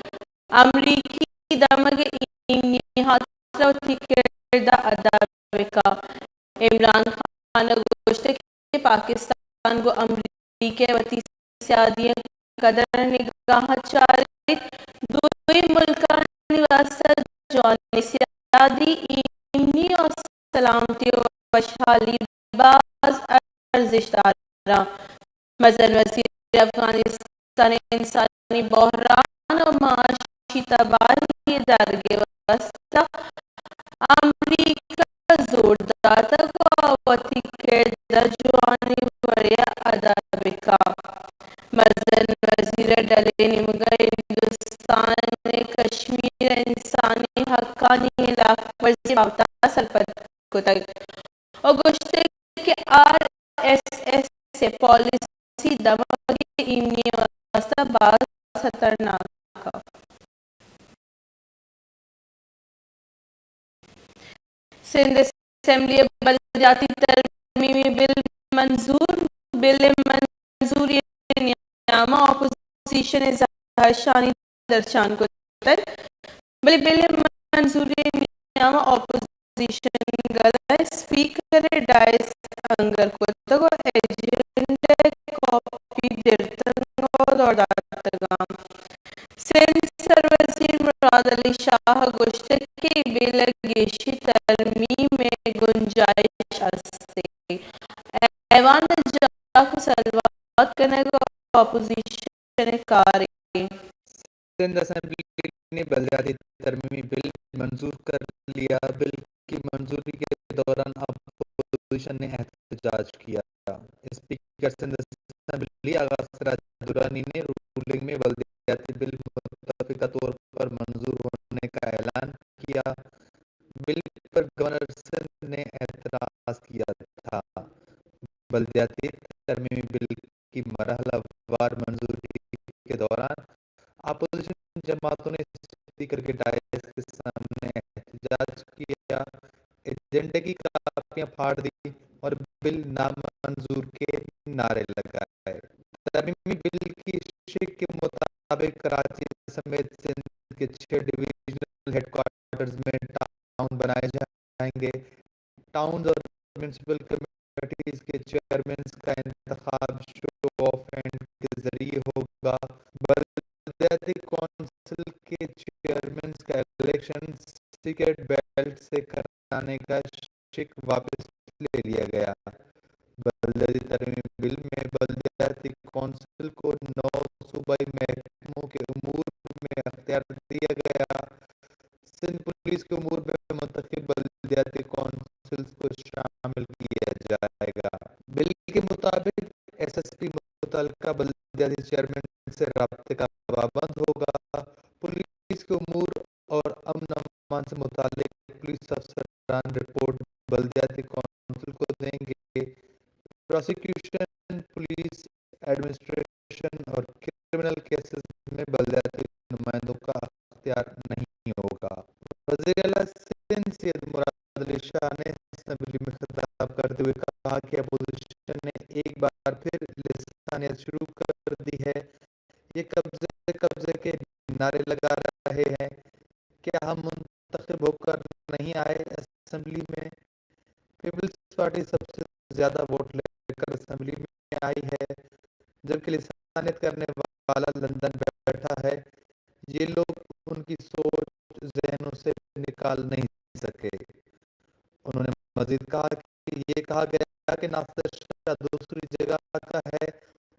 امریکی دمگ ایمنی ءِ ھاترا وتی کرد ءَ ادا بکا۔ عمران خان ءَ گوشتگ کہ پاکستان گوں امریکہ ءَ وتی سیادی ءِ قدر ءَ نگاہ ءَ چاریت۔ دوئیں ملکانی واستہ جوانیں سیادی، ایمنی ءُ سلامتی ءُ وشھالی باز ارزشت داراں۔ مزن وزیر افغانستان ءِ انسانی بحران ءُ معاشی تباہی ءِ درگ ءِ واستہ امریکہ ءَ زور داتگ ءُ آ وتی کرد ءَ جوانیں وڑے ءَ ادا بکا۔ مزن وزیر ءَ ڈل ءِ نیمگ ءَ ھندوستان ءِ کشمیر ءِ انسانی حقانی ھلاک ورزی ءِ بابت ءَ سرپد کتگ ءُ گوشتگ کہ آر ایس ایس ءِ پالیسی دمگ ءِ ایمنی ءِ واستہ باز خطرناک اِنت۔ سندھ اسمبلی ءَ بلدیاتی ترمیمی بل منظور۔ بل ءِ منظوری ءِ نیام ءَ اپوزیشن ءِ زھرشانی درشان کتگ، بلے بل ءِ منظوری ءِ نیام ءَ اپوزیشن گل ءَ اسپیکر ءِ ڈائس ءَ انگر کتگ ءُ ایجنڈا ءِ کاپی درتگ ءُ دور داتگ اَنت۔ سندھ ءِ سروزیر مراد علی شاہ ءَ گوشتگ کہ اے بل ءَ گیشیں ترمیم ءِ گنجائش است اِنت۔ ایوان ءِ جاک ءَ سلوات کنگ اپوزیشن ءِ کارے۔ سندھ اسمبلی نے بلدیاتی ترمیمی بل منظور کر لیا۔ بل کی منظوری کے دوران اپوزیشن نے احتجاج کیا۔ اسپیکر سندھ اسمبلی آغا سراج درانی نے رولنگ میں بلدیاتی بل متفقہ طور پر منظور ہونے کا اعلان کیا۔ بل پر گورنر سندھ نے اعتراض کیا تھا۔ بلدیاتی ترمیمی بل کی مرحلہ وار منظوری کے دوران اپوزیشن جماعتوں نے اسپیکر کے ڈائس کے سامنے احتجاج کیا۔ ایجنڈے کی کاپیاں پھاڑ دی اور بل نامنظور کے نعرے لگائے۔ ترمیمی بل کی شق کے مطابق کراچی سمیت سندھ کے چھ ڈویژنل ہیڈ کوارٹرز میں ٹاؤن بنائے جائیں گے۔ ٹاؤنز اور میونسپل کمیٹیز کے چیئرمینز کا انتخاب شو آف ہینڈ کے ذریعے ہوگا۔ بلدیاتی کونسل کے چیئرمینز کا الیکشن سیکرٹ بیلٹ سے کرانے کا شق واپس لے لیا گیا۔ بلدیاتی ترمیمی بل میں بلدیاتی کونسل کو نو صوبائی محکموں کے امور میں اختیار دیا گیا۔ سندھ پولیس کے امور میں منتخب بلدیاتی کونسلز کو شامل کیا جائے گا۔ بل کے مطابق ایس ایس پی متعلقہ بلدیاتی چیئرمین سے رابطے کا پابند ہوگا۔ پولیس کے امور اور امن امان سے متعلق پولیس افسران رپورٹ بلدیاتی کونسل کو دیں گے۔ پراسیکیوشن، پولیس ایڈمنسٹریشن اور کرمنل کیسز میں بلدیاتی نمائندوں کا اختیار نہیں ہوگا۔ وزیر اعلیٰ سندھ سید مراد علی شاہ نے اسمبلی میں خطاب کرتے ہوئے کہا کہ اپوزیشن نے ایک بار پھر لسانیت شروع کر دی ہے۔ یہ قبضے قبضے کے نعرے لگا رہے ہیں۔ کیا ہم منتخب ہو کر نہیں آئے اسمبلی میں؟ پیپلز پارٹی سب سے زیادہ ووٹ لے کر اسمبلی میں آئی ہے، جبکہ لسانیت کرنے والا لندن بیٹھا ہے۔ یہ لوگ ان کی سوچ ذہنوں سے نکال نہیں سکے۔ انہوں نے مزید کہا کہ یہ کہا گیا کہ ناصر شاہ دوسری جگہ کا ہے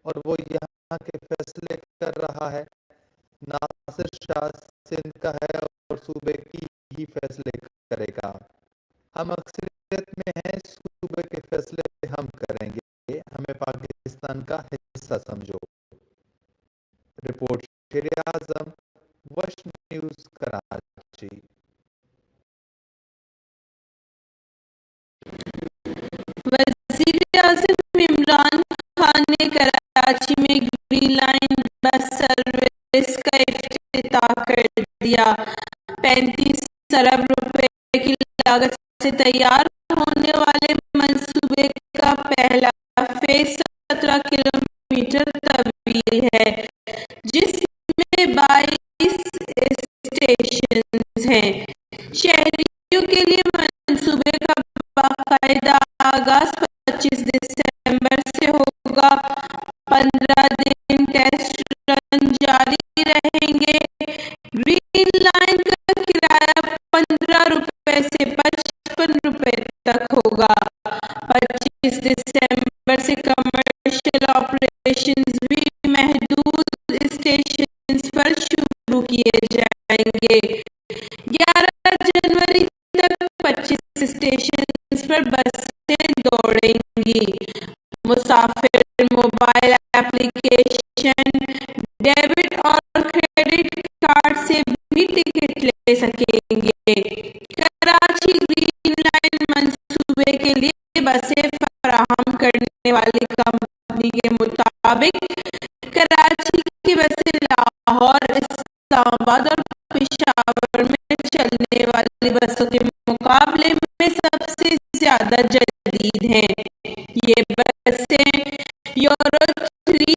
اور وہ یہاں کے فیصلے کر رہا ہے۔ ناصر شاہ سندھ کا ہے اور صوبے کی ہی فیصلے کرے گا۔ ہم اکثریت میں ہیں، صوبے کے فیصلے ہم کریں گے، ہمیں پاکستان کا حصہ سمجھو۔ رپورٹ شیر اعظم، نیوز کراچی۔ وزیر اعظم عمران خان نے کراچی میں گرین لائن بس سروس کا افتتاح کر دیا۔ پینتیس ارب روپے کی لاگت سے تیار ہونے والے منصوبے کا پہلا فیز سترہ کلومیٹر طویل ہے، جس میں بائیس اسٹیشنز ہیں۔ شہریوں کے لیے منصوبے کا باقاعدہ آغاز پچیس دسمبر سے ہوگا۔ پندرہ دن ٹیسٹ رن جاری رہیں گے۔ گرین لائن کا کرایہ پندرہ روپے سے پچپن روپے تک ہوگا۔ پچیس دسمبر سے کمرشل آپریشنز بھی محدود اسٹیشنز پر شروع کیے جائیں گے۔ گیارہ جنوری تک پچیس اسٹیشنز پر بسیں دوڑیں گی۔ مسافر موبائل ایپلیکیشن، ڈیبٹ اور کریڈٹ کارڈ سے بھی ٹکٹ لے سکیں گے۔ کراچی گرین لائن منصوبے کے لیے بسیں فراہم کرنے والی کمپنی کے مطابق، کراچی کی بسیں لاہور، اسلام آباد اور پشاور میں چلنے والی بسوں کے مقابلے میں سب سے زیادہ جدید ہیں۔ یہ بسیں یورو تھری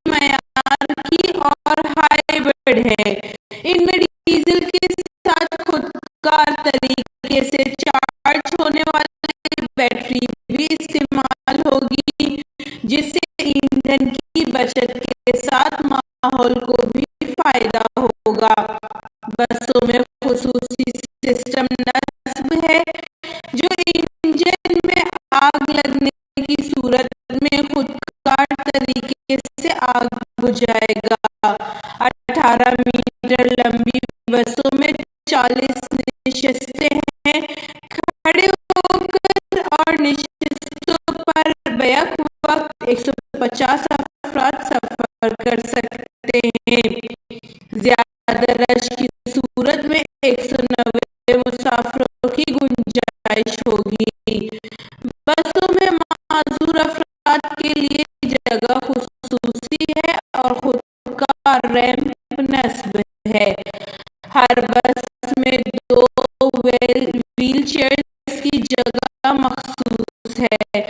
معیار کی اور ہائیبرڈ ہیں۔ ان میں ڈیزل کے ساتھ خود کار طریقے سے چارج ہونے والی بیٹری بھی استعمال ہوگی، جس سے ایندھن کی بچت کے ساتھ ماحول کو بھی فائدہ ہوگا۔ بسوں میں خصوصی سسٹم نصب ہے، جو انجن میں آگ لگنے کی صورت میں خود کار طریقے سے آگ بجھائے گا۔ اٹھارہ میٹر لمبی بسوں میں چالیس نشستیں ہیں۔ کھڑے ہو کر اور نشستوں پر بیک وقت ایک سو پچاس افراد سفر کر سکتے ہیں۔ زیادہ رش کی صورت میں ایک سو نوے مسافروں کی گنجائش ہوگی۔ بسوں میں معذور افراد کے لیے جگہ خصوصی ہے اور خود کا ریمپ نصب ہے۔ ہر بس میں دو ویل، ویل چیئرز کی جگہ مخصوص ہے۔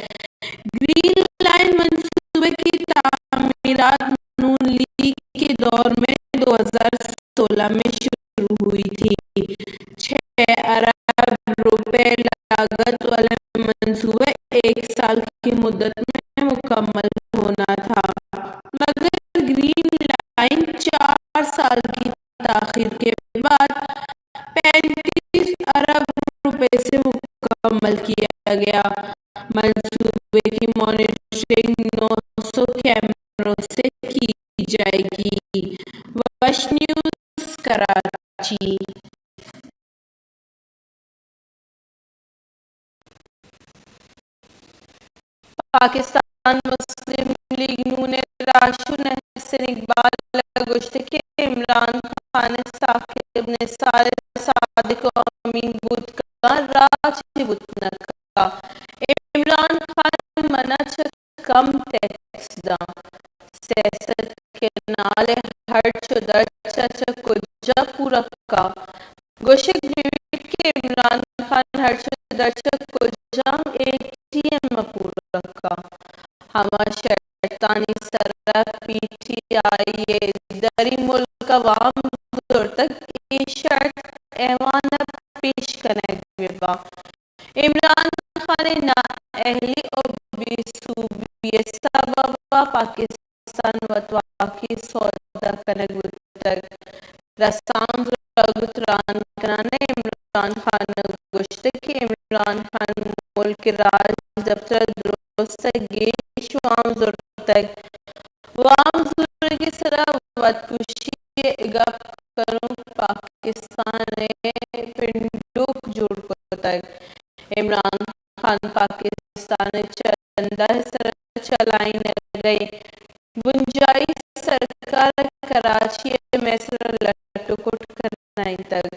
گرین لائن منصوبے کی تعمیرات نون لیگ کے دور میں دو ہزار سولہ میں شروع ہوئی تھی۔ چھ ارب روپے لاگت والا منصوبہ ایک سال کی مدت میں مکمل ہونا تھا، مگر گرین لائن چار سال کی تاخیر کے بعد پینتیس ارب روپے سے مکمل کیا گیا۔ منصوبے کی مانیٹرنگ نو سو کیمروں سے کی جائے گی۔ وش نیوز، کراچی۔ پاکستان مسلم لیگ نون ءِ راہشون احسن اقبال ءَ گوشت کہ عمران خان ءِ ثاقب نثار ءِ صادق ءُ امین بوت کنگ ءَ راہ چہ بوت نہ کنت۔ عمران خان من ءَ چہ کم ٹیکس داں۔ سیاست کنال ءِ ہرچ ءُ درچ ءَ چہ کجا پورا کا؟ گوشگ بہ بیت کہ عمران خان ہرچ ءُ درچ ءَ کجام اے ٹی ایم ءَ پورا کا؟ ہما شرطانی سرا پی ٹی آئی ءَ دریں ملک ءَ وام زرتگ، اے شرط ایوان ءَ پیش کنگ بہ باں۔ عمران خان ءِ نااہلی ءُ بے سوبی ءِ سبب ءَ پاکستان وتواکی سودا کنگ بوتگ۔ رسانکد ءُ تران کنان ءَ عمران خان ءَ گوشتگ کہ عمران خان ملک ءِ راج دپتر ءَ درست ءَ گیش وام زرتگ۔ وام زورگ ءِ سرا وتکشی ءِ گپ کنوک پاکستان ءِ پنڈوک جوڑ کتگ۔ عمران خان پاکستان ءِ چندہ ءِ سرا چلائینگ ءِ بنجاہی سرکار ءَ کراچی ءِ مئے سرا لٹ ءُ کٹ کنگ کنائینتگ۔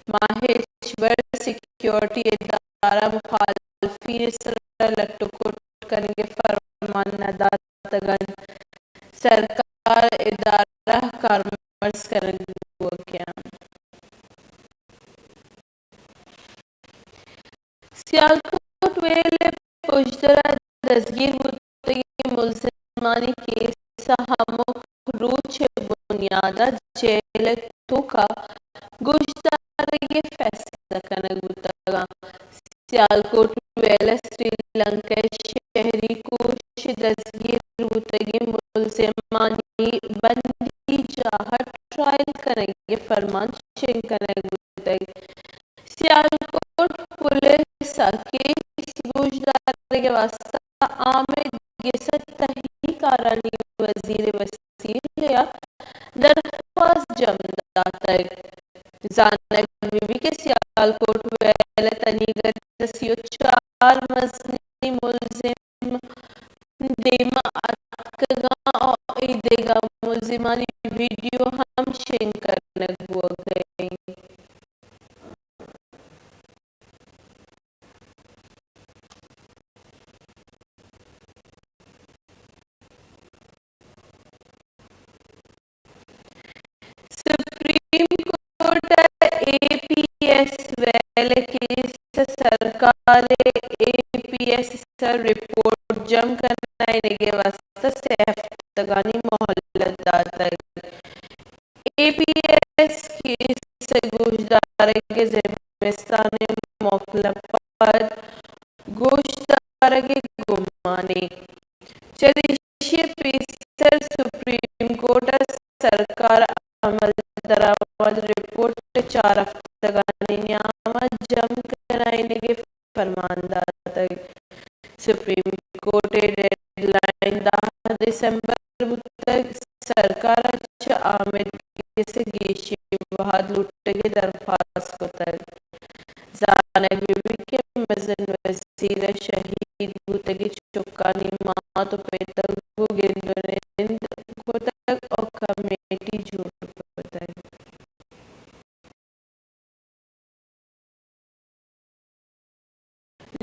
ما ہچبر سیکیورٹی ادارہ مخالفین ءِ سرا لٹ ءُ کٹ کنگ ءِ فرمان نہ داتگ انت۔ سرکار ادارہ کارمرز کنگ بوگ ءَ انت۔ سیالکوٹ ویل ءِ پژدر ءَ دزگیر بوتگیں ملزمانی کیس ءَ ہمک روچ ءِ بنیاد ءَ جیل ءِ توک ءَ گوشدارگ ءِ فیصلہ کنگ بوتگ انت۔ سیالکوٹ ویل ءَ سری لنکا ءِ شہری کوش ءَ دزگیر بوتگیں ملزمانی بندی جاہ ءَ ٹرائل کنگ ءِ فرمان شنگ کنگ بوتگ۔ سیالکوٹ پولیس ءَ کیس گوشدارگ ءِ واستہ آمید گس ءَ تہی کارانی وزیر ءِ وسیلہ ءَ درخواست جم داتگ۔ زانگ بہ بیت کہ سیالکوٹ ویل ءِ تنیگت ءَ سی ءُ چار مزنیں ملزم دیم ءَ اتکگ انت ءُ اے دگہ ملزمانی ویڈیو ہم شنگ کنگ بوگ ءَ انت۔ سپریم کورٹ ءَ اے پی ایس ویل ءِ کیس ءَ سرکار ءِ اے پی ایس ءِ سر رپورٹ جم کنائینگ ءِ واستہ سے ہفتگانی مہلت داتگ۔ اے پی ایس کیس ءِ گوشدارگ ءِ زمستان ءِ موکل ءَ پد گوشدارگ ءِ گمان انت۔ چریشی ءَ پیسر سپریم کورٹ ءَ سرکار ءِ عمل درآمد رپورٹ ءِ چار ہفتگانی نیام ءَ جم کنائینگ ءِ فرمان داتگ۔ سپریم کورٹ ءِ ڈیڈ لائن دہ دسمبر بوتگ۔ سرکار ءَ چہ آمید گس ءَ گیشیں وہد لوٹگ ءِ درخواست کتگ۔ زانگ بہ بیت کہ مزن وزیر ءِ شہید بوتگیں چکانی مات ءُ پت ءَ گوں گند ءُ نند کتگ ءُ کمیٹی جوڑ کتگ۔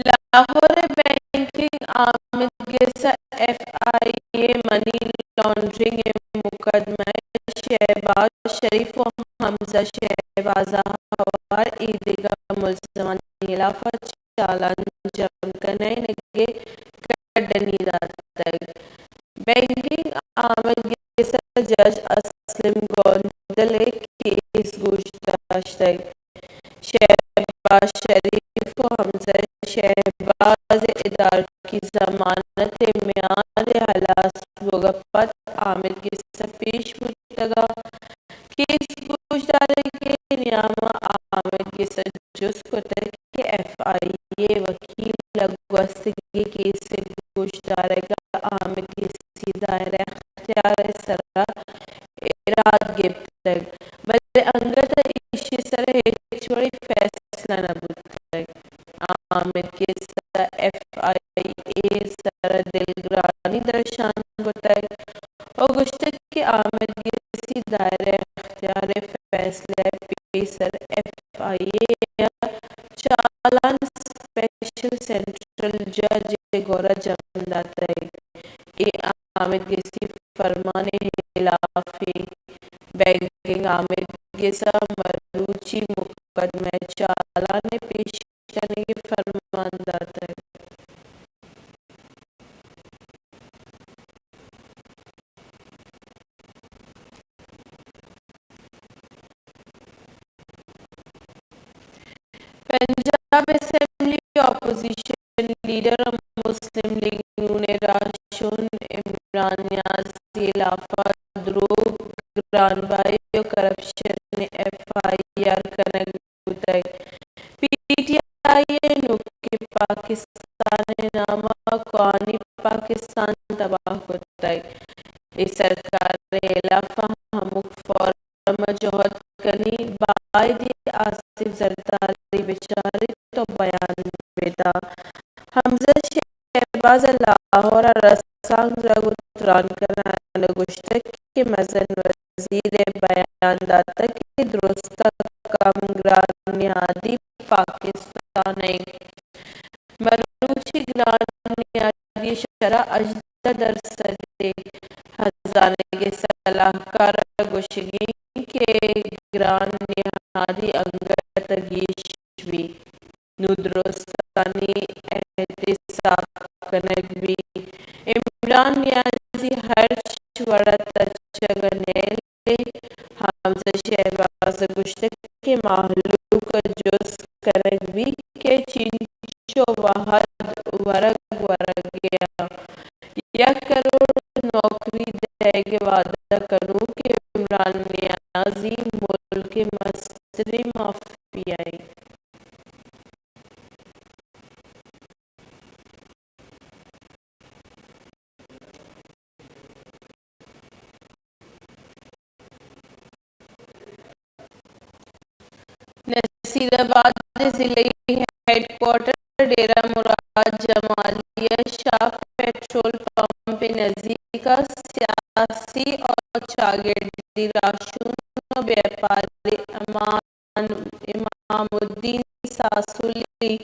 لاہور ءِ بینکنگ آمدگس ءَ ایف آئی اے منی لانڈرنگ ءِ مقدمہ ءَ شہباز شریف ءُ حمزہ شہباز ءَ ہوار اے دگہ ملزمانی ہلاف ءَ چالان جم کنائینگ ءِ کڈنی داتگ۔ بینکنگ آمدگس ءَ جج اسلم گوندل ءِ کیس گوش داشتگ۔ شہباز شریف ءُ حمزہ شہباز ءِ ادارکی ضمانت ءِ میعاد ءِ ہلاس بوگ ءَ پد آمدگس ءَ پیش بوتگ ءُ کیس گوشدارگ ءِ نیام ءَ آمدگس ءَ جست کتگ کہ ایف آئی اے وکیل ءَ گوستگیں کیس ءِ گوشدارگ ءَ آمدگسی دائرہ اختیار ءِ سرا ایراد گپتگ، بلے انگت ءَ ایشی ءِ سرا ہچ وڑیں فیصلہ نہ بوتگ۔ آمدگس ءَ ایف آئی اے ءِ سرا دلگرانی درشان کتگ ءُ گوشتگ کہ آمدگسی دائرہ اختیار ءِ فیصلہ ءَ پیسر ایف آئی اے ءَ چالان اسپیشل سینٹرل جج ءِ گورا جم داتگ۔ اے آمدگسی فرمان ءِ ہلاپ انت۔ بینکنگ آمدگس ءَ مروچی مقدمہ ءِ چالان ءِ پیش کنگ ءِ فرمان داتگ۔ پنجاب اسمبلی اپوزیشن لیڈر ءُ مسلم لیگ نون ءِ راہشون عمران نیاز ءِ ہلاف ءَ دروگ، گران بہائی ءُ کرپشن ءِ ایف آئی آر کنگ بوتگ۔ پی ٹی آئی ءِ نوکیں پاکستان ءِ نام ءَ کوہنیں پاکستان تباہ کتگ۔ اے سرکار ءِ ہلاف ءَ ہمک فورم ءَ جہد کنیں، باید ایں آصف زرداری بچاریت ءُ بیان بداں۔ حمزہ شہباز ءَ لاہور ءَ رسانکدراں گوں تران کنان ءَ گوشتگ کہ مزن وزیر ءَ بیان داتگ کہ درستاں کم گران نہادی پاکستان ء انت۔ مروچی گران نہادی شرح ہژدہ درسد ء ہزانگ ء سلاہکار ء گوشگ انت کہ گران نہادی انگت ء گیش بیت۔ نوں درستانی احتساب کنگ بیت۔ عمران نیازی ہرچ وڑ ء تچگ ء نیل ء حمزہ شہباز ء گوشتگ کہ مہلوک ء جست کنگ بیت کہ چینچو وہد ورگ ورگ ء یک کروڑ نوکری دئیگ ء وعدہ کنوک عمران نیازی ملک ء مستریں مافیا انت۔ نصیر آباد ء ضلعی ہیڈ کوارٹر ڈیرہ مراد جمالی ء شاہ پٹرول پمپ ء نزیک ء سیاسی ء چاگردی راہشون ء بیپاری امان امام الدین ساسولی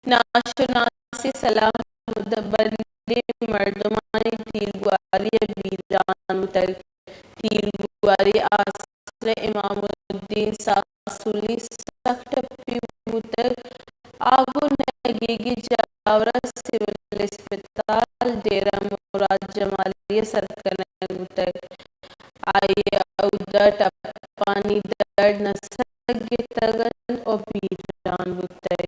ناشناسی سلاہ بندیں مردمانی تیرگواری ء بیران بوتگ۔ تیرگواری ء آسر ء امام الدین ساسولی سک ٹپی بوتگ۔ آ گوں نگیگی جاور ء سول اسپتال ڈیرہ مراد جمالی ء سر کنگ بوتگ۔ آئی ء اودا ٹپانی دڑ نہ سگتگ انت ء بیران بوتگ۔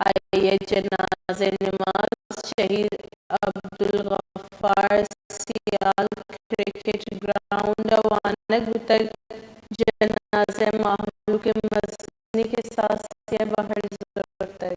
آئی ء جنازہ نماز شہید عبدالغفار سیال کرکٹ گراؤنڈ ء وانگ بوتگ۔ جنازہ مہلوک ء مزنیں کساسے ء بہر زرتگ۔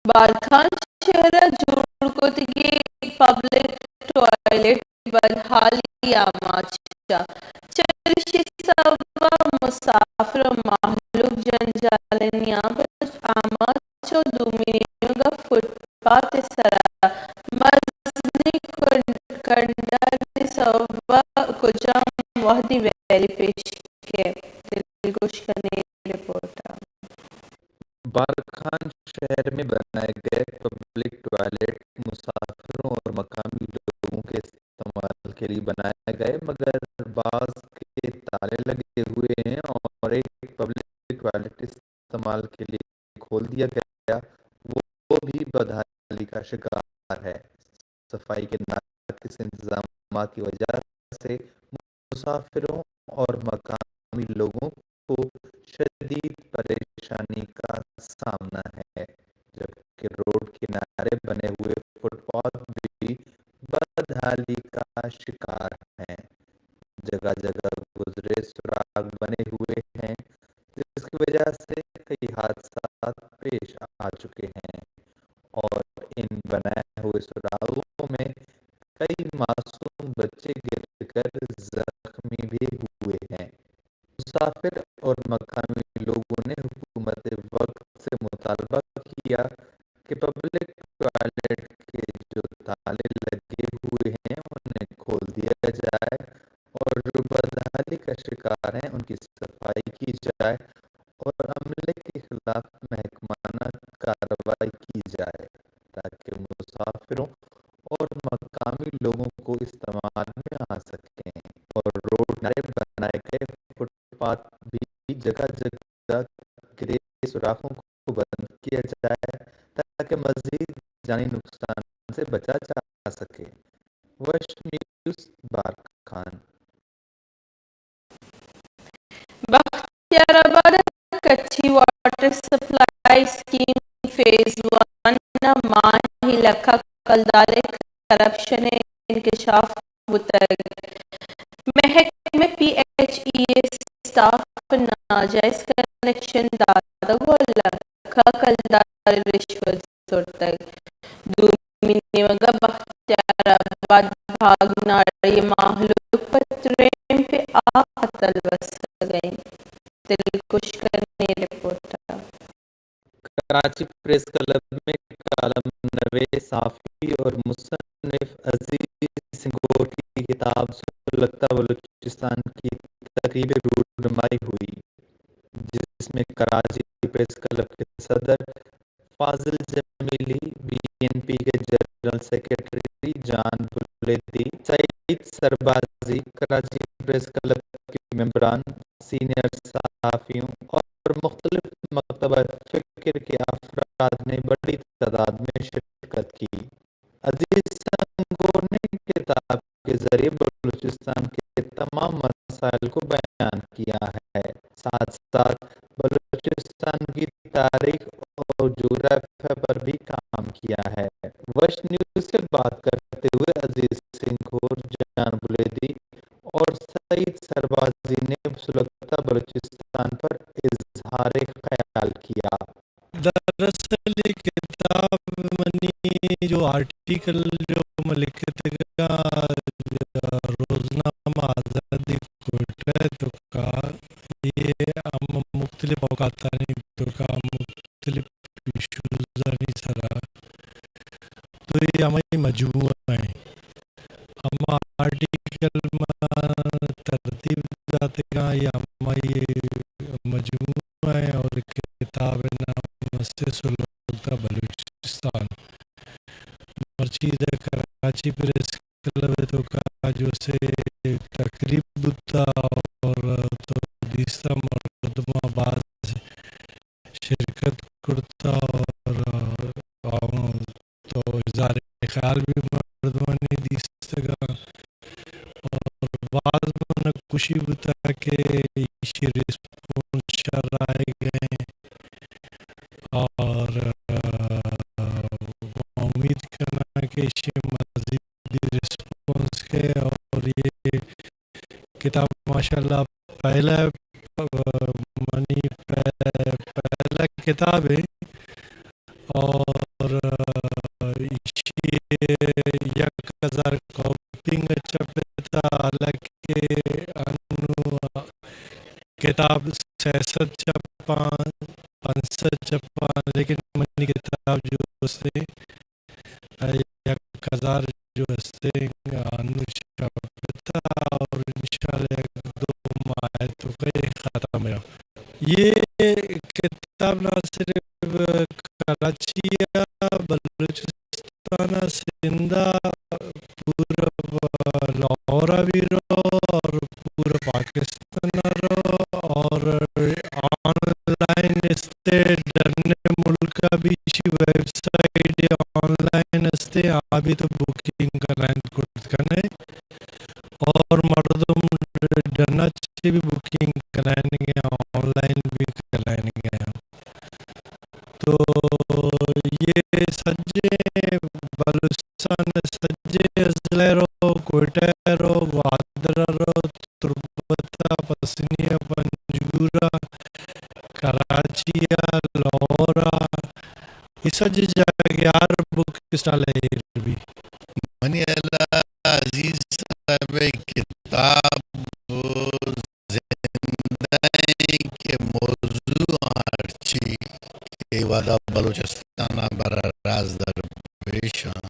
بارکھان شہر ء جوڑ کتگیں پبلک ٹوائلٹ بدحالی آماچ ء چریشی سبب ء مسافر ء مہلوک جنجال ء نیام آماچ ء دومی نیمگ ء فٹ پاتھ ء سرا مزنیں کنڈ-، کنڈانی سوب ء کجام وہدی ویلی پیش کئیت؟ دلگوش کنیں رپورٹ ء۔ بارکھان شہر میں बनाए गए पब्लिक टॉयलेट मुसाफिरों और मकामी लोगों के इस्तेमाल के लिए बनाए गए, मगर बाज के ताले लगे हुए हैं और एक पब्लिक टॉयलेट इस्तेमाल के लिए खोल दिया गया, वो, वो भी बदहाली का शिकार है। सफाई के नाकिस इंतजामात की वजह से मुसाफिरों और मकामी लोगों को शदीद परेशानी का सामना है, जबकि रोड किनारे बने हुए फुटपाथ भी बदहाली का शिकार हैं। जगह-जगह गुजरे सुराख बने हुए हैं, जिसकी वजह से कई हादसा पेश आ चुके हैं और इन बनाए हुए सुराखों में कई मासूम बच्चे गिरकर जख्मी भी हुए हैं। मुसाफिर और मकामी लोगों ने हुकूमत वक्त से मुतालबा किया कि पब्लिक टॉयलेट के जो ताले लगे हुए हैं, उन्हें खोल दिया जाए और जो बदहाली का शिकार हैं, उनकी सफाई की जाए और अमले के खिलाफ महकमाना कार्रवाई की जाए, ताकि मुसाफिरों और मकामी लोगों को इस्तेमाल में आ सकें और रोड किनारे बनाए गए फुटपाथ भी जगह-जगह गिरे सुराखों को बंद किया जाए, ताकि मजीद जानी नुकसान से बचा जा सके। वश न्यूज़, बारखान। بختیار آباد ء Kachhi water supply scheme phase one ء ماہی لکھ ء کلدار ء کرپشن ء انکشاف بوتگ۔ محکمہ پی ایچ ای ءِ اسٹاف ءَ ناجائز کنکشن داتگ ءُ لکھاں کلدار ءِ رشوت زرتگ۔ دومی نیمگ ءَ بختیار آباد بھاگ ناڑی ءِ ماہلوک پہ تریمپ ءِ آپ ءَ تلوسگ ءَ اِنت۔ دلگوش کنیں رپورٹ ءَ۔ کراچی پریس کلب میں کالم نویس، صحافی اور مصنف عزیز سنگھور کی کتاب سلگتا بلوچستان کی تقریب رونمائی ہوئی، جس میں کراچی پریس کلب کے صدر فاضل جمیلی، بی این پی کے جنرل سیکرٹری جان بلیدی، سعید سربازی، کراچی پریس کلب کے ممبران، سینئر صحافیوں اور مختلف مکتبہ فکر کے افراد نے بڑی تعداد میں شرکت کی۔ عزیز سنگھور نے کتاب کے ذریعے بلوچستان کے تمام مسائل کو بیان کیا ہے، ساتھ ساتھ بلوچستان کی تاریخ اور جغرافیہ پر بھی کام کیا ہے۔ وش نیوز سے بات کرتے ہوئے عزیز سنگھور، جان بلیدی اور سعید سربازی نے سلگتا بلوچستان پر اظہار خیال کیا۔ دراصل یہ کتاب منی جو آرٹیکل جو من لکھتگا روزنامہ آزادی کوئٹہ توکا، یہ ہم مختلف اوقاتانی توکا مختلف ایشوزانی سرا، تو یہ ہمائی مجموعہ ہیں۔ ہما آرٹیکل ما ترتیب داتگاں، یہ ہمائی مجموعہ ہیں اور کتاب نام است سلگتا بلوچستان۔ مرچی ادا کراچی پریس کلب ءِ توکا جو سے تقریب بوتا اور تو دیستا مردماں باز شرکت کرتا اور آ، تو اظہار خیال بھی مردمانی دیستگا اور باز من خوشی بوتا کہ ایشی ریسپانس شر آئے گئے اور، آ، امید کناں کہ ایشی مزید ریسپانس کے اور یہ کتاب ماشاءاللہ پہلا، آ، منی پہ-، پہلا کتاب ہے اور، آ، ایشی یک ہزار کاپی انگا چپتا، حالانکہ انو کتاب سیصد چپاں، پنچ سد چپاں، لیکن منی کتاب جو استے یک ہزار جو استے انو چپتا اور انشاءاللہ یک دو ماہ توکا ختم ہے۔ یہ کتاب نہ صرف کراچی ءَ، بلوچستان ءَ، سندھ ءَ، پورا لاہور ءَ بھی رو اور پورا پاکستان ءَ رو اور آن لائن استے، ڈن ملک ءَ بھی ایشی ویب سائٹ آن لائن استے، آ بھی تو بکنگ کنائینت کرت کنے۔ اور مردم ڈنا چے بھی بکنگ کنائینگ ءَ، آن لائن بھی کنائینگ ءَ۔ تو یہ سجے بلوچستان ءِ سجے اضلاع ءَ رو، کوئٹہ ءَ رو، گوادر ءَ رو، تربت ءَ، پسنی ءَ، پنجگور ءَ، کراچی ءَ، لاہور ءَ، اے سجیں جاگہ ءَ ہر بک اسٹال ءَ ایر بی۔ منی ہیال ءَ عزیز صاحب ءِ کتاب زندہ ایں کہ موضوع ہرچی کہ وھد ءَ بلوچستان ءَ براہ راست در پیش آں،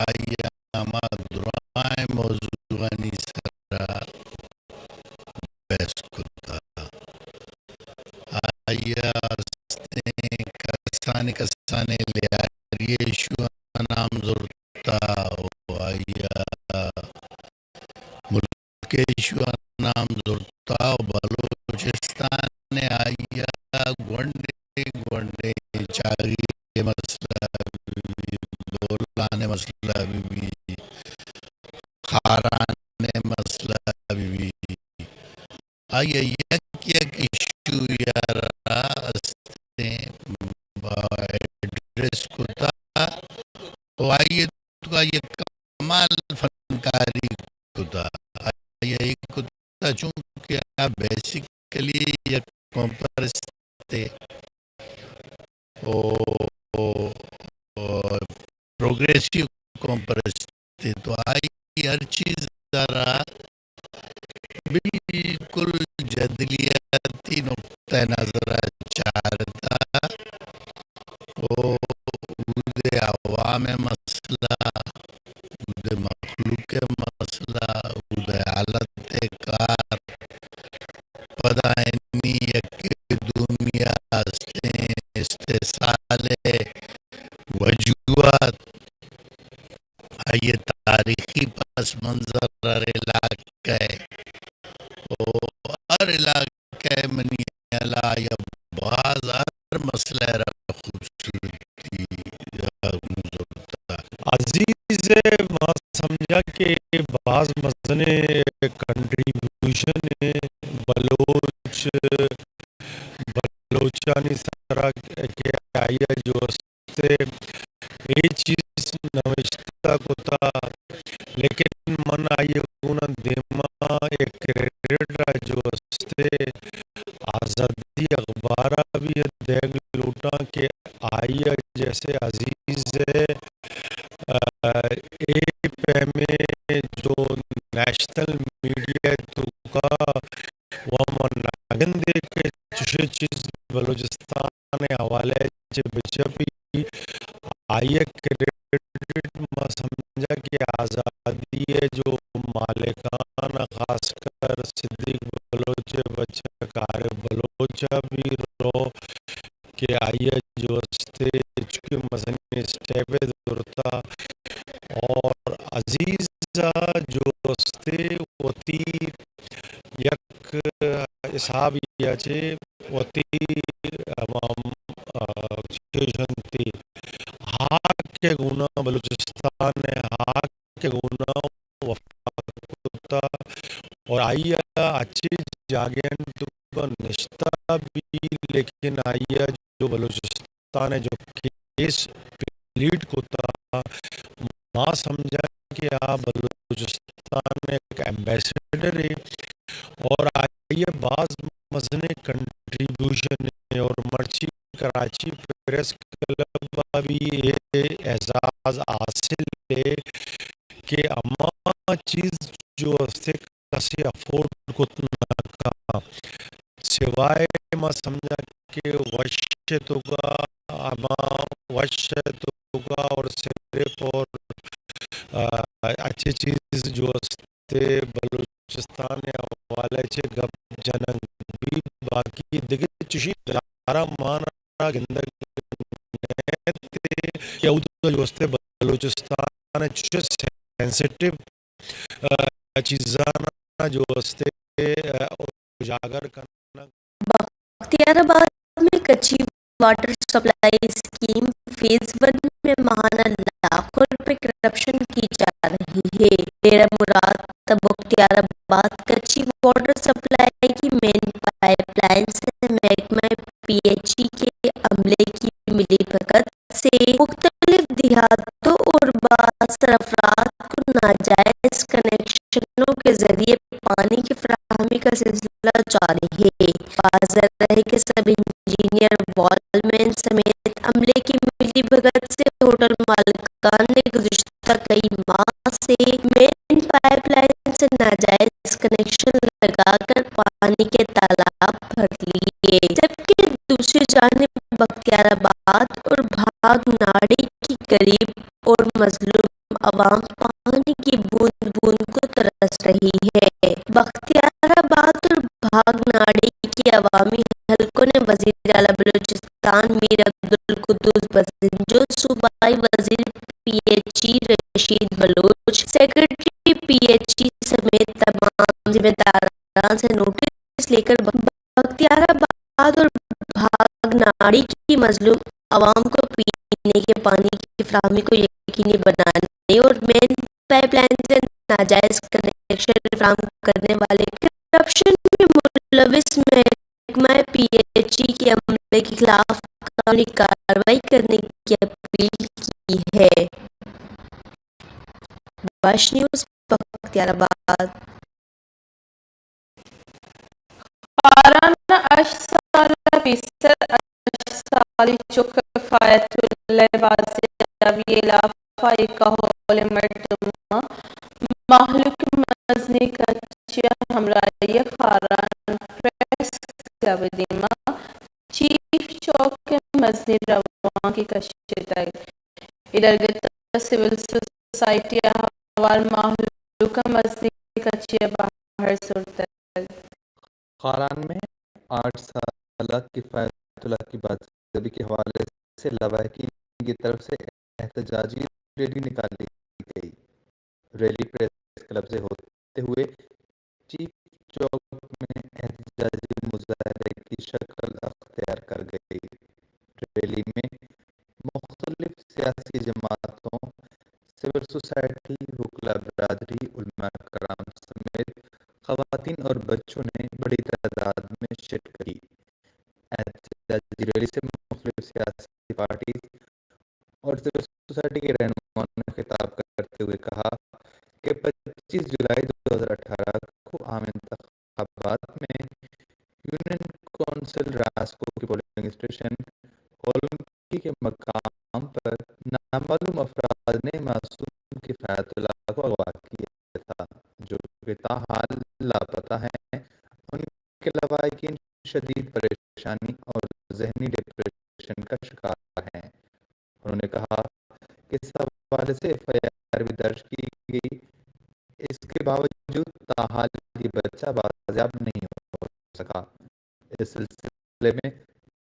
آئی ءَ ہما درائیں موضوعانی سرا بحث کتا۔ آئی ءَ استیں کسانیں کسانیں لیاری ایشو ءِ نام زرتا و آئی ءَ ملک ءِ ایشو ءِ نام زرتا و بلوچستان ءِ آئی ءَ گونڈیں گونڈیں چاگی ءِ مسئلہ بہ بی، بولان ءِ مسئلہ بہ بی، خاران ءِ مسئلہ بہ بی، آئی ءَ یک یک ایشو ءَ را استیں ایڈریس کتا و آئی ءَ توکا یک کمال فنکاری کتا۔ آئی ءَ اے بیسیکلی یک قوم پرستے، او، او، او پروگریسیو قوم پرستے، تو آئی ہر چیز ءَ را بالکل جدلیاتی نقطہ نظر ءَ چارتا، او اودے عوام ءِ مسئلہ، اودے مخلوق ءِ مسئلہ، اودے حالت ءِ کار، پدا انی یک دومی ءَ استیں استحصال ءِ وجوہات، آئی ءِ تاریخی پس منظر، ہر علاقہ ءِ، او ہر علاقہ ءِ منی ہیال ءَ آئی ءَ باز ہر مسئلہ ءَ را خوبصورتی ءَ گوں زرتہ۔ عزیز ءَ ما سمجھا کہ باز مزنیں کنٹریبیوشن ءِ بلوچ، بلوچانی سرا کہ آئی ءَ جو است اے چیز نوشتہ کتا، لیکن من آئی ءَ گونا دیما یک کریڈٹ ءَ جو استے آزادی اخبار ءَ بھی دیگ لوٹاں کہ آئی ءَ جیسے عزیز ءِ، آ، اے پیمیں جو نیشنل میڈیا ءِ توکا و ما نگندے کہ چشیں چیز بلوچستان ءِ حوالہ ءَ چہ بچپی آئی ءِ کریڈٹ ما سمجھا کہ آزادی ءِ جو مالکان ءَ خاص کر صدیق بلوچ ءِ بچک عارف بلوچ ءَ بھی رو کہ آئی ءَ جو استے چکے مزنیں اسٹیپ ءَ زرتا اور عزیز ءَ جو استے وتی یک حسابے ءَ چہ وتی ہما، آ، سچویشن تی ہاک ءِ گونا، بلوچستان ءِ ہاک ءِ گونا وفا کتا اور آئی ءَ اچے جاگہانی توکا نشتہ بھی، لیکن آئی ءَ جو بلوچستان ءِ جو کیس پلیڈ کتا، ما سمجھا کہ آ بلوچستان ءِ یک ایمبیسڈر ءِ اور آئی ءِ باز مزنیں کنٹریبیوشن ءِ اور مرچی کراچی پریس کلب ءَ بھی اے اعزاز حاصل ءِ کہ ہما چیز جو استے کسے افورڈ کت نہ کن۔ سوائے ما سمجھا کہ وش ءِ توکا ہما وش ءِ توکا اور صرف اور، آ، اچھی چیز جو استے بلوچستان ءِ حوالہ چہ گپ جنگ بی، باقی دگہ چشی ادارہ مان را گندگ نہ انت کہ اودا جو استے بلوچستان ءِ چش سینسٹیو، آ، چیزاں جو استے، آ، اجاگر کنگ۔ بختیار آباد میں کچی water supply scheme phase one میں ماہانہ لاکھوں روپے کرپشن کی جا رہی ہے۔ ڈیرہ مراد تا بختیار آباد کچی واٹر سپلائی کی مین پائپ لائن سے محکمہ پی ایچ ای کے عملے کی ملی بھگت سے مختلف دیہاتوں اور بااثر افراد کو ناجائز کنیکشنوں کے ذریعے پانی کی فراہمی کا سلسلہ جاری ہے۔ واضح رہے کہ سب انجینئر، وال مین سمیت عملے کی ملی بھگت سے ہوٹل مالکان نے گزشتہ کئی ماہ سے مین پائپ لائن سے ناجائز کنیکشن لگا کر پانی کے تالاب بھر لیے، جبکہ دوسری جانب بختیار آباد اور بھاگ ناڑی کے غریب اور مظلوم عوام پانی کی بوند بوند کو ترس رہی ہے۔ بختیار آباد اور بھاگ ناڑی کے عوامی حلقوں نے وزیر اعلیٰ بلوچستان میر عبدالقدوس بزنجو، صوبائی وزیر P H E Rashid Baloch, secretary P H E سمیت تمام ذمہ داران سے نوٹس لے کر بختیار آباد اور بھاگ ناڑی کی مظلوم عوام کو پینے کے پانی کی فراہمی کو یقینی بنانے اور مین پائپ لائن سے ناجائز کنیکشن فراہم کرنے والے کرپشن میں ملوث محکمہ پی ایچ ای کے عملے کے خلاف قانونی کارروائی کرنے کی اپیل کی ہے۔ وش نیوز، بختیار آباد۔ ءَ ہشت سال ءَ پیسر ہشت سالی چک فایت اللہ ءِ بازیابی ءِ ہلاپ ءَ اے کہول ءِ مردماں مہلوک ءِ مزنیں کچے ءِ ہمراہی ءَ خاران پریس کلب ءِ دیما چیف چوک ءِ مزنیں روانکے کشتگ۔ اے درگت ءَ سول سوسائٹی ءِ ہوار مہلوک ءَ مزنیں کچے ءَ بہر زرتگ۔ خاران میں آٹھ سالہ کفایت اللہ کی بازیابی کے حوالے سے لواحقین کی طرف سے احتجاجی ریلی نکالی گئی۔ ریلی پریس کلب سے ہوتے ہوئے چیف چوک میں احتجاجی مظاہرے کی شکل اختیار کر گئی۔ ریلی میں مختلف سیاسی جماعتوں، سول سوسائٹی، وکلا برادری، علماء کرام سمیت خواتین اور بچوں نے بڑی تعداد میں شرکت کی۔ احتجاجی ریلی سے مختلف سیاسی پارٹیز اور سول سوسائٹی کے رہنماؤں نے خطاب کرتے ہوئے کہا کہ پچیس جولائی دو ہزار اٹھارہ کو عام انتخابات میں یونین کونسل راسکو کے پولنگ اسٹیشن ہولنگی کے مقام پر نامعلوم افراد نے معصوم کفایت اللہ کو اغوا کیا تھا، جو کہ تاحال لاپتہ ہیں۔ ان کے لواحقین شدید پریشانی اور ذہنی ڈپریشن کا شکار ہیں۔ انہوں نے کہا کہ اس حوالے سے ایف آئی آر بھی درج کی گئی، اس کے باوجود تاحال یہ بچہ بازیاب نہیں ہو سکا۔ اس سلسلے میں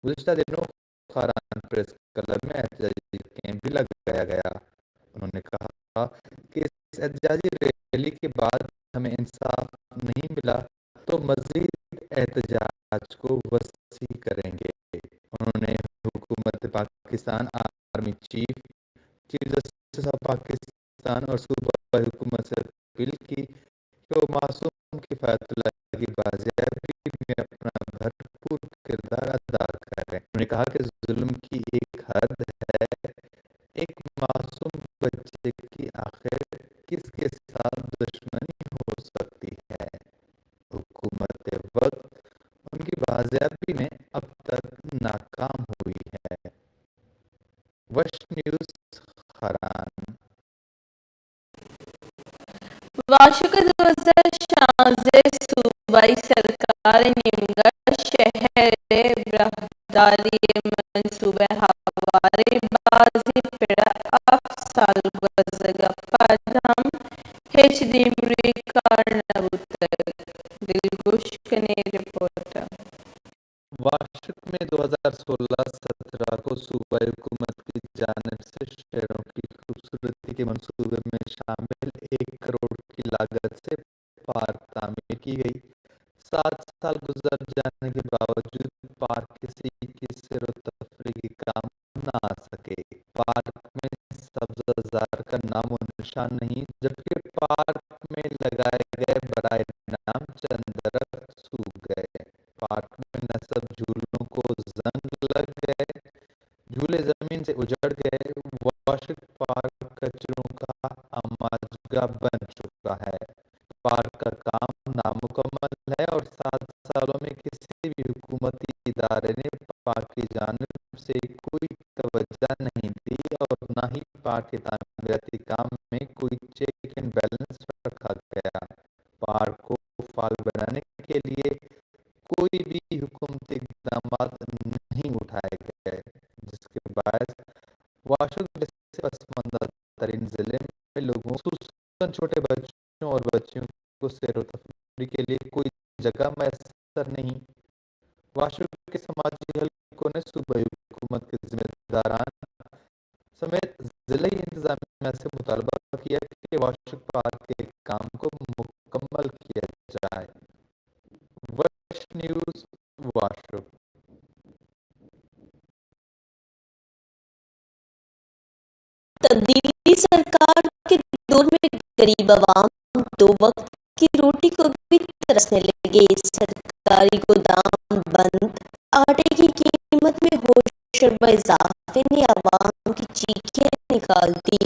گزشتہ دنوں خاران پریس کلب میں احتجاجی کیمپ بھی لگایا گیا۔ انہوں نے کہا کہ اس احتجاجی ریلی کے بعد ہمیں انصاف نہیں ملا تو مزید احتجاج کو وسیع کریں گے۔ انہوں نے حکومت Pakistan, army chief, chief justice of Pakistan اور صوبائی حکومت سے اپیل کی کہ وہ معصوم کفایت اللہ کی بازیابی میں اپنا بھرپور کردار ادا کریں۔ انہوں نے کہا کہ ظلم کی ایک حد ہے، ایک معصوم بچے کی آخر کس کے ساتھ دشمنی ہو سکتی ہے؟ حکومت وقت ان کی بازیابی میں اب تک ناکام ہوئی ہے۔ وش نیوز، خاران۔ واشک ءَ دو ہزار شانزدہ ءَ صوبائی سرکار ءِ نیمگ ءَ شہر ءِ براہداری ءِ منصوبہ ءِ ہوار ءَ بازیں پڑ ءَ ہفت سال گوزگ ءَ پد ہم ہچ دیمروئی کار نہ بوتگ۔ دلگوش کنیں رپورٹ ءَ۔ واشک میں دو ہزار سولہ سترہ کو صوبائی حکومت کی جانب سے شہروں کی خوبصورتی کے منصوبے میں شامل ایک کروڑ کی لاگت سے پارک تعمیر کی گئی۔ سات سال گزر جانے کے باوجود پارک کسی کی سیر و تفریح کے کام نہ آ سکے۔ پارک میں سبزہ زار کا نام و نشان نہیں، جبکہ پارک میں لگائے گئے برائے نام چند درخت سوکھ گئے۔ پارک میں نصب جھولوں کو زنگ لگ گئے، جھولے زمین سے اجڑ گئے، واشک پارک کچروں کا آماجگاہ بن چکا ہے۔ پارک کا کام نامکمل ہے اور سات سالوں میں کسی بھی حکومتی ادارے نے پارک کی جانب سے کوئی توجہ نہیں دی اور نہ ہی پارک کے تعمیراتی کام میں کوئی چیک اینڈ بیلنس رکھا گیا۔ پارک کو فعال بنانے کے لیے کوئی بھی حکومتی اقدامات نہیں اٹھائے گئے، جس کے باعث واشک جیسے پسماندہ ترین ضلع میں لوگوں، خصوصاً چھوٹے بچوں اور بچیوں کو سیر و تفریح کے لیے کوئی جگہ میسر نہیں۔ واشک کے سماجی حلقوں نے صوبائی حکومت کے ذمہ داران سمیت ضلعی انتظامیہ سے مطالبہ کیا کہ واشک پارک کے کام کو مکمل کیا جائے۔ وش نیوز، واشک۔ تبدیلی سرکار کے دور میں غریب عوام دو وقت کی روٹی کو بھی ترسنے لگے۔ سرکاری گودام بند، آٹے کی قیمت میں ہوشربا اضافے نے عوام کی چیخیں نکال دی۔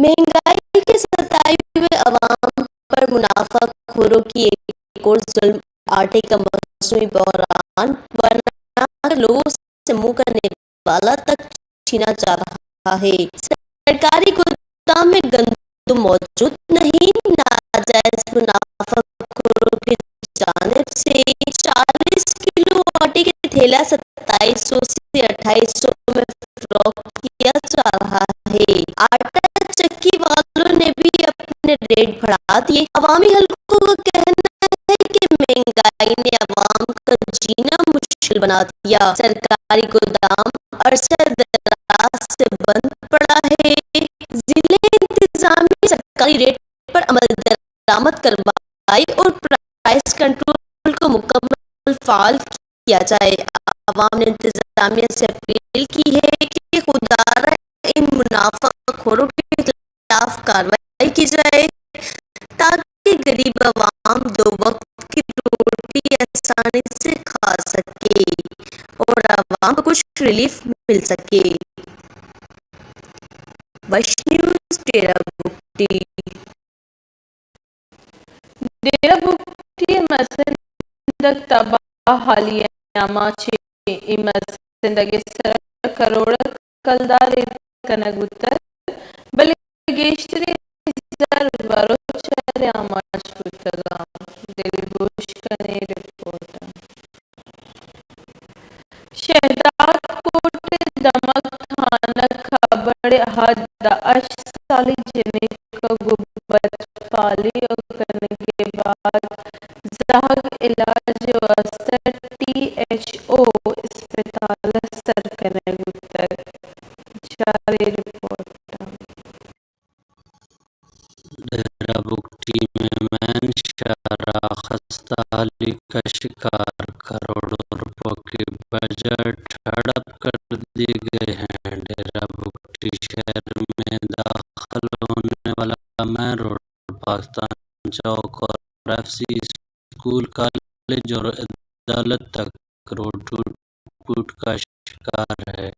مہنگائی کے ستائے ہوئے عوام پر منافع خوروں کی ایک اور ظلم، آٹے کا مصنوعی بحران۔ پلان بنا کر لوگوں سے منہ کرنے والا تک چھینا جا رہا ہے۔ سرکاری گودام میں گندم موجود نہیں، ناجائز منافع خوروں کی جانب سے چالیس کلو آٹے کے تھیلا ستائیس سو سے اٹھائیس سو میں فروخت کیا جا رہا ہے۔ آٹا چکی والوں نے بھی اپنے ریٹ بڑھا دیے۔ عوامی حلقوں کا کہنا ہے کہ مہنگائی نے عوام کا جینا مشکل بنا دیا۔ سرکاری گودام عرصہ دراز سے بند پڑا ہے۔ ضلع انتظامیہ سرکاری ریٹ پر عمل درآمد کروائی اور پرائس کنٹرول کو مکمل فعال کیا جائے۔ عوام نے انتظامیہ سے اپیل کی ہے کہ خودارا ان منافع خوروں کے خلاف کارروائی کی جائے، تاکہ غریب عوام دو وقت کی روٹی آسانی سے کھا سکے اور عوام کو کچھ ریلیف مل سکے۔ وش نیوز، ڈیرہ بگٹی۔ ڈیرہ بگٹی ءِ مسندگ تباہ حالی ءِ آماچ ایں۔ اے مسندگ ءِ سرا کروڑ ءِ کلدار ایر کنگ بوتگ، بلے گیشتریں زر بلوچ ءِ آماچ بوتگ اَنت۔ دلگوش کنیں رپورٹ۔ شہداد کوٹ ءِ دمگ تھانہ کھبڑ ءِ ہد ءَ ہشت سالی جنک ءَ گوں بچپالی ءَ کنگ ءِ بعد زہگ علاج ءِ واستہ ٹی ایچ او اسپتال ءَ سر کنگ بوتگ۔ چاریں رپورٹ۔ ڈیرہ بگٹی میں مین شاہراہ خستہ حالی کا شکار، کروڑوں روپوں کے بجٹ ہڑپ کر دیے گئے ہیں۔ ڈیرہ بگٹی شہر میں داخل ہونے والا مین روڈ پاکستان چوک اور ایف سی اسکول، کالج اور عدالت تک روڈ ٹوٹ پھوٹ کا شکار ہے۔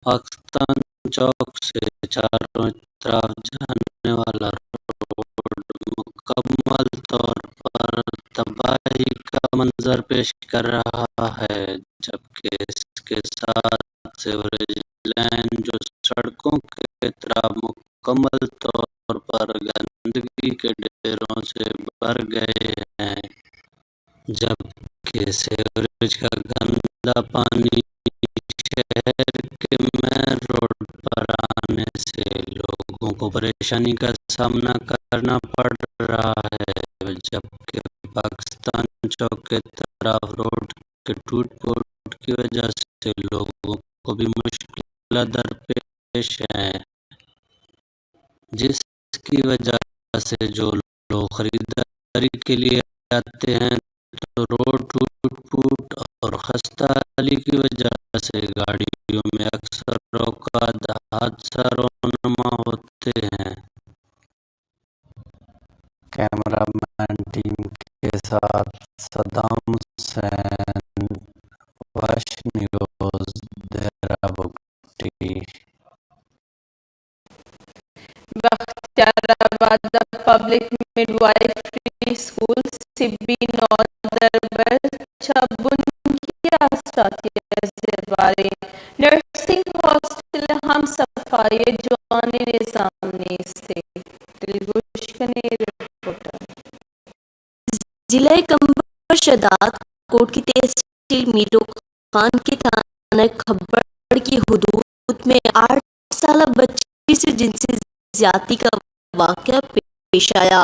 پاکستان چوک سے چاروں طرف جانے والا روڈ مکمل طور پر تباہی کا منظر پیش کر رہا ہے، جبکہ اس کے ساتھ سیوریج لائن، جو سڑکوں کے طرف مکمل طور پر گندگی کے ڈھیروں سے بھر گئے ہیں، جبکہ سیوریج کا گندا پانی شہر کے مین روڈ پر آنے سے لوگوں کو پریشانی کا سامنا کرنا پڑ رہا ہے، جبکہ پاکستان چوک کے طرف روڈ کے ٹوٹ پھوٹ کی وجہ سے لوگوں کو بھی مشکلات درپیش ہیں، جس کی وجہ سے جو لوگ خریداری کے لیے آتے ہیں تو روڈ ٹوٹ پھوٹ اور خستہ حالی کی وجہ سے گاڑیوں میں اکثر اوقات حادثہ رونما ہوتے ہیں۔ کیمرہ مین ٹیم کے ساتھ صدام حسین، وش نیوز، ڈیرہ بگٹی۔ بختیار آباد ءِ پبلک مڈوائفری اسکول سبی نودربر چہ بنکی آسراتی ءَ زیباریں نرسنگ ہاسٹل ءَ ہم صفائی ءِ جوانیں نظام نیست۔ دلگوش کنیں رپورٹ۔ ضلع کمبر شہداد کوٹ کی تحصیل میٹو خان کے تھانہ کھبڑ کی حدود میں آٹھ سالہ بچی سے جنسی زیادتی کا واقعہ پیش آیا،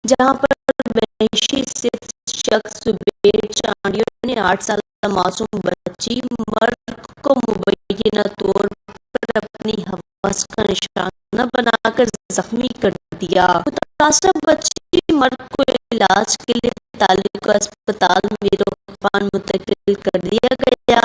جہاں پر بحیثیت شخص زبیر چانڈیو نے آٹھ سالہ معصوم بچی مرد کو مبینہ طور پر اپنی حوث کا نشانہ بنا کر زخمی کر دیا۔ متاثرہ بچی مرد کو علاج کے لیے تعلقہ اسپتال میٹو خان منتقل کر دیا گیا،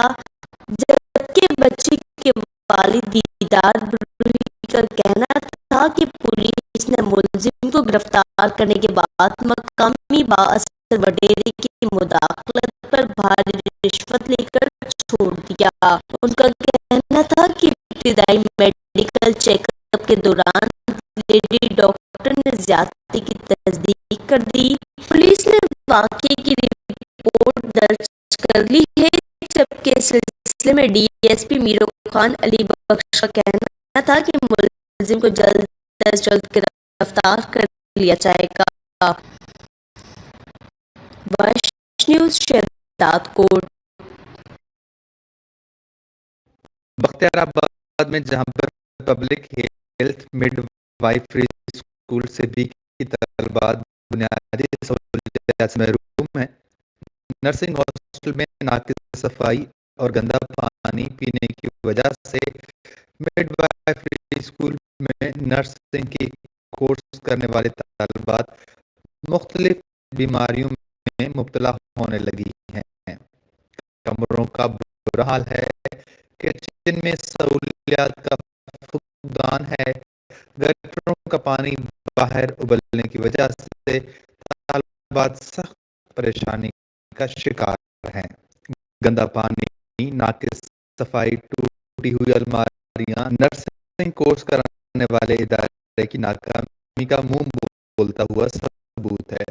جبکہ بچی کے والد دیدار بلوچی کا کہنا تھا کہ پولیس نے ملزم کو گرفتار کرنے کے بعد مقامی بااثر وڈیرے کی مداخلت پر بھاری رشوت لے کر چھوڑ دیا۔ ان کا کہنا تھا کہ ابتدائی میڈیکل چیک اپ کے دوران لیڈی ڈاکٹر نے زیادتی کی تصدیق کر دی۔ پولیس نے واقعے کی رپورٹ درج کر لی ہے، جبکہ اس سلسلے میں ڈی ایس پی میرو خان علی بخش کا کہنا تھا کہ ملزم کو جلد از جلد گرفتار کر لیا جائے گا۔ وش نیوز، شہداد کوٹ۔ بختیار آباد میں جہاں پر پبلک ہیلتھ، مڈ وائفری اسکول، سبی کی طالبات بنیادی سہولیات سے محروم ہیں، نرسنگ ہاسٹل میں ناقص صفائی اور گندا پانی پینے کی وجہ سے مڈ وائفری اسکول میں نرسنگ کی کورس کرنے والے طالبات مختلف بیماریوں میں مبتلا ہونے لگی ہیں۔ کمروں کا برا حال ہے، کچن میں سہولیات کا فقدان ہے، گٹروں کا پانی باہر ابلنے کی وجہ سے طالبات سخت پریشانی کا شکار ہیں۔ گندا پانی، ناقص صفائی، ٹوٹی ہوئی الماریاں، نرسنگ کورس کرانے والے ادارے کی ناکامی کا منہ بولتا ہوا ثبوت ہے۔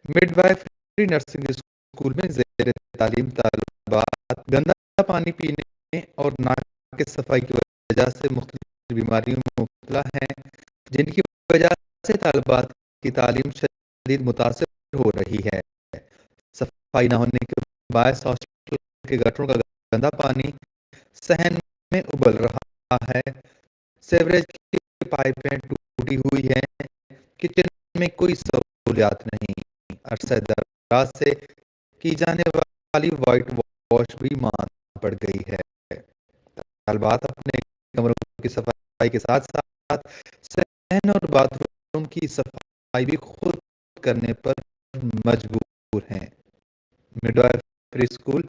مڈ وائفری نرسنگ اسکول میں زیر تعلیم طالبات گندا پانی پینے اور ناقص صفائی کی وجہ سے مختلف بیماریوں میں مبتلا ہیں، جن کی وجہ سے طالبات کی تعلیم شدید متاثر ہو رہی ہے۔ صفائی نہ ہونے کے باعث ہاسٹل کے گٹروں کا گندا پانی صحن میں ابل رہا ہے، سیوریج کی پائپیں ٹوٹی ہوئی ہیں، کچن میں کوئی سہولیات نہیں، عرصہ دراز سے کی جانے والی وائٹ واش بھی ماند پڑ گئی ہے۔ طالبات اپنے کمروں کی صفائی کے ساتھ ساتھ صحن اور باتھ روم کی صفائی بھی خود کرنے پر مجبور ہیں۔ مڈ وائفری اسکول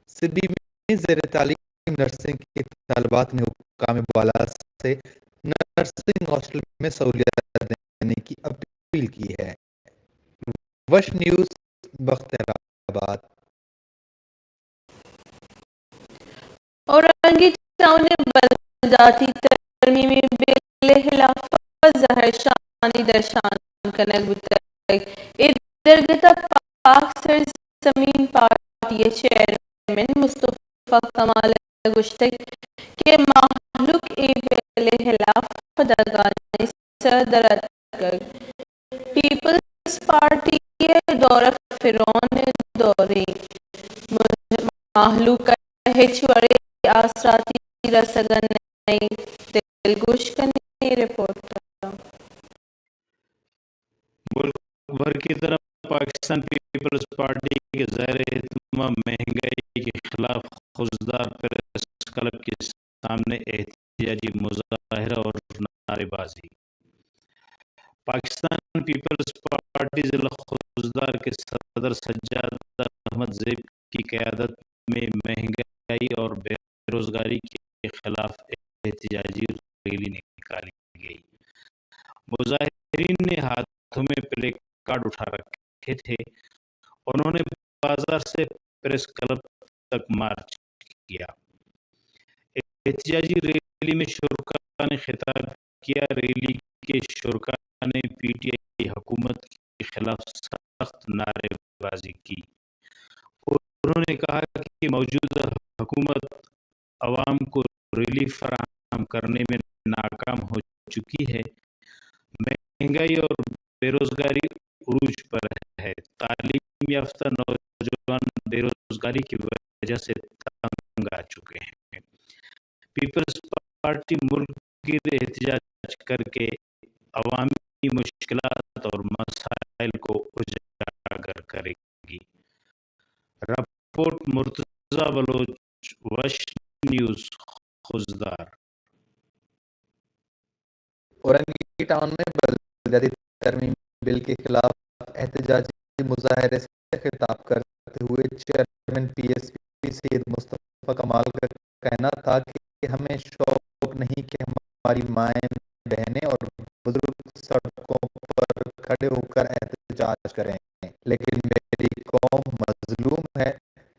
سبی میں زیر تعلیم نرسنگ کے طالبات نے حکام بالا سے نرسنگ ہاسٹل میں سہولیات دینے کی اپیل کی ہے۔ وش نیوز، بختیار آباد۔ اورنگی ٹاؤن ء بلداتی ترمیمی بل ء خلاف ء زہرشانی درشان کنگ بوتگ۔ اے درگت ء پاک سرزمین پارٹی ء چیئرمین مصطفی کمال ء گوشتگ کہ مہلوک اے بل ء خلاف دگانی سر در اتکگ۔ پیپلز پارٹی ء دور ء فرعون ء دورے، مہلوک ء ہچ وڑیں آسراتی رسگ ء نئیں۔ دلگوش کنیں رپورٹ ء۔ ملک بھر کی طرح پاکستان پیپلز پارٹی کے زیر اہتمام مہنگائی کے خلاف خضدار پریس کلب کے سامنے احتجاجی مظاہرہ اور نعرے بازی۔ پاکستان پیپلز پارٹی ضلع خضدار کے صدر سجاد احمد زیب کی قیادت میں مہنگائی اور بے روزگاری کے خلاف احتجاجی ریلی نکالی گئی۔ مظاہرین نے ہاتھوں میں پلے کارڈ اٹھا رکھے تھے۔ انہوں نے بازار سے پریس کلب تک مارچ کیا۔ احتجاجی ریلی میں شرکا نے خطاب کیا۔ ریلی کے شرکا نے پی ٹی آئی حکومت کے خلاف سخت نعرے بازی کی۔ انہوں نے کہا کہ موجودہ حکومت عوام کو ریلیف فراہم کرنے میں ناکام ہو چکی ہے۔ مہنگائی اور بے روزگاری عروج پر ہے۔ تعلیم یافتہ نوجوان بے روزگاری کی وجہ سے تنگ آ چکے ہیں۔ پیپلز پارٹی ملک گیر احتجاج کر کے عوامی مشکلات اور مسائل کو اجاگر کرے گی۔ رپورٹ مرتضی بلوچ، وش نیوز، خضدار۔ اورنگی ٹاؤن میں بلدیاتی ترمیم بل کے خلاف احتجاجی مظاہرے سے خطاب کرتے ہوئے چیئرمین پی ایس پی سید مصطفی کمال کا کہنا تھا کہ ہمیں شوق نہیں کہ ہماری مائیں بہنیں اور بزرگ سڑکوں پر کھڑے ہو کر احتجاج کریں، لیکن میری قوم مظلوم ہے،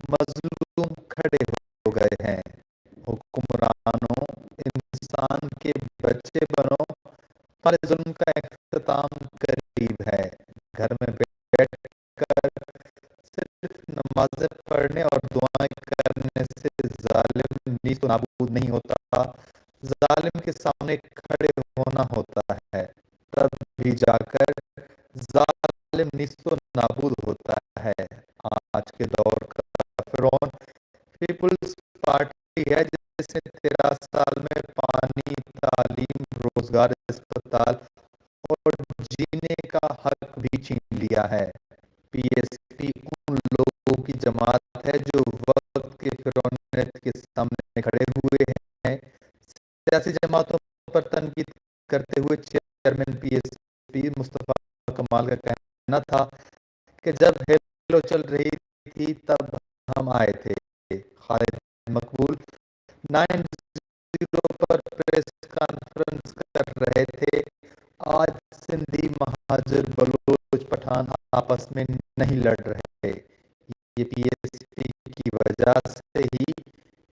مظلوم کھڑے ہو گئے ہیں۔ حکمرانوں، انسان کے بچے بنو، تمہارے ظلم کا اختتام قریب ہے۔ گھر میں بیٹھ کر صرف نمازیں پڑھنے اور ظالم نیست و نابود نہیں ہوتا، ظالم کے سامنے کھڑے ہونا ہوتا ہے، تب بھی جا کر ظالم نیست و نابود ہوتا ہے۔ آج کے دور کا فرعون پیپلز پارٹی ہے، جس نے تیرہ سال میں پانی، تعلیم، روزگار، اسپتال اور جینے کا حق بھی چھین لیا ہے۔ پی ایس پی ان لوگوں کی جماعت ہے جو وقت کے فرعونیت کے سامنے کھڑے ہوئے ہیں۔ سیاسی جماعتوں پر تنقید کرتے ہوئے چیئرمین پی ایس پی مصطفیٰ کمال کا کہنا تھا کہ جب ہیلو چل رہی تھی تب ہم آئے تھے۔ خالد مقبول نائن زیرو پر پریس کانفرنس کر رہے تھے، آج سندھی مہاجر بلوچ پٹھان آپس میں نہیں لڑ رہے، یہ پی ایس پی کی وجہ سے ہی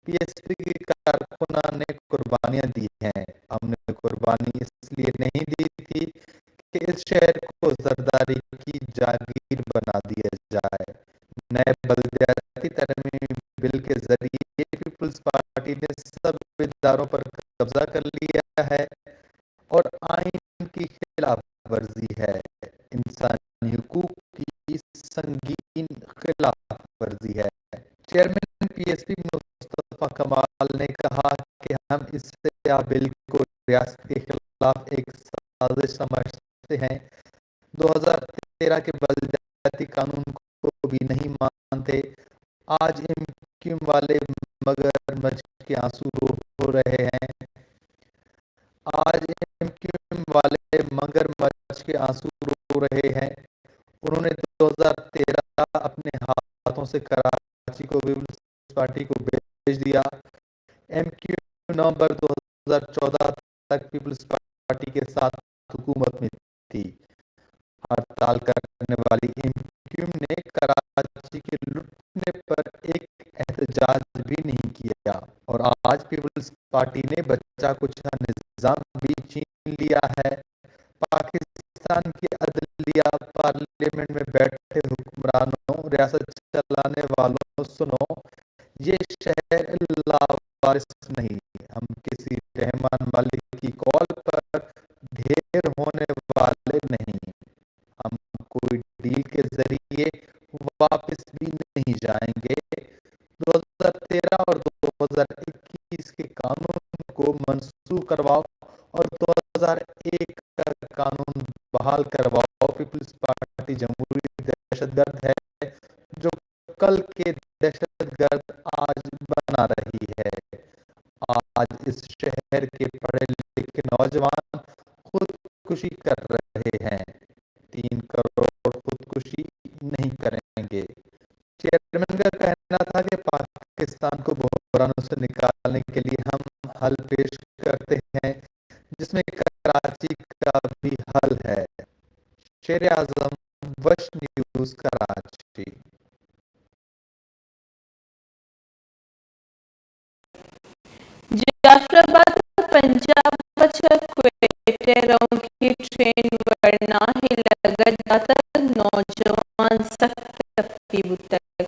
پی ایس پی کے کارکنان نے قربانیاں دی ہیں۔ ہم نے قربانی اس لیے نہیں دی تھی کہ اس شہر کو زرداری کی جاگیر بنا دیا جائے۔ نئے بلدیاتی ترمیمی بل کے ذریعے پیپلز پارٹی نے سب اداروں پر قبضہ کر لیا ہے اور آئین کی خلاف ورزی ہے، انسانی حقوق کی سنگین خلاف ورزی ہے۔ چیئرمین پی ایس پی مصطفیٰ کمال نے کہا کہ ہم اس سیاہ بل کو ریاست کے خلاف ایک سازش سمجھتے ہیں۔ دو ہزار تیرہ کے بلدیاتی قانون کو بھی نہیں مانتے۔ آج ایم کیو ایم والے مگر مچھ کے آنسو رو، رو رہے ہیں۔ آج ایم کیو ایم والے مگر مچھ کے آنسو رو رہے ہیں۔ انہوں نے دو ہزار تیرہ اپنے ہاتھوں سے کراچی کو پیپلز پارٹی کو بیچ دیا۔ ایم کیو ایم نومبر دو ہزار چودہ تک پیپلز پارٹی کے ساتھ حکومت میں تھی۔ ہڑتال کرنے والی ایم کیو ایم نے کراچی کے لٹنے پر ایک احتجاج بھی نہیں کیا اور آج پیپلز پارٹی نے بچا کچا نظام بھی چھین لیا ہے۔ پاکستان کی عدلیہ، پارلیمنٹ میں بیٹھے حکمرانوں، ریاست چلانے والوں، سنو، یہ شہر لاوارث نہیں۔ ہم کسی رحمان مالک کی کال پر ڈھیر ہونے والے نہیں۔ ہم کوئی ڈیل کے ذریعے واپس بھی نہیں جائیں گے۔ دو ہزار تیرہ اور دو ہزار اکیس کے قانون کو منسوخ کرواؤ اور دو ہزار ایک کا قانون بحال کرواؤ۔ پیپلز پارٹی جمہوری دہشت گرد ہے، جو کل کے دہشت گرد آج بنا رہی ہے۔ آج اس شہر کے پڑھے لکھے نوجوان خودکشی کر رہے ہیں۔ تین کروڑ خودکشی نہیں کریں گے۔ چیئرمین کا کہنا تھا کہ پاکستان کو بحرانوں سے نکالنے کے لیے ہم حل پیش کرتے ہیں، جس میں کراچی کا بھی حل ہے۔ شیر اعظم، وش نیوز، کراچی۔ جعفر آباد ءَ پنجاب ءَ چہ کوئٹہ ءَ روگی ٹرین ورناہ ءِ لگت داتگ، نوجوان سک ٹپی بوتگ۔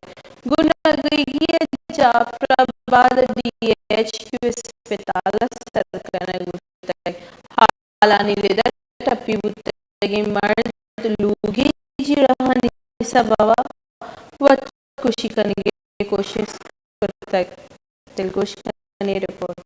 گوں نگیگی ءَ جعفر آباد ءِ ڈی ایچ کیو اسپتال ءَ سر کنگ بوتگ۔ حالانی رد ءَ ٹپی بوتگیں مرد لوگی جیڑہانی سبب ءَ وت کشی کنگ ءِ کوشست کرتگ۔ دلگوش کنیں رپورٹ۔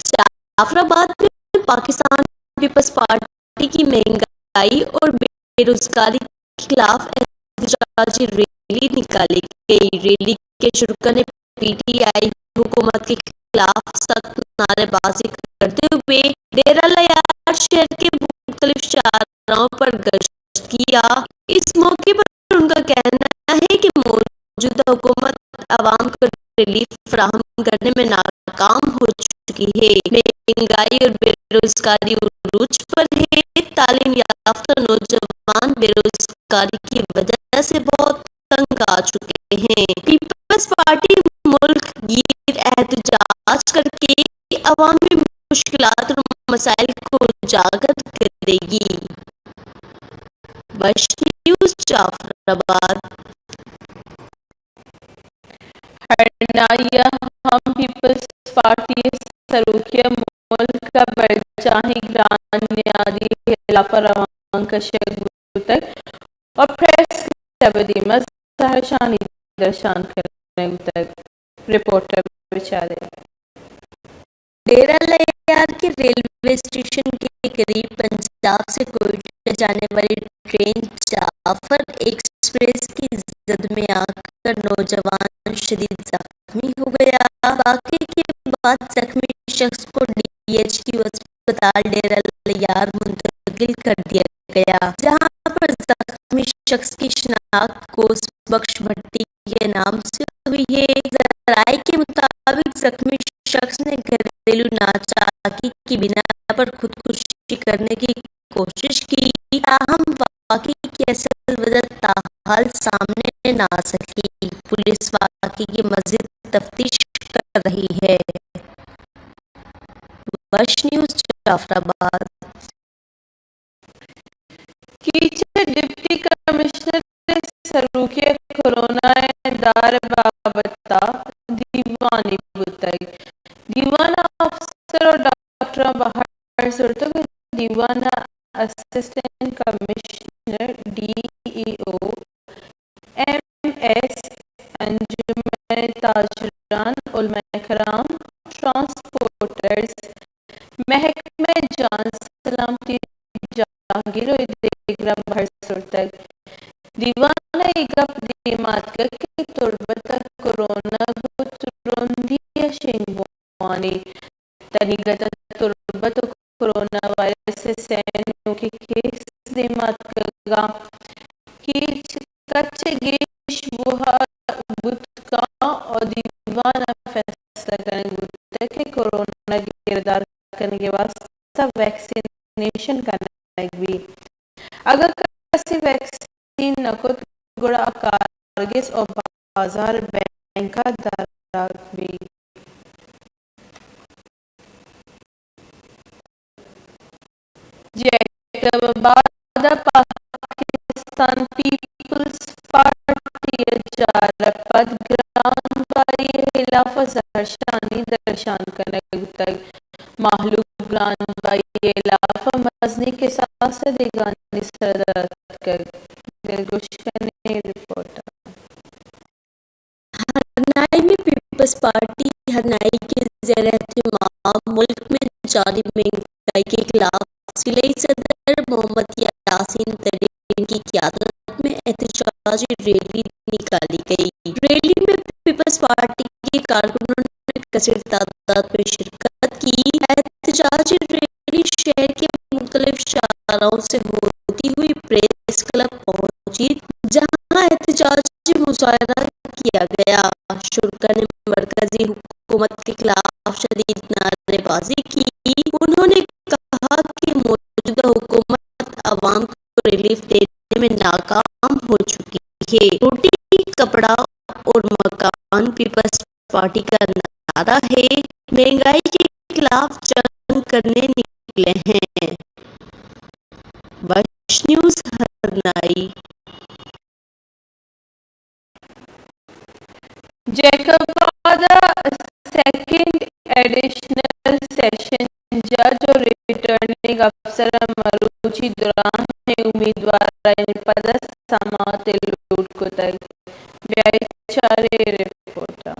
جعفر آباد میں پاکستان پیپلز پارٹی کی مہنگائی اور بے روزگاری کے خلاف احتجاجی ریلی نکالی گئی۔ ریلی کے شروع کرنے پی ٹی آئی حکومت کے خلاف سخت نعرے بازی کرتے ہوئے ڈیرہ لیار شہر کے مختلف شاہراہوں پر گشت کیا۔ اس موقع پر ان کا کہنا ہے کہ موجودہ حکومت عوام کو ریلیف فراہم کرنے میں ناکام ہو چکی ہے۔ مہنگائی اور بے روزگاری عروج پر ہے۔ تعلیم یافتہ نوجوان بے روزگاری کی وجہ سے بہت تنگ آ چکے ہیں۔ پیپلز پارٹی ملک گیر احتجاج کر کے عوامی مشکلات اور مسائل کو اجاگر کرے گی۔ وش نیوز، جعفر آباد۔ ہرنائی ءَ ہم پیپلز پارٹی ءِ سروکی ءَ ملک ءِ برجاہیں گران نیادی ءِ ہلاپ ءَ روان کشگ بوتگ ءُ پریس کلب ءِ دیما زہرشانی درشان کنگ بوتگ۔ رپورٹ ءَ بچارے۔ ڈیرہ لیار کے ریلوے اسٹیشن کے قریب پنجاب سے کوئٹہ جانے والی ٹرین جعفر ایکسپریس کی زد میں آ کر نوجوان شدید زخمی ہو گیا۔ واقعے کے بعد زخمی شخص کو ڈی ایچ کیو اسپتال ڈیرہ لیار منتقل کر دیا گیا، جہاں پر زخمی شخص کی شناخت کوس بخش بھٹی کے نام سے ہوئی ہے۔ ذرائع کے مطابق زخمی شخص نے گھریلو ناچاکی کی بنا پر خودکشی کرنے کی کوشش کی، تاہم واقعے کی اصل وجہ تاحال سامنے نہ آ سکی۔ پولیس واقعے کی مزید تفتیش کر رہی ہے۔ وش نیوز، جعفر آباد۔ کیچ ءَ ڈپٹی کمشنر ءِ سروکی ءَ کورونا ءِ دار ءِ بابت ءَ دیوانے بوتگ۔ دیوان ءَ افسر ءُ ڈاکٹراں بہر زرتگ ءُ دیوان ءَ اسسٹنٹ کمشنر، ڈی ای او، ایم ایس، انجمن تاجران، علماء کرام، ٹرانسپورٹرز، محکمہ جان سلامتی جہانگیر ءُ دیگراں بہر زرتگ۔ دیوان ءَ اے گپ دیما اتکگ کہ تربت ءَ کورونا گوں ترندی ءَ شنگ بوان اِنت۔ تنیگت ءَ تربت ءَ کورونا وائرس ءِ سئے نوکیں کیس دیما اتکگ اَنت۔ کیچ کچ ءَ گیش بوہگ بوت کنت ءُ دیوان ءَ فیصلہ کنگ بوتگ کہ کورونا ءِ گردار کنگ ءِ واستہ ویکسینیشن کنگ بیت۔ اگاں کسے ویکسین نہ کت، گڑا آ کارگس ءُ بازار بینک ءَ دراگ بیت۔ جیکب آباد ءَ پاکستان پیپلز پارٹی ءِ جار ءَ پد گران بھائی ءِ ہلاپ ءَ زہرشانی درشان کنگ بوتگ۔ مہلوک گران بھائی ءِ ہلاپ ءَ مزنیں کساس ءَ دیگانی سر ءَ در اتکگ۔ دلگوش کنیں رپورٹ ءَ۔ ہرنائی میں پیپلز پارٹی ہرنائی کے زیر اہتمام ملک میں جاری مہنگائی کے خلاف ضلعی صدر محمد یاسین ترین کی قیادت میں احتجاجی ریلی نکالی گئی۔ ریلی میں پیپلز پارٹی کے کارکنوں نے کثیر تعداد میں شرکت کی۔ احتجاجی ریلی شہر کے مختلف شاہراہوں سے ہوتی ہوئی پریس کلب پہنچی، جہاں احتجاجی مظاہرہ کیا گیا۔ شرکا نے مرکزی حکومت کے خلاف شدید نعرے بازی کی۔ انہوں نے کہا کہ موجودہ حکومت عوام کو ریلیف دینے میں ناکام ہو چکی ہے۔ روٹی، کپڑا اور مکان پیپلز پارٹی کا نعرہ ہے، مہنگائی کے خلاف جنگ کرنے نکلے ہیں۔ وش نیوز، ہرنائی۔ جیکب آباد ءَ سیکنڈ ایڈیشنل سیشن جج ءُ ریٹرننگ افسر ءَ مروچی دراہیں امیدوارانی پد ءَ سماعت ءَ لوٹ کتگ۔ بیا چاریں رپورٹ ءَ۔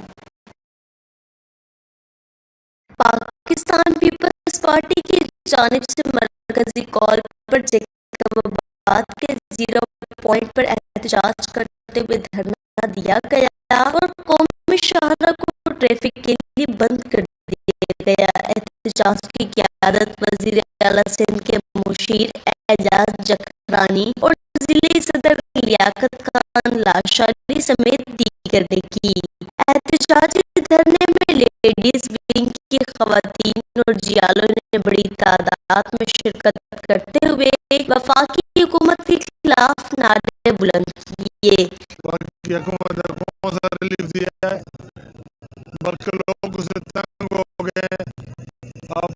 پاکستان پیپلز پارٹی کی جانب سے مرکزی کال پر جیکب آباد کے زیرو پوائنٹ پر احتجاج کرتے ہوئے دھرنا دیا گیا اور قومی شاہراہ کو ٹریفک کے لیے بند کر دیا گیا۔ احتجاج کی قیادت وزیر اعلیٰ سندھ کے مشیر اعجاز جکھرانی اور ضلعی صدر لیاقت خان لاشاری سمیت دیگر نے کی۔ احتجاجی دھرنے میں لیڈیز ونگ کی خواتین اور جیالوں نے بڑی تعداد میں شرکت کرتے ہوئے وفاقی حکومت کے خلاف نعرے بلند کیے۔ یکم ءَ کون سا ریلیف دیا ہے، بلکہ لوگ اس سے تنگ ہو گئے ہیں۔ اب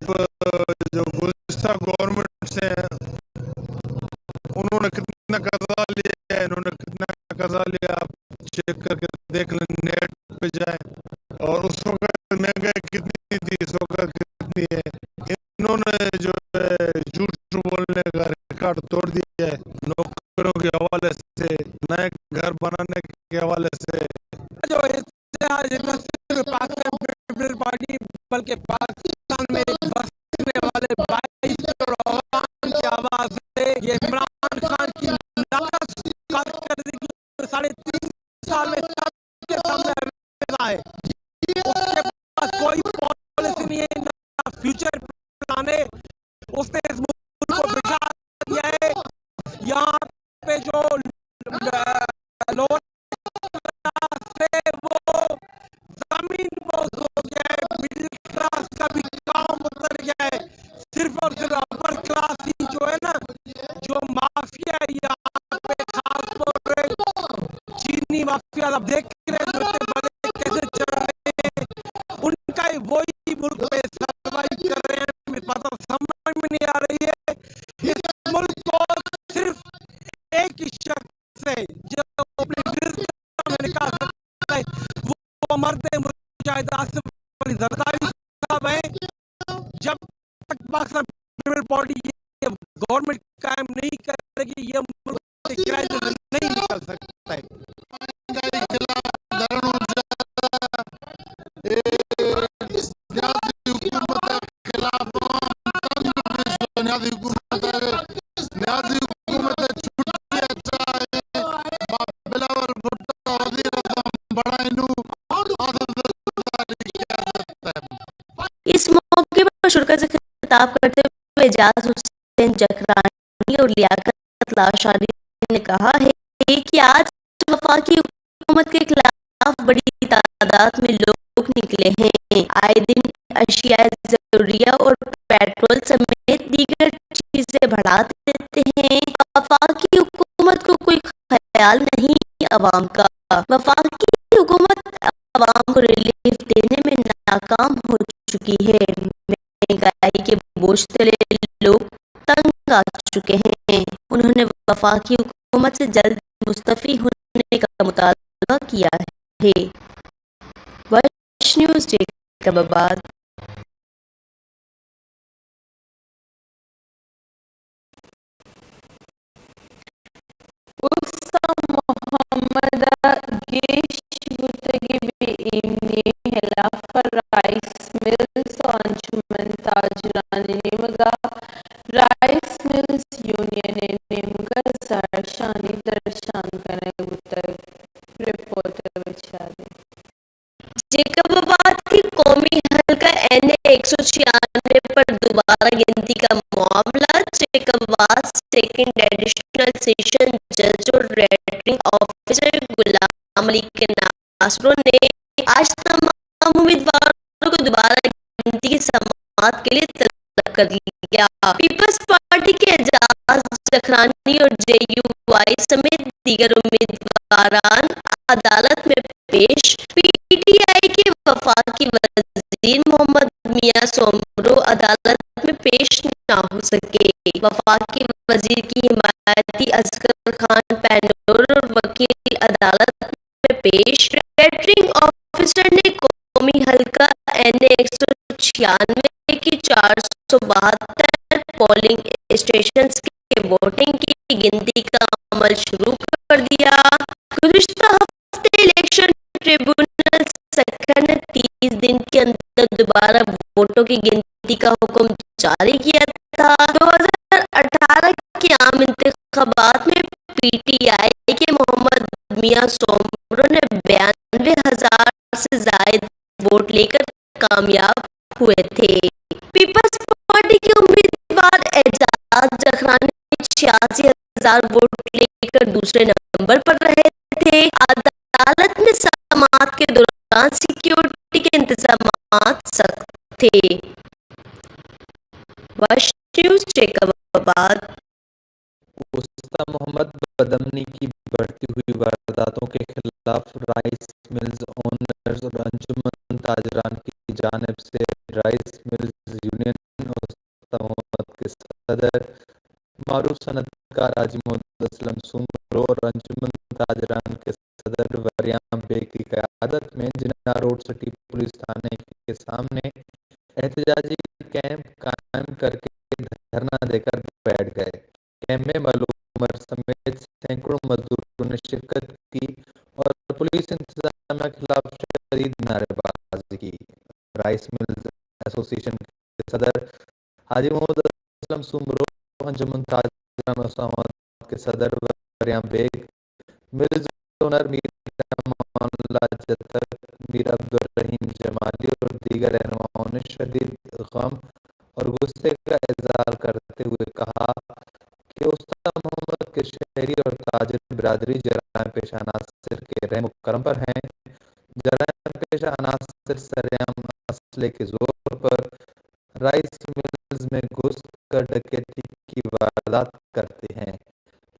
جو گزشتہ گورنمنٹ سے ہیں، انہوں نے کتنا قرضہ لیا ہے، انہوں نے کتنا قرضہ لیا، آپ چیک کر کے دیکھ لیں، نیٹ پہ جائیں۔ کتنی تھی، اس وقت کتنی ہے۔ انہوں نے جو ہے جھوٹ بولنے کا ریکارڈ توڑ دیا ہے، نوکریوں کے حوالے سے، نئے گھر بنانے کے حوالے سے۔ جو اس سے آج نہ صرف پاکستان پیپلز پارٹی بلکہ پاکستان میں بسنے والے بائیس کروڑ عوام کی آواز ہے۔ یہ عمران خان کی ناقص کارکردگی ساڑھے تین سال میں سب کے سامنے اویلیبل ہے۔ اس کے پاس کوئی پالیسی نہیں ہے، نہ فیوچر پلان ہے۔ اس نے اس ملک کو بچھا دیا ہے۔ یہاں پہ جو لوور کلاس ہے، وہ زمین بوس ہو گیا ہے، مڈل کلاس کا بھی کام اتر گیا ہے۔ صرف اور صرف اپر کلاس ہی جو ہے نا، جو مافیا ہے یہاں پہ، خاص طور پہ چینی مافیا، آپ دیکھ رہے ہیں جو اتنے بڑے کیسے چل رہے ہیں، ان کا ہی وہی ملک پہ سروائیو کر رہے ہیں۔ میری بات سمجھ میں نہیں آ رہی ہے۔ اس ملک کو صرف ایک ہی شخص ہے جو اپنی ورثہ میں نکال سکتا ہے، وہ مرد مجاہد آصف علی زرداری صاحب ہیں۔ جب تک پاکستان پیپلز پارٹی یہ گورنمنٹ قائم نہیں کرے گی، یہ ملک سے کرائسس سے نہیں نکل سکتا ہے۔ نیازی حکومت ءِ خلاف عوام تنگ پیش، نیازی حکومت ءَ، نیازی حکومت ءَ چھٹی ءَ چاہ ایں، ما بلاول بھٹو ءَ وزیر اعظم بنائینو، آصف زرداری قیادت ءَ۔ اس موقع پر شرکا سے خطاب کرتے ہوئے اعجاز حسین جکرانی اور لیاقت لاشاری نے کہا ہے کہ آج وفاقی حکومت کے خلاف بڑی تعداد میں لوگ نکلے ہیں، آئے دن اشیاء ضروریہ اور پیٹرول سمیت دیگر چیزیں بڑھا دیتے ہیں۔ وفاقی حکومت کو کوئی خیال نہیں عوام کا، وفاقی حکومت عوام کو ریلیف دینے میں ناکام ہو چکی ہے۔ مہنگائی کے بوجھ تلے لوگ تنگ آ چکے ہیں۔ انہوں نے وفاقی حکومت سے جلد مستعفی ہونے کا مطالبہ کیا ہے۔ وش نیوز، جیکب آباد۔ استاد محمد ءَ گیش بوتگیں بے ایمنی ءِ ہلاپ ءَ رائس ملز ءُ انجمن تاجرانی نیمگ ءَ رائس ملز یونین ءِ نیمگ ءَ زھرشانی درشان کنگ بوتگ۔ رپورٹ ءَ بچاریں۔ جیکب آباد کے قومی حلقہ این اے ایک سو چھیانوے پر دوبارہ گنتی کا معاملہ، جیکب آباد سیکنڈ ایڈیشنل سیشن جج اور ریٹرنگ آفیسر غلام علی کے ناصروں نے آج تمام امیدواروں کو دوبارہ گنتی کی سماعت کے لیے طلب کر لیا۔ پیپلز پارٹی کے اعجاز جکرانی اور جے یو آئی سمیت دیگر امیدواران عدالت میں پیش۔ پی ٹی آئی کے وفاقی وزیر محمد میاں سومرو عدالت میں پیش نہ ہو سکے۔ وفاقی وزیر کی حمایتی اصغر خان پہنور اور وکیل عدالت میں پیش۔ ریٹرنگ آفیسر نے قومی حلقہ این اے ایک سو چھیانوے کی چار سو بہتر پولنگ اسٹیشنز کے ووٹنگ کی گنتی کا عمل شروع کر دیا۔ گزشتہ ہفتے الیکشن ٹریبونل سکھر نے تیس دن کے اندر دوبارہ ووٹوں کی گنتی کا حکم جاری کیا تھا۔ دو ہزار اٹھارہ کے عام انتخابات میں پی ٹی آئی کے محمد میاں سومرو نے بیانوے ہزار سے زائد ووٹ لے کر کامیاب ہوئے تھے۔ پیپلز پارٹی کے امیدوار اعجاز جکرانی چھیاسی ہزار ووٹ لے کر دوسرے نمبر پر رہے تھے۔ عدالت میں سماعت کے دوران سیکیورٹی کے انتظامات سخت تھے۔ وش نیوز، جیکب آباد۔ استاد محمد بدامنی کی بڑھتی ہوئی وارداتوں کے خلاف رائس ملز اونرز اور انجمن تاجران کی جانب سے رائس ملز یونین استاد محمد کے صدر معروف صنعت کار حاجی محمد اسلم سومرو اور انجمن تاجران کے صدر وریام بیگ کی قیادت میں جناح روڈ سٹی پولیس تھانے کی کے سامنے احتجاجی کیمپ قائم کر کے دھرنا دے کر بیٹھ گئے۔ کیمپ میں ملک عمر سمیت سینکڑوں مزدوروں نے شرکت کی اور پولیس انتظامیہ کے خلاف شدید نعرے بازی کی۔ رائس ملز ایسوسی ایشن کے صدر حاجی محمد اسلم سومرو، انجمن تاجران اسلام آباد کے صدر وریان بیگ، ملز اونر میر امان اللہ جتک، میر عبدالرحیم جمالی اور دیگر رہنماؤں نے شدید غم اور غصے کا اظہار کرتے ہوئے کہا کہ استاد محمد کے شہری اور تاجر برادری جرائم پیشہ عناصر کے رحم و کرم پر ہیں۔ جرائم پیشہ عناصر سرعام اسلحے کے زور پر رائس ملز میں گھس کر ڈکیتی کی واردات کرتے ہیں،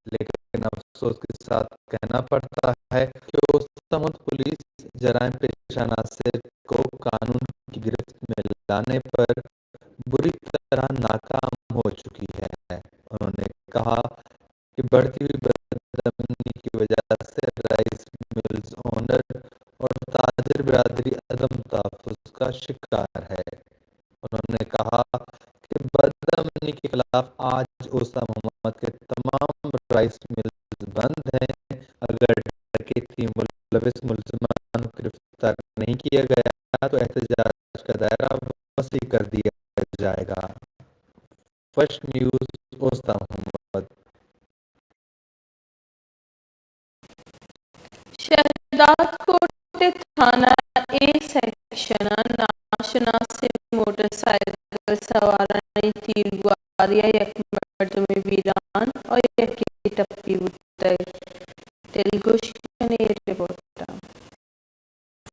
لیکن افسوس کے ساتھ کہنا پڑتا ہے کہ استاد محمد پولیس جرائم پیشہ عناصر کو قانون کی گرفت میں لانے پر بری طرح ناکام ہو چکی ہے۔ انہوں نے کہا کہ بڑھتی ہوئی بدامنی کی وجہ سے رائس ملز اونر اور تاجر برادری عدم تحفظ کا شکار ہے۔ انہوں نے کہا کہ بدامنی کے خلاف آج اوستا محمد کے تمام رائس ملز بند ہیں۔ اگر ڈکیتی ملوث ملزمان کو گرفتار نہیں کیا گیا تو احتجاج کا دائرہ وسیع کر دیا جائے گا۔ فرسٹ نیوز، اوستا محمد۔ شہداد کوٹ تھانہ اے سیکشن ء ناشناسیں موٹر سائیکل سوارانی تیرگواری ء یک مردمے بیران ء یکے ٹپی بوتگ۔ دلگوش کنے رپورٹ ء۔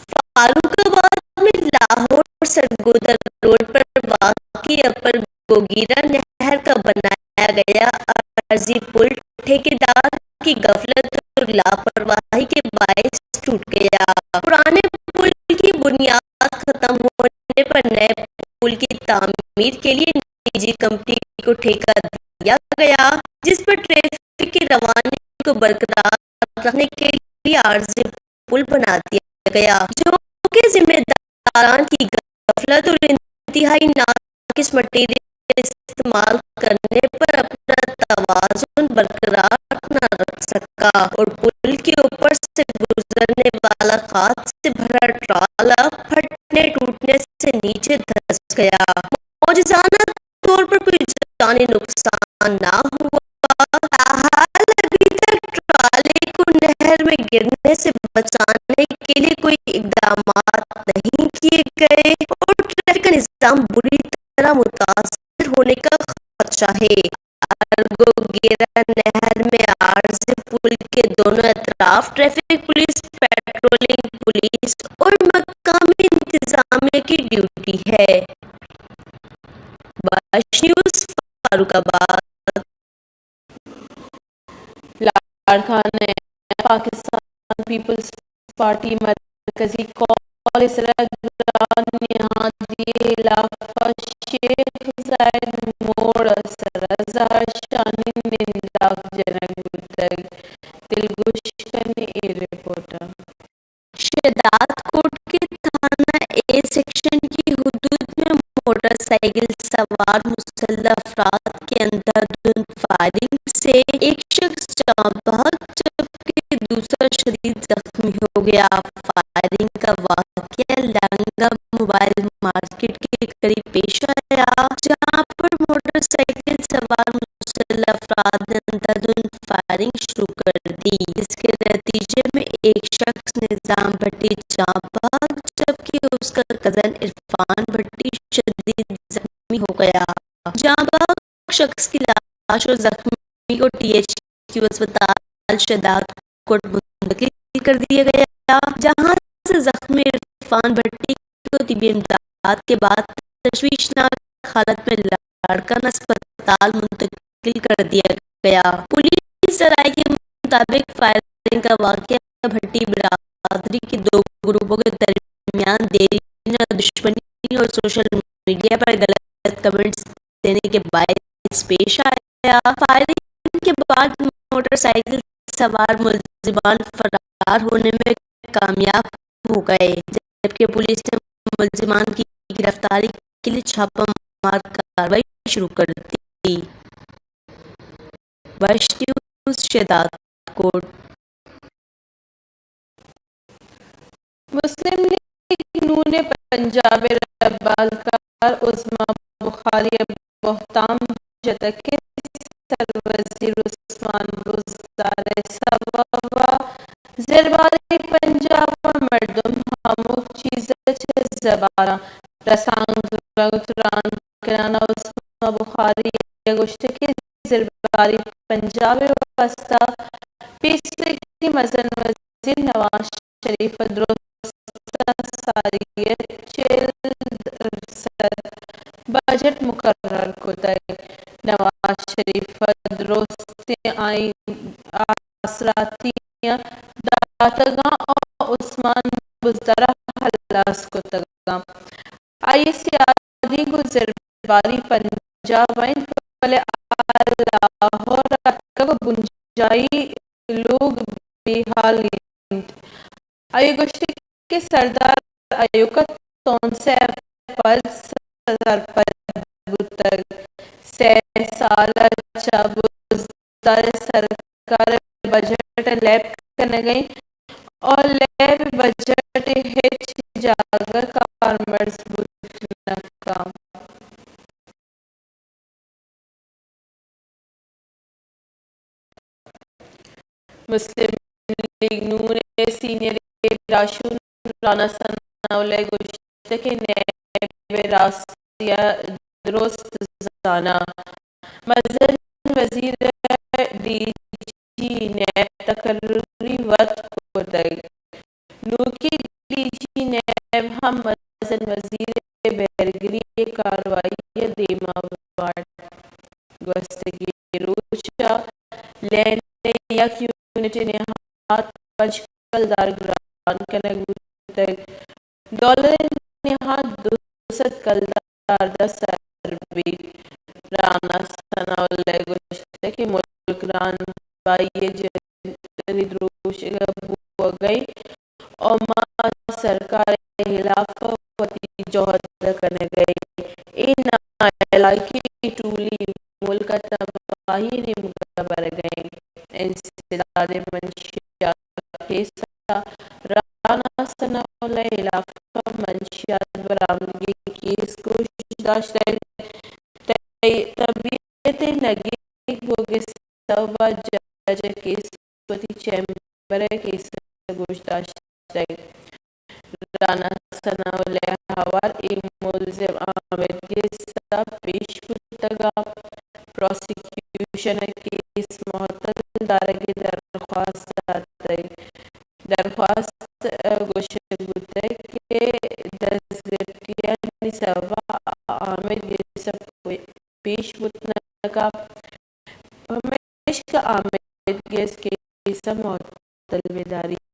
فاروق آباد میں لاہور سرگودھا روڈ پر واقع اپر گوگیرا نہر کا بنایا گیا عارضی پل ٹھیکیدار کی غفلت اور لاپرواہی کے باعث ٹوٹ گیا۔ پرانے پل کی بنیاد ختم ہونے پر نئے پل کی تعمیر کے لیے نجی کمپنی کو ٹھیکہ دیا گیا، جس پر ٹریفک کی روانی کو برقرار رکھنے کے لیے عارضی پل بنا دیا گیا، جو کہ ذمہ داران کی غفلت اور انتہائی ناقص مٹیریل استعمال کرنے پر اپنا توازن برقرار نہ رکھ سکا اور پل کے اوپر سے گزرنے والا کھاد سے بھرا ٹرالا پھٹنے ٹوٹنے سے نیچے دھس گیا۔ معجزانہ طور پر کوئی جانی نقصان نہ ہوا۔ تاحال ابھی تک ٹرالے کو نہر میں گرنے سے بچانے کے لیے کوئی اقدامات نہیں کیے گئے اور ٹریفک کا نظام بری طرح متاثر ہونے کا خدشہ ہے۔ ارگوگیرا نہر میں عارضی پل کے دونوں اطراف ٹریفک پولیس، پیٹرولنگ پولیس اور مقامی انتظامیہ کی ڈیوٹی ہے۔ باش نیوز، فاروق آباد۔ لاڑکانہ ء پاکستان پیپلز پارٹی مرکزی کال ء سرا گران نہادی ء ہلاپ ء شیخ زاید موڑ ء سرا زہرشانی ننداک جنگ بوتگ۔ دلگوش کن اے رپورٹ ء۔ شہداد کوٹ کے تھانہ اے سیکشن کی حدود میں موٹر سائیکل سوار مسلح افراد کے اندھادھند فائرنگ سے ایک شخص جاں بحق جبکہ دوسرا شدید زخمی ہو گیا۔ فائرنگ کا واقعہ لانگا موبائل مارکیٹ کے قریب پیش آیا، جہاں پر موٹر سائیکل سوار مسلح افراد نے اندھادھند فائرنگ شروع کر دی، جس کے نتیجے میں ایک شخص نظام بھٹی جاں بحق جبکہ اس کا کزن عرفان بھٹی شدید زخمی ہو گیا۔ جاں بحق شخص کی لاش اور زخمی کو ٹی ایچ کیو اسپتال شہداد کوٹ منتقل کر دیا گیا، جہاں سے زخمی عرفان بھٹی کو طبی امداد کے بعد تشویشناک حالت میں لاڑکانہ اسپتال منتقل کر دیا گیا۔ پولیس ذرائع کے مطابق فائرنگ کا واقعہ بھٹی برادری کے دو گروپوں کے درمیان دیرینہ دشمنی اور سوشل میڈیا پر غلط کمنٹس دینے کے باعث پیش آیا۔ فائرنگ کے بعد موٹر سائیکل سوار ملزمان فرار ہونے میں کامیاب ہو گئے، جبکہ پولیس نے ملزمان کی گرفتاری کے لیے چھاپہ مار کاروائی شروع کر دی۔ ویسٹ نیوز، شہداد کوٹ۔ مسلم لیگ نون ءِ پنجاب ءِ ربالکار عظمی بخاری ءَ بہتام جتگ کہ سروزیر عثمان بزدار ءِ سوب ءَ زرباری پنجاب ءِ مردم ہمک چیز ءَ چہ زبان ءَ رسانک زورگ ءَ تران کنان ءَ۔ عثمی بخاری ءَ گوشتگ کہ زرباری پنجاب ءِ واستہ پیسریگیں مزن وزیر نواز شریف ءَ درست ءَ ساری ءَ چل درسد بجٹ مقرر کتگ۔ نواز شریف ءَ درستیں آئی آسراتی داتگاں ءُ عثمان بزدار ءَ ہلاس کتگاں۔ آئی ءِ سیادی گوں زرباری پنجاب ءَ انت، بلے آ لاہور ءَ اتکگ ءُ بنجاہی لوگ بے ہال انت۔ آئی ءَ گوشتگ کہ سردار ایوک ءَ تونسہ ءِ پد سرپد بوتگ۔ سئے سال ءَ چہ بزدار ءِ سرکار ءِ بجٹ ءَ لیب کنگ ءَ انت ءُ لیب بجٹ ءِ ہچ جاگہ کارمرز بوت نہ کنت۔ مسلم لیگ نون ءِ سینئر راہشون رانا ثناء اللہ ءَ گوشتگ کہ نیب ءِ راستی ءَ درست زاناں۔ مزن وزیر ءَ ڈی جی نیب تقرری وت کتگ۔ نوکیں ڈی جی نیب ہم مزن وزیر ءِ بہرگری ءِ کاروائی ءَ دیما وارت۔ گوستگیں روچ ءَ لین ءِ یک یونٹ ءِ نہاد پنچ کلدار گران کنگ بوتگ۔ ڈالر ءِ نہاد دو سد کلدار ءَ سر بیت۔ رانا ثناء اللہ ءَ گوشتگ کہ ملک رہنمائی ءِ جدی دروشگ ءَ بوگ ءَ انت ءُ ما سرکار ءِ ہلاف ءَ وتی جہد ءَ کنگ ءَ ایں۔ اے ناعلاقی ٹولی ملک ءَ تباہی ءِ نیمگ ءَ برگ ءَ انت۔ انسداد منشیات کیس ءَ رانا ثناء اللہ ءِ ہلاف ءَ منشیات برآمدگی کیس گوش داشتگ۔ تئی طبیعت ءِ نگیگ بوگ ءِ سوب ءَ جج ءِ کیس وتی چیمبر ءَ کیس ءَ گوش داشتگ۔ رانا ثناء اللہ ءِ ہوار اے ملزم آمید گس ءَ پیش بوتگ ءُ پراسیکیوشن ءَ کیس معطل دارگ ءِ درخواست داتگ۔ درخواست ءَ گوشگ بوتگ کہ دزگٹیانی سوب ءَ آمید گس ءَ پیش بوت نہ کنت، پمیشکا آمید گس کیس ءَ معطل بہ داریت۔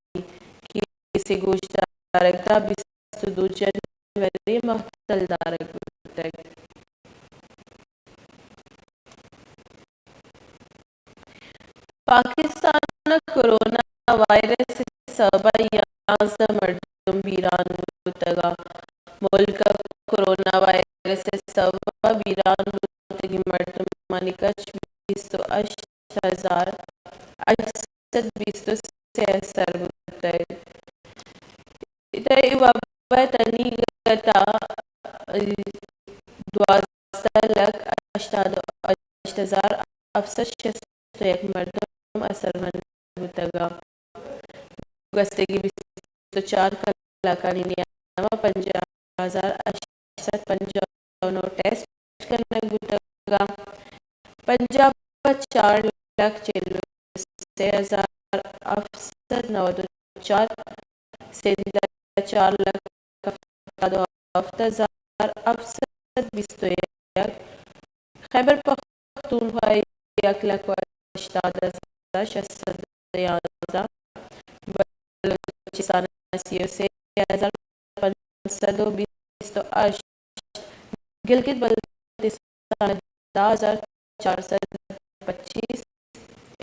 کیس ءِ گوشدارگ تاں بیست ءُ دو جنوری ءَ معطل دارگ بوتگ۔ پاکستان ءَ کرونا وائرس ءِ سبب ءَ یازدہ مردم بیران بوتگ۔ ملک ءَ کرونا وائرس ءِ سبب ءَ بیران بوتگیں مردمانی کچ بیست ءُ ہشت ہزار ہشت سد بیست ءُ سے ءَ سر بوتگ۔ تاں اے وبا ءِ تنیگت ءَ دوازدہ لکھ ہشتاد ءُ ہشت ہزار ہفت سد شست ءُ یک مردم اثرمند بوتگ۔ گوستگیں بیست ءُ چار کلاکانی نیام ءَ پنجاہ ہزار ہشت سد پنجاہ ءُ نو ٹیسٹ کنگ بوتگ۔ پنجاب ءَ چار لکھ چل ءُ سے ہزار ہفت سد نود ءُ چار، سندھ ءَ چار لکھ ہفتاد ءُ ہفت ہزار ہفت سد بیست ءُ یک، خیبر پختونخوا ءَ یک لکھ ءُ ہشتاد ہزار شش سد ءُ یازدہ، بلوچستان ءَ سی ءُ سے ہزار پنچ سد ءُ بیست ءُ ہشت، گلگت بلتستان ءَ دہ ہزار چار سد پچیس،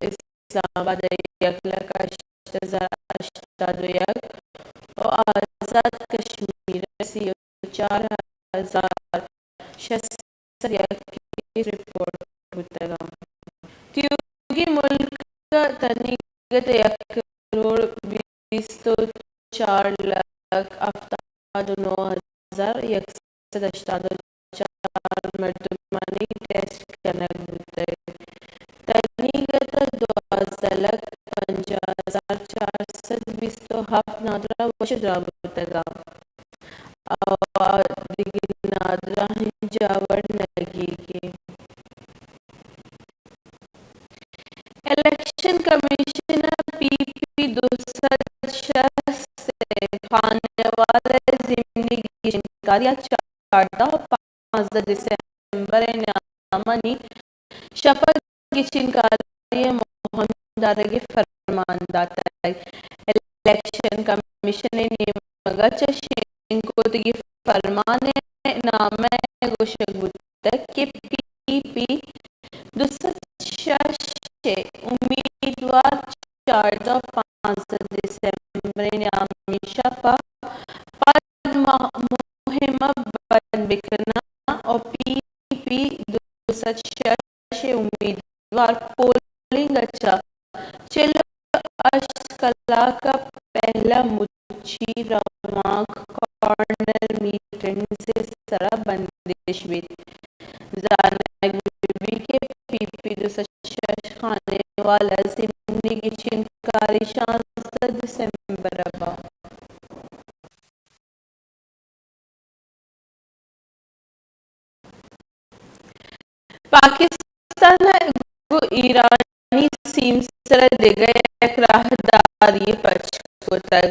اسلام آباد ءَ یک لکھ ہشت ہزار ہشتاد ءُ یک ءُ آزاد کشمیر ءَ سی ءُ پنجاہ ہزار شش سد یک کیس رپورٹ بوتگ انت۔ تیوگیں ملک ء تنیگت ء یک کروڑ بیست ء چار لکھ ہفتاد ء نو ہزار یک سد ہشتاد ء چار مردمانی ٹیسٹ کنگ بوتگ۔ تنیگت ء دوازدہ لکھ پنجاہ ہزار چار سد بیست ء ہفت نادراہ وش ء دراہ بوتگ ء دگہ نادراہیں جاور نگیگ انت۔ الیکشن کمیشن ء پی پی دو سد شست ء خانہ وال ء ضمنی گیشینکاری ء چاردہ ء پانزدہ دسمبر ء نیامانی شپ ء گچین کاری ء مہم دارگ ء فرمان داتگ۔ الیکشن کمیشن ء نیمگ ء چہ شنگ کتگیں فرمان ء نامہ ء گوشگ بوتگ کہ پی پی دو سد شش ء امیدوار چاردہ ء پانزدہ دسمبر ء نیامی شپ ء پد مہ-، مہم ء بند بکناں ء پی پی دو سد شش ء امیدوار پولنگ ء چہ چل ء ہشت کلاک ء پہلا مچی روانک کارنر میٹنگز ء سرا بندش بیت۔ زانگ بہ بیت کہ پی پی دو سد شش خانہ وال ء ضمنی گچین کاری شانزدہ دسمبر ء با پاکستان ء گوں ایرانی سیمسر ء دگہ یک راہداری پچ کتگ۔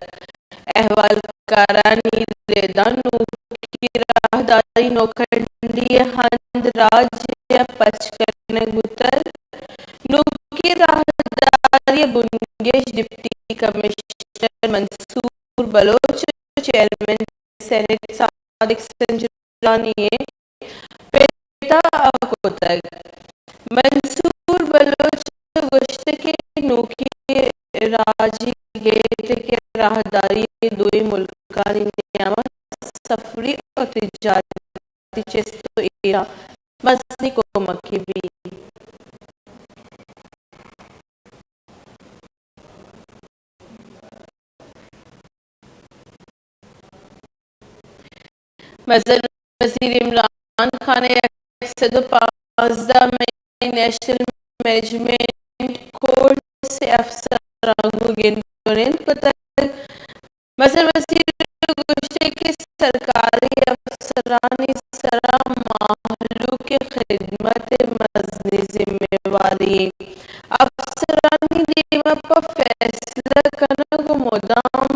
احوالکارانی ردا نوکیں راہداری نوکنڈی ء ہند راج ء پچ کنگ بوتگ۔ نوکیں راہداری ء بنگیج ڈپٹی کمشنر منصور بلوچ ء چیئرمین سینیٹ صادق سنجرانی ء پت ء کتگ۔ منصور بلوچ ء گوشت کہ نوکیں راجی گیٹ کہ راہداری ء دوئیں ملکانی نیام ء سفری ء تجارتی چست ء ایرا مزنیں کمکے بیت۔ مزن وزیر عمران خان ء یک سد ء پانزدہ مئی نیشنل مینجمنٹ کورس ء افسراں گوں گند ء نند کتگ۔ مزن وزیر ء گوشت کہ سرکاری افسرانی سرا مہلوک ء خدمت ء مزنیں ذمہ واری انت۔ افسرانی دیما پہ فیصلہ کنگ ء مدام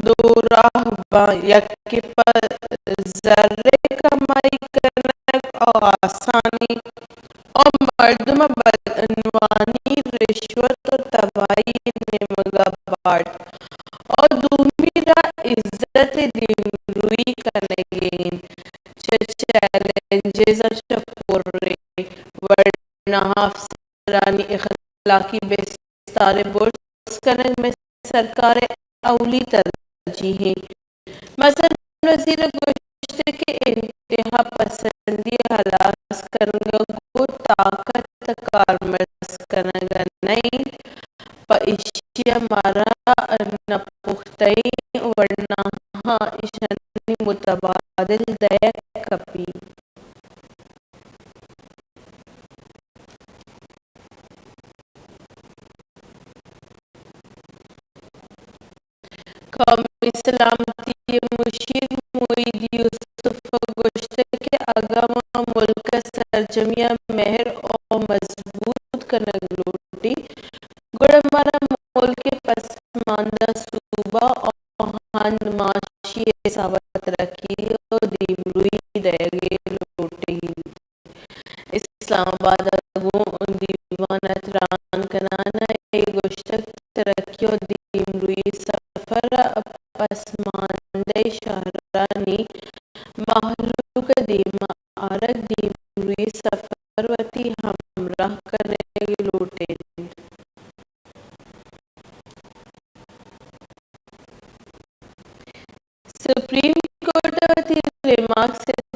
دو راہ باں، یکے پہ زر ء کمائی کنگ ء آسانی ء مردم ء بدعنوانی، رشوت ء تباہی ء نیمگ ء بارت ء دومی راہ عزت ء دیمروئی کنگ ء انت۔ چہ چیلنجز ء چہ پریں ورناہا افسرانی اخلاقی بستار ء برز کنگ مئے سرکار ء اولی ترجیح انت۔ مزن وزیر ء گوشت کہ انتہا پسندی ء ہلاس کنگ ء گوں طاقت ء کارمرز کنگ ء نہ انت، پہ ایشی ء مارا نپختہ ایں ورناہاں ایشانی متبادل دئیگ کپیت۔ قومی سلامتی ء مشیر معید یوسف ء گوشتگ کہ اگاں ما ملک ء سرجمی ء مہر ء مضبوط کنگ لوٹیں، گڑا مارا ملک ء پسماندہ صوبہ ء ہند معاشی حساب ء ترقی ء دیمروئی دئیگ ء لوٹیت۔ اسلام آباد ء گوں دیوان ء تران کنان ء اے گوشتگ، ترقی ء دیمروئی سفر ء پسماندہ شہرانی مہلوک ء دیما آرگ، دیمروئی سفر وتی ہمراہ کنگ لوٹ انت۔ سپریم کورٹ ء وتی ریمانڈ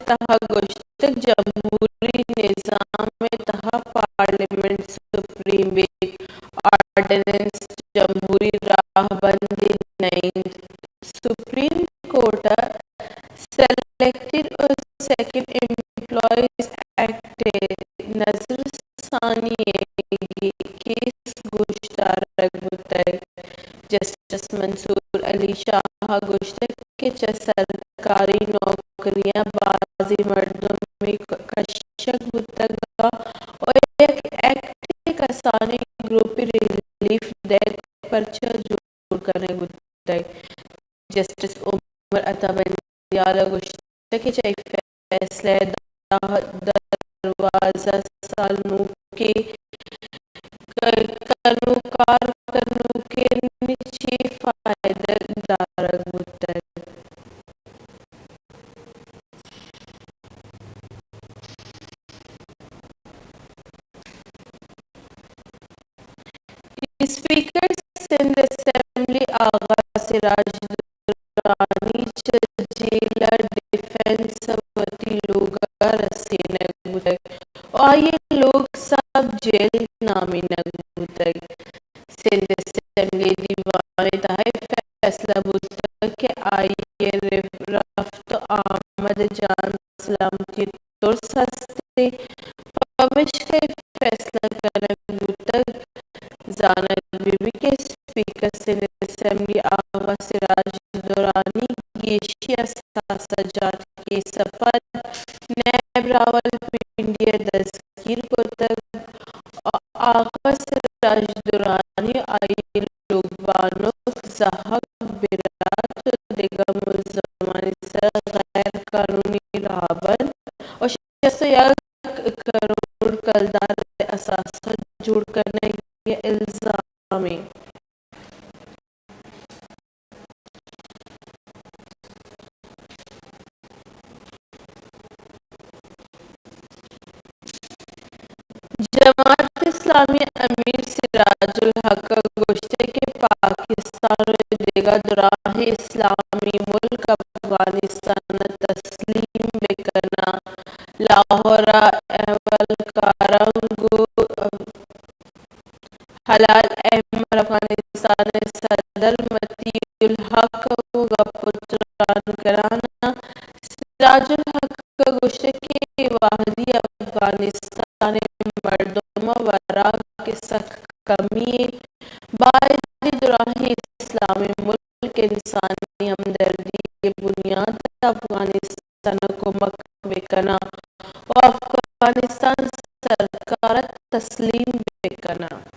تہا گوشتگ، جمہوری نظام ءِ تہا پارلیمنٹ، سپریم ویک، آرڈیننس، جمہوری راہبند ءِ نہ انت۔ سپریم کورٹ ءَ سلیکٹڈ و سیکنڈ ایمپلائیز ایکٹ ءِ نظر ثانی ءِ کیس گوشدارگ بوتگ۔ جسٹس منصور علی شاہ ءَ گوشتگ کہ چہ سرکاری نوکریاں بازیں مردمے کشگ بوتگ ءُ یک ایکٹے کسانیں گروپے ریلیف دئیگ پرچہ جوڑ کنگ بوتگ۔ جسٹس عمر عطا بندیال ءَ گوشتگ کہ چہ اے فیصلہ ءَ دہ، دوازدہ سال نوکیں ک-، کنوکار کنوکیں چے فائدہ دارگ بوتگ۔ اسپیکر سندھ اسمبلی آغا سراج درانی چہ جیل ءَ ڈیفنس ءَ وتی لوگ ءَ رسینگ بوتگ ءُ آئی ءِ لوگ سب جیل نامینگ بوتگ۔ سندھ اسمبلی دیوان ءِ تہا اے فیصلہ بوتگ کہ آئی ءِ رفت ءُ آمد جان سلامتی ءِ ترس ہست انت، پمشکا اے فیصلہ کنگ بوتگ۔ زانگ بہ بیت کہ اسپیکر سندھ اسمبلی آغا سراج درانی گیشی اثاثہ جات کیس ءَ پد نیب راولپنڈی ءَ دزگیر کتگ۔ آ-، آغا سراج درانی ءُ آئی ءِ لوگ بانک زہگ برات ءُ دگہ ملزمانی سر ءَ غیر قانونی راہبند ءُ شست ءُ یک کروڑ کلدار ءِ اثاثہ جوڑ کنگ ءِ الزام انت۔ جماعت اسلامی ءِ امیر سراج الحق ءَ گوشتگ کہ پاکستان ءُ دگہ دراہیں اسلامی ملک افغانستان ءَ تسلیم بہ کن انت۔ لاہور ءَ اہلکاراں گوں حلال احمر افغانستان ءِ صدر مطیع الحق ءَ گوں گپ ءُ تران کنان ءَ سراج الحق ءَ گوشتگ کہ اے وہدی افغانستان ءِ مردم ءَ وراک ءِ سک کمی انت۔ باید ایں دراہیں اسلامی ملک انسانی ہمدردی ءِ بنیات ءَ افغانستان ءَ کمک بہ کن انت ءُ افغانستان سرکار ءَ تسلیم بہ کن انت۔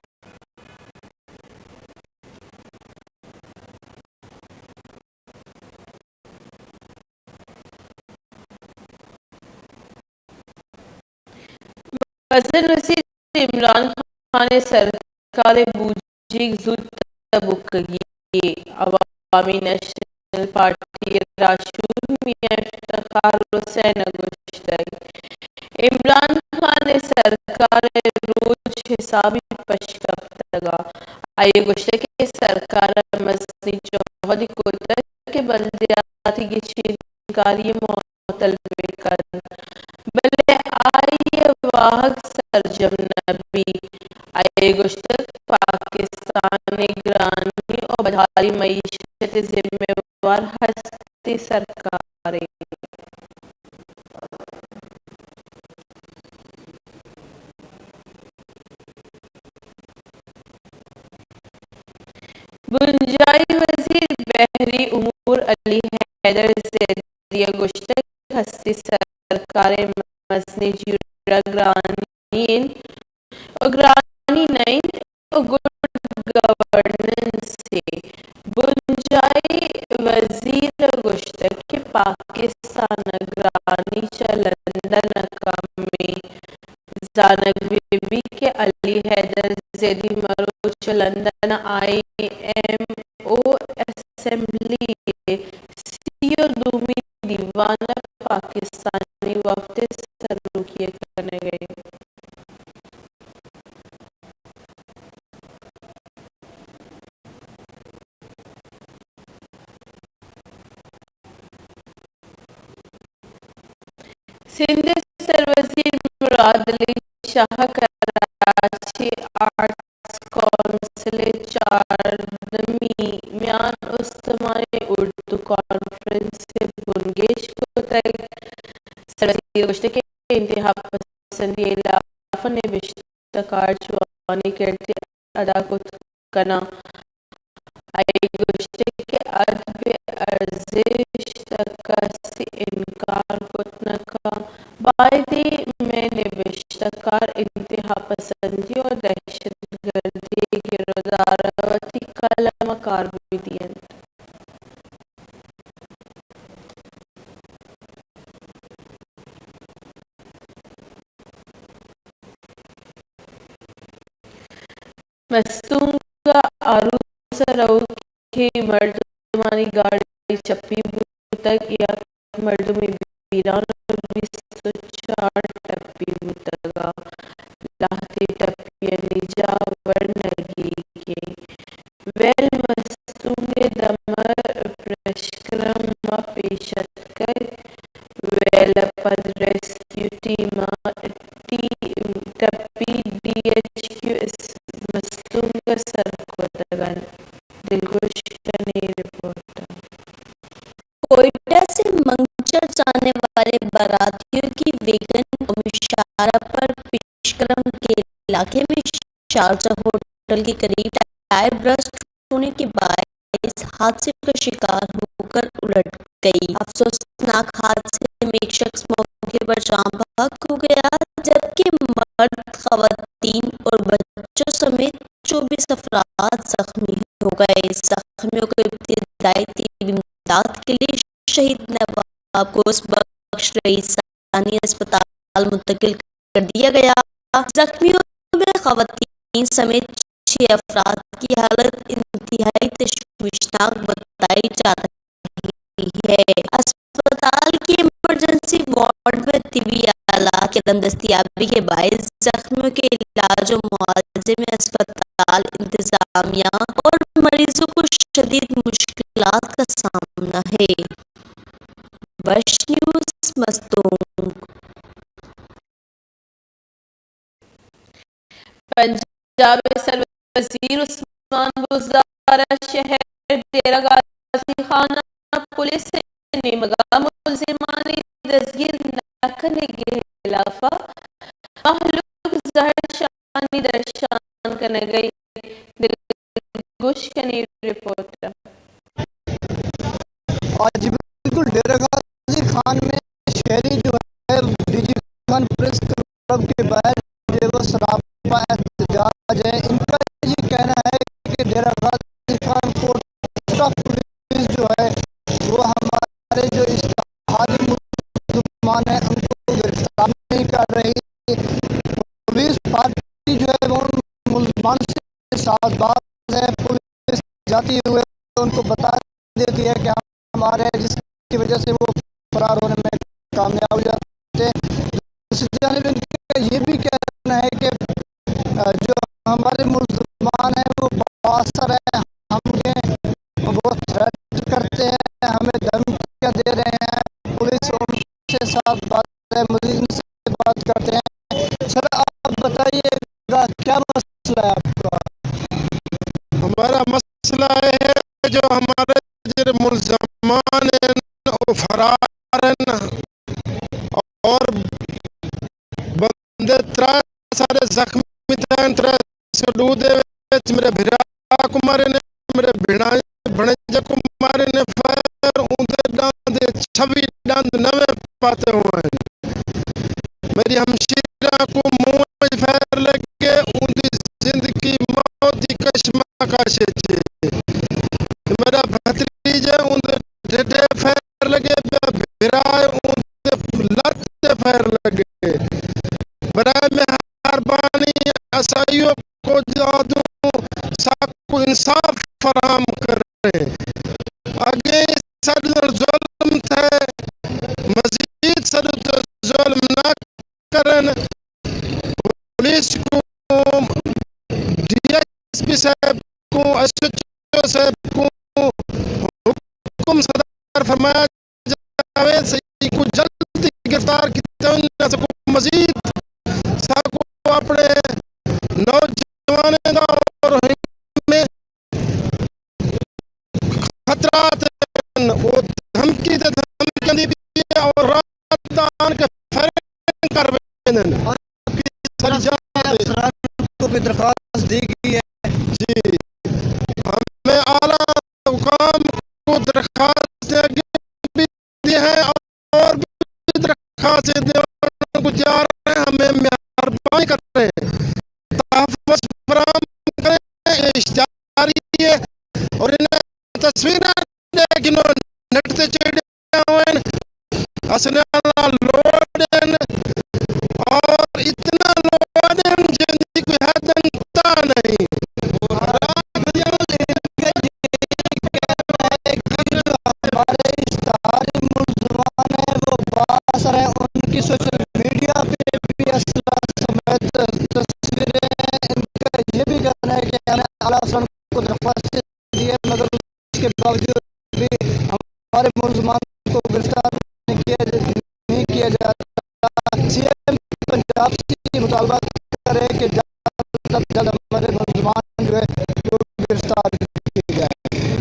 مزن وزیر عمران خان ءِ سرکار ءِ بوجیگ زوت تبکگی یے، عوامی نیشنل پارٹی ءِ راہشون میاں افتخار حسین ءَ گوشتگ، عمران خان ءِ سرکار ءِ روچ حسابی پش کپتگ ءُ آئی ءَ گوشتگ کہ سرکار ءَ مزنیں جہدے کتگ کہ بلدیاتی گچین کاری ءَ معطل بہ کنت، بلے آئی ءِ واہگ سرجم نہ بیت۔ آئی ءَ گوشتگ پاکستان ءِ گرانی ءُ بدحالی معیشت ءِ ذمہ وار ہستیں سرکار انت۔ بنجاہی وزیر بحری امور علی حیدر زیدی ءَ گوشتگ ہستیں سرکار ءِ مزنیں جیڑہ گرانی انت ءُ گرانی نہ انت ءُ گڈ گورننس انت۔ بنجاہی وزیر ءَ گوشتگ کہ پاکستان ءَ گرانی چہ لندن ءَ کم انت۔ زانگ بہ بیت کہ علی حیدر زیدی مروچ لندن ءَ آئی ایم او اسمبلی ءِ سی ءُ دومی دیوان ءَ پاکستانی وفد ءِ سروکی ءَ کنگ ءَ انت۔ سندھ ءِ سروزیر مراد علی شاہ کراچی آرٹس کونسل ءِ چاردھمی میان استمانی اردو کانفرنس ءِ بنگیج کتگ۔ سروزیر ءَ گوشتگ کہ انتہا پسندی ءِ ہلاپ ءَ نبشتہ کار جوانیں کردے ادا کت کناں۔ آئی ءَ گوشتگ کہ ادب ءِ ارزشت ءَ کس انکار کت نہ کنت۔ بائدیں مئے نبشتہ کار انتہا پسندی ءُ دہشت گردی ءِ گرودار ءَ وتی قلم ءَ کار بہ دئینت۔ مستونگ ءَ آروس ءَ روکیں مردمانی گاڑی چپی بوتگ، یک مردمے بیران ءُ بیست ءُ چار ٹپی بوتگ ءُ لہتیں ٹپیانی جاہ ورنگیگ اِنت۔ ویل مستونگ ءِ دمگ پرشکرم ءَ پیش اتکگ۔ ویل ءَ پد ریسکیو ٹیم ءَ ٹی-، ٹپی ڈی ایچ کیو اس-، مستونگ ءَ سر کتگ اَنت۔ دلگوش کنیں رپورٹ۔ کوئٹہ سے منگچر جانے والے باراتیوں کی ویگن قومی شاہراہ پر پشکرم کے علاقے میں شارجہ ہوٹل کے قریب ٹائر برسٹ ہونے کے باعث حادثے کا شکار ہو کر الٹ گئی۔ افسوسناک حادثے میں ایک شخص موقع پر جاں بحق ہو گیا، جبکہ مرد، خواتین اور بچوں سمیت چوبیس افراد زخمی ہو گئے۔ زخمیوں کو ابتدائی طبی امداد کے لیے شہید نواب غوث بخش رئیسانی اسپتال منتقل کر دیا گیا۔ زخمیوں میں خواتین سمیت چھ افراد کی حالت انتہائی تشویشناک بتائی جا رہی ہے۔ اسپتال کی ایمرجنسی وارڈ میں طبی آلات کی عدم دستیابی کے باعث زخمیوں کے علاج و معالجے میں اسپتال انتظامیہ اور مریضوں کو شدید مشکلات کا سامنا ہے۔ وش نیوز، مستونگ۔ پنجاب ءِ سروزیر عثمان بزدار ءَ شہر ڈیرہ غازی خان ءَ پولیس ءِ نیمگ ءَ ملزمانی دزگیر نہ کنگ ءِ ہلاپ ءَ مہلوک زہرشانی درشان کنگ ءَ اِنت۔ دلگوش کنیں رپورٹ۔ آج بالکل ڈیرہ غازی خان میں شہری جو ہے D G Khan press club کے باہر جو ہے وہ سراپا احتجاج ہے۔ ان کا یہ کہنا ہے کہ ڈیرہ غازی خان پوسٹ آفس پولیس جو ہے وہ ہمارے جو اشتہاری ملزمان ہیں ان کو گرفتار نہیں کر رہی۔ پولیس پارٹی جو ہے وہ ان ملزمان سے ساز باز ہے۔ پولیس جاتی ہوئے ان کو بتا دیتی ہے کہ ہم آ رہے ہیں، جس کی وجہ سے وہ فرار ہونے میں کامیاب ہو جاتے ہیں۔ دوسری جانب ان کا یہ بھی کہنا ہے کہ، آ، جو ہمارے ملزمان ہیں وہ بااثر ہیں، ہم انہیں وہ تھریٹ کرتے ہیں، ہمیں دھمکیاں دے رہے ہیں، پولیس ان سے ساتھ بات ہے، مزید ان سے بات کرتے ہیں۔ سر، آپ بتائیے گا کیا مسئلہ ہے آپ کا؟ ہمارا مسئلہ یہ ہے جو ہمارے جو ملزمان ہیں، وہ فرار ہیں اور بندے ترا سارے زخمی تھے، ترا سلو دے وچ میرے بھرا کو مارے نے، میرے بھیڑا بھنجا کو مارے نے فائر، اوندے ڈاند چھوی ڈاند نوے پاتے ہوئے۔ میری ہمشیرہ کو منہ فائر لگے، اوندی زندگی موت دی کشمکش چے۔ میرا بھتریجہ اوندے ڈیڈے فائر لگے، بیا بھرا اوندے لت فائر لگے۔ برائے مہربانی اسائیوں کو جادو ساکو انصاف فراہم کریں۔ اگے سر ظلم تھے، مزید سر ظلم نہ کرن۔ پولیس کو، ڈی ایس پی صاحب کو، ایس ایچ او صاحب کو حکم صدر فرمایا جاوے، سہی کو جلد گرفتار کیتا ہیں۔ آپ کی ساری جان ہے۔ افسران کو بھی درخواست دی گئی ہے۔ جی، ہمیں اعلیٰ حکام کو درخواست دی گئی ہے اور بھی درخواستیں دینے کو تیار ہیں، ہمیں مہربانی کریں، تحفظ فراہم کریں، یہ اشتہاری ہے اور انہیں تصویراں دے جنہوں نیٹ تے چڑھے ہوئے ہیں، اسلحہ لوڈ ہیں اور اتنا لوڈ ہیں جن کی کوئی حد انتہا نہیں۔ ہمارے اشتہاری ملزمان ہیں، وہ بااثر ہیں، ان کی سوشل میڈیا پہ بھی اسلحہ سمیت تصویریں، ان کا یہ بھی کہنا ہے کہ ہمیں اعلیٰ افسران کو درخواست دی ہے، مگر اس کے باوجود بھی ہمارے ملزمان کو گرفتار نہیں کیا جا، نہیں کیا جا رہا۔ سی ایم پنجاب سے مطالبہ کرے کہ جلد از جلد ہمارے ملزمان جو ہے وہ گرفتار کیے جائیں۔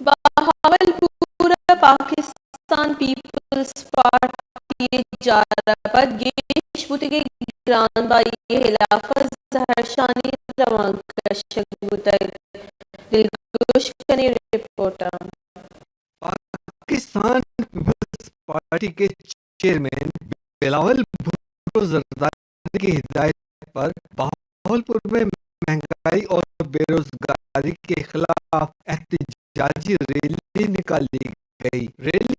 بہاولپور ءَ پاکستان پیپلز پارٹی ءِ جار ءَ پد گیش بوتگیں گران بہائی ءِ ہلاپ ءَ زہرشانی روان کشگ بوتگ۔ دلگوش کنیں رپورٹ ءَ۔ پاکستان پیپلز پارٹی کے چیئرمین بلاول بھٹو زرداری کی ہدایت پر بہاولپور میں مہنگائی اور بے روزگاری کے خلاف احتجاجی ریلی نکالی گئی۔ ریلی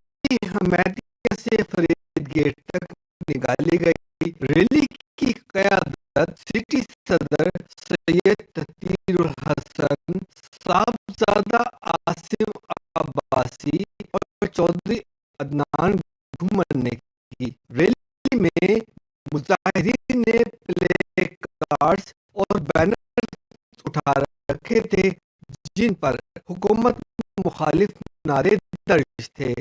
حمیدیہ سے فرید گیٹ تک نکالی گئی۔ ریلی کی قیادت سٹی صدر سید تطہیر الحسن، صاحبزادہ عاصم عباسی اور چوہدری عدنان گھمن نے کی۔ ریلی میں مظاہرین نے پلے کارڈز اور بینر اٹھا رکھے تھے، جن پر حکومت مخالف نعرے درج تھے۔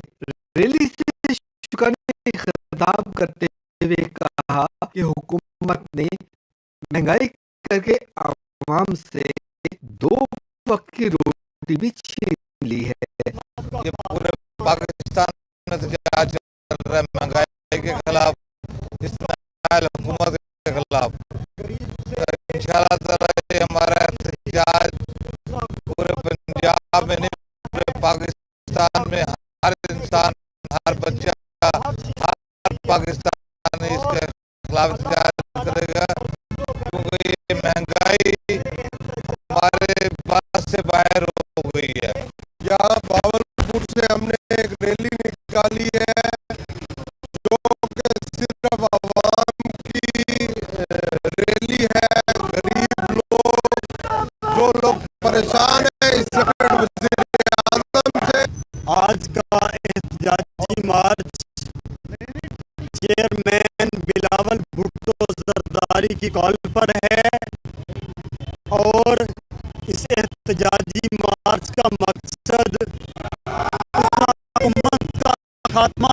ریلی سے شروع کرنے خطاب کرتے ہوئے کہا کہ حکومت نے مہنگائی کر کے عوام سے دو وقت کی روٹی بھی چھین لی ہے۔ یہ پورے پاکستان میں احتجاج چل رہا ہے، مہنگائی کے خلاف، اس نااہل حکومت کے خلاف۔ ان شاء اللہ تعالیٰ یہ ہمارا احتجاج پورے پنجاب میں نہیں، پورے پاکستان میں ہر انسان، ہر بچہ، ہر پاکستانی اس کے خلاف احتجاج کرے گا، کیونکہ یہ مہنگائی ہمارے بس سے باہر ہو گئی ہے۔ یہاں بہاولپور سے ہم نے ایک ریلی نکالی ہے، جو کہ صرف عوام کی، اے، ریلی ہے۔ غریب لوگ، جو لوگ پریشان ہیں اس سیکنڈ وزیر اعظم سے۔ آج کا احتجاجی مارچ چیئرمین بلاول بھٹو زرداری کی کال پر ہے اور اس احتجاجی مارچ کا مقصد اس حکومت کا خاتمہ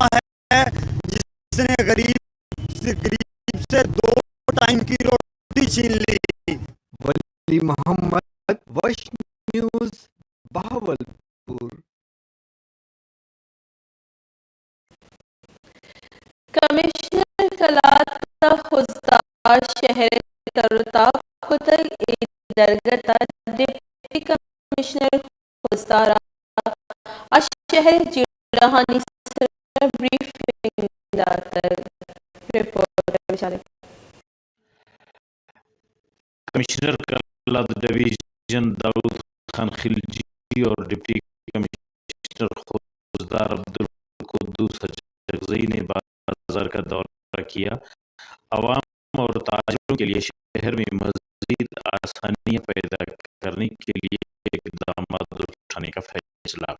ہے جس نے غریب سے، غریب سے دو ٹائم کی روٹی چھین لی۔ ولی محمد، وش نیوز، بہاولپور۔ کمشنر قلات ءَ خضدار شہر ءِ تر ءُ تاب کتگ۔ اے درگت ءَ ڈپٹی کمشنر خضدار ءَ شہر ءِ جیڑہانی سر ءَ بریفنگ داتگ۔ رپورٹ ءَ بچاریں۔ کمشنر قلات ڈویژن داؤد خان خلجی اور ڈپٹی کمشنر خضدار عبدالقدوس اچکزئی نے بازار کا دورہ کیا۔ عوام اور تاجروں کے لیے شہر میں مزید آسانیاں پیدا کرنے کے لیے اقدامات اٹھانے کا فیصلہ۔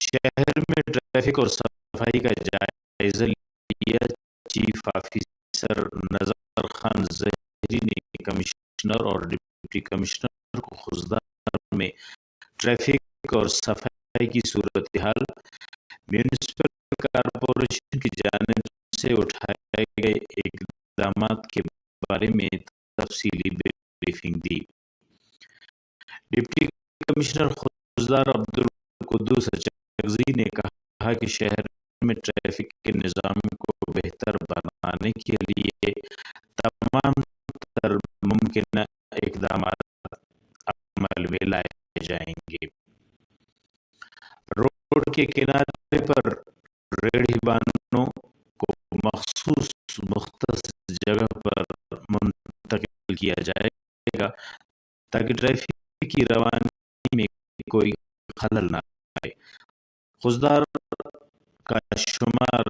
شہر میں ٹریفک اور صفائی کا جائزہ لیا۔ چیف آفیسر نذر خان زہری نے کمشنر اور ڈپٹی کمشنر کو خضدار میں ٹریفک اور صفائی کی صورتحال، میونسپل کارپوریشن کی جانب سے اٹھائے گئے اقدامات کے بارے میں تفصیلی بریفنگ دی۔ ڈپٹی کمشنر خضدار عبدالقدوس اچکزئی اورنگزئی نے کہا کہ شہر میں ٹریفک کے نظام کو بہتر بنانے کے لیے تمام تر ممکنہ اقدامات عمل میں لائے جائیں گے۔ روڈ کے کنارے پر ریڑھی بانوں کو مخصوص مختص جگہ پر منتقل کیا جائے گا، تاکہ ٹریفک کی روانی میں کوئی خلل نہ آئے۔ خضدار کا شمار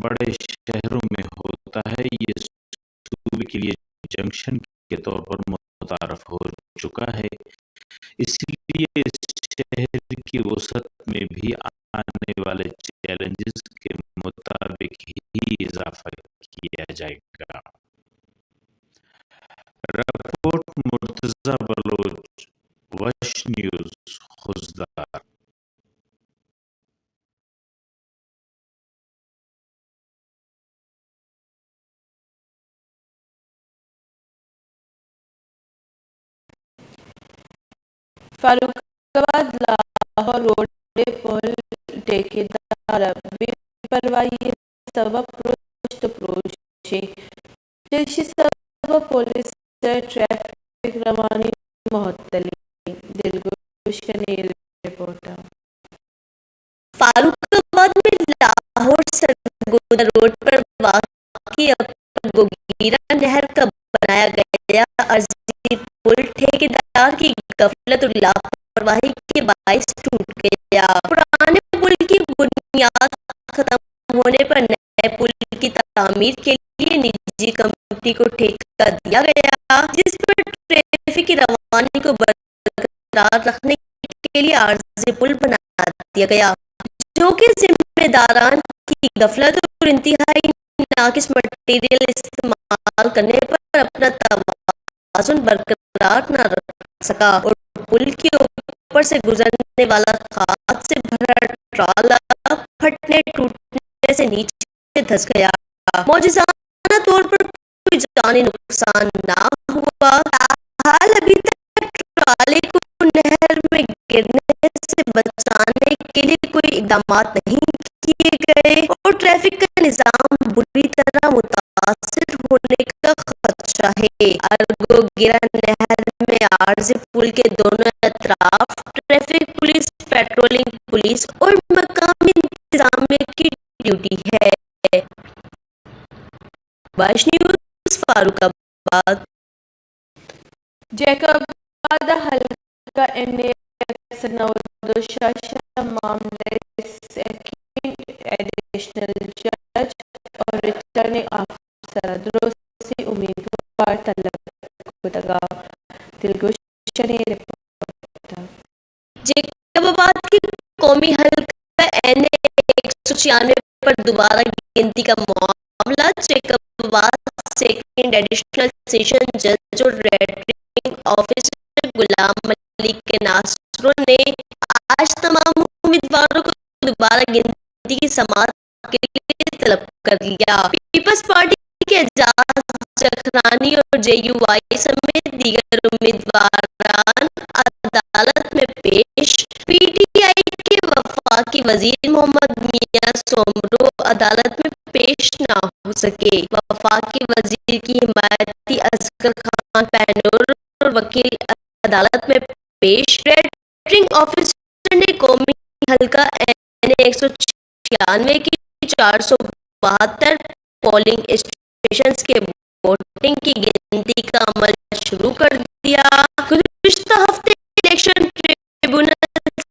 بڑے شہروں میں ہوتا ہے، یہ صوبے کے لیے جنکشن کے طور پر متعارف ہو چکا ہے، اس لیے اس شہر کی وسعت میں بھی آنے والے چیلنجز کے مطابق ہی اضافہ کیا جائے گا۔ رپورٹ مرتضی بلوچ، وش نیوز، خضدار۔ فاروق آباد لاہور روڈ ءِ پل ٹھیکیدار ءِ بے پرواہی ءِ سبب پروشت ءُ پروشیں۔ چہ ایشی سبب پولیس ءِ ٹریفک روانی معطلی۔ دلگوش کنیں اے رپورٹ ءَ۔ فاروق آباد میں لاہور سرگودھا روڈ پر واقع اپر گوگیرا نہر کا بنایا گیا عرضی پل ٹھیکیدار کی غفلت اور لاپرواہی کے باعث ٹوٹ گیا۔ پرانے پل کی بنیاد ختم ہونے پر نئے پل کی تعمیر کے لیے نجی کمپنی کو ٹھیکہ دیا گیا، جس پر ٹریفک کی روانی کو برقرار رکھنے کے لیے عارضی پل بنا دیا گیا، جو کہ ذمہ داران کی غفلت اور انتہائی ناقص مٹیریل استعمال کرنے پر اپنا توازن برقرار نہ رکھ سکا اور پل کے اوپر سے گزرنے والا کھاد سے بھرا ٹرالا پھٹنے ٹوٹنے سے نیچے دھس گیا۔ معجزانہ طور پر کوئی جانی نقصان نہ ہوا۔ تاحال ابھی تک ٹرالے کو نہر میں گرنے سے بچانے کے لیے کوئی اقدامات نہیں کیے گئے اور ٹریفک کا نظام بری طرح متاثر ہونے کا خدشہ ہے۔ ارگو گرا نہر میں عارضی پل کے دونوں اطراف ٹریفک پولیس، پیٹرولنگ پولیس اور مقامی انتظامیہ کی ڈیوٹی ہے۔ وش نیوز، فاروق آباد۔ جیکب آباد حلقہ این اے ایک سو نود شاشہ معاملہ سیکنڈ ایڈیشنل جج اور ریٹرننگ آفیسر ءَ درستیں امیدوار طلب کتگ ءَ۔ دلگوش کنیں رپورٹ ءَ۔ جیکب آباد کے قومی حلقہ این اے ایک سو چھیانوے پر دوبارہ گنتی کا معاملہ۔ جیکب آباد سیکنڈ ایڈیشنل سیشن جج اور ریٹرننگ آفیسر غلام ملک ناصرو نے آج تمام امیدواروں کو دوبارہ گنتی کی سماعت کے لیے طلب کر لیا۔ پیپلز پارٹی کے اعجاز جکھرانی اور جے یو آئی سمیت دیگر امیدواران عدالت میں پیش۔ پی ٹی آئی کے وفاقی وزیر محمد میاں سومرو عدالت میں پیش نہ ہو سکے۔ وفاقی وزیر کی حمایتی اصغر خان پہنور اور وکیل عدالت میں پیش۔ ریٹرننگ آفیسر نے قومی حلقہ این اے ایک سو چھیانوے کی چار سو بہتر پولنگ اسٹیشنز کے ووٹنگ کی گنتی کا عمل شروع کر دیا۔ گزشتہ ہفتے الیکشن ٹریبونل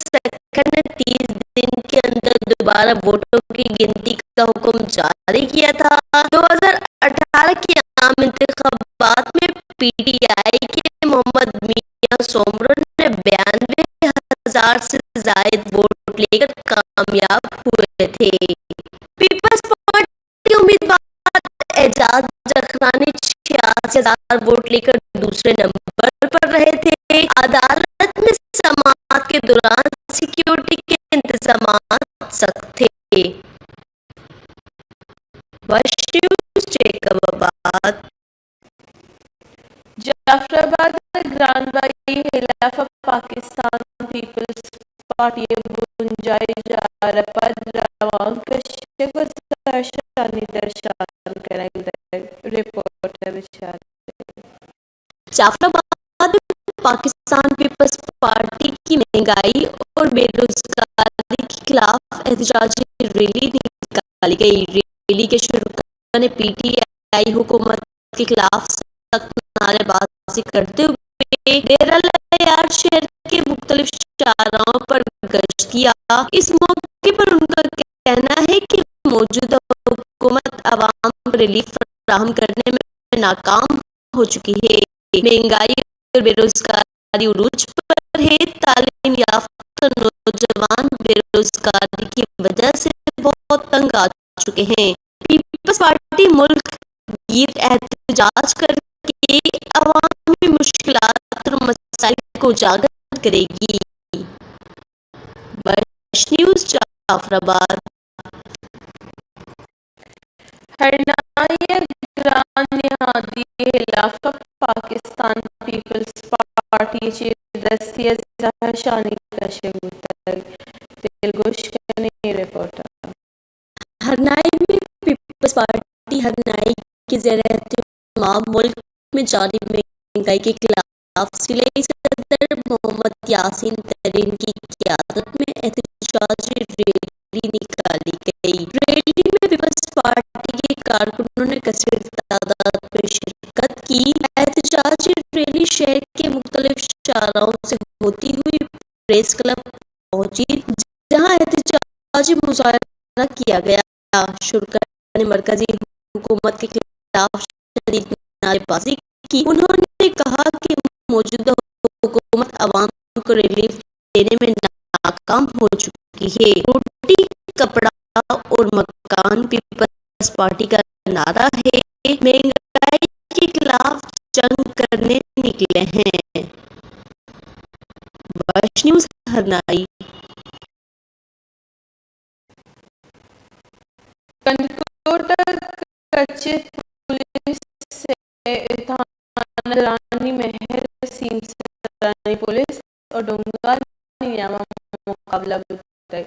سکھر نے تیس دن کے اندر دوبارہ ووٹوں کی گنتی کا حکم جاری کیا تھا۔ دو ہزار اٹھارہ کے عام انتخابات میں پی ٹی آئی کے محمد میاں سومرو نے بیانوے ہزار سے زائد ووٹ لے کر کامیاب ہوئے تھے۔ پیپلز پارٹی کے امیدوار اعجاز جکھرانی چھیاسی ہزار ووٹ لے کر دوسرے نمبر پر رہے تھے۔ عدالت میں سماعت کے دوران سیکیورٹی کے انتظامات سخت تھے۔ وش نیوز، جیکب آباد۔ جعفر آباد ءَ گران بہائی ءِ ہلاف ءَ پاکستان پیپلز پارٹی ءِ بنجاہی ءَ پد روان کشگ ءُ زھرشانی درشان کنگ بوتگ۔ رپورٹ ءِ بچار۔ جعفر آباد میں پاکستان پیپلز پارٹی کی مہنگائی اور بے روزگاری کے خلاف احتجاجی ریلی نکالی گئی۔ ریلی کے شروع کرنے پی ٹی آئی حکومت کے خلاف سخت نعرے بازی کرتے ہوئے ڈیرہ لائیار شہر کے مختلف شاہراہوں پر گشت کیا۔ اس موقع پر ان کا کہنا ہے کہ موجودہ حکومت عوام کو ریلیف فراہم کرنے میں ناکام ہو چکی ہے۔ مہنگائی اور بے روزگاری عروج پر ہے۔ تعلیم یافتہ نوجوان بے روزگاری کی وجہ سے بہت تنگ آ چکے ہیں۔ پیپلز پارٹی ملک گیر احتجاج کر کے عوامی مشکلات اور مسائل کو اجاگر کرے گی۔ وش نیوز، جعفر آباد۔ ہرنائی ءِ گران نہادی ءِ ہلاپ ءَ پاکستان پیپلز پارٹی ءِ چیر دستی ءَ زھرشانی کشگ بوتگ۔ دلگوش کنیں رپورٹ ءَ۔ ہرنائی میں پیپلز پارٹی ہرنائی کے زیر اہتمام ملک میں جاری مہنگائی کے خلاف ضلعی صدر محمد یاسین ترین کی قیادت میں احتجاجی ریلی نکالی گئی۔ ریلی میں پیپلز پارٹی کے کارکنوں نے کثیر تعداد میں شرکت کی۔ احتجاجی ریلی شہر کے مختلف شاہراہوں سے ہوتی ہوئی پریس کلب پہنچی، جہاں احتجاجی مظاہرہ کیا گیا۔ شرکا نے مرکزی حکومت کے خلاف شدید نعرے بازی کی۔ انہوں نے کہا کہ موجودہ حکومت عوام کو ریلیف دینے میں ناکام ہو چکی ہے۔ روٹی، کپڑا اور مکان پیپلز پارٹی کا نعرہ ہے، مہنگائی کے خلاف جنگ کرنے نکلے ہیں۔ وش نیوز ہرنائی۔ کنٹکوٹ ءَ کچے پولیس ءِ تھانہ درانی مہر سیمسرانی پولیس ءُ ڈونگانی نیام ءَ مقابلہ بوتگ۔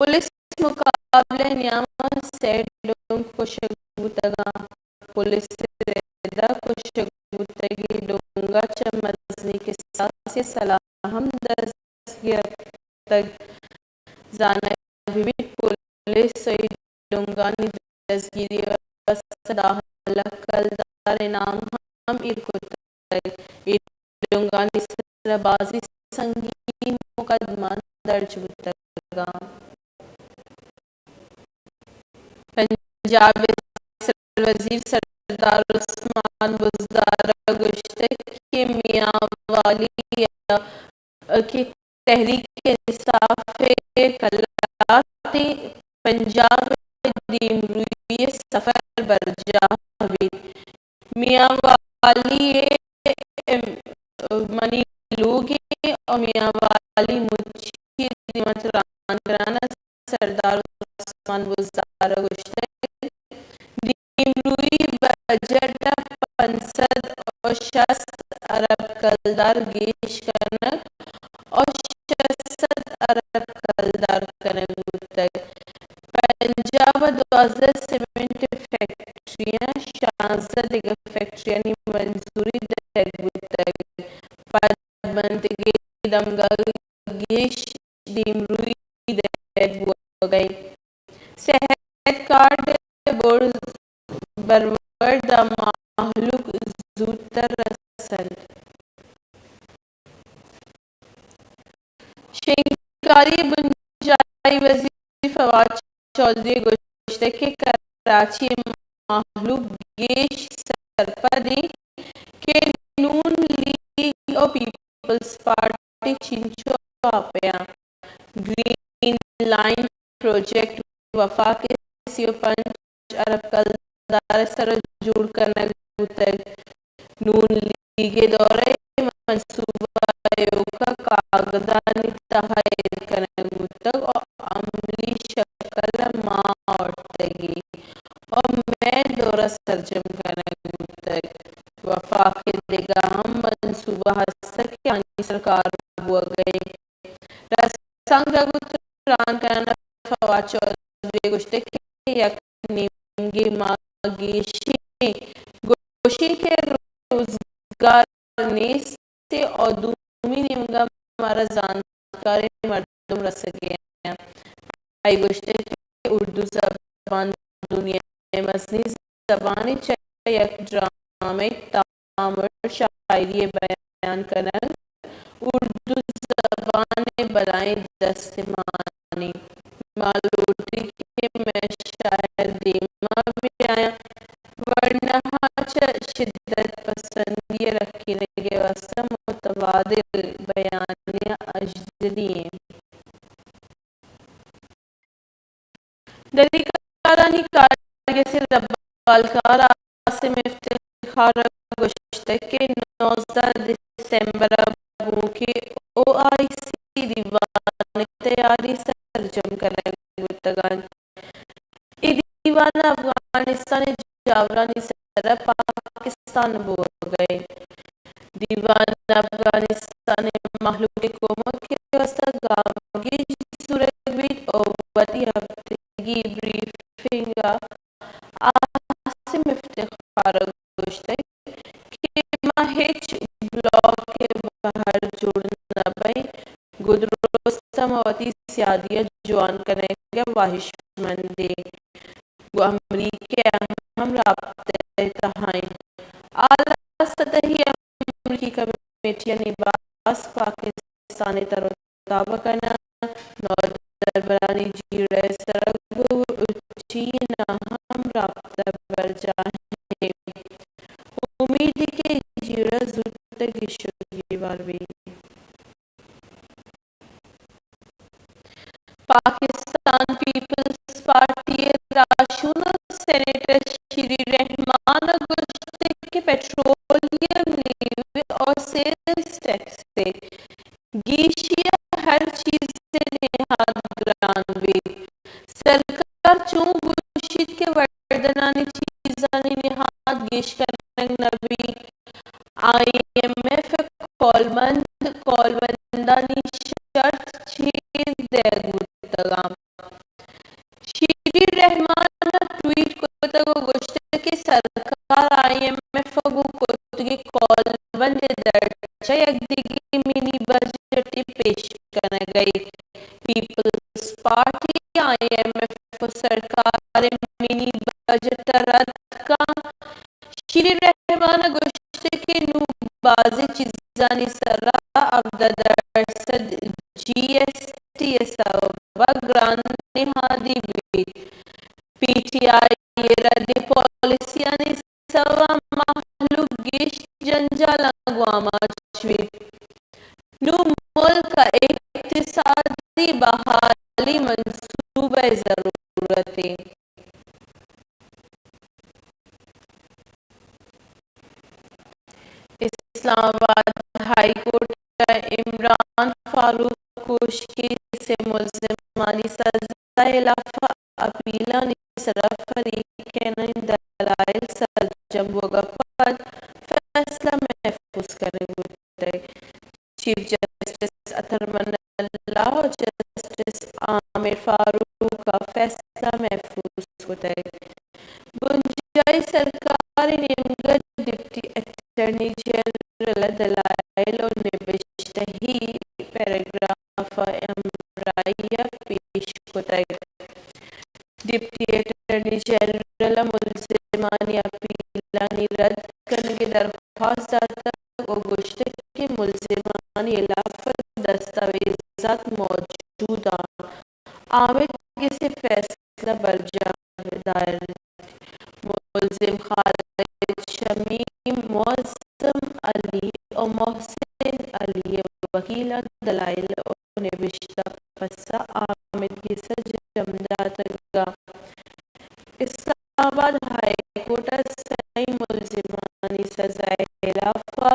پولیس مقابلہ ءِ نیام ءَ سئے ڈونگ کشگ بوتگ اَنت۔ پولیس ءِ رد ءَ کشگ بوتگیں ڈونگ ءَ چہ مزنیں کساسے ءِ سلاہ ہم دست گپتگ۔ زانگ بہ بیت، پولیس ءِ ڈونگانی دزگیری ءِ واستہ دہ لکھ کلدار انعام ہم ایر کتگ۔ اے ڈونگانی سرا بازیں سنگین مقدمہ درج بوتگ اَنت۔ پنجاب ءِ سروزیر سردار عثمان بزدار ءَ گوشتگ کہ میانوالی ءَ کہ تحریک انصاف ءِ کلات اِنت، پنجاب ءِ دیمروئی ءِ سفر برجاہ بیت۔ میانوالی ءِ منی لوگ اِنت ءُ میانوالی مچی ءِ دیما تران کنان اَنت۔ سردار عثمان بزدار ءَ گوشتگ، دیمروئی بجٹ ءَ پنچ سد ءُ شست ارب کلدار گیش کنگ ءُ شش سد ارب کلدار کنگ بوتگ۔ پنجاب ءَ دوازدہ سیمنٹ فیکٹری اَنت، شانزدہ دگہ فیکٹریانی منظوری دئیگ بوتگ۔ پدمنتگیں دمگاں گیش دیمروئی دئیگ بوگ ءَ اِنت۔ صحت کارڈ ءِ برز، برورد ءَ مہلوک زوتر رس اَنت۔ شنگکاری ءِ بنجاہی وزیر فواد چوہدری ءَ گوشتگ کہ کراچی ءِ مہلوک گیش سرپد اِنت کہ نون لیگ ءُ پیپلز پارٹی چنچو آپ ءَ اَنت۔ گرین لائن پروجیکٹ وفاق ءِ سی ءُ پنچ ارب کلدار ءِ سرا جوڑ کنگ بوتگ۔ نون لیگ ءِ دور ءَ اے منصوبہ ایوک ءَ کاگدانی تہا ایر کنگ بوتگ ءُ عملی شکل ءَ ماں آورتگی ءُ مئے دور ءَ سرجم کنگ بوتگ۔ وفاق ءِ دگہ ہم منصوبہ ہستگ کہ آنی سرا کار بوگ ءَ اِنت۔ رسانکدگ ءُ تران کنان ءَ فواد چوہدری ءَ گوشتگ کہ یک نیمگے ما گیشیں گوشیں کہ روزگار نیست ءُ دومی نیمگ ءَ مارا زانتکاریں مردم رسگ ءَ انت۔ آئی ءَ گوشتگ کہ اردو زبان دنیا ءِ مزنیں زبانے، چہ یک ڈرامہ ءِ تامر، شاعری ءِ بیان کنگ، اردو زبان ءِ بلائیں دستمانے۔ ما لوٹیں کہ مئے شاعر دیما بیایاں، ورناہا چہ شدت پسندی ءِ رکینگ ءِ واستہ متبادل بیانیہ اژدری ایں۔ دری کارانی کارگس ءِ ربالکار عاصم افتخار ءَ گوشتگ کہ نوزدہ دسمبر ءَ بوھوکیں او آئی سی دیوان ءِ تیاری سرجم کنگ بوتگ انت۔ اے دیوان ءَ افغانستان ءِ جاورانی سر ءَ پاکستان بوگ ءَ انت۔ دیوان ءَ افغانستان ءِ مھلوک ءِ کمک ءِ واستہ گامگیج زورگ بیت ءُ وتی ہفتگی بریفنگ ءَ عاصم افتخار ءَ گوشتگ کہ ما ہچ بلاک ءِ بہر جوڑ نہ بئیں، گوں درستاں ما وتی سیادی ءَ جوان کنگ ءِ واہشمند ایں۔ گوں امریکہ ءَ ہم رابطہ ءِ تہا ایں۔ اعلی سطحی امریکی کمیٹیانی باز پاکستان ءِ تر ءُ تاب ءَ کناں۔ نودربرانی جیڑہ ءِ سرا گوں چین ءَ ہم رابطہ برجاہ ایں۔ امیت ایں کہ اے جیڑہ زوت گیش ءُ گیوار بیت۔ پاکستان پیپلز پارٹی ءِ راہشون ءُ سینیٹر شیری رحمان ءَ گوشتگ کہ پٹرولیم لیوی ءُ سیلز ٹیکس ءِ گیشی ءَ ہر چیز ءِ نہاد گران بیت۔ سرکار چون گوشیت کہ وردنانی چیزانی نہاد گیش کنگ نہ بیت، آئی ایم ایف ءِ کولمند کولمندانی شرط چیر دئیگ بوتگ انت۔ شیری رحمان ءَ ٹویٹ کتگ ءُ گوشتگ کہ سرکار آئی ایم ایف ءَ گوں کرتگیں کولمبند ءِ درچ ءَ یک دگہ منی بجٹے پیش کنگ ءَ اِنت۔ Peoples party, I M F ءُ سرکار ءِ منی بجٹ ءَ رد کنت۔ شیری رحمان ءَ گوشتگ کہ نوں بازیں چیزانی سرا ہبدہ درسد جی ایس ٹی ءِ سبب ءَ گران نہادی بیت۔ پی ٹی آئی ءِ ردیں پالیسیانی سبب ءَ مہلوک گیش جنجالاں گوں آماچ بیت۔ نوں ملک ءَ اقتصادی بحالی منصوبہ ءِ ضرورت اِنت۔ اسلام آباد ہائی کورٹ ءَ عمران فاروق کوش کیس ءِ ملزمانی سزا ءِ ہلاف ءَ اپیلانی سرا فریقینانی دلائل سرجم بوگ ءَ پد فیصلہ محفوظ کنگ بوتگ۔ چیف جسٹس اطہر من اللہ ءُ جسٹس عامر فاروق ءَ فیصلہ محفوظ کتگ۔ بنجاہی سرکار ءِ نیمگ ءَ ڈپٹی اٹارنی جنرل ءَ دلائل ءُ نبشتہی پیراگراف ءِ ہمراہی ءَ پیش کتگ۔ ڈپٹی اٹارنی جنرل ءَ ملزمانی اپیلانی رد کنگ ءِ درخواست داتگ ءُ گوشتگ کہ ملزمانی ہلاف ءَ دستاویزات موجود اَنت، آمید گس ءِ فیصلہ برجاہ داریت۔ ملزم خالد شمیم، معظم علی ءُ محسن علی ءِ وکیلاں دلائل ءُ نبشتہ پسہ آمید گس ءَ جم داتگ اَنت۔ اسلام آباد ہائی کورٹ ءَ سئیں ملزمانی سزا ءِ ہلاف ءَ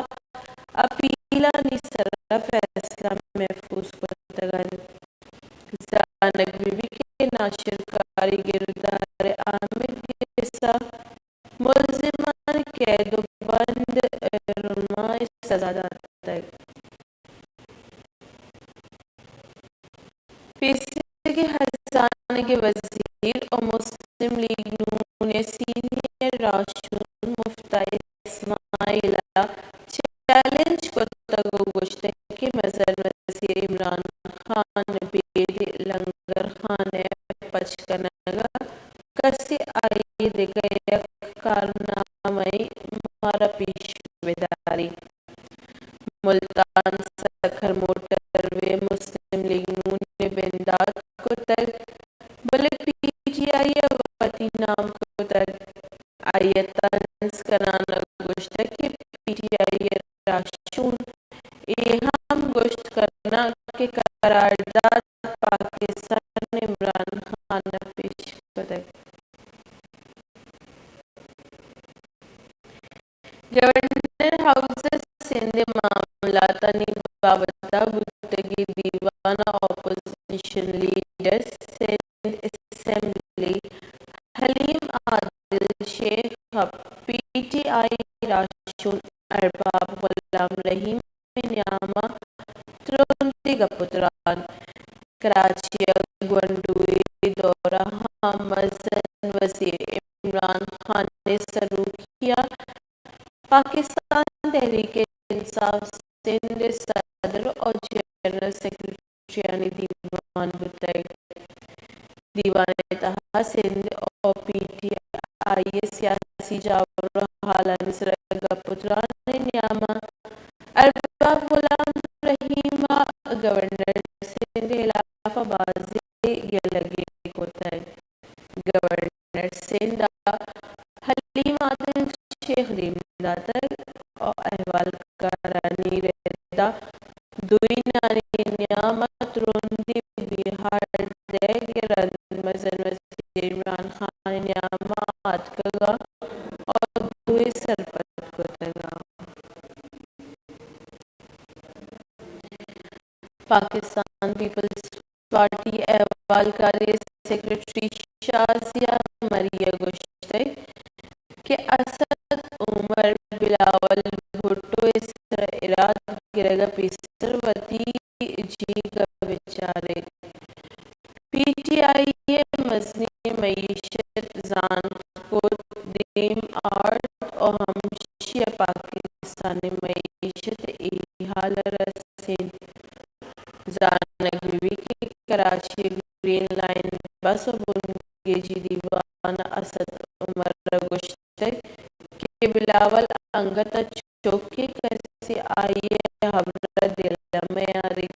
اپیلانی سرا فیصلہ محفوظ کتگ اَنت۔ زانگ بہ بیت کہ ناشرکاری گرودار ءِ آمید گس ءَ ملزمان ءَ قید ءُ بند ءِ رما ءِ سزا داتگ۔ پیسریگیں زانگ ءِ وزیر ءُ مسلم لیگ نون ءِ سینئر راہشون مفتاح اسماعیل ءَ چیلنج کتگ ءُ گوشتگ کہ مزن وزیر عمران خان ءِ بید لنگرخانہ ءِ پچ کنگ ءَ کسے آئی ءِ دگہ یک کارنامہ ئے مارا پیش بداریت۔ ملتان سکھر موٹر وے مسلم لیگ نون ءَ بندات کتگ، بلے پی ٹی آئی ءَ وتی نام کتگ۔ آئی ءَ طنز کنان ءَ گوشتگ کہ پی ٹی آئی ءِ راہشون اے ہم گوشت کناں کہ قرارداد پاکستان ءَ عمران خان ءَ پیش کتگ۔ گورنر ہاؤس ءَ سندھ ءِ معاملاتانی بابت ءَ بوتگیں دیوان ءَ اپوزیشن لیڈر سندھ اسمبلی حلیم عادل شیخ ءَ پی ٹی آئی راہشون ارباب غلام رحیم ءِ نیام ءَ ترندیں گپ ءُ تران۔ کراچی ءَ گونڈوئی دورہ ءَ مزن وزیر عمران خان ءِ سروکی ءَ پاکستان تحریک انصاف سندھ ءِ صدر ءُ جنرل سیکرٹری آنی دیوان بوتگ۔ دیوان ءِ تہا سندھ ءُ پی ٹی آئی ءِ سیاسی جاور ءُ حالانی سرا گپ ءُ تران ءِ نیام ءَ ارباب غلام رحیم ءَ گورنر سندھ ءِ ہلاپ ءَ بازیں گلگے کتگ۔ گورنر سندھ ءَ حلیم عادل شیخ دیم داتگ ءُ احوالکارانی رد ءَ دوئینانی نیام ءَ ترندیں بیہار دئیگ ءِ رند مزن وزیر عمران خان ءِ نیام ءَ آتکگ ءُ دوئیں سرپد کتگ۔ پاکستان پیپلز پارٹی ءِ احوالکاری ءِ سیکرٹری شازیہ مری ءَ گوشتگ کہ اسد عمر بلاول بھٹو ءِ سر ءَ اراد گرگ ءَ پیسر وتی جیگ ءَ بچار ایت۔ پی ٹی آئی ءِ مزنیں معیشت زانت کت دیم آرت ءُ ہمشی ءَ پاکستان ءِ معیشت ءِ اے حال ءَ رسینت۔ زانگ بہ بیت کہ کراچی ءِ گرین لائن بس ءُ بنگیجی دیوان ءَ اسد عمر ءَ گوشتگ کہ بلاول انگت ءَ چک کہ کسے آئی ءِ ہبر ءَ دل ءَ میاریت۔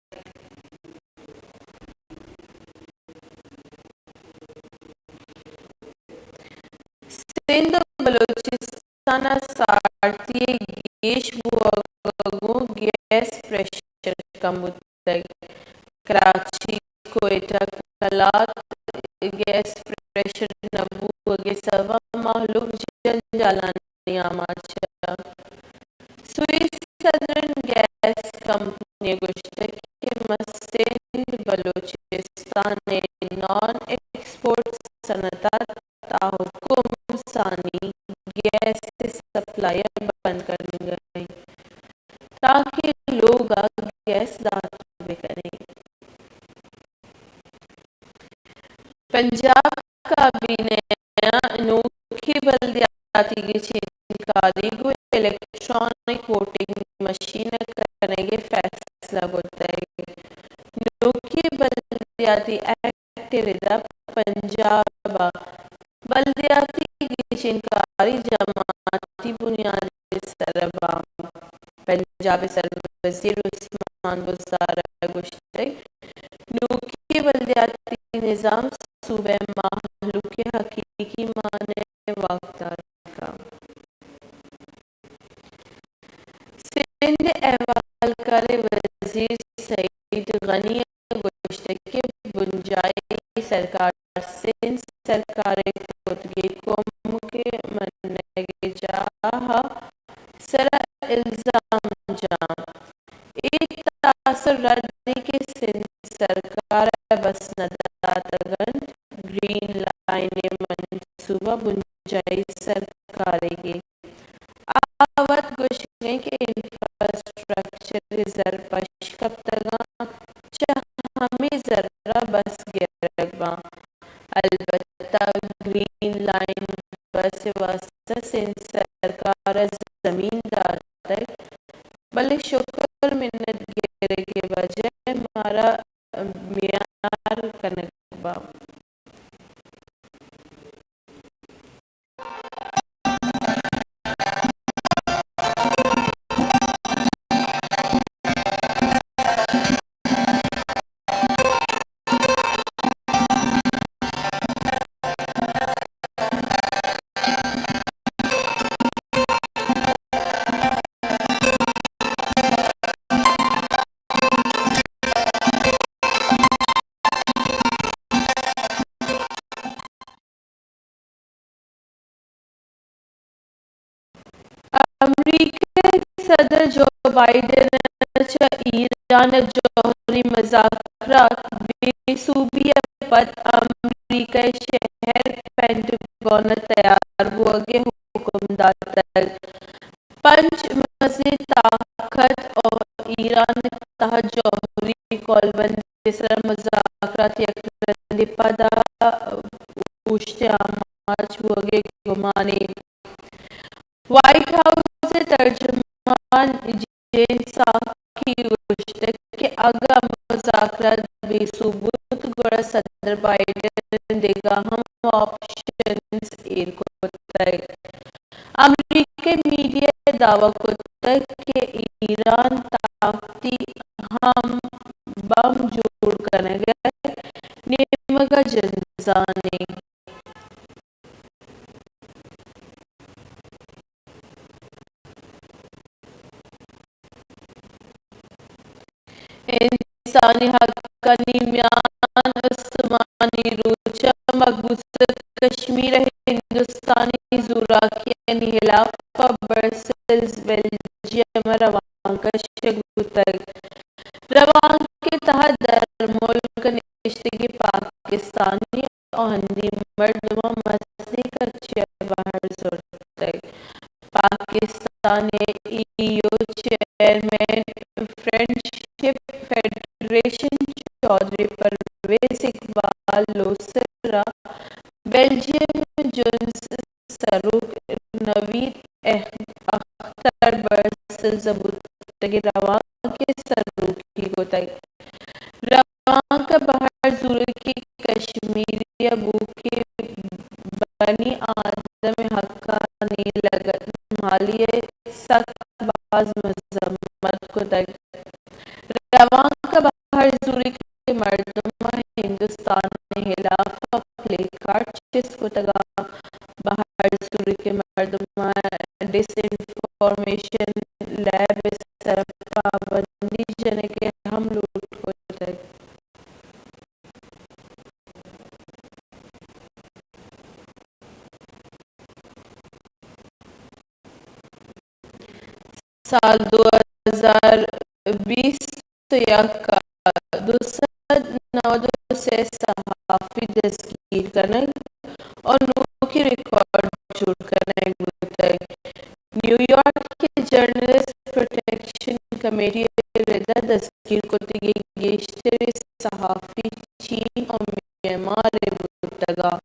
سندھ ءُ بلوچستان ءَ سارتی ءِ گیش بوگ ءَ گوں گیس پریشر کم بوتگ۔ کراچی، کوئٹہ، قلات گیس پریشر نہ بوگ ءِ سبب ءَ مہلوک جنجالانی آماچ ءَ۔ سوئی سدرن گیس کمپنی ءَ گوشتگ کہ مستند بلوچستان ءِ نان ایکسپورٹ صنعت ءَ تاحکم ثانی گیس ءِ سپلائی ءَ بند کنگ ءَ اِنت تاکہ لوگ ءَ گیس دات بہ کنیں۔ پنجاب کابینہ ءَ نوکیں بلدیاتی گچینکاری گوں الیکٹرانک ووٹنگ مشین ءَ کنگ ءِ فیصلہ کتگ۔ نوکیں بلدیاتی ایکٹ ءِ رد ءَ پنجاب ءَ بلدیاتی گچینکاری جماعتی بنیاد ءِ سر ءَ باں۔ پنجاب ءِ سروزیر عثمان بزدار ءَ گوشتگ، نوکیں بلدیاتی نظام صوبہ ءِ مہلوک ءِ حقیقی مان ءِ واکدار کنت۔ سندھ ءِ احوالکار ءِ وزیر سعید غنی ءَ گوشتگ کہ بنجاہی سرکار سندھ سرکار ءِ کتگیں کمک ءِ منگ ءِ جاہ ءِ سر ءَ الزام جاہ اِنت۔ اے تاثر ردی کہ سندھ سرکار ءَ بس نہ داتگ اَنت، گرین لائن ءِ منصوبہ بنجاہی سرکار ئیگ اِنت۔ آ وت گوشگ ءَ اِنت کہ انفراسٹرکچر ءِ زر پش کپتگ اَنت، چہ ہمے زر ءَ بس گرگ باں۔ البتہ گرین لائن بس ءِ واستہ سندھ سرکار ءَ زمین داتگ، بلے شکر منت گرگ ءِ وجہ ءَ مارا میار کنگ باں۔ امریکہ ءِ صدر جو بائیڈن ءَ چہ ایران ءِ جوہری مذاکرات بے سوبی ءَ پد امریکہ ءِ شہر پینٹگون ءَ تیار بوگ ءِ حکم داتگ۔ پنچ مزنیں طاقت ءُ ایران ءِ تہا جوہری قولبندی ءِ سرا مذاکرات یک رندے پدا اوشت ءُ آماچ بوگ ءِ گمان اِنت۔ وائٹ ہاؤس ءِ ترجمان جین ساکی گوشتگ کہ اگاں مذاکرات بے سوب بوت، گڑا صدر بائیڈن دگہ ہم آپشنز ایر کتگ۔ امریکی میڈیا ءَ دعوی کتگ کہ ایران طاقتی ہم بم جوڑ کنگ ءِ نیمگ ءَ جنزان اِنت۔ انسانی حقانی میان استمانی روچ ءَ مقبوضہ کشمیر ءَ ہندوستانی زوراکیانی ہلاپ ءَ برسلز، بیلجیم ءَ روانک ءَ شنگ بوتگ۔ روانک ءِ تہا درملک ءَ نشتگیں پاکستانی ءُ ہندی مردماں مزنیں کچے ءَ بہر زرتگ۔ پاکستان ءِ E U chairman friendship federation Chaudhry Pervez Iqbal لوسر ءَ بیلجیم ءِ جنز سروک نوید اخ-، اختر برسلز ءَ بوتگیں روانک ءِ سروکی کتگ۔ روانک ءَ بہر زورگ کہ کشمیر ءَ بوھوکیں بنی آدم ءِ حقانی لگتمالی ءَ سک باز مذمت کتگ۔ روانک ءَ بہر زورگ کہ مردماں ہندوستان ءِ ہلاپ ءَ پلے کارڈ چست کتگ ءُ بہر زورگ کہ مردماں ڈس انفارمیشن لیب ءِ سر ءَ پابندی جنگ ءِ ہم لوٹ کتگ۔ سال دو ہزار بیست ءُ یک ءَ دو سد نود ءُ سے صحافی دزگیر کنگ ءُ نوکیں ریکارڈ جوڑ کنگ بوتگ۔ نیویارک ءَ جرنلسٹ پروٹیکشن کمیٹی ءِ رد ءَ دزگیر کتگیں گیشتریں صحافی چین ءُ میانمار ءِ بوتگ ءُ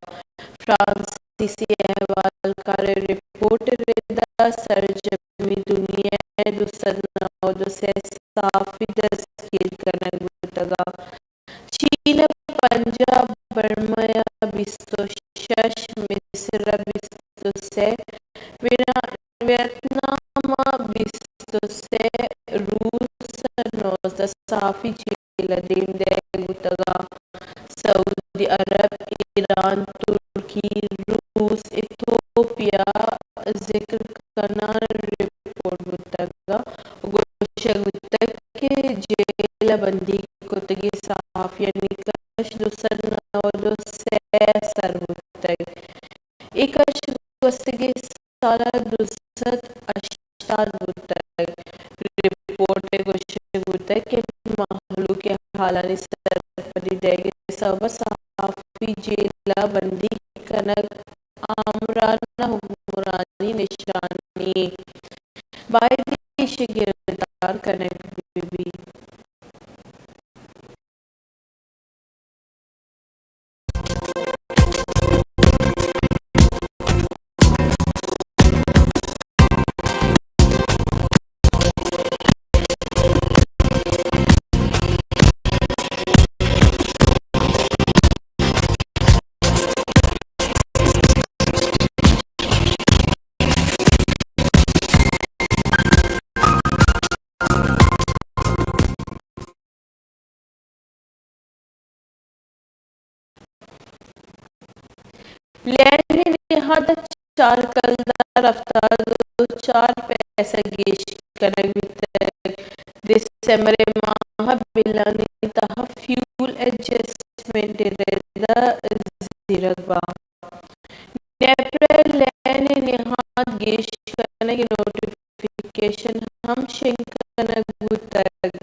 فرانسیسی احوالکار ءِ رپورٹ ءِ رد ءَ سرجمیں دنیا ءَ دو سد نود ءُ سے صحافی دزگیر کنگ بوتگ ءُ چین ءَ پنجاہ، برما ءَ بیست ءُ شش، مصر ءَ بیست ءُ سے، وینا-، ویتنام ءَ بیست ءُ سے، روس ءَ نوزدہ صحافی جیل ءَ دیم دئیگ بوتگ ءُ سعودی عرب، ایران، ترکی، روس، ایتھوپیا ذکر کنان رپورٹ بوتگ ءُ گوشگ بوتگ کہ جیل ءَ بندیگ کتگیں صحافیانی کش دو سد نود ءُ سے ءَ سر بوتگ۔ اے کش گوستگیں سال ءَ دو سد ہشتاد بوتگ۔ رپورٹ ءَ گوشگ بوتگ کہ مہلوک ءِ حالانی سرپدی دئیگ ءِ سبب ءَ صحافی جیل ءَ بندیگ کنگ آمرانہ حکمرانی نشانی اِنت۔ باید ایشی ءَ گرندار کنگ بہ بیت۔ لین ءِ نہاد ءَ چار کلدار ہفتاد ءُ چار پیسہ گیش کنگ بیتگ۔ دسمبر ءِ ماہ ءَ بلانی تہا فیول ایڈجسٹمنٹ ءِ رد ءَ زیرگ باں۔ نیپرا ءَ لین ءِ نہاد گیش کنگ ءِ نوٹیفکیشن ہم شنگ کنگ بوتگ۔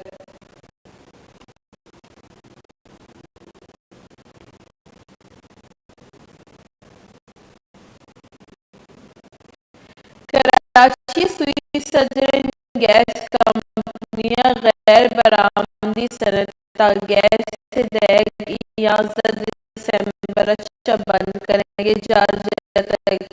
کراچی، سوئی سدرن گیس کمپنی ءَ غیر برآمدی صنعت ءَ گیس ءِ دئیگ یازدہ دسمبر ءَ چہ بند کنگ ءِ جار جتگ۔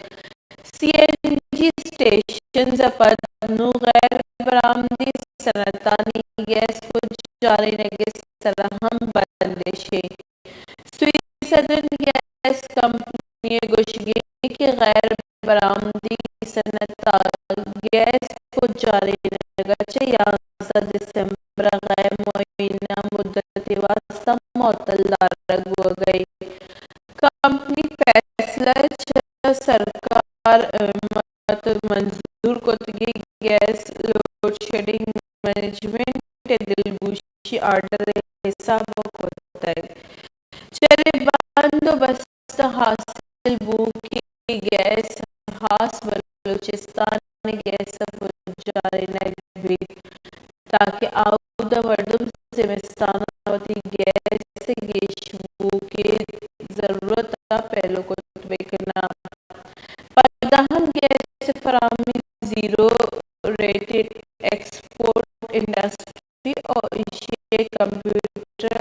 سی این جی اسٹیشنز ءَ پد نوں غیر برآمدی صنعتانی گیس پجارینگ ءِ سرا ہم بندش ایں۔ سوئی سدرن گیس کمپنی ءِ گوشگ ایں کہ غیر برآمدی صنعت ءَ گیس پجارینگ ءَ چہ یازدہ دسمبر ءَ غیر معینہ مدت ءِ واستہ معطل دارگ بوگ ءَ ایں۔ کمپنی فیصلہ ءَ چہ سرکار ءِ مت منظور کتگیں گیس لوڈ شیڈنگ مینجمنٹ ءِ دلگوشی آرڈر ءِ حساب ءَ کتگ۔ چرے بند ءُ بست ءَ حاصل بوؤکیں گیس ہاس بلوچستان ءِ گیس ءَ پجارینگ بیت، تاکہ آؤدا مردم زمستان ءَ وتی گیس ءِ گیش بوؤکیں ضرورت ءَ پیلو کت بہ کناں۔ پدا ہم گیس ءِ فراہمی زیرو ریٹڈ ایکسپورٹ انڈسٹری ءُ ایشی ءِ کمپیوٹر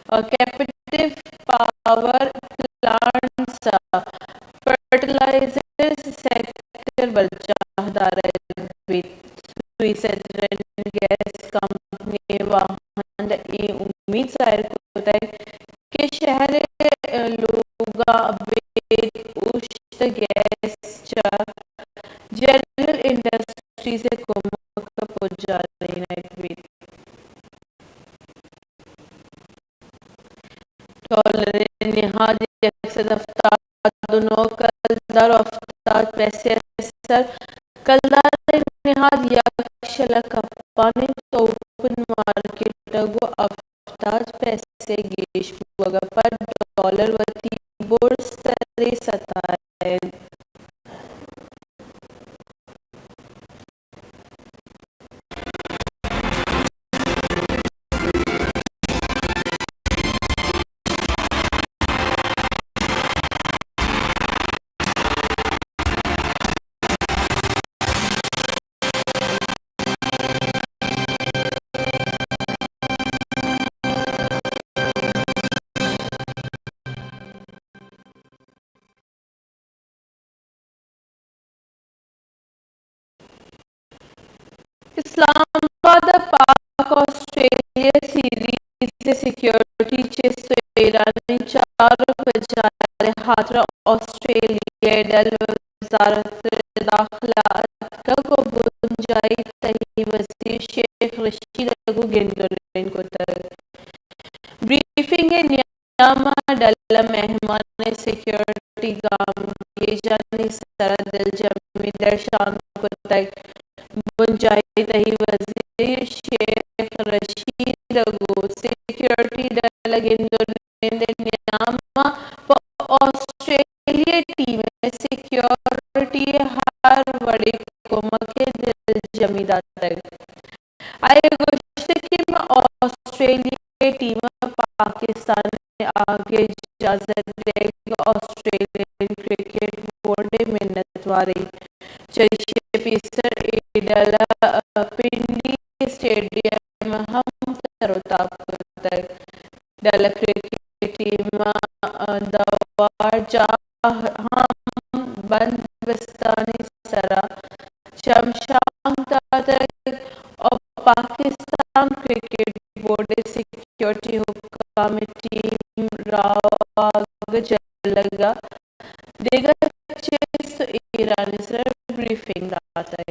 ءُ کیپٹیو پاور پلانٹس ءُ فرٹیلائزرز سیکٹر برجاہ دارگ بیت۔ سوئی سدرن گیس کمپنی ءِ واہند اے امیت ظاہر کتگ کہ شہر ءِ لوگاں ابید اوشت گیس چہ جنرل انڈسٹریز ءِ کمک ءَ پجارینگ بیت۔ ڈالر ءِ نہاد یک سد ہفتاد ءُ نو کلدار ءُ ہفتاد پیسے ءِ سر، کلدار ءِ نہاد یک شلہ کپان اِنت، اوپن مارکیٹ ءَ گوں ہفتاد پیسے گیش بوگ ءَ پد ڈالر وتی برز تریں ستا ءَ اِنت۔ اسلام آباد ءَ پاک آسٹریلیا سیریز ءِ سیکورٹی چست ءُ ایرانی چاروک بچار ءِ ہاترا آسٹریلیا ءِ ڈل وزارت داخلہ ءَ اتکگ ءُ بنجاہی تہی وزیر شیخ رشید ءَ گوں گندوارین کتگ۔ بریفنگ ءِ نیام ءَ ڈل ءِ مہمان ءِ سیکورٹی گامگیجانی سرا دلجمی درشان کتگ۔ بنجاہی تہی وزیر شیخ رشید ءَ گوں سیکورٹی ڈل ءِ گندوارین ءِ نیام ءَ پہ آسٹریلیا ٹیم ءِ سیکورٹی ءِ ہر وڑیں کمک ءِ دلجمی داتگ۔ آئی ءَ گوشتگ کہ ما آسٹریلیا ٹیم ءَ پاکستان ءِ آہگ ءِ اجازت دیگ ءَ آسٹریلین کرکٹ بورڈ ءِ منتوار ایں۔ چریشی ءَ پیسر اے ڈل ءَ پنڈی اسٹیڈیم ءَ ہم تر ءُ تاب کتگ۔ ڈل ءِ کرکٹ ٹیم ءَ دوار جاہ ہم بند بستانی سرا چمشانک داتگ ءُ پاکستان کرکٹ بورڈ ءِ سیکورٹی حکام ءِ ٹیم راہ ءُ آہگ ءِ جلگ ءَ دگہ چست ءُ ایرانی سرا بریفنگ داتگ۔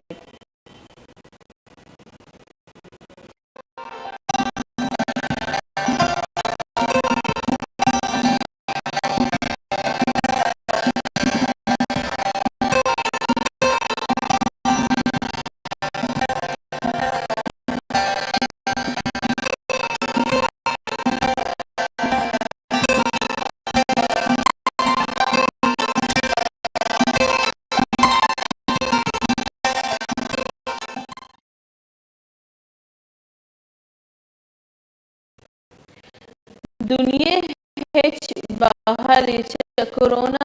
دنیا ءِ ہچ بہرے چہ کرونا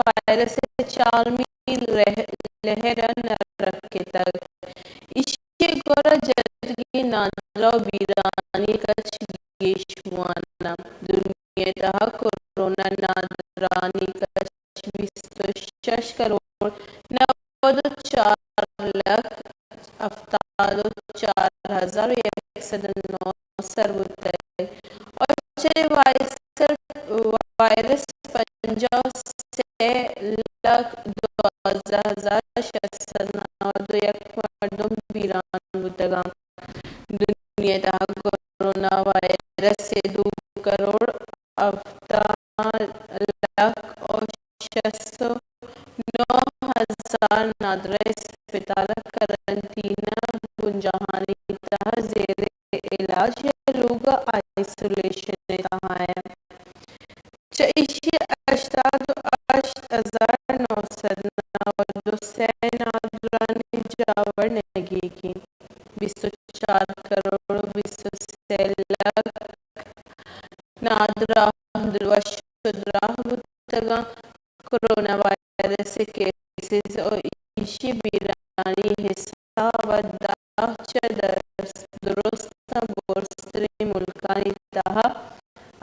وائرس ءِ چارمی لہر ءَ نہ رکتگ۔ ایشی ءِ گورا جتگیں نادراہ ءُ بیرانی کچ گیش بوان انت۔ دنیا ءِ تہا کرونا ءِ نادراہانی کچ بیست ءُ شش کروڑ نود ءُ چار لکھ ہفتاد ءُ چار ہزار ءُ یک سد ءُ نو سر بوتگ ءُ چہ اے وائرس، وائرس پنجاہ ءُ سے لکھ دوازدہ ہزار شش سد نود ءُ یک مردم بیران بوتگ انت۔ دنیا ءِ تہا کرونا وائرس ءِ دو کروڑ ہفتاد لکھ ءُ شش سد ءُ نو ہزار نادراہ اسپتال ءُ قرنطینہ بنجاہانی تہا زیر علاج یا لوگ ءِ آئسولیشن ءِ تہا انت۔ چہ ایشی ءَ ہشتاد ءُ ہشت ہزار نو سد نود ءُ سے نادراہانی جاور نگیگ انت۔ بیست ءُ چار کروڑ ءُ بیست ءُ سے لکھ نادراہ وش ءُ دراہ بوتگ انت۔ کرونا وائرس ءِ کیسز ءُ ایشی ءِ بیرانی حساب ءَ داں چہ درست، درستاں برزتریں ملکانی تہا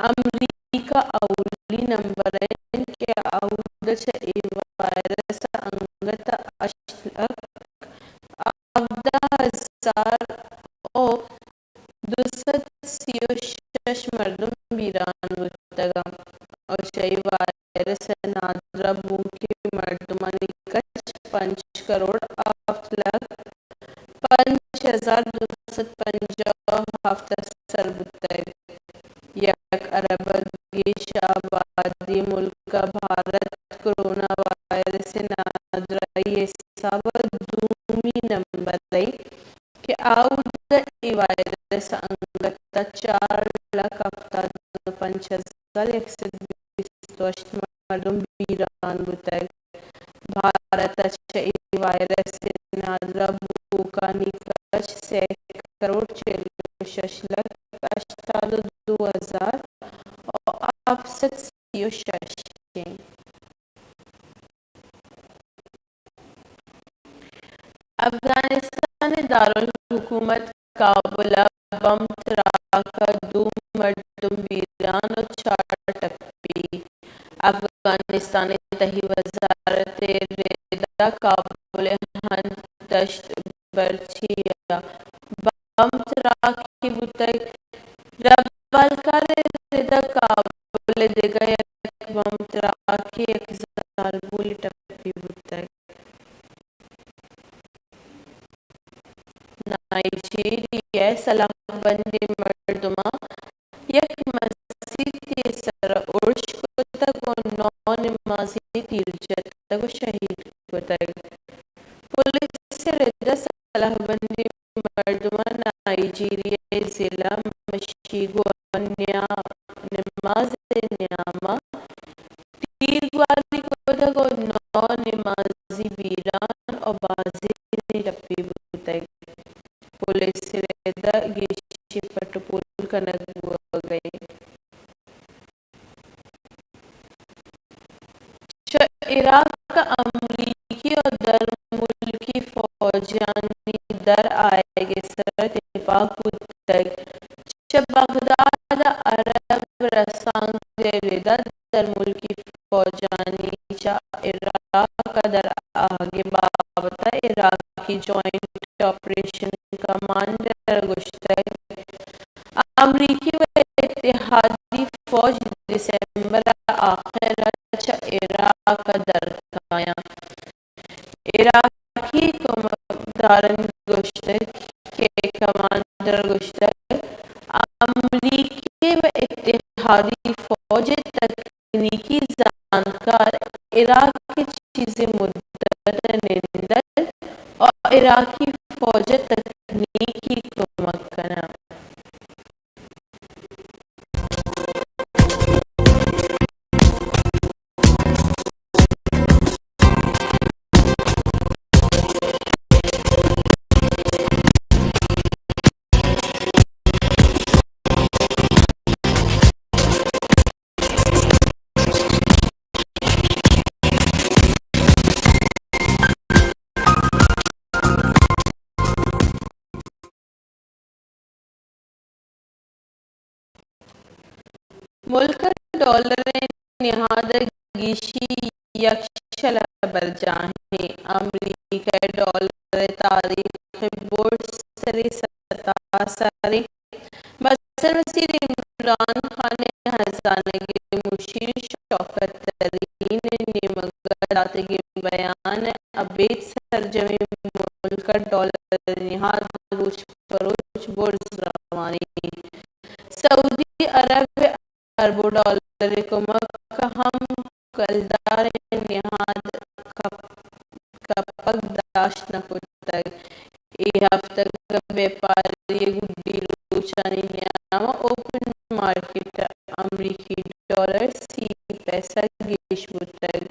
امریکہ اولی نمبر ءَ انت کہ اود ءَ چہ اے وائرس ءَ انگت ءَ ہشت لکھ ہبدہ ہزار ءُ دو سد سی ءُ شش مردم بیران بوتگ انت ءُ چہ اے وائرس ءِ نادراہ بوؤکیں مردمانی کچ پنچ کروڑ ہفت لکھ پنچ ہزار دو سد پنجاہ ءُ ہفت ءَ سر بوتگ۔ یک ارب ءَ گیش آبادی ملک ءَ بھارت کرونا وائرس ءِ نادراہی ءِ حساب ءَ دومی نمبر ءَ کہ اود ءَ اے وائرس ءِ انگت ءَ چار لکھ ہفتاد ءُ پنچ ہزار یک سد بیست ءُ ہشت مردم بیران بوتگ۔ بھارت ءَ چہ اے وائرس ءِ نادراہ بوؤکانی کچ سے کروڑ چل ءُ شش لکھ ہشتاد ءُ دو ہزار ءُ ہپت سد سی ءُ شش انت۔ افغانستان ءِ دارالحکومت کابل ءَ بمب تراک ءَ دو مردم بیران ءُ چار ٹپی۔ افغانستان ءِ تہی وزارت ءِ رد ءَ کابل ءِ ہند دشت برچی ءَ بمب تراکے بوتگ۔ ربالکار ءِ رد ءَ کابل ءِ دگہ یک بمب تراکے یک زالبولے ٹپی بوتگ۔ نائیجیریا ءِ سلاہ بندیں مردماں یک مسیتے ءِ سر ءَ ارش کتگ ءُ نو نمازی تیر جتگ ءُ شہید کتگ۔ پولیس ءِ رد ءَ سلاہ بندیں مردماں نائیجیریا ءِ ضلع مشیگو ءَ نیا نماز ءِ نیام ءَ تیرگواری کتگ ءُ نو نمازی بیران ءُ بازینے ٹپی بوتگ۔ پولیس ءِ رد ءَ گیشیں پٹ ءُ پول کنگ بوگ ءَ انت۔ چہ عراق ءَ امریکی ءُ درملکی فوجانی در آیگ ءِ سر ءَ تپاک بوتگ۔ چہ بغداد ءَ عرب رسانک ءِ رد ءَ درملکی فوجانی چہ عراق ءَ در آہگ ءِ بابت ءَ عراقی جوائنٹ آپریشن کمانڈر ءَ گوشتگ، امریکی ءُ اتحادی فوج دسمبر ءِ آخر ءَ چہ عراق ءَ در کایاں۔ عراقی کمکدارانی گوشتگ کہ کمانڈر ءَ گوشتگ، امریکی ءُ اتحادی فوج ءِ تکنیکی زانتکار عراق ءَ چیزے مدت ءَ نندگ ءُ عراقی فوج ءَ تکنیکی کمک کناں۔ ملک ءِ ڈالر ءِ نہاد ءِ گیشی یک شل ءَ برجاہ ایں۔ امریکہ ءِ ڈالر ءِ تاریخ ءِ برز تریں ستا سر ایں۔ بزاں وزیر عمران خان ءِ ہزانگ ءِ مشیر شوکت ترین ءِ نیمگ ءَ داتگیں بیان ءَ ابید سرجمیں ملک ءِ ڈالر ءِ نہاد روچ پہ روچ برز روان ایں۔ سعودی عرب ءِ اربوں ڈالر ءِ کمک ءَ ہم کلدار ءِ نہاد کپ-، کپگ داشت نہ کتگ۔ اے ہفتگ ءَ بیپاری ءِ گڈی روچانی نیام ءَ اوپن مارکیٹ ءَ امریکی ڈالر سی پیسہ گیش بوتگ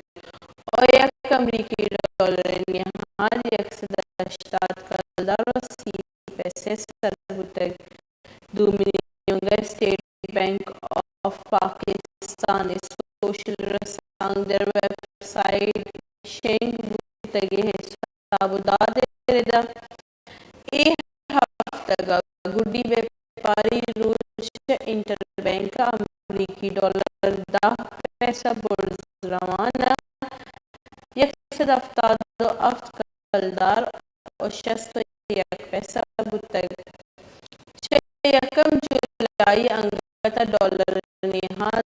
ءُ یک امریکی ڈالر ءِ نہاد یک سد ءُ ہشتاد کلدار ءُ سی پیسہ ءَ سر بوتگ۔ دومی نیمگ ءَ اسٹیٹ بینک آف پاکستان ءِ سوشل رسانکدر ویب سائٹ ءَ شنگ بوتگیں حساب ءُ داد ءِ رد ءَ اے ہفتگ ءَ گڈی بیپاری روچ ءَ انٹر بینک ءَ امریکی ڈالر دہ پیسہ برز روان ءَ یک سد ءُ ہفتاد ءُ ہفت کلدار ءُ شست ءُ یک پیسہ بوتگ۔ چہ یکم جولائی ءَ انگت ءَ ڈالر ءِ نہاد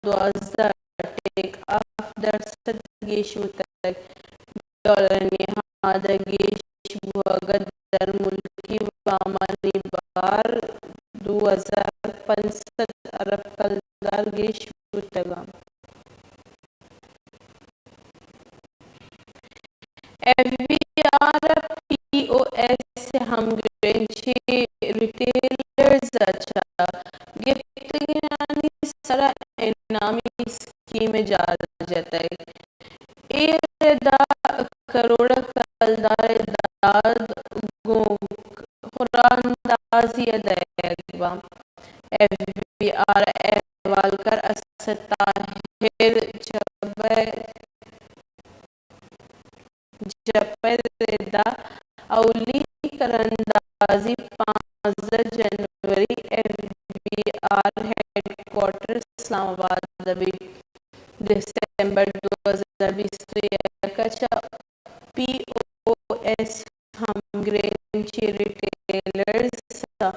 دوازدہ ٹیک ہفت درسد گیش بوتگ۔ ڈالر ءِ نہاد ءِ گیش بوگ ءَ درملکی وامانی بار دو ہزار پنچ سد ارب کلدار گیش بوتگ اَنت۔ ایف بی آر ءِ پی او ایس ءِ ہمگرنچی ریٹیلرز ءَ چہ گپتگینانی سر ءَ انعامی اسکیم جار جتگ۔ اے رد ءَ کروڑ کلدار ءِ داد گوں خوراندازی ءَ دئیگ بنت۔ ایف بی آر ءِ احوالکار اسد طاہر جپ ءِ جپ ءِ رد ءَ اولی کراندازی پانزدہ جنوری ایف بی آر ہیڈکوارٹر اسلام آباد ءَ بیت۔ دسمبر دو ہزار بیست ءُ یک ءَ چہ پی او ایس ہمگرنچی ریٹیلرز ءَ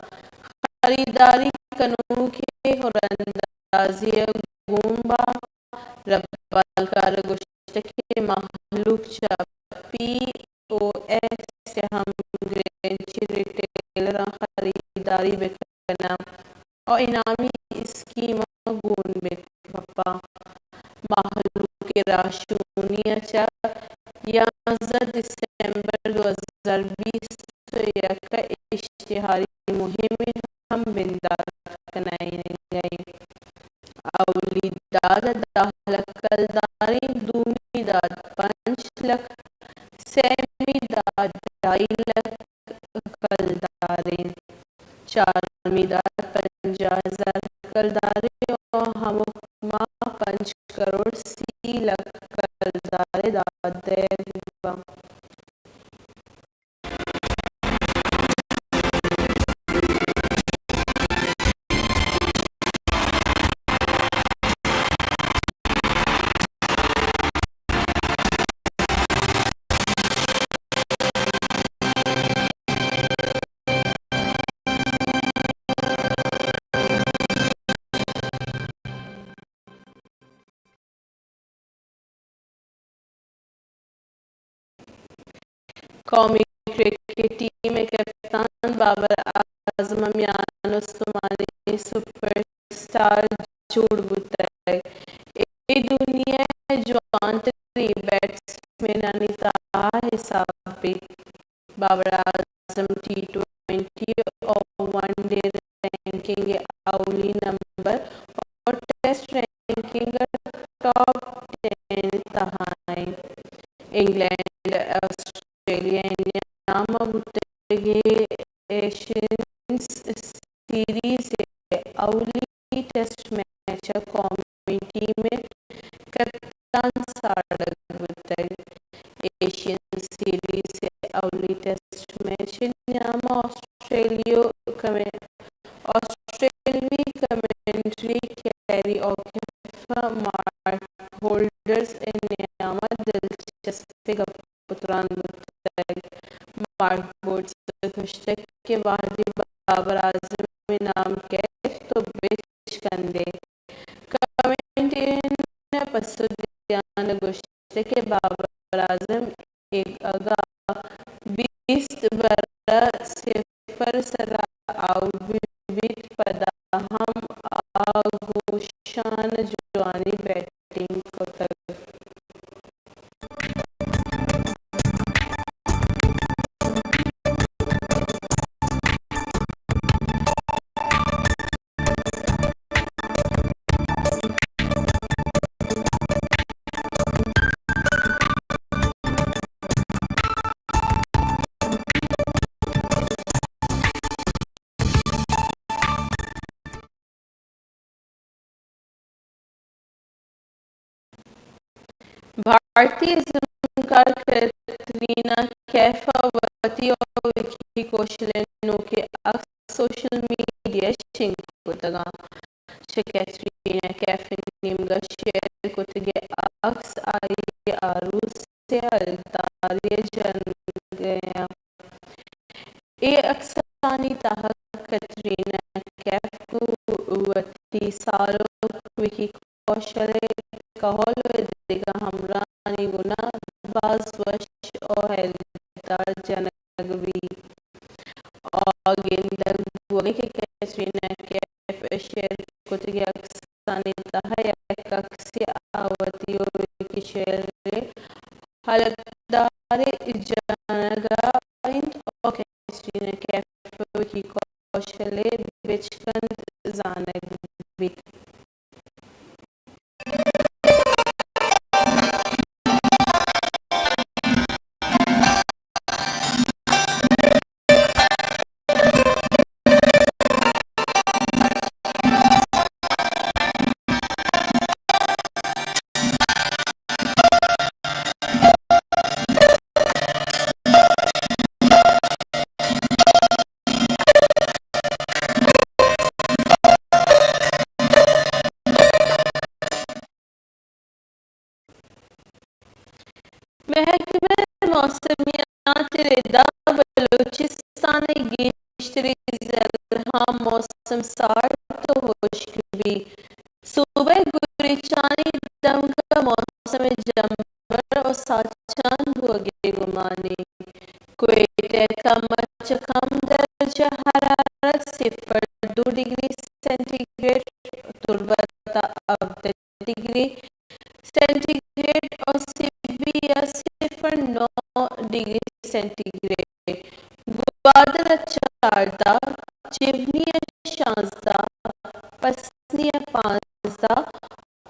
خریداری کنوکیں خوراندازی ءَ گون باں۔ ربالکار ءَ گوشتگ کہ مہلوک چہ پی او ایس ءِ ہمگرنچی ریٹیلراں خریداری بہ کن اَنت ءُ انعامی اسکیم ءَ گون بہ کپ اَنت۔ مہلوک ءِ راہشونی ءَ چہ یانزدہ دسمبر دو ہزار بیست ءُ یک ءَ اشتہاری مہمے ہم بندات کنائینگ ءَ اِنت۔ اولی داد دہ لکھ کلدار اِنت، دومی داد پنچ لکھ، سیمی داد ڈھائی لکھ کلدار اِنت، چارمی داد پنجاہ ہزار کلدار اِنت ءُ ہمک ماہ پنچ کروڑ سی لکھ کلدار ءِ داد دئیگ بنت۔ قومی کرکٹ ٹیم ءِ کپتان بابر اعظم ءَ میان استمانی سپر اسٹار جوڑ بوتگ۔ اے دنیا ءِ جوانتریں بیٹسمینانی تہا حساب بیت۔ بابر اعظم ٹی ٹوئنٹی ءُ ون ڈے رینکنگ ءِ اولی نمبر ءُ ٹیسٹ رینکنگ ءِ ٹاپ ٹین ءِ تہا اِنت۔ انگلینڈ ءُ آسٹریلیا ءِ نیام ءَ بوتگیں ایشنز سیریز ءِ اولی ٹیسٹ میچ ءَ قومی ٹیم ءِ کپتان ساڑگ بوتگ۔ ایشین سیریز ءِ اولی ٹیسٹ ہولڈرز ءِ نیام ءَ دلچسپیں گپ ءُ تران بوتگ۔ مارک بورڈز ءَ گوشتگ کہ وہدے بابر اعظم ءِ نام کیت تو بچکندے۔ کمنٹین ءَ پسو دیان ءَ گوشت کہ بابر اعظم اگاں بیست برا صفر سرا آؤٹ بہ بیت، پدا ہم آ گوں شان ءُ جوانی بیٹنگ کتگ۔ بھارتی ازمکار کترینہ کیف ءَ وتی ءُ وکی کوشل ءِ نوکیں عکس سوشل میڈیا ءَ شنگ کتگ اَنت۔ چہ کیترینہ کیف ءِ نیمگ ءَ شیئر کتگیں عکس آئی ءِ آروس ءِ التاری ءِ جنگ ءَ اَنت۔ اے عکسانی تہا کترینہ کیف گوں وتی سال ءُ وکی کوشل ءِ کہول ءُ دگہ ہمراہانی گونا باز وش ءُ ہیلدار جنگ بیت۔ آ گندگ بوگ ءَ کہ کیترینہ کیف ءِ شیئر کتگیں عکسانی تہا یک عکسے آ وتی ءُ وکی شیئر ءِ ہلکدار ءِ جنگ ءَ اِنت ءُ کیترینہ کیف ءَ وتی کوشل ءِ بچکند زانگ بیت۔ محکمہ موسمیات ءِ ردا بلوچستان ءِ گیشتری ضلعاں موسم سارت ءُ ہشک بیت۔ صوبہ ءِ گوریچانی دمگ ءَ موسم ءِ جمبر ءُ ساچان بوگ ءِ گمان اِنت۔ کوئٹہ ءَ کم چہ کم درجہ حرارت صفر دو ڈگری سینٹی گریڈ، تربت ءَ ہبدہ ڈگری سینٹی گریڈ ءُ سبی ءَ صفر نو ڈگری سینٹی گریڈ، گوادر ءَ چاردہ، چیونی ءَ شانزدہ، پسنی ءَ پانزدہ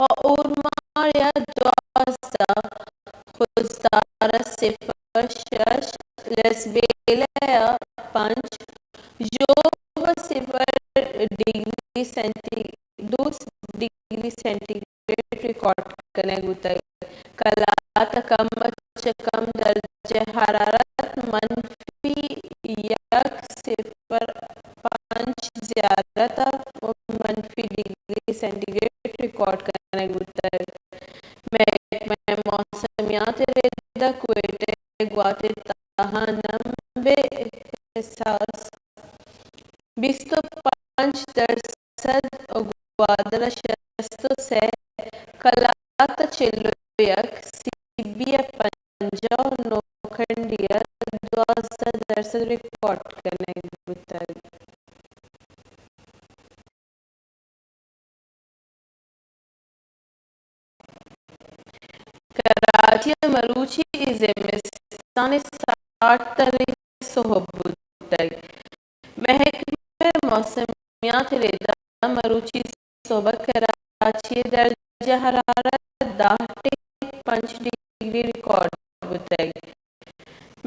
ءُ اورماڑی ءَ دوازدہ، خضدار ءَ صفر شش، لسبیلہ ءَ پنچ، ژوب ءَ صفر ڈگری سینٹی، دو ڈگری سینٹی گریڈ ریکارڈ کنگ بوتگ۔ قلات ءَ کم چہ کم درجہ حرارت منفی یک صفر پنچ، زیارت ءَ منفی ڈگری سینٹی گریڈ ریکارڈ کنگ بوتگ۔ محکمہ موسمیات ءِ رد ءَ کوئٹہ ءِ گوات ءِ تہا نمب ءِ احساس بیست ءُ پنچ درسد ءُ گوادر ءَ شست ءُ سئے، قلات ءَ چل ءُ یک، سبی ءَ پنجاہ ءُ نوکھنڈی ءَ دوازدہ درسد ریکارڈ کنگ بوتگ۔ کراچی ءَ مروچی ءِ زمستان ءِ سارت تریں سہب بوتگ۔ محکمہ موسمیات ءِ رد ءَ مروچی سہب ءَ کراچی ءِ درجہ حرارت دہ ٹک پنچ ڈگری ریکارڈ بوتگ۔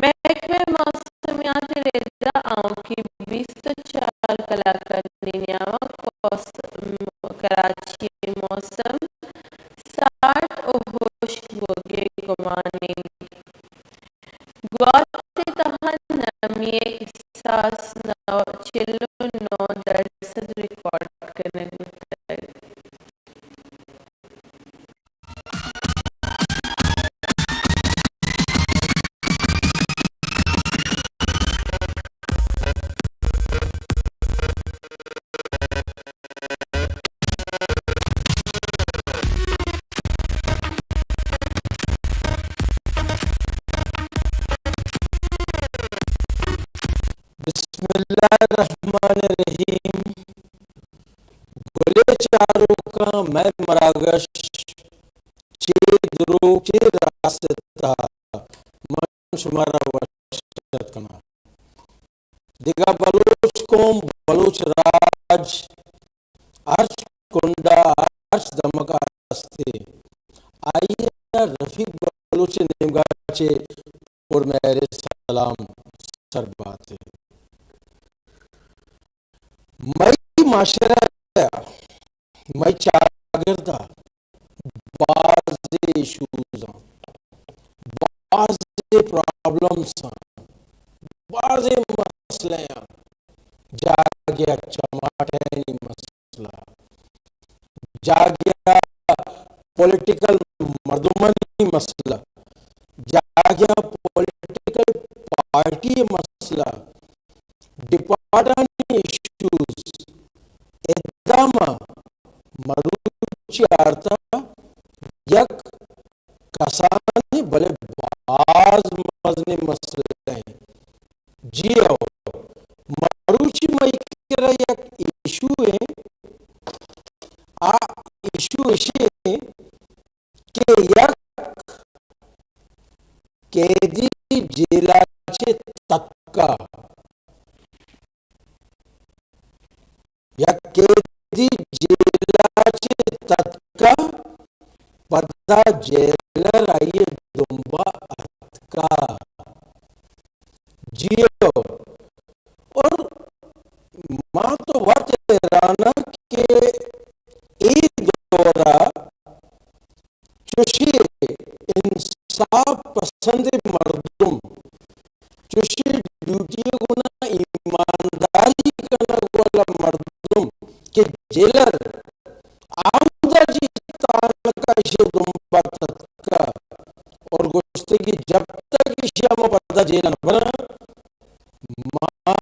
محکمہ موسمیات ءِ رد ءَ آؤکیں بیست ءُ چار کلاکانی نیام ءَ کوس-، کراچی ءِ موسم سارت ءُ ہشک بوگ ءِ گمان اِنت۔ گوات ءِ تہا نمی ءِ احساس نو-، چل ءُ نو درسد ریکارڈ کنگ بوتگ۔ اللہ الرحمن الرحیم۔ گلے چاروکاں مئے مراگش چے دروگ چے راست ءَ من شمارا وش اتک کناں۔ دگہ بلوچ قوم، بلوچ راج ہرچ کنڈا، ہرچ دمگا ہستے، آئی ءَ رفیق بلوچ ءِ نیمگا چہ پر مہریں سلام سر بات۔ مئی معاشرہ ءَ، مئی چاگرد ءَ بازیں ایشوز آں، بازیں پرابلمز آں، بازیں مسئلہ آں۔ جاگہ ءَ چماٹانی مسئلہ، جاگہ ءَ پولیٹیکل مردمانی مسئلہ، جاگہ ءَ پولیٹیکل پارٹی مسئلہ، ڈیپارٹانی ایشوز، ادا ما مروچی آرتا یک کسانیں بلے باز مزنیں مسئلہ ایں۔ جی ہو، مروچی مئی کرا یک ایشو ایں، آ ایشو ایشی ایں کہ یک قیدی جیلا چہ تتکا، یک قیدی جیلا چہ تتکا، پدا جیلر آئی ءِ دمبا اتکا۔ جی ہو، اور ما تو وت حیران آں کہ اے دورا چوشیں انصاف پسندیں مردم، چوشیں ڈیوٹی ءِ گونا ایمانداری کنگ والا مردم کہ جیلر آودا جی تانکا ایشی دمبا تتکا اور گوشتے کہ جب تک ایشی ہم پدا جیل نہ بنا، ما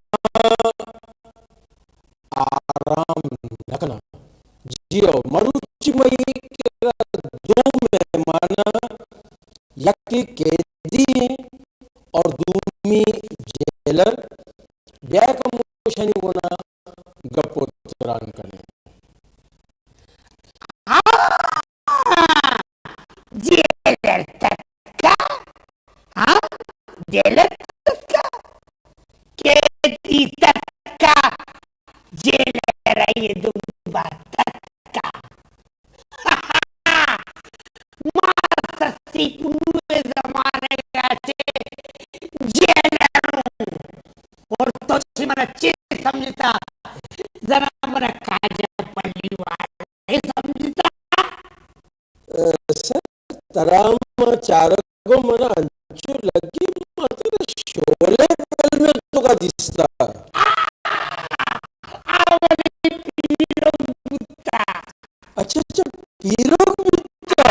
آرام نہ کناں۔ جی ہو، مروچی مئی کرا دو مہمان، یکے قیدی ایں اور دومی جیلر۔ بیا کمو شانی گونا گپ و تران کنیں۔ ہاں، جیلر تتکا، ہاں، جیلر تتکا، قیدی تتکا، جیلر آئی دمبا تتکا۔ ما سسی پنوے زمانگ ءَ چہ جیلر اوں، اور تو چہ من چے سمجھتا؟ زنا من کاجا پلی والے سمجھتا؟ سر، ترا ما چارگ ءَ من انچو لگی ما ترا شعلے فلم ءِ توکا دیستا۔ آ، آ منی پیرک بوتا۔ اچھا، اچھا، پیرک بوتا۔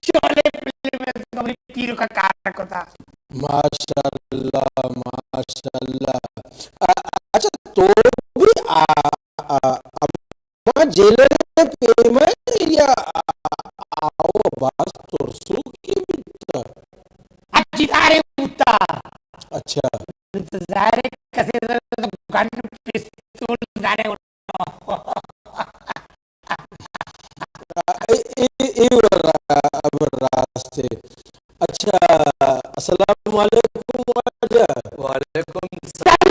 شعلے فلم ءِ توکا منی پیرک ءَ کار کتا۔ ماشاءاللہ، ماشاءاللہ۔ ا-، اچھا، تو بھی آ، آ، ما جیلر ءِ پیم ءَ یا آ، آ، آ، باز ترسوکی بیتا؟ اچی دارے بوتا۔ اچھا۔ تو ظاہر ہے کسے گن پستول دارے ہوتا۔ اے، اے، اے، اے ور-، ابر راستے۔ اچھا، السلام علیکم واجہ۔ وعلیکم سلام۔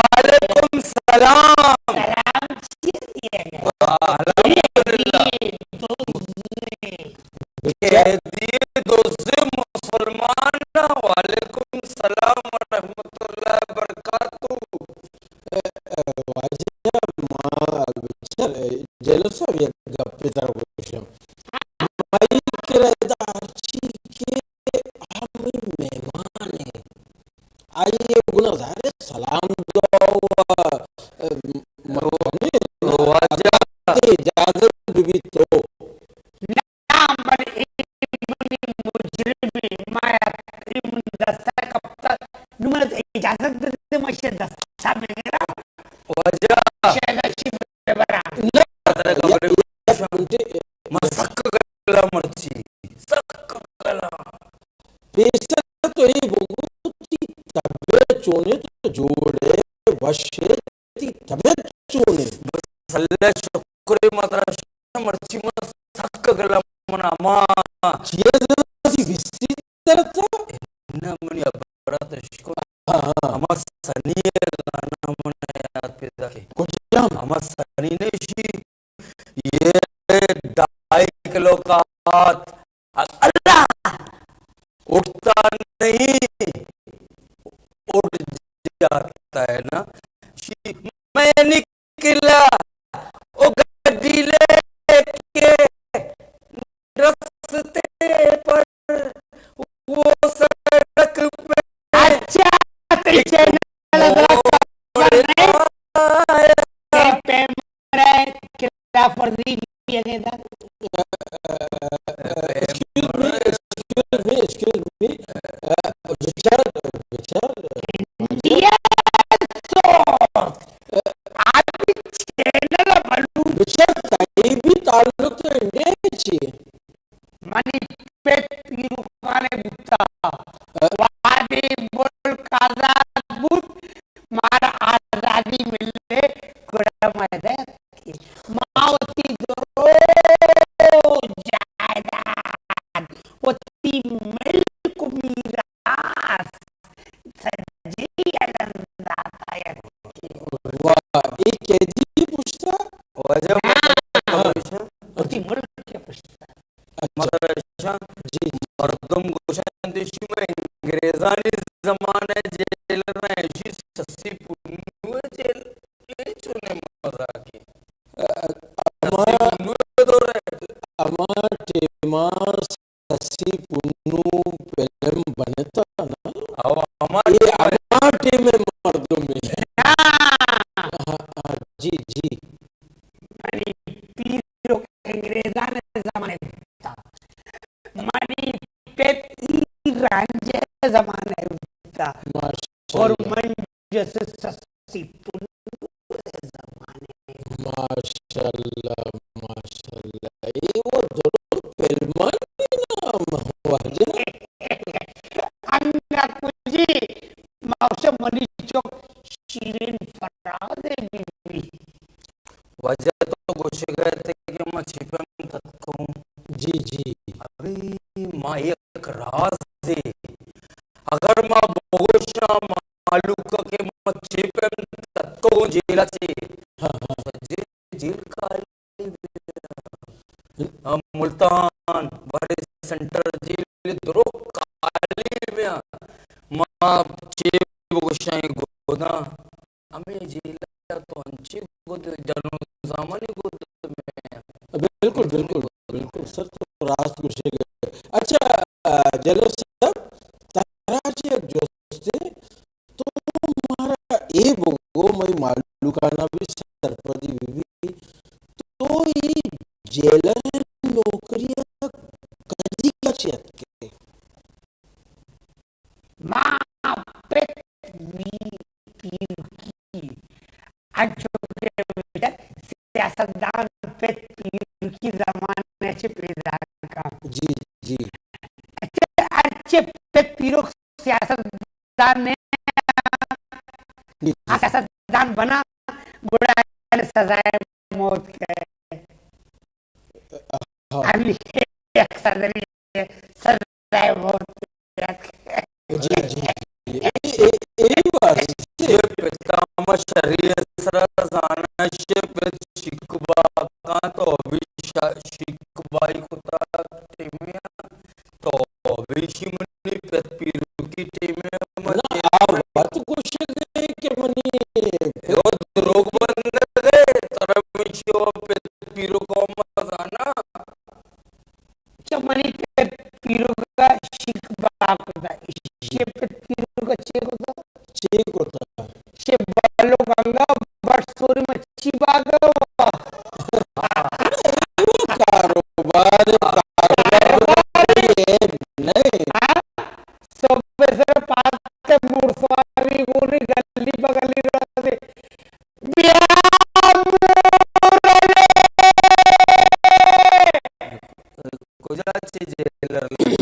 وعلیکم سلام۔ سلام چی دیے گئے؟ الحمدللہ۔ قیدی دوزے مسلمان، وعلیکم سلام ورحمۃ اللہ وبرکاتہ۔ اے، اے، واجہ ما بچار، اے، جیلر صاحب یک گپے ترا گوشاں۔ مئی کرا ادا ہرچی کہ آ مئی مہمان ایں۔ آئی ءِ گنا ظاہر ہے سلام دعا و، اے، مروانی واجہ۔ اجازت بہ بیت تو۔ ناں، بلے اے منی مجرمیں، ما اے من دستا کپتا، نوں من اجازت بدے، ما ایشی دستا بگراں۔ واجہ۔ شاید ایشی ببراں۔ نہ، یک، یک منٹے۔ ما سک گلاں مرچی، سک گلاں۔ پیسر تو اے بگو، تئی طبیعت چونیں، تو من ہما چیز وسی وستی ترتا؟ نہ، منی ابرات اشکو۔ ہاں، ہاں۔ ہما سنی گانا من یاد پیدا کے۔ کجام؟ ہما سنی نے شی، یہ ڈھائی کلو کا ہاتھ، اللہ اٹھتا نہیں، اٹھ جاتا ہے نا۔ شی، میں نکلا، او گڈی لے کے رستے پر، وہ سڑک پہ اچھا، تئی ایک چینل ءَ درا موڑ خبر نہ اِنت؟ آیا۔ تئی پیمرا ءِ خلاف ورزی بیگ ءَ اِنت؟ Excuse me, excuse me, excuse me. Richard, Richard. India سو۔ آ، آ بھی چینل بلوچ۔ رچرڈ، تئی بھی تعلق تو انڈیا ءَ چی؟ منی پت پیرکانے بوتا، وہدے ملک آزاد بوت، مارا آزادی ملے، گڑا ما ادا اتکیں۔ ما وتی درو جائیداد، وتی ملک میراث، سجی الم داتا یک۔ واہ، اے قیدی پشتا؟ واجہ ہاں۔ وتی ملک کے پشتا۔ اچھا۔ مطلب ایشاں جی، جی۔ مردم گوشنت ایشی میں انگریزانی زمانہ جیل میں ایشی سسی پنو جیل، اے چونے مزاقے؟ ا-، ا-، سسی اما، پنو دور ہے۔ اما ٹیما سسی پنو فلم بنتا نا؟ او، ہما اے ٹیم ءَ۔ ہما ٹیم ءِ مردم ہے۔ ہاں۔ ہاں، ہاں، جی، جی۔ منی پیرک انگریزان زمانے بوتا۔ منی پت ایران زمانے بوتا۔ ماشاءاللہ۔ اور من جیسے سسی پنو زمانے۔ ماشاءاللہ، ماشاءاللہ۔ اے وہ درو فلمانی نام واجہ۔ انگا کجی، ما گوشاں منی چک شیرین فراز بی بی۔ واجہ تو گوشگ ءَ ات کہ ما چی پیم تتکوں۔ جی، جی۔ ابھی ما یک رازے۔ اگر ما بگوشاں مالوک کہ ما چی پیم تتکوں جیل ءَ چی۔ ہاں، ہاں۔ سجے جیل خالی بیا۔ ہم ملتان، بارے سینٹرل جیل درو خالی بیا۔ ما چے بگوشاں گوداں۔ ہمے جیل ءَ تو انچیں گد جنو زامانی گد میں۔ بالکل، بالکل، بالکل۔ سر تو راست گوشے گئے۔ اچھا، آ، جلو صاحب، ترا چے یک جستے تو مارا اے بگو، مئی مالوکانا بھی سرپدی بی بی، تو اے جیلر نوکری کدی کچ اتکے؟ ما پت می پیرکی، انچو کہ سیاستدان پت پیرکی زمانہ چہ پیدا کن۔ جی، جی۔ اچھا، ہرچے پت پیرک سیاستدان نے، جی، جی۔ سیاستدان بنا، گڑا سزائے موت کئے۔ ہاں۔ علی یک صدری سزائے موت۔ جی، جی، جی۔ اے، اے، اے واسطے۔ یہ پتا ما شری سرا زانا شے پت شکبا کا تو بھی شا-، شکبائی کتا ٹیمیا۔ تو بیشی منی پت پیرکی ٹیم ءَ ما نہ، آ وت گوشگ ءَ کہ منی پت او دروگ بندگ ءَ، ترا منی چو پت پیرک ءَ ما زانا۔ چہ منی پت پیرک ءَ شکبا کتا، ایشی پت پیرک ءَ چے کتا؟ چے کتا؟ چہ بلوک انگا بٹ سوری مچھی باغ ءَ۔ اے کاروبار، کاروبار نہیں۔ ہاں؟ صبح سر پاتے موٹر سواری گونی گلی بگلی رہتے۔ بیا مورے۔ کجا چے جیلر لگے؟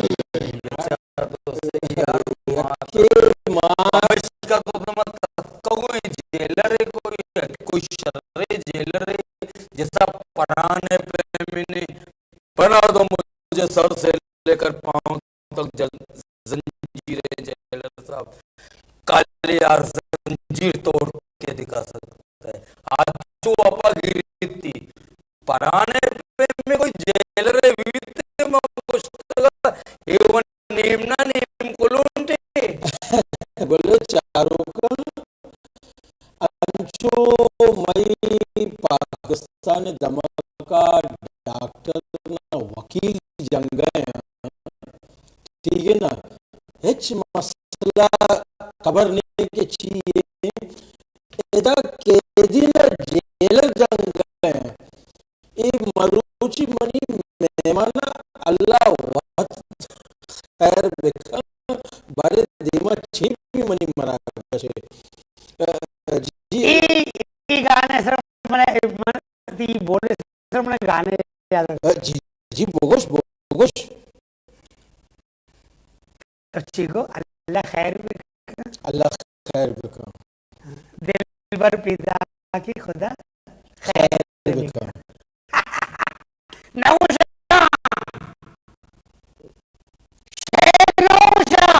بچار تو صحیح یار، ما یکے ما پمیشکا تو ما تکوئیں جیلر ہے، کوئی، کوئی شرے جیلر ہے، جیسا پرانے پیمنے بنا دو مجھے سر سے لے کر پاؤں تک جل-، زنجیریں جیلر صاحب، کالے یار زنجیر توڑ کے دکھا سکتا ہے۔ آج چو اپا گیریتی، پرانے پہ میں کوئی جیلر بیتے ما گوشتگا، اے ون نیم نا نیم کلونٹے۔ بلے چاروکاں، انچو مئی پاکستان دمگا ڈاکٹر نا وکیل جنگ ء، ٹھیک ہے نا، ہچ مسئلہ خبر نہیں کہ چی ہے۔ ادا قیدی نا جیلر جنگ ء، اے مروچی منی مہمان، اللہ وت خیر بکن، بارے دیما چی بھی منی مراگش ہے۔ جی۔ اے، اے گانے سر من، من، تی بولے سر من گانے یاد آ۔ جی، جی، بگوش، بگوش۔ تو چی گو؟ اللہ خیر بکن۔ اللہ خیر بکن۔ دلبر پیدا کی خدا خیر بکن۔ نوشاں، شے نوشاں،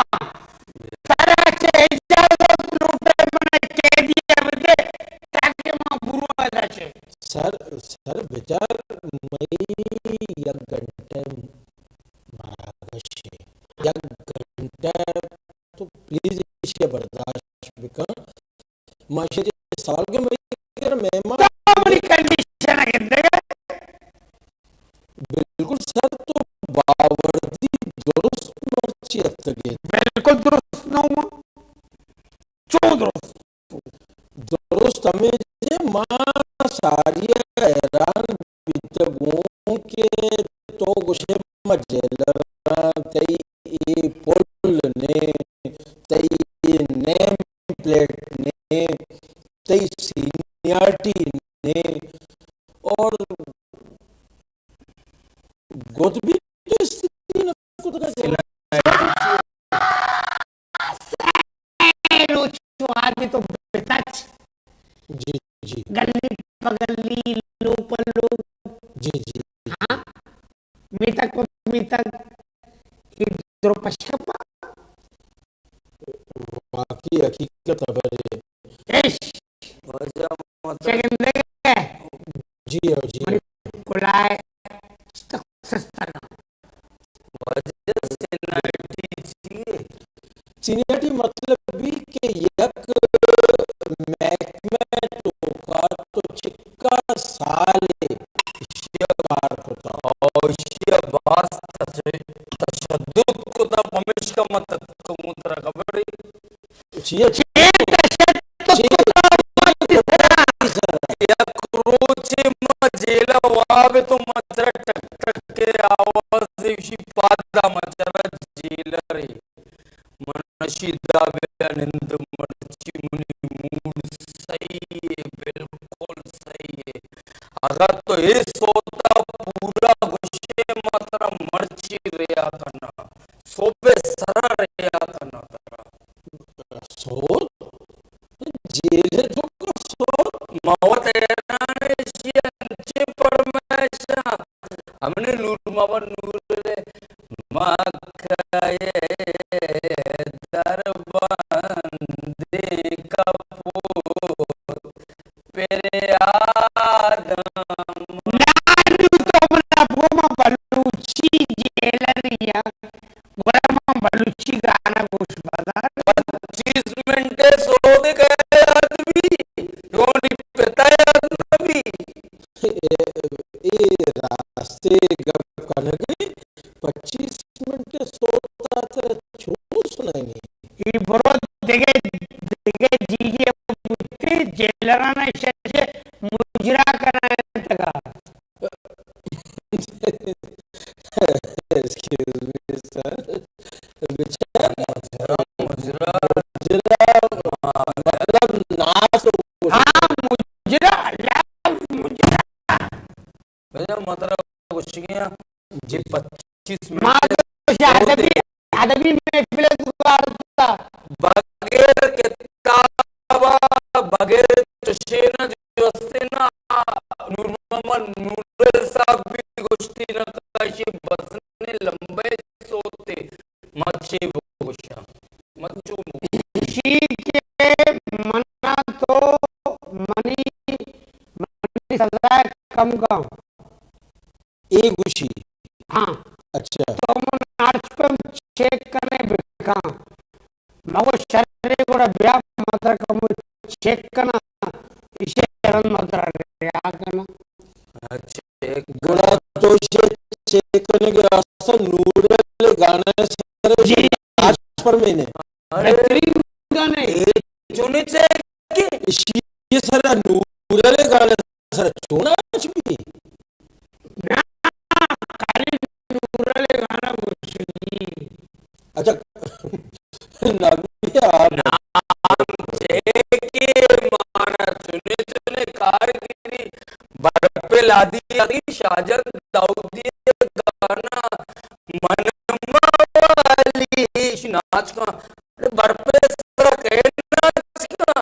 ترا چہ اجازت لوٹے من قیدی ء بدے تاکہ ما برواں ادا چہ۔ سر، سر بچار، مئی یک گھنٹہ مراگش ہے۔ یک گھنٹہ تو پلیز ایشی ء برداشت بکن۔ ما ایشی ء سوال کہ مئی گر مہمان تو منی کنڈیشن ء گندگ ء۔ بالکل سر، تو باوردی درست مرچی اتگے۔ بالکل درست نہ ہوں۔ چون درست؟ درست ہمے جے ما ساری ء حیران بیتگوں کہ تو گوشے ما جیلراں، تئی اے پل نے، تئی اے نیم پلیٹ نے، تئی سینیارٹی نے، اور گد بھی تو استری نہ کتگا جیل۔ روچ وہدے تو بتچ۔ جی، جی۔ گلی پہ گلی، لوگ پہ لوگ۔ جی، جی۔ ہاں؟ میتگ پہ میتگ، اے درو پشکپا۔ واقعی حقیقت خبر ہے۔ ایش۔ واجہ مطلب۔ چگندے۔ جی ہو، جی۔ منی کلائے تک سستا نہ۔ واجہ سینیارٹی چی ہے؟ سینیارٹی مطلب بھی کہ یک محکمہ توکا تو چکا سال ایشیا کار کتا۔ او ایشیا باز تش-، تشدد کتا، پمیشکا ما تتکگوں، ترا خبر ہے؟ چیا؟ چے تشدد کتا؟ یک روچے ما جیل ء واب تو ما چرا ٹک ٹک کے آواز ایشی پادا ما چرا جیلر ہے۔ من نشیدا بیا نند، مرچی منی موڈ صحیح ہے، بالکل صحیح ہے۔ اگر تو اے سودا پورا گوشے ما ترا مرچی ریا کنا، صبح سرا ریا کنا ترا۔ سوت؟ جیل ء توکا سوت؟ ما وت حیران، ایشی انچیں پرمائشاں۔ ہمنے نور محمد نور، مکہ ء در بندیں کپوت پر آدم۔ نہ، نوں تو منا بگو، ما بلوچی جیلر آں، گڑا ما بلوچی گانا گوش بدار۔ پچیس منٹ سودے کئے یاد بی، تو منی پتا یاد نہ بی۔ اے، اے راستے گپ کنگے، پچیس منٹ سوت ء ترا چون سنائینی؟ اے برو دگہ، دگہ جیگے بوتے، جیلرانا شش مجرا کنائینتگا۔ ایکسکیوز می سر، بچار مجرا، مجرا۔ مجرا، مطلب ناس۔ ہاں، مجرا، لفظ مجرا۔ بھیا، مطلب گوشگیاں، جی۔ پچیس منٹ ما تو ادبی، ادبی محفل گزارتا۔ بغیر کتابا، بغیر چشینا جو استینا، نور محمد نورل صاحب بھی گوشتی نہ کاشی بس نے کم گا۔ اے گوشی۔ ہاں۔ اچھا۔ تو من آرچ پہ چیک کنے بکاں۔ مگو شرے گڑا بیا مدر کمو چیک کنا، ایشی رند مدر ریا کنا۔ اچھا، گڑا تو چیک کنے کے واسطہ نور علی گانا سر جی۔ آج پر میں نے۔ ارے، بہترین گانے۔ اے چونے چیک کے؟ ایشی سر نور علی گانا سر چونا چ بی۔ نا، خالی نورل گانا گوشگی۔ اچھا، نبی آ نام چے کہ مانا چنے چنے کار گری، برپے لادی آدی شاہجان داؤدی گانا، من موالی شناچ کا۔ ارے برپے سر کئے ناچ کنا؟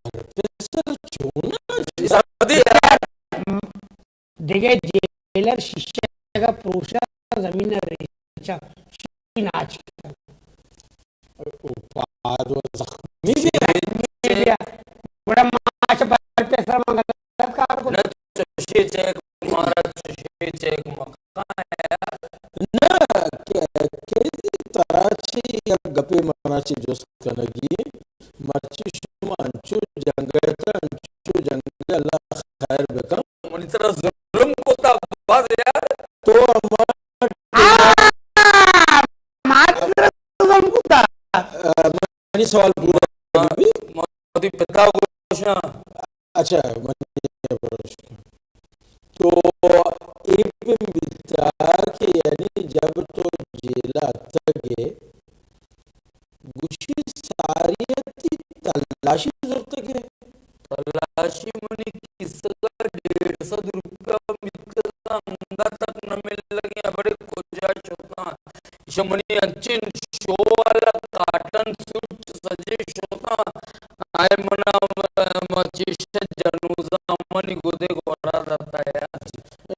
برپے سر چون ناچ کنا؟ سعودی عرب۔ دگہ جیلر شیشہ کا پروشا زمین ریچا شی ناچ کنا۔ او پاد و زخمی بیا۔ بیا۔ بڑا ماش برپے سر منگل کار کو۔ نہ چشے چیک مارا چشے چیک مکان۔ نہ، کہ، کہ ترا چی یک گپے منا چی جست کنگی، مرچی شما انچو جنگ ء تہ، انچو جنگ ء اللہ خیر بکن۔ منی ترا ظلم کتا باز یار۔ تو ہما آ، ما ترا ظلم کتا۔ آ، منی سوال پورا بی۔ وتی پتا گوشاں۔ اچھا، من یہ پروش۔ تو اے پہ بیتا کہ یعنی جب تو جیل ء اتگ ئے، گوشی ساری ء تئی تلاشی زرتگ ئے؟ تلاشی منی کیسگ ء ڈیڑھ سد روپیہ بیتگ ء، انگت تک نہ ملگ ء، بڑے کجا شتاں؟ ایشاں منی انچیں شو والا کاٹن سوٹ سجے شتاں، آئے منا ہما چیشاں جنوزاں منی گدے گورا داتا یار۔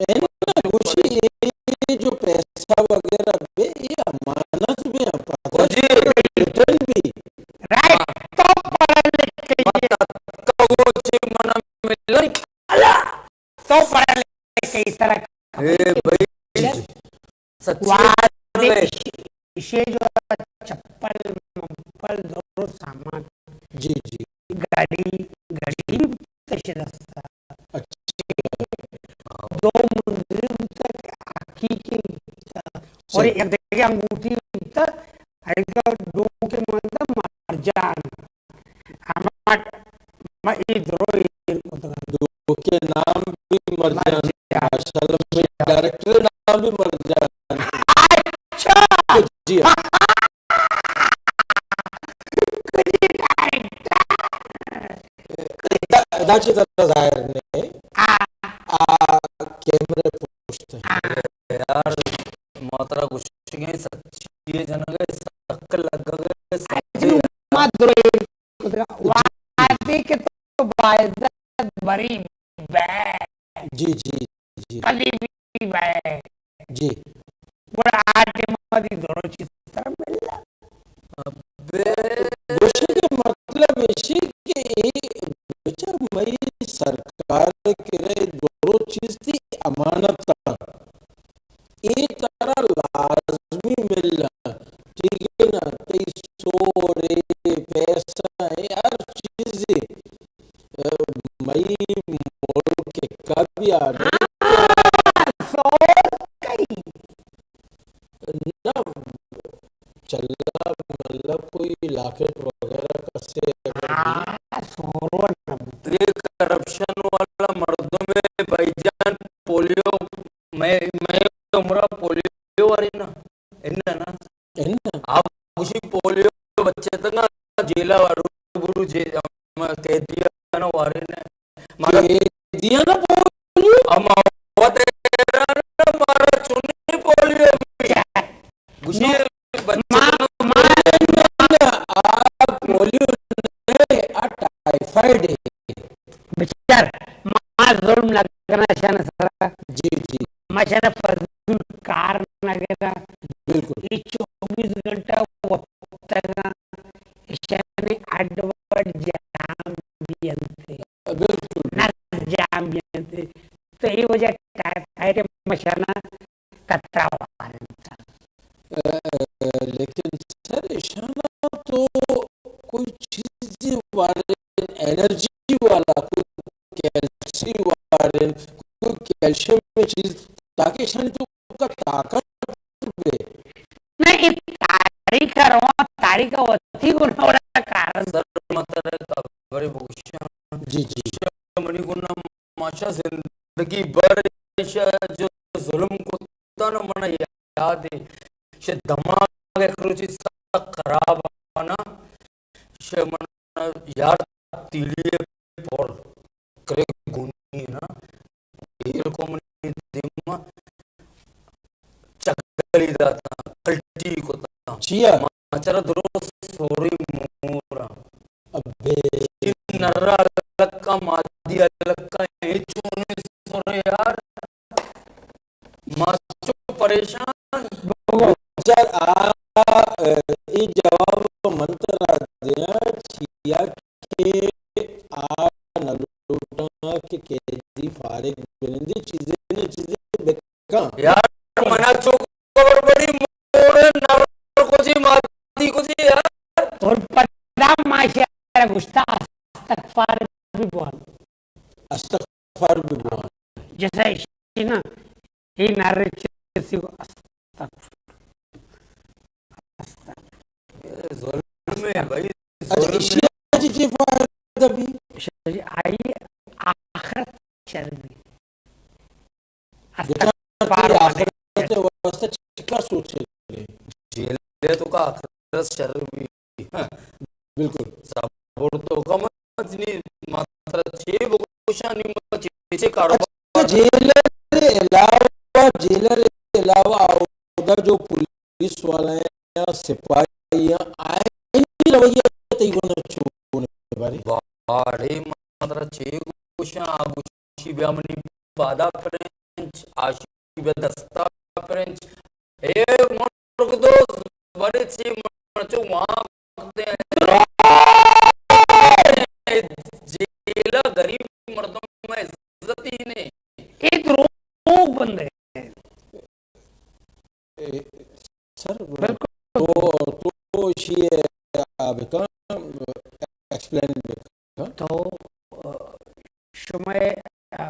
اناں گوشی اے جو پیسہ وغیرہ بے، اے امانت بے، پتہ جی۔ Return be. رائٹ، تو پڑھا لکھا ئے۔ تو چی منا ملن؟ اللہ! تو پڑھا لکھا ئے، ترا اے بھائی، سچی وعدے بھائی۔ ایشی، ایشی جو چپل، مپل، دورو سامان۔ جی، جی۔ گاڑی، گاڑی بھی تشے دستا۔ اچھا۔ دو منزل تک حقیقی تھا۔ اور صحیح۔ ایک جگہ انگوٹھی تھا، ایک ڈوک کے مانتا مرجان۔ ہما ما اے درو ایر کتگ انت۔ ڈوک ء نام بھی مرجان۔ مرجان۔ ماشاءاللہ، مئے ڈائریکٹر ء نام بھی مرجان۔ اچھا۔ جی ہاں۔ ادا، ادا چہ ترا ظاہر نے۔ آ۔ آ کیمرہ پشت۔ یار، ما ترا گوشگ ء سچی ء جنگ ء سک لگگ ء سچی۔ ما درو ایر کتگ۔ وہدے کہ تو باعزت بری بے۔ جی، جی، جی۔ کدی بھی بے۔ جی۔ گڑا آ ٹائم ء وتی درو چیز ترا ملا۔ ابے۔ گوشگ ء مطلب ایشی کہ اے بچار مئی سرکار ء کرا درو چیز تئی امانت انت۔ اے ترا لازمی مل انت، ٹھیک ہے نا؟ تئی سور ء، پیسہ ء، ہر چیز ء، ء، مئی ملک ء کبھی آنے ہاں، سور کئی۔ نہ، چلا ملا کوئی لاکٹ وغیرہ کسے اگر دی۔ ہاں، سور نہ۔ یہ کرپشن والا مردم ہے بھائی جان، پولیو میں، میں عمرہ پولیو وارے نا، انہ نا۔ انہ۔ آپ خوشی پولیو بچے تنگا جیلا وارو برو جے، ہم قیدیانا وارے نے۔ مارا قیدیانا پولیو؟ ہم آوات ایران مارا چنی پولیو بھی۔ خوشی بچے ما، تنگا ما، آ پولیو نہیں، آ ٹائیفائیڈ ہے۔ بچار، ما ظلم نہ کناں شان سرا۔ جی، جی۔ ما شان فضول کار نہ کناں۔ بالکل۔ اے چوبیس گھنٹہ وپتگاں، شان اڈ وڈ جام بینت۔ بالکل۔ نس جام بینت۔ اے وجہ ٹائ-، ٹائٹے مشانا کترا وارن۔ لیکن سر، ایشانا تو کوئی چیز وارن، انرجی والا، کوئی کیلشیم وارن، کوئی کیلشیم چیز، تاکہ ایشانی تو کا طاقت بے۔ نہ، اے تاریخ ءَ رواں، تاریخ ءَ وتی گنا وڑا کار۔ سر، مطلب خبرے بگوشاں۔ جی، جی۔ منی گنا ماشا زندگی بھر ایشا جو ظلم کتا نا، منا یاد ہے، ایشا دماغ یک روچی سک خراب آنا، ایشا منا یار تیلی پر کرے گونی نا، ایر کو منی دیما چگلی داتا، کلٹی کتا۔ چیا؟ ماچرا درست سوری مورا۔ ابے۔ نرا لکا مادی لکا اے چونے سورے یار۔ ما چو پریشان۔ بچار آ، اے جواب من ترا دیاں، چیا کہ آ نہ لوٹاں کہ قیدی فارغ بنندی، چیزے نہ چیزے بکاں۔ یار، منا چو خبر پڑی، مور نر کو جی، مادی کو جی یار۔ اور پدا ماشاءاللہ گشتا استغفار بھی بوان۔ استغفار بھی بوان۔ جیسا ایشی نا، اے نعرے چیسی کو استغفر۔ استغفر۔ اے ظلم ہے بھائی، اچھا، ظلم ایشی ہے۔ جی، جی، فائدہ بھی۔ ایشی آئی آخرت شر بھی۔ بیچارہ استغفار تئی والے۔ آخرت واسطہ چکا سوچے لے۔ جیل تو کا آخرت شر بھی۔ بالکل۔ صبر تو کم، جنی ماترا چے بگوشانی، ما چے چے کاروبار۔ اچھا، جیلر علاوہ، جیلر علاوہ اودا جو پولیس والا ہیں یا سپاہی ہیں، آئینی رویہ تئی گونا چون بارے؟ باڑے ماترا چے گوشاں، آ گوشی بیا منی پادا پرنچ، آشی بیا دستا پرنچ۔ اے مرگ دوست، بڑے چی مرچو وہاں وقت ہے۔ جیلا غریب مردم میں عزت ہی نہیں۔ اے دروغ بندے۔ اے، سر، بالکل۔ تو، تو ایشی ءَ بکن، ایکسپلین بکن۔ تو، آ، شمئے، آ،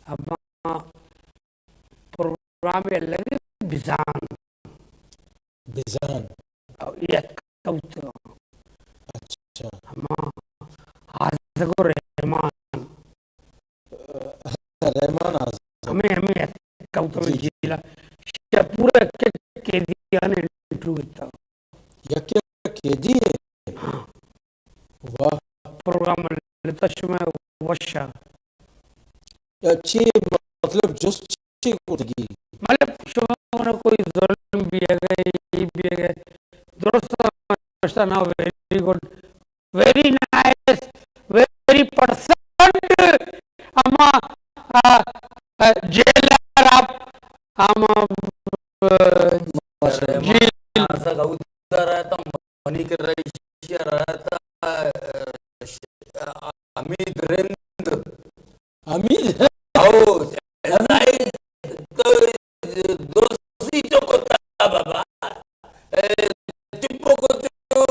ہما پروگرام ءَ لگے بزان۔ بزان۔ او، یک کوت۔ اچھا۔ ہما آزگ و رحمان۔ رحمان آزاد۔ ہمے، ہمے اتکا تو جی، جی۔ جیلا۔ شہ پورا یک یک قیدیان انٹرویو گتا۔ یک یک قیدی ہے؟ ہاں۔ واہ۔ پروگرام لیتا شما وشا۔ اچھی مطلب جست چی کتگی؟ مطلب شما کوئی ظلم بھی ہے گئے، یہ بھی ہے گئے۔ درست سمجھتا نا، very good. Very nice, very percent. ہما، آ، آ، جیلر آپ، ہما، آ، جیل۔ آزا گودا رہتا، منی کہ رئیس رہتا، آ، آ، حمید رند۔ حمید؟ او، تو دوستی چو کتا بابا۔ اے، چپو کو چو،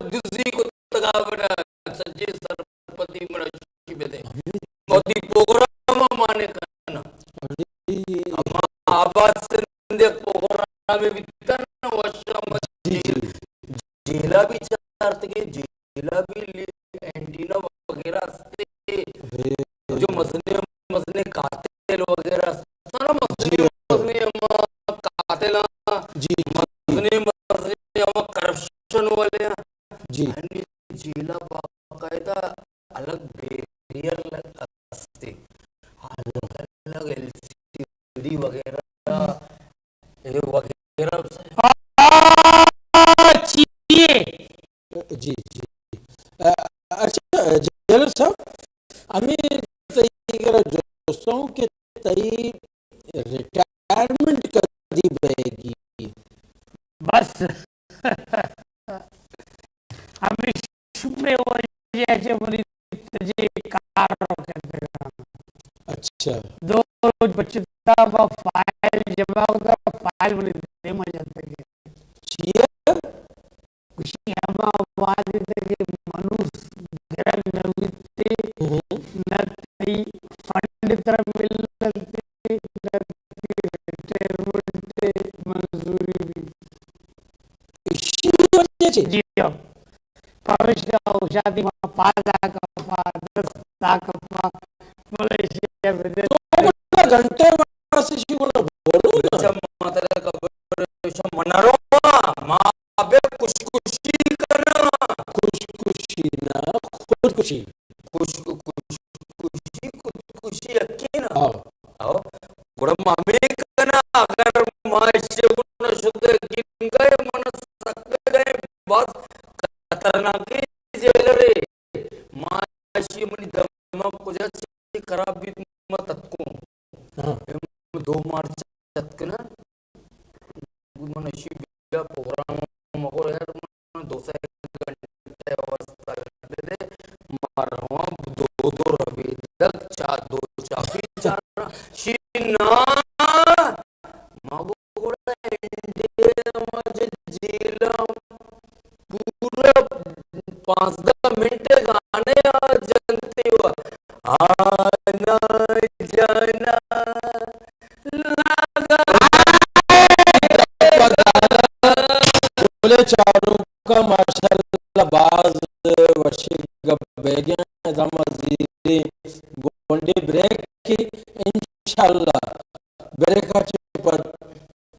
دزی کو تگا بنا، سجے سرپتی منا شی بدے۔ موتی پروگرام مانے کرنا۔ اما آباد سندھ پروگرام میں بھی تن وشا مت جی، جی۔ جیلا بھی چارتگے، جیلا بھی لی-، اینٹینا وغیرہ استے۔ جو مزنے، مزنے قاتل وغیرہ استے نا، مزنے، جی۔ مزنے ہما قاتل ہاں، جی، جی۔ مزنے، مزنے ہما کرپشن والے ہاں۔ جی۔ یعنی جیلا باقاعدہ الگ بیریئر استے۔ الگ الگ ایل سی ڈی وغیرہ، اے وغیرہ۔ آ، چیئے۔ جی، جی۔ آ، اچھا، جیلر صاحب، ہمیں تئی کرا جوستوں کہ تئی ریٹائرمنٹ کدی بئیگی؟ بس۔ ہمیش شمے وجہ چہ منی تجے کار کرتگاں۔ اچھا۔ بچتا با فائل جمع کتا، فائل منی دیما جنتگے۔ چیئے؟ گوشی ہما وہدے کہ منوس گرگ نہ بیتے، ہم۔ نہ تئی فنڈ ترا ملتے، نہ تئی ریٹائرمنٹ منظوری بیت۔ ایشی وجہ چے؟ جی ہاں۔ پرش کا شادی ما پالا کپا، دستا کپا، ملائیشیا بدے۔ تو گھنٹے واسطے شی بولو نا۔ اچھا، ما ترا خبر شا منرو ما۔ ابے خوش خوشی کنا۔ خوش خوشی نا، خود خوشی۔ خوش، خوش خوشی، خود خوشی یقین۔ ہاں۔ ہاں۔ گڑا ما ہمے کنا، اگر ما ایشی گنا شد یقین گئے، من سک گئے، باز خطرناک جیلرے۔ ما ایشی منی دماغ کجا چی خراب بیت، ما تتکوں۔ ہاں۔ دو مارچ اتک نا، من اشی بیا پروگرام مگو یار، من دو سہ گھنٹہ واسطہ گھنٹہ دے، ما رواں دو دو ربیدگ چا دو چاپی چارا شی نا، ما گڑا انڈیا ما جیلا پورا پانزدہ منٹ گانے آ جنتے و آنا جانا لگا۔ بلے چاروکاں ماشاءاللہ باز وشی گپ بیگیں، زما زیری گونڈی بریک کی، انشاءاللہ بریک چی پد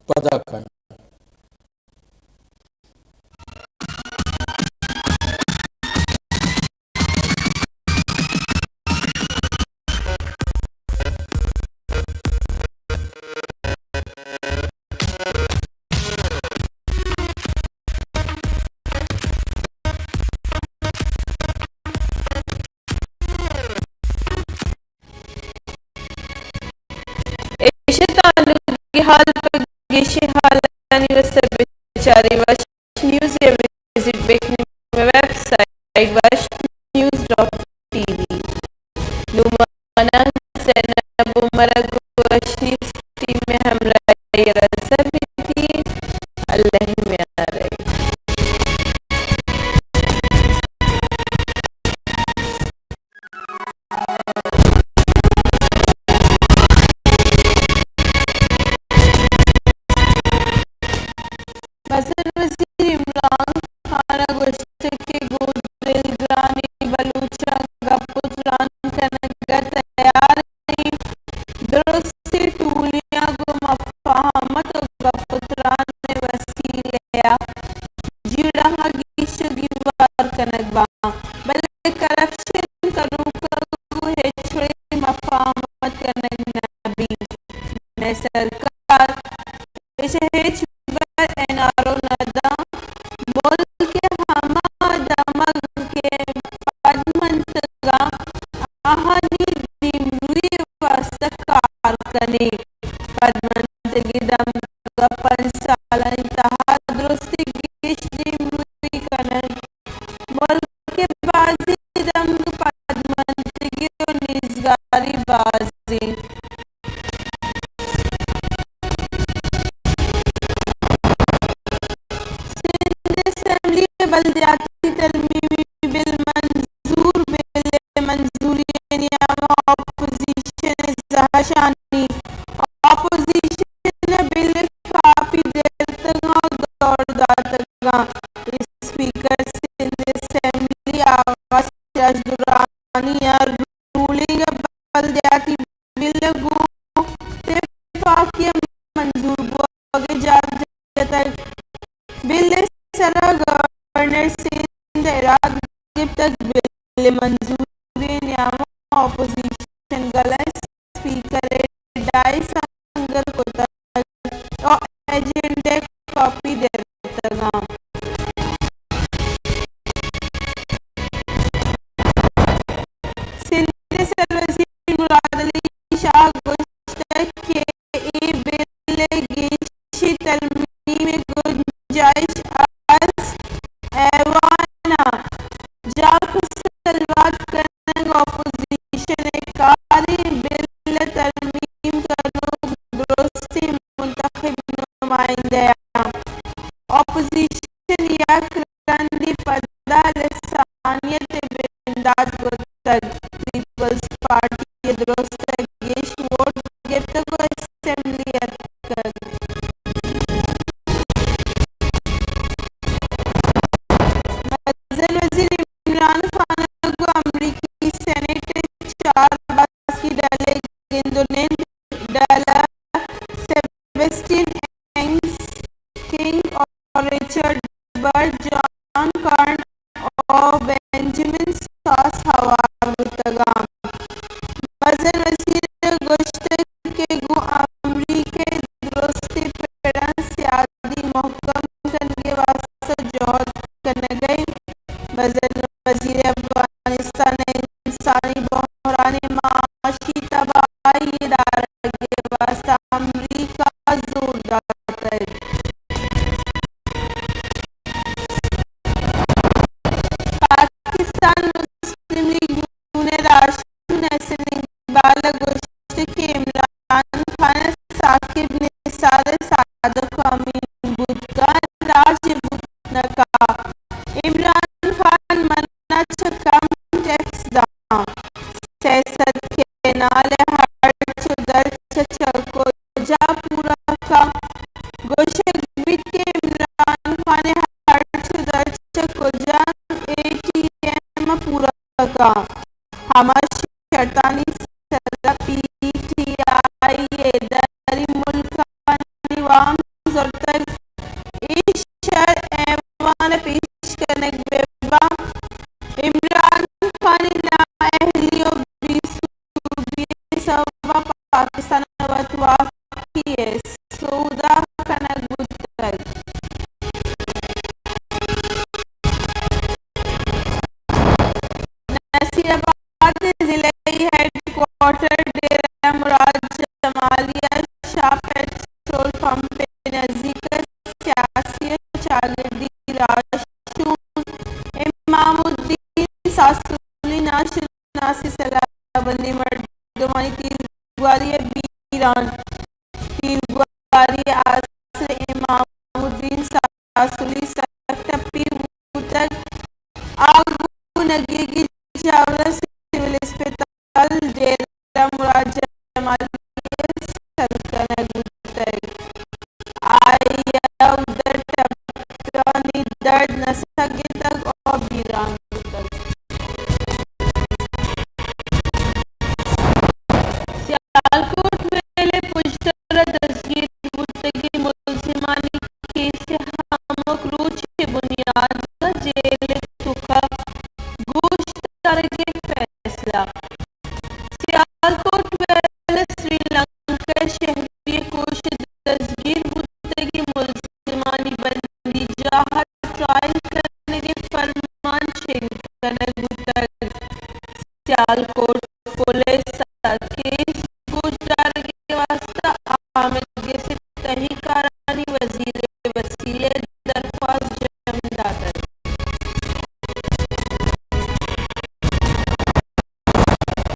پدا کن۔ ایش تعلق حال پہ گیشیں حالانی واسطہ بچاری وش نیوز یا وزٹ بکنی ویب سائٹ وش نیوز ڈاٹ ٹی وی۔ نوں مانا زینب و مرگ و وش نیوز ٹیم میں ہمراہی رضا بیتی۔ اللہ میارے۔ مزن وزیر عمران خان ء گوشتگ کہ گوں دلگرانیں بلوچاں گپ ء تران کنگ ء تیار ایں، درستیں ٹولیاں گوں مفاہمت ء گپ ء تران ء وسیلہ ء جیڑہاں گیش ء گیوار کنگ باں، بلے کرپشن کنوکاں گوں ہچ وڑیں مفاہمت کنگ نہ بیت۔ مئے سرکار ایش ء ہچبر این آر او نہ داں۔ ملک ء ہما دمگ کہ پدمنتگاں آہانی دیمروئی ء واستہ کار کنیں۔ پدمنتگیں دمگ ء پنچ سالانی تہا درستیں گیش دیمروئی کنگ ملک ء بازیں دمگ پدمنتگی ء نیزگاری باز انت۔ سندھ اسمبلی ء بلدیاتی ترمیمی بل منظور، بل ء منظوری ء نیام ء اپوزیشن ء زہشانی، اپوزیشن ء بل ء کاپی دیرتگاں ء دور داتگاں۔ اسپیکر سندھ اسمبلی آغا سیاج درانی ء رولنگ ء بلدیاتی بل ء گوں تپاکی ء منظور بوگ ء جار جتگ۔ بل ء سرا گورنر سندھ ء اراد گپتگ، بل ء منظوری ء نیام ء اپوزیشن گل ء اسپیکر ء ڈائس ء انگر کتگ۔ ء ایجنڈا ء کاپی دیرتگاں۔ سندھ ء سروزیر مراد علی شاہ ء گوشتگ کہ اے بل ء گیشیں ترمیم ء گنجائش است، ایوان ء جاک ء سلوات کنگ اپوزیشن ء کاریں، بل ء ترمیم کرسٹین اینگز، کنگ اور رچرڈ برٹ، جان کارن اور بنجمن ساس ہوار بوتگاں۔ مزن وزیر ء گوشتگ کہ گوں امریکہ ء درستیں پڑاں سیادی مھکم کنگ ء واستہ جہد کنگ ء انت۔ مزن وزیر افغانستان ء انسانی بحران ء معاشی تباہی ء دارگ ء واستہ امریکہ ء زور داتگ۔ پاکستان مسلم لیگ نون ء راہشون احسن اقبال ء گوشت کہ عمران خان ء ثاقب نثار ء صادق امین بوت کنت، راج ء بوت نہ کنت۔ عمران خان منا چہ کم ٹیکس داں۔ سئے سد کینال ء ہرچ ء درچ ء چہ کجا پورا کنت؟ گوشگ بیت کہ عمران خان ء ہرچ ء درچ ء کجا اے ٹی ایم ء پورا کنت۔ ہما شرطانی سرا پی ٹی آئی ء داری ملکانی وام زرتگ۔ اے شر ایوان ء پیش کنگ بہ باں۔ عمران خان ء نااہلی ء بے سوبی ء سبب ء پاکستان ء وت واکی ء سودا کنگ بوتگ۔ نصیر آباد ء ضلعی ہیڈ کوارٹر ڈیرہ مراد جمالی ء شاہ پیٹرول پمپ ء نزیک ء سیاسی ء چاگردی راہشون امام الدین ساسولی ناشناسی سلاہ بندی مردمانی تیرگواری ء بیران۔ تیرگواری ء آسر امام الدین ساسولی سک ٹپی بوتگ۔ آ گوں نگیگی جاور ء سول اسپتال ڈیرہ مراد جمالی ء سر کنگ بوتگ۔ آئی ء اودا ٹپانی درد نہ سگتگ ء بیران بوتگ۔ سیالکوٹ ویل ء پژدر ء دزگیر بوتگیں ملزمانی کیس ء ہمک روچ ء بنیاد ء جیل ء توکا گوش دارگ ء فیصلہ۔ سیالکوٹ ویل ء سری لنکا ء شہری ء کوش ء دزگیر بوتگیں ملزمانی بندیجاہ ء ٹرائل کنگ ء فرمان شنگ کنگ بوتگ۔ سیالکوٹ پولیس ء کیس گوشدارگ ء واستہ آمد گس ء تہی کارانی وزیر ء وسیلہ ء درخواست جم داتگ۔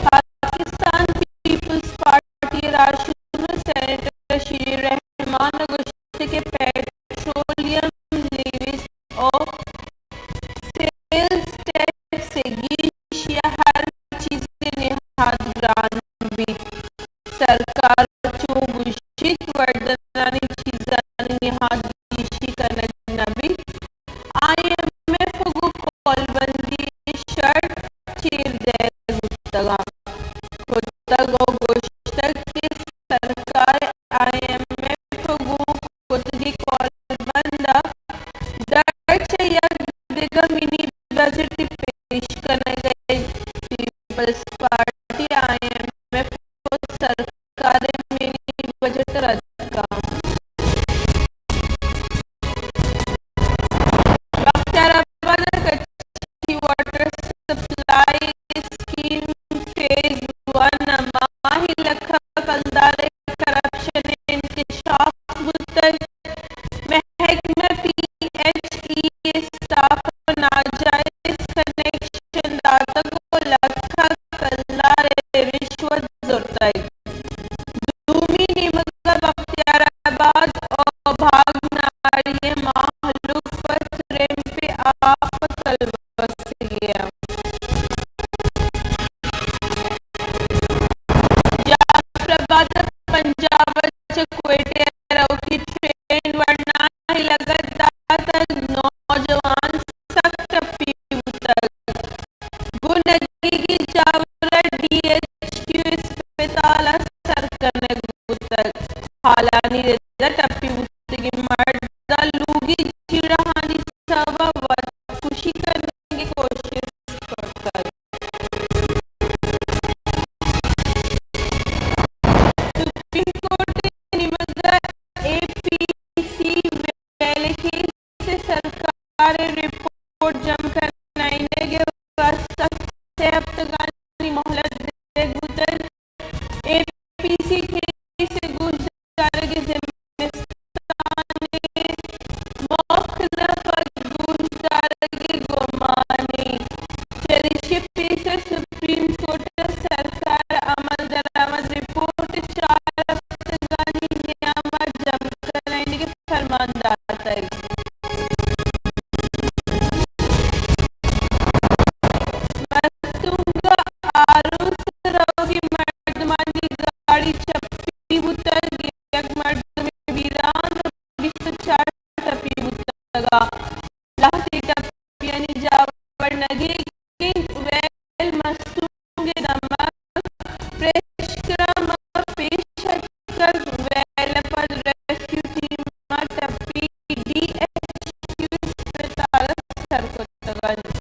پاکستان پیپلز پارٹی ء راہشون ء سینیٹر شیری رحمان ء گوشت کہ پیٹرولیم لیویز ء سیلز ٹیکس ء گیشی ء ہر چیز ء نہاد گران بیت۔ سرکار چو گوشیت، وردنانی چیزانی نہاد گیشی کنگ نہ بیت۔ آئی ایم ایف ء گوں کولبندی ء شرط چیر دئیگ بوتگ انت کتگ ء گوشتگ کہ سرکار ء آئی ایم ایف ء گوں کتگیں کولبند ء درچ ء یک دگہ منی بجٹ پیش کنگ ء Peoples party I M F ء سرکار ء منی بجٹ رد کنت۔ بختیار آباد ء Kachhi water supply scheme phase one ء ماہی لکھ ء کلدار ء کرپشن ء انکشاف بوتگ۔ محکمہ پی ایچ ای ء اسٹاف ء ناجائز کنکشن داتگ ء لکھ ء کلدار ء رشوت زرتگ۔ دومی نیمگ ء بختیار آباد ء بھاگ ناڑی ء مہلوک پہ ترمپ ء آپ ء تلوسگی انت۔ جعفر آباد ء پنجاب ء چہ کوئٹہ ء روکی ٹرین ورناہی لگت داتگ، نوجوان سک ٹپی بوتگ۔ گوں نگیگی جاور ء ڈی ایچ کیو اسپتال ء سر کنگ بوتگ۔ حالانی رد ءَ ٹپی بوتگیں مرد ءَ لوگی جیڑہانی سبب ءَ وت کشی کنگ ءِ کوشست کرتگ۔ سپریم کورٹ ءِ نیمگ ءَ اے پی سی ویل ءِ کیس ءِ سرکار ءِ رپورٹ جم کنائینگ ءِ واستہ سئے ہپتگانی مہلت دیگ بوتگ۔ اے پی سی کیس ءِ گوشدارگ ءِ زمستان ءِ مخلف ءَ گوشدارگ ءِ گمان اِنت۔ چریشی ءَ پیسر سپریم کورٹ ءَ سرکار ءِ عمل درآمد رپورٹ چار ہپتگانی نیام ءَ جم کنائینگ ءِ فرمان داتگ۔ مستونگ ءَ آروس ءَ روگی مردمانی گاڑی چپی بوتگ، یک مردمے بیران ءُ بیست ءُ چار ٹپی بوتگ۔ لہتے ٹپیانی جاور نگیگ اِنت۔ ویل مستونگ ءِ دمگ پریشکرم ءَ پیش اتکگ۔ ویل ءَ پد ریسکیو ٹیم ءَ ٹپی ڈی ایچ کیو اسپتال ءَ سر کتگ اَنت۔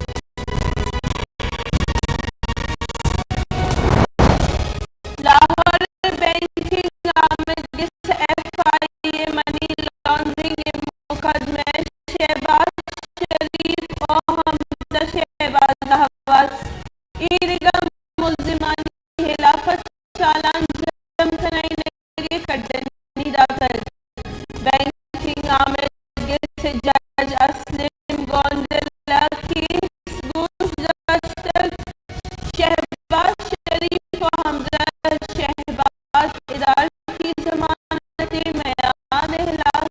لاہور ءِ بینکنگ آمدگس ایف آئی اے منی لانڈرنگ ءِ مقدمہ ءَ شہباز شریف ءُ حمزہ شہباز ءِ حواس ایرگا ملزمانی ہلاف ءَ چالان جم کنائینگ ءِ کڈنی داتگ۔ بینکنگ آمدگس ءِ جج اسلم گونڈل ءَ کیس گوش داشتگ۔ شہباز شریف ءُ حمزہ شہباز عدالتی ضمانت ءِ میان ءَ ہلاس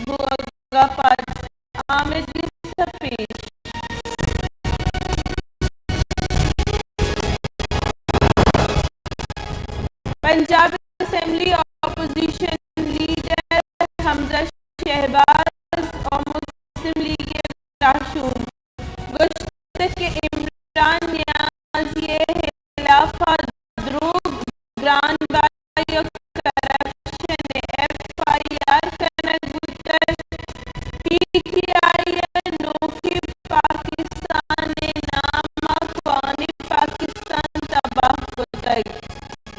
بوگ ءَ پد آمدگس ءَ پیش۔ پنجاب اسمبلی اپوزیشن لیڈر حمزہ شہباز ءُ مسلم لیگ ءِ راہشون گوشتگ کہ عمران نیازی ءِ ہلاف ءَ دروگ، گران بہائی ءُ کرپشن ءِ ایف آئی آر کنگ بوتگ۔ پی ٹی آئی ءَ نوکیں پاکستان ءِ نام ءَ کوہنیں پاکستان تباہ کتگ۔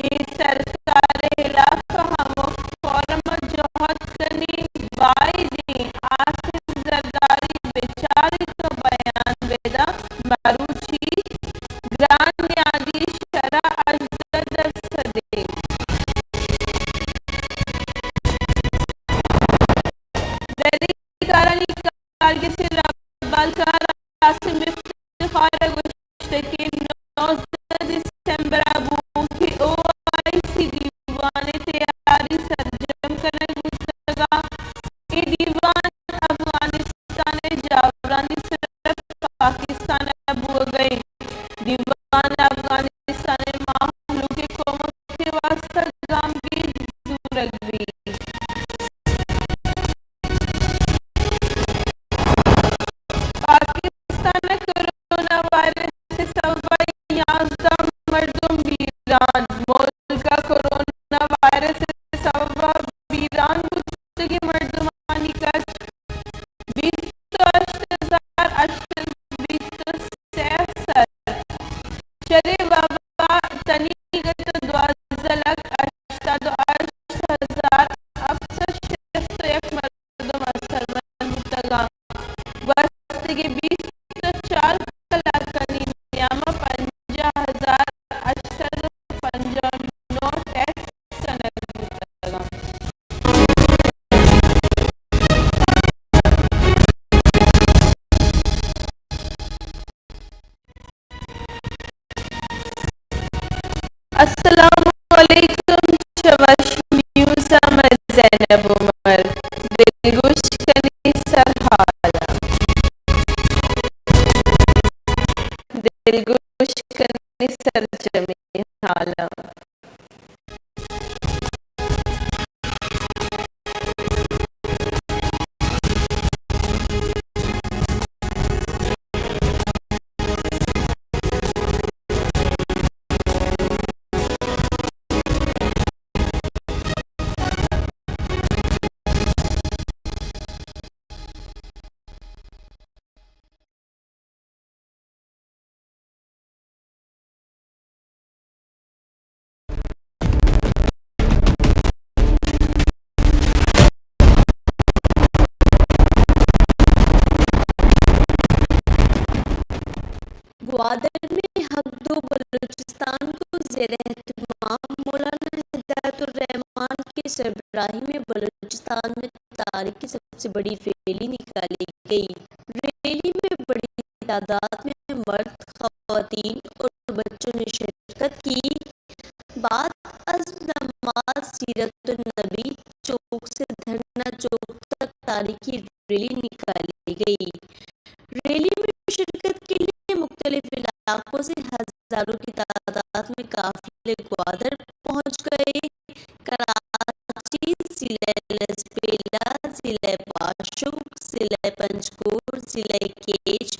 اے سرکار ءِ ہلاف ءَ ہمک فورم ءَ جہد کنیں۔ بائدیں آصف زرداری بچاریت ءُ بیان بدنت۔ مروچی گران نیادی شرح ہژدہ درسد اِنت۔ دری کارانی کارگس ءِ ربالکار عاصم افتخار ءَ گوشتگ کہ نوزدہ دسمبر ءَ گوں کہ او آئی سی دیوان ءِ تیاری سرجم کنگ بوتگ اَت، اے دیوان افغانستان ءِ جاورانی سر ءَ پاکستان ءَ بوگ ءَ اِنت۔ دیوان ءَ افغانستان ءِ مہلوک ءِ کمک ءِ واستہ گامگیج زورگ بیت۔ پاکستان ءَ کرونا وائرس ءِ سبب ءَ یازدہ مردم بیران۔ ملک ءَ کرونا وائرس ءِ سبب ءَ بیران بوتگیں مردمانی کچ بیست ءُ ہشت ہزار ہشت سد بیست ءُ سے سر۔ شریں وبا ءِ تنیگت ءَ دوازدہ لکھ ہشتاد ءُ ہشت ہزار ہپت سد شست ءُ یک مردم اثرمند بوتگ اَنت۔ گوستگیں بیست ءُ چار کلاکانی نیام ءَ پنجاہ ہزار ہشت سد ءُ پنجاہ ءُ نو ٹیسٹ کنگ بوتگ اَنت۔ السلام علیکم، چہ وش نیوز ءَ من زینب عمر۔ دلگوش کنی سرحالاں، دلگوش کنی سرجمیں حالاں۔ بلوچستان کو زیر اہتمام مولانا ہدایت الرحمان کی سربراہی میں بلوچستان میں تاریخ کی سب سے بڑی ریلی نکالی گئی۔ ریلی میں بڑی تعداد میں مرد، خواتین اور بچوں نے شرکت کی۔ بعد از نماز سیرت النبی چوک سے دھرنا چوک تک تاریخی ریلی نکالی گئی۔ ریلی میں شرکت کے لیے مختلف علاقوں سے ہزاروں کی تعداد میں قافلے گوادر پہنچ گئے۔ کراچی، ضلع لسبیلہ، ضلع پاشوک، ضلع پنجگور، ضلع کیچ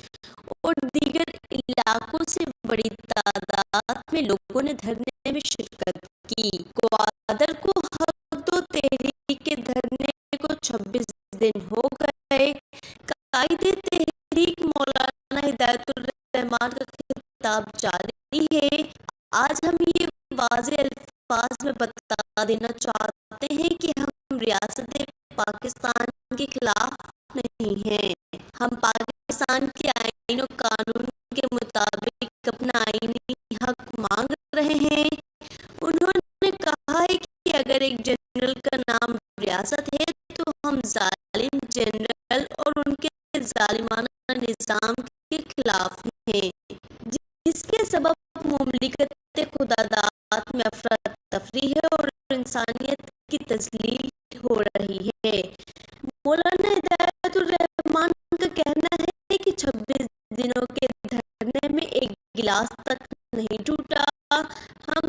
اور دیگر علاقوں سے بڑی تعداد میں لوگوں نے دھرنے میں شرکت کی۔ گوادر کو حق دو تحریک کے دھرنے کو چھبیس دن ہو گئے۔ قائد تحریک مولانا ہدایت الرحمان کا خطاب جاری ہے۔ آج ہم یہ واضح الفاظ میں بتا دینا چاہتے ہیں کہ ہم ریاست پاکستان کے خلاف نہیں ہیں۔ ہم پاکستان کے آئین و قانون کے مطابق اپنا آئینی حق مانگ رہے ہیں۔ انہوں نے کہا ہے کہ اگر ایک جنرل کا نام ریاست ہے تو ہم ظالم جنرل اور ان کے ظالمانہ نظام کے خلاف ہیں، جس کے سبب مملکت خداداد میں افراتفری ہے اور انسانیت کی تذلیل ہو رہی ہے۔ مولانا ہدایت الرحمان کا کہنا ہے کہ چھبیس دنوں کے دھرنے میں ایک گلاس تک نہیں ٹوٹا۔ ہم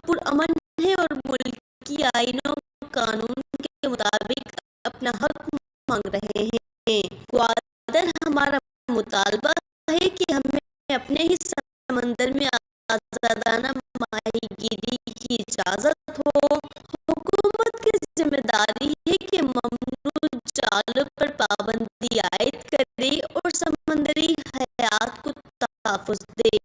پرامن ہیں اور ملک کی آئین و قانون کے مطابق اپنا حق مانگ رہے ہیں۔ گوادر ہمارا مطالبہ ہے کہ ہمیں اپنے ہی سمندر میں آزادانہ ماہی گیری کی اجازت ہو۔ حکومت کی ذمہ داری ہے کہ ممنوع جالوں پر پابندی عائد کرے اور سمندری حیات کو تحفظ دے۔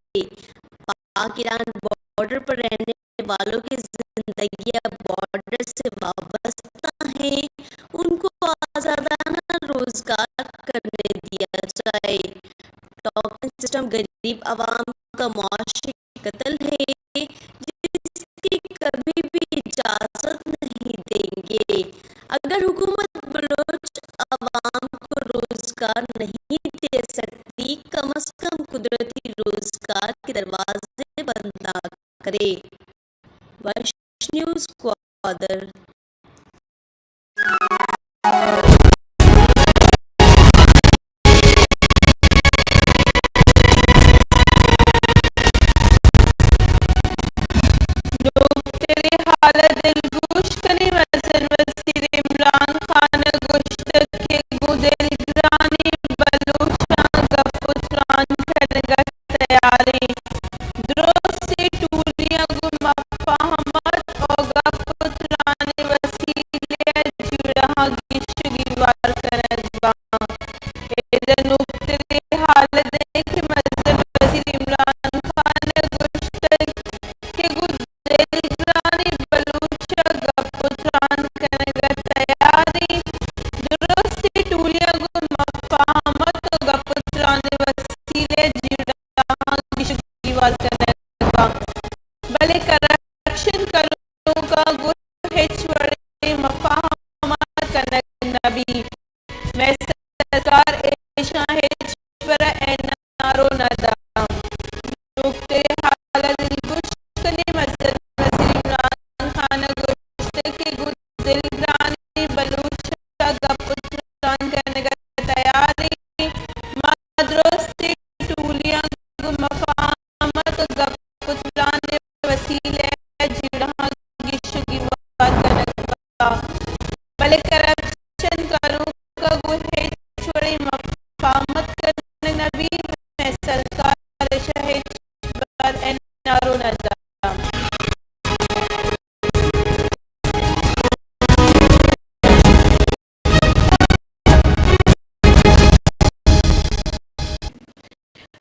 پاک ایران بارڈر پر رہنے والوں کی زندگیاں بارڈر سے وابستہ ہیں، ان کو آزادانہ روزگار کرنے دیا جائے۔ ٹوکن سسٹم غریب عوام کا معاشی قتل ہے، جس کی کبھی بھی اجازت نہیں دیں گے۔ اگر حکومت بلوچ عوام کو روزگار نہیں دے سکتی، کم از کم قدرتی روزگار کے دروازے بند نہ کرے۔ ویش نیوز گوادر۔ نوکتریں حال ءَ دلگوش کنیں۔ مزن وزیر عمران خان ءَ گوشتگ کہ گوں دلگرانیں بلوچاں گپ ءُ تران کنگ ءَ تیار ایں۔ درستیں ٹولیاں گوں مفاہمت ءُ گپ ءُ تران ءِ وسیلہ ءَ جیڑہاں گیش ءُ گیوار کنگ باں۔ ادا نوکتریں حال ءَ دئیں کہ مزن وزیر عمران خان ءَ گوشتگ کہ گوں دلگرانیں بلوچ ءَ گپ ءُ تران کنگ ءَ تیار ایں۔ درستیں ٹولیاں گوں مفاہمت ءُ گپ ءُ تران ءِ وسیلہ ءَ جیڑہاں گیش ءُ گیوار کنگ باں، بلے کرپشن کنوکاں گوں ہچ وڑیں مفاہمت کنگ نہ بیت۔ مئے سرکار ایشاں ہچبر ءَ این آر او نہ داں۔ نوکتریں حال ءَ دلگوش کنیں۔ مزن وزیر عمران خان ءَ گوشتگ کہ گوں دلگرانیں بلوچ ءَ گپ ءُ تران کنگ ءَ تیار ایں۔ ما درستیں ٹولیاں گوں مفاہمت ءُ گپ ءُ تران ءِ وسیلہ ءَ جیڑہاں گیش ءُ گیوار کنگ باں، بلے کرپشن کنوکاں گوں ہچ وڑیں مفاہمت کنگ نہ بیت۔ مئے سرکار ایشاں ہچبر این آر او نہ داں۔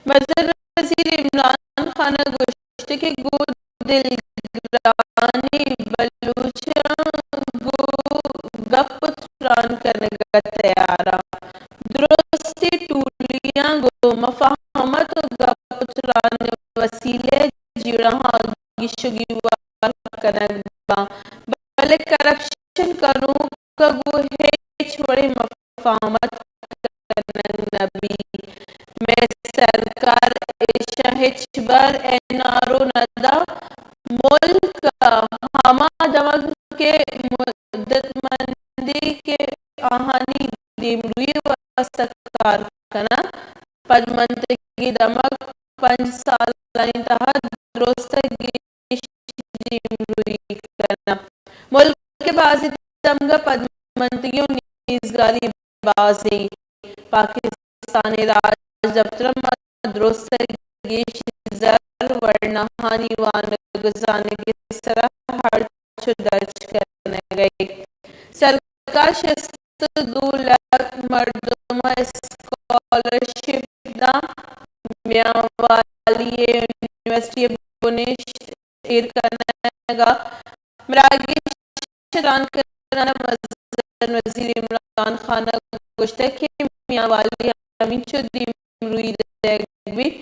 مزن وزیر عمران خان ءَ گوشت کہ گوں دلگرانیں بلوچاں گوں گپ ءُ تران کنگ ءَ تیار آں۔ درستیں ٹولیاں گوں مفاہمت ءُ گپ ءُ تران ءِ وسیلہ ءَ جیڑہاں گیش و گیوار کنگ باں، بلے کرپشن کنوک ءَ گوں ہچ وڑیں مفاہمت کنگ نہ بیت۔ مئے سرکار ایشاں ہچبر این آر او نہ داں۔ ملک ءَ ہما دمگ کہ مدت مندی کہ آہانی دیمروئی ءِ واستہ کار کناں، پدمنتگیں دمگ پنچ سالانی تہا درستاں گیش دیمروئی کناں۔ ملک ءِ بازیں دمگ ءَ پدمنتگی و نیزگاری بازیں۔ پاکستان ءِ راجدپتر ءَ ما درستاں گیش زر ورناہانی وانگ ءُ زانگ ءِ سرا ہرچ و درچ کنگ ءَ اِنت۔ سرکار شست ءُ دو لکھ مردم ءَ اسکالرشپ داں۔ میانوالی ءِ یونیورسٹی ءِ بنشت ایر کنگ ءَ مراگش ءَ تران کنان ءَ مزن وزیر عمران خان ءَ گوشتگ کہ میانوالی ءَ ہمینچو دیمروئی دئیگ بیت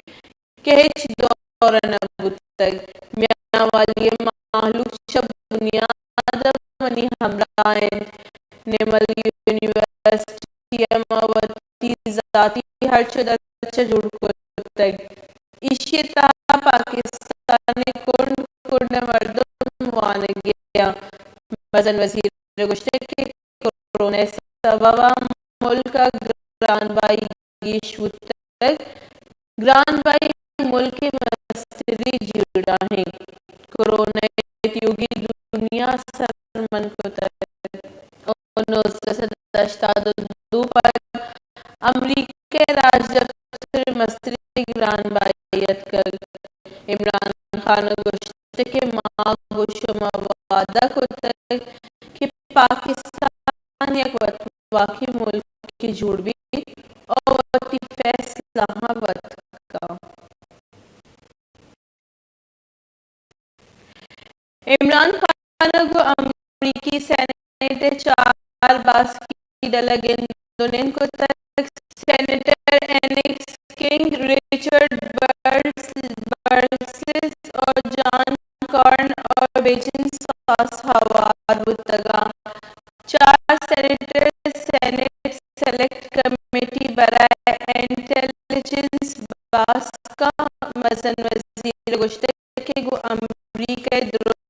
کہ ہچ دور ءَ نہ بوتگ۔ میانوالی ءِ مہلوک چہ بنیاد ءَ منی ہمراہ اِنت۔ نیمل یونیورسٹی ءَ ما وتی ذاتی ہرچ و درچ ءَ جوڑ کتگ۔ ایشی ءِ تہا پاکستان ءِ کنڈ کنڈ ءِ مردم وانگ ءَ اَنت۔ مزن وزیر ءَ گوشتگ کہ کرونا ءِ سبب ءَ ملک ءَ گران بہائی گیش بوتگ۔ گران بہائی ملک ءِ مستریں جیڑہ اِنت۔ کرونا ءَ تیوگیں دنیا سرمن کتگ۔ ءُ نوزدہ سد ءُ ہشتاد ءُ دو ءَ پد امریکہ ءِ راجدپتر ءَ مستریں گران بہائی اتکگ۔ عمران خان ءَ گوشتگ کہ ما گوں شما وعدہ کتگ کہ پاکستان یک وتواکیں ملکے جوڑ بیت ءُ وتی فیصلہاں وت کنت۔ عمران خان ءَ گوں امریکی سینیٹ ءِ چار باسکی ڈل ءَ گند ءُ نند کتگ۔ سینیٹر اینکس کنگ، رچرڈ برس، برسس ءُ جان کارن ءُ بیجنس پاس ہوار بوتگ اَنت۔ چار سینیٹر سینیٹ سلیکٹ کمیٹی برائے انٹیلیجنس باسکاں۔ مزن وزیر ءَ گوشتگ کہ گوں امریکہ ءَ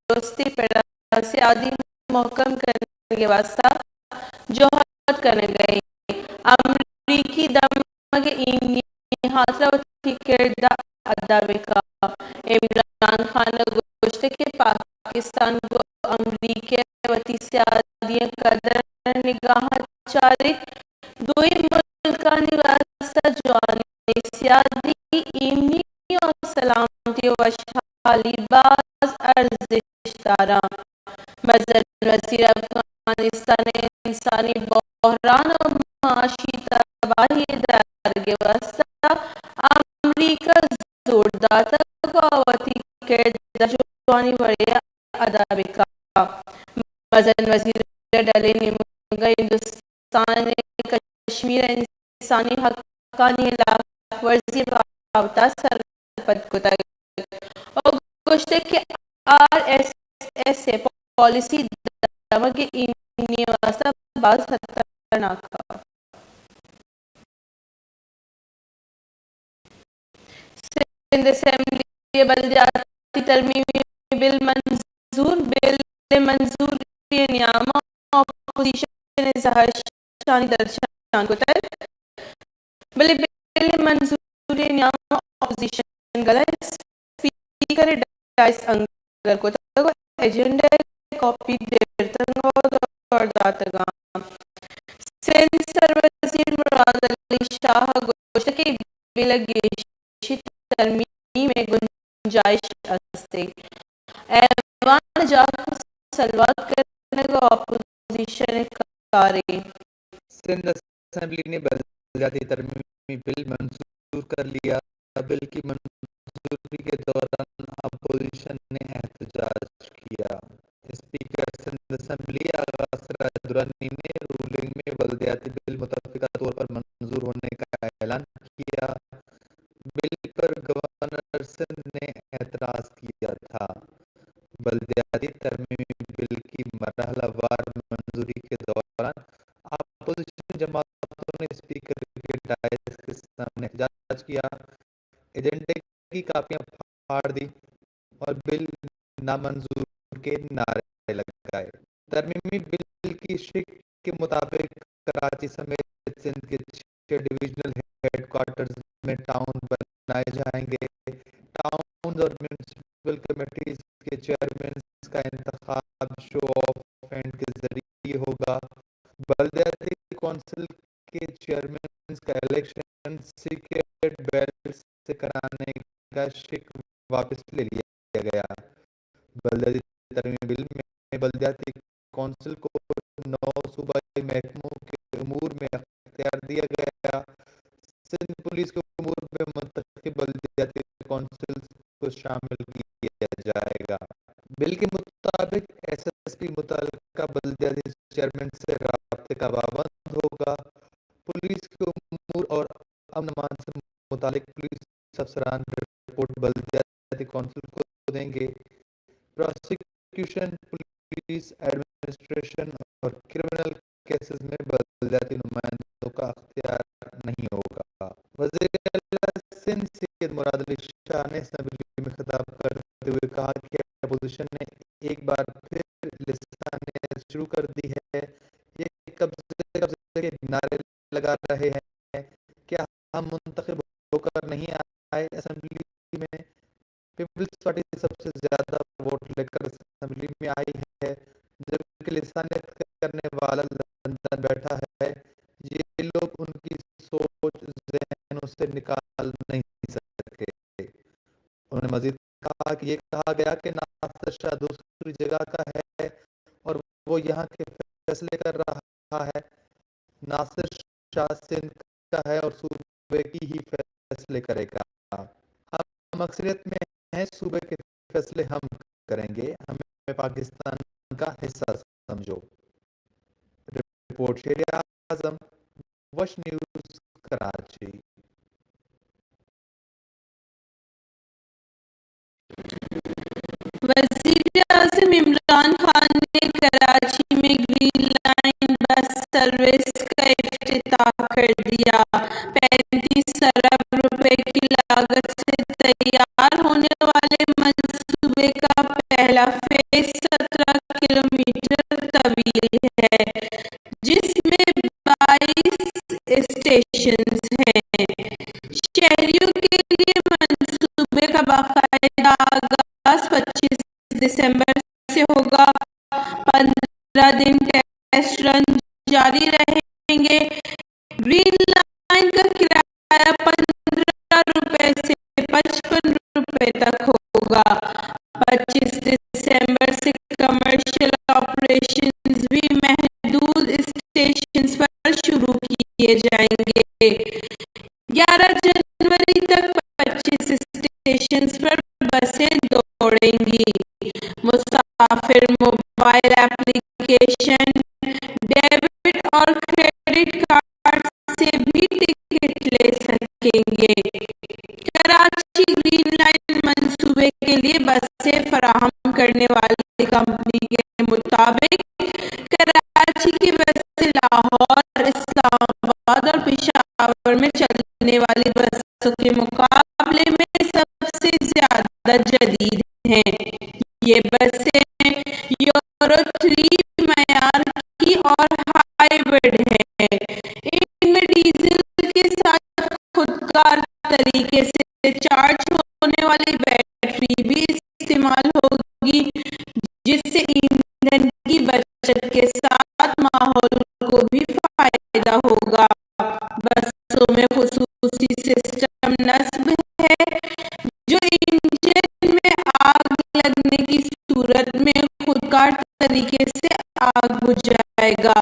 درستیں پڑ ءَ سیادی مھکم کنگ ءِ واستہ جہد کنگ ءَ اِنت۔ امریکی دمگ ایمنی ءِ ہاترا وتی کرد ءَ ادا بہ کنت۔ عمران خان ءَ گوشتگ کہ پاکستان گوں امریکہ ءَ وتی سیادی ءِ قدر ءَ نگاہ ءَ چاریت۔ دوئیں ملکانی واستہ جوانیں سیادی، ایمنی ءُ سلامتی ءُ وشحالی باز ارزشت دار اَنت۔ مزن وزیر ءَ افغانستان ءِ انسانی بحران ءُ معاشی تباہی ءِ درگ ءِ واستہ امریکہ ءَ زور داتگ ءُ وتی کرد ءَ جوانیں وڑے ءَ ادا بہ کنت۔ مزن وزیر ءَ ڈل ءِ نیمگ ءَ ہندوستان ءِ کشمیر ءِ انسانی حقانی ہلاپ ورزی ءِ بابت ءَ سرپد کتگ ءُ گوشتگ کہ آر ایس ایس ءِ پالیسی دمگ ءِ ایمنی ءِ واستہ باز خطرناک اِنت۔ سندھ اسمبلی ءِ بلدیاتی ترمیمی بل منظور، بل ءِ منظوری ءِ نیام ءَ اپوزیشن ءَ زہرشانی درشان کتگ، بلے بل ءِ منظوری ءِ نیام ءَ اپوزیشن گل ءَ اسپیکر ءِ ڈائس انگر کتگ ءُ ایجنڈا ءِ کاپی دیرتگ ءُ دور داتگ اَنت۔ سندھ ءِ سروزیر مراد علی شاہ ءَ گوشتگ کہ بل ءَ گیشیں ترمیم ءِ گنجائش است۔ ایوان ءِ جاک ءِ سلوات کنگ ءَ اپوزیشن ءِ کارے۔ سندھ اسمبلی نے بلدیاتی ترمیمی بل منظور کر لیا۔ بل کی منظوری کے دوران اپوزیشن نے احتجاج کیا۔ اسپیکر سندھ اسمبلی آغا سراج درانی نے رولنگ میں بلدیاتی بل متفقہ طور پر منظور ہونے کا اعلان کیا۔ بل پر گورنر سندھ نے اعتراض اسپیکر کے ڈائس کے سامنے احتجاج کیا، ایجنڈے کی کاپیاں پھاڑ دی اور بل نامنظور کے نعرے لگائے۔ ترمیمی بل کی شق کے مطابق کراچی سمیت سندھ کے چھ ڈویژنل ہیڈ کوارٹرز میں ٹاؤن بنائے جائیں گے۔ ٹاؤنز اور میونسپل کمیٹیز کے چیئرمینز کا انتخاب شو آف ہینڈ کے ذریعے ہوگا۔ بلدیاتی کونسل کے چیئرمینز کا الیکشن سیکرٹ بیلٹ سے کرانے کا شق واپس لے لیا گیا۔ بلدیاتی ترمیمی بل میں بلدیاتی کونسل کو نو صوبائی محکموں کے امور میں اختیار دیا گیا۔ سندھ پولیس کے امور میں منتخب بلدیاتی کونسل کو شامل کیا جائے گا۔ بل کے مطابق ایس ایس پی متعلقہ بلدیاتی چیئرمین سے رابطے کا پابند ہوگا۔ پولیس کے امور اور امن امان سے متعلق پولیس افسران رپورٹ بلدیاتی کونسل کو دیں گے۔ پراسیکیوشن، پولیس، ایڈمنسٹریشن اور کرمنل کیسز میں بلدیاتی نمائندوں کا اختیار نہیں ہوگا۔ وزیر اعلیٰ سندھ سید مراد علی شاہ نے اسمبلی میں خطاب کرتے ہوئے کہا کہ اپوزیشن نے ایک بار پھر لسانیت شروع کر دی ہے۔ یہ قبضے قبضے کے نعرے لگا رہے ہیں۔ کیا ہم منتخب ہو کر نہیں آئے اسمبلی میں؟ پیپلز پارٹی سب سے زیادہ ووٹ لے کر اسمبلی میں آئی ہے، جبکہ لسانیت کرنے والا لندن بیٹھا ہے۔ یہ لوگ ان کی سوچ ذہنوں سے نکال نہیں سکے۔ انہوں نے مزید کہا کہ یہ کہا گیا کہ ناصر شاہ دوسری جگہ کا ہے اور وہ یہاں کے فیصلے کر رہا ہے۔ ناصر شاہ سندھ کا ہے اور صوبے کی ہی فیصلے کرے گا۔ ہم اکثریت میں ہیں، صوبے کے فیصلے ہم کریں گے، ہمیں پاکستان کا حصہ سمجھو۔ رپورٹ شیر اعظم، وش نیوز، کراچی۔ وزیر اعظم عمران خان نے کراچی میں گرین لائن بس سروس کا افتتاح کر دیا۔ پینتیس ارب روپے کی لاگت سے تیار ہونے والے منصوبے کا پہلا فیز سترہ کلومیٹر طویل ہے، جس میں بائیس اسٹیشنز ہیں۔ شہریوں کے لیے منصوبے کا باقاعدہ آغاز پچیس دسمبر سے ہوگا۔ پندرہ دن ٹیسٹ رن جاری رہیں گے۔ گرین لائن کا کرایہ پندرہ روپے سے پچپن روپے تک ہوگا۔ پچیس دسمبر سے کمرشل آپریشنز بھی محدود اسٹیشنز پر شروع کیے جائیں گے۔ گیارہ جنوری تک پچیس اسٹیشنز پر بسیں دوڑیں گی۔ مسافر موبائل ایپلیکیشن، ڈیبٹ اور کریڈٹ کارڈ سے بھی ٹکٹ لے سکیں گے۔ کراچی گرین لائن منصوبے کے لیے بسیں فراہم کرنے والی کمپنی کے مطابق کراچی کی بسیں لاہور، اسلام آباد اور پشاور میں چلنے والی بسوں کے مقابلے میں سب سے زیادہ جدید ہیں۔ یہ بسیں یورو تھری معیار کی اور ہائیبرڈ ہیں۔ ان میں ڈیزل کے ساتھ خود کار طریقے سے چارج ہونے والی بیٹری بھی استعمال ہوگی، جس سے ایندھن کی بچت کے ساتھ ماحول کو بھی فائدہ ہوگا۔ بسوں میں خصوصی سسٹم نصب ہے، جو انجن میں آگ لگنے کی صورت میں خود کار طریقے سے آگ بجھائے گا۔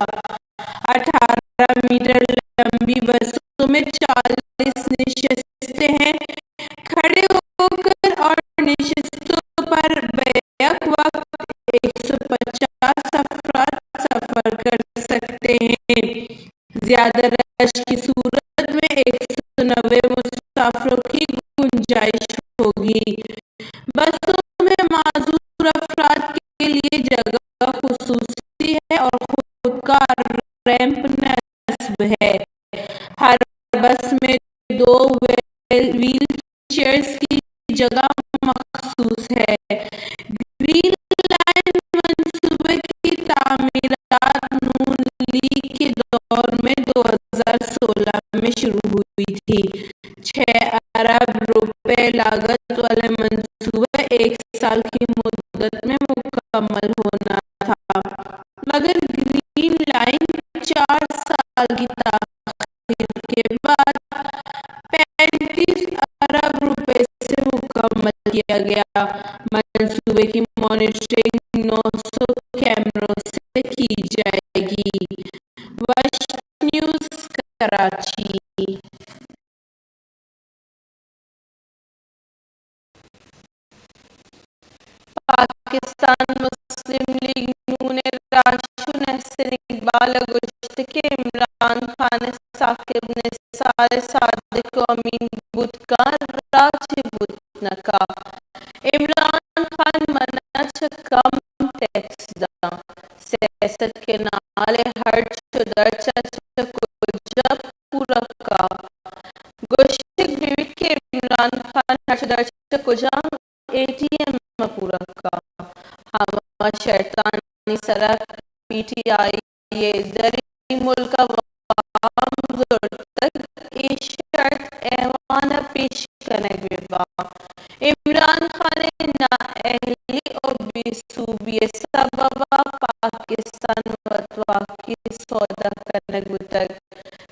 اٹھارہ میٹر لمبی بسوں میں چالیس نشستیں ہیں۔ کھڑے ہو کر اور نشستوں پر بیک وقت ایک سو پچاس افراد سفر کر سکتے ہیں۔ زیادہ رش کی صورت میں ایک سو نوے مسافروں کی گنجائش ہوگی۔ بسوں میں معذور افراد کے لیے جگہ خصوصی ہے اور خود کار ریمپ نصب ہے۔ ہر بس میں دو ویل، ویل چیئرز کی جگہ مخصوص ہے۔ گرین لائن منصوبے کی تعمیرات نون لیگ کے دور میں دو ہزار سولہ میں شروع ہوئی تھی۔ چھ ارب روپے لاگت والا منصوبہ ایک سال کی مدت میں مکمل ہونا تھا، مگر گرین لائن چار سال کی تاخیر کے بعد پینتیس ارب روپے سے مکمل کیا گیا۔ منصوبے کی مانیٹرنگ نو سو کیمروں سے کی جائے گی۔ وش نیوز، کراچی۔ پاکستان مسلم لیگ نون ءِ راہشون احسن اقبال ءَ گوشت کہ عمران خان ءِ ثاقب نثار ءِ صادق ءُ امین بوت کنت، راہ چہ بوت نہ کنت۔ عمران خان من ءَ چہ کم ٹیکس دنت۔ سیاست ءِ نال ءِ ہرچ ءُ درچ ءَ چہ کجا پورا کنت؟ گوشگ بہ بیت کہ عمران خان ءِ ہرچ ءُ درچ ءَ چہ کجام اے ٹی ایم ءَ پورا کنت؟ ہما شرطانی سرا پی ٹی آئی ءَ درئی ملک ءَ وام زرتگ، اے شرط ایوان ءَ پیش کنگ بہ بنت۔ عمران خان ءِ نااہلی ءُ بے سوبی ءِ سبب ءَ پاکستان ءَ وتواکی سودا کنگ بوتگ۔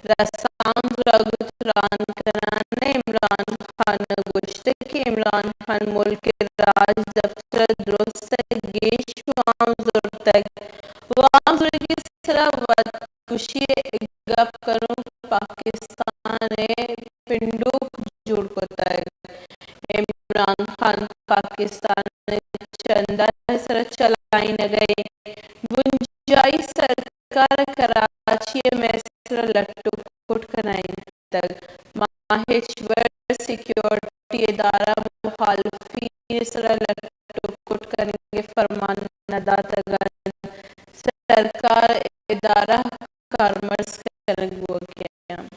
رسانک ءَ را گوں تران کنان ءَ عمران خان ءَ گوشت کہ عمران خان ملک ءِ راج دپتر ءَ درست ءَ گیش وام زرتگ۔ وام زرگ ءِ سرا وت کشی ءِ گپ کنوک پاکستان ءِ پنڈوک جوڑ کتگ۔ عمران خان پاکستان ءِ چندہ ءِ سرا چلائینگ ءَ بنجاہی سرکار ءَ کراچی ءِ مئے سرا لٹ ءُ کٹ کنائینتگ۔ ما ہچبر سیکورٹی ادارہ مخالفین ءِ سرا لٹ ءُ کٹ کنگ ءِ فرمان نہ داتگ انت۔ سرکار ادارہ کارمرز کنگ بوگ ءَ انت۔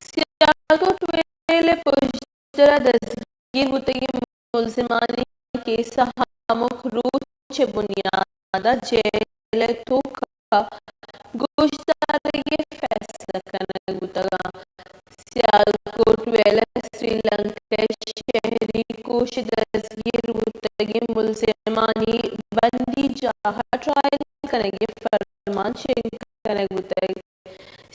سیالکوٹ ویل ءِ پژدر ءَ دزگیر بوتگیں ملزمانی کیس ءَ ہمک روچ ءِ بنیاد ءَ جیل ءِ توک ءَ گوشدارگ ءِ فیصلہ کنگ بوتگ انت۔ سیالکوٹ ویل ءَ سری لنکا ءِ شہری کوش ءَ دزگیر بوتگیں ملزمانی بندی جاہ ءَ ٹرائل کنگ ءِ فرمان شنگ کنگ بوتگ۔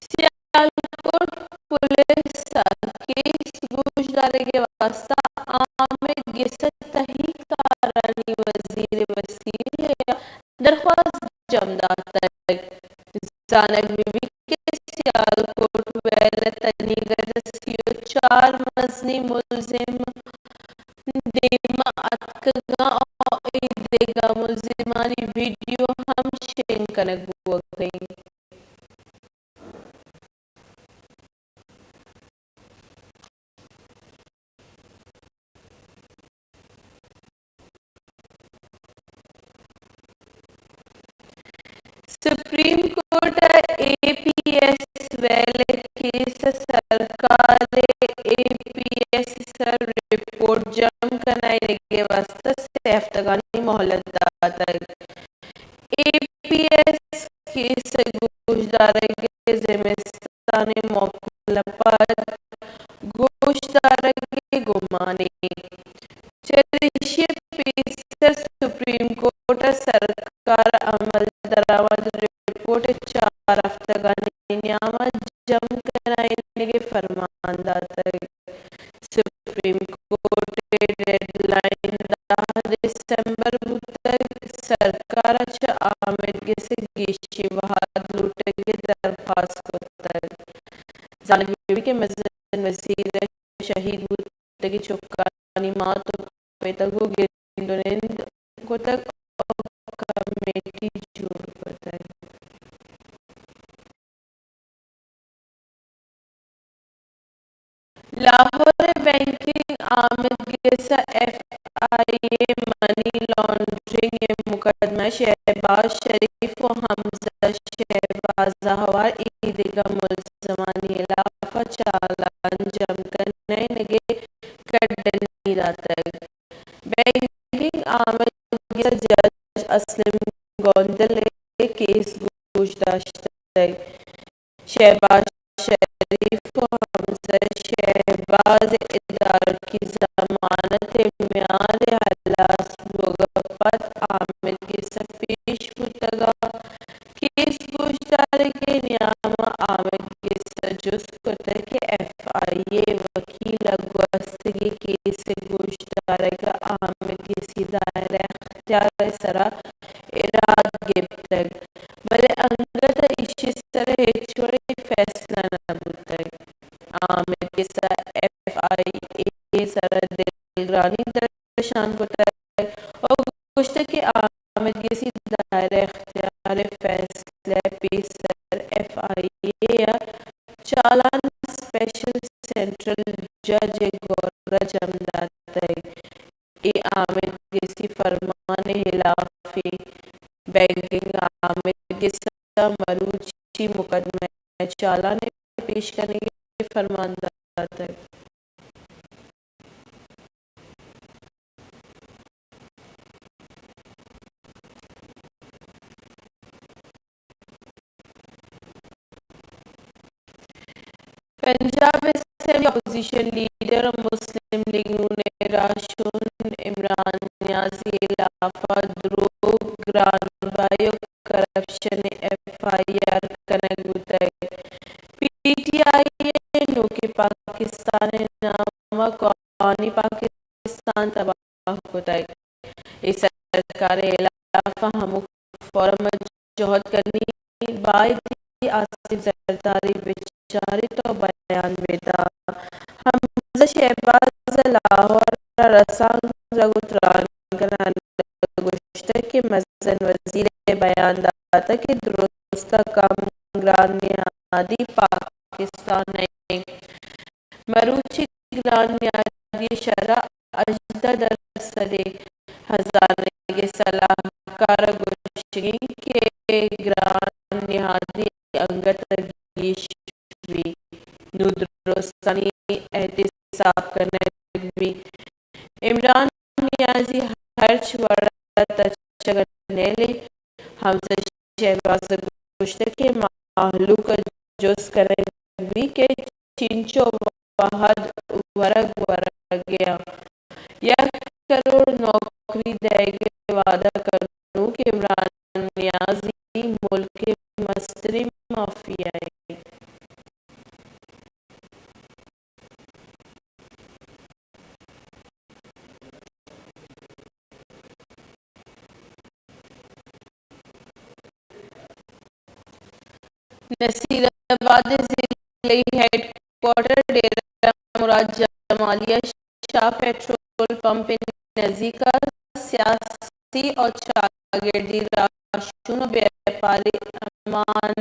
سیالکوٹ پولیس ءَ کیس گوشدارگ ءِ واستہ آمید گس ءِ تحقیق کارانی وزیر ءِ وسیلہ ءَ درخواست جم داتگ۔ زانگ بہ بیت کہ سیالکوٹ ویل ءِ تنیگت ءَ سی ءُ چار مزنیں ملزم دیم ءَ اتکگ انت ءُ اے دگہ ملزمانی ویڈیو ہم شنگ کنگ بوگ ءَ انت۔ سپریم کورٹ ءَ اے پی ایس ویل ءِ کیس ءَ سرکار ءَ اے پی ایس ءِ سر رپورٹ جم کنائینگ ءِ واستہ سے ہفتگانی مہلت داتگ۔ اے پی ایس کیس ءِ گوشدارگ ءِ زمستان ءِ موکل ءَ پد گوشدارگ ءِ گمان انت۔ چریشی ءَ پیسر سپریم کورٹ ءَ سرکار ءَ عمل درآمد رپورٹ ءِ چار ہفتگانی نیام ءَ جم کنائینگ ءِ فرمان داتگ۔ سپریم کورٹ ءِ ڈیڈ لائن دہ دسمبر بوتگ۔ سرکار ءَ چہ آمید گس ءَ گیشیں وہد لوٹگ ءِ درخواست کتگ۔ زانگ بہ بیت کہ مزن وزیر ءِ شہید بوتگیں چکانی مات ءُ پت ءَ گوں گند ءُ نند کتگ ءُ کمیٹی جوڑ کتگ۔ لاہور ءِ بینکنگ آمید گس ءَ ایف آئی اے منی لانڈرنگ ءِ مقدمہ ءَ شہباز شریف ءُ حمزہ شہباز ءَ ہوار اے دگہ ملزمانی ہلاف ءَ چالان جم کنائینگ ءِ گڈنی داتگ۔ بینکنگ آمد گس ءَ جج اسلم گوندل ءِ کیس گوش داشتگ۔ شہباز شریف ءُ حمزہ شہباز ادارکی ضمانت ءِ میاد ءِ ہلاس بوگ ءَ پد آمد گس ءَ پیش بوتگ ءُ کیس گوشدارگ ءِ نیام ءَ آمد گس ءَ جست کتگ کہ ایف آئی اے ءِ وکیل ءَ گوستگیں کیس ءِ گوشدارگ ءَ آمد گس ءِ دائرہ اختیار ءِ سرا ایراد گپتگ، بلے انگت ءَ ایشی ءِ سرا ہچ وڑیں فیصلہ نہ بوتگ۔ آمد گس ءَ ایف آئی اے ءِ سرا دلگرانی درشان کتگ ءُ گوشتگ کہ آمد گس ءِ دائرہ اختیار ءِ فیصلہ ءَ پیسر ایف آئی اے ءِ چالان اسپیشل سینٹرل جج ءِ گور ءَ جم داتگ۔ اے آمد گس ءِ فرمان ءِ ہلاف اِنت۔ بینکنگ آمد گس ءَ مروچی مقدمہ ءِ چالان ءِ پیش کنگ ءِ فرمان داتگ۔ پنجاب اسمبلی اپوزیشن لیڈر ءُ مسلم لیگ نون ءِ راہشون عمران نیازی ءِ ہلاف ءَ دروگ، گران بہائی ءُ کرپشن ءِ ایف آئی آر کنگ بوتگ۔ پی ٹی آئی ءِ نوکیں پاکستان ءِ نام ءَ کوہنیں پاکستان تباہ کتگ۔ اے سرکار ءِ ہلاف ءَ ہمک فورم ءَ جہد کنی بایدی آصف زرداری بچاریت ءُ بیان بدات۔ حمزہ شہباز ءَ لاہور ءَ رسانکدراں گوں تران کنان ءَ گوشتگ کہ مزن وزیر ءَ بیان داتگ کہ درست ءَ کم گران نہادی پاکستان ءَ اِنت۔ مروچی گران نہادی ءِ شرح ہژدہ درسد ءِ ہزانگ ءِ سلاہکار ءِ گوشگ اِنت کہ گران نہادی انگت ءَ گیش بیت، نوں درستانی احتساب کنگ بیت۔ عمران نیازی ہرچ وڑ ءَ تچگ ءَ نیل اِنت۔ حمزہ شہباز ءَ گوشتگ کہ مہلوک ءَ جست کنگ بیت کہ چنچو وہد ورگ ورگ ءَ اَنت۔ یک کروڑ نوکری دئیگ ءِ وعدہ کنوک عمران نیازی ملک ءِ مستریں مافیا اِنت۔ نصیر آباد ءِ ضلعی ہیڈ کوارٹر ڈیرہ مراد جمالی ءَ شاہ پیٹرول پمپ ءِ نزیک ءَ سیاسی ءُ چاگردی راہشون ءُ بیپاری امان،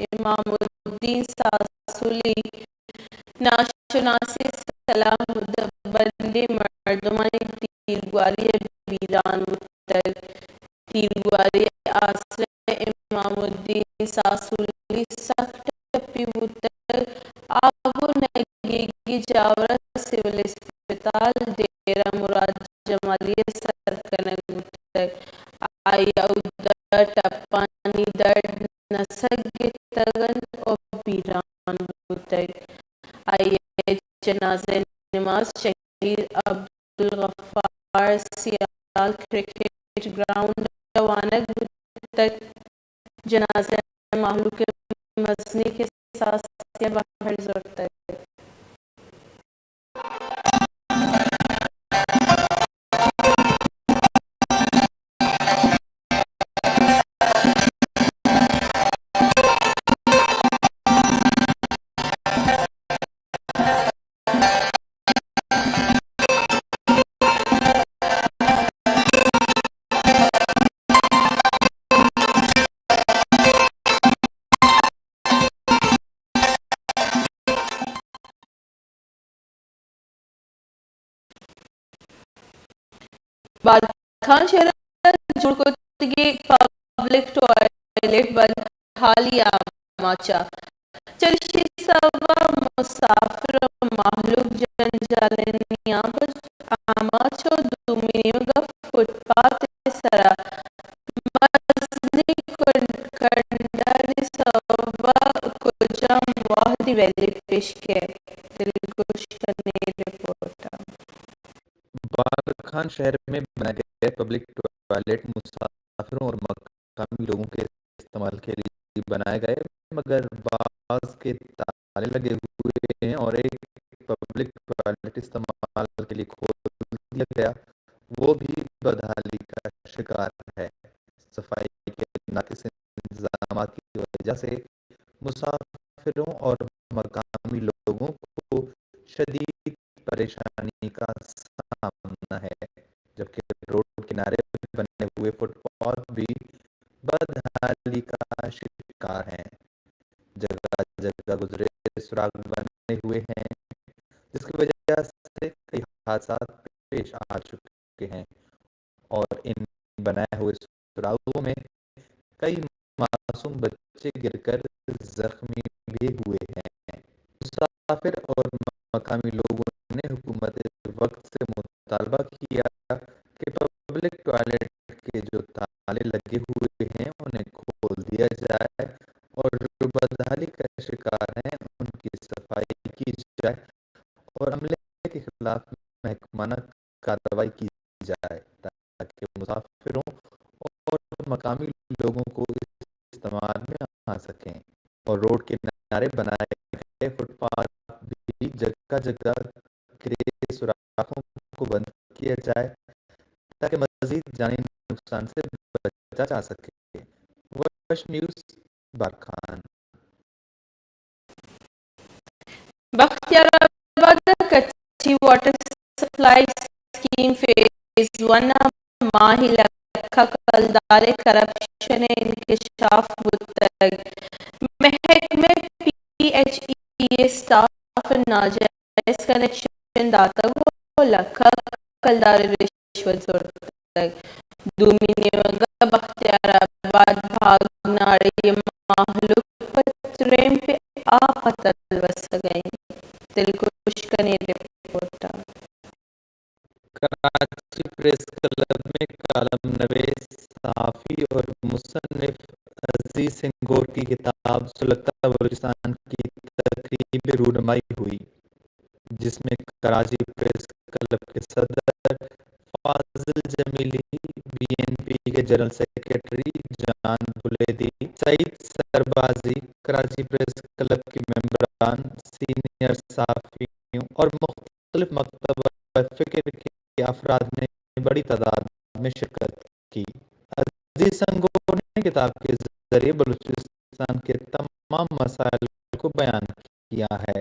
امام الدین ساسولی ناشناسیں سلاہ بندیں مردمانی تیرگواری ءَ بیران بوتگ۔ تیرگواری ءِ آسر ءَ امام الدین ساسولی سک ٹپی بوتگ۔ آ گوں نگیگی جاور ءَ سول اسپتال ڈیرہ مراد جمالی ءَ سر کنگ بوتگ۔ آئی ءَ اودا ٹپانی درد نہ سگتگ اَنت ءُ بیران بوتگ۔ آئی ءِ جنازہ ءِ نماز شہید عبدالغفار سیال کرکٹ گراؤنڈ ءَ وانگ بوتگ۔ جنازہ ءَ مہلوک ءِ مزنیں کساسے ءَ بہر زرتگ۔ بادخان شہر ءَ جوڑ کتگیں پبلک ٹوائلٹ بند بدحالی آماچ ءَ۔ چریشی سبب ءَ مسافر ءُ مہلوک جنجال ءِ نیام ءَ آماچ ءُ دومی نیمگ ءَ فٹ پاتھ ءِ سرا مزنیں کنڈ-، کنڈانی سوب ءَ کجام واہدی ویلی پیش کئیت؟ دلگوش کن اے رپورٹ ءَ۔ بارکھان شہر میں بنائے گئے پبلک ٹوائلٹ مسافروں اور مقامی لوگوں کے استعمال کے لیے بنائے گئے، مگر بعض کے تالے لگے ہوئے ہیں اور ایک پبلک ٹوائلٹ استعمال کے لیے کھول دیا گیا، وہ بھی بدحالی کا شکار ہے۔ صفائی کے ناقص انتظامات کی وجہ سے مسافروں اور مقامی لوگوں کو شدید پریشانی کا سامنا ہے، جبکہ روڈ کنارے بنے ہوئے فٹ پاتھ بھی بدحالی کا شکار ہیں۔ جگہ جگہ گزرے سوراخ بنے ہوئے ہیں، جس کی وجہ سے کئی حادثات پیش آ چکے ہیں اور ان بنائے ہوئے سوراخوں میں کئی معصوم بچے گر کر زخمی بھی ہوئے ہیں۔ مسافر اور مقامی لوگوں نے حکومت وقت سے مطالبہ کیا کہ پبلک ٹوائلٹ کے جو تالے لگے ہوئے ہیں، انہیں کھول دیا جائے اور جو بدحالی کا شکار ہیں، ان کی صفائی کی جائے اور عملے کے خلاف محکمانہ کارروائی کی جائے، تاکہ مسافروں اور مقامی لوگوں کو استعمال میں آ سکیں اور روڈ کنارے بنائے گئے فٹ پاتھ بھی جگہ جگہ گرے سوراخوں کو بند کیا جائے، تاکہ مزید جانی نقصان سے بچا جا سکے۔ وش نیوز، بارکھان۔ بختیار آباد ءَ Kachhi water supply scheme phase one ءَ ماہی لکھ ءَ کلدار ءِ کرپشن ءِ انکشاف بوتگ۔ محکمہ پی ایچ ای ءِ اسٹاف ءِ ناجائز کنکشن داتگ ءُ لکھ ءَ کلدار ءِ رشوت زرتگ۔ دومی نیمگ ءَ بختیار آباد، بھاگ ناڑی ءِ مہلوک پہ تریمپ ءِ آپ ءَ تلوسگ ءَ انت۔ دلگوش کن اے رپورٹ ءَ۔ کراچی پریس کلب میں کالم نویس، صحافی اور مصنف عزیز سنگھور کی کتاب سلگتا بلوچستان کی تقریب رونمائی ہوئی، جس میں کراچی پریس کلب کے صدر فاضل جمیلی، بی این پی کے جنرل سیکرٹری جان بلیدی، سعید سربازی، کراچی پریس کلب کے ممبران، سینئر صحافیوں اور مختلف مکتبہ فکر کے افراد نے بڑی تعداد میں شرکت کی۔ عزیز سنگھور نے کتاب کے ذریعے بلوچستان کے تمام مسائل کو بیان کیا ہے۔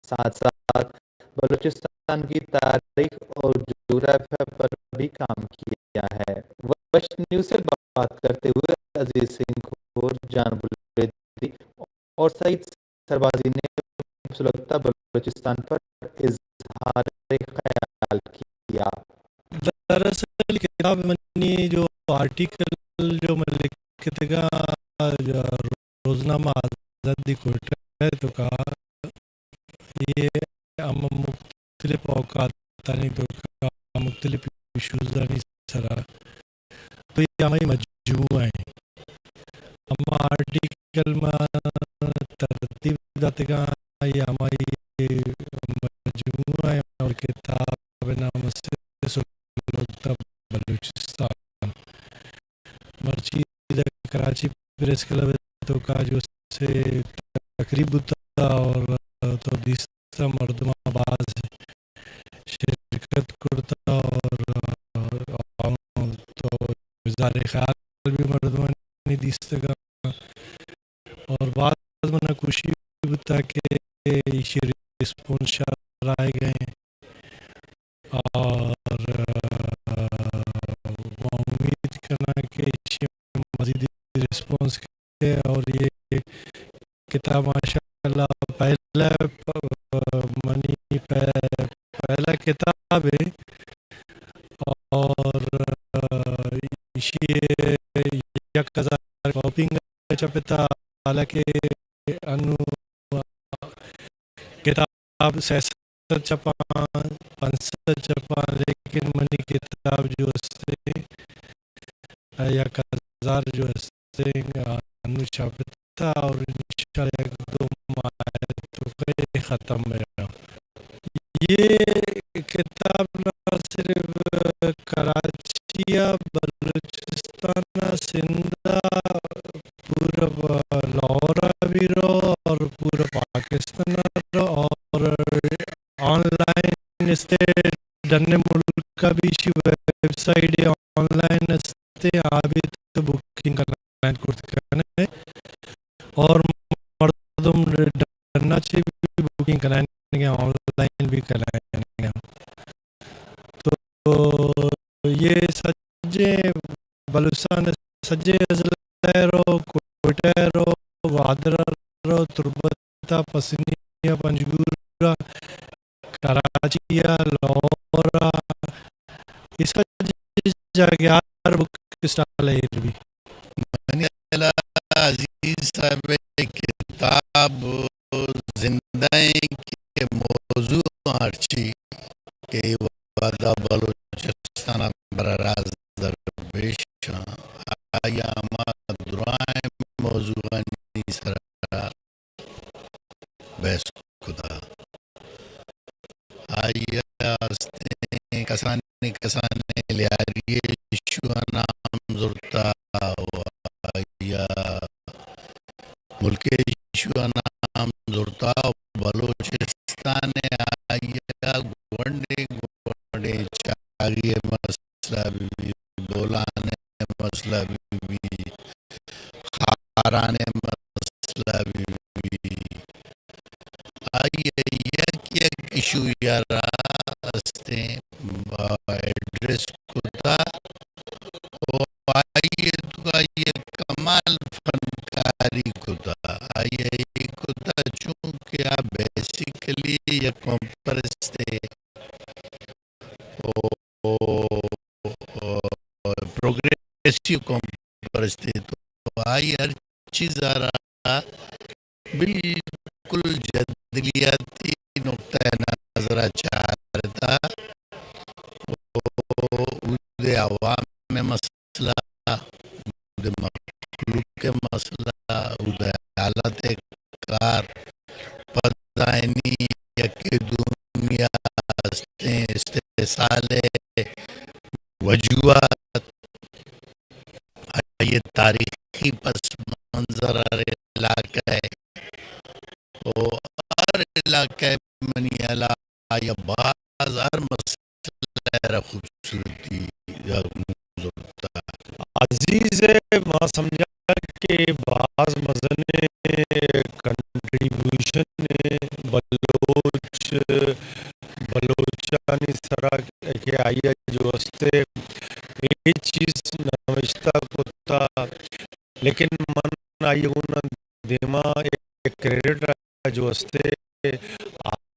ساتھ ساتھ بلوچستان کی تاریخ اور جغرافیہ پر بھی کام کیا ہے۔ وش نیوز سے بات کرتے ہوئے عزیز سنگھور، جان بلیدی اور سعید سربازی نے سلگتا بلوچستان پر اظہار خیال کیا۔ دراصل کتاب منی جو آرٹیکل جو من لکھتگا روزنامہ آزادی کوئٹہ ءِ توکا، اے ہم مختلف اوقاتانی توکا مختلف ایشوزانی سرا، تو اے ہمائی مجموعہ ایں۔ ہما آرٹیکل ما ترتیب داتگاں، اے ہمائی مجموعہ ایں اور کتاب نام است سلگتا بلوچستان۔ مرچی ادا کراچی پریس کلب ءِ توکا جو سے تقریب بوتا اور تو دیستا مردماں باز شرکت کرتا اور عوام تو اظہار خیال بھی مردمانی دیستگا اور باز منا خوشی بوتا کہ ایشی ریسپانس شر آئے گئے اور، آ، ما امید کناں کہ ایشی مزید ریسپانس کئے اور اے کتاب ماشاءاللہ پہلا پ-، منی پہ-، پہلا کتاب ایں اور، آ، ایشی یک ہزار کاپی چپتا حالانکہ انوں کتاب سئے سد چپاں، پنچ سد چپاں، لیکن منی کتاب جو ہستے، یک ہزار جو ہستے، انوں چھاپتا اور انشاءاللہ یک دو ماہ تو ختم بیا۔ یہ کتاب نہ صرف کراچی ءَ، بلوچستان ءَ، سندھ ءَ، پورا لاہور ءَ بھی رو اور پورا پاکستان ءَ رو اور آن لائن استے، ڈن ملک ءَ بھی ایشی ویب سائٹ آن لائن استے، آ بھی تو بکنگ کنائینت کرت کنے اور مردم ڈن ءَ چہ بھی بکنگ کنائینگ ءَ، آن لائن بھی کنائینگ ءَ۔ تو یہ سجیں بلوچستان ءِ سجیں اضلاع ءَ رو، کوئٹہ ءَ رو، گوادر ءَ رو، تربت ءَ، پسنی ءَ، پنجگور ءَ، کراچی ءَ، لاہور ءَ، اے سجیں جاگہ ءَ بک اسٹال ایر بی۔ منی خیال ءَ عزیز صاحب ءِ کتاب زندہ ایں کہ موضوع ہرچی کہ وہدا بلوچستان ءَ براہ راست درویش آں، آئی ءَ ہما درائیں موضوعانی سرا بحث کتا۔ آئی ءَ استیں کسانیں کسانیں لیاری ایشو ءَ نام زرتا و آئی ءَ ملک ایشو ءَ نام زرتا و بلوچستان ءَ آئی ءَ گونڈیں گونڈیں چاگی ءِ مسئلہ بہ بی، بولان ءِ مسئلہ بہ بی، خاران ءِ مسئلہ بہ بی، آئی ءَ یک یک ایشو ءَ را استیں ایڈریس کتا و آئی ءِ توکا یک کمال فنکاری کتا۔ آئی ءَ اے کتا چونکہ آ بیسیکلی یک قوم پرستے و، و، و پروگریسو قوم پرستے، تو آئی ہر چیز ءَ را بالکل جدلیاتی نقطہ نظر ءَ چارتا و اودے عوام ءِ مسئلہ، اودے مخلوق ءِ مسئلہ، اودے حالت ءِ کار، پدائینی یکے دومی ءَ استیں استحصال ءِ وجوہات، آئی ءِ تاریخی پس منظر، ہر علاقہ ءِ، او ہر علاقہ ءِ منی ہیال ءَ آئی ءَ باز ہر مسئلہ ءَ را خوبصورتی ءَ زرتا۔ عزیز ءِ ما سمجھا کہ باز مزنیں کنٹریبیوشن ءِ بلوچ بلوچانی سرا کہ آئی ءَ جو استے اے چیز نوشتہ کتا، لیکن من آئی ءَ گوں دیما ایک کریڈٹ ءَ جو استے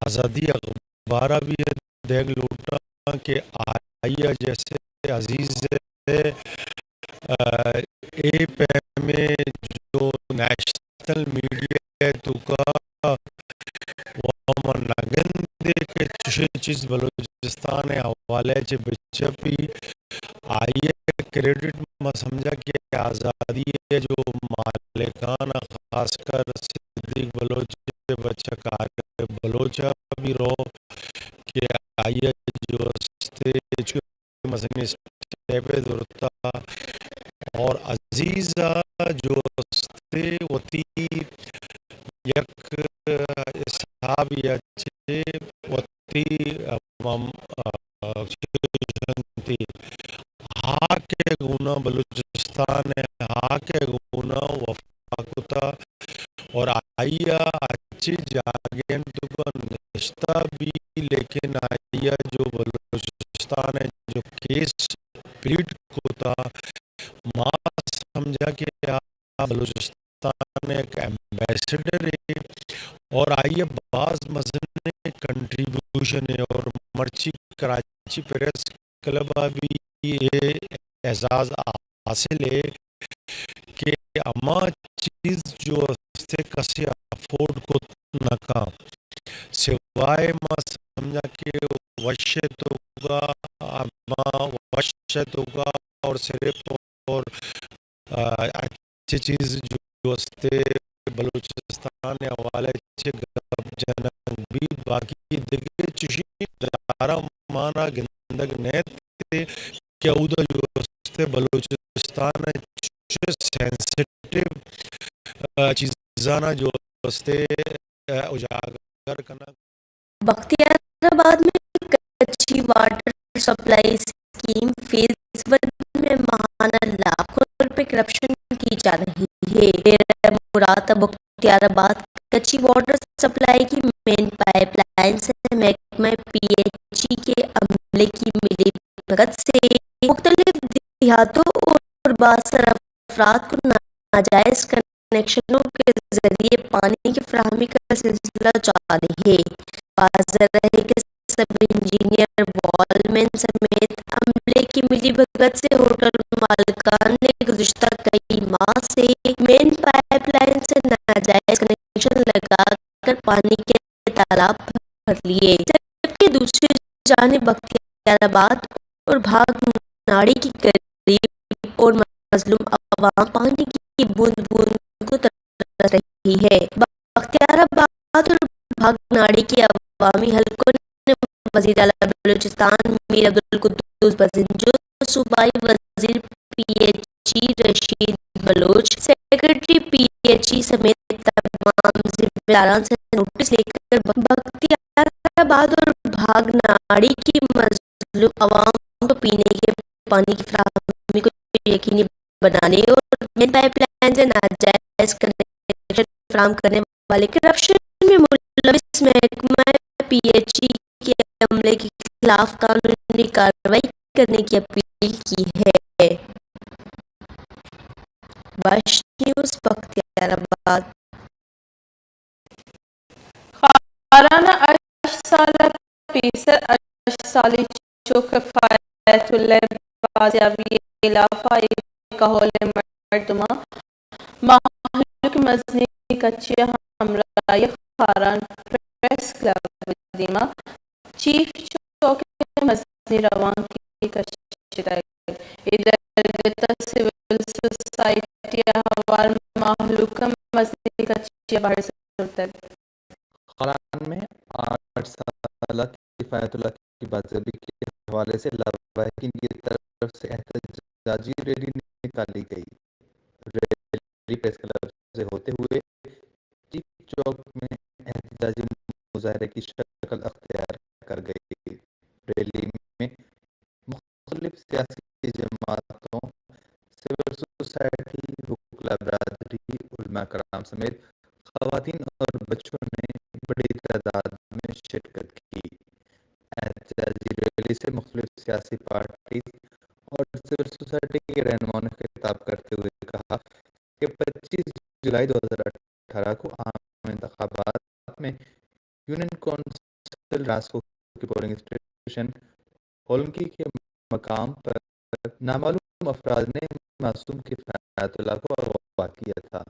آزادی اخبار ءَ بھی دیگ لوٹاں کہ آئی ءَ جیسے عزیز ءِ، آ، اے پیمیں جو نیشنل میڈیا ءِ توکا و من نہ گندے کہ چشیں چیز بلوچستان ءِ حوالہ ءَ چہ بچپی۔ آئی ءِ کریڈٹ ما سمجھا کہ آزادی ءِ جو مالکان ءَ، خاص کر صدیق بلوچ ءِ بچک عارف بلوچ ءَ بھی رو کہ آئی ءَ جو استے مزنیں اسٹیپ ءَ زرتا اور عزیز ءَ جو استے وتی یک حساب یا چہ وتی، ام، ام، آ، چیزاں تئی ہاک ءِ گونا، بلوچستان ءِ ہاک ءِ گونا وفا کتا اور آئی ءَ ہرچی جاگہانی توکا نشتہ بی، لیکن آئی ءَ جو بلوچستان ءِ جو کیس پلیڈ کتا، ما سمجھا کہ آ بلوچستان ءِ یک ایمبیسڈر اے اور آئی ءِ باز مزنیں کنٹریبیوشن اے اور مرچی کراچی پریس کلب ءَ بھی اے اعزاز حاصل اے کہ ہما چیز جو سے کسے افورڈ کت نہ کن۔ سوائے ما سمجھاں کہ وش ءِ توکا، ہما وش ءِ توکا اور صرف اور، آ، اچھی چیز جو استے بلوچستان ءِ حوالہ چہ گپ جنگ بی، باقی دگہ چشی ادارہ مانا گندگ نیت کہ اودا جو استے بلوچستان ءِ چہ سینسٹیو، آ، چیزانا جو استے، آ، اجاگر کنگ۔ بختیار آباد میں Kachhi water supply scheme phase one میں ماہانہ لاکھوں روپے کرپشن کی جا رہی ہے۔ ڈیرہ مراد بختیار آباد کچھی واٹر سپلائی کی مین پائپ لائن سے محکمہ پی ایچ ای کے عملے کی ملی بھگت سے مختلف دیہاتوں اور بااثر افراد کو ناجائز کنیکشنوں کے ذریعے پانی کی فراہمی کا سلسلہ جاری ہے۔ واضح رہے کہ سب انجینئر، وال مین سمیت عملے کی ملی بھگت سے ہوٹل مالکان نے گزشتہ کئی ماہ سے مین پائپ لائن سے ناجائز کنیکشن لگا کر پانی کے تالاب بھر لیے، جبکہ دوسری جانب بختیار آباد اور بھاگ ناڑی کے قریب اور مظلوم عوام پانی کی بوند بوند کو ترس رہی ہے۔ بختیار آباد اور بھاگ ناڑی کے عوامی حلقوں نے وزیر اعلیٰ بلوچستان میر عبدالقدوس بزنجو، صوبائی وزیر P H E Rashid Baloch, secretary P H E سمیت تمام ذمہ داران سے نوٹس لے کر بختیار آباد اور بھاگ ناڑی کی مظلوم عوام کو پینے کے پانی کی فراہمی کو یقینی بنانے اور مین پائپ لائن سے ناجائز کنیکشن فراہم کرنے والے کرپشن میں ملوث محکمہ پی ایچ ای کے عملے کے خلاف قانونی کارروائی کرنے کی اپیل کی ہے۔ وش نیوز، بختیار آباد۔ خاران ءَ ہشت سال ءَ پیسر ہشت سالی چک فایت اللہ بازیابی ءِ ہلاف ءَ اے کہول ءِ مردماں مہلوک مزنیں کچے ءِ ہمراہی ءَ خاران پریس کلب ءِ دیما چیف چوک ءِ مزنیں روانکے کشتگ۔ اے درگت ءَ سول سوسائٹی ءِ احوال مہلوک ءَ مزنیں کچے ءَ بہر زرتگ۔ خاران میں آٹھ سالہ کفایت اللہ کی بازیابی کے حوالے سے لواحقین کی طرف سے احتجاجی ریلی نکالی گئی۔ ریلی پریس کلب سے ہوتے ہوئے چیف چوک میں احتجاجی مظاہرے کی شکل اختیار کر گئی۔ ریلی میں مختلف سیاسی جماعتوں، سول سوسائٹی، وکلاء برادری، علماء کرام سمیت خواتین اور بچوں نے بڑی تعداد میں شرکت کی۔ احتجاجی ریلی سے مختلف سیاسی پارٹیز اور سول سوسائٹی کے رہنماؤں نے خطاب کرتے ہوئے کہا کہ پچیس جولائی دو ہزار اٹھارہ کو عام انتخابات میں یونین کونسل راسکو کی پولنگ اسٹیشن ہولنگی کے مقام پر نامعلوم افراد نے معصوم کفایت اللہ کو اغوا کیا تھا،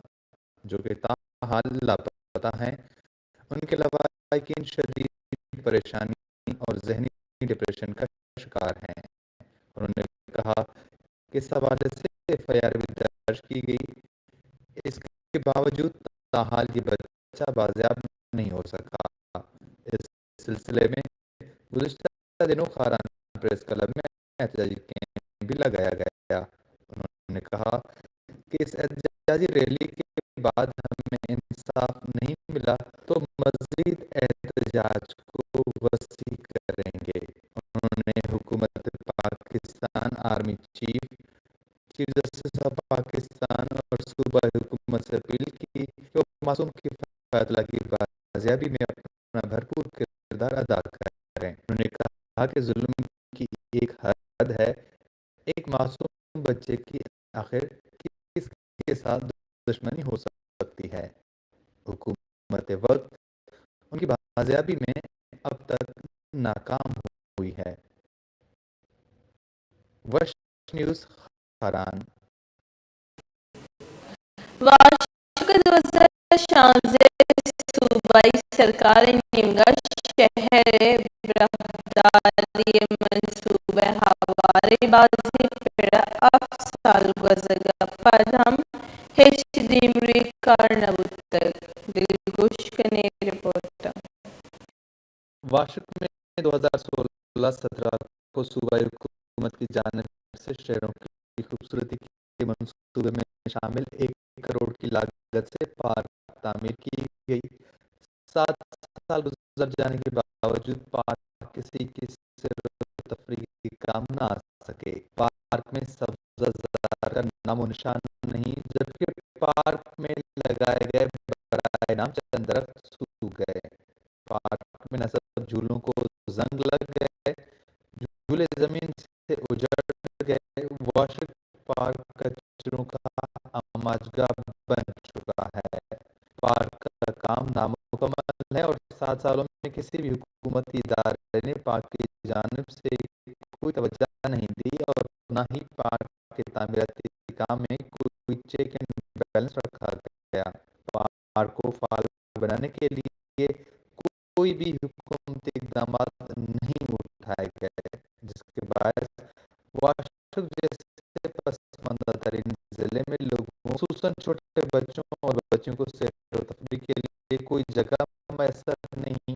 جو کہ تاحال لاپتہ ہیں۔ ان کے لواحقین شدید پریشانی اور ذہنی ڈپریشن کا شکار ہیں۔ انہوں نے کہا کہ اس حوالے سے ایف آئی آر بھی درج کی گئی، اس کے باوجود تاحال یہ بچہ بازیاب نہیں ہو سکا۔ اس سلسلے میں گزشتہ دنوں خاران پریس کلب میں احتجاجی کیمپ بھی لگایا گیا۔ انہوں نے کہا کہ اس احتجاجی ریلی کے بعد ہمیں انصاف نہیں ملا تو مزید احتجاج کو وسیع کریں گے۔ انہوں نے حکومت Pakistan, army chief, chief justice of Pakistan اور صوبائی حکومت سے اپیل کی کہ وہ معصوم کفایت اللہ کی بازیابی میں اپنا بھرپور کردار ادا کریں۔ انہوں نے کہا کہ ظلم کی ایک حد ہے، ایک معصوم بچے کی آخر کس کے ساتھ دشمنی ہو سکتی ہے؟ حکومت وقت ان کی بازیابی میں اب تک ناکام ہوئی ہے۔ وش نیوز، خاران۔ واشک دوزہ شانزدہ صوبائی سرکار ءِ نیمگ ءَ شہر ءِ براہداری ءِ منصوبہ ءِ ہوار ءَ بازیں پڑ ءَ ہفت سال گوزگ ءَ پد ہم ہچ دیمروئی کار نہ بوتگ۔ دلگوش کنیں رپورٹ ءَ۔ واشک میں دو ہزار سولہ سترہ کو صوبائی حکومت کی جانب سے شہروں کی خوبصورتی کے منصوبے میں شامل ایک کروڑ کی लागत से पार्क तामीर की गई। सात साल गुजर जाने के बावजूद पार्क किसी की सैर व तफरीह के काम न आ सके। पार्क में सब्जा ज़र का नामो निशान नहीं, जबकि पार्क में लगाए गए बराए नाम चंद दरख्त सूख गए। पार्क में नस्ब झूलों को जंग लग गए, झूले जमीन से उजड़ गए। वाशक पार्क कचरों का आमाजगाह बन चुका है। पार्क का काम नामुकम्मल है और सात सालों में किसी भी हुकूमती इदारे ने पार्क की जानिब से कोई तवज्जो नहीं दी और ना ही पार्क के तामीराती काम में कोई चेक एंड बैलेंस रखा गया। पार्क को फाल बनाने के लिए कोई भी हुकूमती इकदाम नहीं उठाए गए, जिसके बायस वाशक जैसे पसमानदा तरीन जिले में लोगों, खुसूसन छोटे बच्चों और बच्चियों को सैर व तफरीह के लिए कोई जगह मैसर नहीं।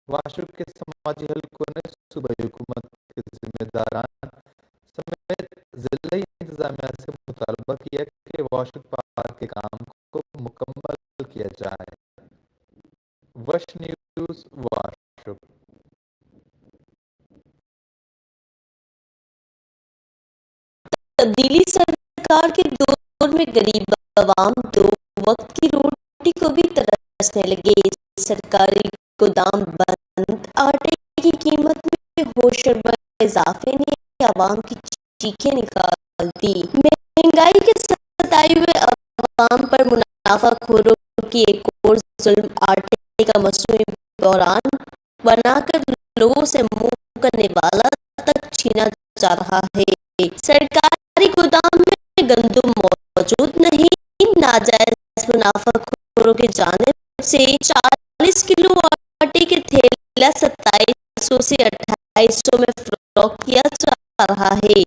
वाशक के समाजी हलकों ने सूबाई हुकूमत के जिम्मेदारान समेत जिला इंतजामिया से मुतालबा किया कि वाशक पार्क के काम को मुकम्मल किया जाए। وش نیوز واشک۔ تبدیلی سرکار کے دور میں غریب عوام دو وقت کی روٹی کو بھی ترسنے لگے۔ سرکاری گودام بند، آٹے کی قیمت میں ہوش و اضافے نے عوام کی چیخیں نکال دی۔ مہنگائی کے ستائے ہوئے عوام پر منافع خوروں کی ایک اور ظلم، آٹے کا مصنوعی بحران بنا کر لوگوں سے منہ کا نوالا تک چھینا جا رہا ہے۔ سرکاری گودام میں گندم موجود نہیں، ناجائز منافع خوروں کی جانب سے چالیس کلو آٹے کے تھیلا ستائیس سو سے اٹھائیس سو میں فروخت کیا جا رہا ہے۔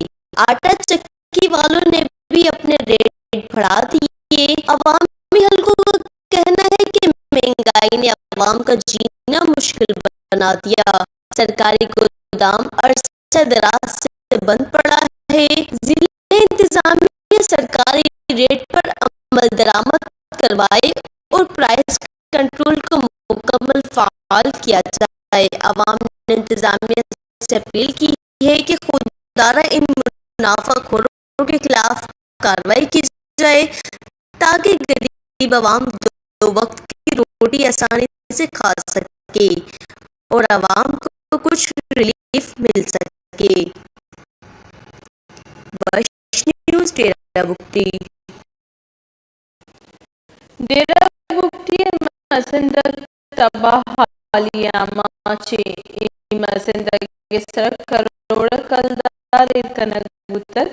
آٹا چکی والوں نے بھی اپنے ریٹ بڑھا دیے۔ عوامی حلقوں کا کہنا ہے کہ مہنگائی نے عوام کا جینا مشکل بنا دیا۔ سرکاری گودام عرصہ دراز سے بند پڑا ہے۔ ضلع انتظامیہ سرکاری ریٹ پر عمل درآمد کروائے اور پرائس کنٹرول کو مکمل فعال کیا جائے۔ عوام نے انتظامیہ سے اپیل کی ہے کہ خوددارا ان منافع خوروں کے خلاف کارروائی کی جائے تاکہ غریب عوام دو وقت کی روٹی آسانی سے کھا سکے اور عوام کو کچھ ریلیف مل سکے۔ وش نیوز، ڈیرہ بگٹی۔ ڈیرہ بگٹی ءِ مزندگ تباہ حالی ءِ آماچ ایں۔ اے مزندگ ءِ سرا کروڑ ءِ کلدار ایر کنگ بوتگ،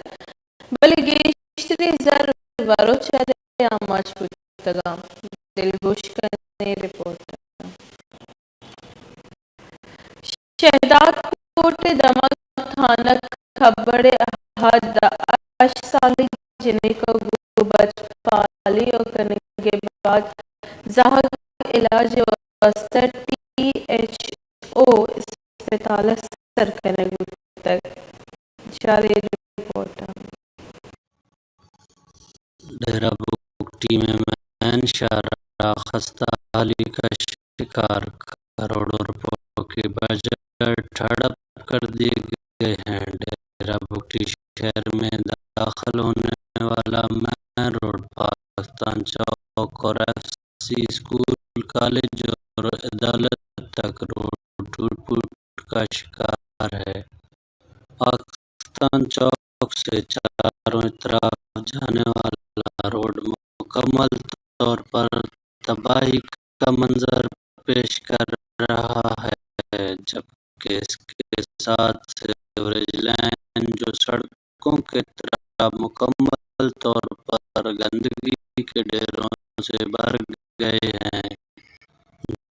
بلے گیشتریں زر وروچار ءِ آماچ بوتگ اَنت۔ دلگوش کنیں رپورٹ۔ شہداد کوٹ ءِ دمگ تھانہ کبڑ ءِ احد ءِ ہشت سالی جنک ءَ گوں بچ پالی ءَ کنگ ءِ بعد زہگ علاج ءِ واستہ ٹی ایچ او اسپتال ءَ سر کنگ بوتگ۔ چاریں رپورٹ۔ ڈیرہ بگٹی میں مین شاہراہ خستہ حالی کا شکار، کروڑوں روپوں کے بجٹ ہڑپ کر دیے گئے ہیں۔ ڈیرہ بگٹی شہر میں داخل ہونے والا مین روڈ پاکستان چوک اور ایف سی اسکول، کالج اور عدالت تک روڈ ٹوٹ پھوٹ کا شکار ہے۔ پاکستان چوک سے چاروں طرف جانے والا روڈ مکمل طور پر تباہی کا منظر پیش کر رہا ہے، جبکہ اس کے ساتھ سیوریج لائن، جو سڑکوں کے طرف مکمل طور پر گندگی کے ڈھیروں سے بھر گئے ہیں،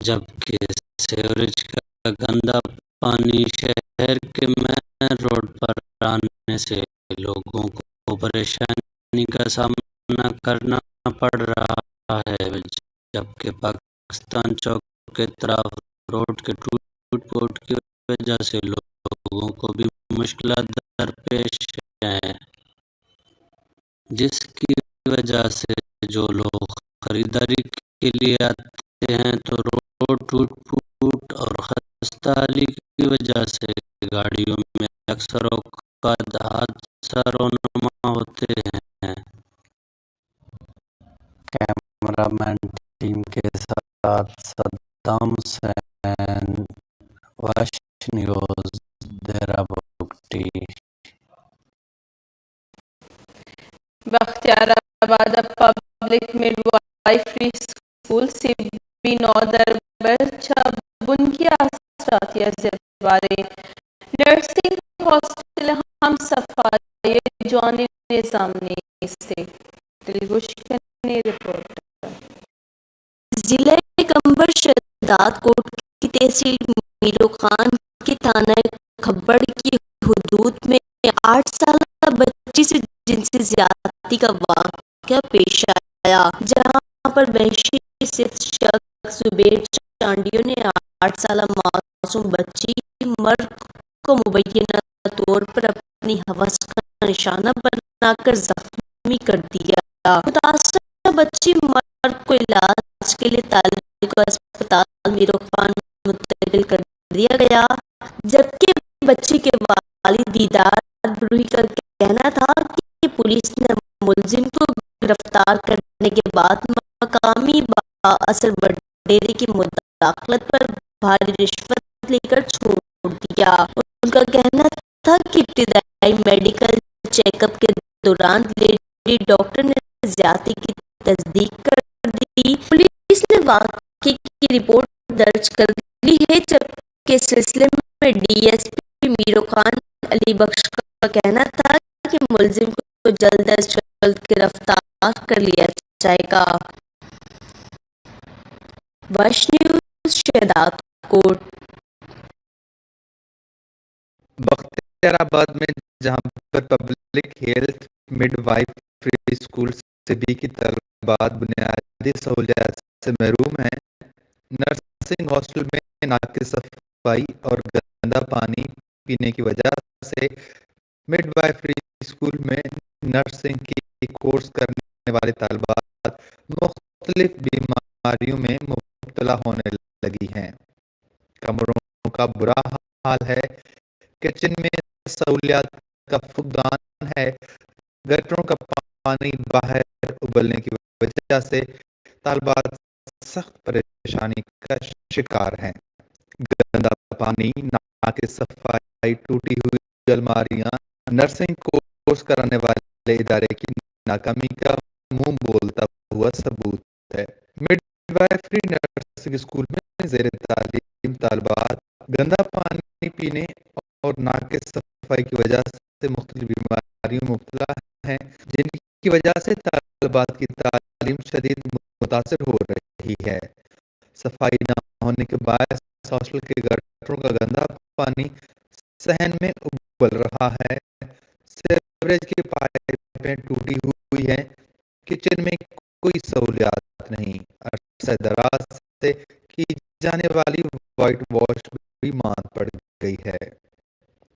جبکہ سیوریج کا گندا پانی شہر کے مین روڈ پر آنے سے لوگوں کو پریشانی کا سامنا کرنا پڑ رہا ہے، جبکہ پاکستان چوک کے طرف روڈ کے ٹوٹ پھوٹ کی وجہ سے لوگوں کو بھی مشکلات درپیش ہیں، جس کی وجہ سے جو لوگ خریداری کے لیے آتے ہیں تو روڈ ٹوٹ پھوٹ اور خستہ حالی کی وجہ سے گاڑیوں میں اکثر اوقات حادثہ رونما ہوتے ہیں۔ کیمرہ مین ٹیم کے ساتھ صدام حسین، وش نیوز، دیرہ بگٹی۔ بختیار آباد ءَ پبلک مڈ وائفری اسکول سبی نودربر چہ بنکی آسراتی ءَ زیباریں نرسنگ ہاسٹل ءَ ہم صفائی ءِ جوانیں نظام نیست۔ دلگوش کنیں رپورٹ۔ ضلع قمبر شہداد کوٹ کی تحصیل میرو خان کے تھانہ کھبڑ کی حدود میں آٹھ سالہ بچی سے جنسی زیادتی کا واقعہ پیش آیا، جہاں پر وحشی صفت شخص زبیر چانڈیو نے آٹھ سالہ معصوم بچی مرد کو مبینہ طور پر اپنی ہوس کا نشانہ بنا کر زخمی کر دیا۔ متاثرہ بچی مرد کو علاج کے لیے تعلقہ اسپتال میرو خان منتقل کر دیا گیا، جبکہ بچی کے والد دیدار بروہی کا کہنا تھا کہ پولیس نے ملزم کو گرفتار کرنے کے بعد مقامی بااثر وڈیرے کی مداخلت پر بھاری رشوت لے کر چھوڑ دیا۔ ان کا کہنا تھا کہ ابتدائی میڈیکل چیک اپ کے دوران لیڈی ڈاکٹر نے زیادتی کی تصدیق کر دی۔ پولیس نے واقعے کی رپورٹ درج کر لی ہے، جبکہ اس سلسلے میں ڈی ایس پی میرو خان علی بخش کا کہنا تھا کہ ملزم کو جلد از جلد گرفتار کر لیا جائے گا۔ وش نیوز، شہداد کوٹ۔ بختیار آباد میں جہاں پر پبلک ہیلتھ مڈ وائفری اسکول سبی کی طالبات بنیادی سہولیات سے محروم ہیں، نرسنگ ہاسٹل میں ناقص صفائی اور گندا پانی پینے کی وجہ سے مڈ وائفری اسکول میں نرسنگ کی کورس کرنے والی طالبات مختلف بیماریوں میں مبتلا ہونے لگی ہیں۔ کمروں کا برا حال ہے، کچن میں سہولیات کا فقدان ہے، گٹروں کا پانی باہر ابلنے کی وجہ سے طالبات سخت پریشانی کا شکار ہیں۔ گندا پانی، ناقص صفائی، ٹوٹی ہوئی الماریاں نرسنگ کورس کرانے والے ادارے کی ناکامی کا منہ بولتا ہوا ثبوت ہے۔ مڈ وائفری نرسنگ اسکول میں زیر تعلیم طالبات گندا پانی پینے اور ناقص صفائی کی وجہ سے مختلف بیماریوں میں مبتلا ہیں، جن کی وجہ سے طالبات کی تعلیم شدید متاثر ہو رہی ہے۔ صفائی نہ ہونے کے باعث ہاسٹل کے گٹروں کا گندا پانی صحن میں ابل رہا ہے، سیوریج کی پائپیں ٹوٹی ہوئی ہیں، کچن میں کوئی سہولیات نہیں۔ عرصہ دراز سے کی جانے والی وائٹ واش بھی ماند پڑ گئی ہے۔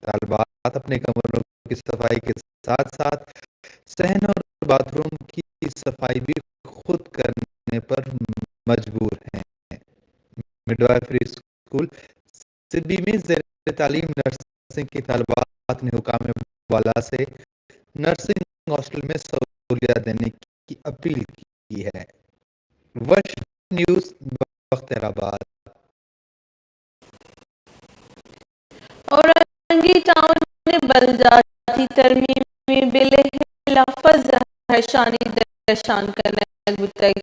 طالبات اپنے کمروں کی صفائی کے ساتھ ساتھ صحن اور باتھ روم کی صفائی بھی خود کرنے پر مجبور ہیں۔ مڈوائفری اسکول سبی میں زیر تعلیم نرسنگ کی طالبات نے حکام بالا سے نرسنگ ہاسٹل میں سہولیات دینے کی اپیل کی ہے۔ وش نیوز، بختیار آباد۔ اورنگی ٹاؤن ءَ بلجاتی ترمیمی بل ءِ ہلاف ءَ زہرشانی درشان کنگ بوتگ۔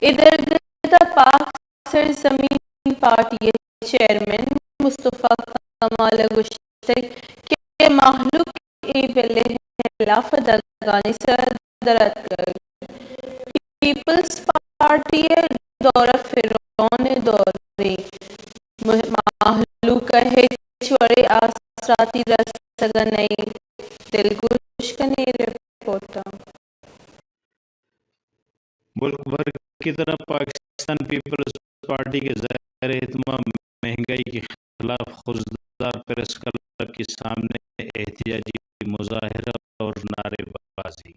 اے درگت ءَ پاک سرزمین پارٹی ءِ چیئرمین مصطفی کمال ءَ گوشتگ کہ مہلوک اے بل ءِ ہلاف ءَ دگانی سر ءَ در اتکگ۔ پیپلز پارٹی ءِ دور ءَ فرعون ءِ دورے، مہ-، مہلوک ءَ ہچ وڑیں آسراتی رسگ ءَ نئیں۔ دلگوش کن اے رپورٹ ءَ۔ ملک بھر کی طرح پاکستان پیپلز پارٹی کے زیر اہتمام مہنگائی کے خلاف خضدار پریس کلب کے سامنے احتجاجی مظاہرہ اور نعرے بازی۔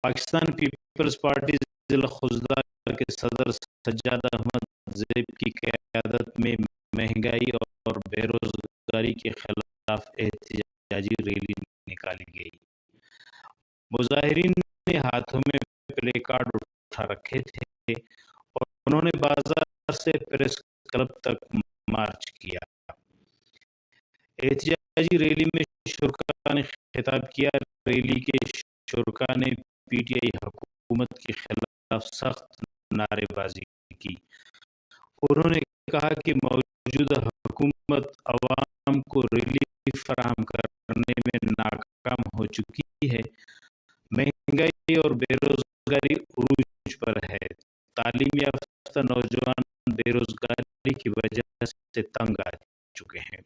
پاکستان پیپلز پارٹی ضلع خضدار کے صدر سجاد احمد زیب کی قیادت میں مہنگائی اور بے روزگاری کے خلاف احتجاجی ریلی نکالی گئی۔ مظاہرین نے ہاتھوں میں پلے کارڈ اٹھا رکھے تھے اور انہوں نے بازار سے پریس کلب تک مارچ کیا۔ احتجاجی ریلی میں شرکا نے خطاب کیا۔ ریلی کے شرکا نے پی ٹی آئی حکومت کے خلاف سخت نعرے بازی کی۔ انہوں نے کہا کہ موجودہ حکومت عوام کو ریلیف فراہم کرنے میں ناکام ہو چکی ہے، مہنگائی اور بے روزگاری عروج پر ہے، تعلیم یافتہ نوجوان بے روزگاری کی وجہ سے تنگ آ چکے ہیں۔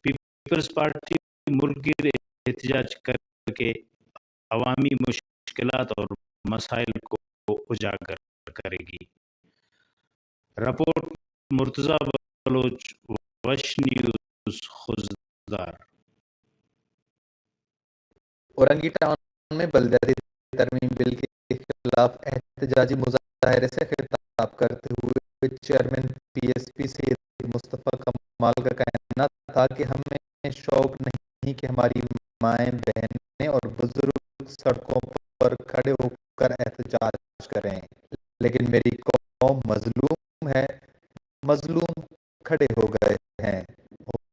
پیپلز پارٹی ملک گیر احتجاج کر کے عوامی مشکلات اور مسائل کو اجاگر کرے گی۔ رپورٹ مرتضی بلوچ، وش نیوز، خضدار۔ اورنگی ٹاؤن میں بلدیاتی ترمیم بل کے خلاف احتجاجی مظاہرے سے خطاب کرتے ہوئے چیئرمین پی ایس پی سید مصطفیٰ کمال کا کہنا تھا کہ ہمیں شوق نہیں کہ ہماری مائیں بہنیں اور بزرگ سڑکوں پر کھڑے ہو کر احتجاج کریں، لیکن میری قوم مظلوم ہے، مظلوم کھڑے ہو گئے ہیں۔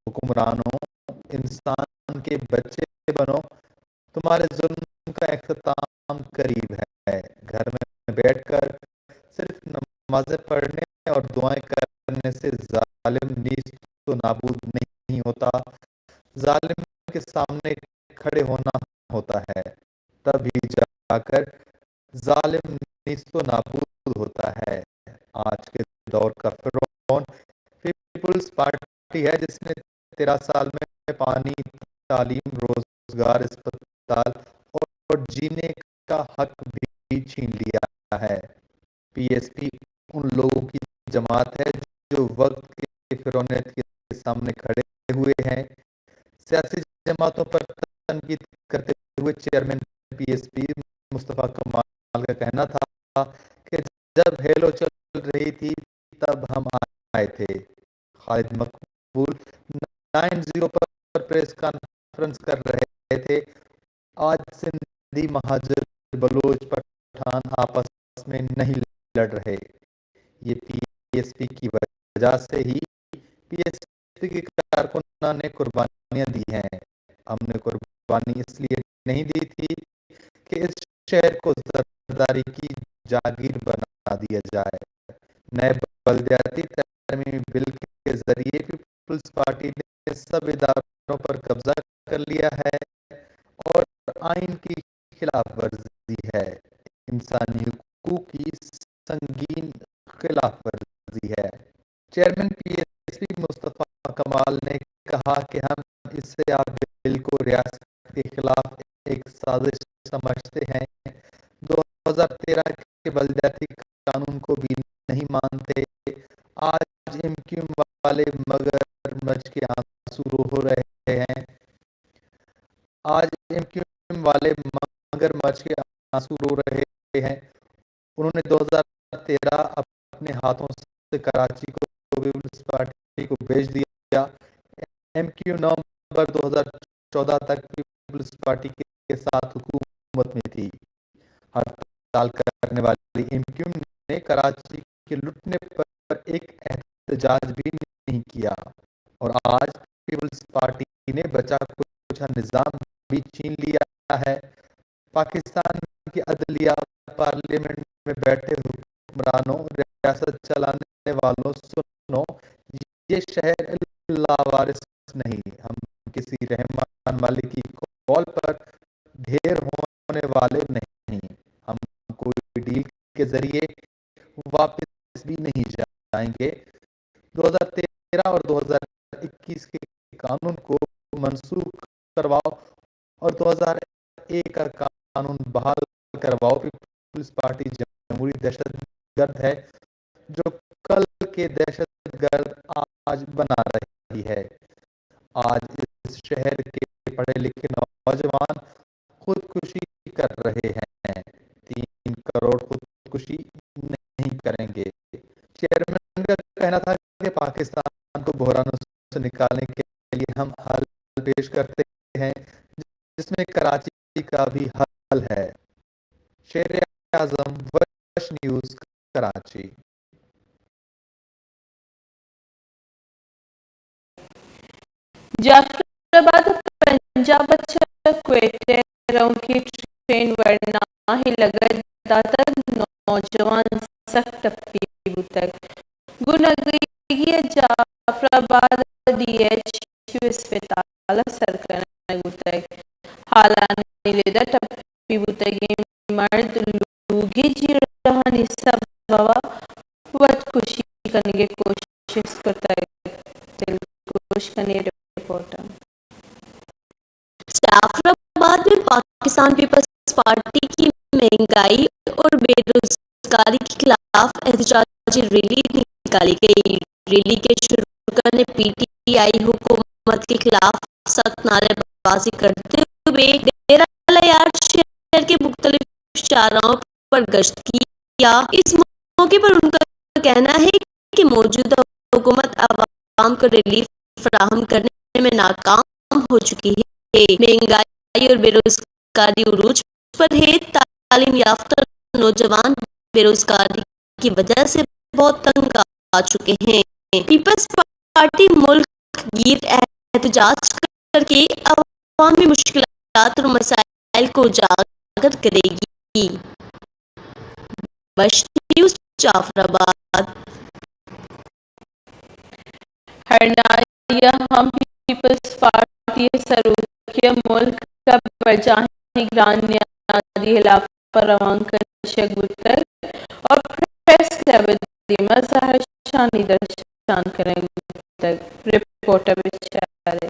حکمرانوں، انسان کے بچے بنو، تمہارے ظلم کا اختتام قریب ہے۔ گھر میں بیٹھ کر صرف نمازیں پڑھنے اور دعائیں کرنے سے ظالم نیست و نابود نہیں ہوتا۔ ظالم کے سامنے کھڑے ہونا ہوتا ہے، تبھی جا کر ظالم نیست و نابود ہوتا ہے۔ آج کے دور کا فرعون پیپلز پارٹی ہے، جس نے تیرہ سال میں پانی، تعلیم، روزگار، اسپتال اور جینے کا حق بھی چھین لیا ہے۔ پی ایس پی ان لوگوں کی جماعت ہے جو وقت کے فرعونیت کے سامنے کھڑے ہوئے ہیں۔ سیاسی جماعتوں پر تنقید کرتے ہوئے چیئرمین پی ایس پی مصطفیٰ کمال کا کہنا تھا کہ جب ہیلو چل رہی تھی، تب ہم آئے تھے۔ خالد مقبول نائن زیرو پر پریس کانفرنس کر رہے تھے۔ آج سندھی مہاجر بلوچ پٹھان آپس میں نہیں لڑ رہے۔ یہ پی ایس پی کی وجہ سے ہی پی ایس پی کے کارکنان نے قربانیاں دی ہیں۔ ہم نے قربانی اس لیے نہیں دی تھی کہ اس شہر کو زرداری کی جاگیر بنا دیا جائے۔ نئے بلدیاتی ترمیمی بل کے ذریعے پیپلز پارٹی نے سب اداروں پر قبضہ کر لیا ہے اور آئین کی خلاف ورزی ہے، انسانی حقوق کی سنگین خلاف ورزی ہے۔ چیئرمین پی ایس پی مصطفیٰ کمال نے کہا کہ ہم اس سے آپ بل کو ریاست کے خلاف ایک سازش سمجھتے ہیں۔ دو ہزار تیرہ کے بلدیاتی قانون کو بھی نہیں مانتے۔ آج ایم کیو ایم والے مگر مچ کے آنسو رو رہے ہیں۔ آج ایم کیو ایم والے مگر مچ کے آنسو رو رہے ہیں۔ انہوں نے دو ہزار تیرہ اپنے ہاتھوں سے کراچی کو پیپلز پارٹی کو بیچ دیا۔ ایم کیو ایم نومبر دو ہزار چودہ تک پیپلز پارٹی کے ساتھ حکومت میں تھی۔ ہڑتال کرنے والی ایم کیو ایم نے کراچی کے لٹنے پر ایک احتجاج بھی نہیں کیا اور آج پیپلز پارٹی نے بچا کچھ نظام بھی چھین لیا ہے۔ پاکستان کی عدلیہ، پارلیمنٹ میں بیٹھے حکمرانوں، ریاست چلانے والوں، سنو، یہ شہر لاوارث نہیں۔ ہم کسی رحمان مالک کی کال پر ڈھیر ہونے والے نہیں۔ ہم کوئی ڈیل کے ذریعے واپس بھی نہیں جائیں گے۔ دو ہزار تیرہ اور دو ہزار اکیس کے قانون کو منسوخ کرواؤ اور دو ہزار ایک کا قانون بحال کرواؤ۔ پیپلز پارٹی جمہوری دہشت گرد ہے، جو کل کے دہشت گرد آج بنا رہی ہے۔ آج اس شہر کے پڑھے لکھے نوجوان خودکشی کر رہے ہیں، تین کروڑ خودکشی نہیں کریں گے۔ چیئرمین کا کہنا تھا کہ پاکستان کو بحرانوں سے نکالنے کے لیے ہم حل پیش کرتے ہیں، جس میں کراچی کا بھی حل ہے۔ شیر اعظم، وش نیوز، کراچی۔ جعفر آباد، پنجاب ءَ چہ کوئٹہ ءَ روانکیں ٹرین ورنا ءِ لگا داتگ، نوجوان سک ٹپی بوتگ۔ گوں نگیگی ءَ جعفر آباد ءِ ڈی ایچ یو اسپتال ءَ سر کنگ بوتگ۔ حالانی ردا ٹپی بوتگیں مرد لوگی جیڑہانی سبب ءَ وت کشی کنگ ءِ کوشست کتگ۔ دلگوش کنیں رپورٹ ءَ۔ جعفر آباد میں پاکستان پیپلز پارٹی کی महंगाई और बेरोजगारी के खिलाफ एहतजाजी रैली निकाली गई। रैली के शुरू करने पीटीआई हुकूमत के खिलाफ सख्त नारेबाजी करते हुए डेरा लयार शहर के मुख्तलिफ शाहराहों पर गश्त किया। इस मौके पर उनका कहना है कि मौजूदा हुकूमत अवाम को रिलीफ फराहम करने में नाकाम हो चुकी है। महंगाई और बेरोजगारी उरूज पर है। तालीम याफ्ता नौजवान बेरोजगारी की वजह से बहुत तंग आ चुके हैं। पीपल्स पार्टी मुल्क गीर एहतजाज करके अवामी मुश्किलात और मसाइल को उजागर करेगी। वश न्यूज़, जाफराबाद। ہرنائی ءَ ہم پیپلز پارٹی ءِ سروکی ءَ ملک ءِ برجاہیں گران نیادی ءِ ہلاپ ءَ روان کشگ بوتگ اور پریس کلب ءِ دیما زہرشانی درشان کنگ بوتگ۔ رپورٹ ءَ بچارے۔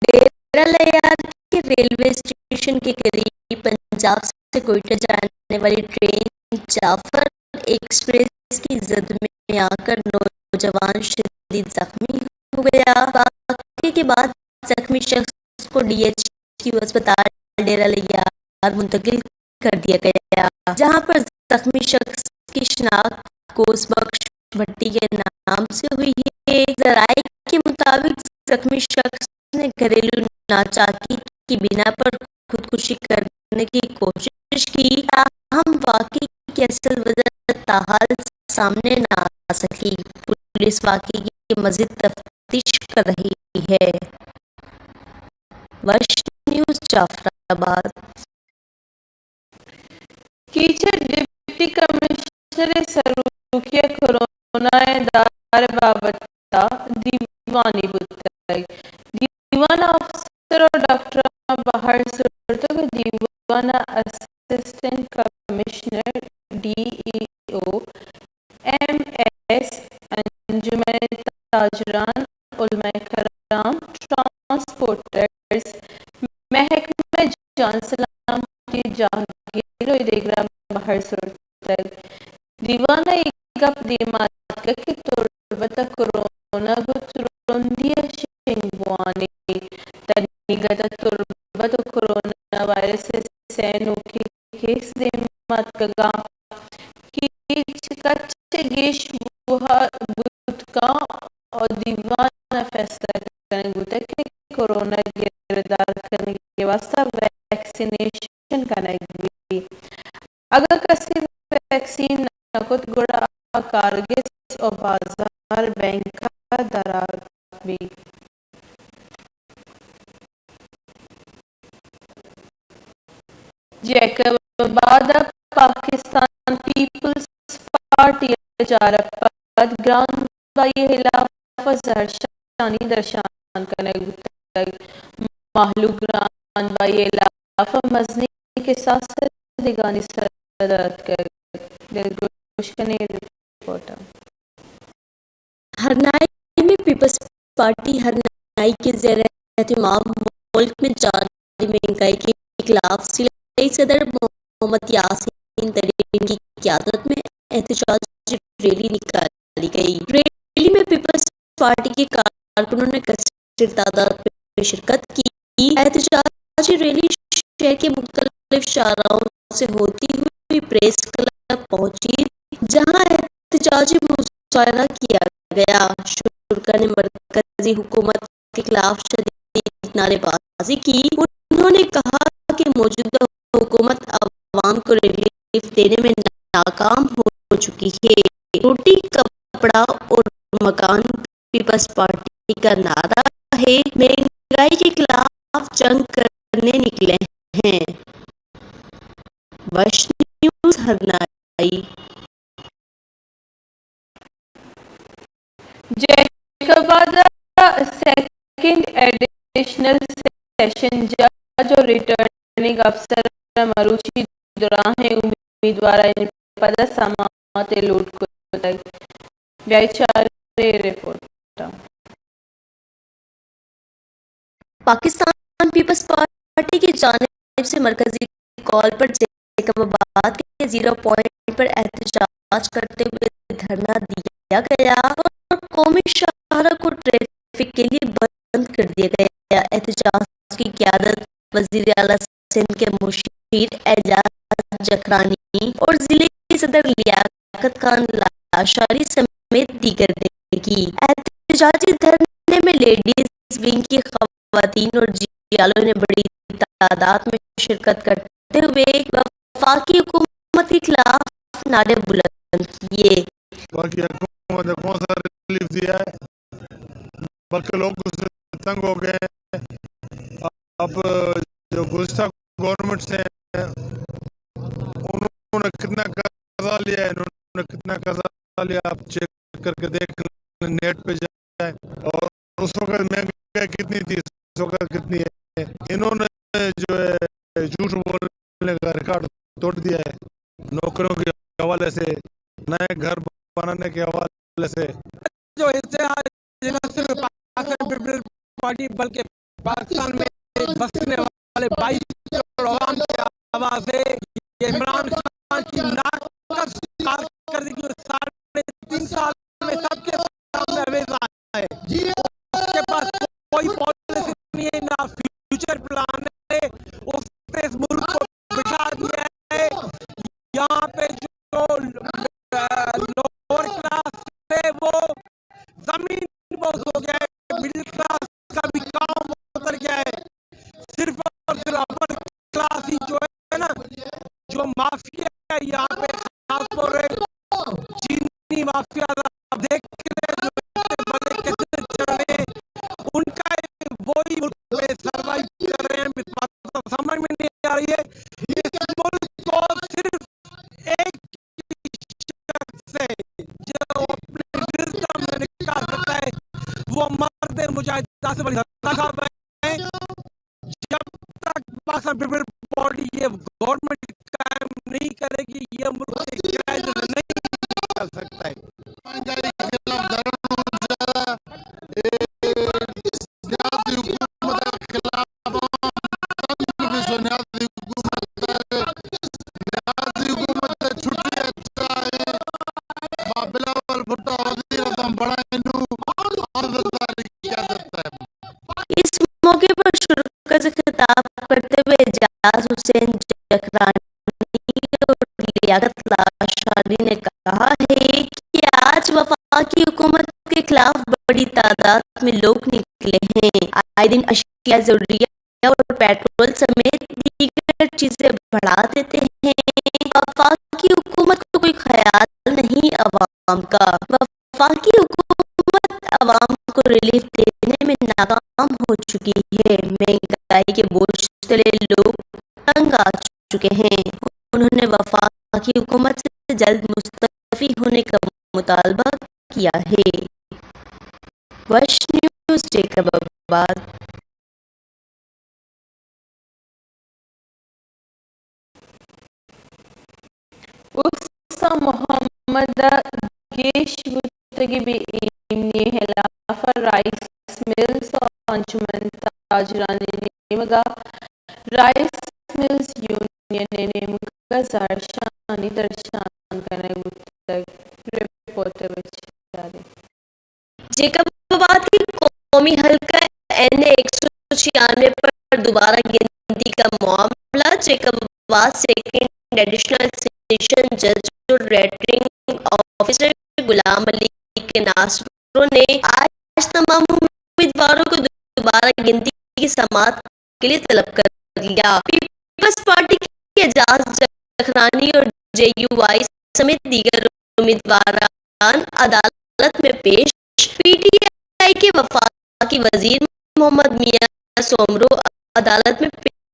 ڈیرہ لیار کے ریلوے اسٹیشن کے قریب پنجاب سے کوئٹہ جانے والی ٹرین جعفر ایکسپریس کی زد میں آ کر نوجوان شدید زخمی ہو گیا۔ واقعے کے بعد زخمی شخص کو ڈی ایچ کیو اسپتال ڈیرہ لیار منتقل کر دیا گیا، جہاں پر زخمی شخص کی شناخت کوس بخش بھٹی کے نام سے ہوئی ہے۔ ذرائع کے مطابق زخمی شخص نے گھریلو ناچاکی کی بنا پر خودکشی کرنے کی کوشش کی، تاہم واقعے کی اصل وجہ تاحال سامنے نہ آ سکی۔ پولیس واقعے کی مزید تفتیش کر رہی ہے۔ وش نیوز، جعفر آباد۔ کیچ ءَ ڈپٹی کمشنر ءِ سروکی ءَ کورونا ءِ دار ءِ بابت ءَ دیوانے بوتگ۔ دیوان ءَ افسر ءُ ڈاکٹراں بہر زرتگ ءُ دیوان ءَ اسسٹنٹ کمشنر، ڈی ای او، ایم ایس، انجمن تاجران، علماء کرام، ٹرانسپورٹرز، محکمہ جان سلامتی، جہگیر ءُ دیگراں بہر زرتگ۔ دیوان ءَ اے گپ دیم ءَ اتکگ کہ تربت ءَ کورونا گوں ترندی ءَ شنگ بوان اِنت۔ تنیگت ءَ تربت ءَ کورونا وائرس ءِ سئے نوکیں کیس دیم ءَ اتکگ اَنت۔ کیچ کچ ءَ گیش بوہ بوت کنت ءُ دیوان ءَ فیصلہ کنگ بوتگ کہ کورونا ءِ گردار کنگ ءِ واستہ ویکسینیشن کنگ بیت۔ اگاں کسے ویکسین نہ کت، گڑا آ کارگس ءُ بازار بینک ءَ دراتک بیت۔ جیکب آباد ءَ پاکستان پیپلز پارٹی ءِ چارگ پد گران بھائی ءِ ہلاپ ءَ زہرشانی درشان کنگ بوتگ۔ مہلوک گران بھائی ءِ ہلاپ ءَ مزنیں کساس ءَ دگانی سر ءَ در اتکگ۔ دلگوش گوش کنیں رپورٹ ءَ۔ ہرنائی میں پیپلز پارٹی ہرنائی کے زیر اہتمام ملک میں جاری مہنگائی کے خلاف ضلعی صدر محمد یاسین ترین کی قیادت میں احتجاجی ریلی نکالی گئی۔ ریلی میں پیپلز پارٹی کے کارکنوں نے کثیر تعداد میں شرکت کی۔ احتجاجی ریلی شہر کے مختلف شاہراہوں سے ہوتی ہوئی پریس کلب پہنچی، جہاں احتجاجی مظاہرہ کیا گیا۔ شرکا نے مرکزی حکومت کے خلاف شدید نعرے بازی کی۔ انہوں نے کہا کہ موجودہ حکومت عوام کو ریلیف دینے میں ناکام ہو چکی ہے۔ روٹی، کپڑا اور مکان پیپلز پارٹی کا نعرہ ہے، مہنگائی کے خلاف جنگ کرنے نکلے ہیں۔ وش نیوز، ہرنائی۔ جیکب آباد ءَ سیکنڈ ایڈیشنل سیشن جج اور ریٹرننگ افسر ءَ مروچی دراہیں امیدوارانی پد ءَ سماعت ءَ لوٹ کتگ۔ بیا چاریں رپورٹ ءَ۔ پاکستان پیپلز پارٹی کی جانب سے مرکزی کال پر جیکب آباد کے زیرو پوائنٹ پر احتجاج کرتے ہوئے دھرنا دیا گیا اور قومی شاہراہ کو ٹریفک کے لیے بند کر دیا گیا۔ احتجاج کی قیادت وزیر اعلیٰ سندھ کے مشیر اعجاز جکھرانی اور ضلعی صدر لیاقت خان لاشاری سمیت دیگر نے کی۔ احتجاجی دھرنے میں لیڈیز ونگ کی خواتین اور جیالوں نے بڑی تعداد میں شرکت کرتے ہوئے وفاقی حکومت کے خلاف نعرے بلند کیے۔ وفاقی حکومت نے کون سا ریلیف دیا ہے؟ بلکہ لوگ اس سے تنگ ہو گئے ہیں۔ اب جو گزشتہ گورنمنٹس ہیں، انہوں نے کتنا قرضہ لیا ہے، انہوں نے کتنا قرضہ لیا، آپ چیک کر کے دیکھ لیں، نیٹ پہ جائیں، اور اس وقت مہنگائی کتنی تھی، اس وقت کتنی ہے۔ انہوں نے جو ہے جھوٹ بولنے کا ریکارڈ توڑ دیا ہے، نوکریوں کے حوالے سے، نئے گھر بنانے کے حوالے سے۔ جو حصے آج نہ صرف پاکستان پیپلز پارٹی بلکہ پاکستان میں بسنے والے بائیس کروڑ عوام کی آواز ہے۔ یہ عمران خان کی ناقص کارکردگی، ساڑھے تین سال میں سب کے سامنے اویزان ہے۔ اس کے پاس کوئی پالیسی نہیں ہے، نہ فیوچر پلان ہے۔ اس نے اس ملک کو بٹھا دیا ہے۔ یہاں پہ جو، آ، لوور کلاس ہے، وہ زمین بوس ہو گیا ہے، مڈل کلاس کا بھی کام اتر گیا ہے۔ صرف اور صرف اپر کلاس ہی جو ہے نا، جو مافیا ہے یہاں پہ، خاص طور پہ چینی مافیا، آپ دیکھ رہے ہیں جو اتنے بڑے کیسے چل رہے ہیں، ان کا وہی ملک پہ سروائیو کر رہے ہیں۔ سمجھ میں نہیں آ رہی ہے، اس ملک کو صرف ایک شخص ہے جو اپنے ورثہ میں نکال سکتا ہے، وہ مرد مجاہد آصف علی زرداری صاحب ہیں۔ جب تک پاکستان پیپلز پارٹی یہ گورنمنٹ قائم نہیں کرے گی، یہ ملک سے کرائسس نہیں نکل سکتا ہے۔ مہنگائی کے خلاف دھرنا ہونا چاہیے۔ اے نیازی حکومت کے خلاف عوام تنگ بھی سو، نیازی حکومت ہے، نیازی حکومت ہے، چھٹی اچھا ہے۔ بلاول بھٹو وزیر اعظم بنائے نو، عرضدار کیا کرتا ہے۔ اس موقع پر شرکا سے خطاب کرتے ہوئے اعجاز حسین جکھرانی اور لیاقت لاشاری نے کہا ہے کہ آج وفاقی حکومت کے خلاف بڑی تعداد میں لوگ نکلے ہیں، آئے دن اشیاء ضروریات اور پیٹرول سمیت دیگر چیزیں بڑھا دیتے ہیں۔ وفاقی حکومت کو کوئی خیال نہیں عوام کا۔ وفاقی حکومت عوام کو ریلیف دینے میں ناکام ہو چکی ہے۔ مہنگائی کے بوجھ تلے لوگ تنگ آ چکے ہیں۔ انہوں نے وفاقی حکومت سے جلد مستعفی ہونے کا مطالبہ کیا ہے۔ وش نیوز، جیکب آباد۔ اس ساں محمد مردہ گیش بوتگی بے ایمنی ہلاف رائس ملز و انجمن تاجرانی نیمگا رائس ملز یونین نیمگا زہرشانی درشان کنگ بوتگ۔ رپورٹ بچارے۔ جیکب آباد کی قومی حلقہ این اے ایک سو چھیانوے پر دوبارہ گنتی کا معاملہ، جیکب آباد سیکنڈ ایڈیشنل سیشن جج اور ریٹرننگ آفیسر غلام علی کے ناصروں نے آج تمام امیدواروں کو دوبارہ گنتی کی سماعت کے لیے طلب کر لیا۔ پیپلز پارٹی کے اعجاز جکھرانی اور جے یو آئی سمیت دیگر امیدواران عدالت میں پیش۔ پی ٹی آئی کے وفاقی وزیر محمد میاں سومرو عدالت میں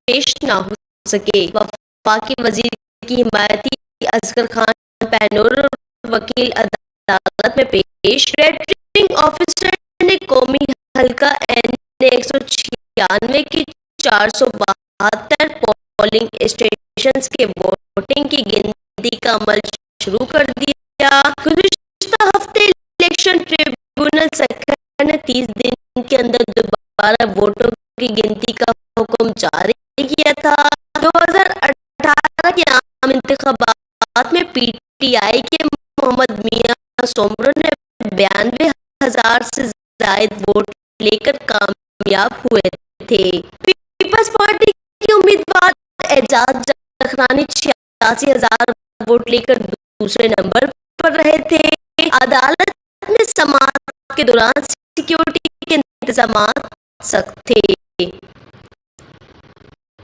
پیش نہ ہو سکے۔ وفاقی وزیر کی حمایتی اصغر خان پہنور اور وکیل عدالت میں پیش۔ ریٹرننگ آفیسر نے قومی حلقہ این اے ایک سو چھیانوے کی چار سو بہتر پولنگ اسٹیشنز کے ووٹنگ کی گنتی کا عمل شروع کر دیا۔ گزشتہ ہفتے الیکشن ٹریبونل سکھر نے تیس دن کے اندر دوبارہ ووٹوں کی گنتی کا حکم جاری کیا تھا۔ دو ہزار اٹھارہ کے عام انتخابات میں پی ٹی آئی کے محمد میاں سومرو نے بیانوے ہزار سے زائد ووٹ لے کر کامیاب ہوئے تھے۔ پیپلز پارٹی کے امیدوار اعجاز جکھرانی چھیاسی ہزار ووٹ لے کر دوسرے نمبر پر رہے تھے۔ عدالت میں سماعت کے دوران سیکیورٹی کے انتظامات سخت تھے۔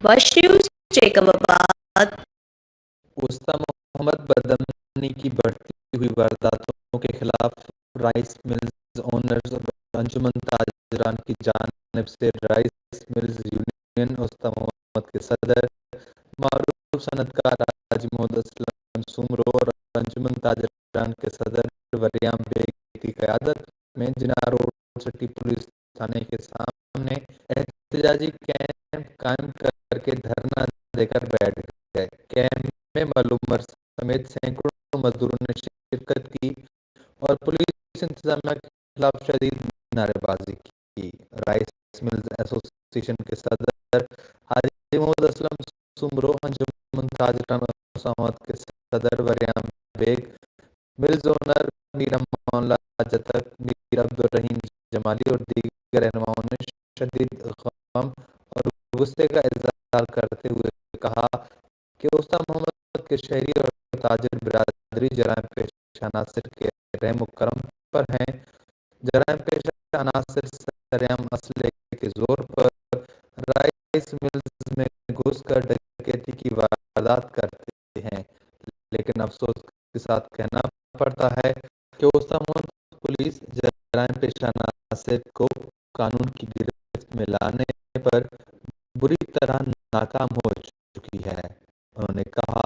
وش نیوز، جیکب آباد۔ اوستہ محمد۔ بدامنی کی بڑھتی ہوئی وارداتوں کے خلاف رائس ملز اونرز اور انجمن تاجران کی جانب سے رائس ملز یونین اوستہ محمد کے صدر معروف صنعت کار حاجی محمد اسلم سومرو اور انجمن تاجران کے صدر وریام بیگ کی قیادت میں جناح روڈ سٹی پولیس تھانے کے سامنے احتجاجی کیمپ قائم کر کے دھرنا دے کر بیٹھ گئے۔ کیمپ میں معلوم عمر سمیت سینکڑوں مزدوروں نے شرکت کی اور پولیس انتظامیہ کے خلاف شدید نعرے بازی کی۔ رائس ملز ایسوسی ایسوسی ایشن کے صدر حاجی محمد اسلم سومرو، انجمن تاجران اوستہ محمد کے صدر وریام بیگ، ملز اونر میر امان اللہ جتک، میر عبدالرحیم جمالی اور دیگر رہنماؤں نے شدید غم اور غصے کا اظہار کرتے ہوئے کہا کہ اوستہ محمد کے شہری اور تاجر برادری جرائم پیشہ عناصر کے رحم و کرم پر ہیں۔ جرائم پیشہ عناصر سرعام اسلحے کے زور پر رائس ملز میں گھس کر ڈکیتی کی واردات کرتے ہیں، لیکن افسوس کے ساتھ کہنا پڑتا ہے کہ اوستہ محمد پولیس جرائم پیشہ عناصر کو قانون کی گرفت میں لانے پر بری طرح ناکام ہو چکی ہے۔ انہوں نے کہا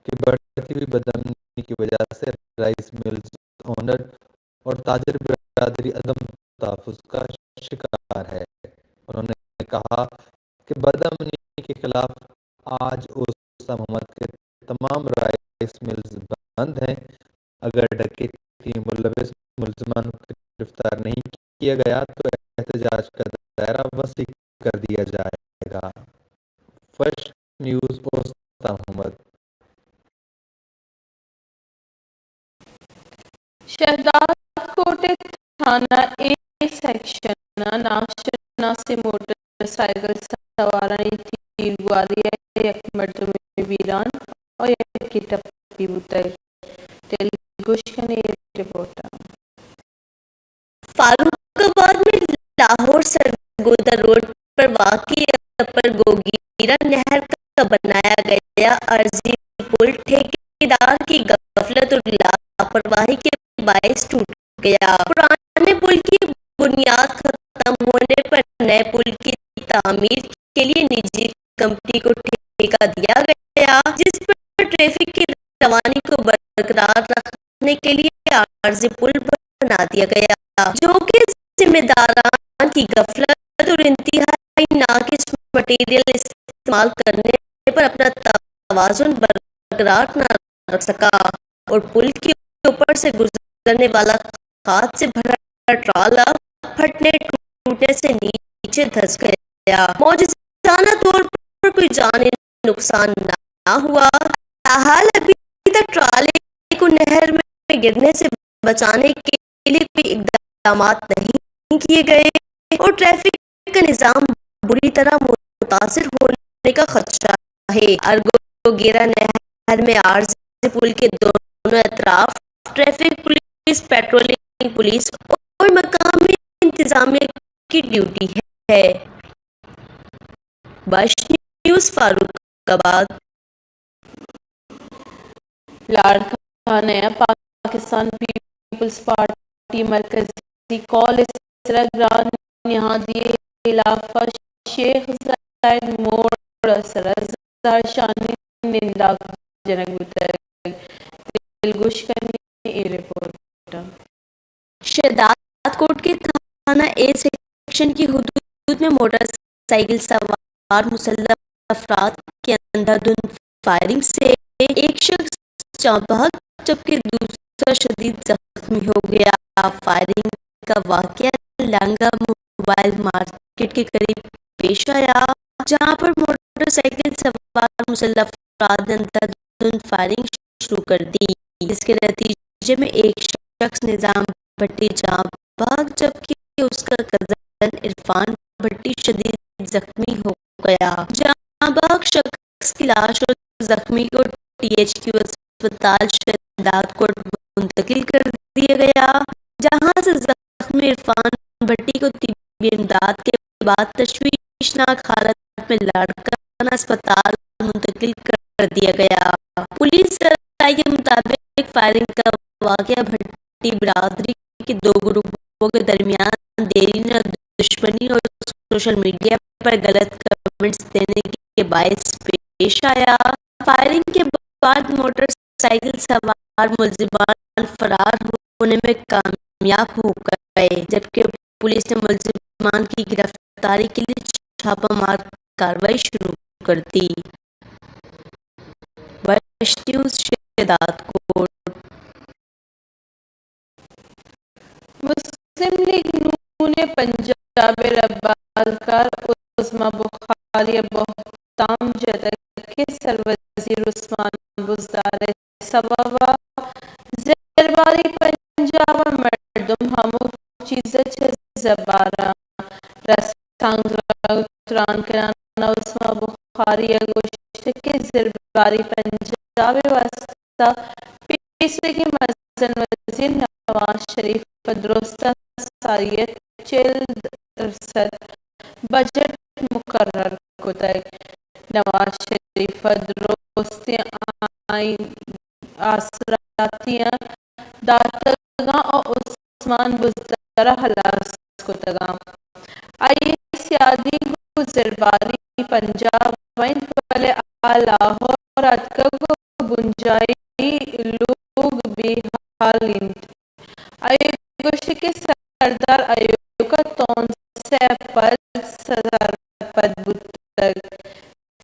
کہ بڑھتی ہوئی بدامنی کی وجہ سے رائس ملز اونر اور تاجر برادری عدم تحفظ کا شکار ہے۔ انہوں نے کہا کہ بدامنی کے خلاف آج اوستہ محمد کے تمام رائس ملز بند ہیں۔ اگر ڈکیتی میں ملوث ملزمان کو گرفتار نہیں کیا گیا تو احتجاج کا دائرہ وسیع کر دیا جائے گا۔ وش نیوز، اوستہ محمد۔ شہداد کوٹ ءِ تھانہ اے سیکشن ءَ ناشناسیں موٹر سائیکل سوارانی تیرگواری ءَ یک مردمے بیران ءُ یکے ٹپی بوتگ۔ دلگوش کن اے رپورٹ ءَ۔ فاروق آباد میں لاہور سرگودھا روڈ پر واقع اپر گوگیرا نہر کا بنایا گیا عارضی پل ٹھیکیدار کی غفلت اور لاپرواہی کے باعث ٹوٹ گیا۔ پرانے پل کی بنیاد ختم ہونے پر نئے پل کی تعمیر کے لیے نجی کمپنی کو ٹھیکہ دیا گیا، جس پر ٹریفک کی روانی کو برقرار رکھنے کے لیے عارضی پل بنا دیا گیا، جو کہ ذمہ داران کی غفلت اور انتہائی ناقص مٹیریل استعمال کرنے پر اپنا توازن برقرار نہ رکھ سکا اور پل کے اوپر سے گزرنے والا کھاد سے بھرا ٹرالا پھٹنے ٹوٹنے سے نیچے دھس گیا۔ معجزانہ طور پر کوئی جانی نقصان نہ ہوا، تاحال ابھی تک ٹرالے کو نہر میں گرنے سے بچانے کے لیے کوئی اقدامات نہیں کیے گئے اور ٹریفک کا نظام بری طرح متاثر ہونے کا خدشہ ہے۔ ارگو گیرا نہر میں عارضی پل کے دونوں اطراف ٹریفک پولیس، پیٹرولنگ پولیس اور مقامی انتظامیہ کی ڈیوٹی ہے۔ بش نیوز، فاروق آباد۔ لاڑکانہ ءَ پاکستان پیپلز پارٹی مرکزی کالج ءِ سرا گران نہادی ءِ ہلاپ ءَ شیخ زاید موڑ ءِ سرا زہرشانی ننداک جنگ بوتگ۔ دلگوش کنیں اے رپورٹ ءَ۔ شہداد کوٹ کے تھانہ اے سیکشن کی حدود میں موٹر سائیکل سوار مسلح افراد کے اندھادھند فائرنگ سے ایک شخص جاں بحق جبکہ دوسرا شدید زخمی ہو گیا۔ فائرنگ کا واقعہ لانگا موبائل مارکیٹ کے قریب پیش آیا، جہاں پر موٹر سائیکل سوار مسلح افراد نے اندھادھند فائرنگ شروع کر دی، جس کے نتیجے میں ایک شخص نظام بھٹی جاں بحق جبکہ اس کا کزن عرفان بھٹی شدید زخمی ہو گیا۔ جاں بحق شخص کی لاش اور زخمی کو ٹی ایچ کیو اسپتال شہداد کوٹ منتقل کر دیا گیا، جہاں سے زخمی عرفان بھٹی کو طبی امداد کے بعد تشویشناک حالت میں لاڑکانہ اسپتال منتقل کر دیا گیا۔ پولیس ذرائع کے مطابق فائرنگ کا واقعہ بھٹی برادری کے دو گروپوں کے درمیان دیرینہ دشمنی اور سوشل میڈیا پر غلط کمنٹس دینے کے باعث پیش آیا۔ فائرنگ کے بعد موٹر سائیکل سوار ملزمان فرار ہونے میں کامیاب ہو گئے، جبکہ پولیس نے ملزمان کی گرفتاری کے لیے چھاپہ مار کارروائی شروع کر دی۔ ویسٹ نیوز، شہداد کوٹ۔ مسلم لیگ نون ءِ پنجاب ءِ ربالکار عظمی بخاری ءَ بہتام جتگ کہ سروزیر عثمان بزدار ءِ سوب ءَ زرباری پنجاب ءِ مردم ہمک چیز ءَ چہ زبار ءَ رسانکدگ ءُ تران کنان ءَ۔ عثمان بخاری ءَ گوشت کہ زرباری پنجاب ءِ واستہ پیسریگیں مزن وزیر نواز شریف ءَ درستاں ساری ءَ چل درسد بجٹ مقرر کتگ۔ نواز شریف ءَ درستیں آئین آسراتی داتگاں ءُ عثمان بزدار ءَ ہلاس کتگاں۔ آئی ءِ سیادی گوں زرباری پنجاب ءَ انت، بلے آ لاہور ءَ اتکگ ءُ بنجاہی لوگ بے حال انت۔ آئی ءَ گوشت کہ سردار ایوک ءَ تون سے ءَ پد سرپد بوتگ۔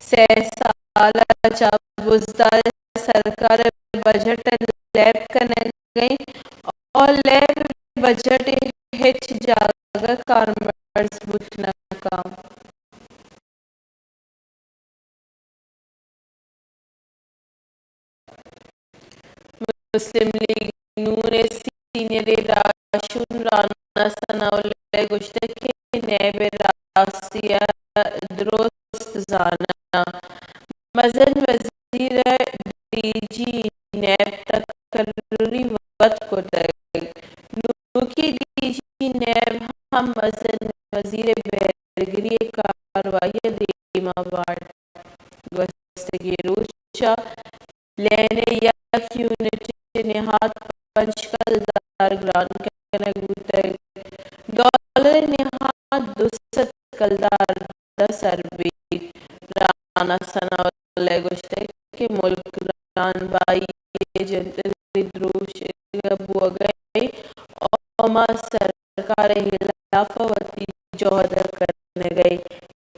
سئے سال ءَ چہ بزدار ءِ سرکار ءِ بجٹ ءَ لیب کنگ ءَ انت ءُ لیب بجٹ ءِ ہچ جاگہ کارمرز بوت نہ کنت۔ مسلم لیگ نون ءِ سینئر راہشون رانا ثناء اللہ ءَ گوشتگ کہ نیب ءِ راستی ءَ درست زاناں۔ مزن وزیر ءَ ڈی جی نیب تقرری وت کتگ۔ نوکیں ڈی جی نیب ہم مزن وزیر ءِ بیرگری ءِ کاروائی ءَ دیما بارت۔ گوستگیں روچ ءَ لین ءِ یک یونٹ ءِ نہاد پنچ کلدار گران کنگ بوتگ۔ ڈالر ءِ نہاد دو سد کلدار ءَ سر بیت۔ رانا ثناء اللہ ءَ گوشتگ کہ ملک گران بہائی ءِ جنتر ءِ دروشگ ءَ بوگ ءَ انت ءُ ما سرکار ءِ ہلاپ ءَ وتی جہد ءَ کنگ ءَ ایں۔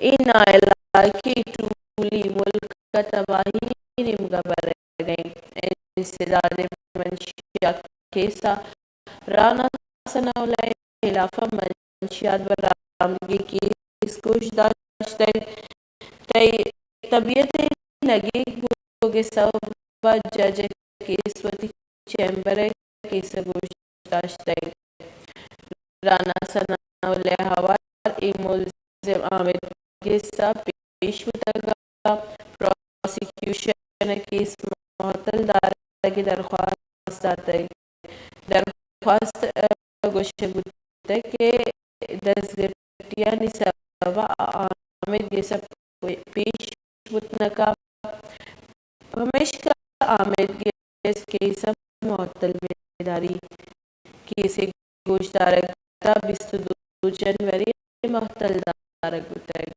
اے ناعلاقیں ٹولی ملک ءَ تباہی ءِ نیمگ ءَ برگ ءَ انت۔ انسداد منشیات کیس ءَ رانا ثناء اللہ ءِ ہلاف ءَ منشیات برآمدگی کیس گوش داشتگ۔ تئی طبیعت ءِ نگیگ بوگ ءِ سبب ءَ جج ءِ کیس وتی چیمبر ءَ کیس ءَ گوش داشتگ۔ رانا ثناء اللہ ءِ ہوار اے ملزم آمید گس ءَ پیش بوتگ ءُ پراسیکیوشن ءَ کیس معطل دارگ ءِ درخواست داتگ۔ درخواست ءَ گوشگ بوتگ کہ دزگٹیانی سبب ءَ آمید گس ءَ پیش بوت نہ کپت، پمیشکا آمید گس کیس ءَ معطل بہ داری۔ کیس ءِ گوشدارگ تا بیست ءُ دو جنوری ءَ معطل دارگ بوتگ۔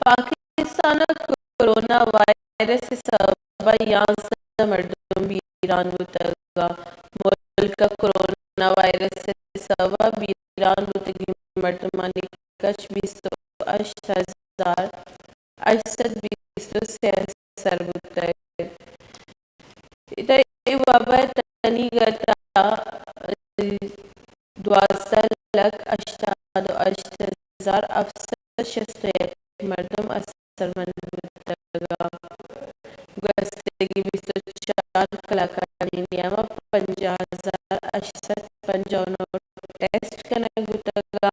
پاکستان ءَ کرونا وائرس ءِ سبب ءَ یازدہ مردم بیران بوتگ۔ ملک ءَ کرونا وائرس ءِ سبب ءَ بیران بوتگیں مردمانی کچ بیست ءُ ہشت ہزار ہشت سد بیست ءُ سے ءَ سر بوتگ۔ ادا اے وبا ءِ تنیگت ءَ دوازدہ لکھ ہشتاد ءُ ہشت ہزار ہفت سد شست ءُ یک مردم اثرمند بوتگ۔ گوستگیں بیست ءُ چار کلاکانی نیام ءَ پنجاہ ہزار ہشت سد پنجاہ ءُ نو ٹیسٹ کنگ بوتگ۔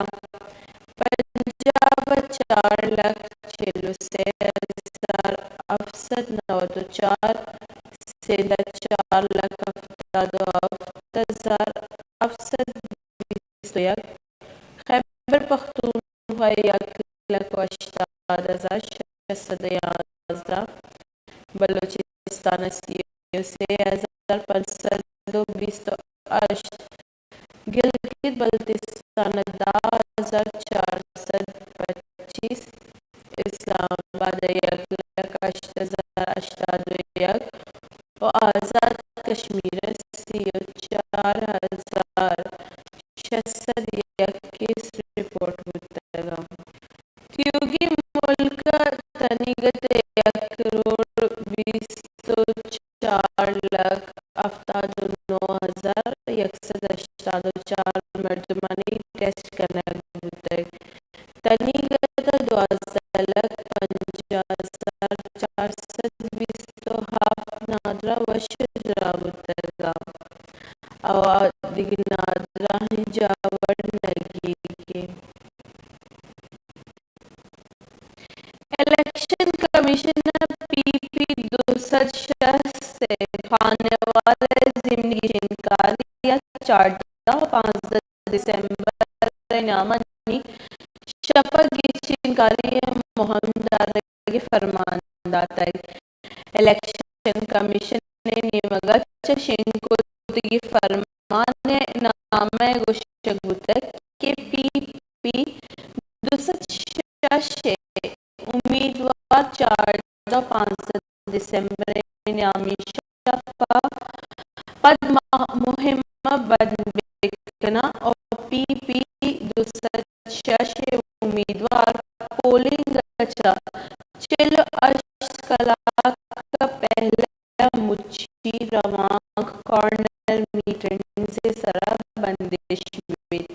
پنجاب ءَ چار لکھ چل ءُ سے ہزار ہفت سد نود ءُ چار، سندھ ءَ چار لکھ ہفتاد ءُ ہفت ہزار ہفت سد بیست ءُ یک، خیبر پختونخوا ءَ یک لکھ ءُ ہشتاد ہزار شش سد ءُ یازدہ، بلوچستان ءَ سی ءُ سے ہزار پنچ سد ءُ بیست ءُ ہشت، گلگت بلتستان ءَ دہ ہزار چار سد پچیس، اسلام آباد ءَ یک لکھ ہشت ہزار ہشتاد ءُ یک ءُ آزاد کشمیر ءَ سی ءُ چار ہزار شش سد یک کیس رپورٹ بوتگ۔ تیوگیں ملک ءَ تنیگت ءَ یک کروڑ بیست ءُ چار لکھ ہفتاد ءُ نو ہزار یک سد ہشتاد ءُ چار مردمانی ٹیسٹ کنگ بوتگ۔ تنیگت ءَ دوازدہ لکھ پنجاہ ہزار چار سد بیست ءُ ہفت نادراہ وش ءُ زرہ بوتگ ءُ آ دگہ نادراہیں جاور نگیگ اِنت۔ الیکشن کمیشن ءَ پی پی دو سد شست ءِ خانوال ءِ ضمنی گچینکاری ءَ چاردہ ءُ پانزدہ دسمبر ءِ نیام ءَ نی شپ ءَ گچینکاری ءِ مہم دارگ ءِ فرمان داتگ۔ الیکشن کمیشن ءِ نیمگ ءَ چہ شنگ کتگیں فرمان ءِ نامہ ءَ گوشگ بوتگ کہ پی پی دو سد شش ءِ امیدوار چاردہ ءُ پانزدہ دسمبر ءِ نیامی شپ ءَ پد ما-، مہم ءَ بند بہ کناں ءُ پی پی دو سد شش ءِ امیدوار پولنگ ءَ چہ چل ءُ ہشت کلاک ءَ پہل ءَ مچی روانک کارنر میٹنگز ءِ سرا بندش بیت۔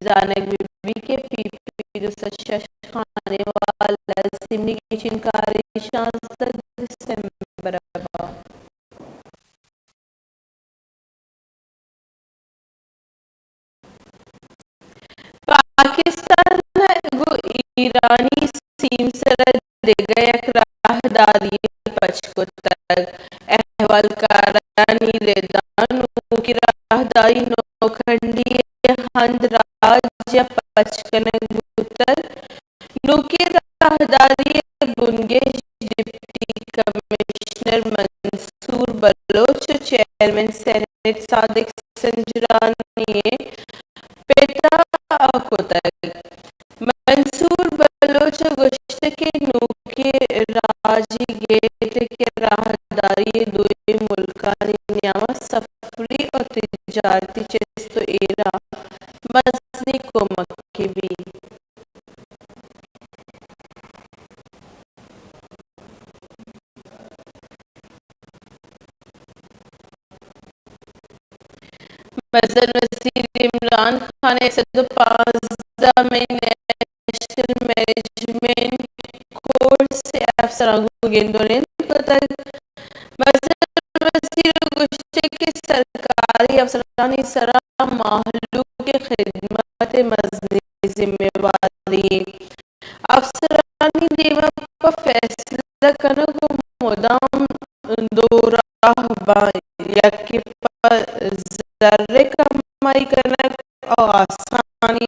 زانگ بہ بیت کہ پی پی دو سد شش خانوال ءِ ضمنی گچینکاری شانزدہ دسمبر ءَ بنت۔ پاکستان ءَ گوں ایرانی سیم سر ءَ دگہ یک راہداری پچ کتگ۔ احوالکارانی رد ءَ نوکیں راہداری نوکنڈی ءِ ہند راج ءَ پچ کنگ بوتگ۔ نوکیں راہداری ءِ بنگیج ڈپٹی کمشنر منصور بلوچ ءُ چیئرمین سینیٹ صادق سنجرانی ءِ پت ءَ کتگ۔ منصور بلوچ ءَ گوشتگ کہ نوکیں راجی گیٹ کہ راہداری ءَ دوئیں ملکانی نیام ءَ سفری ءُ تجارتی چست ءُ ایر ءَ مزنیں کمکے بیت۔ مزن وزیر عمران خان ءَ سد ءُ پانزدہ مئی نیشنل مینجمنٹ کورس ءِ افسراں گوں گند ءُ نند کتگ۔ مزن وزیر ءَ گوشتگ کہ سرکاری افسرانی سرا مہلوک ءِ خدمت ءِ مزنیں ذمہ واری اِنت۔ افسرانی دیما پہ فیصلہ کنگ ءَ مدام دو راہ باں، یکے پہ زر ءِ کمائی کنگ ءُ آسانی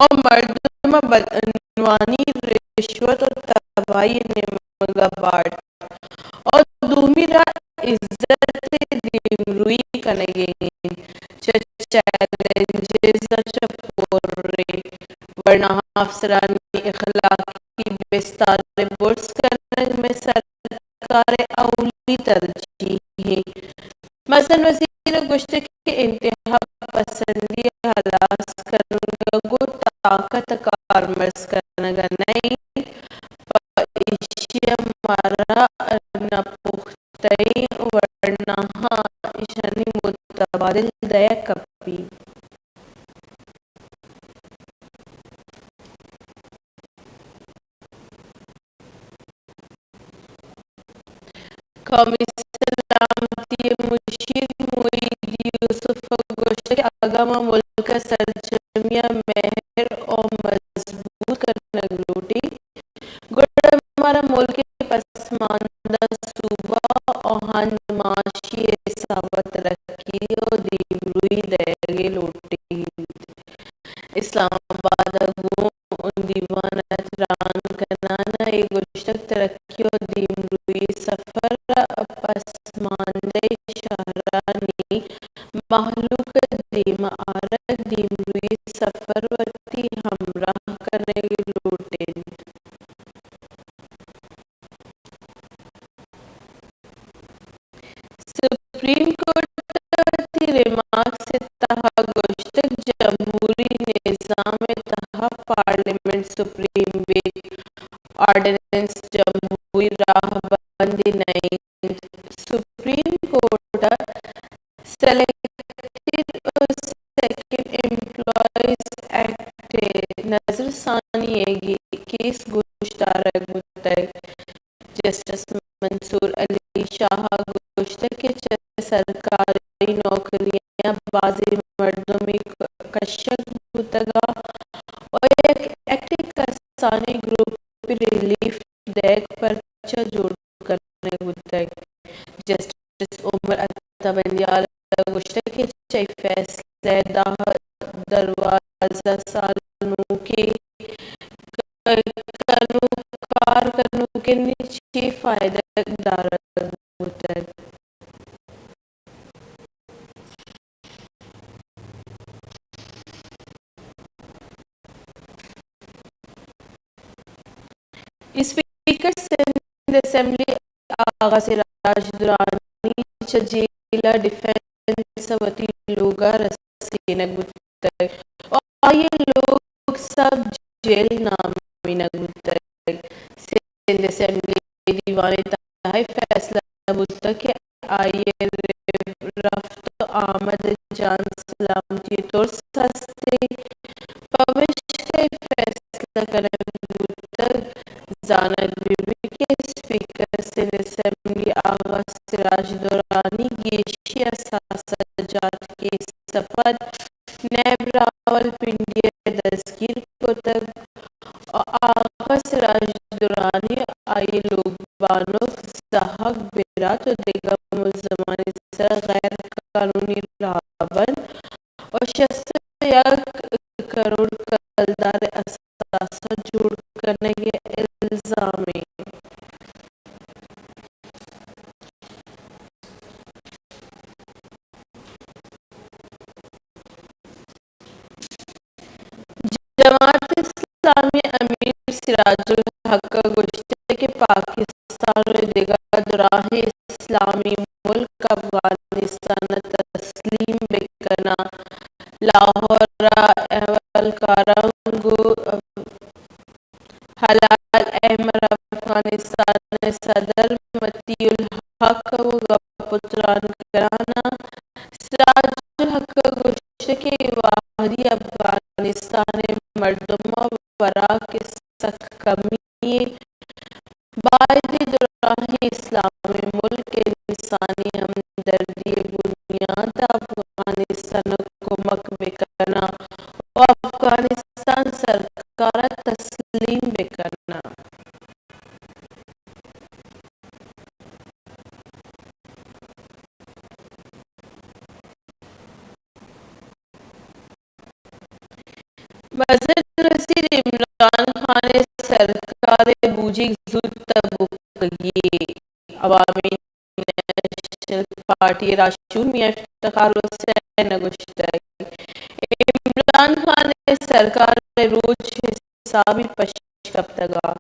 ءُ مردم ءَ بدعنوانی، رشوت ءُ تباہی ءِ نیمگ ءَ بارت ءُ دومی راہ عزت ءِ دیمروئی کنگ ءَ اِنت۔ چہ چیلنجز ءَ چہ پُریں، ورنا افسرانی اخلاقی بستار ءِ برز کنگ مئے سرکار ءِ اولی ترجیح اِنت۔ مزن وزیر ءَ گوشتگ کہ انتہا پسندی ءِ ہلاس کنگ ءَ گوں طاقت ءِ کارمرز کنگ ءَ نہ اِنت، پہ ایشی ءَ مارا نپختہ تئیں ورناہاں ایشانی متبادل دئیگ کپیت۔ قومی سلامتی ءِ مشیر معید یوسف ءَ گوشتگ کہ اگاں ما ملک ءِ سرجمی ءَ مہر ءُ مضبوط کنگ لوٹیں، گڑا مارا ملک ءِ پسماندہ صوبہ آہاں معاشی حساب ءَ ترقی ءُ دیمروئی دئیگ ءِ لوٹیت۔ اسلام آباد ءَ گوں دیوان ءَ تران کنان ءَ اے گوشتگ، ترقی ءُ دیمروئی ءِ سفر ءَ پسماندہ شہرانی مہلوک ءَ دیم ءَ آرگ، دیمروئی ءِ سفر ءَ وتی ہمراہ کنگ لوٹ اِنت۔ سپریم کورٹ ءَ وتی ریمارکس ءِ تہا گوشتگ، جمہوری نظام ءِ تہا پارلیمنٹ سپریم بیت، آرڈیننس جمہوری راہبندی نہ اِنت۔ سپریم کورٹ ءَ سلیکٹڈ ءُ سیکنڈ ایمپلائیز ایکٹ ءِ نظرثانی ءِ گے-، کیس گوشدارگ بوتگ۔ جسٹس منصور علی شاہ ءَ گوشتگ کہ چہ سرکاری نوکریاں بازیں مردمے ک-، کشگ بوتگ ءُ یک ایکٹے کسانیں گروپے ریلیف دئیگ پرچہ جوڑ کنگ بوتگ۔ جسٹس عمر عطا بندیال ءَ گوشتگ کہ چہ اے فیصلہ ءَ دہ دروازدہ سال نوکیں ک-، کنوک، کار کنوکانی چے فائدہ دارگ بوتگ؟ اسپیکر سندھ اسمبلی آغا سراج درانی چہ جیل ءَ ڈیفنس ءَ وتی لوگ ءَ رسینگ بوتگ ءُ آئی ءِ لوگ سب جیل نامینگ بوتگ۔ سندھ اسمبلی ءِ دیوان ءِ تہا اے فیصلہ بوتگ کہ آئی ءِ رفت ءُ آمد ءِ جان سلامتی ءِ ترس ہست اِنت، پمشکا اے فیصلہ کنگ بوتگ۔ زانگ بہ بیت کہ اسپیکر سندھ اسمبلی آغا سراج درانی گیشیں اثاثہ جات کیس ءَ پد نیب راولپنڈی ءَ دزگیر کتگ ءُ آغا سراج درانی ءُ آئی ءِ لوگ بانک زہگ برات ءُ دگہ ملزمانی سر ءَ غیر قانونی راہبند ءُ شست ءُ یک کروڑ کلدار ءِ اثاثہ جوڑ کنگ ءِ الزام اِنت۔ جماعت اسلامی ءِ امیر سراج الحق ءَ گوشتگ کہ پاکستان ءُ دگہ دراہیں اسلامی ملک افغانستان ءَ تسلیم بہ کن اَنت۔ لاہور ءَ اہوالکاراں گوں ہلال احمر افغانستان ءِ صدر مطیع الحق ءَ گوں گپ ءُ تران کنان ءَ سراج الحق افغانستان ءِ مردماں وراک ءِ سک کمی ایں۔ باید ایں دراہیں اسلامی ملک انسانی ہمدردی ءِ بنیات ءَ افغانستان ءَ کمک بکناں ءُ افغانستان سرکار ءَ تسلیم بکناں۔ مزن وزیر عمران خان ءِ سرکار ءِ بوجیگ زوت ءَ بوگی ایں۔ عوامی نیشنل پارٹی ءِ راہشون میاں افتخار حسین ءَ گوشتگ، عمران خان ءِ سرکار ءِ روچ حسابی پش کپتگ ءُ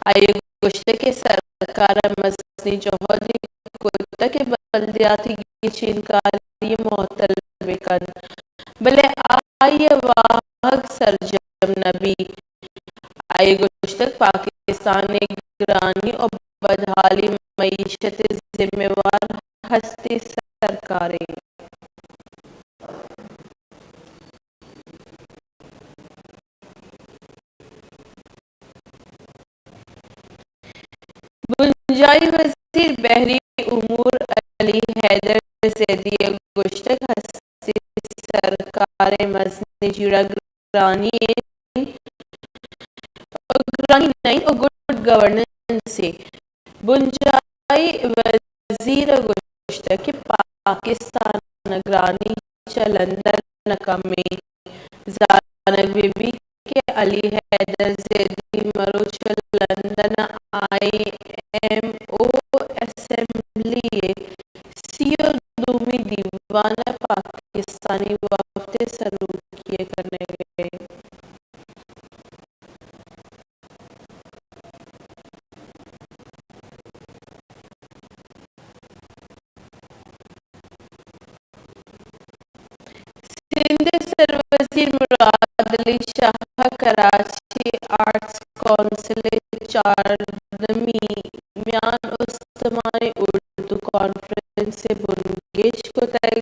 آئی ءَ گوشتگ کہ سرکار ءَ مزنیں جہدے کتگ کہ بلدیاتی گچینکاری ءَ معطل بہ کنت، بلے آئی ءِ واہگ سرجم نہ بیت۔ آئی ءَ گوشتگ پاکستان ءِ گرانی ءُ بدحالی معیشت ءِ ذمہ وار ہستیں سرکار ایں۔ بنجاہی وزیر بحری امور علی حیدر زیدی ءَ گوشتگ ہستیں سرکار ءِ مزنیں جیڑہ گرانی ایں، گرانی نہ ایں ءُ گڈ گورننس ایں۔ بنجاہی وزیر ءَ گوشتگ کہ پاکستان ءِ گرانی چہ لندن ءَ کم ایں۔ زانگ بہ بیت کہ علی حیدر زیدی مروچ ءَ لندن ءَ آئی ایم او اسمبلی ءِ سی ءُ دومی دیوان ءَ پاکستانی وفد ءِ سروکی ءَ کنگ ءَ ایں۔ سندھ ءِ سروزیر مراد علی شاہ ءَ کراچی آرٹس کونسل ءِ چاردہمی میان استمانی اردو کانفرنس ءِ بنگیج کتگ۔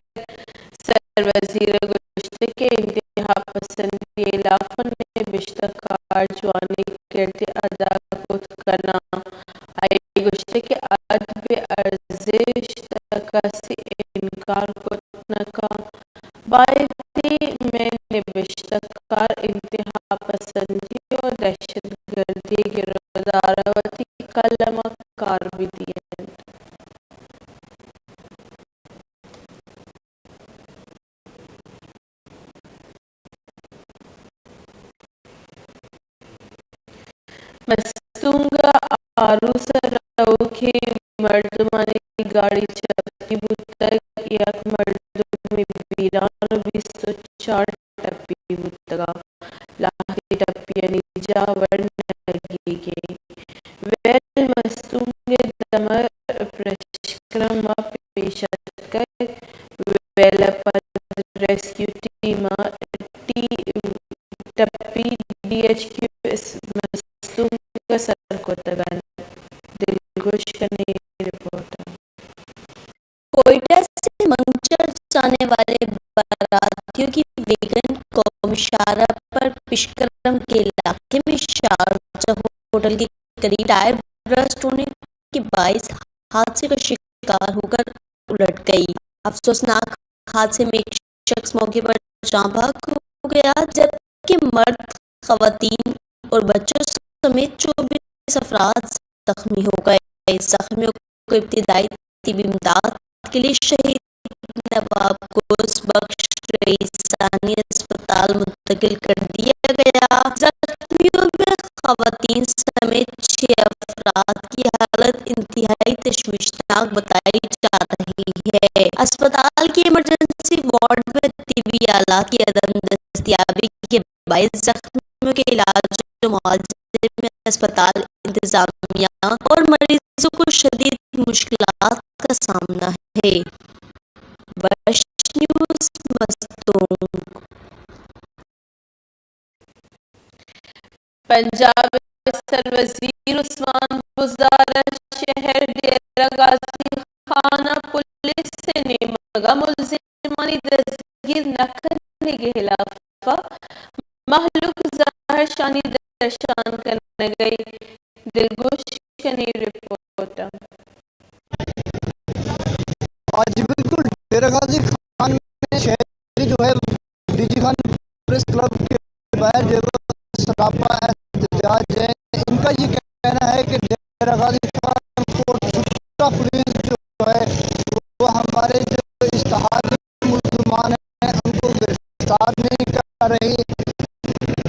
سروزیر ءَ گوشتگ کہ انتہا پسندی ءِ ہلاپ ءَ نبشتہ کار جوانیں کردے ادا کت کناں۔ آئی ءَ گوشتگ کہ ادب ءِ ارزشت ءَ کس انکار کت نہ کنت۔ باید ایں مئے نبشتہ کار انتہا پسندی ءُ دہشت گردی ءِ گرودار ءَ وتی قلم ءَ کار بہ دئینت۔ مستونگ ءَ آروس ءَ روکیں مردمانی گاڑی چپی بوتگ، یک مردمے بیران ءُ بیست ءُ چار ٹپی بوتگ ءُ لہتیں ٹپیانی جاہ ورنگیگ ایں۔ ویل مستونگ ءِ دمگ پرشکرم ءَ پیش اتکگ۔ ویل ءَ پد ریسکیو ٹیم ءَ ٹی-، ٹپی ڈی ایچ کیو مستونگ ءَ سر کتگ انت۔ دلگوش کنیں رپورٹ ءَ۔ کوئٹہ سے منگچر جانے والے باراتیوں کی ویگن قومی شاہراہ پر پشکرم کے علاقے میں شارجہ ہوٹل کے قریب ٹائر برسٹ ہونے کے باعث حادثے کا شکار ہو کر الٹ گئی۔ افسوسناک حادثے میں ایک شخص موقع پر جاں بحق ہو گیا، جبکہ مرد، خواتین اور بچوں سمیت چوبیس افراد زخمی ہو گئے۔ زخمیوں کو ابتدائی طبی امداد کے لیے شہید نواب غوث بخش رئیسانی اسپتال منتقل کر دیا گیا۔ زخمیوں میں خواتین سمیت چھ افراد کی حالت انتہائی تشویشناک بتائی جا رہی ہے۔ اسپتال کے ایمرجنسی وارڈ میں طبی آلات کی عدم دستیابی کے باعث زخمیوں کے علاج و معالجے میں اسپتال انتظامیہ اور مریضوں کو شدید مشکلات کا سامنا ہے۔ West news Mastung. پنجاب ءِ سروزیر عثمان بزدار ءَ شہر ڈیرہ غازی خان ءَ پولیس ءِ نیمگ ءَ ملزمانی دزگیر نہ کنگ ءِ ہلاپ خلاف ءَ مہلوک زہرشانی درشان کنگ ءَ اِنت۔ دلگوش کنیں رپورٹ ءَ۔ آج بالکل ڈیرہ غازی خان میں شہری جو ہے D G Khan press club کے باہر جو ہے سراپا احتجاج ہے۔ ان کا یہ کہنا ہے کہ ڈیرہ غازی خان کوٹ سٹا پولیس جو ہے وہ ہمارے جو اشتہار ملزمان ہیں ان کو گرفتار نہیں کر رہی۔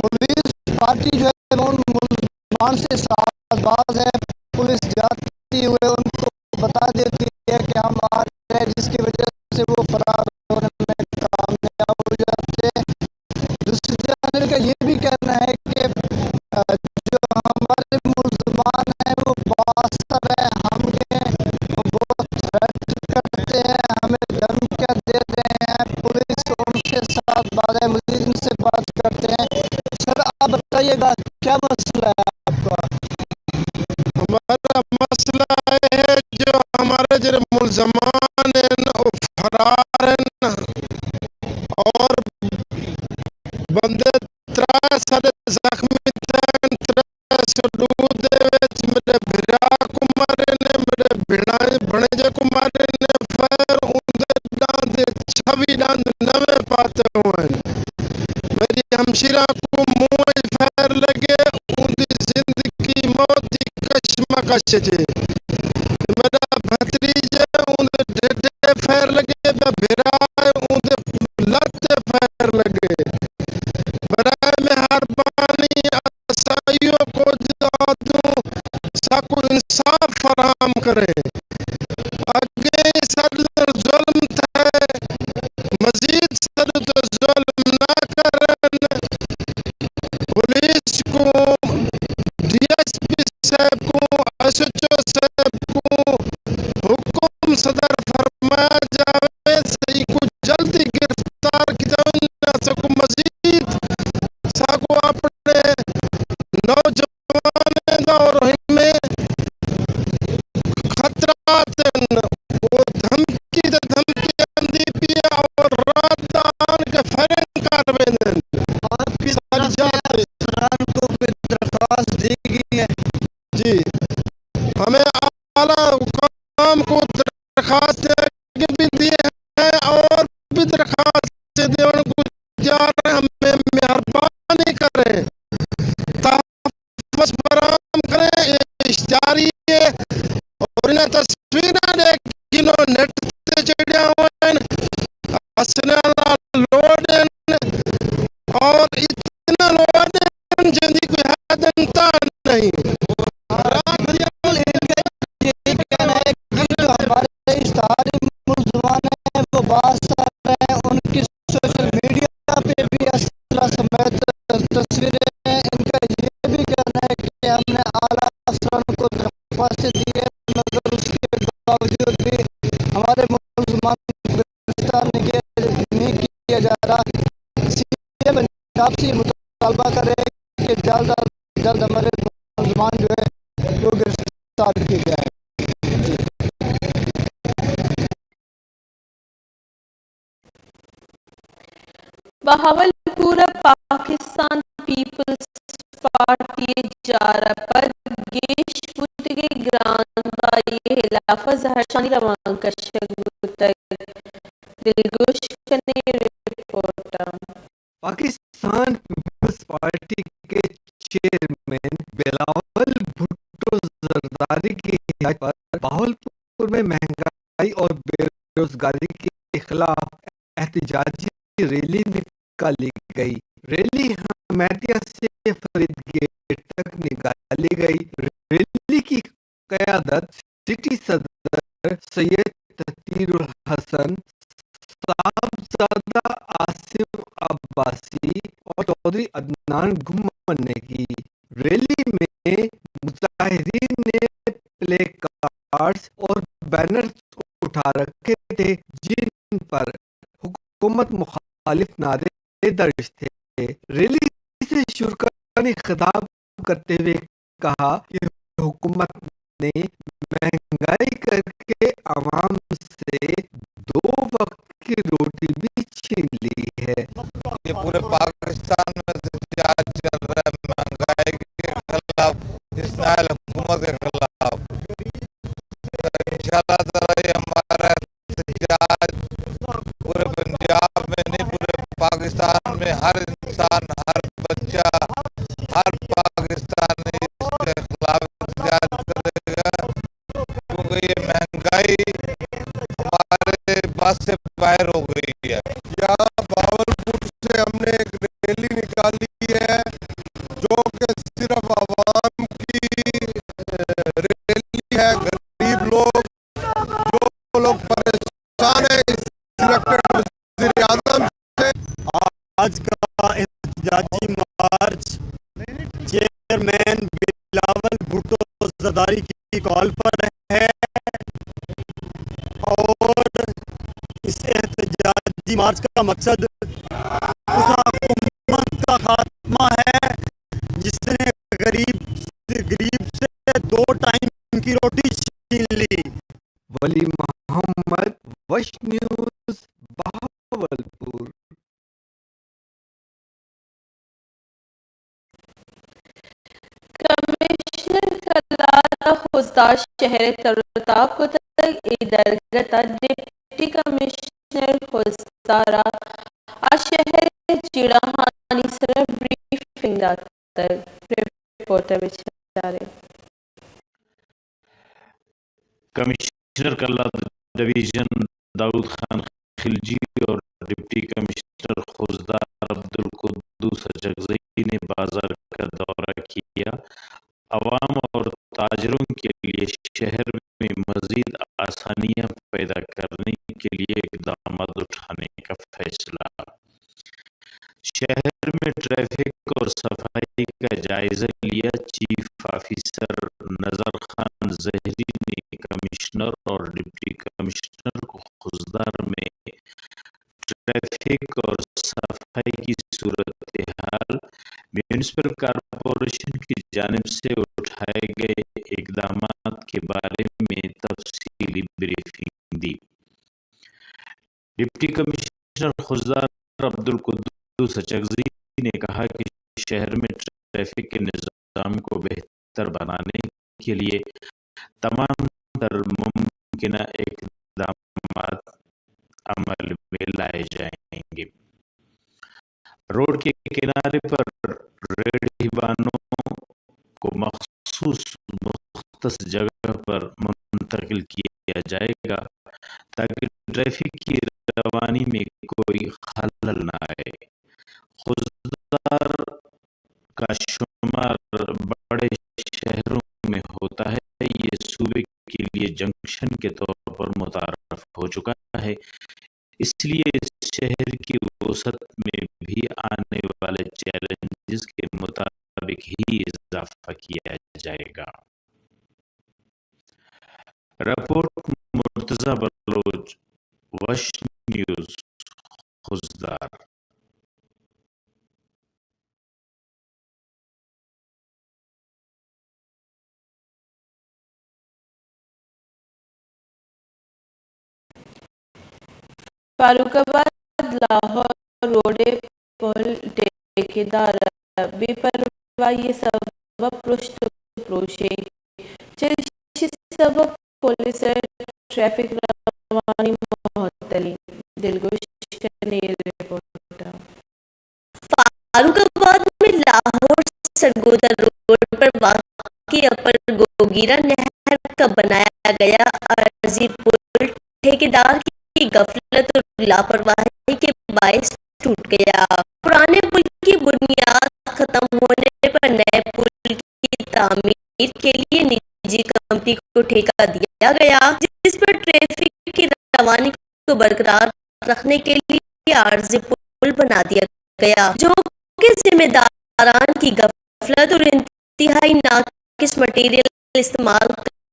پولیس پارٹی جو ہے وہ ان ملزمان سے ساز باز ہے۔ پولیس جاتی ہوئے ان کو بتا دیتی ہے کہ ہم آ رہے ہیں، جس کی وجہ سے وہ فرار ہونے میں کامیاب ہو جاتے ہیں۔ دوسری جانب کا یہ بھی کہنا ہے کہ، آ، جو ہمارے ملزمان ہیں وہ بااثر ہیں، ہم کے بہت تھریٹ کرتے ہیں، ہمیں دھمکیاں دے رہے ہیں، پولیس ان سے ساز باز ہے، مزید ان سے بات کرتے ہیں۔ سر، آپ بتائیے گا، کیا مسئلہ ہے آپ کا؟ ہمارا مسئلہ یہ ہے جو ہمارے جو ملزمان ہیں، وہ فرار ہیں اور بندے ترا سارے زخمی تھے، ترا سڈو دے وچ میرے بھرا کو مارے نے، میرے بھڑا-، بھڑیجے کو مارے نے، پھر اوندے ڈاند، چھوی ڈاند نوے پاتے ہوئے۔ میری ہمشیرہ کو موئے پھیر لگے، اوندی زندگی موت دی کشمکش چے۔ میرا بھتریجے اوندے ڈھڈے پھیر لگے، بھرا اوندے لتے پھیر لگے۔ برائے مہربانی اسائیوں کو دادوں ساکو انصاف فراہم کریں۔ اگے سر ظلم تھے، مزید سر تو ظلم نہ کرن۔ پولیس کو، ڈی ایس پی صاحب کو، ایس ایچ او صاحب کو حکم صدر فرمایا جاوے، سہی کو جلدی گرفتار کیتا وے، ساکو مزید ساکو اپنے نوجوان دور میں خطرات ہیں، وہ دھمکی دے دھمکی آندی پی اور رات آن کے فائرنگ کر رہے ہیں۔ آپ کی طرف سے افسران کو کوئی درخواست دی گئی ہے؟ جی، ہمیں اعلیٰ حکام کو درخواست بھی دی ہے اور بھی درخواست دیوان کو جا رہے ہیں، ہمیں مہربانی کریں، تحفظ فراہم کریں۔ یہ اشتہاری ہے اور انہیں تصویراں دے جنوں نیٹ تے چڑھیا ہوئے ہیں، اسلحہ لوڈ ہیں اور اتنا لوڈ ہیں جن دی کوئی حد انتہا نہیں۔ اور آپ بالکل ان کا یہی کہنا ہے کہ جو ہمارے اشتہاری ملزمان ہیں وہ بااثر ہیں، ان کی سوشل میڈیا پہ بھی اسلحہ سمیت تصویریں ہیں۔ ان کا یہ بھی کہنا ہے کہ ہم نے اعلیٰ افسران کو درخواست دی ہے، مگر اس کے باوجود بھی ہمارے ملزمان گرفتار نہیں کیا، نہیں کیا جا رہا۔ سی ایم پنجاب سے یہ مطالبہ کر رہے ہیں کہ جلد از جلد ہمارے ملزمان جو ہے وہ گرفتار کیے جائیں۔ بہاول پور ءَ پاکستان پیپلز پارٹی ءِ جار ءَ پد گیش بوتگیں گران بہائی ءِ ہلاف ءَ زہرشانی روان کشگ بوتگ۔ دلگوش کنیں رپورٹ ءَ۔ پاکستان پیپلز پارٹی کے چیئرمین بلاول بھٹو زرداری کی ہدایت پر بہاولپور میں مہنگائی اور بے روزگاری کے خلاف احتجاجی ریلی نکالی گئی۔ ریلی حمایتیاں سے فرید گیٹ تک نکالی گئی۔ ریلی کی قیادت سٹی صدر سید تطہیر الحسن، صاحبزادہ عاصم عباسی اور چوہدری عدنان گھمن نے کی۔ ریلی میں مظاہرین نے پلے کارڈز اور بینرز اٹھا رکھے تھے، جن پر حکومت مخالف نعرے درج تھے۔ ریلی سے شرکا نے خطاب کرتے ہوئے کہا کہ حکومت نے مہنگائی کر کے عوام سے دو وقت کی روٹی بھی چھین لی ہے۔ یہ پورے پاک انشاءاللہ تعالیٰ یہ ہمارا احتجاج پورے پنجاب میں نہیں، پورے پاکستان میں ہر انسان، ہر بچہ، ہر پاکستانی اس کے خلاف احتجاج کرے گا، کیونکہ یہ مہنگائی ہمارے بس سے باہر ہو گئی ہے۔ یہاں بہاولپور سے ہم نے ایک ریلی نکالی ہے، جو کہ صرف عوام کی، اے، ریلی ہے۔ غریب لوگ، جو لوگ پریشان ہیں اس الیکٹڈ وزیر اعظم سے۔ آج کا احتجاجی مارچ چیئرمین بلاول بھٹو زرداری کی کال پر ہے اور اس احتجاجی مارچ کا مقصد اس حکومت کا خاتمہ ہے، جس نے غریب سے، غریب سے دو ٹائم کی روٹی چھین لی۔ ولی محمد، وش نیوز، بہاولپور۔ کمشنر کلات ءَ خضدار شہر ءِ تر ءُ تاب کتگ۔ اے درگت ءَ ڈپٹی کمشنر خضدار ءَ آ شہر ءِ جیڑہانی سر ءَ بریفنگ داتگ۔ رپورٹ ءَ بچاریں۔ کمشنر کلات ڈویژن داؤد خان خلجی اور ڈپٹی کمشنر خضدار عبدالقدوس اچکزئی نے بازار کا دورہ کیا، عوام اور تاجروں کے لیے شہر میں مزید آسانیاں پیدا کرنے کے لیے اقدامات اٹھانے کا فیصلہ۔ شہر میں ٹریفک اور صفائی کا جائزہ لیا۔ چیف آفیسر نظر خان زہری نے کمشنر اور ڈپٹی کمشنر کو خضدار میں ٹریفک اور صفائی کی صورتحال، میونسپل کارپوریشن کی جانب سے اٹھائے گئے اقدامات کے بارے میں تفصیلی بریفنگ دی۔ ڈپٹی کمشنر خضدار عبدالقدوس اچکزئی نے کہا کہ شہر میں ٹریفک کے نظام کو بہتر بنانے کے لیے تمام تر ممکنہ اقدامات عمل میں لائے جائیں گے۔ روڈ کے کنارے پر ریڑھی بانوں کو مخصوص مختص جگہ پر منتقل کیا جائے گا، تاکہ ٹریفک کی روانی میں کوئی خلل نہ آئے۔ خضدار کا شمار بڑے شہروں میں ہوتا ہے۔ یہ صوبے کے لیے جنکشن کے طور پر متعارف ہو چکا ہے، اس لیے اس شہر کی وسعت میں بھی آنے والے چیلنجز کے مطابق ہی اضافہ کیا جائے گا۔ رپورٹ مرتضی بلوچ، وش نیوز، خضدار۔ فاروق آباد لاہور روڈ ءِ پل ٹھیکیدار ءِ بے پرواہی ءِ سبب پرشت ءُ پروشے، چریشی ءِ سبب پل ءِ سر ٹریفک روانی معطلی۔ دلگوش کنیں اے رپورٹ ءَ۔ فاروق آباد میں لاہور سرگودھا روڈ پر واقع اپر گوگیرا نہر کا بنایا گیا عارضی پل ٹھیکیدار کی غفلت اور لاپرواہی کے باعث ٹوٹ گیا۔ پرانے پل کی بنیاد ختم ہونے پر نئے پل کی تعمیر کے لیے نجی کمپنی کو ٹھیکہ دیا گیا، جس پر ٹریفک کی روانی کو برقرار رکھنے کے لیے عارضی پل بنا دیا گیا، جو کہ ذمہ داران کی غفلت اور انتہائی ناقص مٹیریل استعمال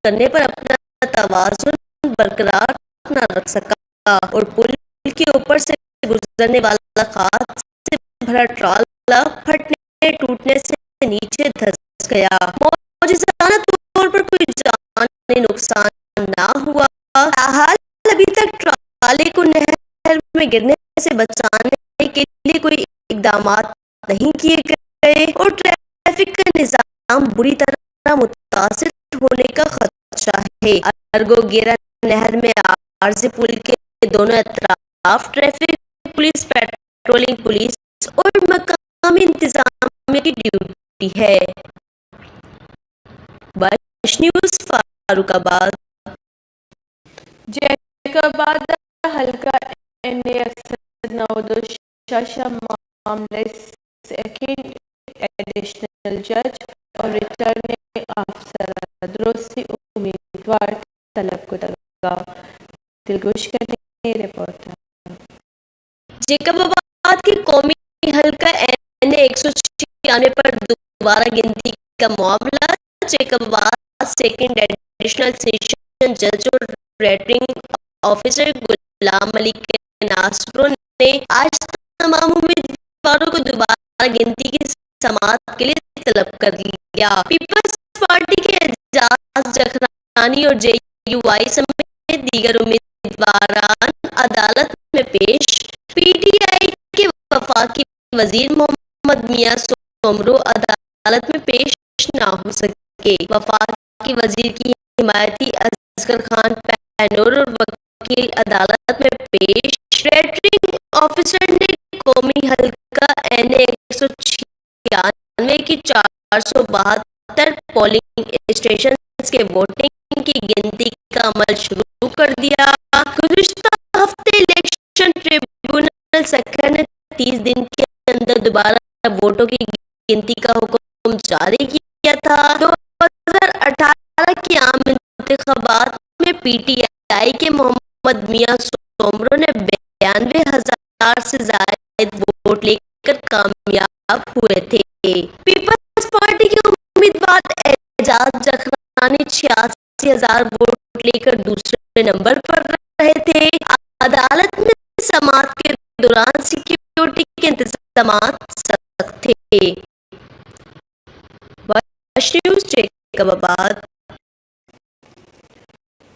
کرنے پر اپنا توازن برقرار نہ رکھ سکا اور پل کے اوپر سے گزرنے والا کھاد سے بھرا ٹرالا پھٹنے ٹوٹنے سے نیچے دھس گیا۔ موجزانہ طور پر کوئی جانی نقصان نہ ہوا۔ تاحال ابھی تک ٹرالے کو نہر میں گرنے سے بچانے کے لیے کوئی اقدامات نہیں کیے گئے اور ٹریفک کا نظام بری طرح متاثر ہونے کا خدشہ ہے۔ ارگو گیرا نہر میں عارضی پل کے دونوں اطراف ٹریفک پولیس، پیٹرولنگ پولیس اور مقامی انتظامیہ کی ڈیوٹی ہے۔ وش نیوز، فاروق آباد۔ جیکب آباد ء ہلکا این اے ایک سد نود و شش ء معاملہ ء سیکنڈ ایڈیشنل جج اور ریٹرننگ آفیسر ء درستی امیدوار طلب کتگ۔ دلگوش کنیں رپورٹ ء۔ جیکب آباد کے قومی حلقہ این اے ایک سو چھیانوے پر دوبارہ گنتی کا معاملہ، جیکب آباد سیکنڈ ایڈیشنل سیشن جج اور ریٹرننگ آفیسر غلام علی کے ناصروں نے آج تمام امیدواروں کو دوبارہ گنتی کی سماعت کے لیے طلب کر لیا۔ پیپلز پارٹی کے اعجاز جکھرانی اور جے یو آئی سمیت دیگر امیدواران عدالت میں پیش، پی ٹی آئی کے وفاقی وزیر محمد میاں سومرو عدالت میں پیش نہ ہو سکے۔ وفاقی وزیر کی حمایتی اصغر خان پہنور اور وکیل عدالت میں پیش، ریٹرننگ آفیسر نے قومی حلقہ این اے ایک سو چھیانوے کی چار سو بہتر پولنگ اسٹیشنز کے ووٹنگ کی گنتی کا عمل شروع کر دیا۔ گزشتہ ہفتے الیکشن ٹریبونل سکھر نے تیس دن کے اندر دوبارہ ووٹوں کی گنتی کا حکم جاری کیا تھا۔ دو ہزار اٹھارہ کے عام انتخابات میں پی ٹی آئی کے محمد میاں سومرو نے بیانوے ہزار سے زائد ووٹ لے کر کامیاب ہوئے تھے۔ پیپلز پارٹی کے امیدوار اعجاز جکھرانی چھیاسی ہزار ووٹ لے کر دوسرے نمبر پر رہے تھے۔ عدالت میں سماعت کے دوران سیکیورٹی کے انتظامات سخت تھے۔ وش نیوز، جیکب آباد۔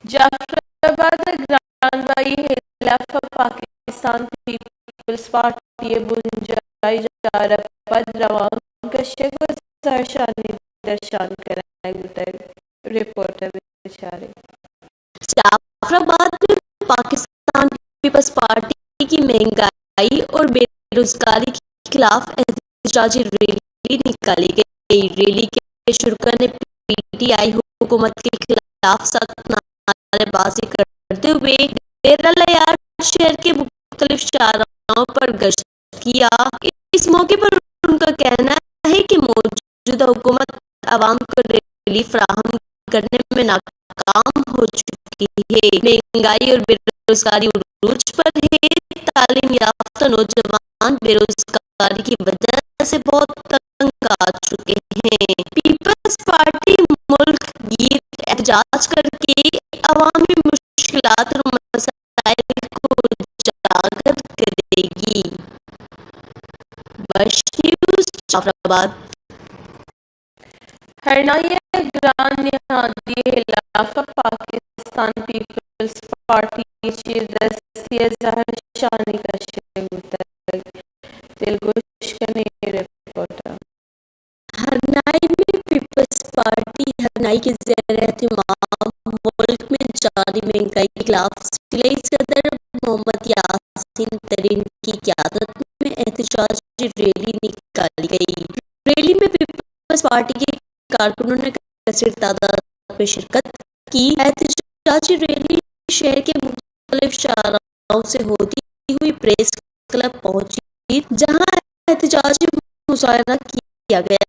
جعفر آباد ء گران بھائی ء ہلاف ء پاکستان پیپلز پارٹی ء بنجاہی جار ء پد روان کشگ ء زہرشانی درشان کنگ بوتگ۔ رپورٹ ء بچارے۔ جعفر آباد میں پاکستان پیپلز پارٹی کی مہنگائی اور بے روزگاری کے خلاف احتجاجی ریلی نکالی گئی۔ ریلی کے شرکا نے پی ٹی آئی حکومت کے خلاف سخت نعرے بازی کرتے ہوئے ڈیرہ لیار شہر کے مختلف شاہراہوں پر گشت کیا۔ اس موقع پر ان کا کہنا ہے کہ موجودہ حکومت عوام کو ریلیف فراہم کرنے میں ناکام ہو چکی ہے۔ مہنگائی اور بے روزگاری عروج پر ہے۔ تعلیم یافتہ نوجوان بے روزگاری کی وجہ سے بہت تنگ آ چکے ہیں۔ پیپلز پارٹی ملک گیر احتجاج کر کے عوامی مشکلات اور مسائل کو اجاگر کرے گی۔ وش نیوز، جعفر آباد۔ ہرنائی ء گران نہادی ء ہلاف ء پاکستان پیپلز پارٹی ء چیر دستی ء زہرشانی کشگ بوتگ۔ دلگوش کنیں رپورٹ ء۔ ہرنائی میں پیپلز پارٹی ہرنائی کے زیر اہتمام ملک میں جاری مہنگائی کے خلاف ضلعی صدر محمد یاسین ترین کی قیادت میں احتجاجی ریلی نکالی گئی۔ ریلی میں پیپلز پارٹی کے کارکنوں نے کثیر تعداد میں شرکت کی۔ احتجاجی ریلی شہر کے مختلف شاہراہوں سے ہوتی ہوئی پریس کلب پہنچی، جہاں احتجاجی مظاہرہ کیا گیا۔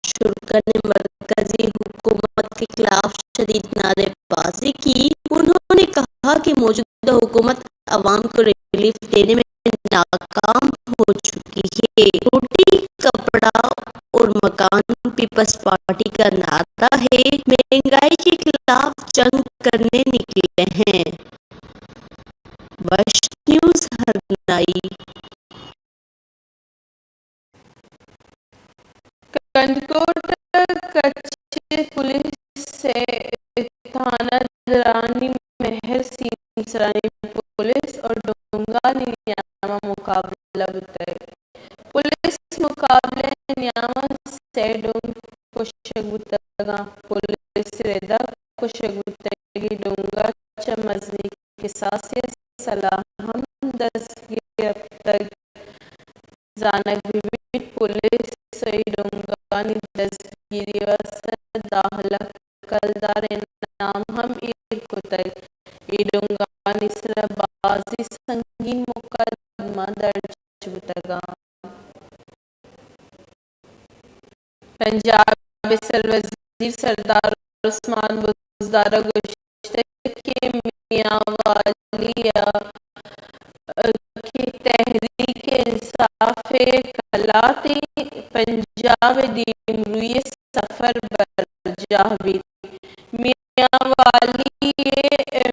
شرکا نے مرکزی حکومت کے خلاف شدید نعرے بازی کی۔ انہوں نے کہا کہ موجودہ حکومت عوام کو ریلیف دینے میں ناکام ہو چکی ہے۔ روٹی، کپڑا اور مکان پیپلز پارٹی کا نعرہ ہے۔ مہنگائی کے خلاف جنگ کرنے نکلے ہیں۔ وش نیوز، ہرنائی۔ کنڈکوٹ کچے پولیس ء تھانہ درانی مہر سیمسرانی پولیس اور ڈونگانی نیاما مقابلہ بوتگ۔ پولیس مقابلہ ء نیاما سئے ڈونگ کشگ بوتگاں۔ پولیس ردا کشگ بوتگ۔ ءِ ڈونگ ءَ چہ مزنیں کساسے ءِ سلاہ ہم دست گپتگ۔ زانگ بہ بیت، پولیس ءَ اے ڈونگانی دزگیری ءِ واستہ دہ لکھ کلدار انعام ہم ایر کتگ۔ اے ڈونگانی سرا بازیں سنگین مقدمہ درج بوتگ انت۔ پنجاب ءِ سروزیر سردار عثمان بزدار ءَ گوشتگ کہ میانوالی ءَ کہ تحریک انصاف ءِ کلاتیں پنجاب ءِ دیمروئی ءِ سفر برجاہ بیت۔ میانوالی ءِ،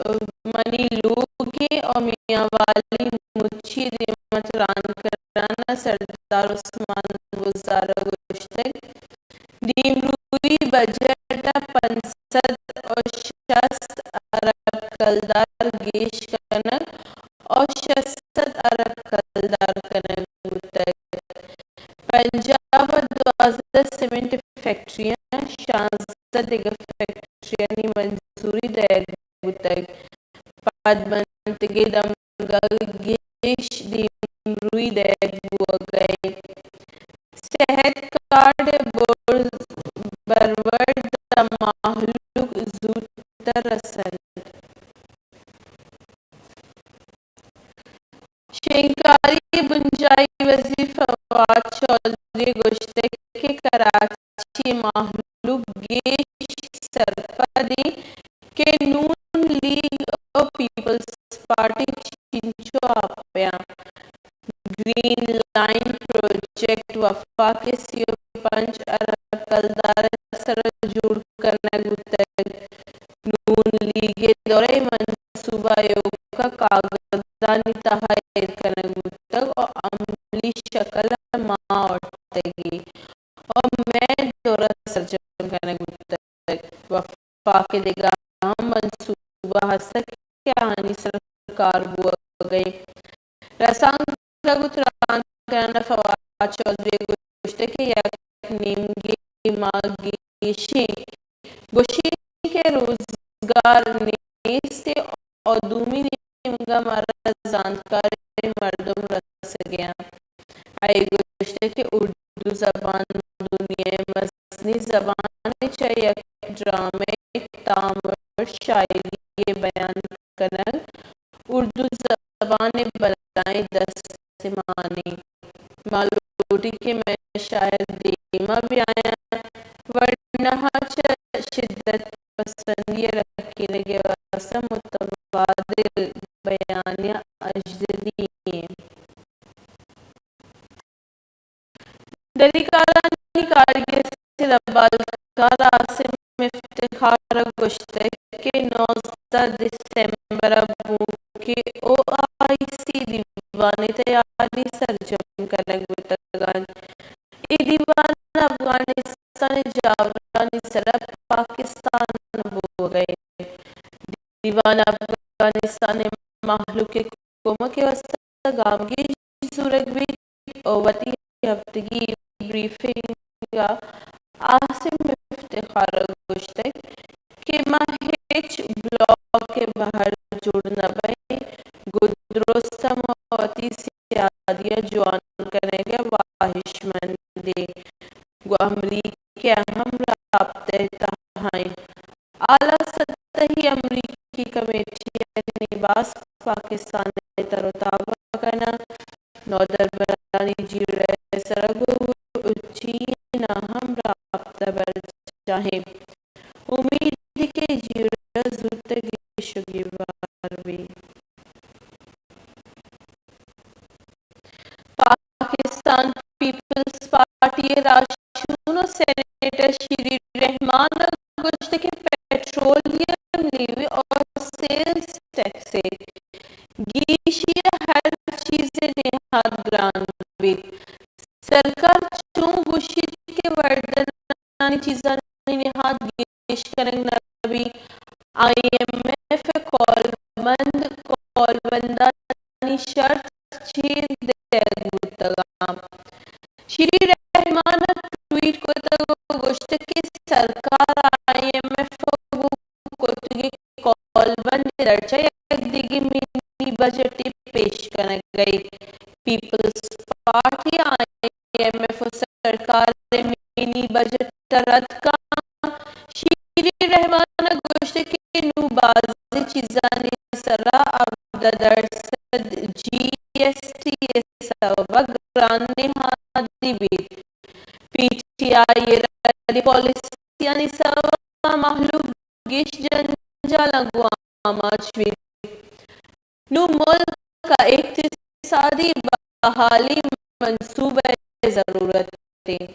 ام، منی لوگ ءِ ءُ میانوالی مچی ءِ دیما تران کنان ءَ سردار عثمان بزدار ءَ گوشتگ، دیمروئی بجٹ ءَ پنچ سد ءُ شست ارب کلدار گیش کنگ ءُ شش سد ارب کلدار کنگ بوتگ۔ پنجاب ءَ دوازدہ سیمنٹ فیکٹریاں، شانزدہ دگہ فیکٹریانی منظوری دئیگ بوتگ۔ پدمنتگیں دمگاں گیش دیمروئی دئیگ بوگ ءَ انت۔ صحت کارڈ ءِ برز، برورد ءَ مہلوک زوتر رس انت۔ شنگکاری ءِ بنجاہی وزیر فواد چوہدری ءَ گوشتگ کہ کراچی ءِ مہلوک گیش سرپد انت کہ نون لیگ ءُ پیپلز پارٹی چنچو آپیاں۔ گرین لائن پروجیکٹ وفاق ءِ سی ءُ پنچ ارب کلدار ءِ سرا جوڑ کنگ بوتگ۔ نون لیگ ءِ دور ءَ اے منصوبہ ایوک ءَ کاگدانی تہا ایر کنگ بوتگ ءُ عملی شکل ءَ مان اڈتگ ءُ مئے دور ءَ سرجم کنگ بوتگ۔ وفاق ءِ دگہ ہم منصوبہ ہستگ کہ آہانی سرا کار بوگ ءَ انت۔ رسانکداں گوں تران کنان ءَ فواد چوہدری ءَ گوشتگ کہ یک نیمگے ماہ گیشیں گوشی کہ روزگار نیست ءُ دومی نیمگ ءَ مارا زانتکاریں مردم رسگ ءَ انت۔ آئی ءَ گوشتگ کہ اردو زبان دنیا ءِ مزنیں زبان ءِ چہ یک ڈرامہ ءِ تامر، شاعری ءِ بیان کنگ اردو زبان ءِ بلاہیں دستمانے۔ ما لوٹیں کہ مئے شاعر دیما بیاینت، ورنہ چہ شدت پسندی ءِ رکینگ ءِ واستہ متبادل بیانیہ اجددی ایں۔ ڈنیکارانی کارگس ءِ لبالکار عاصم افتخار ءَ گوشتگ کہ نوزدہ دسمبر ءَ بوھوکیں او آئی سی دیوان ءِ تیاری سرجم کنگ بوتگ انت۔ اے دیوان افغانستان ءِ جاورانی سرا پاکستان بوگ ءَ انت۔ دیوان ءَ افغانستان ءِ مہلوک ءِ کمک ءِ واستہ گامگیج زورگ بیت ءُ وتی ہفتگی بریفنگ ءَ عاصم افتخار ءَ گوشتگ کہ ما ہچ بلاک ءِ بہر جوڑ نہ بئیں، گوں درست ہم وتی سیادی ءَ جوان کنگ ءِ واہشمند ایں۔ گوں امریکہ ءَ ہم رابطہ ءِ تہا ایں۔ اعلی سطحی امریکی کمیٹی ءِ نی باسک پاکستان ءِ تر ءُ تاب ءَ کناں۔ نودربرانی جیڑہ ءِ سرا گوں چین ءَ ہم رابطہ برجاہ ایں۔ امیت کہ اے جیڑہ زوتک گیش ءُ گیوار بیت۔ پاکستان پیپلز پارٹی ءِ راہشون ءُ سینیٹر شیری رحمان ءَ گوشتگ کہ پٹرولیم لیوی ءُ سیلز ٹیکس ءِ گیشی ءَ ہر چیز ءِ نہاد گران بیت۔ سرکار چوں گوشیت کہ وردنانی چیزانی نہاد گیش کنگ نہ بیت، آئی ایم ایف ءِ کولبند کولبندانی شرط چیر دئیگ بوتگ انت۔ شیری رحمان ءَ ٹویٹ کتگ ءُ گوشتگ کہ سرکار آئی ایم ایف ءَ گوں کت ملبند ء درچ ء یک دگہ منی بجٹے پیش کنگ ء انت۔ پیپلز پارٹی ء آئی ایم ایف ء سرکار ء منی بجٹ ء رد کن۔ شیریں رحمان ء گوشت کہ نوں بازیں چیزانی سرا ہبدہ درسد جی ایس ٹی ء سبب ء گران نہادی بیت۔ پی ٹی آئی ء ردی پالیسیانی سبب ء مہلوک گیش جنجالاں گوں آماچ بیت۔ نوں ملک ء اقتصادی بحالی منصوبہ ء ضرورت انت۔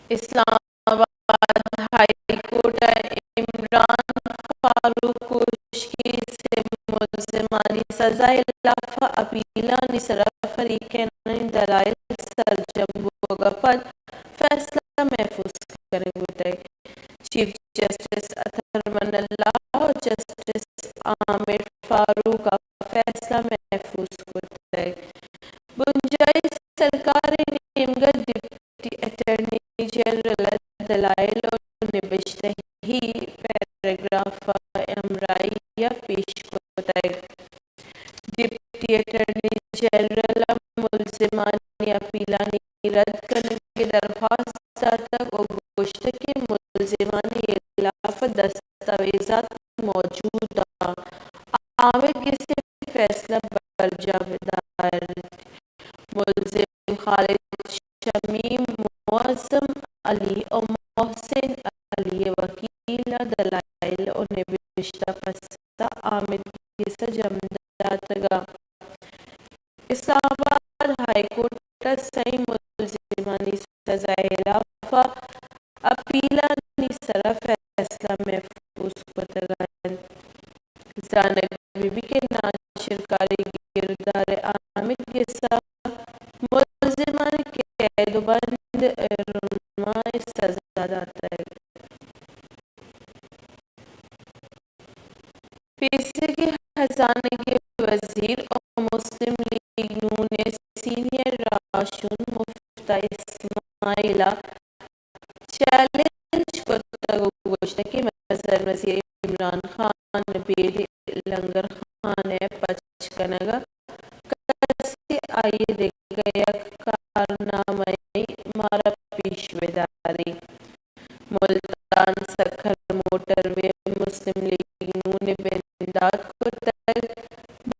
اسلام آباد ہائی کورٹ ء عمران فاروق ء کشکی سے ملزمانی سزا ء ہلاف ء اپیلانی سرا فریقینانی دلائل سرجم بوگ ء پد فیصلہ محفوظ کنگ بوتگ۔ چیف جسٹس اطہر من اللہ ء جسٹس عامر فاروق ء فیصلہ محفوظ کتگ۔ بنجاہی سرکار ء نیمگ ء ڈپٹی اٹارنی جنرل ء دلائل ء نبشتہی پیراگراف ء ہمراہی ء پیش کتگ۔ ڈپٹی اٹارنی جنرل ء ملزمانی اپیلانی رد کنگ ء درخواست داتگ ء گوشتگ کہ ملزمانی ہلاف ء دستاویزات موجود انت، آمید گس ء فیصلہ برجاہ داریت۔ ملزم خالد شمیم، معظم علی ء محسن علی ء وکیل ء دلائل ء نبشتہ پسہ آمید گس ء جم داتگ ء اسلام آباد ہائی کورٹ ء سئیں ملزمانی سزا ء ہلاف ء اپیلانی سرا فیصلہ محفوظ کتگ انت۔ زانگ بہ بیت کہ ناشرکاری گردار ء آمید گس ء ملزمان ء قید ء بند ء رونما ء سزا داتگ۔ پیسریگیں ہزانگی وزیر ء مسلم لیگ نون ء سینئر راہشون مفتاح اسماعیل ء چیلنج کتگ ء گوشتگ کہ مزن وزیر عمران خان ء بیڑے لنگر خان ء پچ کنگ ء کسے آئی ء دگہ یک کارنامہ ء مارا پیش بدارے۔ ملتان سکھر موٹر وے مسلم لیگ نون ء بندات کتگ،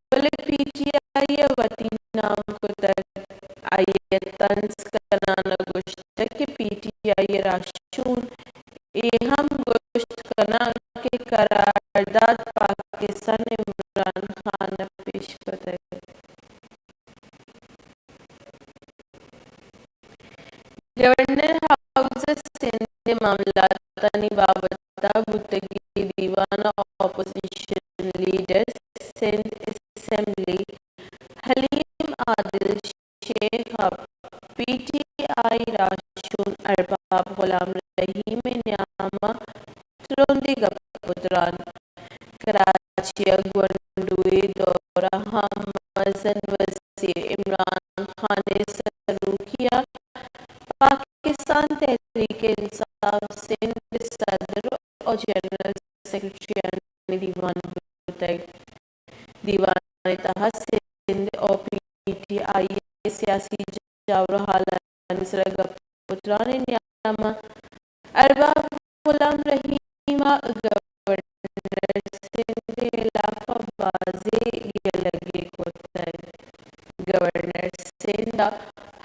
بلے پی ٹی آئی ء وتی نام کتگ۔ آئی ء طنز کنان ء گوشتگ کہ پی ٹی آئی ء راہشون اے ہم گوشت کناں کہ قرارداد پاکستان عمران خان ء پیش کتگ۔ گورنر ہاؤس ء سندھ ء معاملاتانی بابت ء بوتگیں دیوان ء اپوزیشن لیڈر سندھ اسمبلی حلیم عادل شیخ ء پی ٹی آئی راہشون ارباب غلام رحیم ء نیام ء ترندیں گپ ء تران۔ کراچی ء گونڈو ء دورہ ء مزن وزیر عمران خان ء سروکی ء پاکستان تحریک انصاف سندھ ء صدر ء جنرل سیکرٹری آنی دیوان بوتگ۔ دیوان ء تہا سندھ ء پی ٹی آئی ء سیاسی جاور حالانی سرا گپ ء تران ء نیام ء ارباب غلام رحیم ء گورنر سندھ ء ہلاف ء بازیں یلگے کتگ۔ گورنر سندھ ء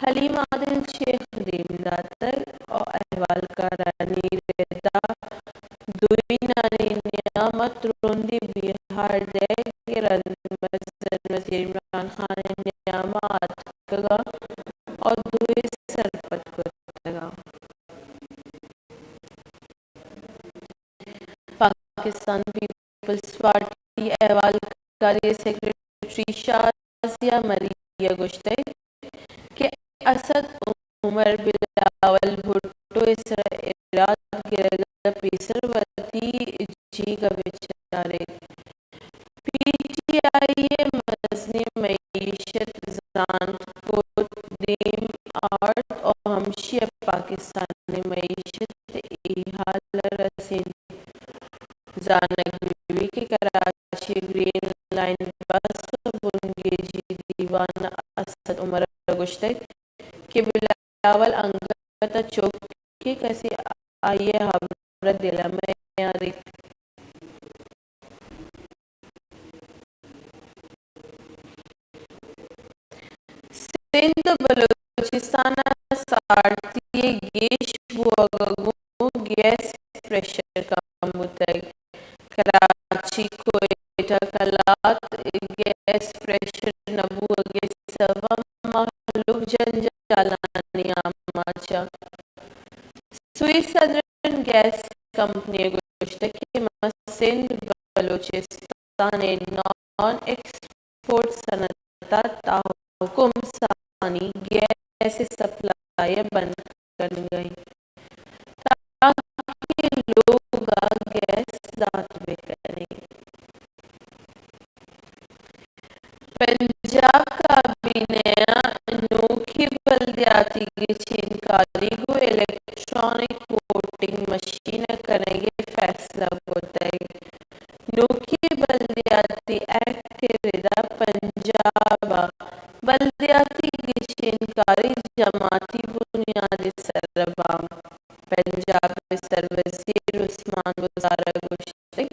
حلیم عادل شیخ دیم داتگ ء احوالکارانی رد ء دوئینانی نیام ء ترندیں بیہار دئیگ ء رند مزن وزیر عمران خان ء نیام ء آتکگ ء دوئیں سرپد کتگ۔ پاکستان پیپلز پارٹی ء احوالکاری ء سیکرٹری شازیہ مری ء گوشتگ کہ اسد عمر بلاول بھٹو ء سرا ایراد گرگ ء پیسر وتی جیگ ء بچاریت۔ پی ٹی آئی ء مزنیں معیشت زانت کت، دیم آرت ء ہمشی ء پاکستان ء معیشت کراچی گرین لائن بس ءِ بنگیجی دیوان اسد عمر ءَ گوشتگ کہ بلاول انگت ءَ چوکیں کسے آئی ءِ ہبر ءَ دل ءَ میاریت۔ سندھ ءُ بلوچستان ءَ سارتی ءِ گیش بوگ ءَ گوں گیس پریشر کم بوتگ۔ کراچی کوئٹہ کلات گیس پریشر نہ بوگ ءِ سبب ءَ مہلوک جنجالانی آماچ اَنت۔ سوئس سدرن گیس کمپنی ءَ گوشتگ کہ ما سندھ بلوچستان ءِ نان ایکسپورٹ صنعت ءَ تاکہ کمسانی گیس ءِ سپلائی ءَ بند کنگ ءَ ایں تاکہ لوگ ءَ گیس دات بہ کنیں۔ پنجاب کابینہ ءَ نوکیں بلدیاتی گچین کاری گوں الیکٹرانک ووٹنگ مشین ءَ کنگ ءِ فیصلہ کتگ۔ نوکیں بلدیاتی ایکٹ ءِ ردا پنجاب ءَ بلدیاتی گچین کاری جماعتی بنیاد ءِ سر ءَ باں۔ پنجاب ءِ سروزیر عثمان گزار ءَ گوشتگ،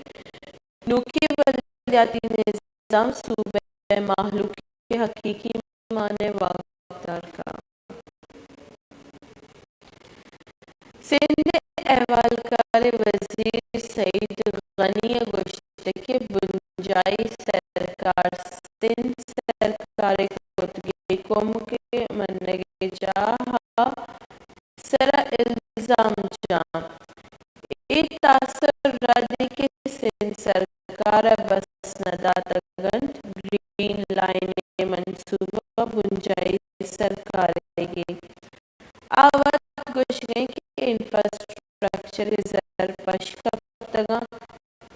نوکیں بلدیاتی نظام صوبہ ءِ مہلوک ءِ حقیقی مان ءِ واکدار کنت۔ سندھ ءِ احوالکار ءِ وزیر سعید غنی ءَ گوشتگ کہ بنجاہی سرکار سندھ سرکار ءِ کتگیں کمک ءِ منگ ءِ جاہ ءَ سر ءَ الزام جاں۔ اے تاثر ردی کہ سندھ سرکار ءَ بس نہ داتگ اَنت، گرین لائن ءِ منصوبہ بنجاہی سرکار ئیگ اِنت۔ آ وت گوشگ ءَ اِنت کہ انفراسٹرکچر ءِ زر پش کپتگ اَنت،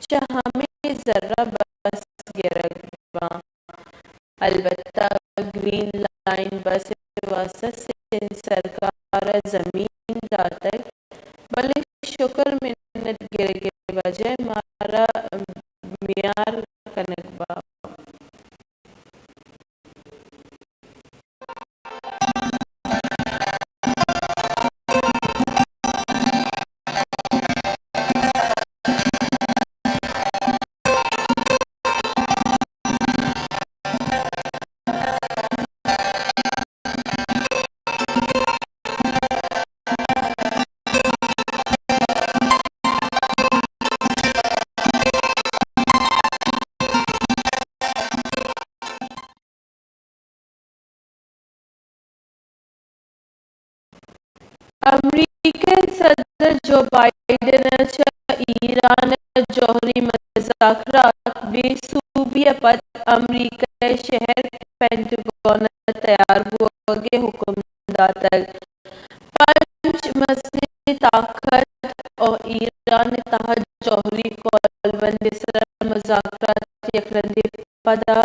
چہ ہمے زر ءَ بس گرگ باں۔ البتہ گرین لائن بس ءِ واستہ سندھ سرکار ءَ زمین داتگ، بلے شکر منت گرگ ءِ وجہ ءَ مارا میار کنگ باں۔ امریکہ ءِ صدر جو بائیڈن ءَ چہ ایران ءِ جوہری مذاکرات بے سوبی ءَ پد امریکہ ءِ شہر پینٹاگون ءَ تیار بوگ ءِ حکم داتگ۔ پنچ مزنیں طاقت ءَ ایران ءِ تہا جوہری کولبند ءِ سرا مذاکرات یک رندے پدا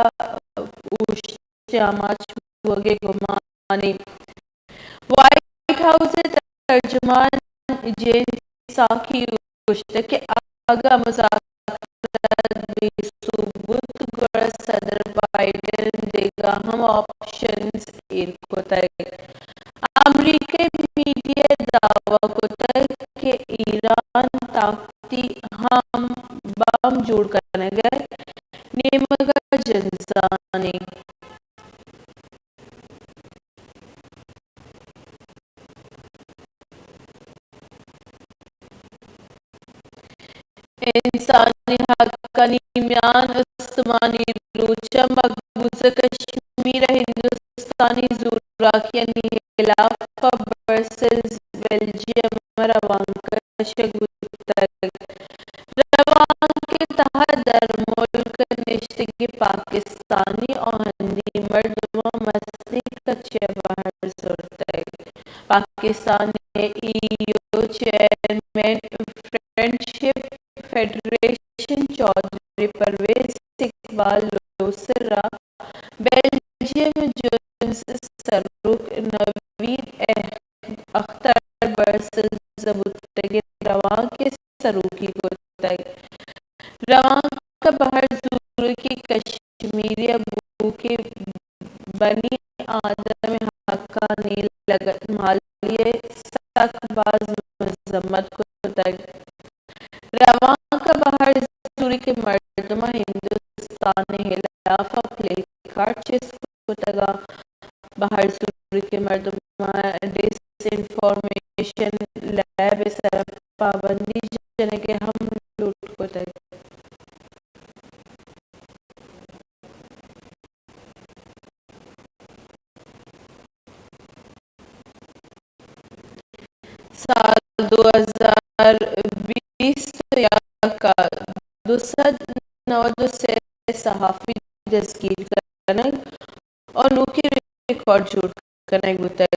اوشت ءِ آماچ بوگ ءِ گمان اِنت۔ وائٹ ہاؤس ءِ ترجمان جین ساکی ءَ گوشتگ کہ اگاں مذاکرات بے سوب بوت، گڑا صدر بائیڈن دگہ ہم آپشنز ایر کتگ۔ امریکہ ءِ میڈیا ءَ دعوی کتگ کہ ایران طاقتی ہم بم جوڑ کنگ ءِ نیمگ ءَ جنزان اِنت۔ انسانی حقانی میان استمانی روچ ءَ مقبوضہ کشمیر ءَ ہندوستانی زوراکیانی ہلاپ ءَ برسلز، بیلجیم ءَ روانک کشگ بوتگ۔ روانک ءِ تہا درملک ءَ نشتگیں پاکستانی ءُ ہندی مردماں مزنیں کچے ءَ بہر زرتگ۔ پاکستان ءِ E U chairman friendship federation Chaudhry Pervez Iqbal لوسر ءَ بیلجیم ءِ جنز ءِ سروک نوید اختر برسلز ءَ بوتگیں روانک ءِ سروکی کتگ۔ روانک ءَ بہر زورگ ءَ کشمیر ءَ بوھوکیں بنی آدم ءِ حقانی لگتمالی ءَ سک باز مذمت کتگ۔ روانک ءَ بہر زورگ ءَ مردماں ہندوستان ءِ ہلاف ءَ پلے کارڈ چست کتگ ءُ بہر زورگ ءَ مردماں ڈس انفارمیشن لیب ءِ سرا پابندی جنگ ءَ ہم لوٹ کتگ۔ سال دو ہزار بیست ءُ یک ءَ دو سد نود ءُ سے صحافی دزگیر کنگ ءُ نوکیں ریکارڈ جوڑ کنگ بوتگ۔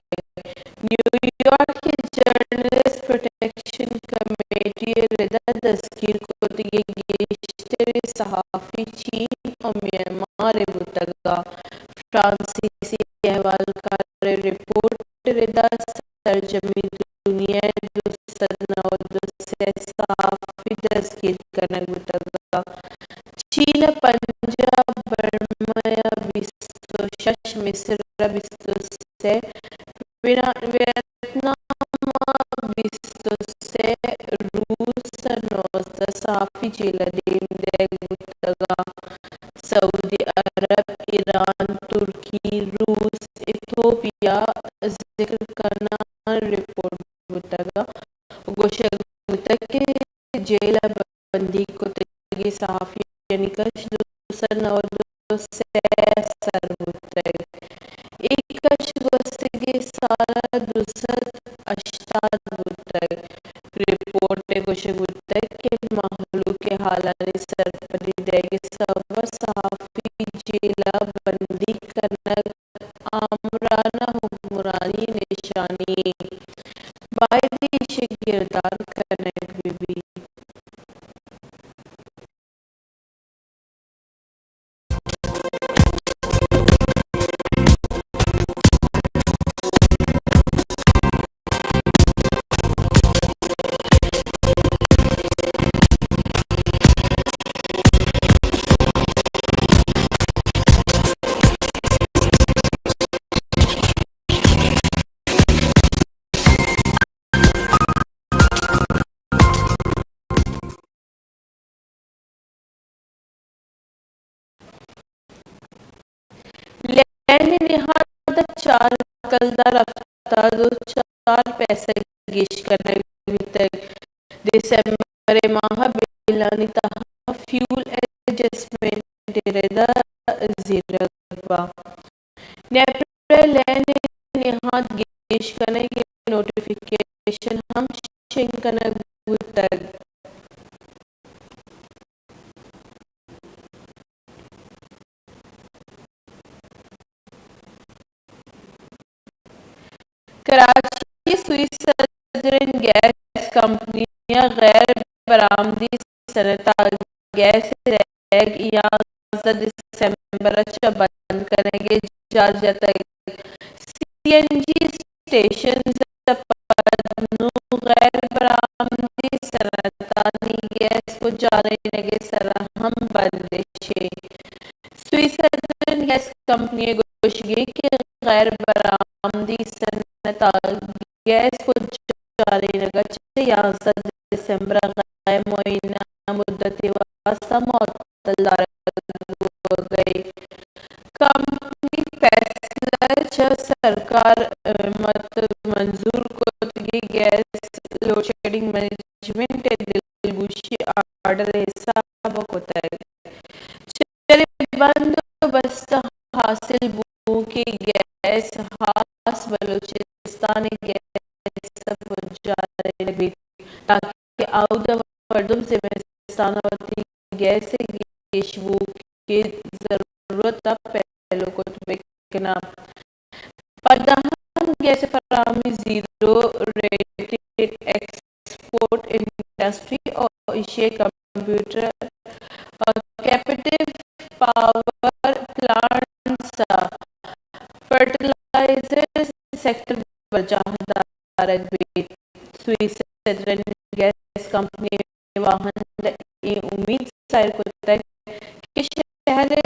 نیویارک ءَ جرنلسٹ پروٹیکشن کمیٹی ءِ ردا دزگیر کتگیں گیشتریں صحافی چین ءُ میانمار ءِ بوتگ ءُ فرانسیسی احوالکار ءِ رپورٹ ءِ ردا سرجمیں دنیا ءَ دو سد نود ءُ سے صحافی دزگیر کنگ بوتگ ءُ چین ءَ پنجاہ، برما ءَ بیست ءُ شش، مصر ءَ بیست ءُ سے، وینا-، ویتنام ءَ بیست ءُ سے، روس ءَ نوزدہ صحافی جیل ءَ دیم دیگ بوتگ ءُ سعودی عرب، ایران، ترکی، روس، ایتھوپیا ذکر کنان رپورٹ بوتگ ءُ گوشگ بوتگ کہ جیل ءَ بندیگ کتگیں صحافیانی کش دو سد نود ءُ سے ءَ سر بوتگ۔ اے کش گوستگیں سال ءَ دو سد ہشتاد بوتگ۔ رپورٹ ءَ گوشگ بوتگ کہ مہلوک ءِ حالانی سرپدی دئیگ ءِ سبب ءَ صحافی جیل ءَ بندیگ کنگ آمرانہ حکمرانی نشانی ایں۔ باید ایشی ءِ گردان کنگ بہ بیت۔ لین ءِ نہاد ءَ چار کلدار ہفتاد ءُ چار پیسہ گیش کنگ بیتگ۔ دسمبر ءِ ماہ ءَ بلانی تہا فیول ایڈجسٹمنٹ ءِ ردا زیرگ باں۔ نیپرا ءَ لین ءِ نہاد گیش کنگ ءِ نوٹیفکیشن ہم شنگ کنگ بوتگ۔ کراچی ءِ سوئی سدرن گیس کمپنی ءَ غیر برآمدی صنعت ءَ گیس ءِ ریک یازدہ دسمبر ءَ چہ بند کنگ ءِ جار جتگ۔ سی این جی اسٹیشنز ءَ پد نوں غیر برآمدی صنعتانی گیس پجارینگ ءِ سرا ہم بندش ایں۔ سوئی سدرن گیس کمپنی ءِ گوشگ ایں کہ غیر برآمدی صنعت ءَ گیس پجارینگ ءَ چہ یازدہ دسمبر ءَ غیر معینہ مدتے واستہ معطل دارگ بوگ ءَ ایں۔ کمپنی پیسلر چہ سرکار ءِ مت منظور کتگیں گیس لوڈ شیڈنگ مینجمنٹ ءِ دلگوشی آرڈر ءِ حساب ءَ کتگ۔ چرے بند ءُ بست ءَ حاصل بوھوکیں گیس ہاس بلوچستان ءِ گیس ءَ پجارینگ بیت، تاکہ آودا مردم زمستان ءَ وتی گیس ءِ گیش بوھوکیں ضرورت ءَ پہلو کت بہ کناں۔ پدا ہم گیس ءِ فراہمی زیرو ریٹڈ ایکسپورٹ انڈسٹری ءُ ایشی ءِ کمپیوٹر ءُ کیپٹیو پاور پلانٹس ءَ فرٹیلائزر سیکٹر برجاہ دارگ بیت۔ سوئی سدرن گیس کمپنی ءِ واہند ءَ اے امیت ظاہر کتگ ءِ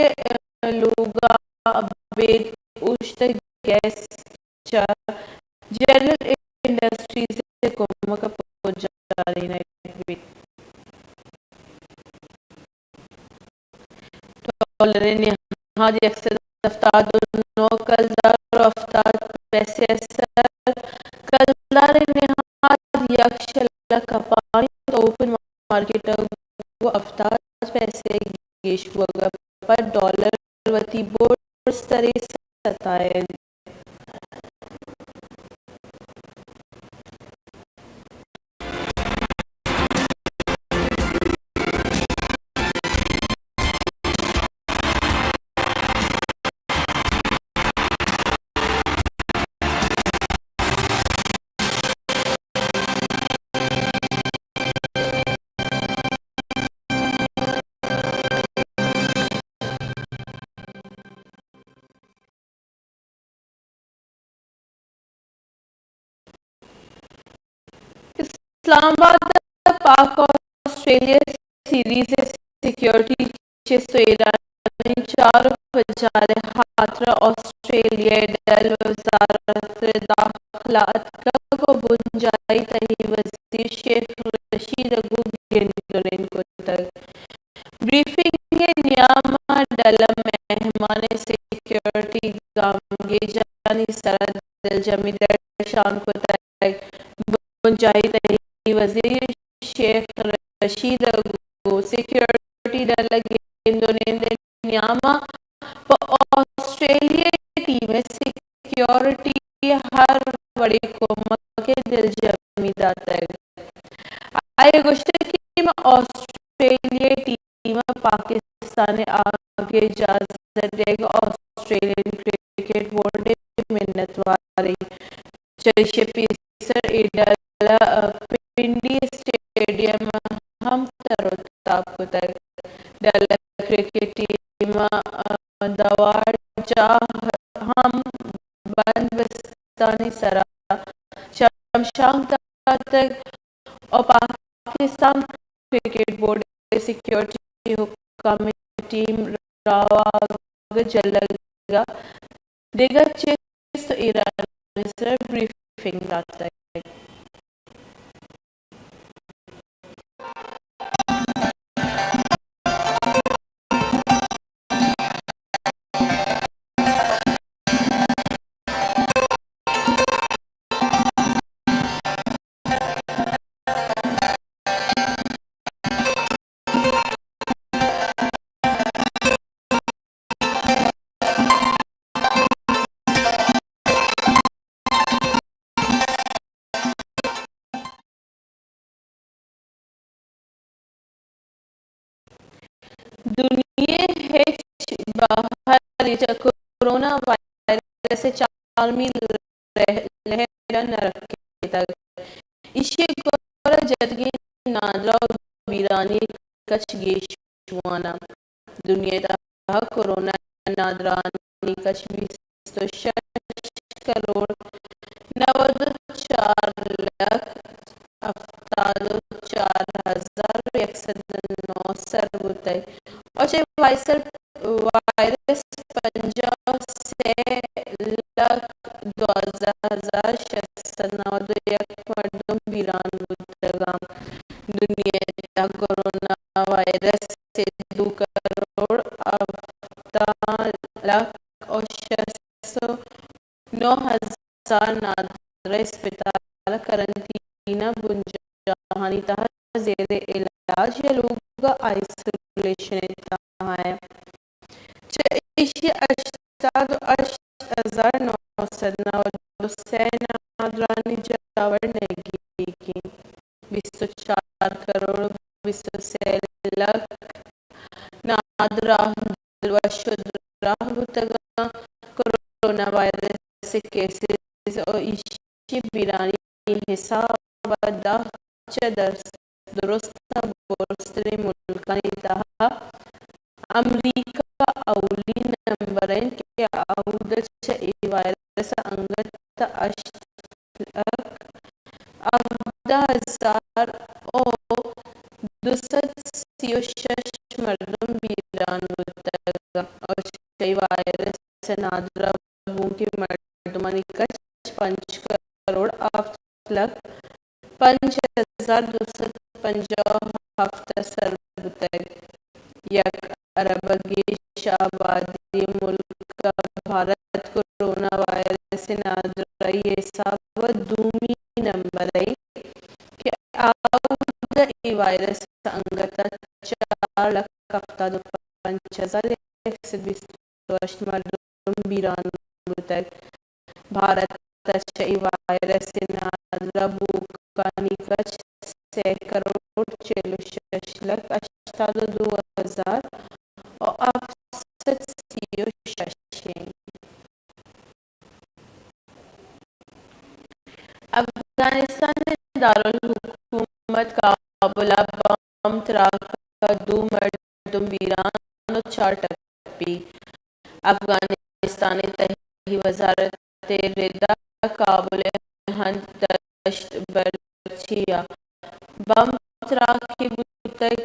لوگ ءَ ابید اوشت ءِ گیس چہ جنرل انڈسٹریز ءِ کمک ءَ پجارینگ بیت۔ ڈالر ءِ نہاد یک سد ہفتاد ءُ نو کلدار ءُ ہفتاد پیسے ءِ سر، کلدار ءِ نہاد یک شلہ کپان ءُ اوپن مارکیٹ ءَ گوں ہفتاد پیسے گیش بوگ ءَ پد ڈالر وتی برز تریں سطح ءَ انت۔ اسلام آباد ءَ پاک آسٹریلیا سیریز ءِ سیکورٹی چست ءُ ایرانی چار ءُ پجار ءِ ہاترا آسٹریلیا ءِ ڈل وزارت داخلہ اتکگ ءُ بنجاہی تہی وزیر شیخ رشید ءَ گوں گند ءُ نند کتگ۔ بریفنگ ءِ نیام ءَ ڈل ءِ مہمان ءِ سیکورٹی گامگیجانی سرا دلجمی درشان کتگ۔ بنجاہی تہی وزیر شیخ رشید ءَ گوں سیکورٹی ڈل ءِ گند ءُ نند ءِ نیام ءَ پہ آسٹریلیا ءِ ٹیم ءِ سیکورٹی ءَ ہر وڑیں کمک ءِ دلجمی داتگ۔ آئی ءَ گوشتگ کہ ما آسٹریلیا ءِ ٹیم ءَ پاکستان ءِ آگہ جہاز ءَ دیگ ءَ آسٹریلین کرکٹ بورڈ ءِ منتوار ایں۔ چریشی ءَ پیسر اے ڈل ءَ پنڈی اسٹیڈیم ءَ ہم تر ءُ تاب کتگ۔ ڈل ءِ کرکٹ ٹیم ءِ دواجاہ ہم بند بستانی سرا چمشانک داتگ ءُ پاکستان کرکٹ بورڈ ءِ سیکورٹی حکام ءِ ٹیم روگ ءُ جلگ ءَ دگہ چست ءُ ایرانی سرا بریفنگ داتگ۔ دنیا ءِ ہچ بہرے چہ کرونا وائرس ءِ چارمی لہر ءَ نہ رکتگ۔ ایشی ءِ گورا جتگیں نادراہ ءُ بیرانی کچ گیش بوان اَنت۔ دنیا ءِ تہا کرونا ءِ نادراہانی کچ بیست ءُ شش کروڑ نود ءُ چار لکھ ہفتاد ءُ چار ہزار ءُ یک سد ءُ نو سر بوتگ ءُ چہ وائرس، وائرس پنجاہ ءُ سے لکھ دوازدہ ہزار شش سد نود ءُ یک مردم بیران بوتگ اَنت۔ دنیا ءِ تہا کرونا وائرس ءِ دو کروڑ ہفتاد لکھ ءُ شش سد ءُ نو ہزار نادراہ اسپتال ءُ قرنطینہ بنجاہانی تہا زیر علاج یا لوگ ءِ آئسولیشن ءِ تہا اَنت۔ چہ ایشی ءَ ہشتاد ءُ ہشت ہزار نو سد نود ءُ سے نادراہانی جاور نیگیگ اَنت۔ بیست ءُ چار کروڑ بیست ءُ سے لکھ نادراہ دلوش ءُ دراہ بوتگ اَنت۔ کرونا وائرس ءِ کیسز ءُ ایشی ءِ بیرانی ءِ حساب ءَ دہ چہ درست، درستاں برزتریں ملکانی تہا امریکہ اولی نمبر ءَ اِنت کہ اود ءَ چہ اے وائرس ءَ انگت ہشت لکھ ہبدہ ہزار ءُ دو سد سی ءُ شش مردم بیران بوتگ وائرس ءِ نادراہ بوؤکیں مردمانی کچ پنچ کروڑ ہفت لکھ پنچ ہزار دو سد پنجاہ ءُ ہفت ءَ سر بوتگ۔ یک ارب ءَ گیش آبادی ملک ءَ بھارت کرونا وائرس ءِ نادراہی ءِ حساب ءَ دومی نمبر ءَ کہ آؤد ءَ اے وائرس ءَ انگت ءَ چار لکھ ہفتاد ءُ پنچ ہزار یک سد بیست ءُ ہشت مردم بیران بوتگ۔ بھارت ءَ چہ اے وائرس ءِ نادراہ بوؤکانی کچ سئے کروڑ چل ءُ شش لکھ ہشتاد ءُ دو ہزار ءُ ہفت سد سی ءُ شش اِنت۔ افغانستان ءِ دارالحکومت کابل ءَ بم تراک ءَ دو مردم بیران ءُ چار ٹپی۔ افغانستان ءِ تہی وزارت ءِ رد ءَ کابل ءِ ہند دشت برچی ءَ بم تراکے بوتگ۔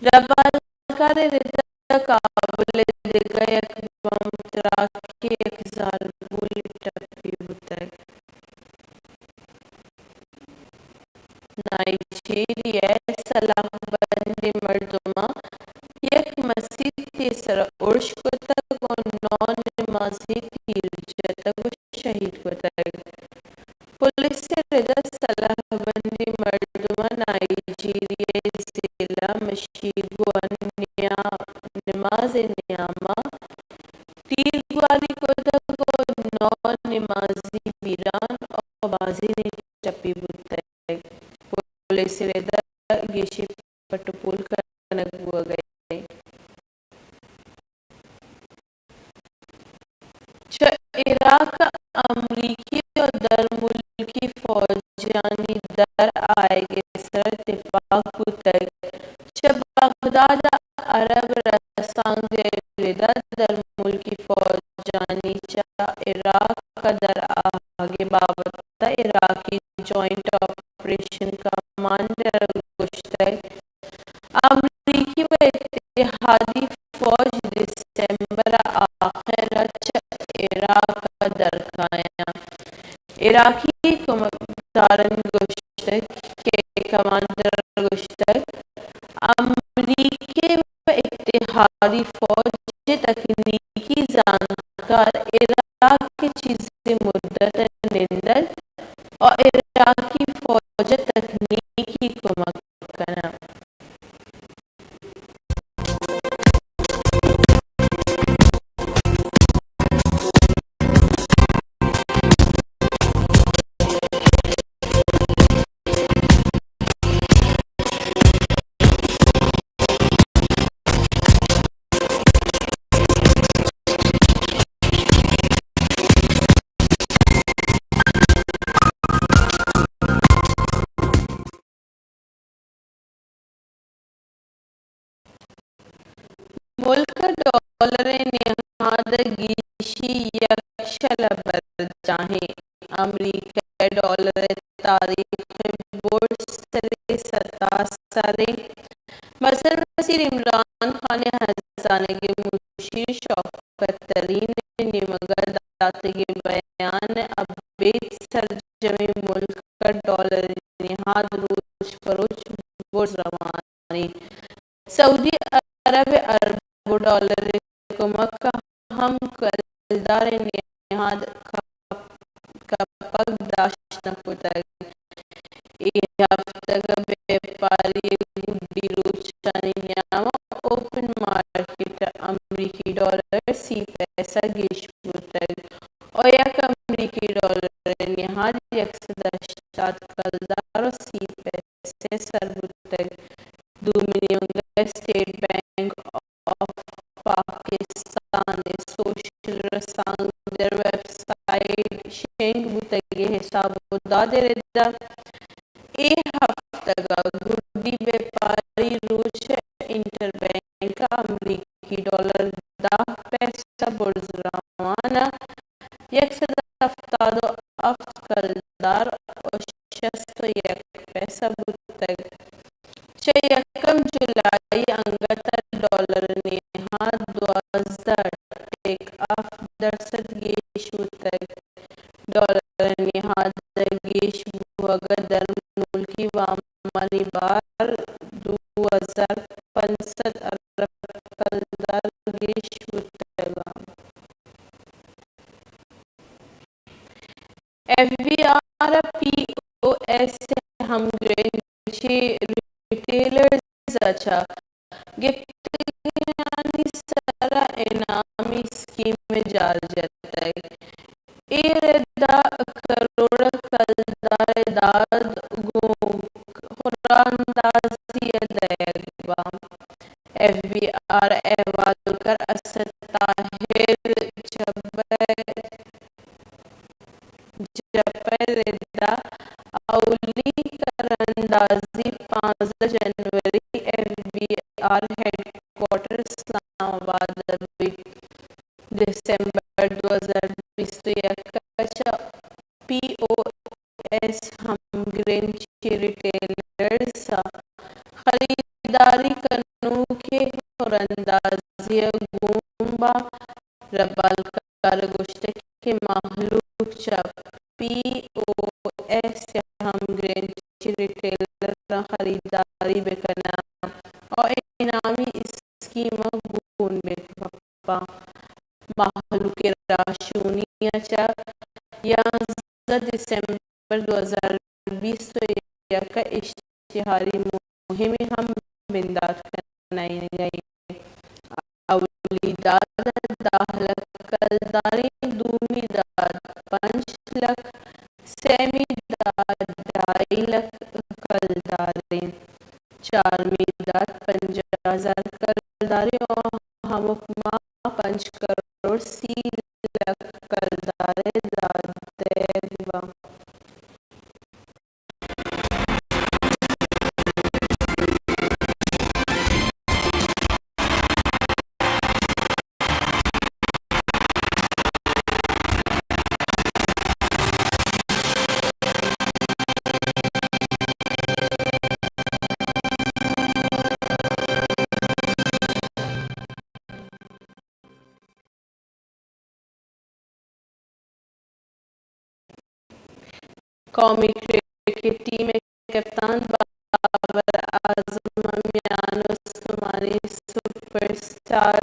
ربالکار ءِ رد ءَ کابل ءِ دگہ یک بم تراکے ءَ یک زالبولے ٹپی بوتگ۔ نائیجیریا ءِ سلاہ بندیں مردماں یک مسیتے ءِ سرا ارش کتگ ءُ نو نمازی تیر جتگ ءُ شہید کتگ۔ پولیس ءِ رد ءَ سلاہ بندیں مردماں نائیجیریا ءِ ضلع مشیگو ءَ نیا-، نماز ءِ نیام ءَ تیرگواری کتگ ءُ نو نمازی بیران ءُ بازینے ٹپی بوتگ۔ پولیس ءِ رد ءَ گیشیں پٹ ءُ پول کنگ بوگ ءَ اِنت۔ چہ عراق ءَ امریکی ءُ درملکی فوجانی در آیگ ءِ سر ءَ تپاک بوتگ۔ چہ بغداد ءَ عرب رسانک ءِ رد ءَ درملکی فوجانی چہ عراق ءَ در آہگ ءِ بابت ءَ عراقی جوائنٹ آپریشن کمانڈر ءَ گوشتگ، امریکی ءُ اتحادی فوج دسمبر ءِ آخر ءَ چہ عراق ءَ در کایاں۔ عراقی کمکدارانی گوشتگ کہ کمانڈر ءَ گوشتگ، امریکی ءُ اتحادی فوج ءِ تکنیکی زانتکار عراق ءَ چیزے مدت ءَ نندگ ءُ عراقی فوج ءَ تکنیکی کمک کناں۔ ملک ءَ ڈالر ءِ نہاد ءَ گیشی یک شل ءَ برجاہ اِنت۔ امریکہ ءِ ڈالر ءِ تاریخ ءِ برز تریں ستا سریں مزن وزیر عمران خان ءِ ہزانگ ءِ مشیر شوکت ترین ءِ نیمگ ءَ داتگیں بیان ءَ ابید سرجمیں ملک ءَ ڈالر ءِ نہاد روچ پہ روچ برز روان اِنت۔ سعودی عرب ءِ اربوں ڈالر ءِ کمک ءَ ہم کلدار ءِ نہاد کپ-، کپگ داشت نہ کتگ۔ اے ہفتگ ءَ بیپاری ءِ گڈی روچانی نیام ءَ اوپن مارکیٹ ءَ امریکی ڈالر سی پیسہ گیش بوتگ ءُ یک امریکی ڈالر ءِ نہاد یک سد ءُ ہشتاد کلدار ءُ سی پیسہ سر بوتگ۔ دومی نیمگ ءَ اسٹیٹ بینک آف پاکستان ءِ سوشل رسانکدر ویب سائٹ شنگ بوتگیں حساب ءُ داد ءِ رد ءَ اے ہفتگ ءَ گڈی بیپاری روچ ءَ انٹر بینک ءَ امریکی ڈالر دہ پیسہ برز روان ءَ یک سد ءُ ہفتاد ءُ ہفت کلدار ءُ شست ءُ یک پیسہ بوتگ۔ چہ یکم جولائی ءَ انگت ءَ ڈالر ءِ نہاد دوازدہ ٹے آمانی بار دو ہزار پنچ سد ارب کلدار گیش بوتگ۔ ایف بی آر ء پی او ایس ء ہمگرنچی ریٹیلرز ء چہ گپتگانی سرا انعامی اسکیم جار جتگ۔ اے ردا کروڑ کلدار ء داد گوں خوراندازی ء دئیگ باں۔ ایف بی آر احوالکار اسد طاہر چبہ جپ ء ردا اولی کراندازی پانزدہ جنوری F B R headquarter Islamabad ء بیت۔ دسمبر دو ہزار بیست و یک ء چہ پی او ایس ہمگرنچی ریٹیلرز ء خریداری کنوکیں خوراندازی ء گوں با ربالکار ء گوشتگ کہ مہلوک چہ پی او ایس ء ہمگرنچی ریٹیلراں خریداری بہ کناں ء انعامی اسکیم ء گون بہ کپاں۔ مہلوک ء راہشونی ء چہ یازدہ دسمبر دو ہزار بیست و یک ء اشتہاری مہمے ہم بندات کنائینگ ء انت۔ اولی داد دہ لکھ کلداریں، دومی داد پنچ لکھ، سیمی داد ڈھائی لکھ کلداریں، چارمی داد پنجاہ ہزار کلداریں ء ہمک ماہ پنچ کروڑ سی لکھ کلدار ء داد دئیگ باں۔ قومی کرکٹ ٹیم ء کپتان بابر اعظم ء میان استمانی سپر اسٹار